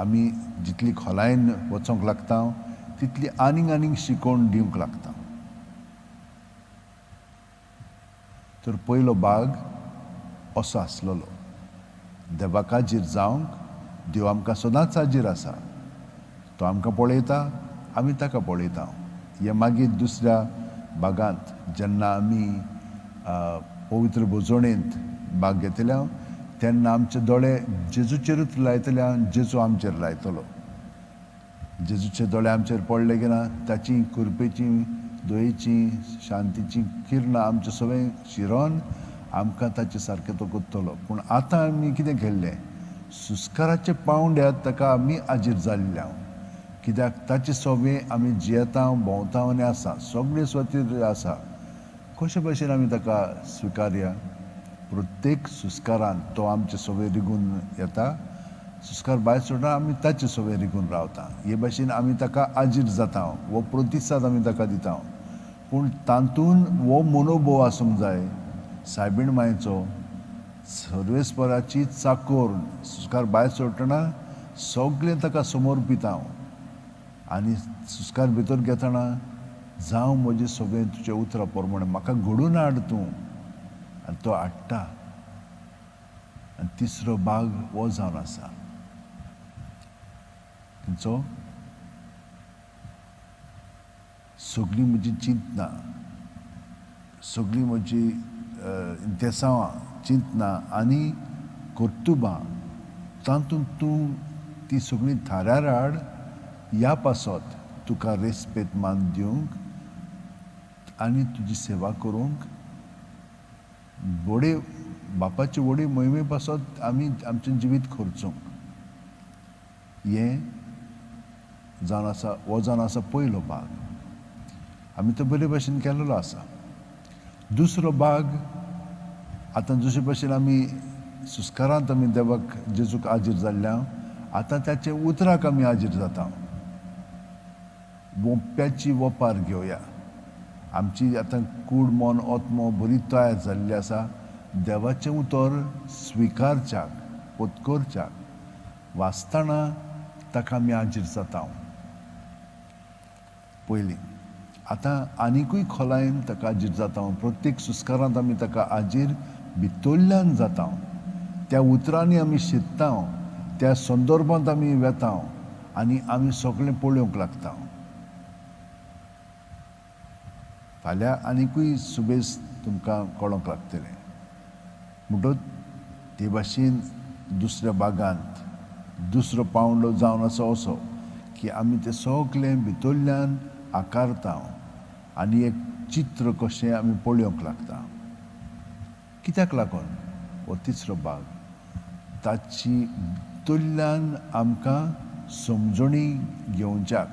आमी जितली खोलायेन वचोंक लागता तितली आनीक आनीक शिकोवन दिवंक लागता. तर पयलो भाग असो आसलेलो, देवाक हाजीर जावंक. देव आमकां सदांच हाजीर आसा, तो आमकां पळयता, आमी ताका पळयता. हे मागीर दुसऱ्या भागांत जेन्ना आमी पवित्र भोजवणेंत भाग घेतले तेन्ना आमचे दोळे जेजूचेरूच लायतले आनी जेजू आमचेर लायतलो. जेजूचे दोळे आमचेर पडले की ना ताची कृपेची, दयेची, शांतीची किरणां आमचे सगळें शिरोन आमकां ताचे सारकें तो करतलो. पूण आतां आमी कितें केल्लें, सुस्काराच्या पावंड्यार ताका आमी हाजीर जाल्ले. कित्याक ताचे सोबे आमी जियेता, भोंवता आनी आसा, सगळे स्वातीर आसा. कशे भशेन आमी ताका स्विकारया? प्रत्येक सुस्कारान तो आमचे सोबे रिगून येता. सुस्कार भायर सोडटा, आमी ताचे सोबे रिगून रावता. हे भाशेन आमी ताका हाजीर जाता, हो प्रतिसाद आमी ताका दिता. पूण तातूंत हो मनोभोव आसूंक जाय सायबीण मायचो, सर्वेस्पराची चाकोर. सुस्कार भायर सोडटना सगळें ताका समर्पिता आनी सुस्कार भितर घेतना जावं म्हजें सगळें तुज्या उतरा प्रमाणे, म्हाका घडून हाड तूं, आनी तो हाडटा. आनी तिसरो भाग हो जावन आसा खंयचो, सगळीं म्हजी चिंतनां, सगळीं म्हजी इंतेसांवां, चिंतनां आनी कर्तुबां तातूंत तूं ती सगळीं थाऱ्यार हाड. ह्या पासत तुका रेस्पेद मान दिवंक आनी तुजी सेवा करूंक व्हडे बापाचे व्हडे मोहिमे पासत आमी आमचें जिवीत खर्चूंक. हें जावन आसा, हो जावन आसा पयलो भाग. आमी तो बरे भाशेन केल्लो आसा. दुसरो भाग आतां जशे भाशेन आमी सुस्कारांत आमी देवाक जेजूक हाजीर जाल्ल्या, आतां ताचे उतराक आमी हाजीर जाता. वोप्याची वपार घेवया. आमची आतां कूड, मन, आत्मो बरी तयार जाल्ली आसा देवाचें उतर स्विकारच्याक, पत्करच्याक. वाचतना ताका आमी हाजीर जाता पयलीं. आतां आनिकूय खोलायेन ताका हाजीर जाता. प्रत्येक सुस्कारांत आमी ताका हाजीर भितरल्यान जाता. त्या उतरांनी आमी शिकता, त्या संदर्भांत आमी वेता आनी आमी सगळें पळोवंक लागता. फाल्यां आनिकूय सुबेज तुमकां कळोंक लागतलें. म्हणटच ते भाशेन दुसऱ्या भागांत दुसरो पावंडो जावन आसा असो की आमी तें सगळें भितरल्यान आकारता आनी एक चित्र कशें आमी पळोवंक लागता. कित्याक लागून हो तिसरो भाग ताची भितरल्यान आमकां समजणी घेवच्याक,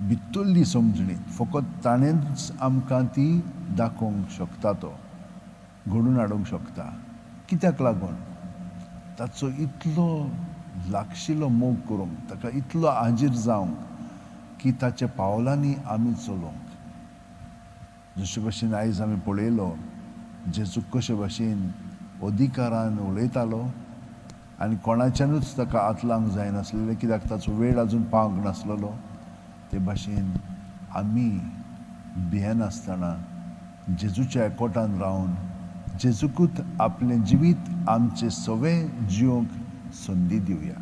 भितरली समजणी फकत ताणेंच आमकां ती दाखोवंक शकता, तो घडून हाडूंक शकता. कित्याक लागून ताचो इतलो लागशिलो मोग करूंक, ताका इतलो हाजीर जावंक की ताच्या पावलांनी आमी चलोवंक. जशे भशेन आयज आमी पळयलो जेजू कशे भशेन अधिकारान उलयतालो आनी कोणाच्यानूच ताका हात लावंक जायनासलेलें, कित्याक ताचो वेळ आजून पावंक नासलेलो. ते भाशेन आमी भियेनासतना जेजूच्या एकवटान रावन जेजूकूच आपलें जिवीत आमचें सवें जिवंक संदी दिवया.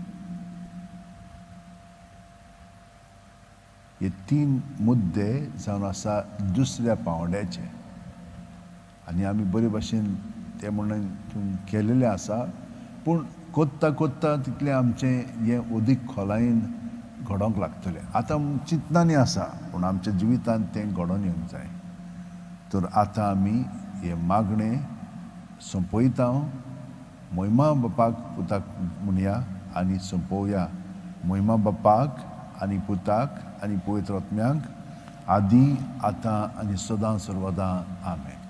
हे तीन मुद्दे जावन आसा दुसऱ्या पांवड्याचे आनी आमी बरे भाशेन ते म्हणून केलेलें आसा, पूण कोत्ता कोत्ता तितलें आमचें हें अदीक खोलायेन घडोवंक लागतलें. आतां चिंतनांनी आसा पूण आमच्या जिवितांत तें घडोवन येवंक जाय. तर आतां आमी हें मागणें सोंपयता. मोहिमा बापाक पुताक म्हणया आनी सोंपोवया. मोहिमा बापाक आनी पुताक आनी पवित्र आत्म्याक आदी आतां आनी सदां सर्वदां. आमेन.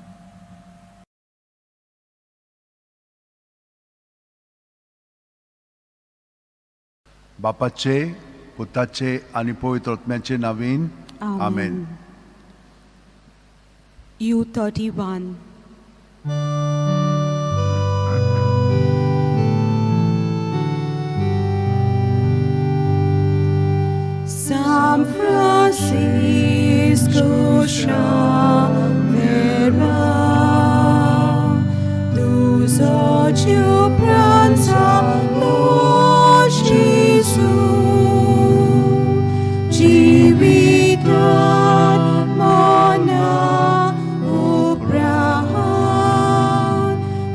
बापाचे पुताचे आनी पवित्र आत्म्याचे नांवान आमेन. U31. San Francisco Xavier, tu pranza Lord Gesù, Civitat mana Ubrahan,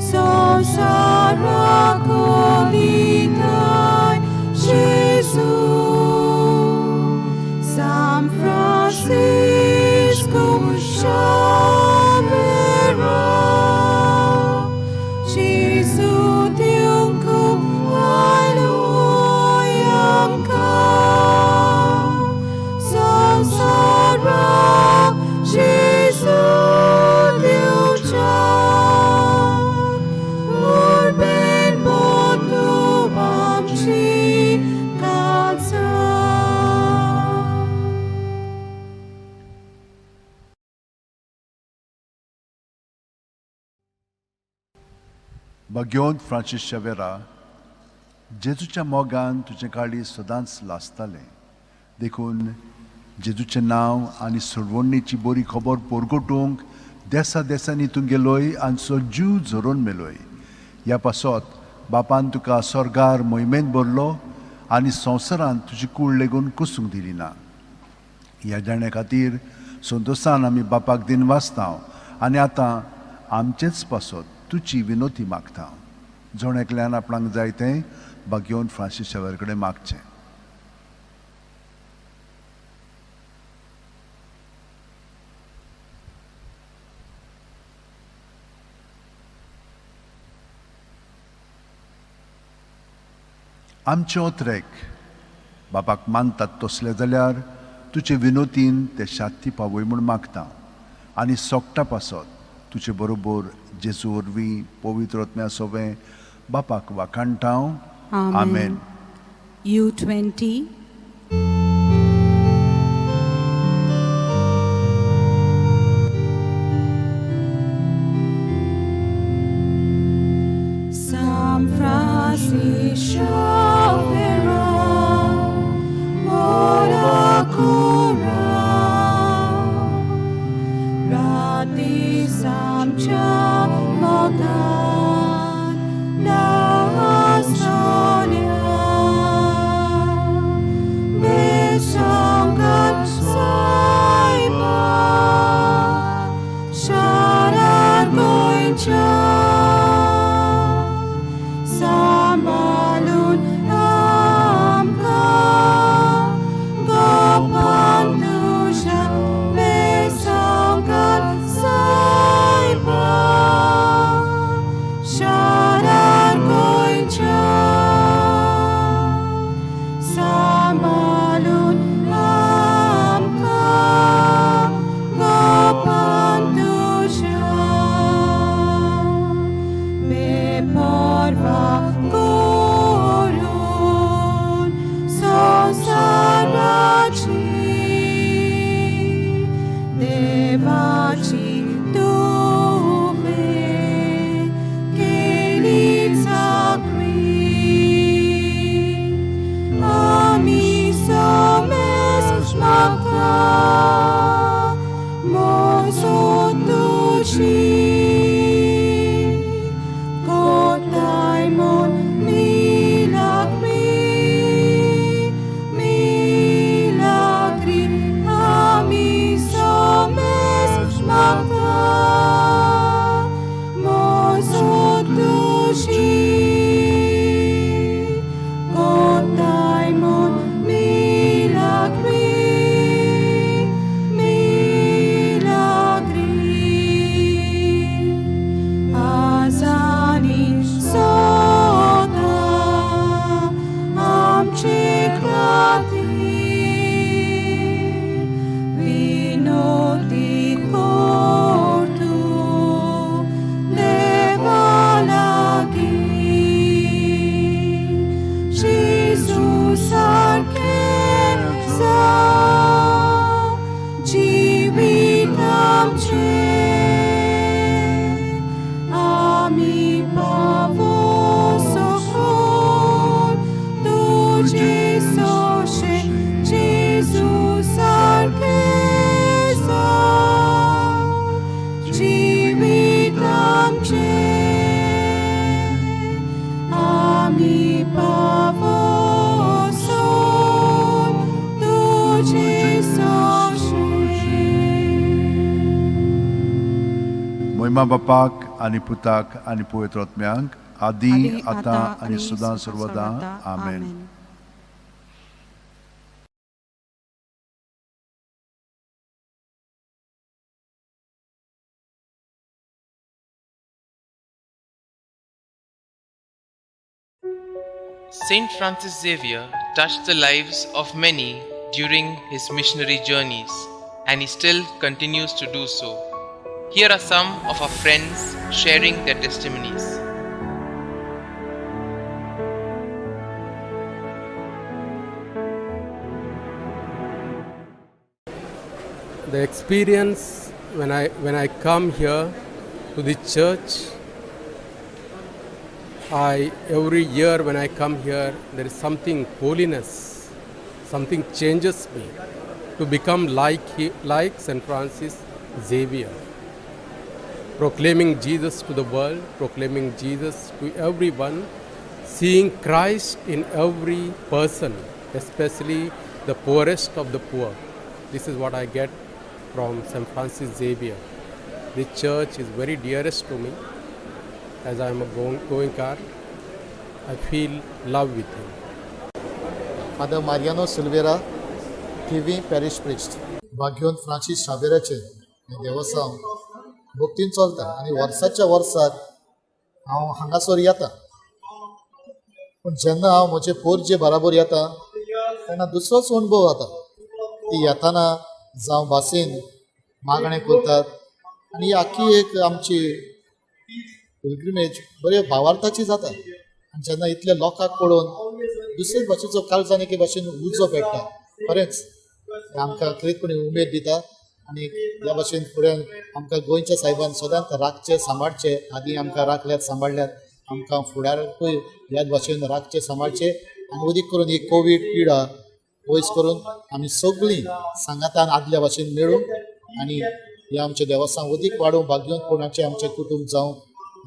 Samsara kolitai Gesù. San Francisco Xavier, Gesù Diuncu Alleluia ka, Samsara Gesù Diunca, Urben botu amci calza. भाग्यवंत फ्रांसीस शावेरा, जेजूच्या मोगान तुजें काळीज सदांच लासतालें, देखून जेजूचें नांव आनी सोडवणीची बरी खबर परगटूंक देसा देसांनी तूं गेलोय आनी सो जीव झरोवन मेलोय. ह्या पासत बापान तुका स्वर्गार मोहिमेंत भरलो आनी संवसारांत तुजी कूड लेगून कुसूंक दिली ना. ह्या जाण्या खातीर संतोशान आमी बापाक दिनवासता आनी आतां आमचेच पासत तुजी विनोती मागता. जण एकल्यान आपणाक जाय तें भाग्यवंत फ्रांसीस शावेर कडेन मागचें. आमचे ओत्रेक बापाक मानतात तसले जाल्यार तुजे विनोतीन ते शांती पावय म्हूण मागता आनी सोगटा पासत तुजे बरोबर जेजू वरवीं पवित्र आत्म्या सोवें बापाक वाखाणटा. आमेन. U20. San Francisco Xavier, ora cura, Rati samcha mogan la sonia, Besangat saiba, Sharar goincha, Sambalun सारकें जावं जिवीत आमचें आमी पावो सखोल तुजे सोशे जेजू सारकें जावं जिवीत आमचें आमी पावो सोल तुजे सोशे. मोहिमा बापाक आनी पुताक आनी पवित्र आत्म्याक, आदी आतां आनी सदां सर्वदा. आमेन. Saint Francis Xavier touched the lives of many during his missionary journeys, and he still continues to do so. Here are some of our friends sharing their testimonies. The experience when I come here to the church, I every year when I come here, there is something holiness, something changes me to become like Saint Francis Xavier, proclaiming Jesus to the world, proclaiming Jesus to everyone, seeing Christ in every person, especially the poorest of the poor. This is what I get from St. Francis Xavier. This church is very dearest to me. As I am a Goenkar, I feel love with him. Father Mariano Silveira, Thivim parish priest. भाग्योन Francis शाबेराचें हें देवस्तांव भक्तीन चलता आनी वर्साच्या वर्साक हांव हांगासर येता. पूण जेन्ना हांव म्हजे पोरजे बराबर येता तेन्ना दुसरोच अणभव जाता. ती येताना जावं बसीन मागणें करतात आनी ही आख्खी एक आमची पिलग्रिमेज बरे भावार्थाची जाता. आनी जेन्ना इतले लोकांक पळोवन दुसरेच भाशेचो काळजान एके भाशेन उजो पेट्टा. खरेंच हें आमकां खरेंचपणी उमेद दिता आनी ह्या भाशेन फुडें आमकां गोंयच्या सायबान सदांच राखचें, सांबाळचें. आदीं आमकां राखल्यात, सांबाळल्यात, आमकां फुडाराकूय ह्याच भाशेन राखचें, सांबाळचें आनी अदीक करून ही कोवीड पिडा पयस करून आमी सगळीं सांगातान आदल्या भाशेन मेळूं आनी हें आमचें देवस्थान अदीक वाडोवंक भाग्योन कोणाचें आमचें कुटूंब जावं,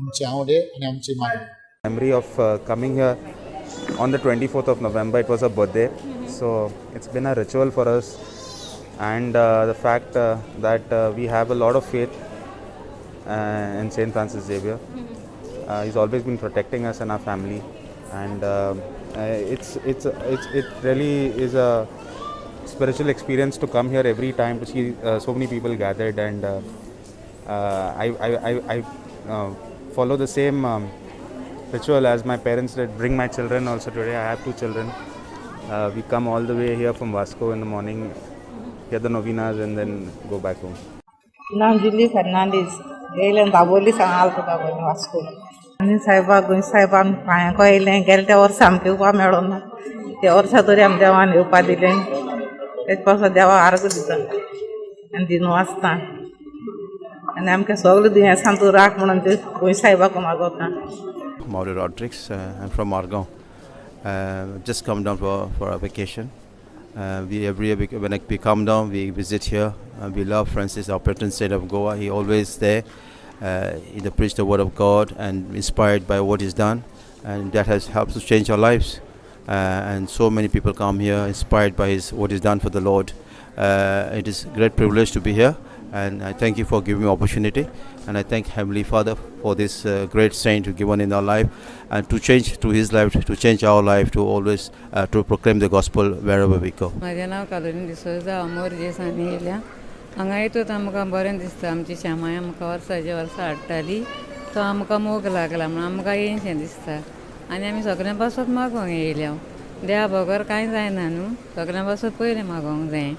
आमचे आवडे आनी आमची मागणी. Memory of coming here on the 24th of November. It was a birthday, so it's been a ritual for us. And the fact that we have a lot of faith in Saint Francis Xavier. He's always been protecting us and our family, and it really is a spiritual experience to come here every time to see so many people gathered, and I follow the same ritual as my parents did. Bring my children also today. I have two children. We come all the way here from Vasco in the morning, hear the novenas, and then go back home. नांव जुली फेर्नांडीस. येयलें दाबोली सावन, आल्त दाबोली, वास्को. आनी सायबा, गोंय सायबान पांयांको येयलें. गेले त्या वर्सा आमकां येवपा मेळोना, त्या वर्सा तरी आमी देवान येवपा दिलें. तेज पासून देवा आर्ग दिता आनी दिनवासता आनी आमकां सगळें दुयेंसां तूं राख म्हणून ते Goa सायबाक मागोता. Mauro Rodrigues. I'm from Margao. Just come down for a vacation. We every year when we come down, we visit here. We love Francis, our patron saint of Goa. He always there. He preach the word of God and inspired by what he's done, and that has helped to change our lives. And so many people come here inspired by his what he's done for the Lord. It is great privilege to be here, and I thank you for giving me opportunity. And I thank Heavenly Father for this great saint who given in our life, and to change through his life, to change our life, to always to proclaim the gospel wherever we go. म्हाजें नांव colony D'Souza. हांव मोरजे सावन येयल्या. हांगा येतूच आमकां बरें दिसता. आमची श्यामाय आमकां वर्साचे वर्सां हाडटाली, तो आमकां मोग लागला म्हणून आमकां येयशें दिसता आनी आमी सगळ्यां पासत मागोंक येयल्या. देवा बगर कांय जायना न्हू. सगळ्यां पासत पयलें मागोंक जाय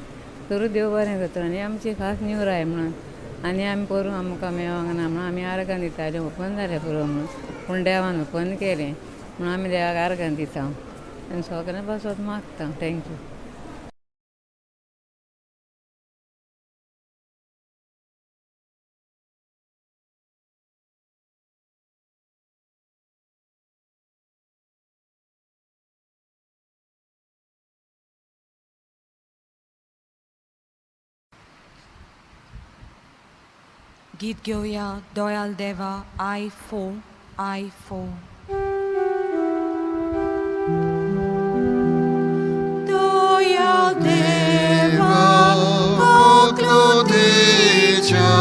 तरूच देव बरें करता. आनी आमची खास निवराय म्हणून आनी आमी पोरूं आमकां मेळोंक ना म्हणून आमी आर्गां दितालीं, ओपन जालें पुरो म्हणून. पूण देवान ओपन केलें म्हणून आमी देवाक आर्गां दिता. आनी सगळ्यां पासत मागता. Thank you. गीत घेवया दोयाल देवा I 4 I 4. Doyal Deva Kokloteja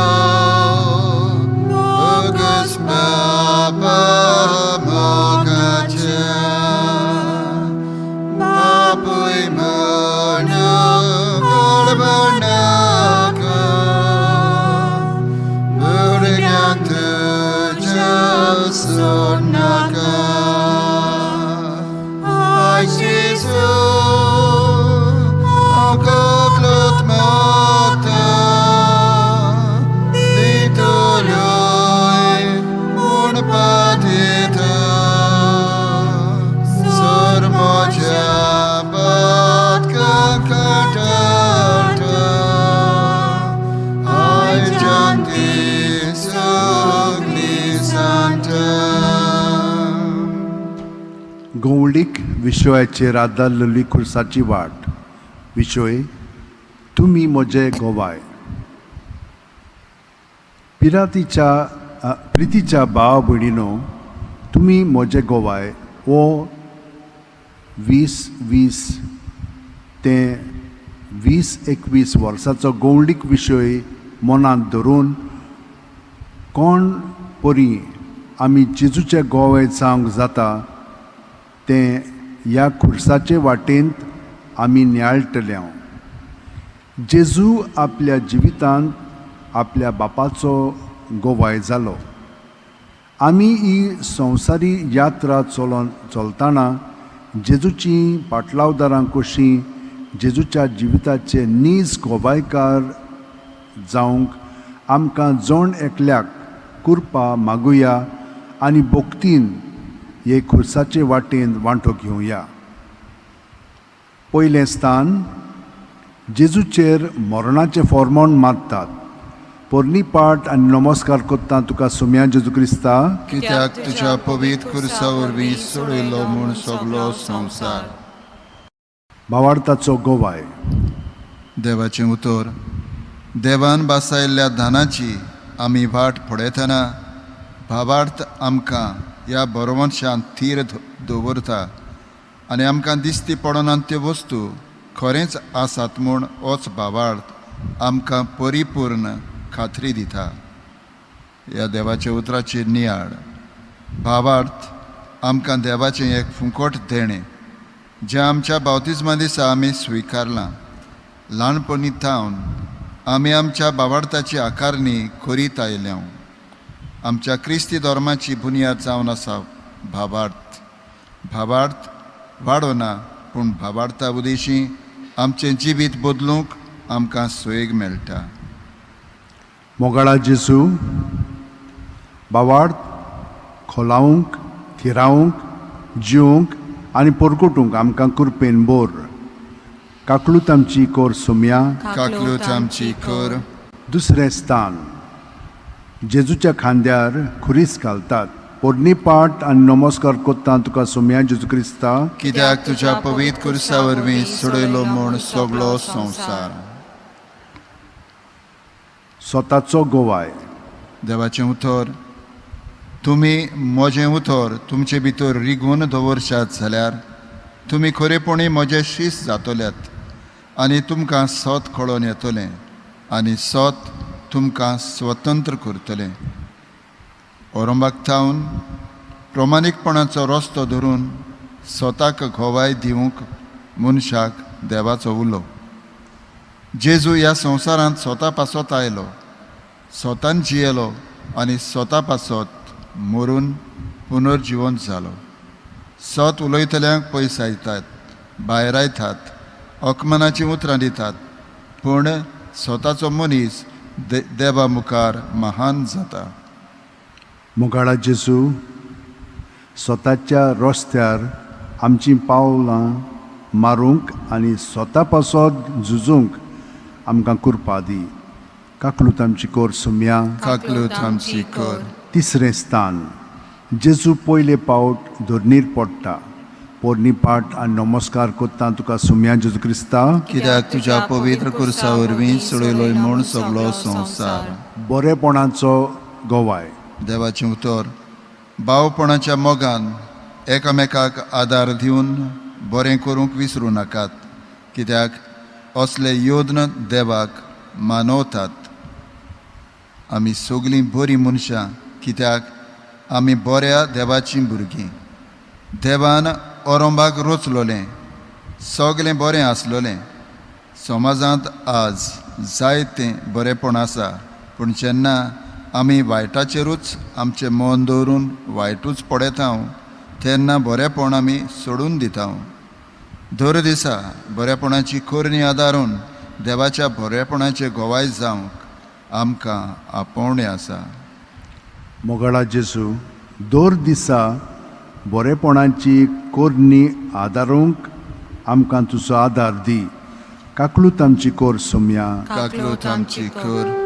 Bogus Baba Mogaja Bapui Mona Kalbanaka Burgan Tuja Sunaka Ai Jesu Akoklot mata Ditoloy Mun patita Sur moja patka katata Ai janti sugli santa. गवळीक विशयाचेर आदारलेली खुर्साची वाट. विशय तुमी म्हजे गोवाय. पिरातीच्या प्रितीच्या भाव भयणीनो, तुमी म्हजे गोवाय हो 2020 ते 2021 वर्साचो गवळीक विशय मनांत धरून कोण परी आमी जेजूचे गोवे जावंक जाता तें ह्या खुर्साचे वाटेंत आमी नियाळटले. जेजू आपल्या जिवितांत आपल्या बापाचो गोवाय जालो. आमी ही संवसारी यात्रा चलोन चलतना जेजूची पाटलावदारां कशीं जेजूच्या जिविताचे नीज गोवायकार जावंक आमकां जण एकल्याक कुरपा मागुया आनी भक्तीन हे खुर्साचे वाटेन वांटो घेवया. पयलें स्थान, जेजूचेर मरणाचें फॉर्मोन मारतात. पोरणी पाट आनी नमस्कार करता तुका सोम्या जेजू क्रिस्ता, कित्याक तुज्या पवित्र खुर्सा वरवीं सोडयलो म्हूण सगलो संवसार. भावार्थाचो गोवाय. देवाचें उतर. देवान बासायल्ल्या धानाची आमी वाट पळयतना भावार्थ आमकां ह्या बरोवंशान थीर दवरता आनी आमकां दिसती पडना त्यो वस्तू खरेंच आसात म्हूण होच भावार्थ आमकां परिपूर्ण खात्री दिता. ह्या देवाच्या उतराचेर नियाळ. भावार्थ आमकां देवाचें एक फुंकट देणें जें आमच्या बावतिज्मा दिसा आमी स्विकारलां. ल्हानपणी थावन आमी आमच्या भावार्थाची आकारणी करीत आयल्या. आमच्या क्रिस्ती धर्माची बुन्याद जावन आसा भावार्थ. भावार्थ वाडोना पूण भावार्था उदेशी आमचें जिवीत बदलूंक आमकां सोयेग मेळटा. मोगाळा जेजू, भावार्थ खोलावंक, थिरावंक, जिवंक आनी परगटूंक आमकां कृपेन बोर. काकलूत आमची कोर सोम्या, काकलूत आमची कर. दुसरें स्थान, जेजूच्या खांद्यार खुरीस घालतात. पोरणी पाट आनी नमस्कार करता तुका सोम्या जेजू क्रिस्ता, कित्याक तुज्या पवित्र खुर्सा वरवीं सोडयलो म्हूण सगलो संवसार. स्वताचो गोवाय. देवाचें उतर. तुमी म्हजें उतर तुमचे भितर रिगून दवरशात जाल्यार तुमी खरेपणी म्हजे शीस जातल्यात आनी तुमकां सत कळोन येतलें आनी सत तुमकां स्वतंत्र करतलें. औरंगाक थावन प्रमाणीकपणाचो रस्तो धरून स्वताक गोवाय दिवंक मनशाक देवाचो उलो. जेजू ह्या संवसारांत स्वता पासत आयलो, स्वतान जियेलो आनी स्वता पासत मरून पुनर्जिवंत जालो. सत उलयतल्यांक पयसायतात, भायरायतात, अकमनाचीं उतरां दितात, पूण स्वताचो मनीस देवा मुखार महान जाता. मोगाळा जेजू, स्वताच्या रस्त्यार आमचीं पावलां मारूंक आनी स्वता पासत झुजूंक आमकां कुरपा दी. काकलूत आमची कोर सुम्या. काकलूत आमची कर. तिसरें स्थान, जेजू पयले पावट धरणीर पडटा. पोरणी पाट आनी नमस्कार करता तुका सुम्या जेजू क्रिस्ता, कित्याक तुज्या पवित्र कुर्सा वरवीं सोडयलोय म्हूण सगलो संवसार. बरेपणाचो गवाय. देवाचें उतर भावपणाच्या मोगान एकामेकाक आदार दिवन बरें करूंक विसरूं नाकात, कित्याक असले योद्न देवाक मानवतात. आमी सगलीं बरीं मनशां, कित्याक आमी बऱ्या देवाचीं भुरगीं. देवान ओरंबाक रोचलोलें सगलें बरें आसलोलें. समाजांत आज जायतें बरेंपण आसा, पूण जेन्ना आमी वायटाचेरूच आमचें मन दवरून वायटूच पळयता तेन्ना बरेंपण आमी सोडून दिता. दर दिसा बरेपणाची करणी आदारून देवाच्या बरेपणाचे गवाय जावंक आमकां आपोवणें आसा. मोगाळा जेजू, दर दिसा बरेपणाची करणी आदारूंक आमकां तुजो आदार दी. काकलूत आमची कोर सोम्या. काकलूत आमची कर.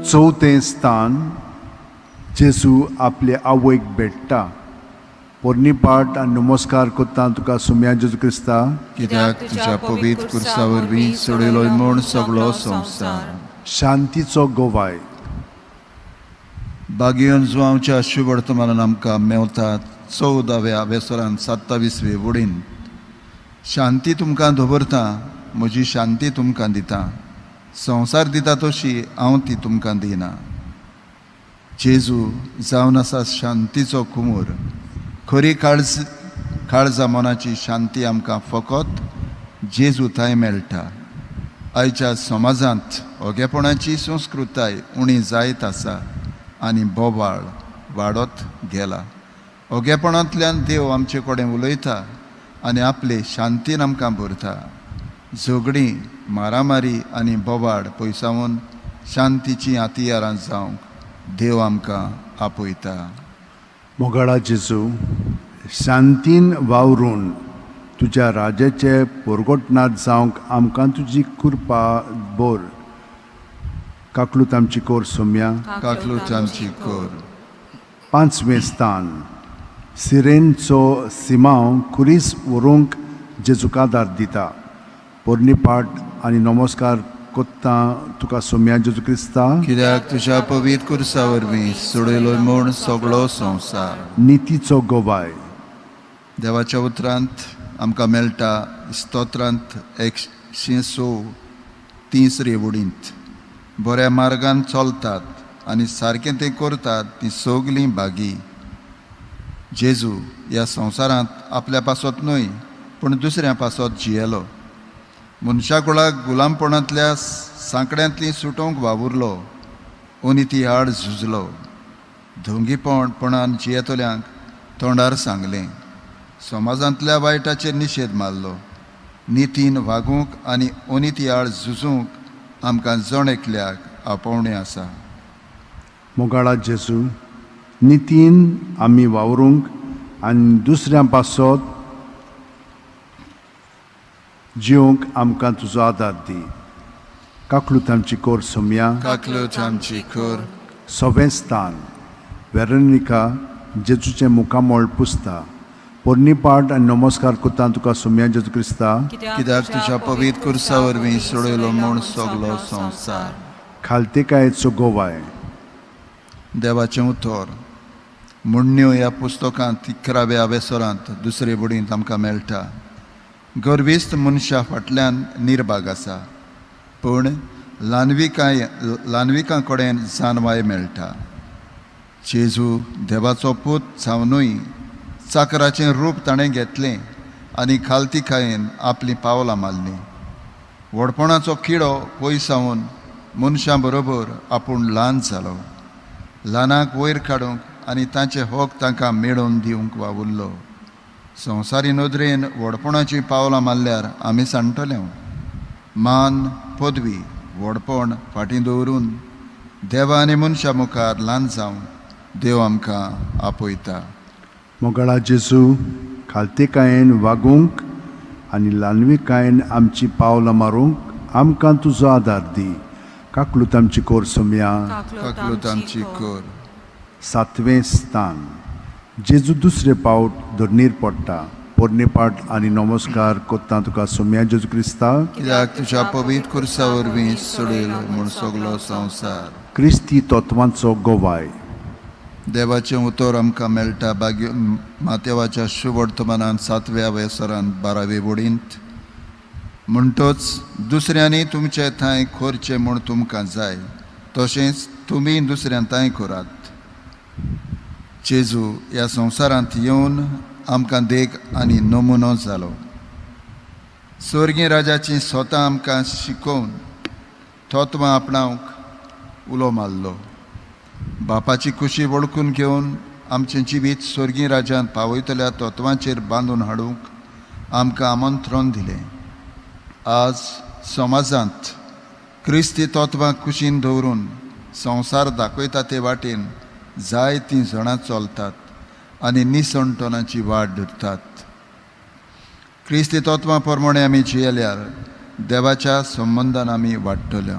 चवथें स्थान, जेजू आपले आवयक भेट्टा. पोरणी पाट आनी नमस्कार करता तुका सुम्या जेजू क्रिस्ता, कित्याक तुज्या पवित्र कुर्सा वरवीं सोडयलोय म्हूण सगलो संवसार. शांतीचो गवाय. बागेवन जुवांवच्या शुभवर्तमानान आमकां मेवता 14व्या वेसरान 27वे वडीन. शांती तुमकां दवरता, म्हजी शांती तुमकां दिता, संवसार दिता तशी हांव ती तुमकां दिना. जेजू जावन आसा शांतीचो कुमूर. खरी काळजा मनाची शांती आमकां फकत जेजू थंय मेळटा. आयच्या समाजांत ओगेपणाची संस्कृताय उणी जायत आसा आनी बोवाळ वाडत गेला. ओगेपणांतल्यान देव आमचे कडेन उलयता आनी आपले शांतीन आमकां भरता. झगडीं, मारामारी आनी बोवाळ पयसावन शांतीचीं हतियारां जावंक देव आमकां आपयता. मोगाळा जेजू, शांतीन वावरून तुज्या राजाचे पोरगोटनाथ जावंक आमकां तुजी कृपा बोर. काकलूत आमची कोर सोम्या. काकलूत आमची कोर. 5वें स्थान, सिरेनचो सिमांव खुरीस व्हरूंक जेजूक आदार दिता. पोरणी पाट आनी नमस्कार कोत्ता तुका सोम्या जेजू क्रिस्ता, कित्याक तुज्या पवित्र कुर्सा वरवीं सोडयलो म्हूण सगलो संवसार. नितीचो गवाय. देवाच्या उतरांत आमकां मेळटा स्तोत्रांत 106 तिसरे वडींत, बऱ्या मार्गान चलतात आनी सारकें तें करतात ती सगलीं भागी. जेजू ह्या संवसारांत आपल्या पासत न्हय पूण दुसऱ्या पासत जियेलो. मनशाकुळाक गुलामपणांतल्या सांकड्यांतली सुटोवंक वावुरलो, अनिती आड झुजलो. धोंगीपणपणान जियेतल्यांक तोंडार सांगलें, समाजांतल्या वायटाचेर निशेध मारलो. नितीन वागूंक आनी अनिती आड झुजूंक आमकां जण एकल्याक आपोवणें आसा. मोगाळा जेजू, नितीन आमी वावरूंक आनी दुसऱ्यां पासत जिवंक आमकां तुजो आदार दी. काकलूत आमची कोर सोम्या. काकलूत आमची कोर. सवें स्थान, वेरोनिका जेजूचें मुखामळ पुसता. पोरणी पाट आनी नमस्कार करता तुका सोम्या जेजू क्रिस्ता, कित्याक तुज्या पवित्र खुर्सा वरवीं सोडयलो म्हूण सगलो संवसार. खालतेकायेचो गोवाय. देवाचें उतर म्हणण्यो ह्या पुस्तकांत 11व्या वेसरांत दुसरे बुडींत आमकां मेळटा. गर्विस्त मनशा फाटल्यान निर्भाग आसा, पूण ल्हानविकाय ल्हानविकां कडेन जानवाय मेळटा. जेजू देवाचो पूत जावनूय चाकराचें रूप ताणें घेतलें आनी खालतिकायेन आपलीं पावलां मारलीं. व्हडपणाचो किडो पयसावन मनशां बरोबर आपूण ल्हान जालो. ल्हानाक वयर काडूंक आनी तांचे हक तांकां मेळोवन दिवंक वावुरलो. संवसारी नदरेन व्हडपणाचीं पावलां मारल्यार आमी सांडटले. मान, पदवी, व्हडपण फाटीं दवरून देवा आनी मनशा मुखार ल्हान जावंक देव आमकां आपयता. मोगाळा जेजू, खालतेकायेन वागूंक आनी ल्हानविकायेन आमची पावलां मारूंक आमकां तुजो आदार दी. काकलूत आमची कोर सोमया. काकलूत आमची कर. सातवें स्थान. जेजू दुसरे पावट धरणीर पडटा. पोरणे पाट आनी नमस्कार कोत्ता तुका सोम्या जेजू क्रिस्ता, कित्याक तुज्या पवित्र खुर्सा वरवीं सोडयलो म्हूण सगलो संवसार. क्रिस्ती तत्वांचो गोवाय. देवाचें उतर आमकां मेळटा बाग्यो मातेवाच्या शुवर्तमानान 7व्या वेसरान 12वे वडींत. म्हणटच दुसऱ्यांनी तुमचे थांय करचें म्हूण तुमकां जाय तशेंच तुमी दुसऱ्यां थांय करात. जेजू ह्या संवसारांत येवन आमकां देख आनी नमुनो जालो. स्वर्गीय राजाची स्वता आमकां शिकोवन तत्वां आपणावंक उलो मारलो. बापाची खुशी वळखून घेवन आमचें जिवीत स्वर्गीय राज्यांत पावयतल्या तत्वांचेर बांदून हाडूंक आमकां आमंत्रण दिलें. आज समाजांत क्रिस्ती तत्वां कुशीन दवरून संवसार दाखयता ते वाटेन जायतीं जाणां चलतात आनी निसणटणाची वाट धरतात. क्रिस्ती तत्वां प्रमाणे आमी जियेल्यार देवाच्या संबंदान आमी वाडटले.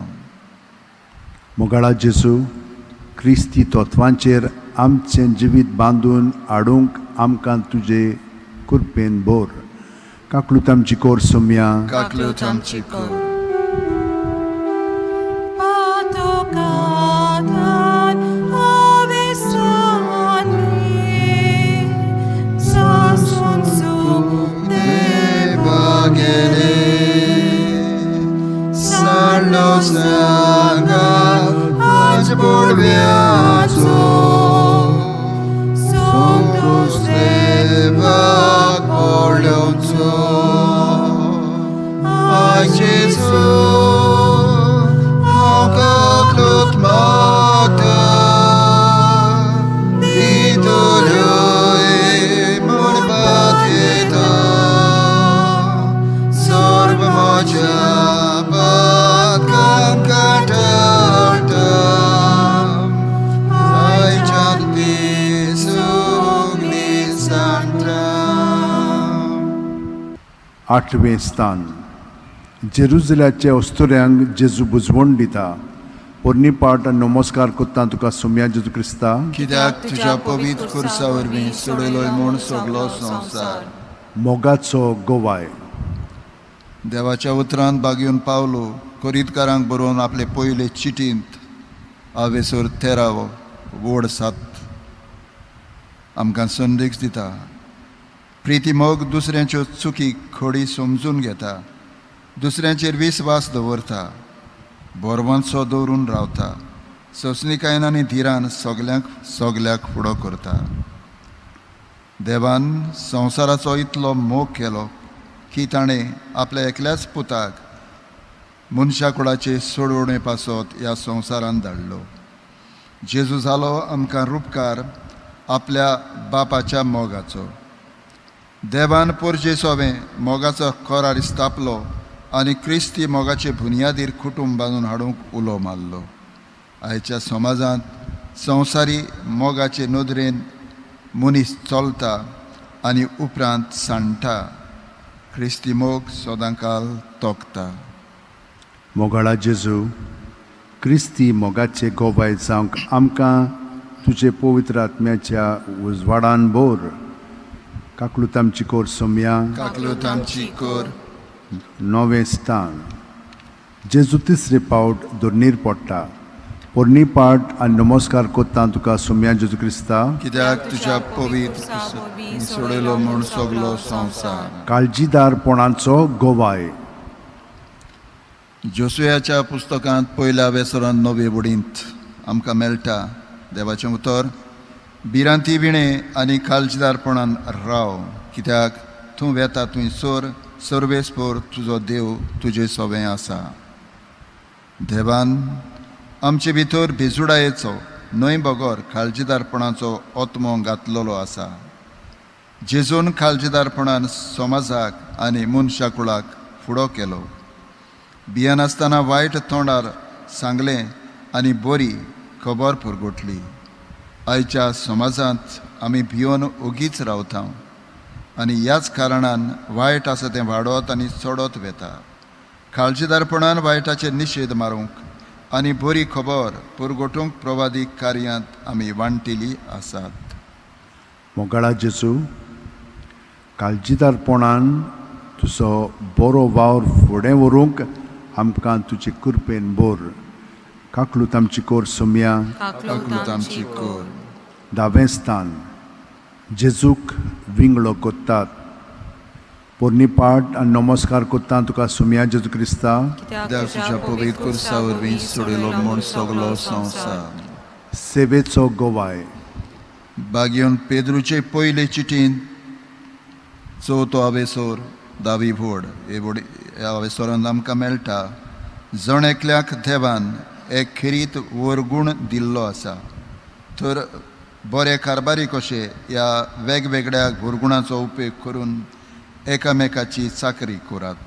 मोगाळा जेजू, क्रिस्ती तत्वांचेर आमचें जिवीत बांदून हाडूंक आमकां तुजे कृपेन भर. काकलूत आमची कोर सोमया. काकलूत आमची कर. आठवें स्थान. जेरुजल्याच्या अस्तुऱ्यांक जेजू बुजवण दिता. पोरणी पाट आनी नमस्कार कोत्ता तुका सोम्या जेजू क्रिस्ता, कित्याक तुज्या पवित्र खुर्सा वरवीं सोडयलोय म्हूण सगलो संवसार. मोगाचो गोवाय. देवाच्या उतरान बागेवन पावलो कोरीतकारांक बरोवन आपले पयले चिटींत आवेसर 13 वड 7 आमकां संदेश दिता. प्रिती मोग दुसऱ्यांच्यो चुकी खोडी समजून घेता, दुसऱ्यांचेर विस्वास दवरता, बरवंचो दवरून रावता, सोंसणीकायेन आनी धिरान सगल्यांक सगल्याक फुडो करता. देवान संवसाराचो इतलो मोग केलो की ताणें आपल्या एकल्याच पुताक मनशा कुळाचे सोडवणे पासत ह्या संवसारांत धाडलो. जेजू जालो आमकां रुपकार आपल्या बापाच्या मोगाचो. देवान पोरजे सोवें मोगाचो करार स्थापलो आनी क्रिस्ती मोगाचे बुनियादीर कुटुंब बांदून हाडूंक उलो मारलो. आयच्या समाजांत संवसारी मोगाचे नदरेन मनीस चलता आनी उपरांत सांडटा. क्रिस्ती मोग सदांकाल तोखता. मोगाळा जेजू, क्रिस्ती मोगाचे गोवाय जावंक आमकां तुजे पवित्र आत्म्याच्या उजवाडान भर. काकलूत आमची कोर सोमया. काकलूत आमची कोर. नवें स्थान. जेजू तिसरे पावट धरणीर पडटा. पोरणी पाट आनी नमस्कार कोत्ता तुका सोमया जेजू क्रिस्ता, कित्याक तुज्या पवित्र सोडयलो म्हूण सगलो संवसार. काळजीदारपणाचो गोवाय. जोसुयाच्या पुस्तकांत पयल्या वेसरान नवे वडींत आमकां मेळटा देवाचें उतर, भिरांती विणे आनी काळजीदारपणान राव, कित्याक तूं वेता थंय सोर सर्वेस्पोर तुजो देव तुजे सोवें आसा. देवान आमचे भितर भेजुडायेचो न्हय बगर काळजीदारपणाचो आत्मो घातलेलो आसा. जेजून काळजीदारपणान समाजाक आनी मनशाकुळाक फुडो केलो. भियेनासतना वायट तोंडार सांगलें आनी बरी खबर पुरगुटली. आयच्या समाजांत आमी भियोन ओगीच रावता आनी ह्याच कारणान वायट आसा तें वाडत आनी चडत वेता. काळजीदारपणान वायटाचेर निशेध मारूंक आनी बरी खबर पुरगोटूंक प्रवादीक कार्यांत आमी वांटिल्ली आसात. मोगाळा जेजू, काळजीदारपणान तुजो बरो वावर फुडें व्हरूंक आमकां तुजे कृपेन बोर. काकलूत आमची कोर सोमया. काकलूत आमची कोर. धावें स्थान. जेजूक विंगळो कोत्तात. पोरणी पाट आनी नमस्कार कोत्ता तुका सोमया जेजू क्रिस्ता, कित्याक तुज्या पवित्र खुर्सा वरवीं सोडयलो म्हूण सगलो संवसार. सेवेचो गोवाय. बागेवन पेद्रूचे पयले चिटीन चवथो आवेसोर दावी व्होड हे वोडी ह्या आवेसोरान आमकां मेळटा, जण एकल्याक देवान एक खेरीत वरगूण दिल्लो आसा, तर बरे कारबारी कशे ह्या वेगवेगळ्या गुरगुणाचो उपेग करून एकामेकाची चाकरी करात.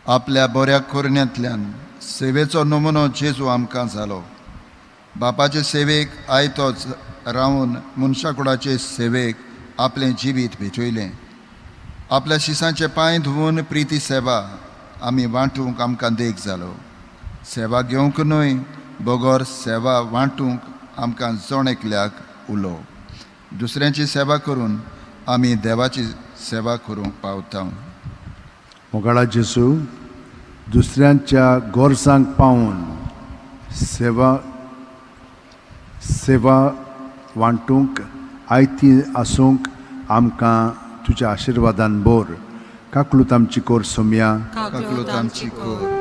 आपल्या बऱ्या करण्यांतल्यान सेवेचो नमुनो जेजू आमकां जालो. बापाचे सेवेक आयतोच रावन मनशाकुडाचे सेवेक आपलें जिवीत भेटयलें. आपल्या शिसांचे पांय धुवून प्रिती सेवा आमी वांटूंक आमकां देख जालो. सेवा घेवंक न्हय बगर सेवा वांटूंक आमकां जण एकल्याक उलो. दुसऱ्यांची सेवा करून आमी देवाची सेवा करूंक पावता. मोगाळा जेजू, दुसऱ्यांच्या गरजांक पावून सेवा सेवा वांटूंक आयती आसूंक आमकां तुज्या आशिर्वादान बोर. काकलूत आमची कोर सोमया. काकलूत आमची कोर.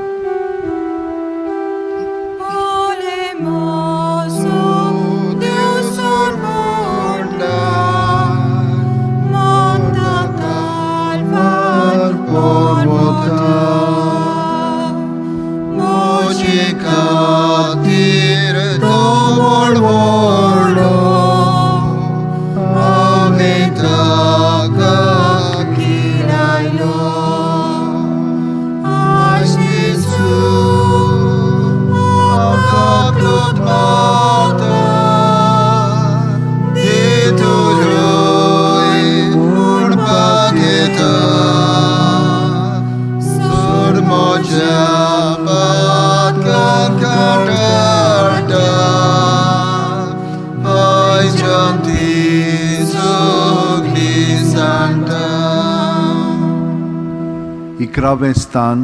इकरावें स्थान.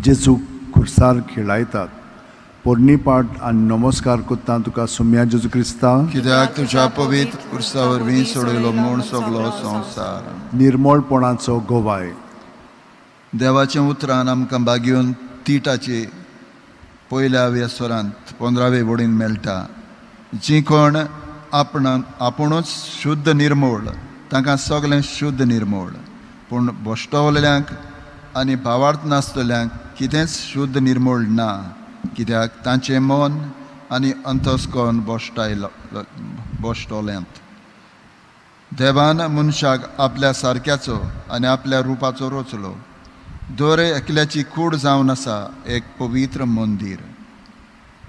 जेजू खुर्सार खेळायतात. पोरणी पाट आनी नमस्कार कोत्ता तुका सोमया जेजू क्रिस्ता, कित्याक तुज्या पवित्र खुर्सा वरवीं सोडयलो म्हूण सगलो संवसार. निर्मळपणाचो गोवाय. देवाच्या उतरान आमकां बागेवन तिटाचे पयल्या वेसरांत 15वे वडीन मेळटा, जी कोण आपुणूच शुद्ध निर्मोळ तांकां सगळें शुद्ध निर्मोळ, पूण भश्टवल्ल्यांक आनी भावार्थ नासतल्यांक कितेंच शुद्ध निर्मोळ ना, कित्याक तांचें मन आनी अंतस्कर्ण भश्टवल्यांत. देवान मनशाक आपल्या सारक्याचो आनी आपल्या रुपाचो रचलो. दर एकल्याची कूड जावन आसा एक पवित्र मंदीर.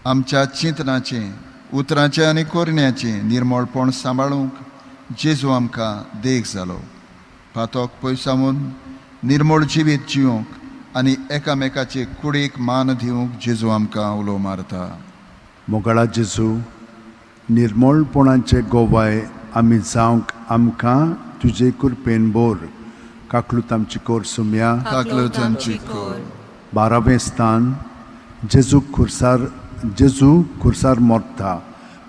आमच्या चिंतनाचें, उतरांचें आनी करण्याचें निर्मळपण सांबाळूंक जेजू आमकां देख जालो. पातोक पयसावून निर्मळ जिवीत जिवंक आनी एकामेकाचे कुडीक मान दिवंक जेजू आमकां उलो मारता. मोगाळा जेजू, निर्मळपणाचे गोवाय आमी जावंक आमकां तुजे कृपेन बोर. काकलूत आमची कोर सुम्या. काकलूत आमची कोर. बारावें स्थान. जेजू खुर्सार, जेजू खुर्सार मोरता.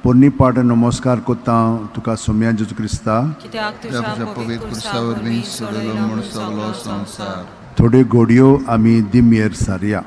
पोरणी पाट नमस्कार कोत्ता तुका सोम्या जेजू क्रिस्ता, कित्याक तुज्या पवित्र खुर्सा वरवीं सोडयलो म्हूण सगलो संवसार. थोड्यो घोडयो आमी दिमयेर सारया.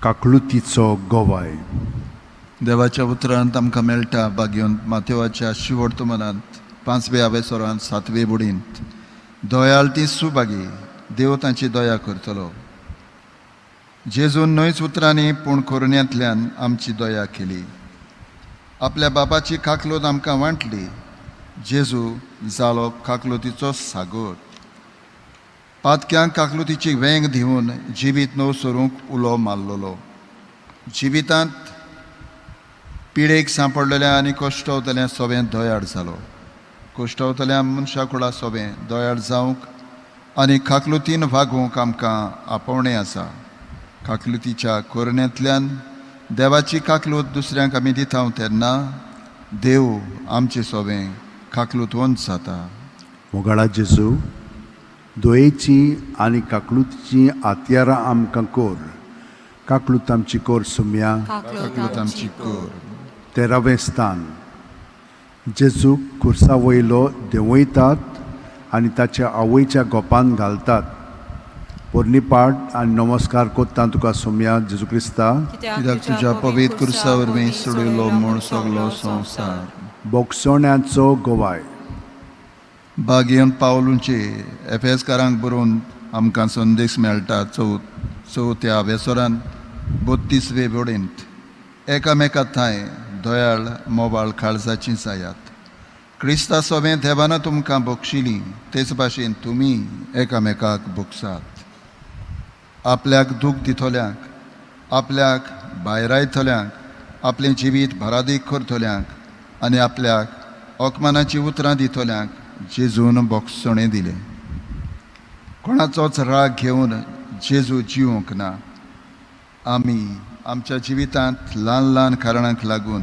काकलुतीचो गोवाय. देवाच्या उतरांत आमकां मेळटा बागेवन माथेवाच्या शिवर्तमानांत 5व्या आवेसरांत 7वे बुडींत, दयाळ ती सुभागी, देव तांची दया करतलो. जेजून न्हयच उतरांनी पूण कोरण्यांतल्यान आमची दया केली. आपल्या बापाची काकलूत आमकां वांटली. जेजू जालो काकलुतीचो सागोर. पातक्यांक काकलुतीची वेंग दिवन जिवीत नव सरूंक उलो मारलेलो. जिवितांत पिडेक सांपडलेल्या आनी कश्टवतल्या सोबें दयाळ जालो. कश्टवतल्या मनशा कुळा सोबें दयाळ जावंक आनी काकलुतीन वागूंक आमकां आपोवणें आसा. काकलुतीच्या कोरण्यांतल्यान देवाची काकलूत दुसऱ्यांक आमी दिता तेन्ना देव आमचे सोबें काकलुतवंत जाता. मोगाळा जेजू, दयेची आनी काकलुतीची आत्यारां आमकां कोर. काकलूत आमची कोर सुम्या. काकलूत आमची कोर. 13वें स्थान. जेजूक खुर्सा वयलो देंवयतात आनी ताच्या आवयच्या गोपान घालतात. पोरणी पाट आनी नमस्कार कोत्ता तुका सोम्या जेजू क्रिस्ता, कित्याक तुज्या पवित्र खुर्सा वरवीं सोडयलो म्हूण सगलो संवसार. बोगसोण्याचो गोवाय. बागेवन पावलूंचे एफेसकारांक बरोवन आमकां संदेश मेळटा 4थ्या वेसरान 32वे बोडींत, एकामेका थांय दयाळ मोबाळ काळजाची जायात. क्रिस्ता सोबें देवान तुमकां बक्षिली तेच भाशेन तुमी एकामेकाक बक्षात. आपल्याक दूख दितल्यांक, आपल्याक भायरायतल्यांक, आपलें जिवीत भरादीक करतल्यांक आनी आपल्याक अकमानाचीं उतरां दितल्यांक जेजून बक्षणें दिलें. कोणाचोच राग घेवन जेजू जिवंक ना. आमी आमच्या जिवितांत ल्हान ल्हान कारणांक लागून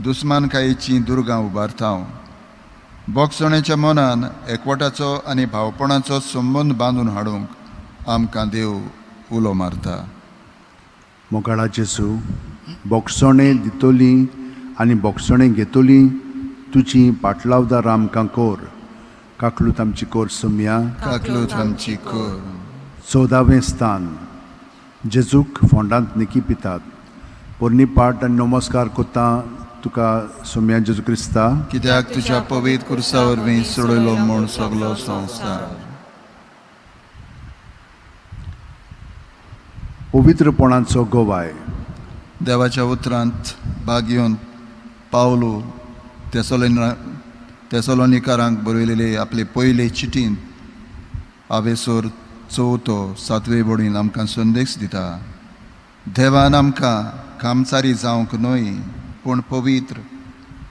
दुस्मानकायेचीं दुर्गां उबारता. बक्षणेच्या मनान एकवटाचो आनी भावपणाचो संबंद बांदून हाडूंक आमकां देव उलो मारता. मोगाळा जेजू, बक्षणें दितली आनी बक्षणें घेतली तुजी पाटलावदार आमकां कोर. काकलूत आमची कोर सुम्या. काकलूत आमची कोर. 14वें स्थान. जेजूक फोंडांत निकी पितात. पोरणी पाट आनी नमस्कार कोत्ता तुका सोम्या जेजू क्रिस्ता, कित्याक तुज्या पवित्र खुर्सा वरवीं सोडयलो म्हूण सगलो संवसार. पवित्रपणाचो गोवाय. देवाच्या उतरांत बागेवन पावलू तेसलोनिकारांक बरयलेले आपले पयले चिटींत आवेसोर 4 7वे बोडीन आमकां संदेश दिता. देवान आमकां कामचारी जावंक न्हय पूण पवित्र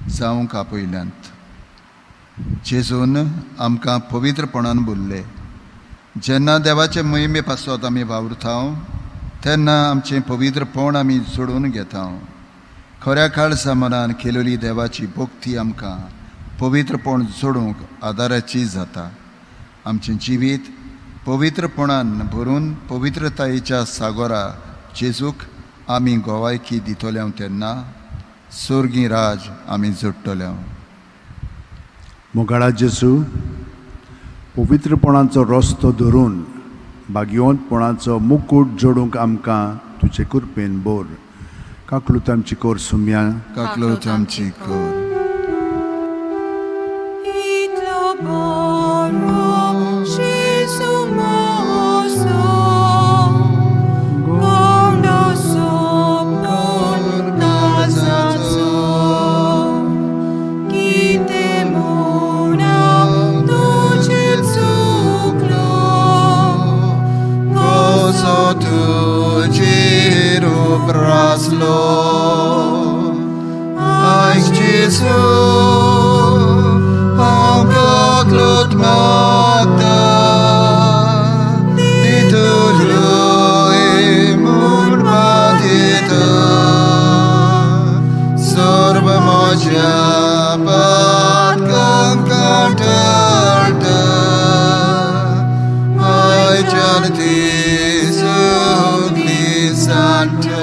जावंक आपयल्यांत. जेजून आमकां पवित्रपणान बोल्ले. जेन्ना देवाचे मोहिमे पासत आमी वावुरता तेन्ना आमचें पवित्रपण आमी जोडून घेता. खऱ्या काळजा मनान केलेली देवाची भक्ती आमकां पवित्रपण जोडूंक आदाराची जाता. आमचें जिवीत पवित्रपणान भरून पवित्रतायेच्या सागोरा जेजूक आमी गोवायकी दितले तेन्ना स्वर्गी राज आमी जोडटले. मोगाळा जेजू, पवित्रपणाचो रस्तो धरून भाग्यवंतपणाचो मुकूट जोडूंक आमकां तुजे कृपेन बोर. काकलूत आमची कोर सुम्या. काकलूत आमची कोर. इतलो बरो जेजू म्हजो, गोडसो पूण काळजाचो, कितें म्हूण हांव तुजेर चुकलो, जेजू आमकां क्लोत मागता दितुलोय म्हूण पातयेता सर्व म्हज्या पातकांक कांटाळटा आयच्यान ती सगली सांडटा.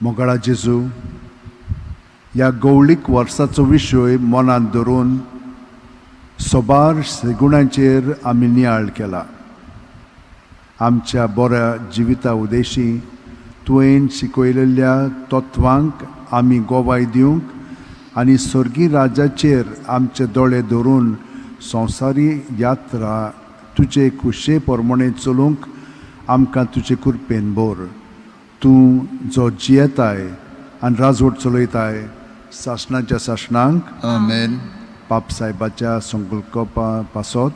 मोगाळा जेजू, ह्या गवळीक वर्साचो विशय मनांत धरून सोबार सगुणांचेर आमी नियाळ केला. आमच्या बऱ्या जिविता उदेशी तुवें शिकयलेल्या तत्वांक आमी गोवाय दिवंक आनी स्वर्गीय राजाचेर आमचे दोळे धरून संवसारी यात्रा तुजे खुशे प्रमाणे चलूंक आमकां तुजे कृपेन भर. तूं जो जियेताय आनी राजवट चलयताय सासणाच्या सासणांक. आमेन. पाप साहेबाच्या संकल्पा पासत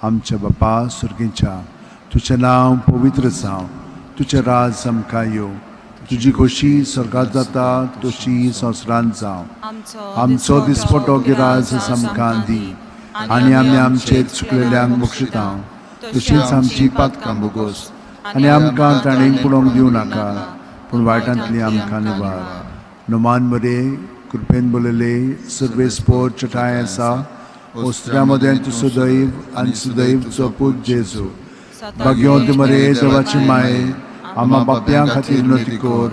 आमच्या बापा सुर्गीच्या, तुजें नांव पवित्र जावं, तुजें राज आमकां येवं, तुजी खोशी स्वर्गात जाता तशी संवसारांत जावं. आमचो दिसपटो गिराज आमकां दी आनी आमी आमचे चुकलेल्यांक बक्षिता तशीच आमची पातकां बोगोस आनी आमकां ताणें पळोवंक दिवं नाका, पूण वायटांतली आमकां निवार. नमान मरे, कृपेन बोलले, सर्वेस्पोर चटाय आसा, ओस्त्र्या मदें तूं सुदैव आनी सुदैव पूत जेजू. भाग्यवंत मरे, देवाची माये, आमा बाप्यां खातीर विनवती कर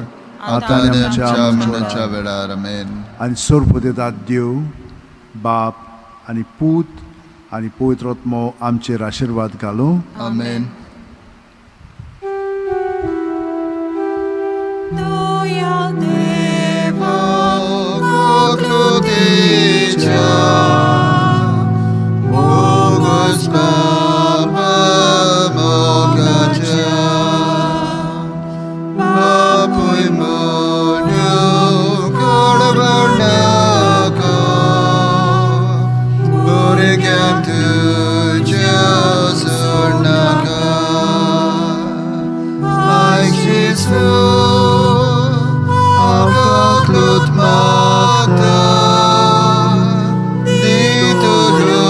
आतां आनी आमच्या मरणाच्या वेळार. आमेन. आनी सोरपदेतात देव बाप आनी पूत आनी पवित्र आत्मो आमचेर आशिर्वाद घालूं. आमेन. Bogus Papa mogacha Papuy munu korbarnako Burigan tuja surnaka Ay Jesu Apaklut magta Dituloy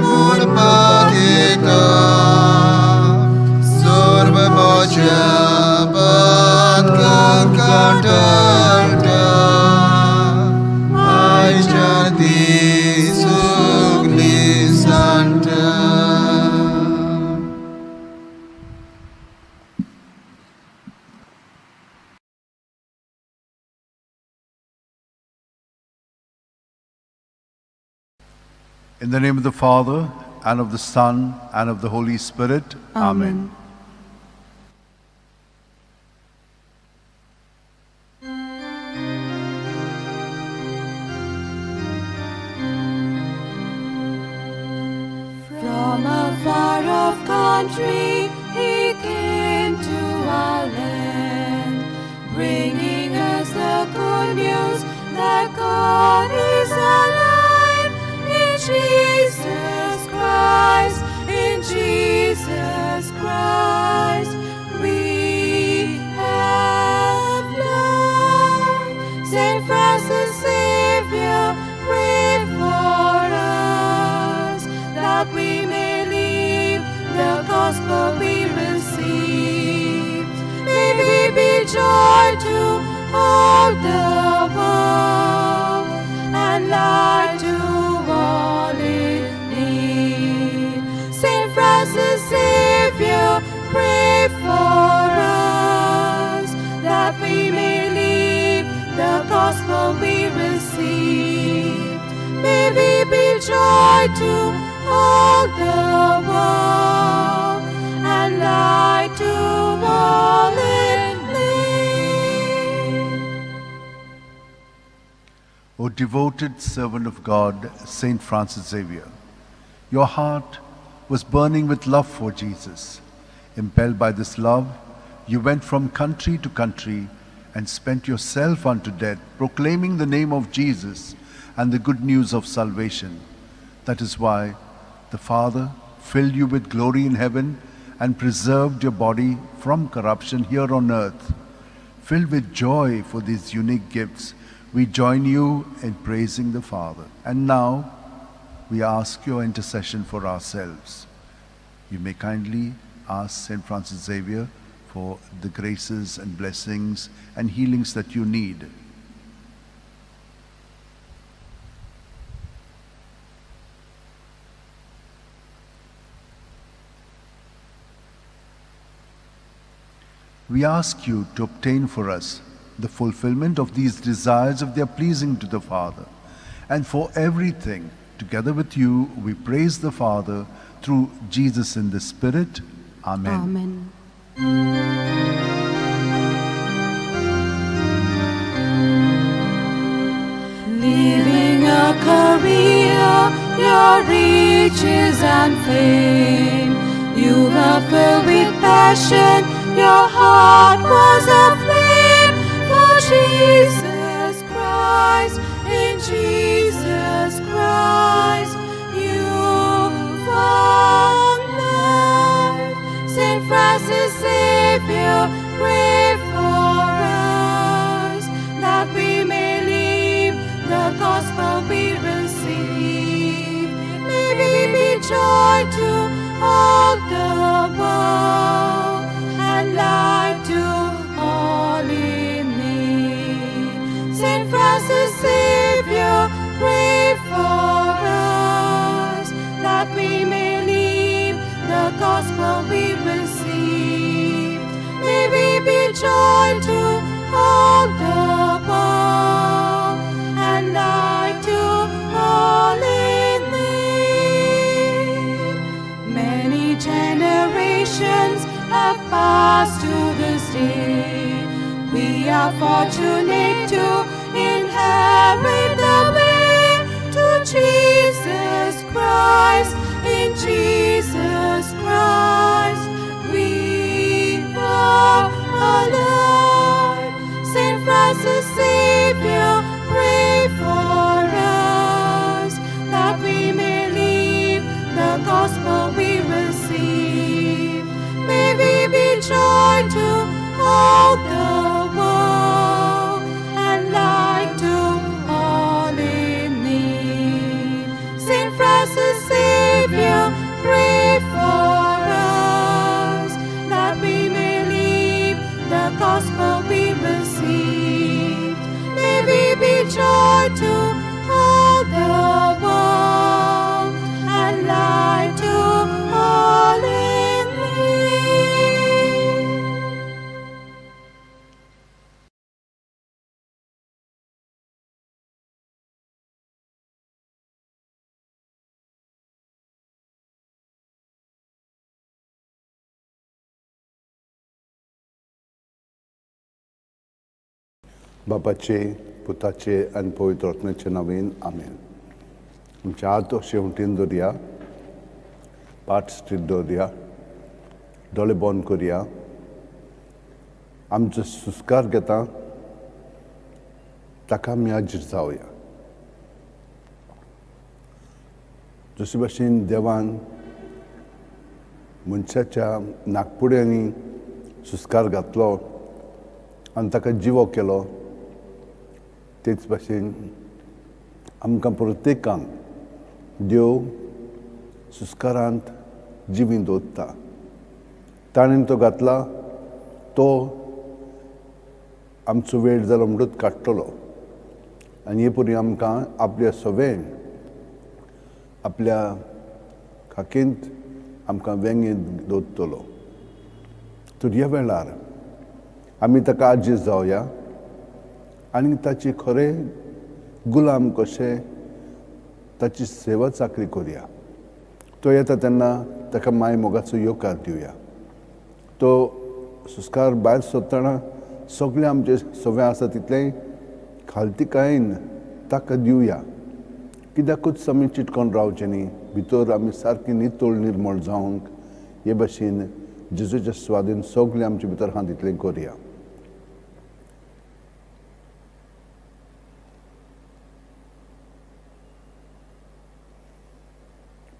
mun patita Sarva moja patkang kantalta Ay janti sugli santa. In the name of the Father, and of the Son, and of the Holy Spirit. Amen. From a far off country he came to our land, bringing us the good news that God is alive in Jesus Christ, in Jesus Christ. We have life. Saint Francis Xavier, pray for us that we may live the gospel we received. May we be joy to all the world and light to all in need. Saint Francis Xavier, pray for us that we may live the gospel we received. May we be joy to all the world and light to all in need. O devoted servant of God, Saint Francis Xavier, your heart was burning with love for Jesus. Impelled by this love, you went from country to country and spent yourself unto death, proclaiming the name of Jesus and the good news of salvation. That is why the Father filled you with glory in heaven and preserved your body from corruption here on earth. Filled with joy for these unique gifts, we join you in praising the Father. And now we ask your intercession for ourselves. You may kindly ask St. Francis Xavier for the graces and blessings and healings that you need. We ask you to obtain for us the fulfillment of these desires if they are pleasing to the Father. And for everything, together with you, we praise the Father through Jesus in the Spirit. Amen. Amen. Leaving a career, your riches and fame, you were filled with passion, your heart was aflame for Jesus Christ. In Jesus Christ, you found life. Saint Francis Xavier, pray for us that we may live the gospel we receive. May we be joy to all the world and light to all in need. Saint Francis Xavier, pray for us that we may live the gospel we receive. May we be joy to all the world and light to all in need. Many generations have passed to this day. We are fortunate to inherit the way to Jesus Christ. In Jesus Christ we are alive. Saint Francis Xavier, pray for us that we may live the gospel we receive. May we be joy to all the world and light to all in need. Saint Francis Xavier, pray for us that we may live the gospel we received. May we be joy to all the world and light to all in need. बापाचे पुताचे आनी पवित्र आत्म्याचे नांवान आमेन. आमचे हात अशे वटेन दवरया, पाट street दवरया, दोळे बंद करया. आमचो सुस्कार घेता ताका आमी हाजीर जावया. जशे भाशेन देवान मनशाच्या नागपुड्यांनी सुस्कार घातलो आनी ताका जिवो केलो, तेच भाशेन आमकां प्रत्येकांक देव सुस्कारांत जिवीं दवरता. ताणें तो घातला तो आमचो वेळ जालो म्हणटूच काडटलो आनी हे परी आमकां आपल्या सवें आपल्या खाकेंत आमकां वेंगेंत दवरतलो. तर ह्या वेळार आमी ताका आजीज जावया आनी ताचे खरे गुलाम कशे ताची सेवा चाकरी करया. तो येता तेन्ना ताका माय मोगाचो येवकार दिवया. तो सुस्कार भायर सोदतना सगळें आमचें सगळें आसा तितलें खालतीकायेन ताका दिवया. कित्याकूच आमी चिटकोन रावचें न्ही, भितर आमी सारकी नितळ निर्मळ जावंक हे भाशेन जेजूच्या स्वादीन सगळें आमचे भितर आहा तितलें करया.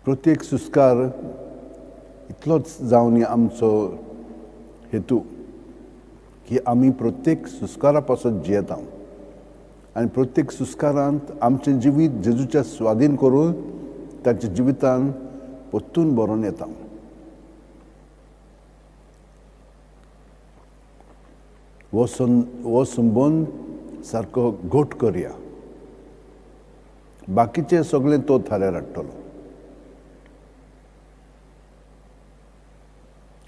प्रत्येक सुस्कार इतलोच जावन आमचो हेतू की आमी प्रत्येक सुस्कारा पासत जियेता आनी प्रत्येक सुस्कारांत आमचें जिवीत जेजूच्या स्वाधीन करून ताच्या जिवितान परतून बरोवन येता. हो संबंद सारको घट करया, बाकीचें सगळें तो थाऱ्यार हाडटलो.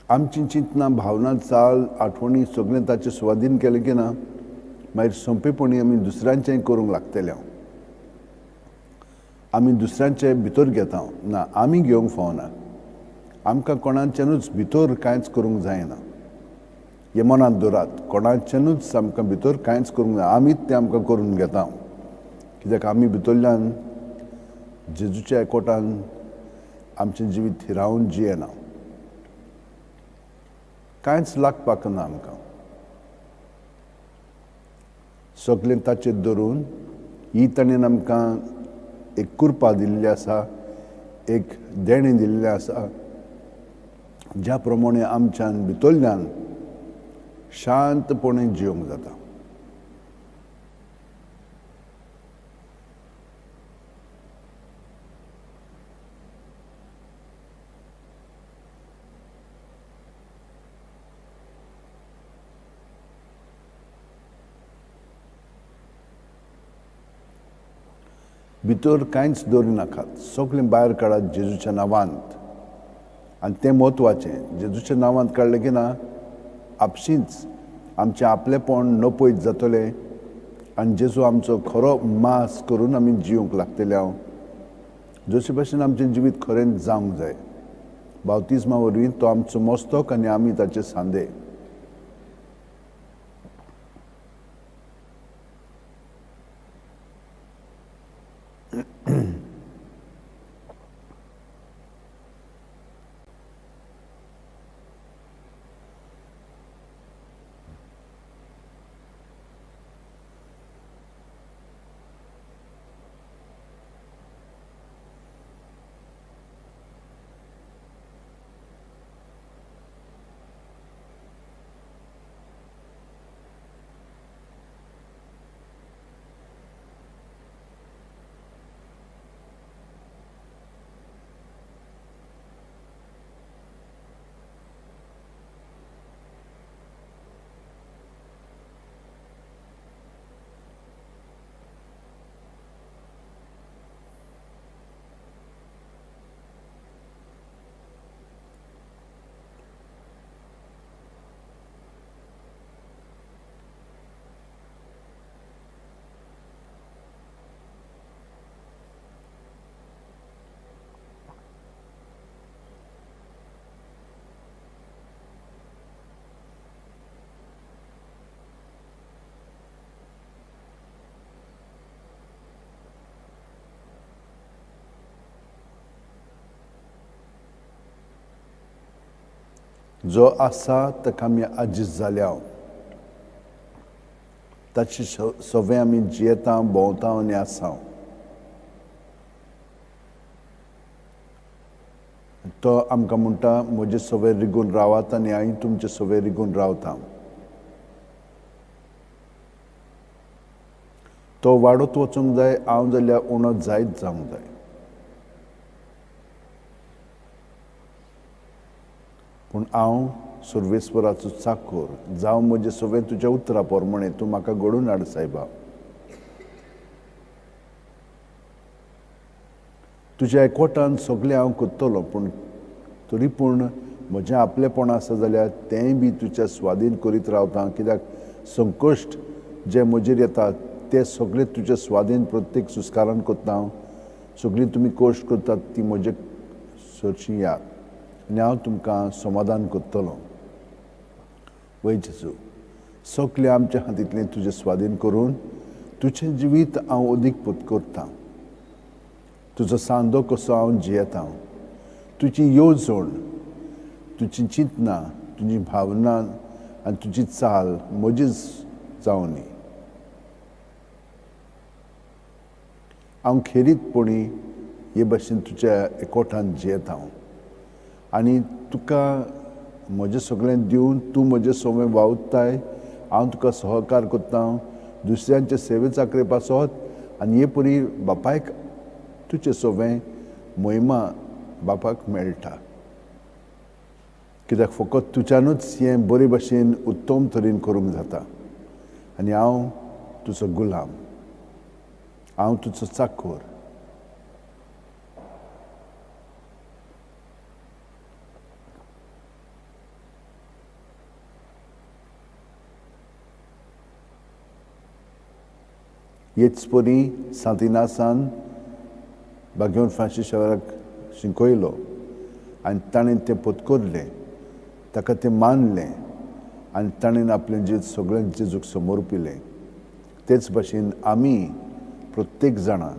आमची चिंतना, भावना, चाल, आठवणी सगळें ताचे स्वाधीन केलें की ना मागीर सोंपेपणी आमी दुसऱ्यांचें करूंक लागतले. आमी दुसऱ्यांचे भितर घेता ना, आमी घेवंक फावना. आमकां कोणाच्यानूच भितर कांयच करूंक जायना, हें मनांत दवरात. कोणाच्यानूच आमकां भितर कांयच करूंक जाय, आमीच तें आमकां करून घेता. कित्याक आमी भितरल्यान जेजूच्या एकवटान आमचें जिवीत थिरावन जियेना, कांयच लागपाक ना आमकां. सगळें ताचेर धरून ही ताणें आमकां एक कृपा दिल्ली आसा, एक देणें दिल्लें आसा, ज्या प्रमाणे आमच्यान भितरल्यान शांतपणे जिवंक जाता. भितर कांयच दवरिनाकात, सगळें भायर काडात जेजूच्या नांवांत. आनी तें म्हत्वाचें, जेजूच्या नांवांत काडलें की ना आपशींच आमचें आपलेपण नपयत जातलें आनी जेजू आमचो खरो मास करून आमी जिवंक लागतले. हांव जशे भाशेन आमचें जिवीत खरेंच जावंक जाय. बावतिज्मा वरवीं तो आमचो मस्तक आनी आमी ताचे सांदे. जो आसा ताका आमी आजीज जाल्या, ताचे सवे आमी जियेता, भोंवता आनी आसा. तो आमकां म्हणटा, म्हजे सवे रिगून रावात आनी हांव तुमचे सवे रिगून रावता. तो वाडत वचूंक जाय, हांव जाल्यार उणो जायत जावंक जाय. पूण हांव सर्वेस्वराचो चाकोर जावं, म्हजें सगळें तुज्या उतरा प्रमाणे तूं म्हाका घडोवन हाड सायबा. तुज्या एकवटान सगळें हांव करतलो, पूण तरी पूण म्हजें आपलेपण आसा जाल्यार तेंय बी तुज्या स्वाधीन करीत रावता. कित्याक संकश्ट जे म्हजेर येता ते सगळे तुज्या स्वाधीन प्रत्येक सुस्कारान करता हांव. सगळीं तुमी कश्ट करतात ती म्हजे सरशी याद आनी हांव तुमकां समाधान करतलो. वय जेजू, सगळें आमच्या हातींतलें तुजें स्वाधीन करून तुजें जिवीत हांव अदीक पूत करतां. तुजो सांदो कसो हांव जियेता, तुजी येवजण, तुजी चिंतना, तुजी भावना आनी तुजी चाल म्हजीच जावनी. हांव खेरीतपणी हे भाशेन तुज्या एकवटान जियेता आनी तुका म्हजें सगळें दिवन तूं म्हजें सगळें वावुरताय हांव तुका सहकार कोत्ता दुसऱ्यांचे सेवे चाकरे पासत आनी हे परी बापायक तुजे सोवें मोहिमा बापाक मेळटा. कित्याक फकत तुज्यानूच हें बरे भशेन उत्तम तरेन करूंक जाता आनी हांव तुजो गुलाम, हांव तुजो चाकोर. हेच परी सांत इनासान बागेवन फ्रांसीस शावेराक शिकयलो आनी ताणें तें पत्करलें, ताका तें मानलें आनी ताणें आपलें जिवीत सगळें जेजूक समर्पिलें. तेच भाशेन आमी प्रत्येक जाणां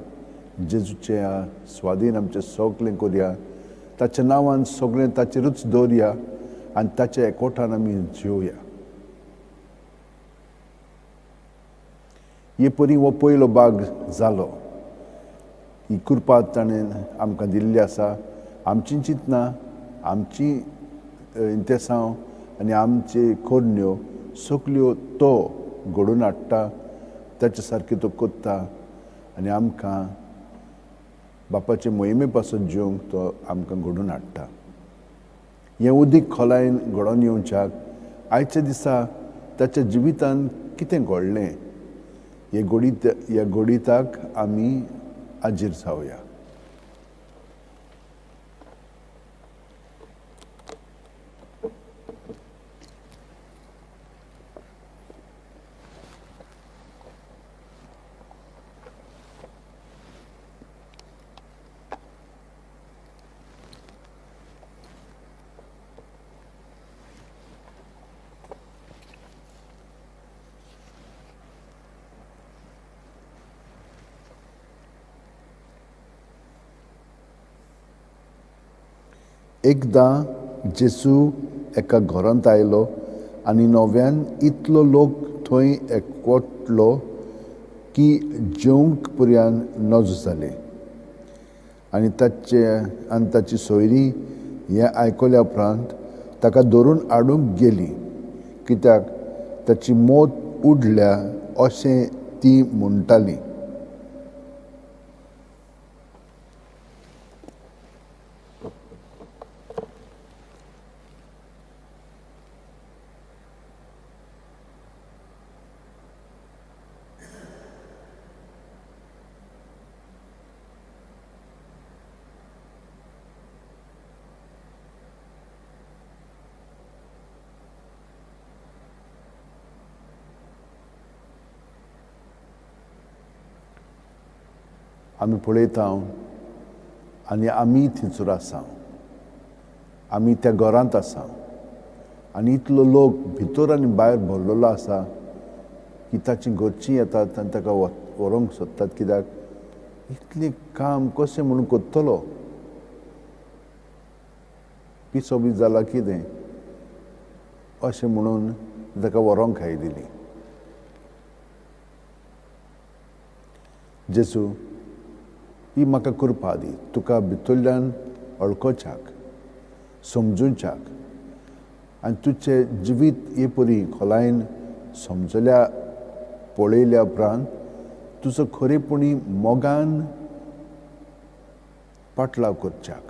जेजूच्या स्वादीन आमचें सगळें करया, ताच्या नांवान सगळें ताचेरूच दवरया आनी ताच्या एकवटान आमी जिवया. हे परी हो पयलो भाग जालो. ही कृपा ताणें आमकां दिल्ली आसा. आमची चिंतनां, आमची इंतेसांव आनी आमची करण्यो सगल्यो तो घडोवन हाडटा, ताचे सारकें तो कोत्ता आनी आमकां बापाचे मोहिमे पासून जिवंक तो आमकां घडोवन हाडटा. हें उदीक खोलायेन घडोवन येवच्याक आयच्या दिसा ताच्या जिवितान कितें घडलें हे गोडीत ह्या गोडिताक आमी हाजीर जावया. एकदां जेजू एका घरांत आयलो आनी नव्यान इतलो लोक थंय एकवटलो की जेवंक पर्यान नजो जालें. आनी ताचे आनी ताची सोयरी हें आयकल्या उपरांत ताका धरून हाडूंक गेली, कित्याक ताची मौत उडल्या अशें ती म्हणटाली. आमी पळयता आनी आमी थंयसर आसा, आमी त्या घरांत आसा आनी इतलो लोक भितर आनी भायर भरलेलो आसा की ताची घरचीं येतात आनी ताका व्हरूंक सोदतात, कित्याक इतलें काम कशें म्हणून करतलो, पिसो बी जाला कितें अशें म्हणून ताका व्हरूंक आयिल्ली. जेजू ही म्हाका कृपा दी तुका भितरल्यान वळखोच्याक, समजूच्याक आनी तुजें जिवीत हे परी खोलायेन समजल्या पळयल्या उपरांत तुजो खरेपणी मोगान पाटलाव करच्याक.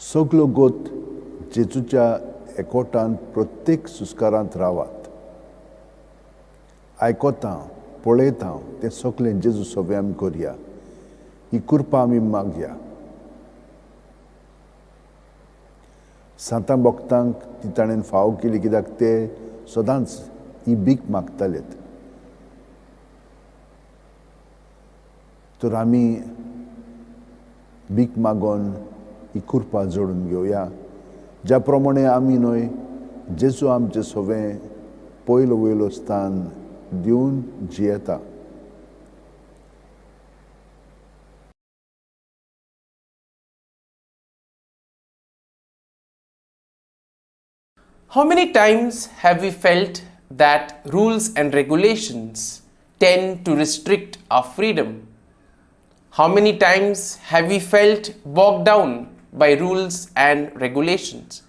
सगलो गोत जेजूच्या एकवटान प्रत्येक सुस्कारांत रावात. आयकता पळयता तें सगलें जेजू सगळें आमी करया, ही कृपा आमी मागया. सांतां भक्तांक ती ताणें फाव केली, कित्याक ते सदांच ही भीक मागतालेत. तर आमी भीक मागोन ही कृपा जोडून घेवया, ज्या प्रमाणे आमी न्हय जेजू आमचें सगळें पयलो वयलो स्थान दिवन जियेता. How many times have we felt that rules and regulations tend to restrict our freedom? How many times have we felt bogged down by rules and regulations?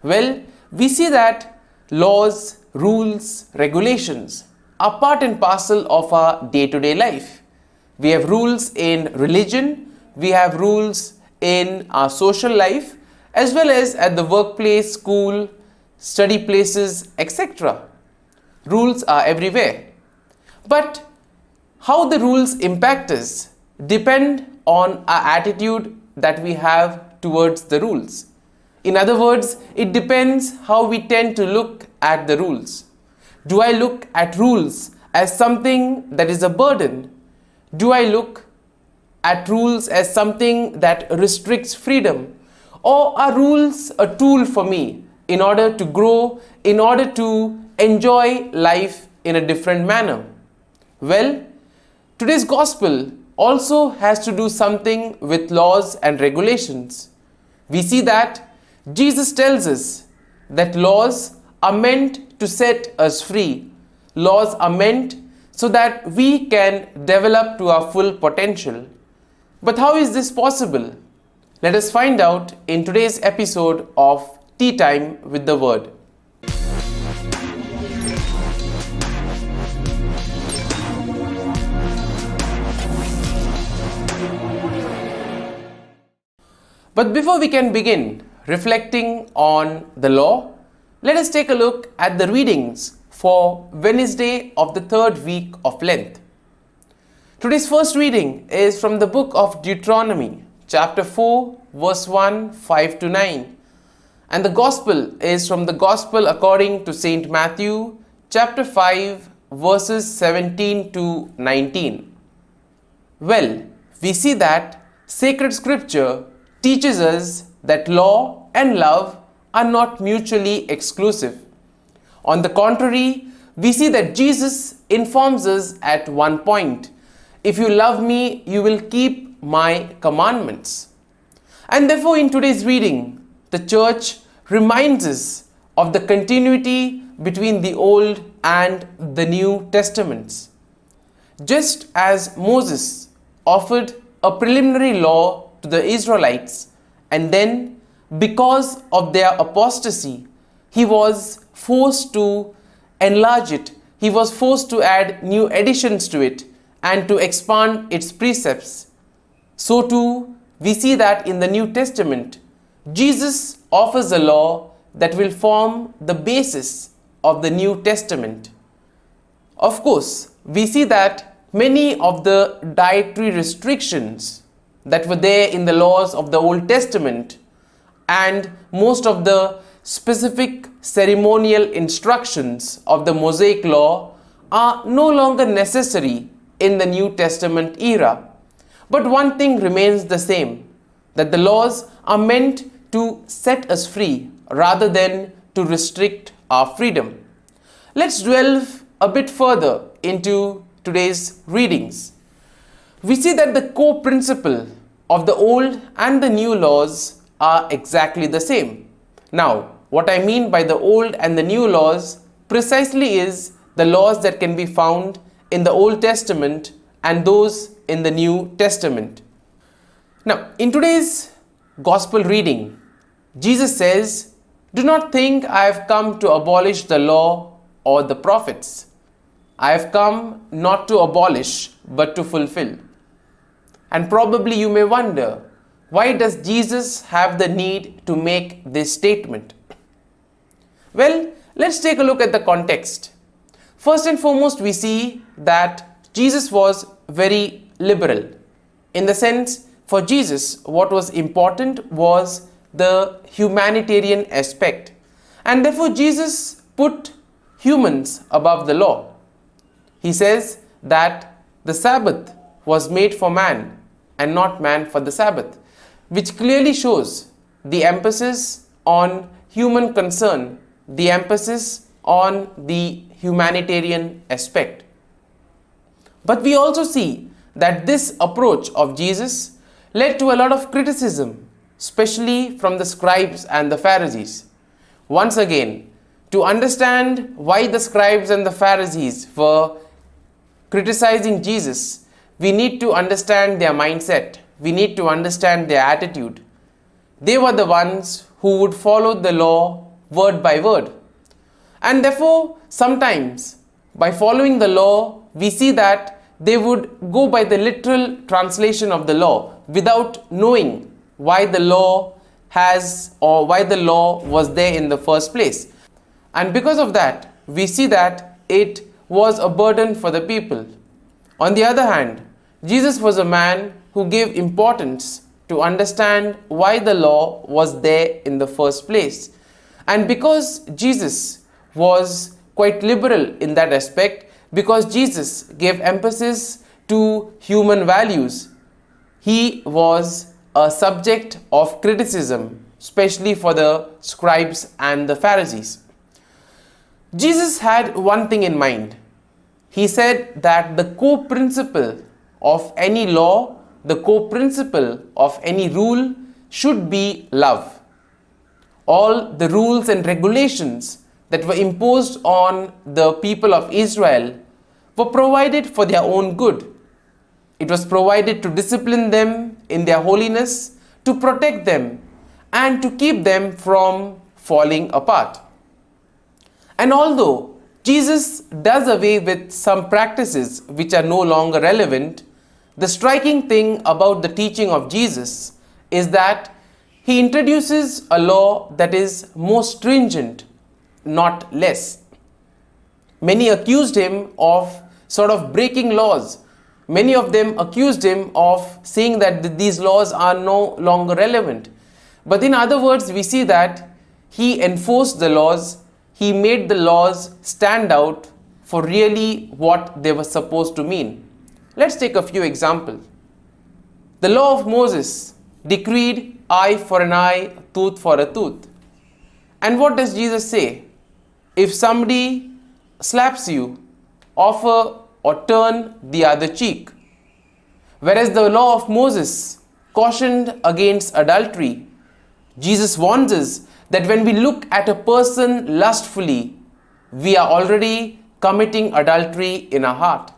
Well, we see that laws, rules, regulations are part and parcel of our day-to-day life. We have rules in religion, we have rules in our social life, as well as at the workplace, school, study places, etc. Rules are everywhere. But how the rules impact us depend on our attitude that we have towards the rules. In other words, it depends how we tend to look at the rules. Do I look at rules as something that is a burden? Do I look at rules as something that restricts freedom? Or are rules a tool for me in order to grow, in order to enjoy life in a different manner? Well, today's gospel also has to do something with laws and regulations. We see that Jesus tells us that laws are meant to set us free. Laws are meant so that we can develop to our full potential. But how is this possible? Let us find out in today's episode of Tea Time with the Word. But before we can begin reflecting on the law, let us take a look at the readings for Wednesday of the third week of Lent. Today's first reading is from the book of Deuteronomy, chapter 4, verse 1, 5 to 9. And the gospel is from the Gospel according to St. Matthew, chapter 5, verses 17 to 19. Well, we see that sacred scripture teaches us that law and love are not mutually exclusive. On the contrary, we see that Jesus informs us at one point, "If you love me, you will keep my commandments." And therefore, in today's reading, the church reminds us of the continuity between the Old and the New Testaments. Just as Moses offered a preliminary law to the Israelites, and then because of their apostasy, he was forced to enlarge it, he was forced to add new additions to it and to expand its precepts. So too, we see that in the New Testament, Jesus offers a law that will form the basis of the New Testament. Of course, we see that many of the dietary restrictions that were there in the laws of the Old Testament and most of the specific ceremonial instructions of the Mosaic law are no longer necessary in the New Testament era. But one thing remains the same, that the laws are meant to set us free rather than to restrict our freedom. Let's delve a bit further into today's readings. We see that the core principle of the old and the new laws are exactly the same. Now, what I mean by the old and the new laws precisely is the laws that can be found in the Old Testament and those in the New Testament. Now, in today's gospel reading, Jesus says, "Do not think I have come to abolish the law or the prophets. I have come not to abolish, but to fulfill." And probably you may wonder, why does Jesus have the need to make this statement? Well, let's take a look at the context. First and foremost, we see that Jesus was very liberal. In the sense, for Jesus, what was important was the humanitarian aspect. And therefore, Jesus put humans above the law. He says that the Sabbath was made for man and not man for the Sabbath, which clearly shows the emphasis on human concern, the emphasis on the humanitarian aspect. But we also see that this approach of Jesus led to a lot of criticism, especially from the scribes and the Pharisees. Once again, To understand why the scribes and the Pharisees were criticizing Jesus, we need to understand their mindset. We need to understand their attitude. They were the ones who would follow the law word by word. And therefore, sometimes by following the law, we see that they would go by the literal translation of the law without knowing why the law has or why the law was there in the first place. And because of that, we see that it was a burden for the people. On the other hand, Jesus was a man who gave importance to understand why the law was there in the first place. And because Jesus was quite liberal in that aspect, because Jesus gave emphasis to human values, he was a subject of criticism, especially for the scribes and the Pharisees. Jesus had one thing in mind. He said that the core principle of any law, the core principle of any rule should be love. All the rules and regulations that were imposed on the people of Israel were provided for their own good. It was provided to discipline them in their holiness, to protect them, and to keep them from falling apart. And although Jesus does away with some practices which are no longer relevant, the striking thing about the teaching of Jesus is that he introduces a law that is more stringent, not less. Many accused him of sort of breaking laws. Many of them accused him of saying that these laws are no longer relevant. But in other words, we see that he enforced the laws. He made the laws stand out for really what they were supposed to mean. Let's take a few examples. The law of Moses decreed eye for an eye, tooth for a tooth. And what does Jesus say? If somebody slaps you, offer or turn the other cheek. Whereas the law of Moses cautioned against adultery, Jesus warns us that when we look at a person lustfully, we are already committing adultery in our heart.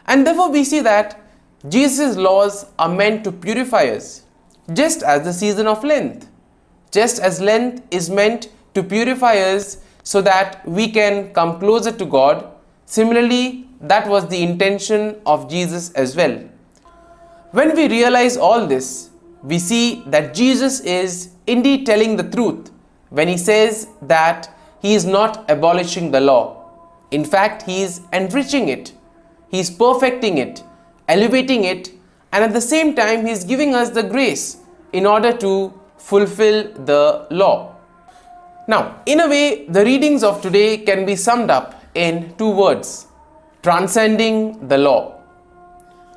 And therefore we see that Jesus' laws are meant to purify us, just as the season of Lent. Just as Lent is meant to purify us so that we can come closer to God, similarly, that was the intention of Jesus as well. When we realize all this, we see that Jesus is indeed telling the truth when he says that he is not abolishing the law. In fact, he is enriching it, he is perfecting it, elevating it, and at the same time, he is giving us the grace in order to fulfill the law. Now, in a way, the readings of today can be summed up in two words: transcending the law.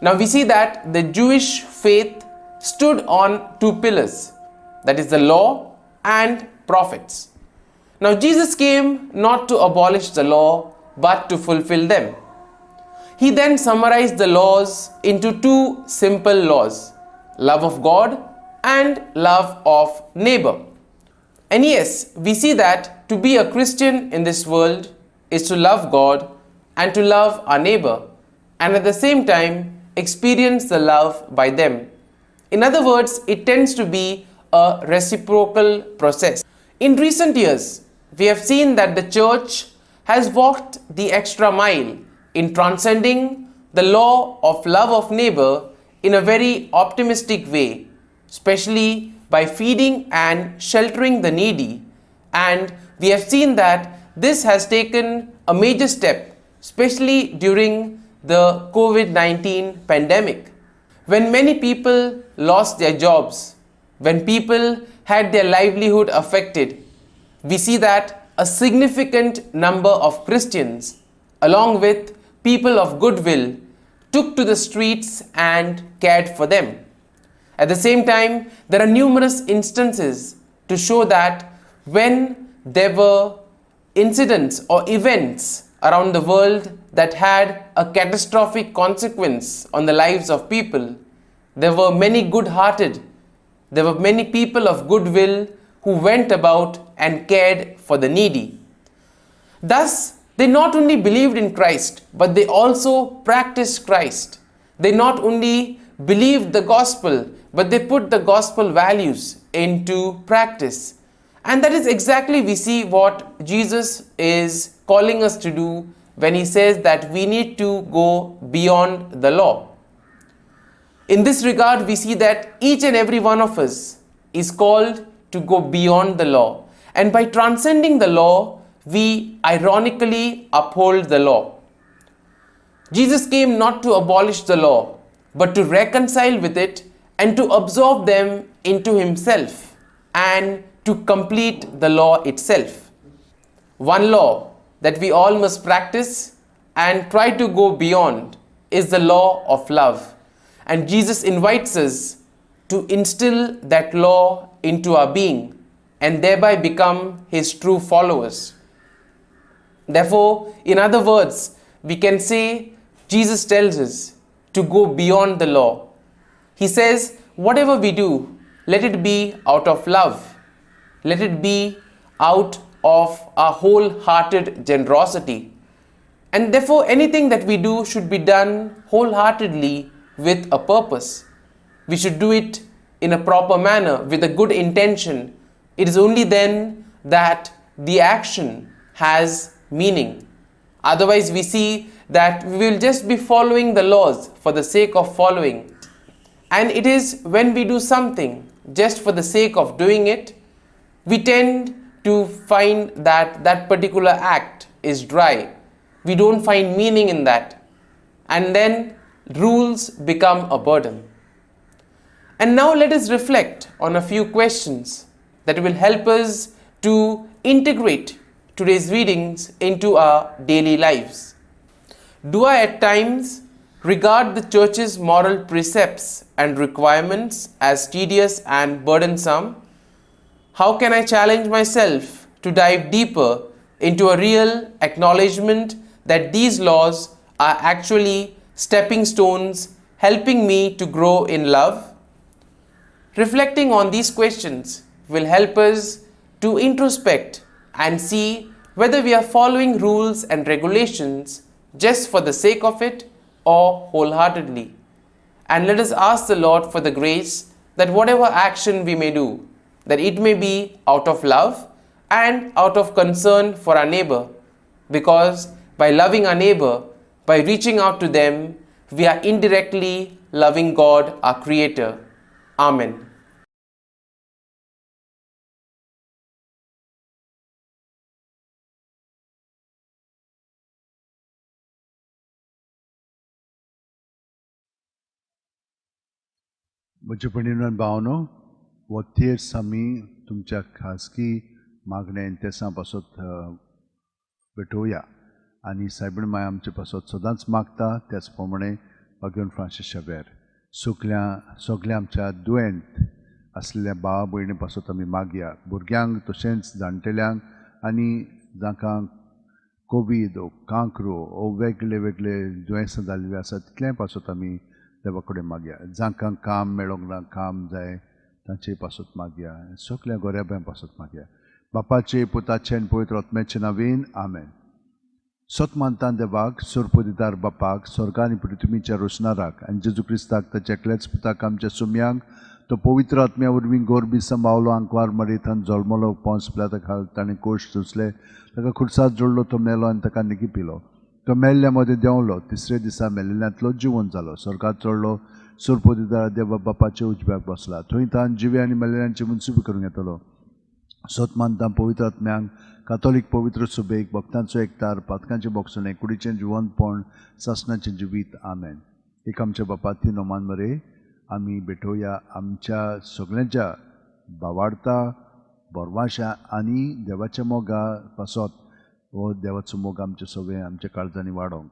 Now, we see that the Jewish faith stood on two pillars, that is the law and prophets. Now, Jesus came not to abolish the law, but to fulfill them. He then summarized the laws into two simple laws: love of God and love of neighbor. And yes, we see that to be a Christian in this world is to love God and to love our neighbor, and at the same time experience the love by them. In other words, it tends to be a reciprocal process. In recent years, we have seen that the church has walked the extra mile in transcending the law of love of neighbor in a very optimistic way, especially by feeding and sheltering the needy. And we have seen that this has taken a major step, especially during the COVID-19 pandemic, when many people lost their jobs, when people had their livelihood affected. We see that a significant number of Christians, along with people of goodwill, took to the streets and cared for them. At the same time, there are numerous instances to show that when there were incidents or events around the world that had a catastrophic consequence on the lives of people, there were many good-hearted, there were many people of goodwill who went about and cared for the needy. Thus, they not only believed in Christ, but they also practiced Christ. They not only believed the gospel, but they put the gospel values into practice. And that is exactly we see what Jesus is calling us to do when he says that we need to go beyond the law. In this regard, we see that each and every one of us is called to go beyond the law. And by transcending the law, we ironically uphold the law. Jesus came not to abolish the law, but to reconcile with it and to absorb them into himself and to complete the law itself. One law that we all must practice and try to go beyond is the law of love. And Jesus invites us to instill that law into our being and thereby become his true followers. Therefore, in other words, we can say Jesus tells us to go beyond the law. He says, whatever we do, let it be out of love. Let it be out of our wholehearted generosity. And therefore, anything that we do should be done wholeheartedly with a purpose. We should do it in a proper manner with a good intention. It is only then that the action has meaning. Otherwise, we see that we will just be following the laws for the sake of following. And it is when we do something just for the sake of doing it, we tend to find that that particular act is dry. We don't find meaning in that. And then rules become a burden. And now let us reflect on a few questions that will help us to integrate today's readings into our daily lives. Do I at times regard the Church's moral precepts and requirements as tedious and burdensome? How can I challenge myself to dive deeper into a real acknowledgement that these laws are actually stepping stones helping me to grow in love? Reflecting on these questions will help us to introspect and see whether we are following rules and regulations just for the sake of it or wholeheartedly. And let us ask the Lord for the grace that whatever action we may do, that it may be out of love and out of concern for our neighbor. Because by loving our neighbor, by reaching out to them, we are indirectly loving God, our Creator. Amen. म्हज्या भयणीनो भावनो, हो तेर्स आमी तुमच्या खाजगी मागण्या तेसां पासत भेटोवया आनी सायबीण माय आमचे पासत सदांच मागता. त्याच प्रमाणे बागेवन फ्रांसीस शावेर सगल्या सगल्या आमच्या दुयेंत आसलेल्या भावा भयणी पासत आमी मागया, भुरग्यांक तशेंच जाणटेल्यांक आनी जांकां कोवीड ओ कांक्रो ओ वेगळे वेगळे दुयेंसां जाल्लीं आसा तितलें पासत आमी देवा कडेन मागया. जांकां काम मेळोंक ना, काम जाय तांचे पासत मागया. सगल्या गोऱ्याब्यां पासत मागया. बापाचे, पुताचे आनी पवित्र आत्म्याचे नांवान आमेन. सत मानता देवाक, सोरपदिदार बापाक, स्वर्गा आनी पृथ्वीच्या रोसणाराक आनी जेजू क्रिस्ताक ताच्या एकल्याच पुताक आमच्या सुम्यांक, तो पवित्र आत्म्या वरवीं गोरबी सांबावलो, आंकवार मरेथान जल्मलो, पोंस पिलाता खाल ताणें कोश सोंसले, ताका खुर्सात जोडलो, तो मेलो आनी ताका निकी पिलो. तो मेल्ल्या मदें देंवलो, तिसरे दिसा मेल्ल्यांतलो जिवन जालो, स्वर्गात चडलो, सोरपदिदार देवा बापाच्या उजव्याक बसला, थंय तान जिवे आनी मेल्ल्यांची मुन्सुबी करूंक येतलो. सत मानता पवित्र आत्म्यांक, कातोलीक पवित्र सुबेक, भक्तांचो एकतार, पातकांचें बोगसणें, कुडीचें जिवनपण, सासणाचें जिवीत. आमेन. एक आमच्या बापा ती नोमान मरे आमी भेटोवया आमच्या सगळ्यांच्या भावार्ता बोरवाशा आनी देवाच्या मोगा पासत. हो देवाचो मोग आमचे सगळे आमच्या काळजांनी वाडोवंक.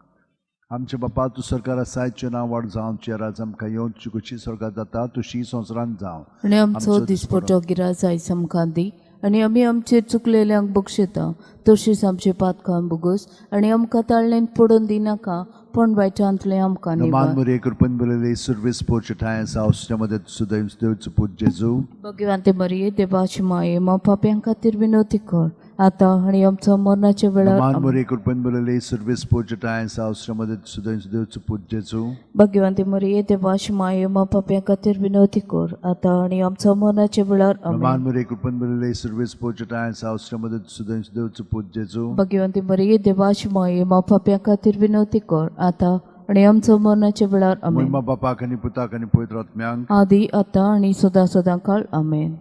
आमच्या बापा, तूं सरकार आसाय, तुजें नांव वाड जावं, तुज्या राज आमकां येवन, तुजी खोशी स्वर्गात जाता तशी संवसारांत जावं. आनी आमचो दिसपटो गिराज आयज आमकां दी आनी आमी आमचेर चुकलेल्यांक बक्षयता तशीच आमचे पातकां भोगोस आनी आमकां ताळणेंत पडून दिनाका, पूण वायटांतलें आमकां नमान निवार. मरे कृपेन भरिल्ले, सुरवेस पोरचे ठांय आसा, उसच्या मदत सुदैव देवचो पूत जेजू. भगवंते मरिये, देवाची माये, मा पाप्यां खातीर विनवती कर आतां आनी आमचो मरणाच्या वेळार मान आमेन. मोरे कृपेन बरले सर्वेस पोजटाय सावस्र मदत सुदैं सुदेवचो पूत जेजू. भाग्यवंती मरिये देवाची माये मा पापयां खातीर विनवती कर आतां आनी आमचो मरणाच्या वेळार मान आमेन. मोरे कृपेन बरले सर्वेस पोजटाय सावस्र मदत सुदैं सुदेवचो पूत जेजू. भाग्यवंती मरिये देवाची माये मा पापयां खातीर विनवती कर आतां आनी आमचो मरणाच्या वेळार आमेन. मोहिमा बापाक आनी पुताक आनी पवित्र आत्म्यांक आदी आतां आनी सदां सदां काळ आमेन.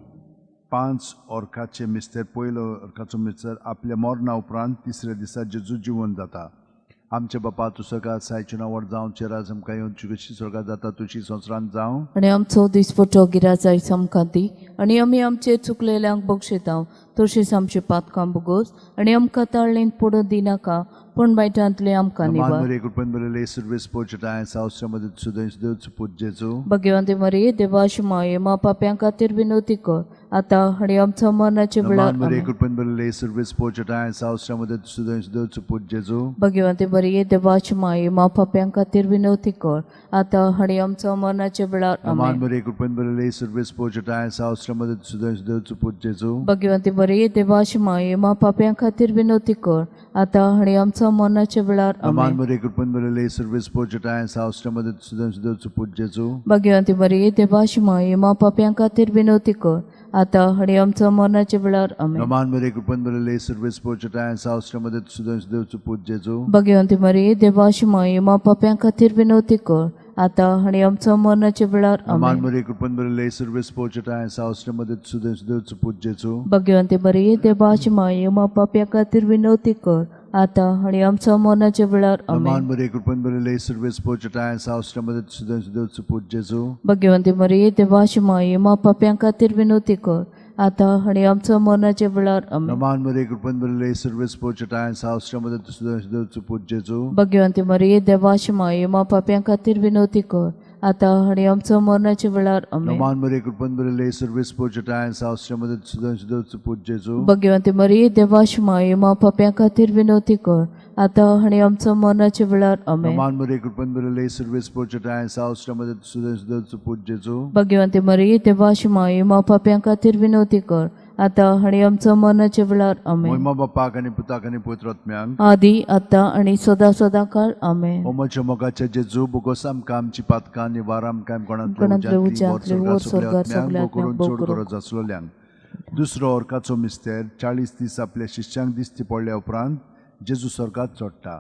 5 ऑर्काचे मिस्तेर. पयलो ऑर्काचो मिस्तेर आपल्या मरणा उपरांत तिसऱ्या दिसा जेजू जिवन जाता. आमचे बापा तूं स्वर्गात सायचें नांव व्हड जावं, राज आमकां येवन, कशी स्वर्गात जाता तुशी संवसारांत जावं. आनी आमचो दिसपटो गिराजाय आमकां दी आनी आमी आमचे चुकलेल्यांक बक्षितांव तशेंच आमचे पातकां बोगोस आनी आमकां ताळणेंत पडूं दिनाका पूण बायटांतले आमकां मान निवार. मरे कृपेन बरले सर्वेस पोजटाय सावस्र मदत सुदैं सुदेवचो पूत जेजू. भाग्यवंती मरिये देवाची माये मा पापयां खातीर विनवती कर आतां आनी आमचो मरणाच्या वेळार मान मरे आमेन. कृपेन बरले सर्वेस पोजटाय सावस्र मदत सुदैं सुदेवचो पूत जेजू. भाग्यवंती मरिये देवाची माये मा पापयां खातीर विनवती कर आतां आनी आमचो मरणाच्या वेळार मान आमेन. मरे कृपेन बरले सर्वेस पोजटाय सावस्र मदत सुदैं सुदेवचो पूत जेजू. भाग्यवंती मरिये देवाची माये मा पापयां खातीर विनवती कर आतां आनी आमचो मरणाच्या वेळार मान आमेन. मरे कृपेन बरले सर्वेस पोजटाय सावस्र मदत सुदैं सुदेवचो पूत जेजू. भाग्यवंती मरिये देवाची माये मा पापयां खातीर विनवती कर आतां आनी आमचो मरणाच्या वेळार आमेन. मान मरे कृपेन बरले सर्वेस पोजटाय सावस्र मदत सुदैं सुदेवचो पूत जेजू. भाग्यवंती मरिये देवाची माये मा पापयां खातीर विनवती कर आतां आनी आमचो मरणाच्या वेळार मान आमेन. मरे कृपेन बरले सर्वेस पोजटाय सावस्र मदत सुदैं सुदेवचो पूत जेजू. भाग्यवंती मरिये देवाची माये मा पापयां खातीर विनवती कर आतां आनी आमचो मरणाच्या वेळार मान आमेन. मरे कृपेन बरले सर्वेस पोजटाय सावस्र मदत सुदैं सुदेवचो पूत जेजू. भाग्यवंती मरिये देवाची माये मा पापयां खातीर विनवती कर आतां आनी आमचो मरणाच्या वेळार आमेन. मान मरे कृपेन बरले सर्वेस पोजटाय सावस्र मदत सुदैं सुदेवचो पूत जेजू. भाग्यवंती मरिये देवाची माये मा पापयां खातीर विनवती कर आतां आनी आमचो मरणाच्या वेळार आमेन. मान मरे कृपेन बरले सर्वेस पोजटाय सावस्र मदत सुदैं सुदेवचो पूत जेजू. भाग्यवंती मरिये देवाची माये मा पापयां खातीर विनवती कर आतां आनी आमचो मरणाच्या वेळार आमेन. मान मरे कृपेन बरले सर्वेस पोजटाय सावस्र मदत सुदैं सुदेवचो पूत जेजू. भाग्यवंती मरिये देवाची माये मा पापयां खातीर विनवती कर आतां आनी आमचो मरणाच्या वेळार आमेन. मोहिमा बापाक आनी पुताक आनी पवित्र आत्म्यांक आदी आतां आनी सदां सदां काळ आमेन. ओ म्हज्या मोगाच्या जेजू, बोगोस आमकां आमची पातकां निवार आमकां कोणांतले कोणांतले उज्यांतले, उज्यांतले वोर स्वर्गार सगळ्या सगळ्या आत्म्यांक करून आत्म्यांक चड भोव गरज आसलोल्यांक. दुसरो ऑर्काचो मिस्तेर. 40 दीस आपल्या शिष्यांक दिश्टी पडल्या उपरांत जेजू स्वर्गात चडटा.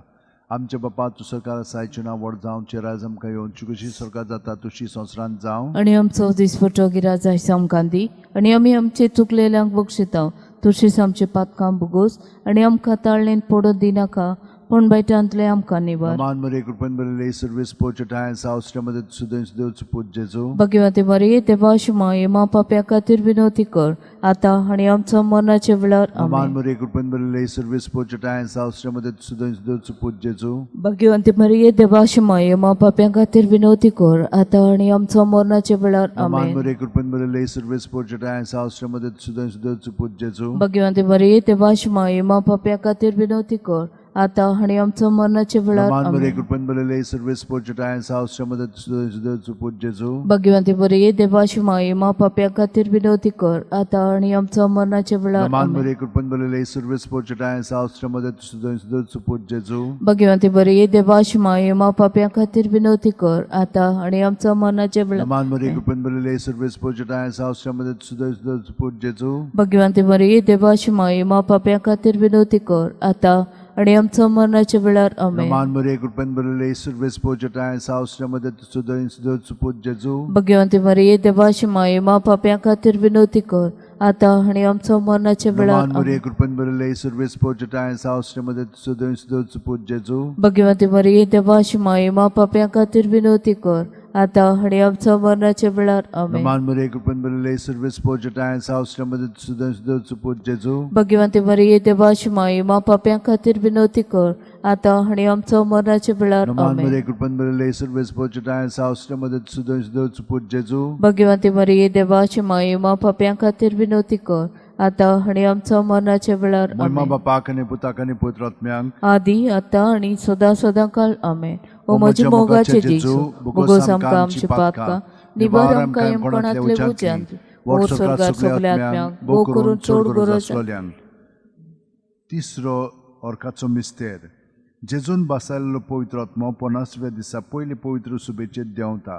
आमचे बापा तूं स्वर्गार आसाय, नांव व्हड जावं, राज आमकां येवन, कशी स्वर्गात जाता तुशी संवसारांत जावं. आनी आमचो दिसपटो गिराजाय आमकां दी आनी आमी आमचे चुकलेल्यांक बक्षितांव तशेंच आमचे पातकां बोगोस आनी आमकां ताळणेंत पडूं दिनाका पूण बायटांतले आमकां निवार. मान मरे कृपेन बरले सर्वेस पोजटाय सावस्र मदत सुदैं सुदेवचो पूत जेजू. भाग्यवंती मरिये देवाची माये मा पापयां खातीर विनवती कर आतां आनी आमचो मरणाच्या वेळार मान आमेन. मरे कृपेन बरले सर्वेस पोजटाय सावस्र मदत सुदैं सुदेवचो पूत जेजू. भाग्यवंती मरिये देवाची माये मा पापयां खातीर विनवती कर आतां आनी आमचो मरणाच्या वेळार मान आमेन. मरे कृपेन बरले सर्वेस पोजटाय सावस्र मदत सुदैं सुदेवचो पूत जेजू. भाग्यवंती मरिये देवाची माये मा पापयां खातीर विनवती कर आतां आनी आमचो मरणाच्या वेळार मान मरे आमेन. कृपेन बरले सर्वेस पोजटाय सावस्र मदत सुदैं सुदेवचो पूत जेजू. भाग्यवंती मरिये देवाची माये मा पापयां खातीर विनवती कर आतां आनी आमचो मरणाच्या वेळार मान आमेन. मरे कृपेन बरले सर्वेस पोजटाय सावस्र मदत सुदैं सुदेवचो पूत जेजू. भाग्यवंती मरिये देवाची माये मा पापयां खातीर विनवती कर आतां आनी आमचो मरणाच्या वेळार मान मरे कृपेन बरले सर्वेस पोजटाय सावस्र मदत सुदैं सुदेवचो पूत जेजू. भाग्यवंती मरिये देवाची माये मा पापयां खातीर विनवती कर आतां आनी आमचो मरणाच्या वेळार आमेन. मान मरे कृपेन बरले सर्वेस पोजटाय सावस्र मदत सुदैं सुदेवचो पूत जेजू. भाग्यवंती मरिये देवाची माये मा पापयां खातीर विनवती कर आतां आनी आमचो मरणाच्या वेळार मान मरे आमेन. कृपेन बरले सर्वेस पोजटाय सावस्र मदत सुदैं सुदेवचो पूत जेजू. भाग्यवंती मरिये देवाची माये मा पापयां खातीर विनवती कर आतां आनी आमचो मरणाच्या वेळार आमेन. मान मरे कृपेन बरले सर्वेस पोजटाय सावस्र मदत सुदैं सुदेवचो पूत जेजू. भाग्यवंती मरिये देवाची माये मा पापयां खातीर विनवती कर आतां आनी आमचो मरणाच्या वेळार मान आमेन. मरे कृपेन बरले सर्वेस पोजटाय सावस्र मदत सुदैं सुदेवचो पूत जेजू. भाग्यवंती मरिये देवाची माये मा पापयां खातीर विनवती कर आतां आनी आमचो मरणाच्या वेळार मोहिमा आमेन. बापाक आनी पुताक आनी पवित्र आत्म्यांक आदी आतां आनी सदां सदां काळ आमेन. ओ म्हज्या मोगाचे जेजू, बोगोस आमकां आमची पातकां निवार आमकां यमकोणांतले उज्यांत, वोर स्वर्गार सगल्या आत्म्यांक भोव करून चड गरज आसलोल्यांक. तिसरो अर्काचो मिस्तेर. जेजून बसायलेलो पवित्र आत्मो पन्नासव्या दिसा पयले पवित्र सुबेचेर देंवता.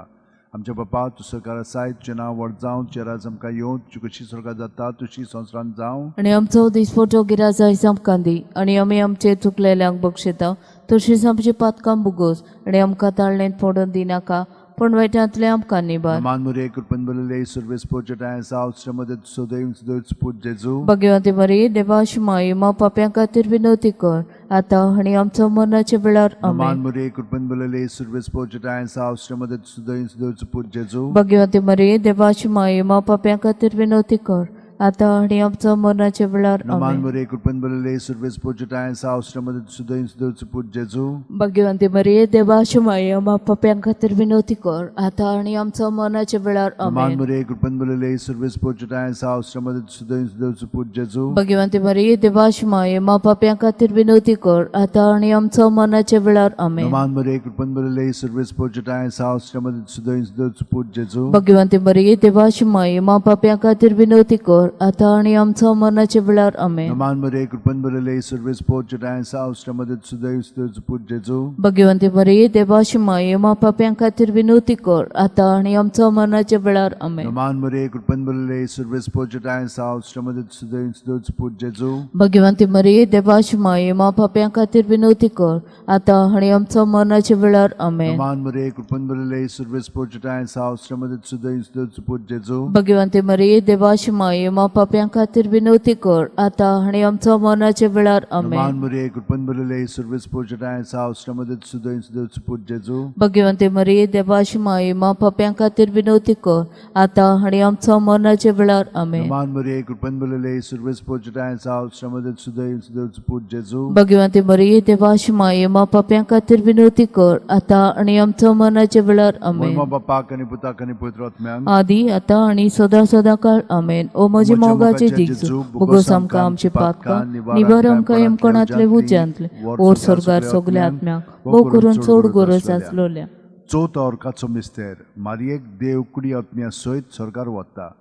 आमच्या बापा, तूं सरकार आसाय, तुजें नांव व्हड जावं, तुजें राज आमकां येवं, तुजी कशी स्वर्गात जाता तशी संवसारांत जावं. आनी आमचो दिसपटो गिराज आयज आमकां दी आनी आमी आमचे चुकलेल्यांक बक्षिता तशीच आमची पातकां बुगोस आनी आमकां ताळणेंत पडून दिनाका पूण वायटांतलें आमकां निबार. मान मुरे कृपन बरले सुर्वेस पोचटाय साव श्रमदत सदैव सदैव पूत जेजू. भगवंती मरी देवाश माई मा पाप्यां खातीर विनवती कर आतां आनी आमचो मरणाच्या वेळार. मान आमेन. मुरे कृपन बरले सुर्वेस पोचटाय साव श्रमदत सदैव सदैव पूत जेजू. भगवंती मरी देवाश माई मा पाप्यां खातीर विनवती कर आतां आनी आमचो मरणाच्या वेळार. मान आमेन. मुरे कृपन बरले सुर्वेस पोचटाय साव श्रमदत सदैव सदैव पूत जेजू. भगवंती मरी देवाश माई मा पाप्यां खातीर विनवती कर आतां आनी आमचो मरणाच्या वेळार. मान आमेन. मुरे कृपन बरले सुर्वेस पोचटाय साव श्रमदत सदैव सदैव पूत जेजू. भगवंती मरी देवाश माई मा पाप्यां खातीर विनवती कर आतां आनी आमचो मरणाच्या वेळार. आमेन. मान मुरे कृपन बरले सुर्वेस पोचटाय साव श्रमदत सदैव सदैव पूत जेजू. भगवंती मरी देवाश माई मा पाप्यां खातीर विनवती कर आतां आनी आमचो मरणाच्या वेळार. आमेन. मान मुरे कृपन बरले सुर्वेस पोचटाय साव श्रमदत सदैव सदैव पूत जेजू. भगवंती मरी देवाश माई मा पाप्यां खातीर विनवती कर आतां आनी आमचो मरणाच्या वेळार. आमेन. मान मुरे कृपन बरले सुर्वेस पोचटाय साव श्रमदत सदैव सदैव पूत जेजू. भगवंती मरी देवाश माई मा पाप्यां खातीर विनवती कर आतां आनी आमचो मरणाच्या वेळार. आमेन. मान मुरे कृपन बरले सुर्वेस पोचटाय साव श्रमदत सदैव सदैव पूत जेजू. भगवंती मरी देवाश माई मा पाप्यां खातीर विनवती कर आतां आनी आमचो मरणाच्या वेळार. मान आमेन. मुरे कृपन बरले सुर्वेस पोचटाय साव श्रमदत सदैव सदैव पूत जेजू. भगवंती मरी देवाश माई मा पाप्यां खातीर विनवती कर आतां आनी आमचो मरणाच्या वेळार. आमेन. मान मुरे कृपन बरले सुर्वेस पोचटाय साव श्रमदत सदैव सदैव पूत जेजू. भगवंती मरी देवाश माई मा पाप्यां खातीर विनवती कर आतां आनी आमचो मरणाच्या वेळार. आमेन. मोरमा बापाक आनी पुताक आनी पवित्र आत्म्याक आदी आतां आनी सदां सदां काळ. आमेन. ओ म्हजे मोगाचे जेजू, बोगोस आमकां आमची पातकां निबर आमकां यमकणांतले उज्यांतले ओर स्वर्गार सगल्या आत्म्यांक भोव करून चड गरज आसलोल्या. चवथो अर्काचो मिस्तेर. मारयेक देव कुडी आत्म्या सयत स्वर्गार वता.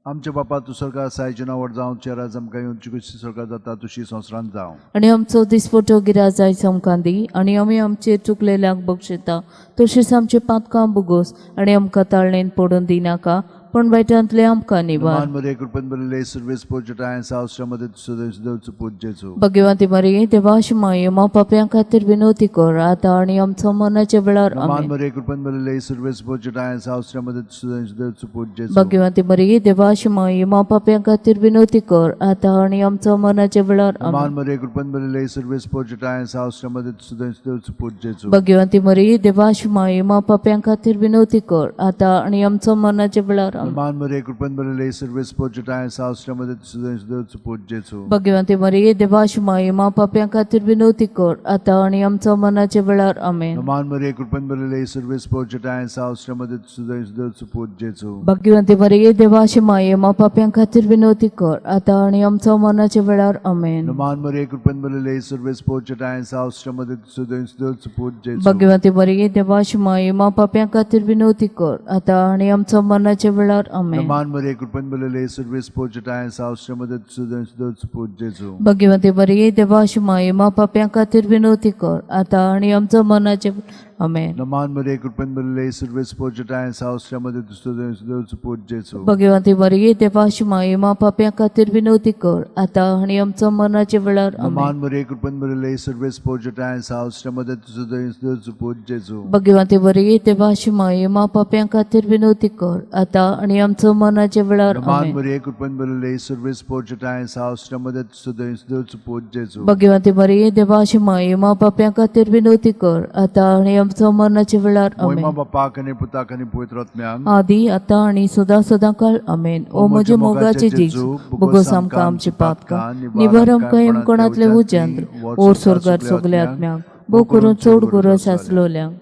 आमच्या बापा, तूं स्वर्गार आसाय, नांव जावं, तुजें राज आमकां येवन, तुजी कशी स्वर्गार जाता तशी संवसारांत जावं. आनी आमचो दिसपटो गिराज आयज आमकां दी आनी आमी आमचेर चुकलेल्यांक बक्षिता तशीच आमची पातकां बुगोस आनी आमकां ताळणेन पडून दिनाका पूण वायटांतले आमकां निवार. मान मरे कृपन बरले सुर्वेस पोचटाय साव श्रमदत सदैव सदैव पूत जेजू. भगवंती मरी देवाश माई मा पाप्यां खातीर विनवती कर आतां आनी आमचो मरणाच्या वेळार. मान आमेन. मरे कृपन बरले सुर्वेस पोचटाय साव श्रमदत सदैव सदैव पूत जेजू. भगवंती मरी देवाश माई मा पाप्यां खातीर विनवती कर आतां आनी आमचो मरणाच्या वेळार. मान आमेन. मरे कृपन बरले सुर्वेस पोचटाय साव श्रमदत सदैव सदैव पूत जेजू. भगवंती मरी देवाश माई मा पाप्यां खातीर विनवती कर आतां आनी आमचो मरणाच्या वेळार. आमेन. मान मरे कृपन बरले सुर्वेस पोचटाय साव श्रमदत सदैव सदैव पूत जेजू. भगवंती मरी देवाश माई मा पाप्यां खातीर विनवती कर आतां आनी आमचो मरणाच्या वेळार. आमेन. मान मरे कृपन बरले सुर्वेस पोचटाय साव श्रमदत सदैव सदैव पूत जेजू. भगवंती मरी देवाश माई मा पाप्यां खातीर विनवती कर आतां आनी आमचो मरणाच्या वेळार. आमेन. मान मरे कृपन बरले सुर्वेस पोचटाय साव श्रमदत सदैव सदैव पूत जेजू. भगवंती मरी देवाश माई मा पाप्यां खातीर विनवती कर आतां आनी आमचो मरणाच्या वेळार. आमेन. मान मरे कृपन बरले सुर्वेस पोचटाय साव श्रमदत सदैव सदैव पूत जेजू. भगवंती मरी देवाश माई मा पाप्यां खातीर विनवती कर आतां आनी आमचो मरणाच्या. आमेन. मान मरे कृपन बरले सुर्वेस पोचटाय साव श्रमदत सदैव सदैव पूत जेजू. भगवंती मरी देवाश माई मा पाप्यां खातीर विनवती कर आतां आनी आमचो मरणाच्या वेळार. आमेन. मान मरे कृपन बरले सुर्वेस पोचटाय साव श्रमदत सदैव सदैव पूत जेजू. भगवंती मरी देवाश माई मा पाप्यां खातीर विनवती कर आतां आनी आमचो मरणाच्या वेळार. मान आमेन. मरे कृपन बरले सुर्वेस पोचटाय साव श्रमदत सदैव सदैव पूत जेजू. भगवंती मरी देवाश माई मा पाप्यां खातीर विनवती कर आतां आनी आमचो मरणाच्या वेळार. मोहिमा आमेन. बापाक आनी पुताक आनी पवित्र आत्म्याक आदी आतां आनी सदां सदां काळ. आमेन. ओ म्हजे मोगाचे जेजू, बोगोस आमकां आमची पातकां निबर आमकां यमकणांतले उज्यांत ओर स्वर्गार सगल्या आत्म्यांक भोव करून चड गरज आसलोल्यांक.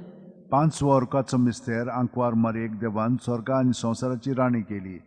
पांचवो अर्काचो मिस्तेर. आंकवार मारयेक देवान स्वर्गा आनी संवसाराची राणी केली.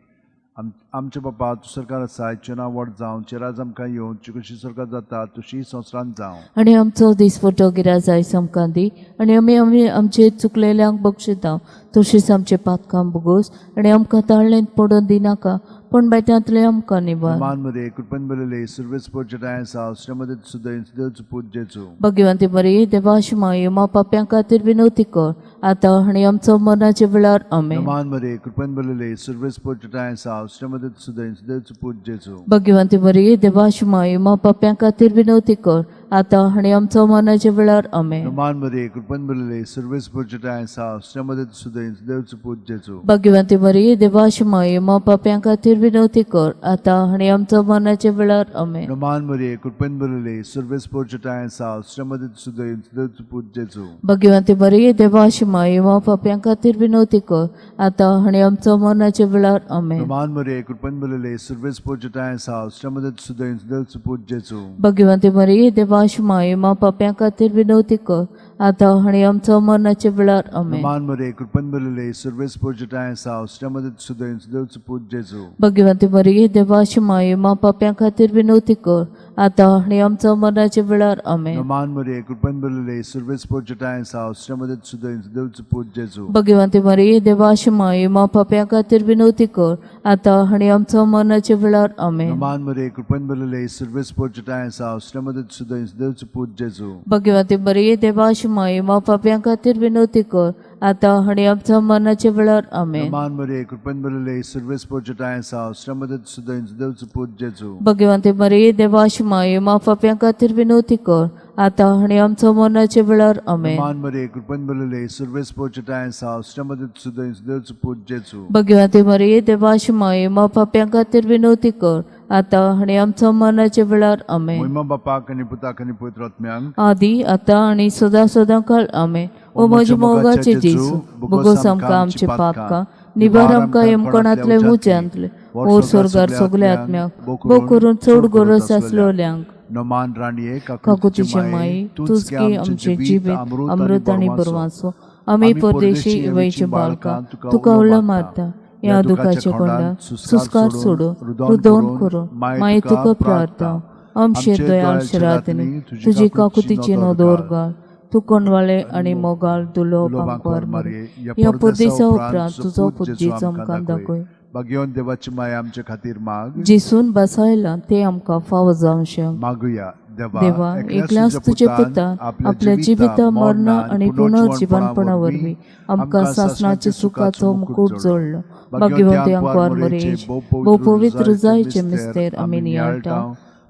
आमचे बापा तूं सरकार आसा, चेना व्हड जावं, चेराज आमकां येवं, कशी सरकार जाता तशी संवसारांत जावं. आनी आमचो दिसपटो गिराज आयज आमकां दी आनी आमी आमी आमचे चुकलेल्यांक बक्षिता तशीच आमचे पातकां भोगोस आनी आमकां ताळ्ळेंत पडोवन दिनाका पूण बेट्यांतले आमकां निवार. मान मरे कृपेन बरले सुर्वेस पोचटाय आसा, श्रीमती सुदैन देवचो पूत जेजू. भगवंती मरी देवाश माई मा पाप्यां खातीर विनवती कर आतां आनी आमचो मरणाच्या वेळार. आमेन. मान मरे कृपेन बरले सुर्वेस पोचटाय आसा, श्रीमती सुदैन देवचो पूत जेजू. भगवंती मरी देवाश माई मा पाप्यां खातीर विनवती कर आतां आनी आमचो मरणाच्या वेळार. आमेन. मान मरे कृपेन बरले सुर्वेस पोचटाय आसा, श्रीमती सुदैन देवचो पूत जेजू. भगवंती मरी देवाश माई मा पाप्यां खातीर विनवती कर आतां आनी आमचो मरणाच्या वेळार. आमेन. मान मरे कृपेन बरले सुर्वेस पोचटाय आसा, श्रीमती सुदैन देवचो पूत जेजू. भगवंती मरी देवाश माई मा पाप्यां खातीर विनवती कर आतां आनी आमचो मरणाच्या वेळार. आमेन. मान मरे कृपेन बरले सुर्वेस पोचटाय आसा, श्रीमती सुदैन देवचो पूत जेजू. भगवंती मरी देवाश माई मा पाप्यां खातीर विनवती कर आतां आनी आमचो मरणाच्या वेळार. आमेन. मान मरे कृपेन बरले सुर्वेस पोचटाय आसा, श्रीमती सुदैन देवचो पूत जेजू. भगवंती मरी देवाश माई मा पाप्यां खातीर विनवती कर आतां आनी आमचो मरणाच्या वेळार. आमेन. मान मरे कृपेन बरले सुर्वेस पोचटाय आसा, श्रीमती सुदैन देवचो पूत जेजू. भगवंती मरी देवाश माई मा पाप्यां खातीर विनवती कर आतां आनी आमचो मरणाच्या वेळार. आमेन. मान मरे कृपेन बरले सुर्वेस पोचटाय आसा, श्रीमती सुदैन देवचो पूत जेजू. भगवंती मरी देवाश माई मा पाप्यां खातीर विनवती कर आतां आनी आमचो मरणाच्या वेळार. आमेन. मान मरे कृपेन बरले सुर्वेस पोचटाय आसा, श्रीमती सुदैन देवचो पूत जेजू. भगवंती मरी देवाश माई मा पाप्यां खातीर विनवती कर आतां आनी आमचो मरणाच्या वेळार. आमेन. मान मरे कृपेन बरले सुर्वेस पोचटाय आसा, श्रीमती सुदैन देवचो पूत जेजू. भगवंती मरी देवाश माई मा पाप्यां खातीर विनवती कर आतां आनी आमचो मरणाच्या वेळार. आमेन. महिमा बापाक आनी पुताक आनी पवित्र आत्म्याक, आदी आतां आनी सदां सदां काळ. आमेन. ओ म्हज्या मोगाचे जेजू, भोगोस आमकां आमचे पापकां, निवार आमकां यमकणांतले उज्यांतले, ओर स्वर्गार सगल्या आत्म्याक, भोव करून चड गरज आसलेल्यांक. नमान राणये काकुतीचे माई, तूच की आमचे जिवीत अमृत आनी बरवासो, आमी परदेशी वयचे बाळकां तुका उलो मारता, ह्या दुखाच्या कोंडात सुस्कार सोडून रुदोवन करून माई तुका प्रार्थना. आमचे दयाळ शरातनी तुजी काकुतीची नदर घाल, तूं कोणवाळे आनी मोगाळ दुलो बांकवार मारये, ह्या परदेसा उपरांत तुजो पूत जेजू आमकां दाखय. भाग्यवंत देवाची माया आमचे खातीर माग, जेसून बसायला ते आमकां फावो जावशें. मागुया. देवा, एकल्याच तुजे पुतान आपल्या जिविता मरणा आनी पुनर्जिवनपणा वरवीं आमकां सासणाच्या सुखाचो मुकूट जोडलो. भाग्यवंत अंकवार मरेश भोव पवित्र जायचे मिस्तेर आमी नियाळटा,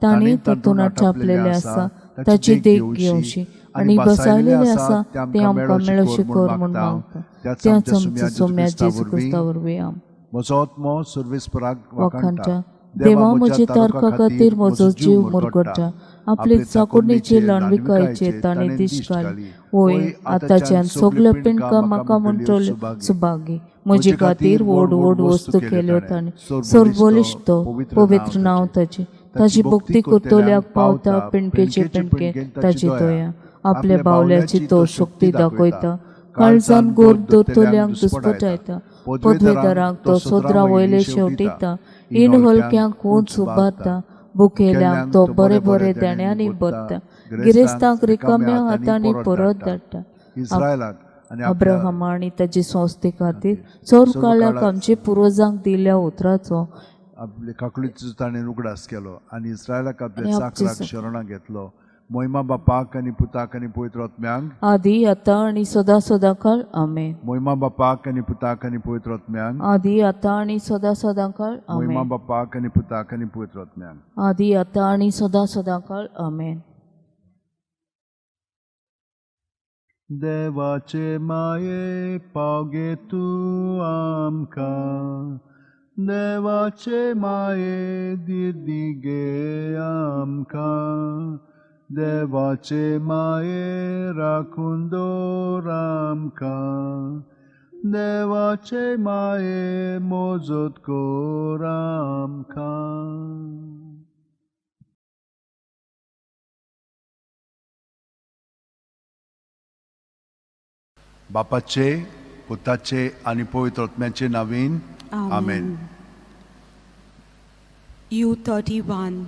तांणी तातूंत छापलेलें आसा ताची देख घेवची आनी बसायलेलें आसा तें आमकां मेळोवचें कर म्हूण मागता. त्याच आमच्या सोम्या जेजू क्रिस्ता वरवीं. आम म्हजो आत्मो सर्वेस्पराक वाखाणटा. देवा, म्हजे तारखा खातीर म्हजो जीव मुरगट्टा, आपले चाकोडणीचे ल्हानविकायचे ताणें दिश्ट घाली. वय आतांच्यान सगळ्यो पिंडकां म्हाका म्हणटल्यो सुभागी, म्हजे खातीर व्हड व्हड वस्तू केल्यो ताणें. सर्वबळिश्ट पवित्र नांव ताचें, ताची भक्ती करतल्याक पावता पिंडकेचे पिंडकेन ताची दया. आपल्या बावल्याची तो शक्ती दाखयता, काळजान गोर दवरतल्यांक दुस्पटायता, पदवेदारांक तो सोदरा वयले शेवटिता, इन हलक्यांक उंच उबारता, भुकेल्यांक तो बरे बरे देण्यांनी भरता, गिरेस्तांक रिकाम्या हातांनी परत धाडटा. अब्राहमा आनी ताचे संस्थे खातीर चड काळाक आमचे पुर्वजांक दिल्ल्या उतराचो आपले काकुळीचो ताणें उगडास केलो आनी इस्रायलाक आपल्या चाकराक शरणां घेतलो. महिमा बापाक आनी पुताक आनी पवित्र आत्म्याक, आदी आतां आनी सदां सदां काळ. आमेन. महिमा बापाक आनी पुताक आनी पवित्र आत्म्याक, आदी आतां आनी सदां सदां काळ. आमेन. महिमा बापाक आनी पुताक आनी पवित्र आत्म्याक, आदी आतां आनी सदां सदां काळ. आमेन. देवाचे माये पावगे तूं आमकां, देवाचे माये दिर्दी गे आमकां, देवाचे माये राखून दवर आमकां, देवाचे माये मोजत कर आमकां. बापाचे, पुताचे आनी पवित्र आत्म्याचे नांवान आमेन. U31.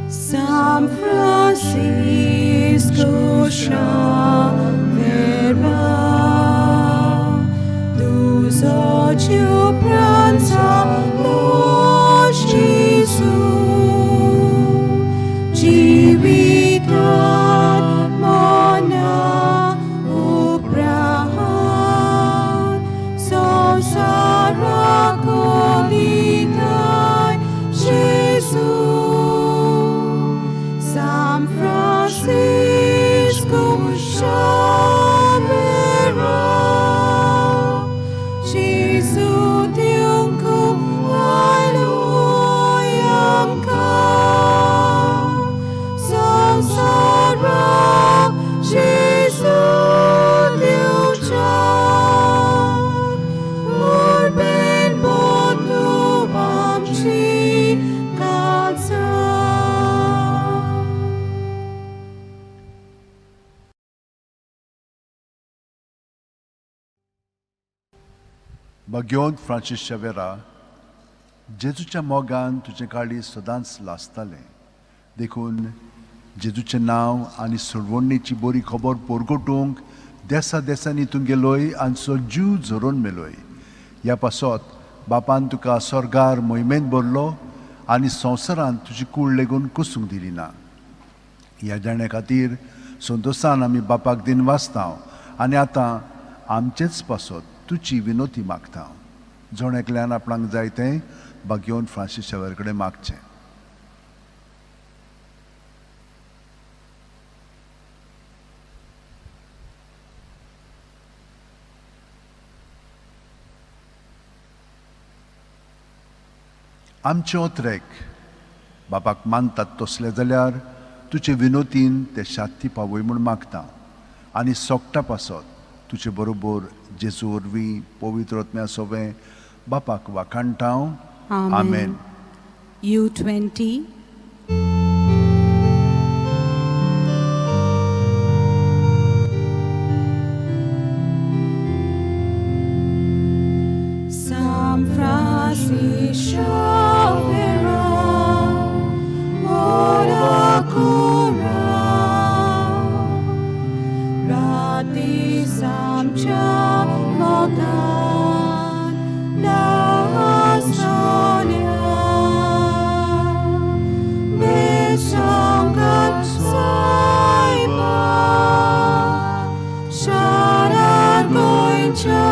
San Francisco Xavier, तुजो प्रांचा Gesù, जिवितान मना उपराहान, संसारा कोलिताय Gesù. San Francisco Xavier, Gesù diunco Alleluia, Samsara Gesù diunca, Urben botu amci calza. भाग्यवंत फ्रांसीस शेवेरा, जेजूच्या मोगान तुजें काळीज सदांच लासतालें, देखून जेजूचें नांव आनी सोडवणेची बरी खबर परगटूंक देसा देसांनी तूं गेलोय आनी सो जीव झरोवन मेलोय. ह्या पासत बापान तुका स्वर्गार मोहिमेंत भरलो आनी संवसारांत तुजी कूड लेगून कुसूंक दिली ना. ह्या जाण्या खातीर संतोशान आमी बापाक दिन वाचता आनी आतां आमचेच पासत तुजी विनोती मागता. जण एकल्यान आपणाक जाय तें भाग्यवंत फ्रांसीस शेवर कडेन मागचें. आमचे ओत्रेक बापाक मानतात तसले जाल्यार तुजे विनोतीन ते शांती पावय म्हूण मागता आनी सोकटा पासत तुजे बरोबर जेजू वरवीं पवित्र आत्म्या सोवें बापाक वाखाणटा. आमेन. U20. San Francisco Xavier, ora cura, rati samcha mogan nasonia, besangat saiba, sharar goincha.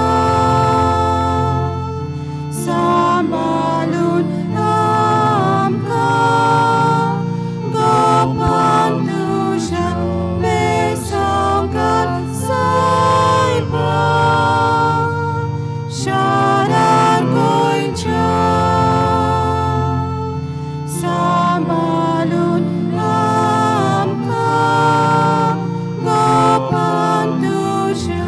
Sambalun amka Gopantusha Besangkat Saiba Sharar Goincha Sambalun amka Gopantusha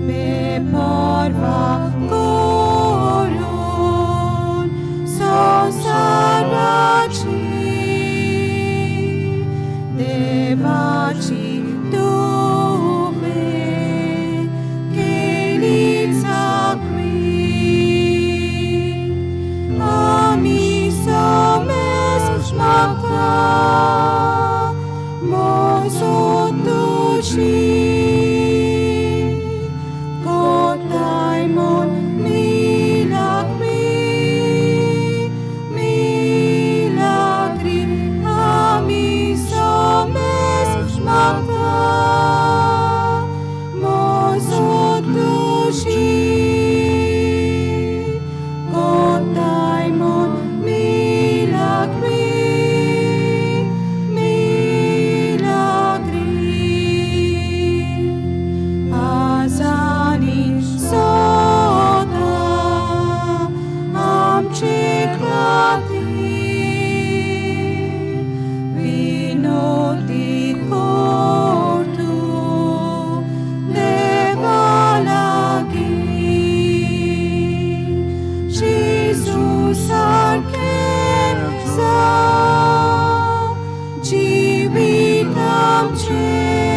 Beporva korun sosarachi devachi tuve kelitsakri ami somes maka mozotuchi Kotaimon milagri, milagri, ami somes maka, mozotushi. Kotaimon milagri, milagri. Azani soda amche krati vinoti kortu devalagi Jesus arkemsa jivitam che.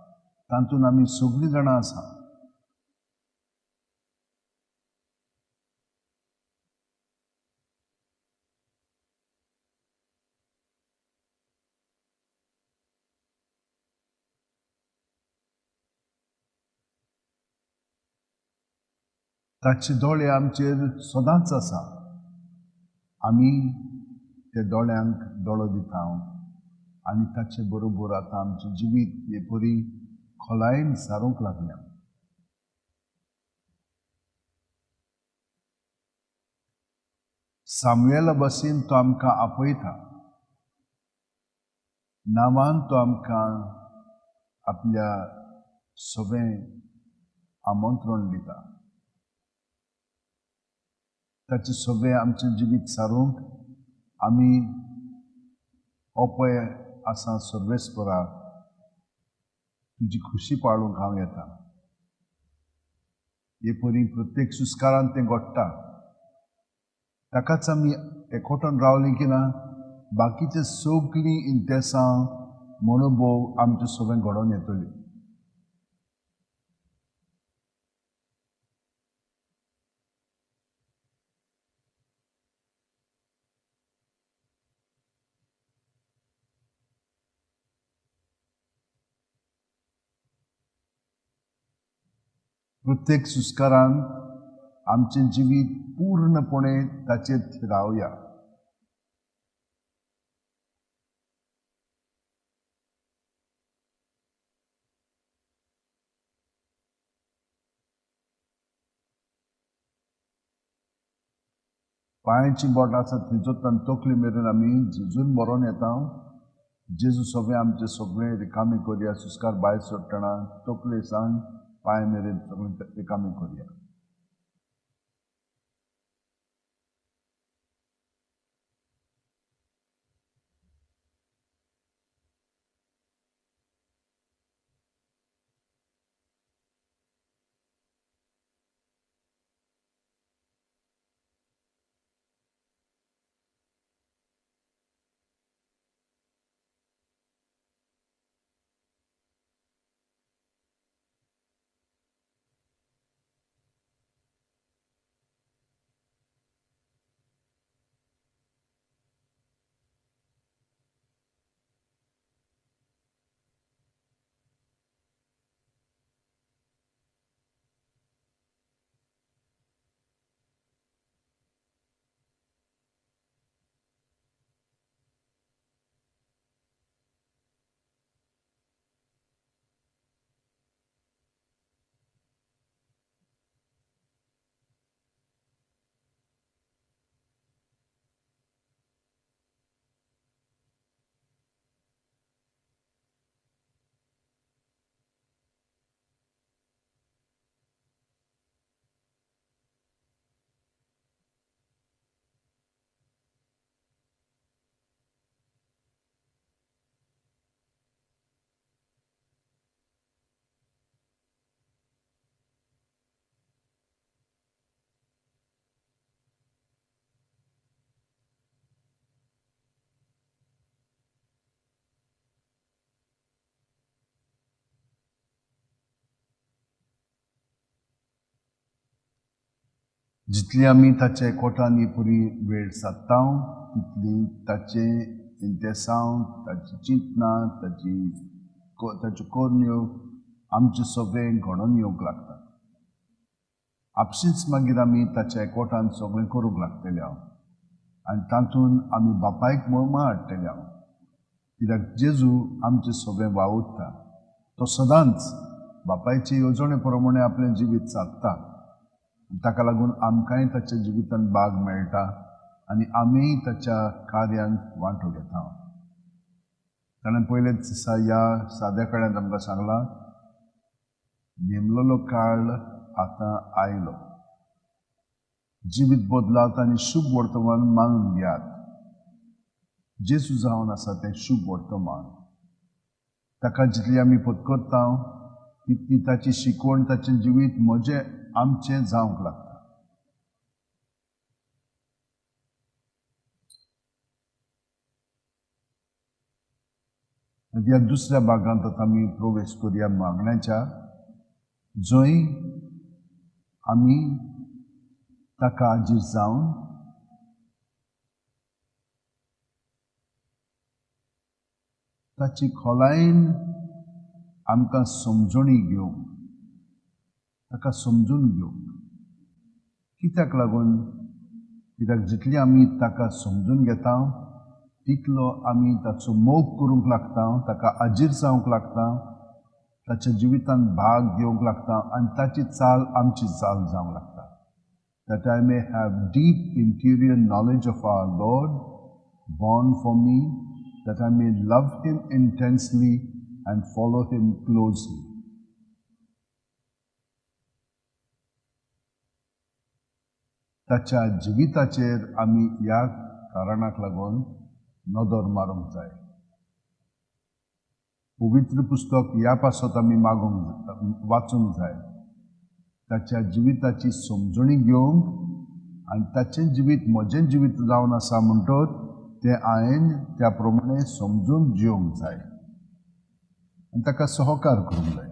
तातूंत आमी सगळीं जाणां आसा. ताचे दोळे आमचेर सदांच आसा. आमी त्या दोळ्यांक दोळो दिता आनी ताचे बरोबर आतां आमचें जिवीत हे परी खोलायेन सारूंक लागल्या. सामुएला बसीन तो आमकां आपयता. नांवान तो आमकां आपल्या सगळें आमंत्रण दिता. ताचें सगळें आमचें जिवीत सारूंक आमी अपय आसा. सर्वेस्परा, तुजी खुशी पाळूंक हांव येता. हे परी प्रत्येक सुस्कारान तें घडटा. ताकाच आमी एकवटून रावलीं की ना बाकीचे सगळीं इंतेसां मनोभोव आमचें सगळें घडोवन येतली. प्रत्येक सुस्कारान आमचें जिवीत पूर्णपणे ताचेर थिरावया. पांयांची बोट आसा थंयचो तकली मेरेन आमी झिजून बरोवन येता. जेजू सगळें आमचें सगळें रिकामी करया. सुस्कार भायर सोडटना तकले सावन पांय मेरेन सगळें रिकामी करया. जितली आमी ताचे एकवटान पुरी वेळ सादता तितली ताचे इंतेसांव, ताची चिंतनां, ताच्यो करण्यो आमचे सगळें घडोवन येवंक लागता. आपशींच मागीर आमी ताच्या एकवटान सगळें करूंक लागतले हांव आनी तातूंत आमी बापायक मोमा हाडटले हांव. कित्याक जेजू आमचें सगळें वावुरता. तो सदांच बापायचे येवजणे प्रमाणे आपलें जिवीत सादता. ताका लागून आमकांय ताच्या जिवितांत भाग मेळटा आनी आमीय ताच्या कार्यांत वांटो घेता. ताणें पयलेच दिसा ह्या साद्या कळ्यांत आमकां सांगलां, नेमलेलो काळ आतां आयलो. जिवीत बदलात आनी शुभ वर्तमान मानून घेयात. जेजू जावन आसा तें शुभ वर्तमान. ताका जितली आमी पत्करता तितली ताची शिकवण, ताचें जिवीत म्हजें आमचें जावंक लागता. ह्या दुसऱ्या भागांत आतां आमी प्रवेश करुया मागण्याच्या, जंय आमी ताका हाजीर जावन ताची खोलायेन आमकां समजणी घेवंक, ताका समजून घेवंक. कित्याक लागून? कित्याक जितली आमी ताका समजून घेता तितलो आमी ताचो मोग करूंक लागता, ताका हाजीर जावंक लागता, ताच्या जिवितांत भाग घेवंक लागता आनी ताची चाल आमची चाल जावंक लागता. That I may have deep interior knowledge of our Lord born for me, that I may love him intensely and follow him closely. ताच्या जिविताचेर आमी ह्या कारणाक लागून नदर मारूंक जाय. पवित्र पुस्तक ह्या पासत आमी मागूंक वाचूंक जाय, ताच्या जिविताची समजणी घेवंक आनी ताचें जिवीत म्हजें जिवीत जावन आसा म्हणटच तें हांवें त्या प्रमाणे समजून जिवंक जाय आनी ताका सहकार करूंक जाय.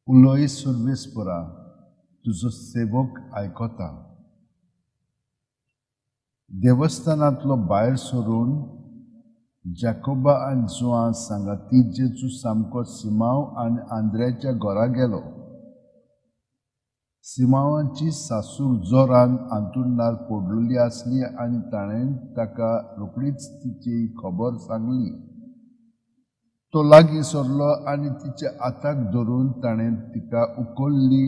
उलोय सर्वेस्परा, तुजो सेवक आयकता. देवस्थानांतलो भायर सरून जाकोबा आनी जुआं सांगाती जेजू सामको सिमांव आनी आंद्र्याच्या घरा गेलो. सिमांवाची सासू जोरान आंतुरणार पडलेली आसली आनी ताणें ताका रोखडीच तिची खबर सांगली. तो लागीं सरलो आनी तिच्या हाताक धरून ताणें तिका उखल्ली,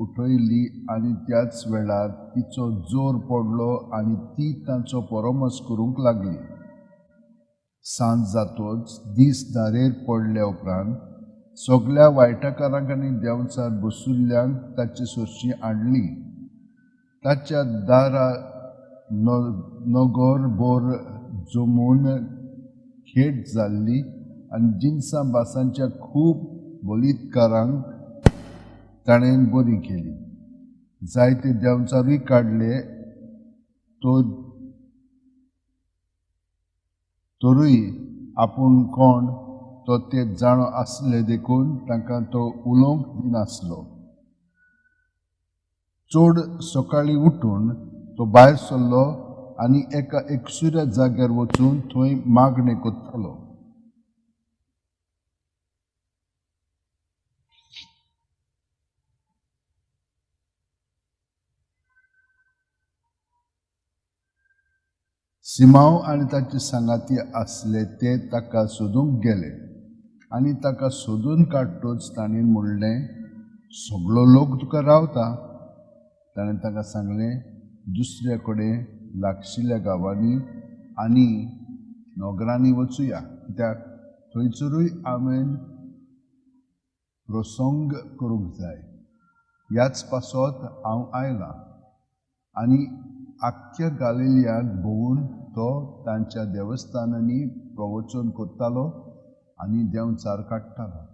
उठयली आनी त्याच वेळार तिचो जोर पडलो आनी ती तांचो परामर्श करूंक लागली. सांज जातच दीस दारेर पडल्या उपरांत सगल्या वायटकारांक आनी देंवचार बसुल्ल्यांक ताचे सरशी हाडली. ताच्या दारा नगर भर जमून खेट जाल्ली आनी जिनसां भासांच्या खूब बलितकारांक ताणें बरी केली. जायते देंवचारूय काडले तरूय आपूण कोण तो ते जाणो आसले देखून तांकां तो उलोवंक दिनासलो. चड सकाळीं उठून तो भायर सरलो आनी एका एकसुऱ्या जाग्यार वचून थंय मागणें करतालो. सिमांव आनी ताचे सांगाती आसले ते ताका सोदूंक गेले आनी ताका सोदून काडटच ताणें म्हणलें, सगळो लोक तुका रावता. ताणें ताका सांगलें, दुसऱ्या कडेन लागशिल्ल्या गांवांनी आनी नगरांनी वचुया, कित्याक थंयसरूय हांवें प्रसंग करूंक जाय. ह्याच पासत हांव आयलां. आनी आख्ख्या गालिलियाक भोंवून तो तांच्या देवस्थानांनी प्रवचन करतालो आनी देंवचार काडटालो.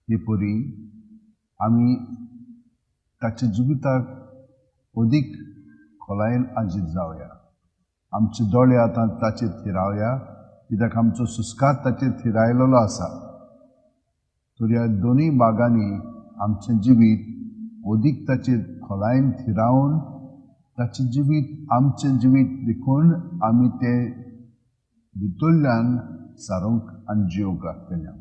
हे परी आमी ताच्या जिविताक अदीक खोलायेन आजीत जावया. आमचे दोळे आतां ताचेर थिरावया, कित्याक आमचो सुस्कार ताचेर थिरायलेलो आसा. तर ह्या दोनूय भागांनी आमचें जिवीत अदीक ताचेर खोलायेन थिरावन ताचें जिवीत आमचें जिवीत देखून आमी तें भितरल्यान सारूंक आनी जिवंक लागतलें.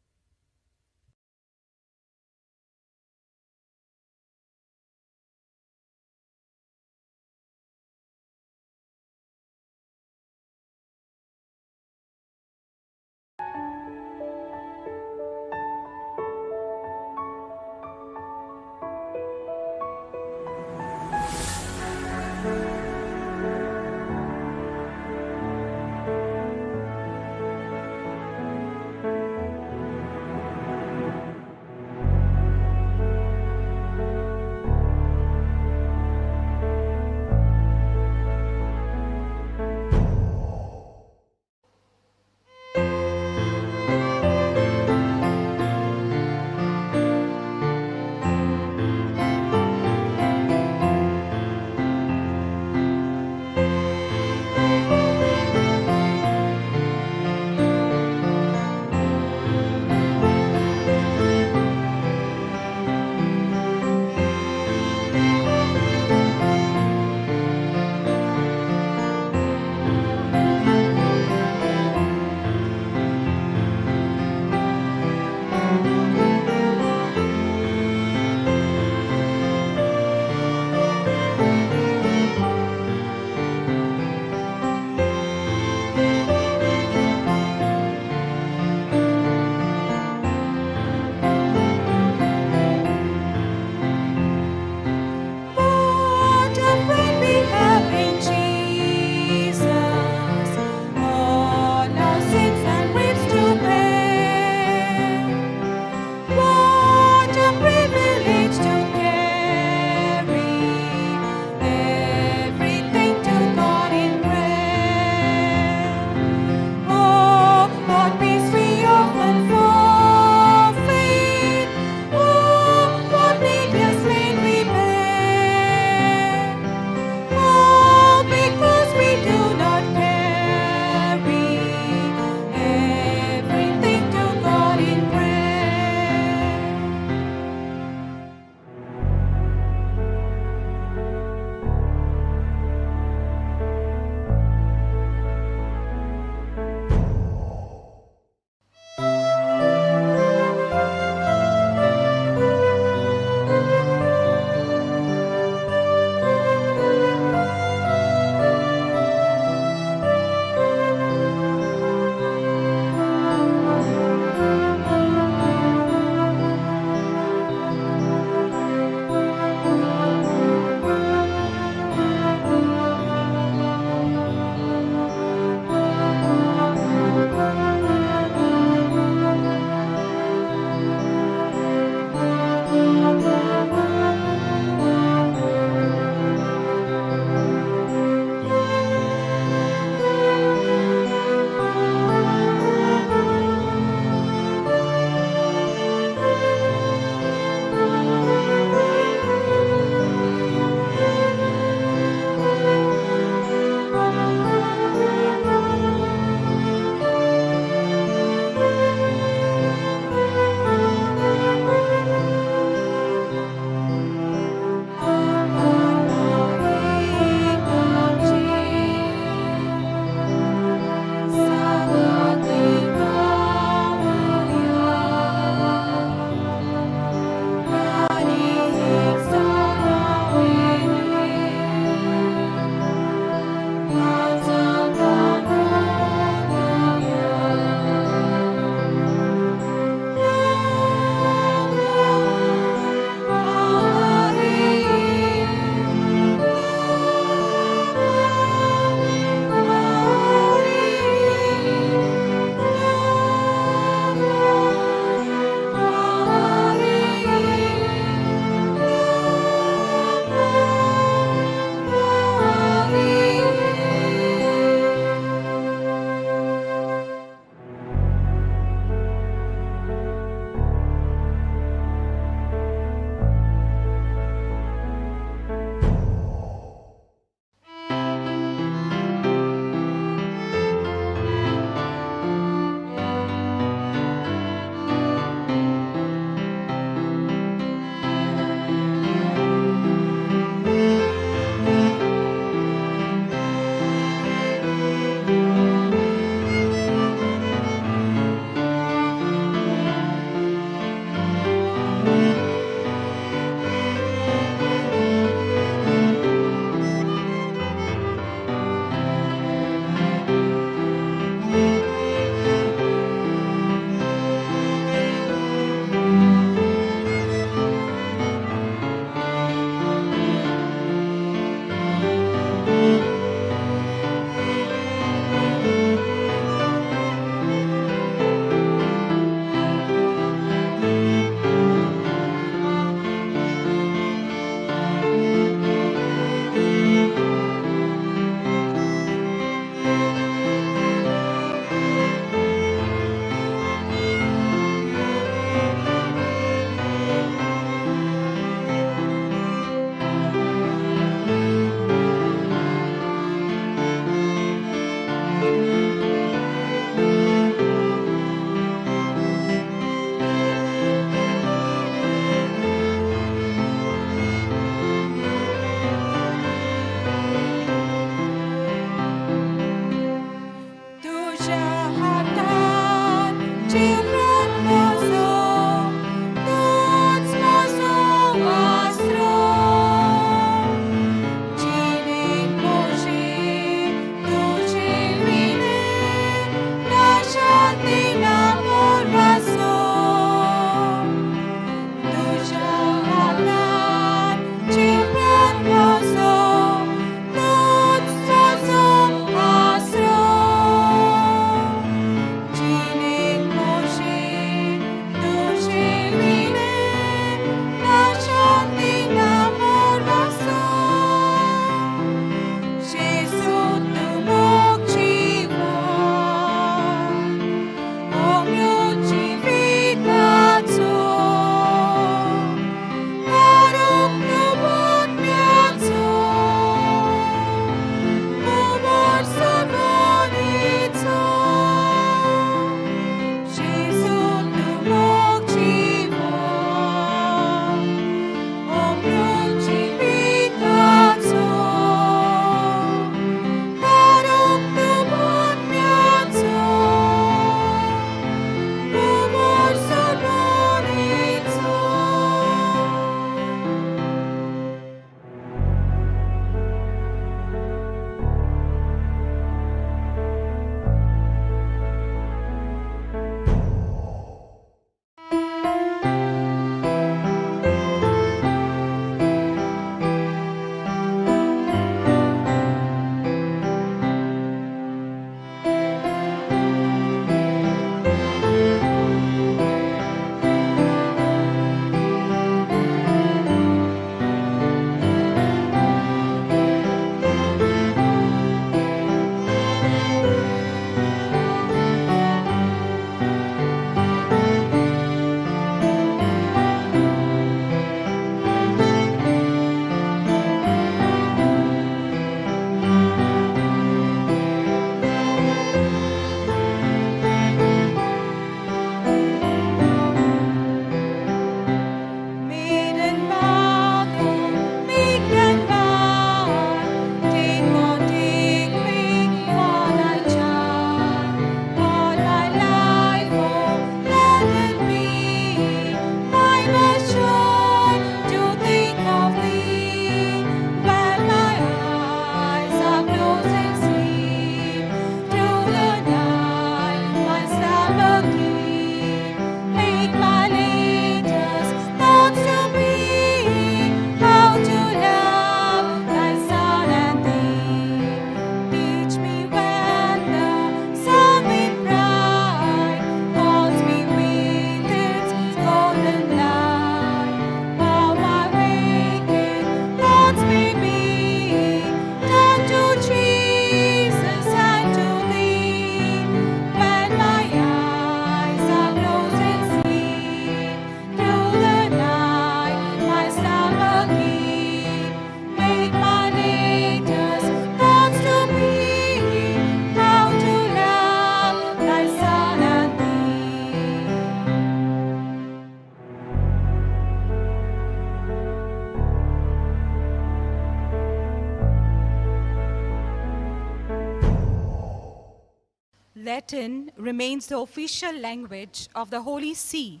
Latin remains the official language of the Holy See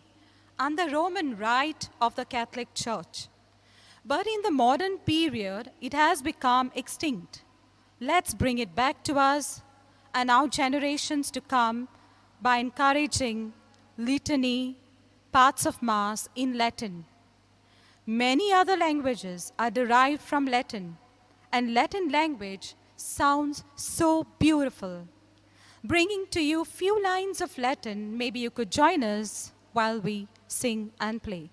and the Roman Rite of the Catholic Church. But in the modern period, it has become extinct. Let's bring it back to us and our generations to come by encouraging litany, parts of Mass in Latin. Many other languages are derived from Latin, and Latin language sounds so beautiful. Bringing to you few lines of Latin, maybe you could join us while we sing and play.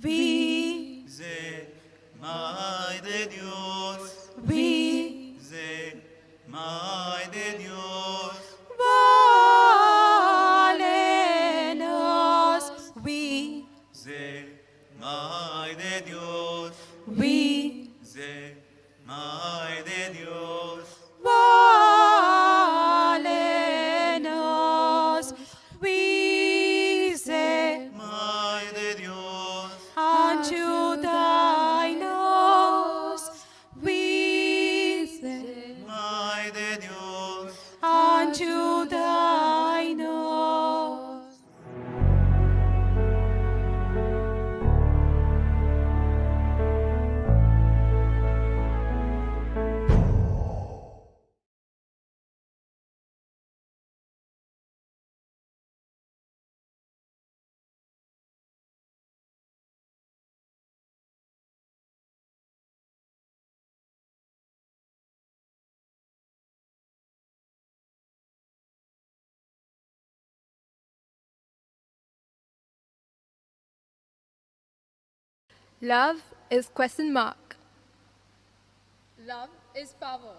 We Ze Mai de Dios. We Ze Mai de Dios. Valenos. We Ze Mai de Dios. We Ze Mai de Dios. Valenos. We say Mai de Dios. Unto thy nose. We say Mai de Dios. Unto thy nose. Love is question mark. Love is power.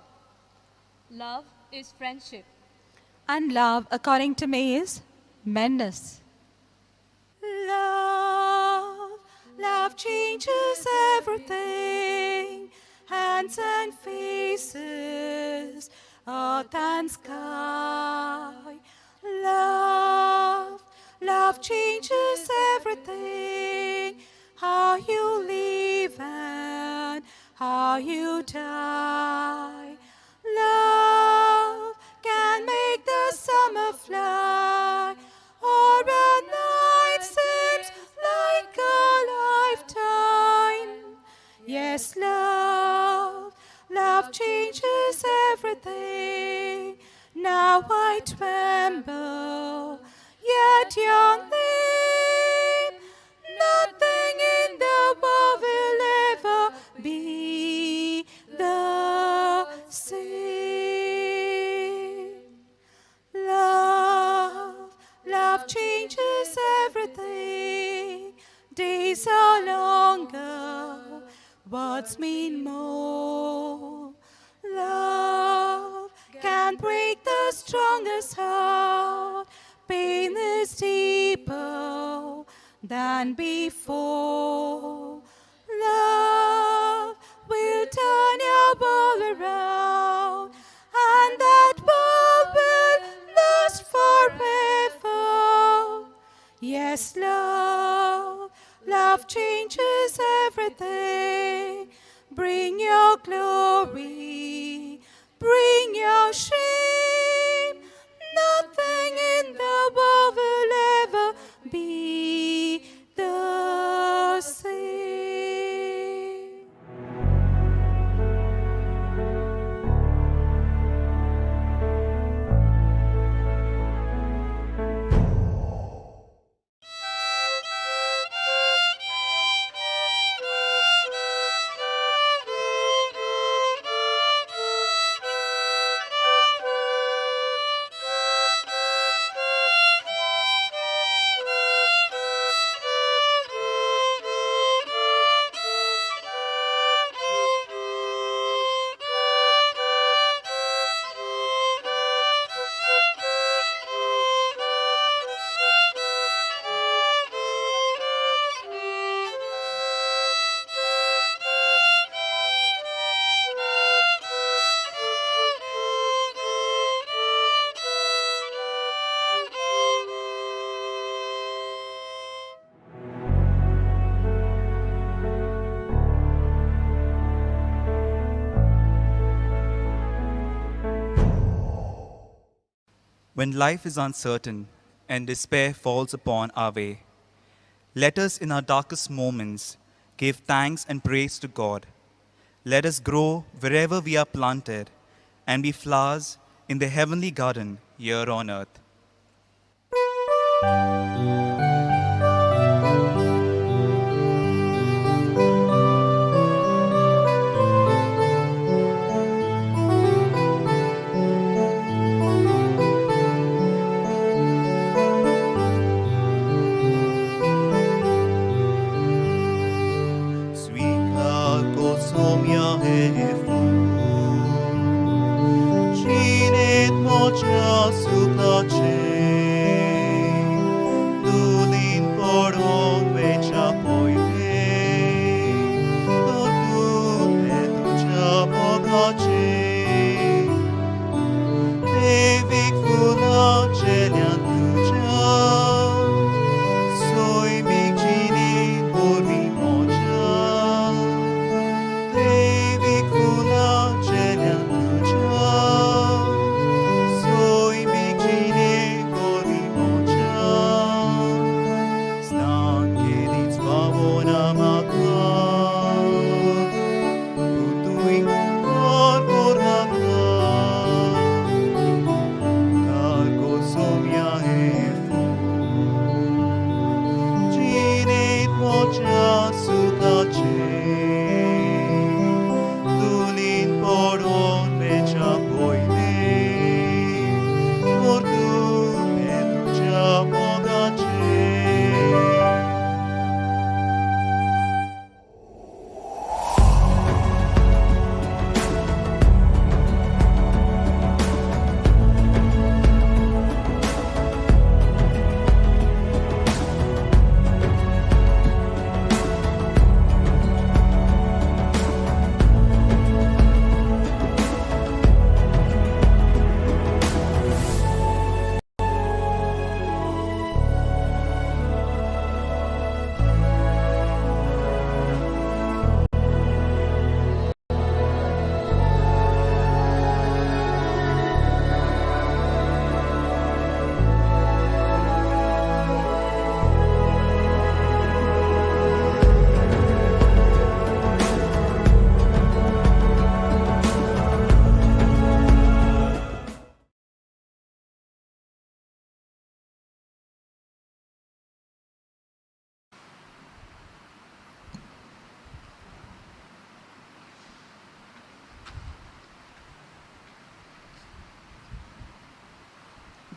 Love is friendship. And love, according to me, is madness. Love, love changes everything. Hands and faces, earth and sky. Love, love changes everything. How you live and how you die. Love can make the summer fly, or a night seems like a lifetime. Yes, love, love changes everything. Now I tremble, yet your name, nothing in the world will ever be the same. Love, love changes everything. Days are longer, words mean more. Love can break the strongest heart. Pain is deeper than before. Love will turn your world around, and that world will last forever. Yes, love, Love changes everything. Bring your glory, bring your shame. Nothing in the world will ever be the same. When life is uncertain and despair falls upon our way, let us in our darkest moments give thanks and praise to God. Let us grow wherever we are planted and be flowers in the heavenly garden here on earth.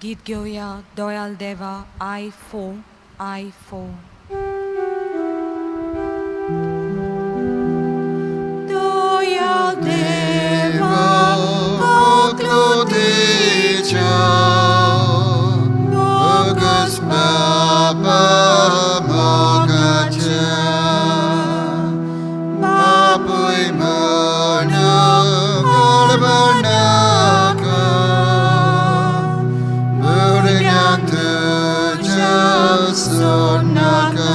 गीत घेवया दोयाल देवा I 4 I 4. Doyal Deva Kokloteja Bogus Baba Mogaja Bapui Mona Kalbanaka Burigan Tuja Sonaka.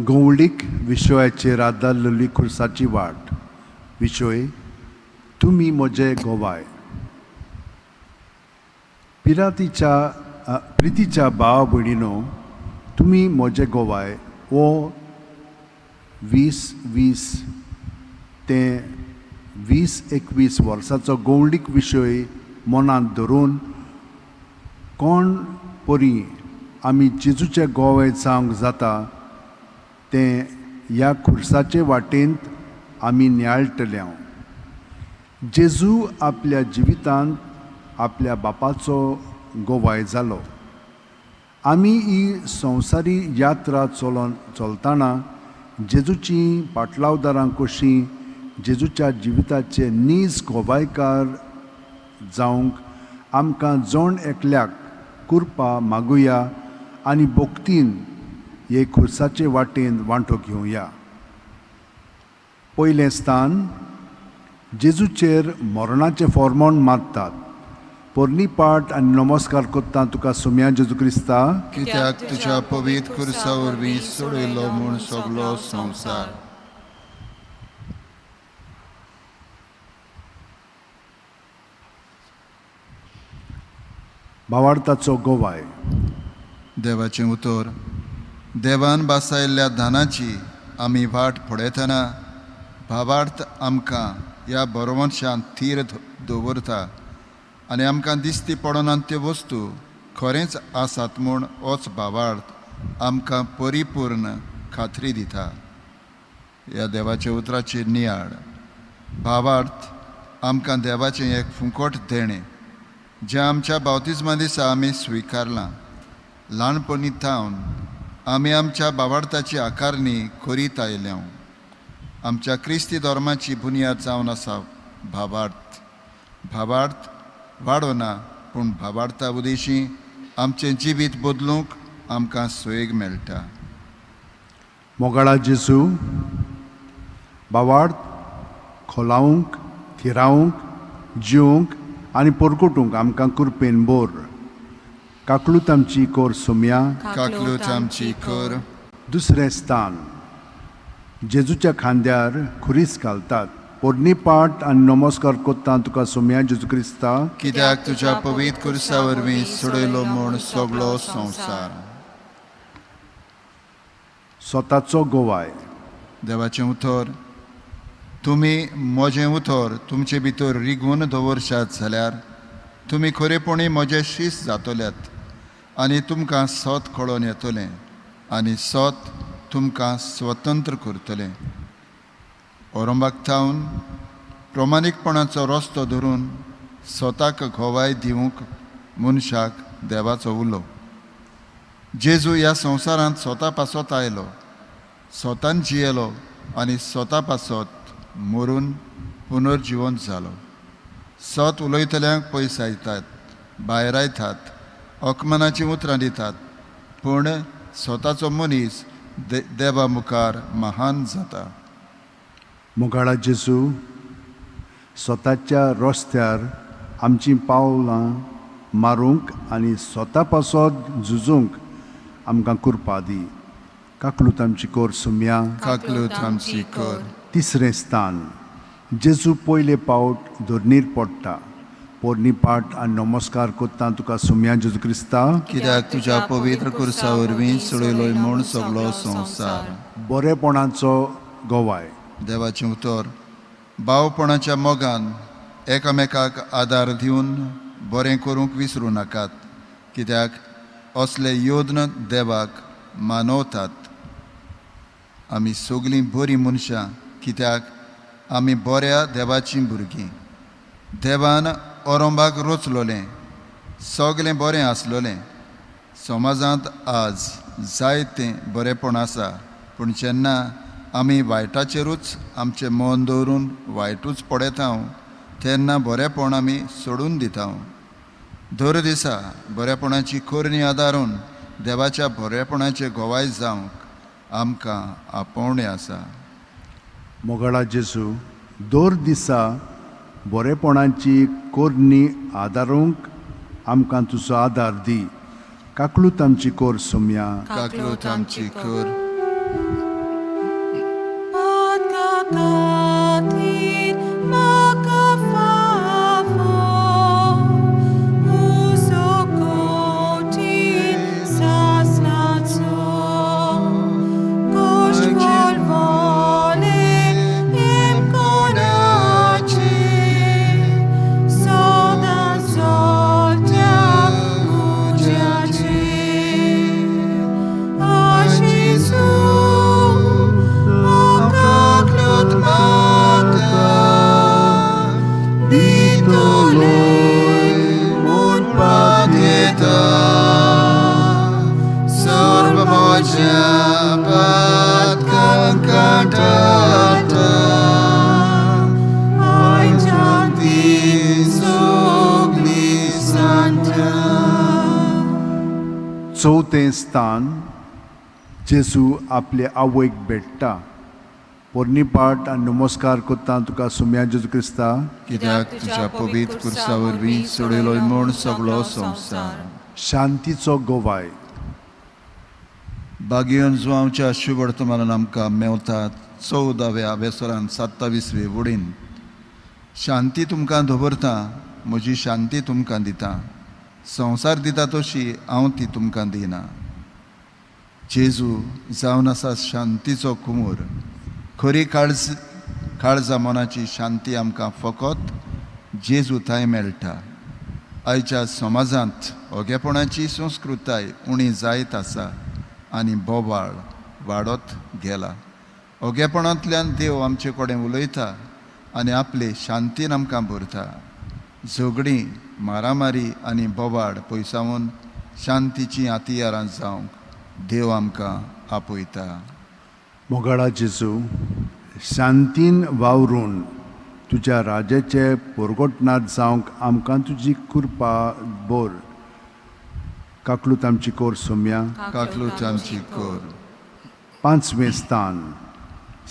गवळीक विशयाचेर आदारलेली खुर्साची वाट. विशय तुमी म्हजे गोवाय. पिरातीच्या प्रितीच्या भाव भयणीनो, तुमी म्हजे गोवाय हो 2020 ते 2021 वर्साचो गवळीक विशय मनांत धरून कोण परी आमी जेजूचे गोवे जावंक जाता तें ह्या खुर्साचे वाटेंत आमी नियाळटले. जेजू आपल्या जिवितांत आपल्या बापाचो गोवाय जालो. आमी ही संवसारी यात्रा चलतना जेजूची पाटलावदारां कशीं जेजूच्या जिविताचे नीज गोवायकार जावंक आमकां जण एकल्याक कृपा मागुया आनी भक्तीन हे खुर्साचे वाटेन वांटो घेवया. पयलें स्थान, जेजूचेर मरणाचें फॉर्मोण मारतात. पोरणी पाट आनी नमस्कार करता तुका सोम्या जेजू क्रिस्ता, कित्याक तुज्या पवित्र खुर्सा वरवीं सोडयलो म्हूण सगलो संवसार. भावार्थाचो गोवाय. देवाचें उतर. देवान बासायल्ल्या धानाची आमी वाट पळयतना भावार्थ आमकां ह्या बरोवंशांत थीर दवरता आनी आमकां दिसती पडना त्यो वस्तू खरेंच आसात म्हूण होच भावार्थ आमकां परिपूर्ण खात्री दिता. ह्या देवाच्या उतराची नियाळ. भावार्थ आमकां देवाचें एक फुंकट देणें जें आमच्या बावतिज्मा दिसा आमी स्विकारलां. ल्हानपणी थावन आमी आमच्या भावार्थाची आकारणी करीत आयल्या. आमच्या क्रिस्ती धर्माची बुन्याद जावन आसा भावार्थ. भावार्थ वाडोना पूण भावार्था उदेशी आमचें जिवीत बदलूंक आमकां सोयेग मेळटा. मोगाळा जेजू, भावार्थ खोलावंक, थिरावंक, जिवंक आनी परकोटूंक आमकां कृपेन बोर. काकलूत आमची कोर सोम्या, काकलूत आमची कोर. दुसरें स्थान, जेजूच्या खांद्यार खुरीस घालतात. पोरणी पाट आनी नमस्कार करता तुका सोम्या जेजू क्रिस्ता, कित्याक तुज्या पवित्र खुर्सा वरवीं सोडयलो म्हूण सगलो संवसार. स्वताचो गोवाय. देवाचें उतर. तुमी म्हजें उतर तुमचे भितर रिगून दवरशात जाल्यार तुमी खरेपणी म्हजे शीस जातल्यात आनी तुमकां सत कळोन येतलें आनी सत तुमकां स्वतंत्र करतलें. औरंगाक थावन प्रमाणीकपणाचो रस्तो धरून स्वताक गोवाय दिवंक मनशाक देवाचो उलो. जेजू ह्या संवसारांत स्वता पासत आयलो, स्वतान जियेलो आनी स्वता पासत मरून पुनर्जिवंत जालो. सत उलयतल्यांक पयसायतात, भायरायतात, अकमनाचीं उतरां दितात, पूण स्वताचो मनीस देवा मुखार महान जाता. मोगाळा जेजू, स्वताच्या रस्त्यार आमचीं पावलां मारूंक आनी स्वता पासत झुजूंक आमकां कृपा दी. काकलूत आमची कोर सोम्या, काकलूत आमची कोर. तिसरें स्थान, जेजू पयले पावट धरणीर पडटा. पोरणी पाट आनी नमस्कार करता तुका सोम्या जेजू क्रिस्ता, कित्याक तुज्या पवित्र खुर्सा वरवीं सोडयलो म्हूण सगलो संवसार. बरेपणाचो गोवाय. देवाचें उतर. भावपणाच्या मोगान एकामेकाक आदार दिवन बरें करूंक विसरूं नाकात, कित्याक असले योद्न देवाक मानवतात. आमी सगळीं बरीं मनशां, कित्याक आमी बऱ्या देवाचीं भुरगीं. देवान औरंगाक रोचलोलें सगळें बरें आसलोलें. समाजांत आज जायतें बरेंपण आसा, पूण जेन्ना आमी वायटाचेरूच आमचें मन दवरून वायटूच पळयता तेन्ना बरेंपण आमी सोडून दिता. दर दिसा बरेपणाची करणी आदारून देवाच्या बरेपणाचे गोवाय जावंक आमकां आपोवणें आसा. मोगाळा जेजू, दर दिसा बरेपणाची करणी आदारूंक आमकां तुजो आदार दी. काकलूत आमची कोर सोम्या, काकलूत आमची कोर. खातीर म्हाका फावो उजो कठीण सासणाचो कश्ट वळवळे कोणाचे सदां चलत्या उज्याचे आ जेजू काकळूत म्हाका दितलोय म्हूण पातयेता सर्व म्हज्या पातकांक टाळटा आयच्यान ती सगळी सांठा. चवथें स्थान, जेजू आपले आवयक भेट्टा. पोरणी पाठ आनी नमस्कार करता तुका सोम्या जेजू क्रिस्ता, कित्याक तुज्या पवित्र खुर्सा वरवीं सोडयलोय म्हूण सगळो संवसार. शांतीचो गोवाय. बागियोन जुवांवच्या शुभवर्तमानान आमकां मेवतात 14व्या वेसरान 27वे वडीन, शांती तुमकां दवरता, म्हजी शांती तुमकां दिता, संवसार दिता तशी हांव ती तुमकां दिना. जेजू जावन आसा शांतीचो कुमूर. खरी काळज काळजा मनाची शांती आमकां फकत जेजू थंय मेळटा. आयच्या समाजांत ओगेपणाची संस्कृताय उणी जायत आसा आनी बोवाळ वाडत गेला. ओगेपणांतल्यान देव आमचे कडेन उलयता आनी आपले शांतीन आमकां भरता. झगडीं, मारामारी आनी बोवाळ पयसावन शांतीचीं हतियारां जावंक देव आमकां आपयता. मोगाळा जेजू, शांतीन वावरून तुज्या राजाचे पोरगोटनाथ जावंक आमकां तुजी कृपा बोर. काकलूत आमची कोर सोम्या. काकलूत आमची कोर. पांचवें स्थान,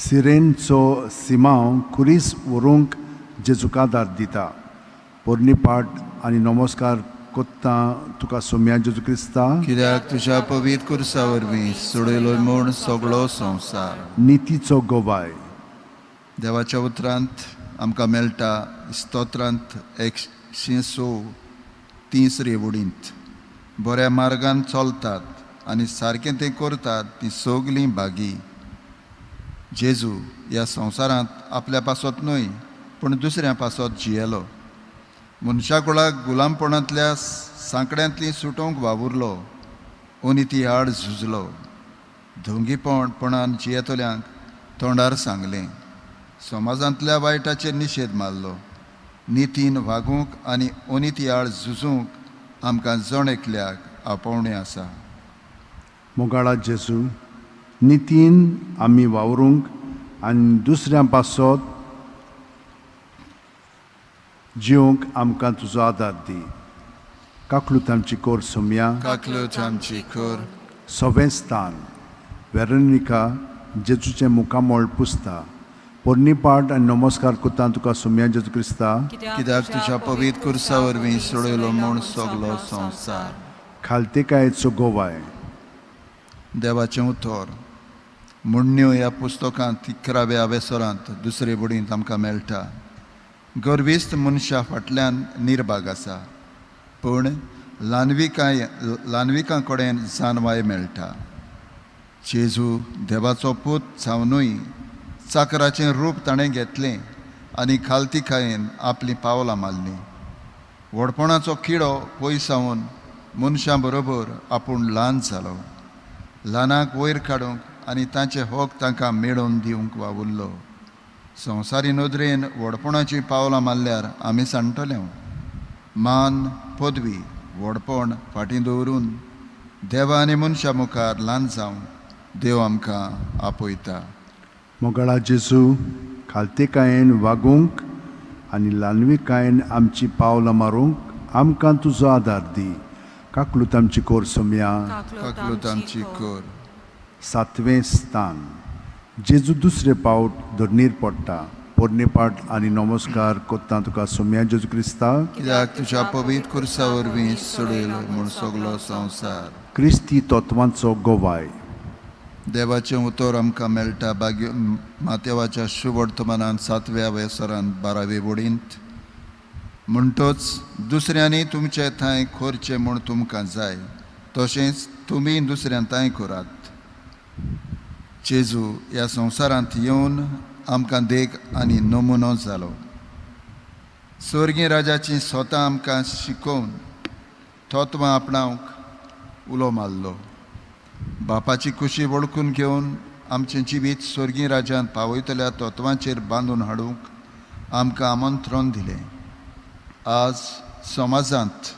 सिरेनचो सिमांव खुरीस व्हरूंक जेजूक आदार दिता. पोरणी पाठ आनी नमस्कार कोत्ता तुका सोम्या जेजू क्रिस्ता, कित्याक तुज्या पवित्र खुर्सा वरवीं सोडयलो म्हूण सगळो संवसार. नितीचो गोवाय. देवाच्या उतरांत आमकां मेळटा स्तोत्रांत 106 तिसरे वडींत, बऱ्या मार्गान चलतात आनी सारकें तें करतात ती सगलीं भागी. जेजू ह्या संवसारांत आपल्या पासत न्हय पूण दुसऱ्या पासत जियेलो. मनशाकुळाक गुलामपणांतल्या सांकड्यांतली सुटोवंक वावुरलो. अनिती आड झुजलो. धोंगीपणपणान जियेतल्यांक तोंडार सांगलें. समाजांतल्या वायटाचेर निशेध मारलो. नितीन वागूंक आनी अनिती आड झुजूंक आमकां जण एकल्याक आपोवणें आसा. मोगाळा जेजू, नितीन आमी वावरूंक आनी दुसऱ्यां पासत जिवंक आमकां तुजो आदार दी. काकलूत आमची कोर सोमया. काकलूत आमची कोर. सवें स्थान, वेरोनिका जेजूचें मुखामळ पुसता. पोरणी पाठ आनी नमस्कार करता तुका सोमया जेजू क्रिस्ता, कित्याक तुज्या पवित्र खुर्सा वरवीं सोडयलो म्हूण सगलो संवसार. खालतेकायेचो गोवाय. देवाचें उतर मुण्ण्यो ह्या पुस्तकांत 11व्या वेसरांत दुसरे बडींत आमकां मेळटा, गर्विस्त मनशा फाटल्यान निर्भाग आसा पूण ल्हानविकां कडेन जानवाय मेळटा. जेजू देवाचो पूत जावनूय चाकराचें रूप ताणें घेतलें आनी खालतिकायेन आपलीं पावलां मारलीं. व्हडपणाचो किडो पयसावन मनशां बरोबर आपूण ल्हान जालो. ल्हानाक वयर काडूंक आनी तांचे हक तांकां मेळोवन दिवंक वावुरलो. संवसारी नदरेन व्हडपणाचीं पावलां मारल्यार आमी सांडटले. मान, पदवी, व्हडपण फाटीं दवरून देवा आनी मनशां मुखार ल्हान जावंक देव आमकां आपयता. मोगाळा जेजू, खालतेकायेन वागूंक आनी ल्हानविकायेन आमची पावलां मारूंक आमकां तुजो आदार दी. काकलूत आमची कोर सोमया. काकलूत आमची कोर. सातवें स्थान, जेजू दुसरे पावट धरणीर पडटा. पोरणी पाठ आनी नमस्कार कोत्ता तुका सोमया जेजू क्रिस्ता, कित्याक तुज्या पवित्र खुर्सा वरवीं सोडयलो म्हूण सगलो संवसार. क्रिस्ती तत्वांचो गोवाय. देवाचें उतर आमकां मेळटा भाग्य मातेवाच्या शुभवर्तमानान सातव्या वेसरान बारावे वडींत. म्हणटच दुसऱ्यांनी तुमचे थांय करचें म्हूण तुमकां जाय तशेंच तुमी दुसऱ्यां थांय करात. जेजू ह्या संवसारांत येवन आमकां देख आनी नमुनो जालो. स्वर्गीय राजाची स्वता आमकां शिकोवन तत्वां आपणावंक उलो मारलो. बापाची खुशी वळखून घेवन आमचें जिवीत स्वर्गीय राज्यांत पावयतल्या तत्वांचेर बांदून हाडूंक आमकां आमंत्रण दिलें. आज समाजांत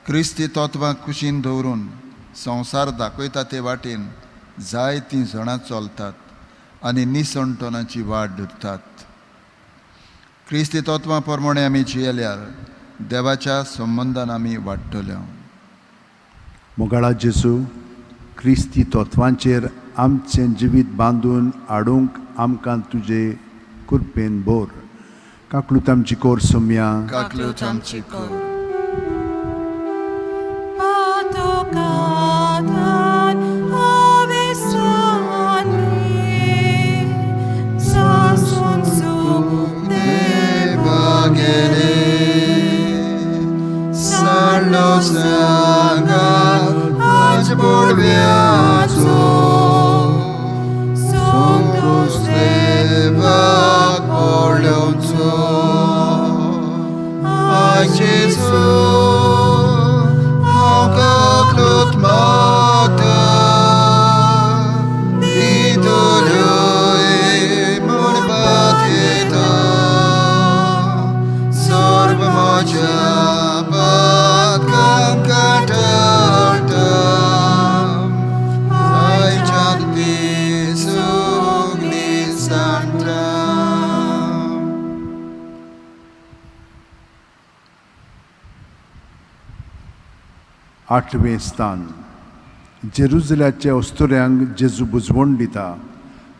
क्रिस्ती तत्वां कुशीन दवरून संवसार दाखयता ते वाटेन जायतीं जाणां चलतात आनी निसणटणाची वाट धरतात. क्रिस्ती तत्वां प्रमाणे आमी जियेल्यार देवाच्या संबंदान आमी वाडटले. मोगाळा जेजू, क्रिस्ती तत्वांचेर आमचें जिवीत बांदून हाडूंक आमकां तुजे कृपेन भर. काकलूत आमची कोर सोमया. काकलूत आमची कोर. आठवें स्थान. जेरुजल्याच्या अस्तुऱ्यांक जेजू बुजवण दिता.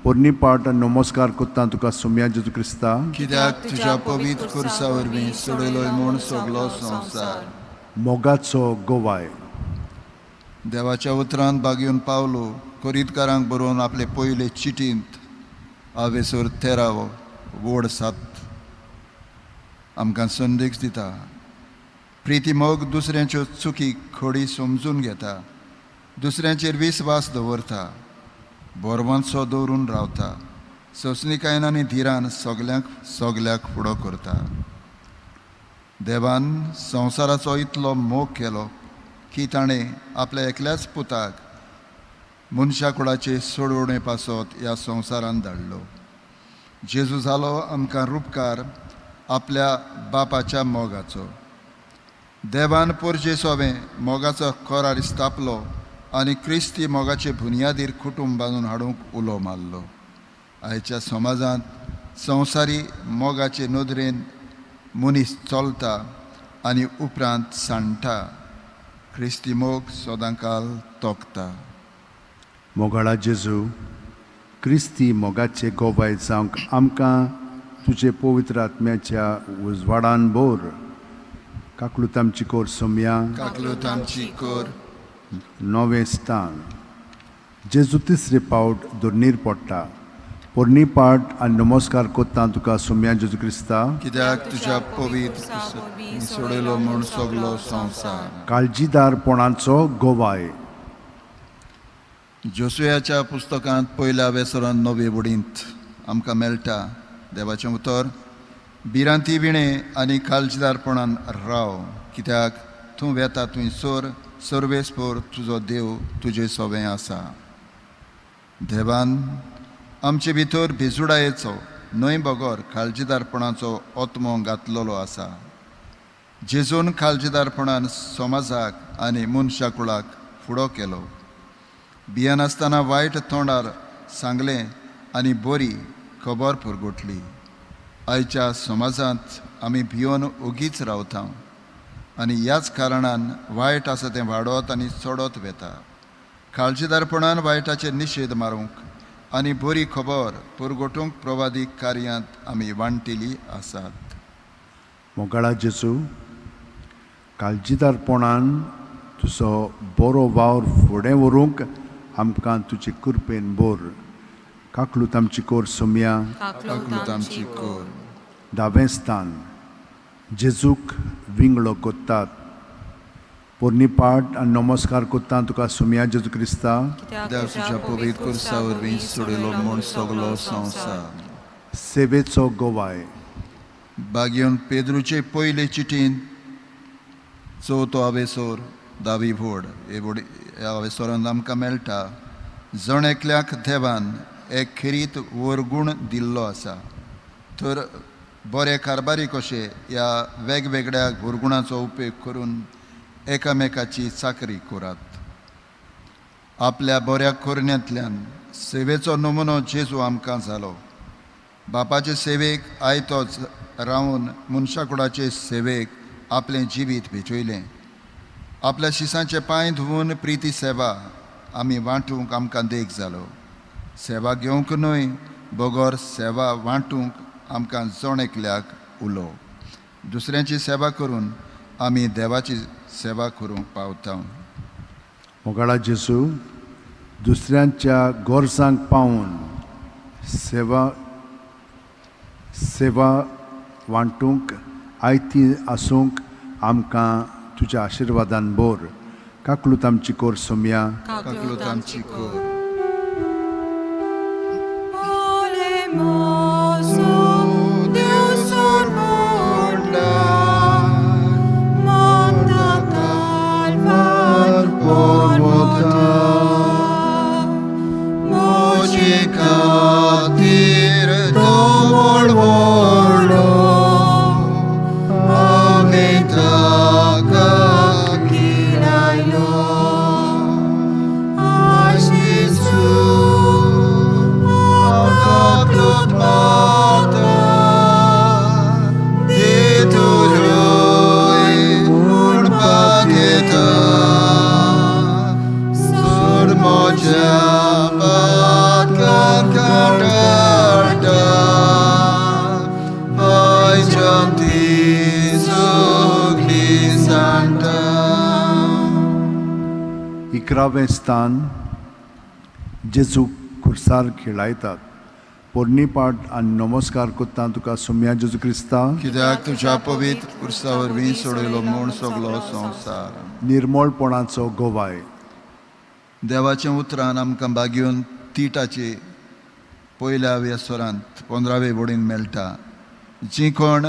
पोरणी पाट नमस्कार करता तुका सोमया जेजू क्रिस्ता, कित्याक तुज्या पवित्र खुर्सा वरवीं सोडयलोय म्हूण सगलो संवसार. मोगाचो गोवाय. देवाच्या उतरान बागेवन पावलो कोरीतकारांक बरोवन आपले पयले चिटींत आवेसर तेरावो वोड सात आमकां संदेश दिता. प्रिती मोग दुसऱ्यांच्यो चुकी खोडी समजून घेता, दुसऱ्यांचेर विस्वास दवरता, बरवंतसो दवरून रावता, सोंसणीकायेन आनी धिरान सगल्यांक सगल्याक फुडो करता. देवान संवसाराचो इतलो मोग केलो की ताणें आपल्या एकल्याच पुताक मनशा कुळाचे सोडवणे पासत ह्या संवसारान धाडलो. जेजू जालो आमकां रुपकार आपल्या बापाच्या मोगाचो. देवान पोरजे सोवें मोगाचो करार स्थापलो आनी क्रिस्ती मोगाचे बुन्यादीर कुटुंब बांदून हाडूंक उलो मारलो. आयच्या समाजांत संवसारी मोगाचे नदरेन मनीस चलता आनी उपरांत सांडटा. क्रिस्ती मोग सदांकाल तोखता. मोगाळा जेजू, क्रिस्ती मोगाचे गोवाय जावंक आमकां तुजे पवित्र आत्म्याच्या उजवाडान भर. काकलूत आमची कोर सोमया. काकलूत आमची कोर. नवें स्थान. जेजू तिसरे पावट दोर्नीर पडटा. पोरणी पाट आनी नमस्कार करता तुका सोमया जेजू क्रिस्ता, कित्याक तुज्या पवित्र सोडयलो म्हूण सगलो संवसार. काळजीदारपणाचो गोवाय. जोसुयाच्या पुस्तकांत पयल्या वेसरान नवे वडींत आमकां मेळटा देवाचें उतर. भिरांती विणें आनी काळजीदारपणान राव, कित्याक तूं वेता थंय सोर सर्वेस्पोर तुजो देव तुजे सोवें आसा. देवान आमचे भितर भिजुडायेचो न्हय बगर काळजीदारपणाचो आत्मो घातलेलो आसा. जेजून काळजीदारपणान समाजाक आनी मनशा कुळाक फुडो केलो. भियेनासतना वायट तोंडार सांगलें आनी बरी खबर पुरगोटली. आयच्या समाजांत आमी भियोन ओगीच रावता आनी ह्याच कारणान वायट आसा तें वाडत आनी चडत वेता. काळजीदारपणान वायटाचेर निशेध मारूंक आनी बरी खबर पुरगोटूंक प्रवादीक कार्यांत आमी वांटिल्ली आसात. मोगाळा जेजू, काळजीदारपणान तुजो बरो वावर फुडें व्हरूंक आमकां तुजे कृपेन बोर. काकलूत आमची कोर सोमया. काकलूत आमची कोर. धावें स्थान, जेजूक विंगळो कोत्तात. पोरणी पाट आनी नमस्कार कोत्ता तुका सोमया जेजू क्रिस्ता. कित्याक तुज्या पवित्र खुर्सा वरवीं सोडयलो म्हूण सगलो संवसार. सेवेचो गोवाय. बागेवन पेद्रूचे पयले चिटीन चवथो आवेसोर दावी भोड हे बोडी ह्या आवेसोरान आमकां मेळटा, जण एकल्याक देवान एक खेरीत वरगूण दिल्लो आसा, तर बरे कारबारी कशे ह्या वेगवेगळ्या गुरगुणाचो उपेग करून एकामेकाची चाकरी करात. आपल्या बऱ्या करण्यांतल्यान सेवेचो नमुनो जेजू आमकां जालो. बापाचे सेवेक आयतोच रावन मनशाकुडाचे सेवेक आपलें जिवीत भेटयलें. आपल्या शिसांचे पांय धुवून प्रिती सेवा आमी वांटूंक आमकां देख जालो. सेवा घेवंक न्हय बगर सेवा वांटूंक आमकां जण एकल्याक उलो. दुसऱ्यांची सेवा करून आमी देवाची सेवा करूंक पावता. मोगाळा जेजू, दुसऱ्यांच्या गरजांक पावून सेवा सेवा वांटूंक आयती आसूंक आमकां तुज्या आशिर्वादान बोर. काकलूत आमची कोर सोमया. काकलूत आमची कोर. इकरावें स्थान, जेजूक खुर्सार खेळायतात. पोरणी पाट आनी नमस्कार कोत्ता तुका सोमया जेजू क्रिस्ता. कित्याक तुज्या पवित्र खुर्सा वरवीं सोडयलो म्हूण सगलो संवसार. निर्मळपणाचो गोवाय. देवाच्या उतरान आमकां बागेवन तिटाचे पयल्या वेसरांत 15वे बोडीन मेळटा, जी कोण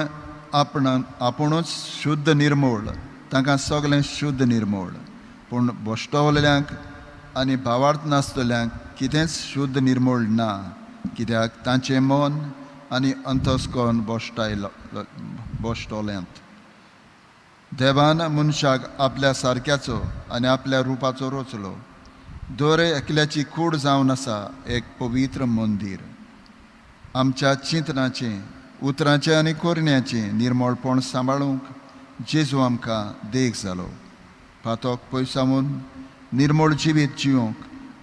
आपुणूच शुद्ध निर्मोळ तांकां सगळें शुद्ध निर्मोळ, पूण भश्टवल्ल्यांक आनी भावार्थ नासतल्यांक कितेंच शुद्ध निर्मोळ ना, कित्याक तांचें मन आनी अंतस्कर्ण भश्टवल्यांत. देवान मनशाक आपल्या सारक्याचो आनी आपल्या रुपाचो रचलो. दर एकल्याची कूड जावन आसा एक पवित्र मंदीर. आमच्या चिंतनाचें, उतरांचें आनी करण्याचें निर्मळपण सांबाळूंक जेजू आमकां देख जालो. पातोक पयसावून निर्मळ जिवीत जिवंक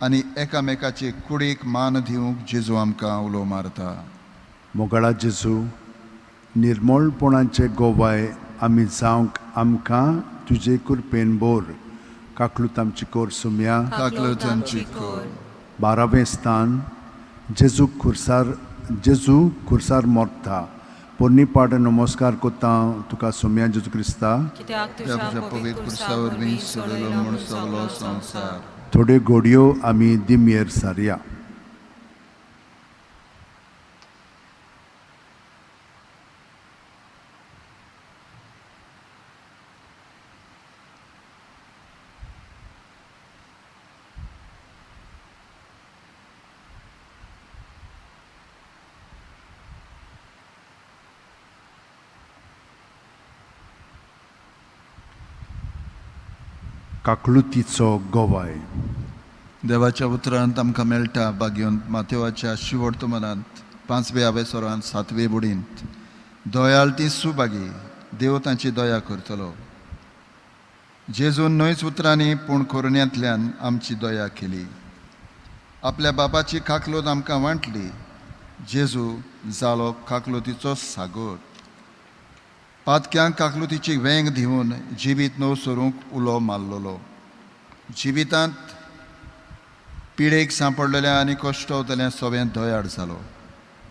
आनी एकामेकाचे कुडीक मान दिवंक जेजू आमकां उलो मारता. मोगाळा जेजू, निर्मळपणाचे गोवाय आमी जावंक आमकां तुजे कृपेन बोर. काकलूत आमची कोर सोमया. काकलूत आमची कोर. 12वें स्थान, जेजू खुर्सार मरता. पोरणी पाट नमस्कार कोत्ता तुका सोमया जेजू क्रिस्ता. कित्याक तुज्या पवित्र खुर्सा वरवीं सोडयलो म्हूण सगलो संवसार. थोड्यो घोडयो आमी दिमयेर सारया. काकलुतीचो गोवाय. देवाच्या उतरांत आमकां मेळटा बागेवन माथेवाच्या शिवोर्तमानांत 5वे आवेसोरांत 7वे बुडींत, दयाळ ती सुभागी, देव तांची दया करतलो. जेजून न्हयच उतरांनी पूण करण्यांतल्यान आमची दया केली. आपल्या बापाची काकलूत आमकां वांटली. जेजू जालो काकलुतीचो सागोर. पातक्यांक काकलुतीची वेंग दिवन जिवीत नव सरूंक उलो मारलेलो. जिवितांत पिडेक सांपडलेल्या आनी कश्टवतल्या सोबें दयाळ जालो.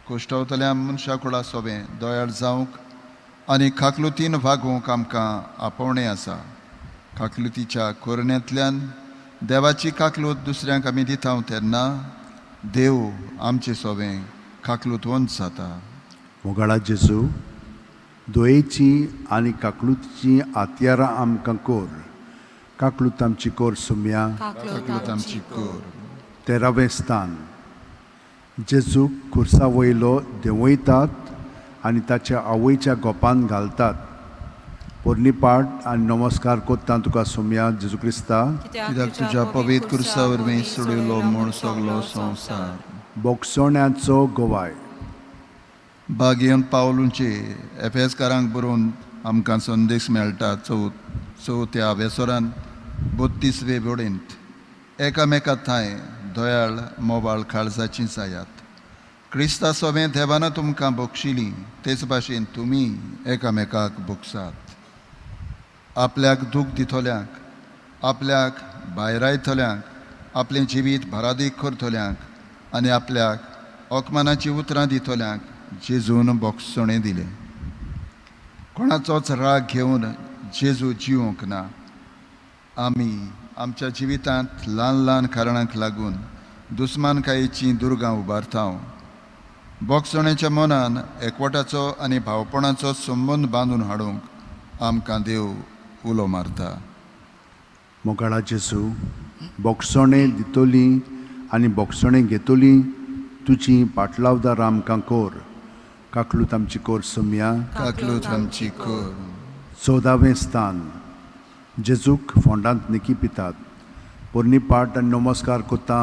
कश्टवतल्या मनशा कुडा सोबें दयाळ जावंक आनी खाकलुतीन वागूंक आमकां आपोवणें आसा. काकलुतीच्या कोरण्यांतल्यान देवाची काकलूत दुसऱ्यांक आमी दिता तेन्ना देव आमचे सोबें काकलुतवंत जाता. मोगाळा जेजू, दयेचीं आनी काकलुतीचीं आत्यारां आमकां कर. काकलूत आमची कर सुम्या. काकलूत आमची कर. 13वें स्थान. जेजूक खुर्सा वयलो देंवयतात आनी ताच्या आवयच्या गोपान घालतात. पोरणी पाट आनी नमस्कार कोत्ता तुका सोम्या जेजू क्रिस्ता, कित्याक तुज्या पवित्र खुर्सा वरवीं सोडयलो म्हूण सगलो संवसार. बोगसोण्याचो गवाय. बागेवन पावलूचे एफेसकारांक बरोवन आमकां संदेश मेळटा. चवथ्या वेसरान 32वे बोडींत एकामेका थांय दयाळ मोबाळ काळजाची जायात. क्रिस्ता सोबें देवान तुमकां बक्षिली तेच भाशेन तुमी एकामेकाक बोगसात. आपल्याक दूख दितल्यांक, आपल्याक भायरायतल्यांक, आपलें जिवीत भारादीक करतल्यांक आनी आपल्याक अकमानाचीं उतरां दितल्यांक जेजून बोगसणें दिलें. कोणाचोच राग घेवन जेजू जिवंक ना. आमी आमच्या जिवितांत ल्हान ल्हान कारणांक लागून दुस्मानकायेचीं दुर्गां उबारता. बोगसणेच्या मनान एकवटाचो आनी भावपणाचो संबंद बांदून हाडूंक आमकां देव उलो मारता. मोगाळा जेजू, बोगसणें दितली आनी बोगसणें घेतली तुजी पाटलावदार आमकां कर. काकलूत आमची कर सोम्या. काकलूत आमची कर. 14वें स्थान. जेजूक फोंडांत निकी पितात. पोरणी पाट आनी नमस्कार कोत्ता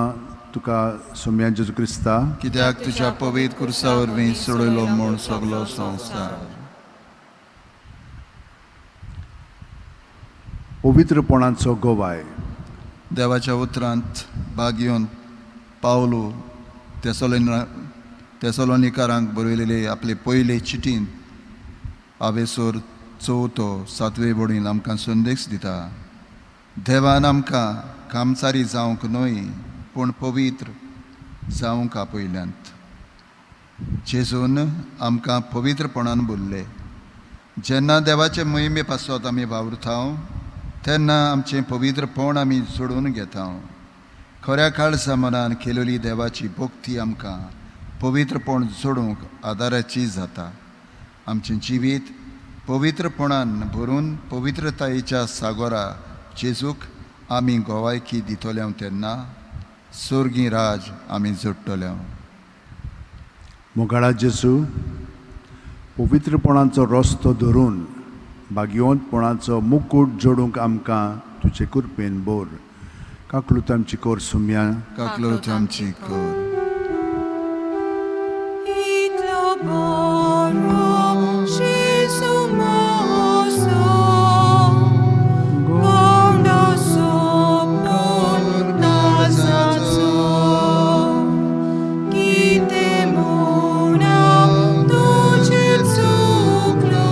तुका सोम्या जेजू क्रिस्ता, कित्याक तुज्या पवित्र खुर्सा वरवीं सोडयलो म्हूण सगलो संवसार. पवित्रपणाचो गवाय. देवाच्या उतरांत बागेवन पावलू तेसलोनिकारांक बरयलेले आपले पयले चिटींत आवेसोर 4 7वे बोडीन आमकां संदेश दिता. देवान आमकां कामचारी जावंक न्हय पूण पवित्र जावंक आपयल्यांत. जेजून आमकां पवित्रपणान बोल्ले. जेन्ना देवाचे मोहिमे पासत आमी वावुरता तेन्ना आमचें पवित्रपण आमी जोडून घेता. खऱ्या काळजा मनान केलेली देवाची भक्ती आमकां पवित्रपण जोडूंक आदाराची जाता. आमचें जिवीत पवित्रपणान भरून पवित्रतायेच्या सागोरा जेजूक आमी गोवायकी दितले तेन्ना स्वर्गी राज आमी जोडटले. मोगाळा जेजू, पवित्रपणाचो रस्तो धरून भाग्यवंतपणाचो मुकूट जोडूंक आमकां तुजे कृपेन बोर. काकलूत आमची कर सुम्या. काकलूत आमची कर. इतलो बरो जेजू मोसो, गोंडोसो पूण काळजाचो, कितें म्हूण हांव तुजेर चुकलो,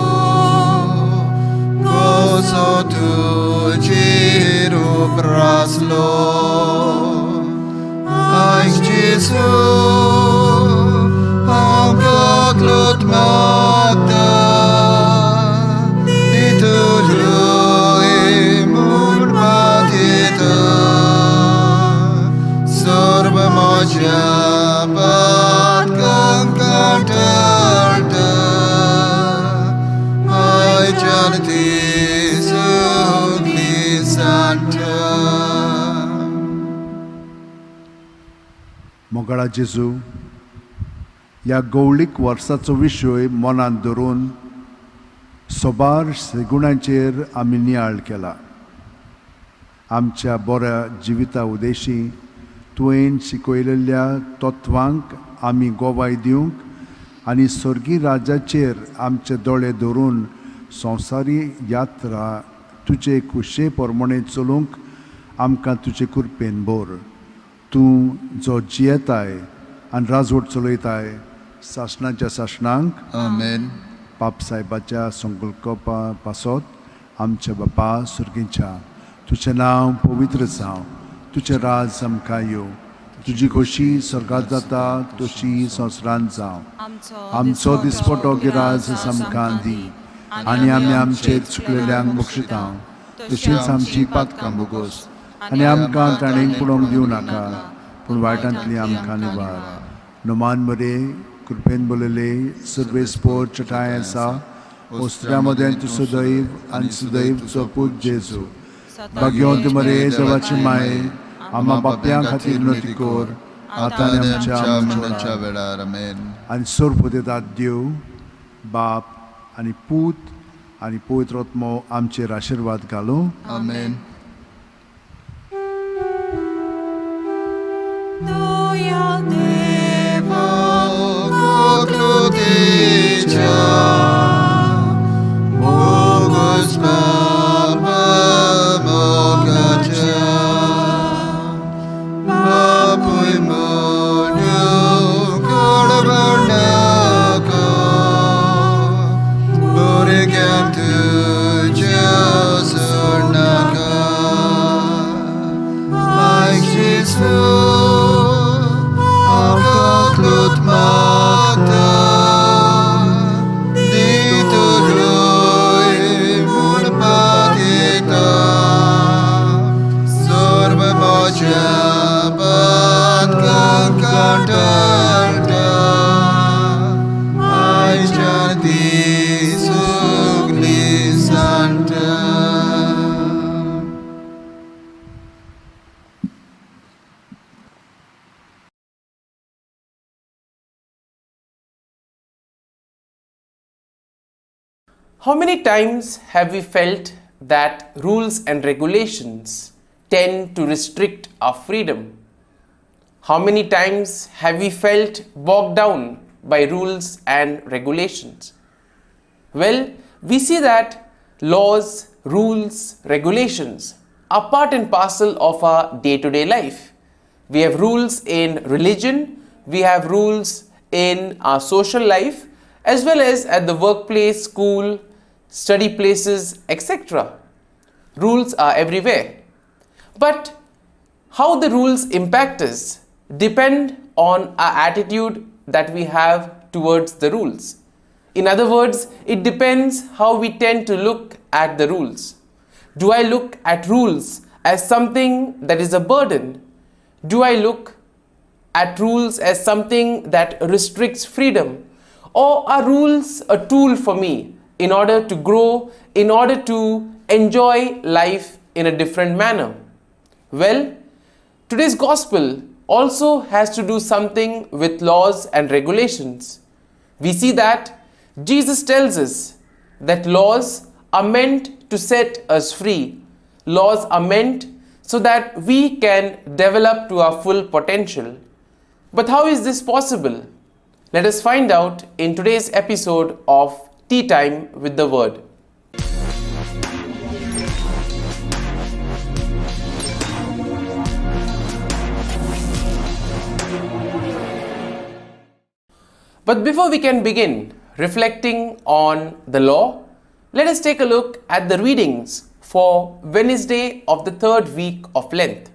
कसो तुजेर उप्रासलो आयज जेजू हांव काकलूत मागता, ती तुज्यो म्हूण पातयेता, सर्व म्हज्या पातकांक टाळटा, आयच्यान ती सगली जाणटा. मोगाळा जेजू, ह्या गवळीक वर्साचो विशय मनांत धरून सोबार सगुणांचेर आमी नियाळ केला. आमच्या बऱ्या जिविता उदेशी तुवें शिकयलेल्या तत्वांक आमी गोवाय दिवंक आनी स्वर्गीय राजाचेर आमचे दोळे धरून संवसारी यात्रा तुजे खुशे प्रमाणे चलूंक आमकां तुजे कृपेन बोर. तूं जो जियेताय आनी राजवट चलयताय सासणाच्या सासणांक. आमेन. पाप साहेबाच्या संकल्पा पासत आमच्या बापा सुर्गीच्या, तुजें नांव पवित्र जावं, तुजें राज आमकां येवं, तुजी खोशी स्वर्गात जाता तशी संवसारांत जावं. आमचो दिसपटो गिराज आमकां दी आनी आमी आमचे चुकलेल्यांक बक्षिता तशींच आमची पातकां बोगोस आनी आमकां ताणें पडोवंक दिवं नाका पूण वायटांतली आमकां निवार. नमान मरे कृपेन बोलले सर्वेस्पोर चटाय आसा ओस्त्र्या मदें तूं सदैव आनी सदैव तुजो पूत जेजू. भाग्यवंत मरे देवाची माये आमा बापयां खातीर विनंती कर आतां आनी आमच्या मरणाच्या वेळार. आमेन. आनी सर्व देतात देव बाप आनी पूत आनी पवित्र आत्मो आमचेर आशिर्वाद घालूं. आमेन. How many times have we felt that rules and regulations tend to restrict our freedom? How many times have we felt bogged down by rules and regulations? Well, we see that laws, rules, regulations are part and parcel of our day-to-day life. We have rules in religion, we have rules in our social life, as well as at the workplace, school, study places, etc. Rules are everywhere. But how the rules impact us depend on our attitude that we have towards the rules. In other words, it depends how we tend to look at the rules. Do I look at rules as something that is a burden? Do I look at rules as something that restricts freedom? Or are rules a tool for me in order to grow, in order to enjoy life in a different manner? Well, today's gospel also has to do something with laws and regulations. We see that Jesus tells us that laws are meant to set us free. Laws are meant so that we can develop to our full potential. But how is this possible? Let us find out in today's episode of Tea Time with the Word. But before we can begin reflecting on the law, let us take a look at the readings for Wednesday of the third week of Lent.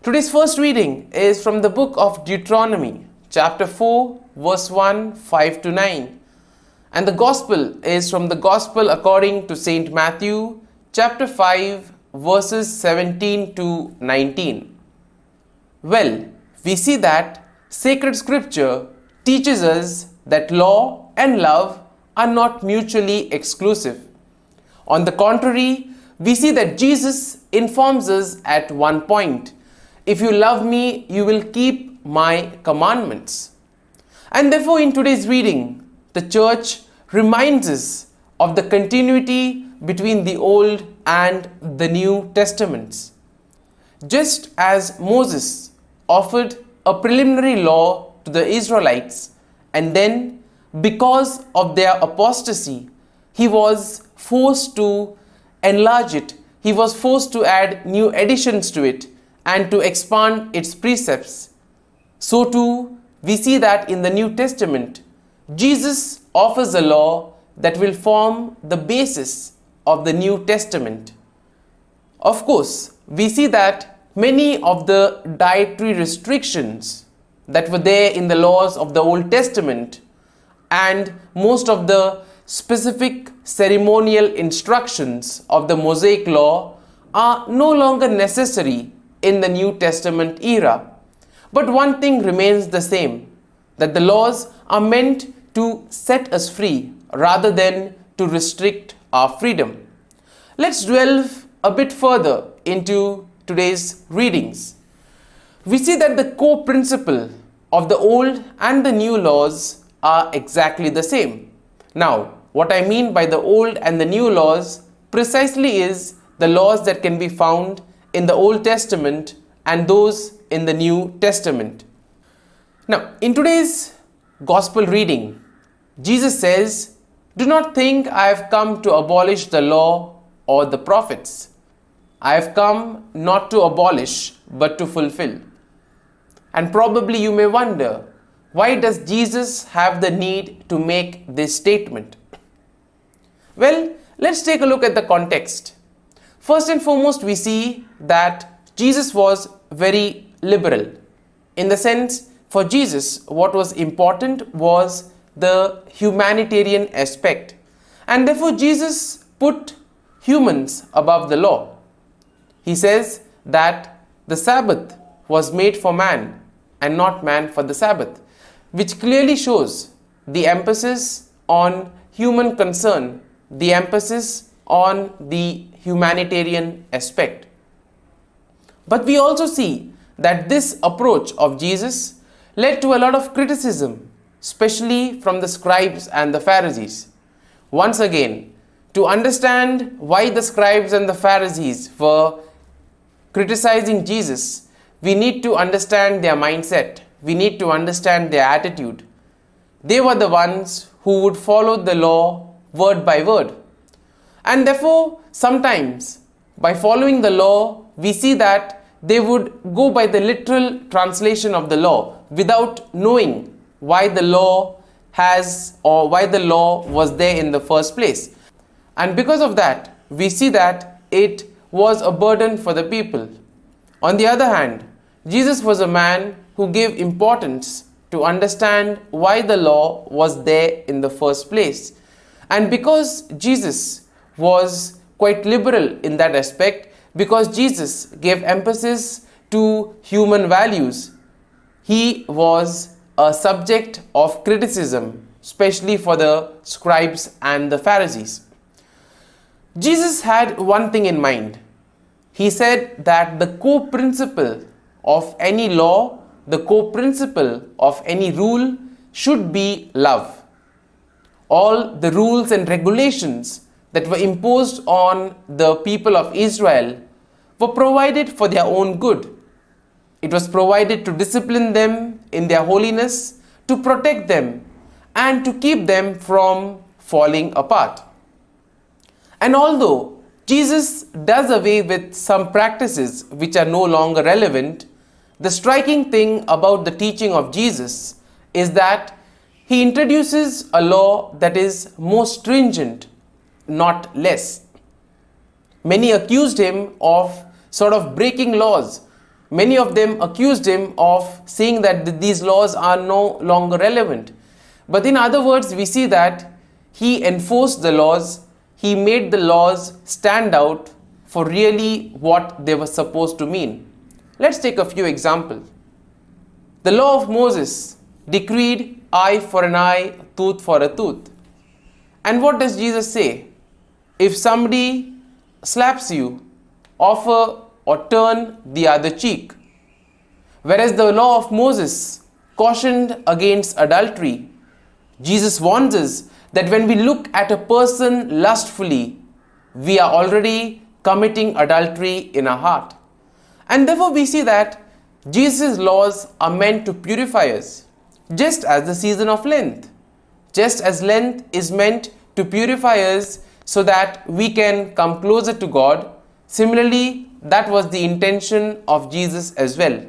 Today's first reading is from the book of Deuteronomy, chapter 4, verse 1, 5 to 9. And the Gospel is from the Gospel according to St. Matthew, chapter 5, verses 17 to 19. Well, we see that sacred scripture teaches us that law and love are not mutually exclusive. On the contrary, we see that Jesus informs us at one point, "If you love me, you will keep my commandments." And therefore, in today's reading, the Church reminds us of the continuity between the Old and the New Testaments. Just as Moses offered a preliminary law to the Israelites, and then because of their apostasy, he was forced to enlarge it, he was forced to add new additions to it and to expand its precepts. So too, we see that in the New Testament, Jesus offers a law that will form the basis of the New Testament. Of course, we see that many of the dietary restrictions that were there in the laws of the Old Testament and most of the specific ceremonial instructions of the Mosaic law are no longer necessary in the New Testament era. But one thing remains the same, that the laws are meant to set us free rather than to restrict our freedom. Let's delve a bit further into today's readings. We see that the core principle of the old and the new laws are exactly the same. Now, what I mean by the old and the new laws precisely is the laws that can be found in the Old Testament and those in the New Testament. Now, in today's Gospel reading, Jesus says, "Do not think I have come to abolish the law or the prophets. I have come not to abolish, but to fulfill." And probably you may wonder, why does Jesus have the need to make this statement? Well, let's take a look at the context. First and foremost, we see that Jesus was very liberal. In the sense, for Jesus, what was important was the humanitarian aspect. And therefore, Jesus put humans above the law. He says that the Sabbath was made for man and not man for the Sabbath, which clearly shows the emphasis on human concern, the emphasis on the humanitarian aspect. But we also see that this approach of Jesus led to a lot of criticism, especially from the scribes and the Pharisees. Once again, to understand why the scribes and the Pharisees were criticizing Jesus, we need to understand their mindset. We need to understand their attitude. They were the ones who would follow the law word by word. And therefore, sometimes by following the law, we see that they would go by the literal translation of the law without knowing why the law has or why the law was there in the first place. And because of that, we see that it was a burden for the people. On the other hand, Jesus was a man who gave importance to understand why the law was there in the first place. And because Jesus was quite liberal in that aspect, because Jesus gave emphasis to human values, he was a subject of criticism, especially for the scribes and the Pharisees. Jesus had one thing in mind. He said that the core principle of any law, the core principle of any rule should be love. All the rules and regulations that were imposed on the people of Israel were provided for their own good. It was provided to discipline them in their holiness, to protect them, and to keep them from falling apart. And although Jesus does away with some practices which are no longer relevant, the striking thing about the teaching of Jesus is that he introduces a law that is more stringent, not less. Many accused him of sort of breaking laws. Many of them accused him of saying that these laws are no longer relevant. But in other words, we see that he enforced the laws. He made the laws stand out for really what they were supposed to mean. Let's take a few examples. The law of Moses decreed eye for an eye, tooth for a tooth. And what does Jesus say? If somebody slaps you, offer or turn the other cheek. Whereas the law of Moses cautioned against adultery, Jesus warns us that when we look at a person lustfully, we are already committing adultery in our heart. And therefore we see that Jesus' laws are meant to purify us, just as the season of Lent. Just as Lent is meant to purify us so that we can come closer to God, similarly, that was the intention of Jesus as well.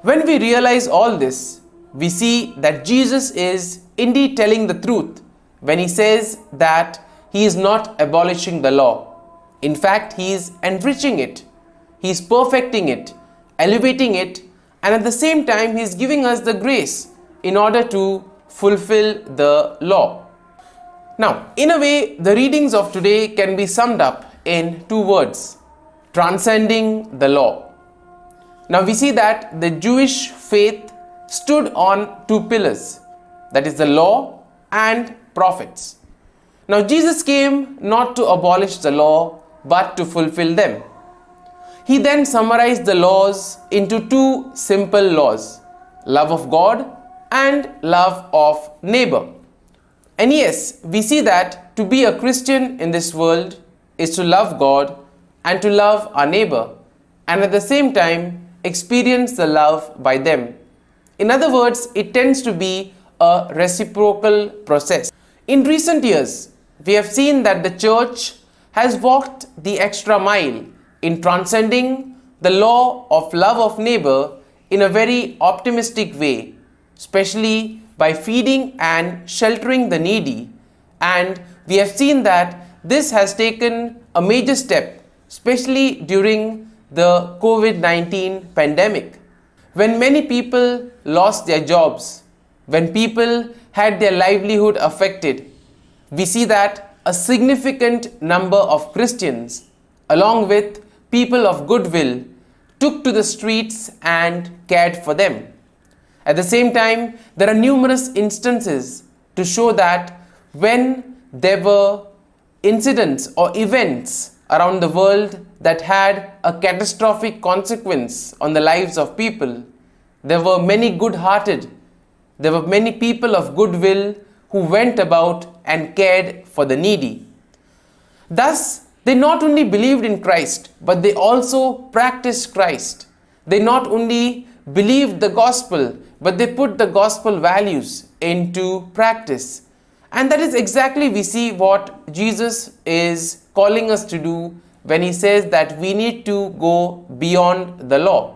When we realize all this, we see that Jesus is indeed telling the truth when he says that he is not abolishing the law. In fact, he is enriching it. He is perfecting it, elevating it, and at the same time He is giving us the grace in order to fulfill the law. Now, in a way, the readings of today can be summed up in two words: transcending the law. Now, we see that the Jewish faith stood on two pillars, that is the law and prophets. Now, Jesus came not to abolish the law, but to fulfill them. He then summarized the laws into two simple laws: love of God and love of neighbor. And yes, we see that to be a Christian in this world is to love God and to love our neighbor, and at the same time experience the love by them. In other words, it tends to be a reciprocal process. In recent years, we have seen that the church has walked the extra mile in transcending the law of love of neighbor in a very optimistic way, especially by feeding and sheltering the needy. And we have seen that this has taken a major step, especially during the COVID-19 pandemic, when many people lost their jobs, when people had their livelihood affected. We see that a significant number of Christians, along with people of goodwill, took to the streets and cared for them. At the same time, there are numerous instances to show that when there were incidents or events around the world that had a catastrophic consequence on the lives of people, there were many good-hearted, there were many people of goodwill who went about and cared for the needy. Thus, they not only believed in Christ, but they also practiced Christ. They not only believed the gospel, but they put the gospel values into practice. And that is exactly we see what Jesus is calling us to do when he says that we need to go beyond the law.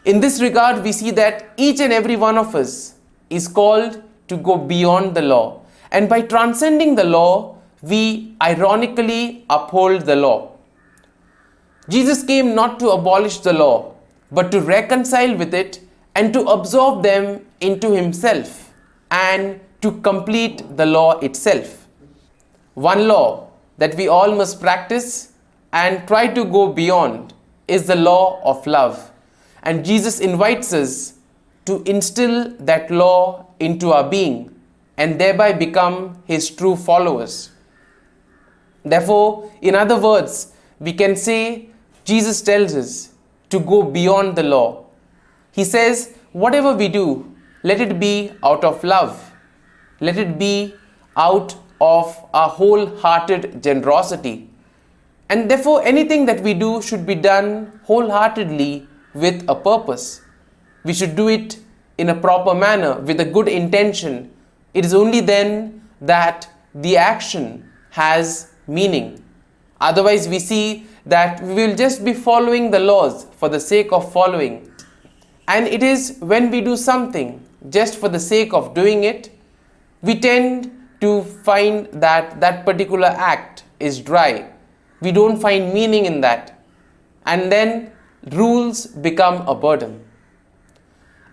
In this regard, we see that each and every one of us is called to go beyond the law. And by transcending the law, we ironically uphold the law. Jesus came not to abolish the law, but to reconcile with it and to absorb them into himself and to complete the law itself. One law that we all must practice and try to go beyond is the law of love. And Jesus invites us to instill that law into our being and thereby become his true followers. Therefore, in other words, we can say Jesus tells us to go beyond the law. He says, whatever we do, let it be out of love. Let it be out of our wholehearted generosity. And therefore, anything that we do should be done wholeheartedly with a purpose. We should do it in a proper manner, with a good intention. It is only then that the action has meaning. Otherwise, we see that we will just be following the laws for the sake of following. And it is when we do something just for the sake of doing it, we tend to find that that particular act is dry. We don't find meaning in that. And then rules become a burden.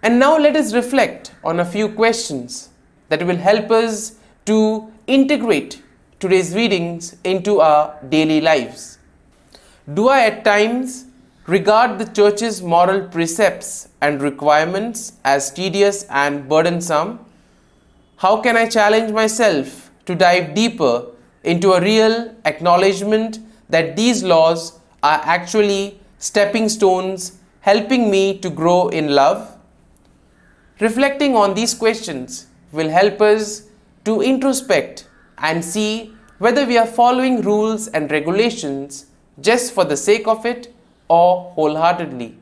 And now let us reflect on a few questions that will help us to integrate today's readings into our daily lives. Do I at times regard the Church's moral precepts and requirements as tedious and burdensome? How can I challenge myself to dive deeper into a real acknowledgement that these laws are actually stepping stones helping me to grow in love? Reflecting on these questions will help us to introspect and see whether we are following rules and regulations just for the sake of it or wholeheartedly.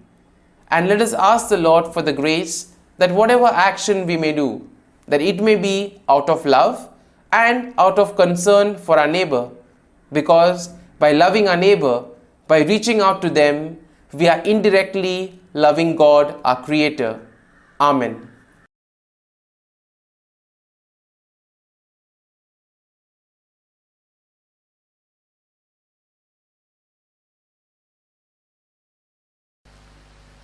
And let us ask the Lord for the grace that whatever action we may do, that it may be out of love and out of concern for our neighbor, because by loving our neighbor, by reaching out to them, we are indirectly loving God, our Creator. Amen.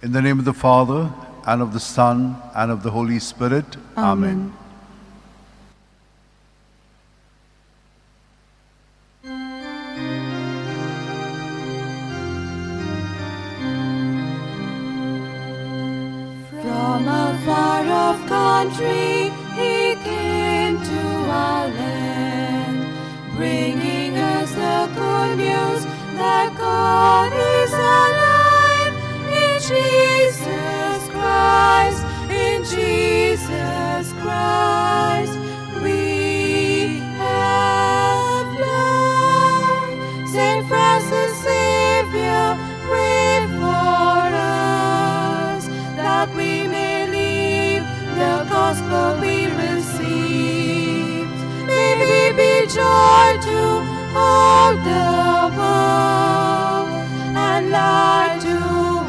In the name of the Father, and of the Son, and of the Holy Spirit. Amen. From a far off country he came to our land, bringing us the good news that God is alive in Jesus Christ, in Jesus Christ we have life. Saint Francis Xavier, pray for us, that we may live the gospel we received. May we be joy to all the world and light to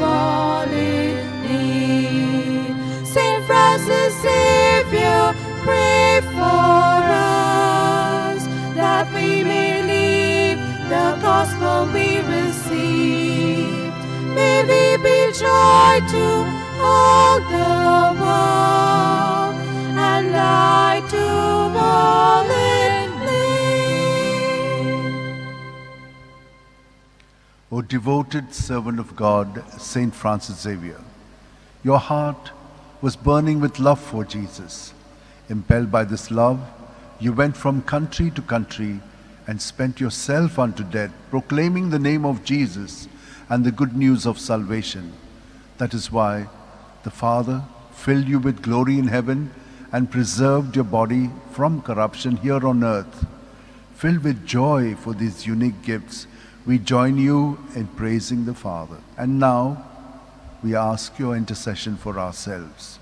all in need. Saint Francis Xavier, pray for us, that we may live the gospel we received. May we be joy to all the world and light to all in need. O devoted servant of God, Saint Francis Xavier, your heart was burning with love for Jesus. Impelled by this love, you went from country to country and spent yourself unto death, proclaiming the name of Jesus and the good news of salvation. That is why the Father filled you with glory in heaven and preserved your body from corruption here on earth. Filled with joy for these unique gifts, we join you in praising the Father. And now, we ask your intercession for ourselves.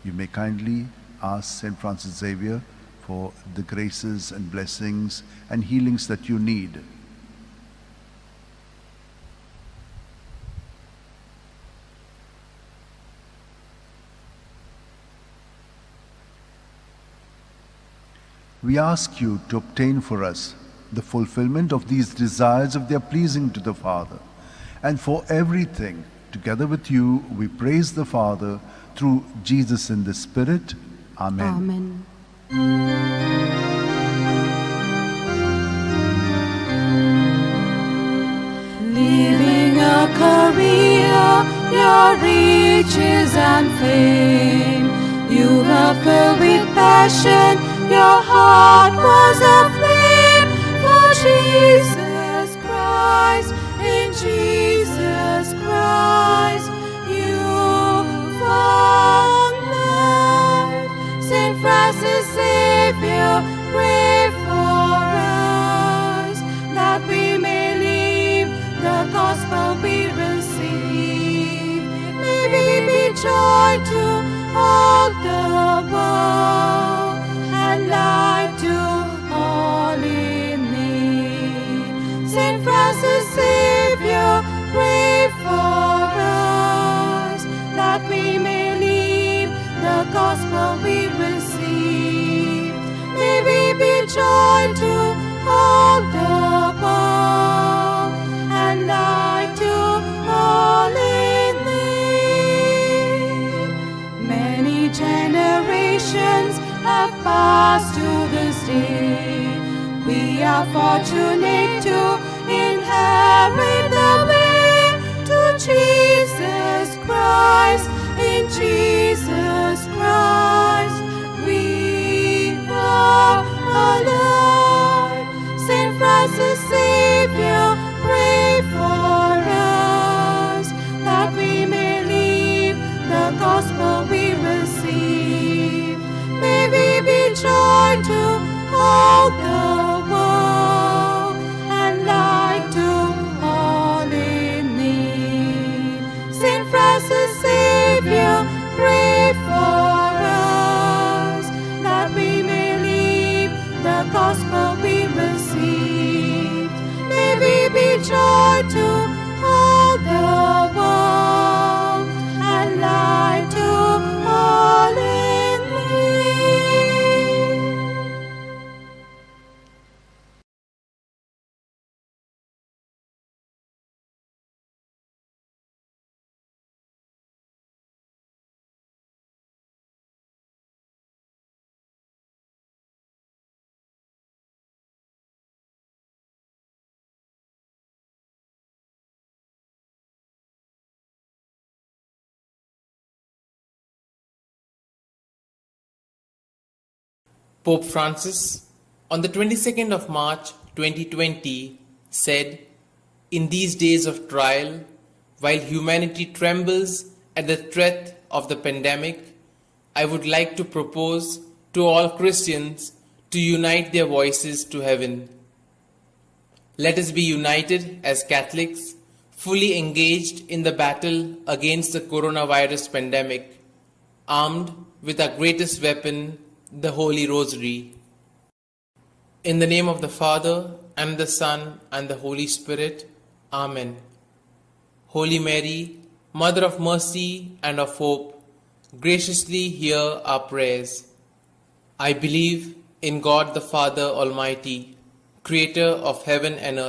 You may kindly ask St. Francis Xavier for the graces and blessings and healings that you need. We ask you to obtain for us the fulfillment of these desires if they are pleasing to the Father. And for everything, together with you, we praise the Father through Jesus in the Spirit. Amen. Amen. Leaving a career, your riches and fame, you were filled with passion, your heart was aflame for Jesus Christ. In Jesus Christ, you found life. Saint Francis Xavier, pray for us, that we may live the gospel we receive. May we be joy to all the world and light to all in need. Saint Francis Xavier, pray for us, that we may live the gospel we receive. May we be joy to all the world and light to all in need. Many generations have passed to this day. We are fortunate to inherit the way to Jesus Christ. In Jesus Christ we are alive. Saint Francis Xavier, pray for us, that we may live the gospel we receive. May we be joy to all the world and light to all in need. Saint Francis Xavier, pray for Pope Francis, on the 22nd of March 2020, said, In these days of trial, while humanity trembles at the threat of the pandemic, I would like to propose to all Christians to unite their voices to heaven. Let us be united as Catholics, fully engaged in the battle against the coronavirus pandemic, armed with our greatest weapon, the Holy Rosary. In the name of the Father, and the Son, and the Holy Spirit, Amen. Holy Mary, Mother of Mercy and of Hope, graciously hear our prayers. I believe in God the Father Almighty, creator of heaven and earth.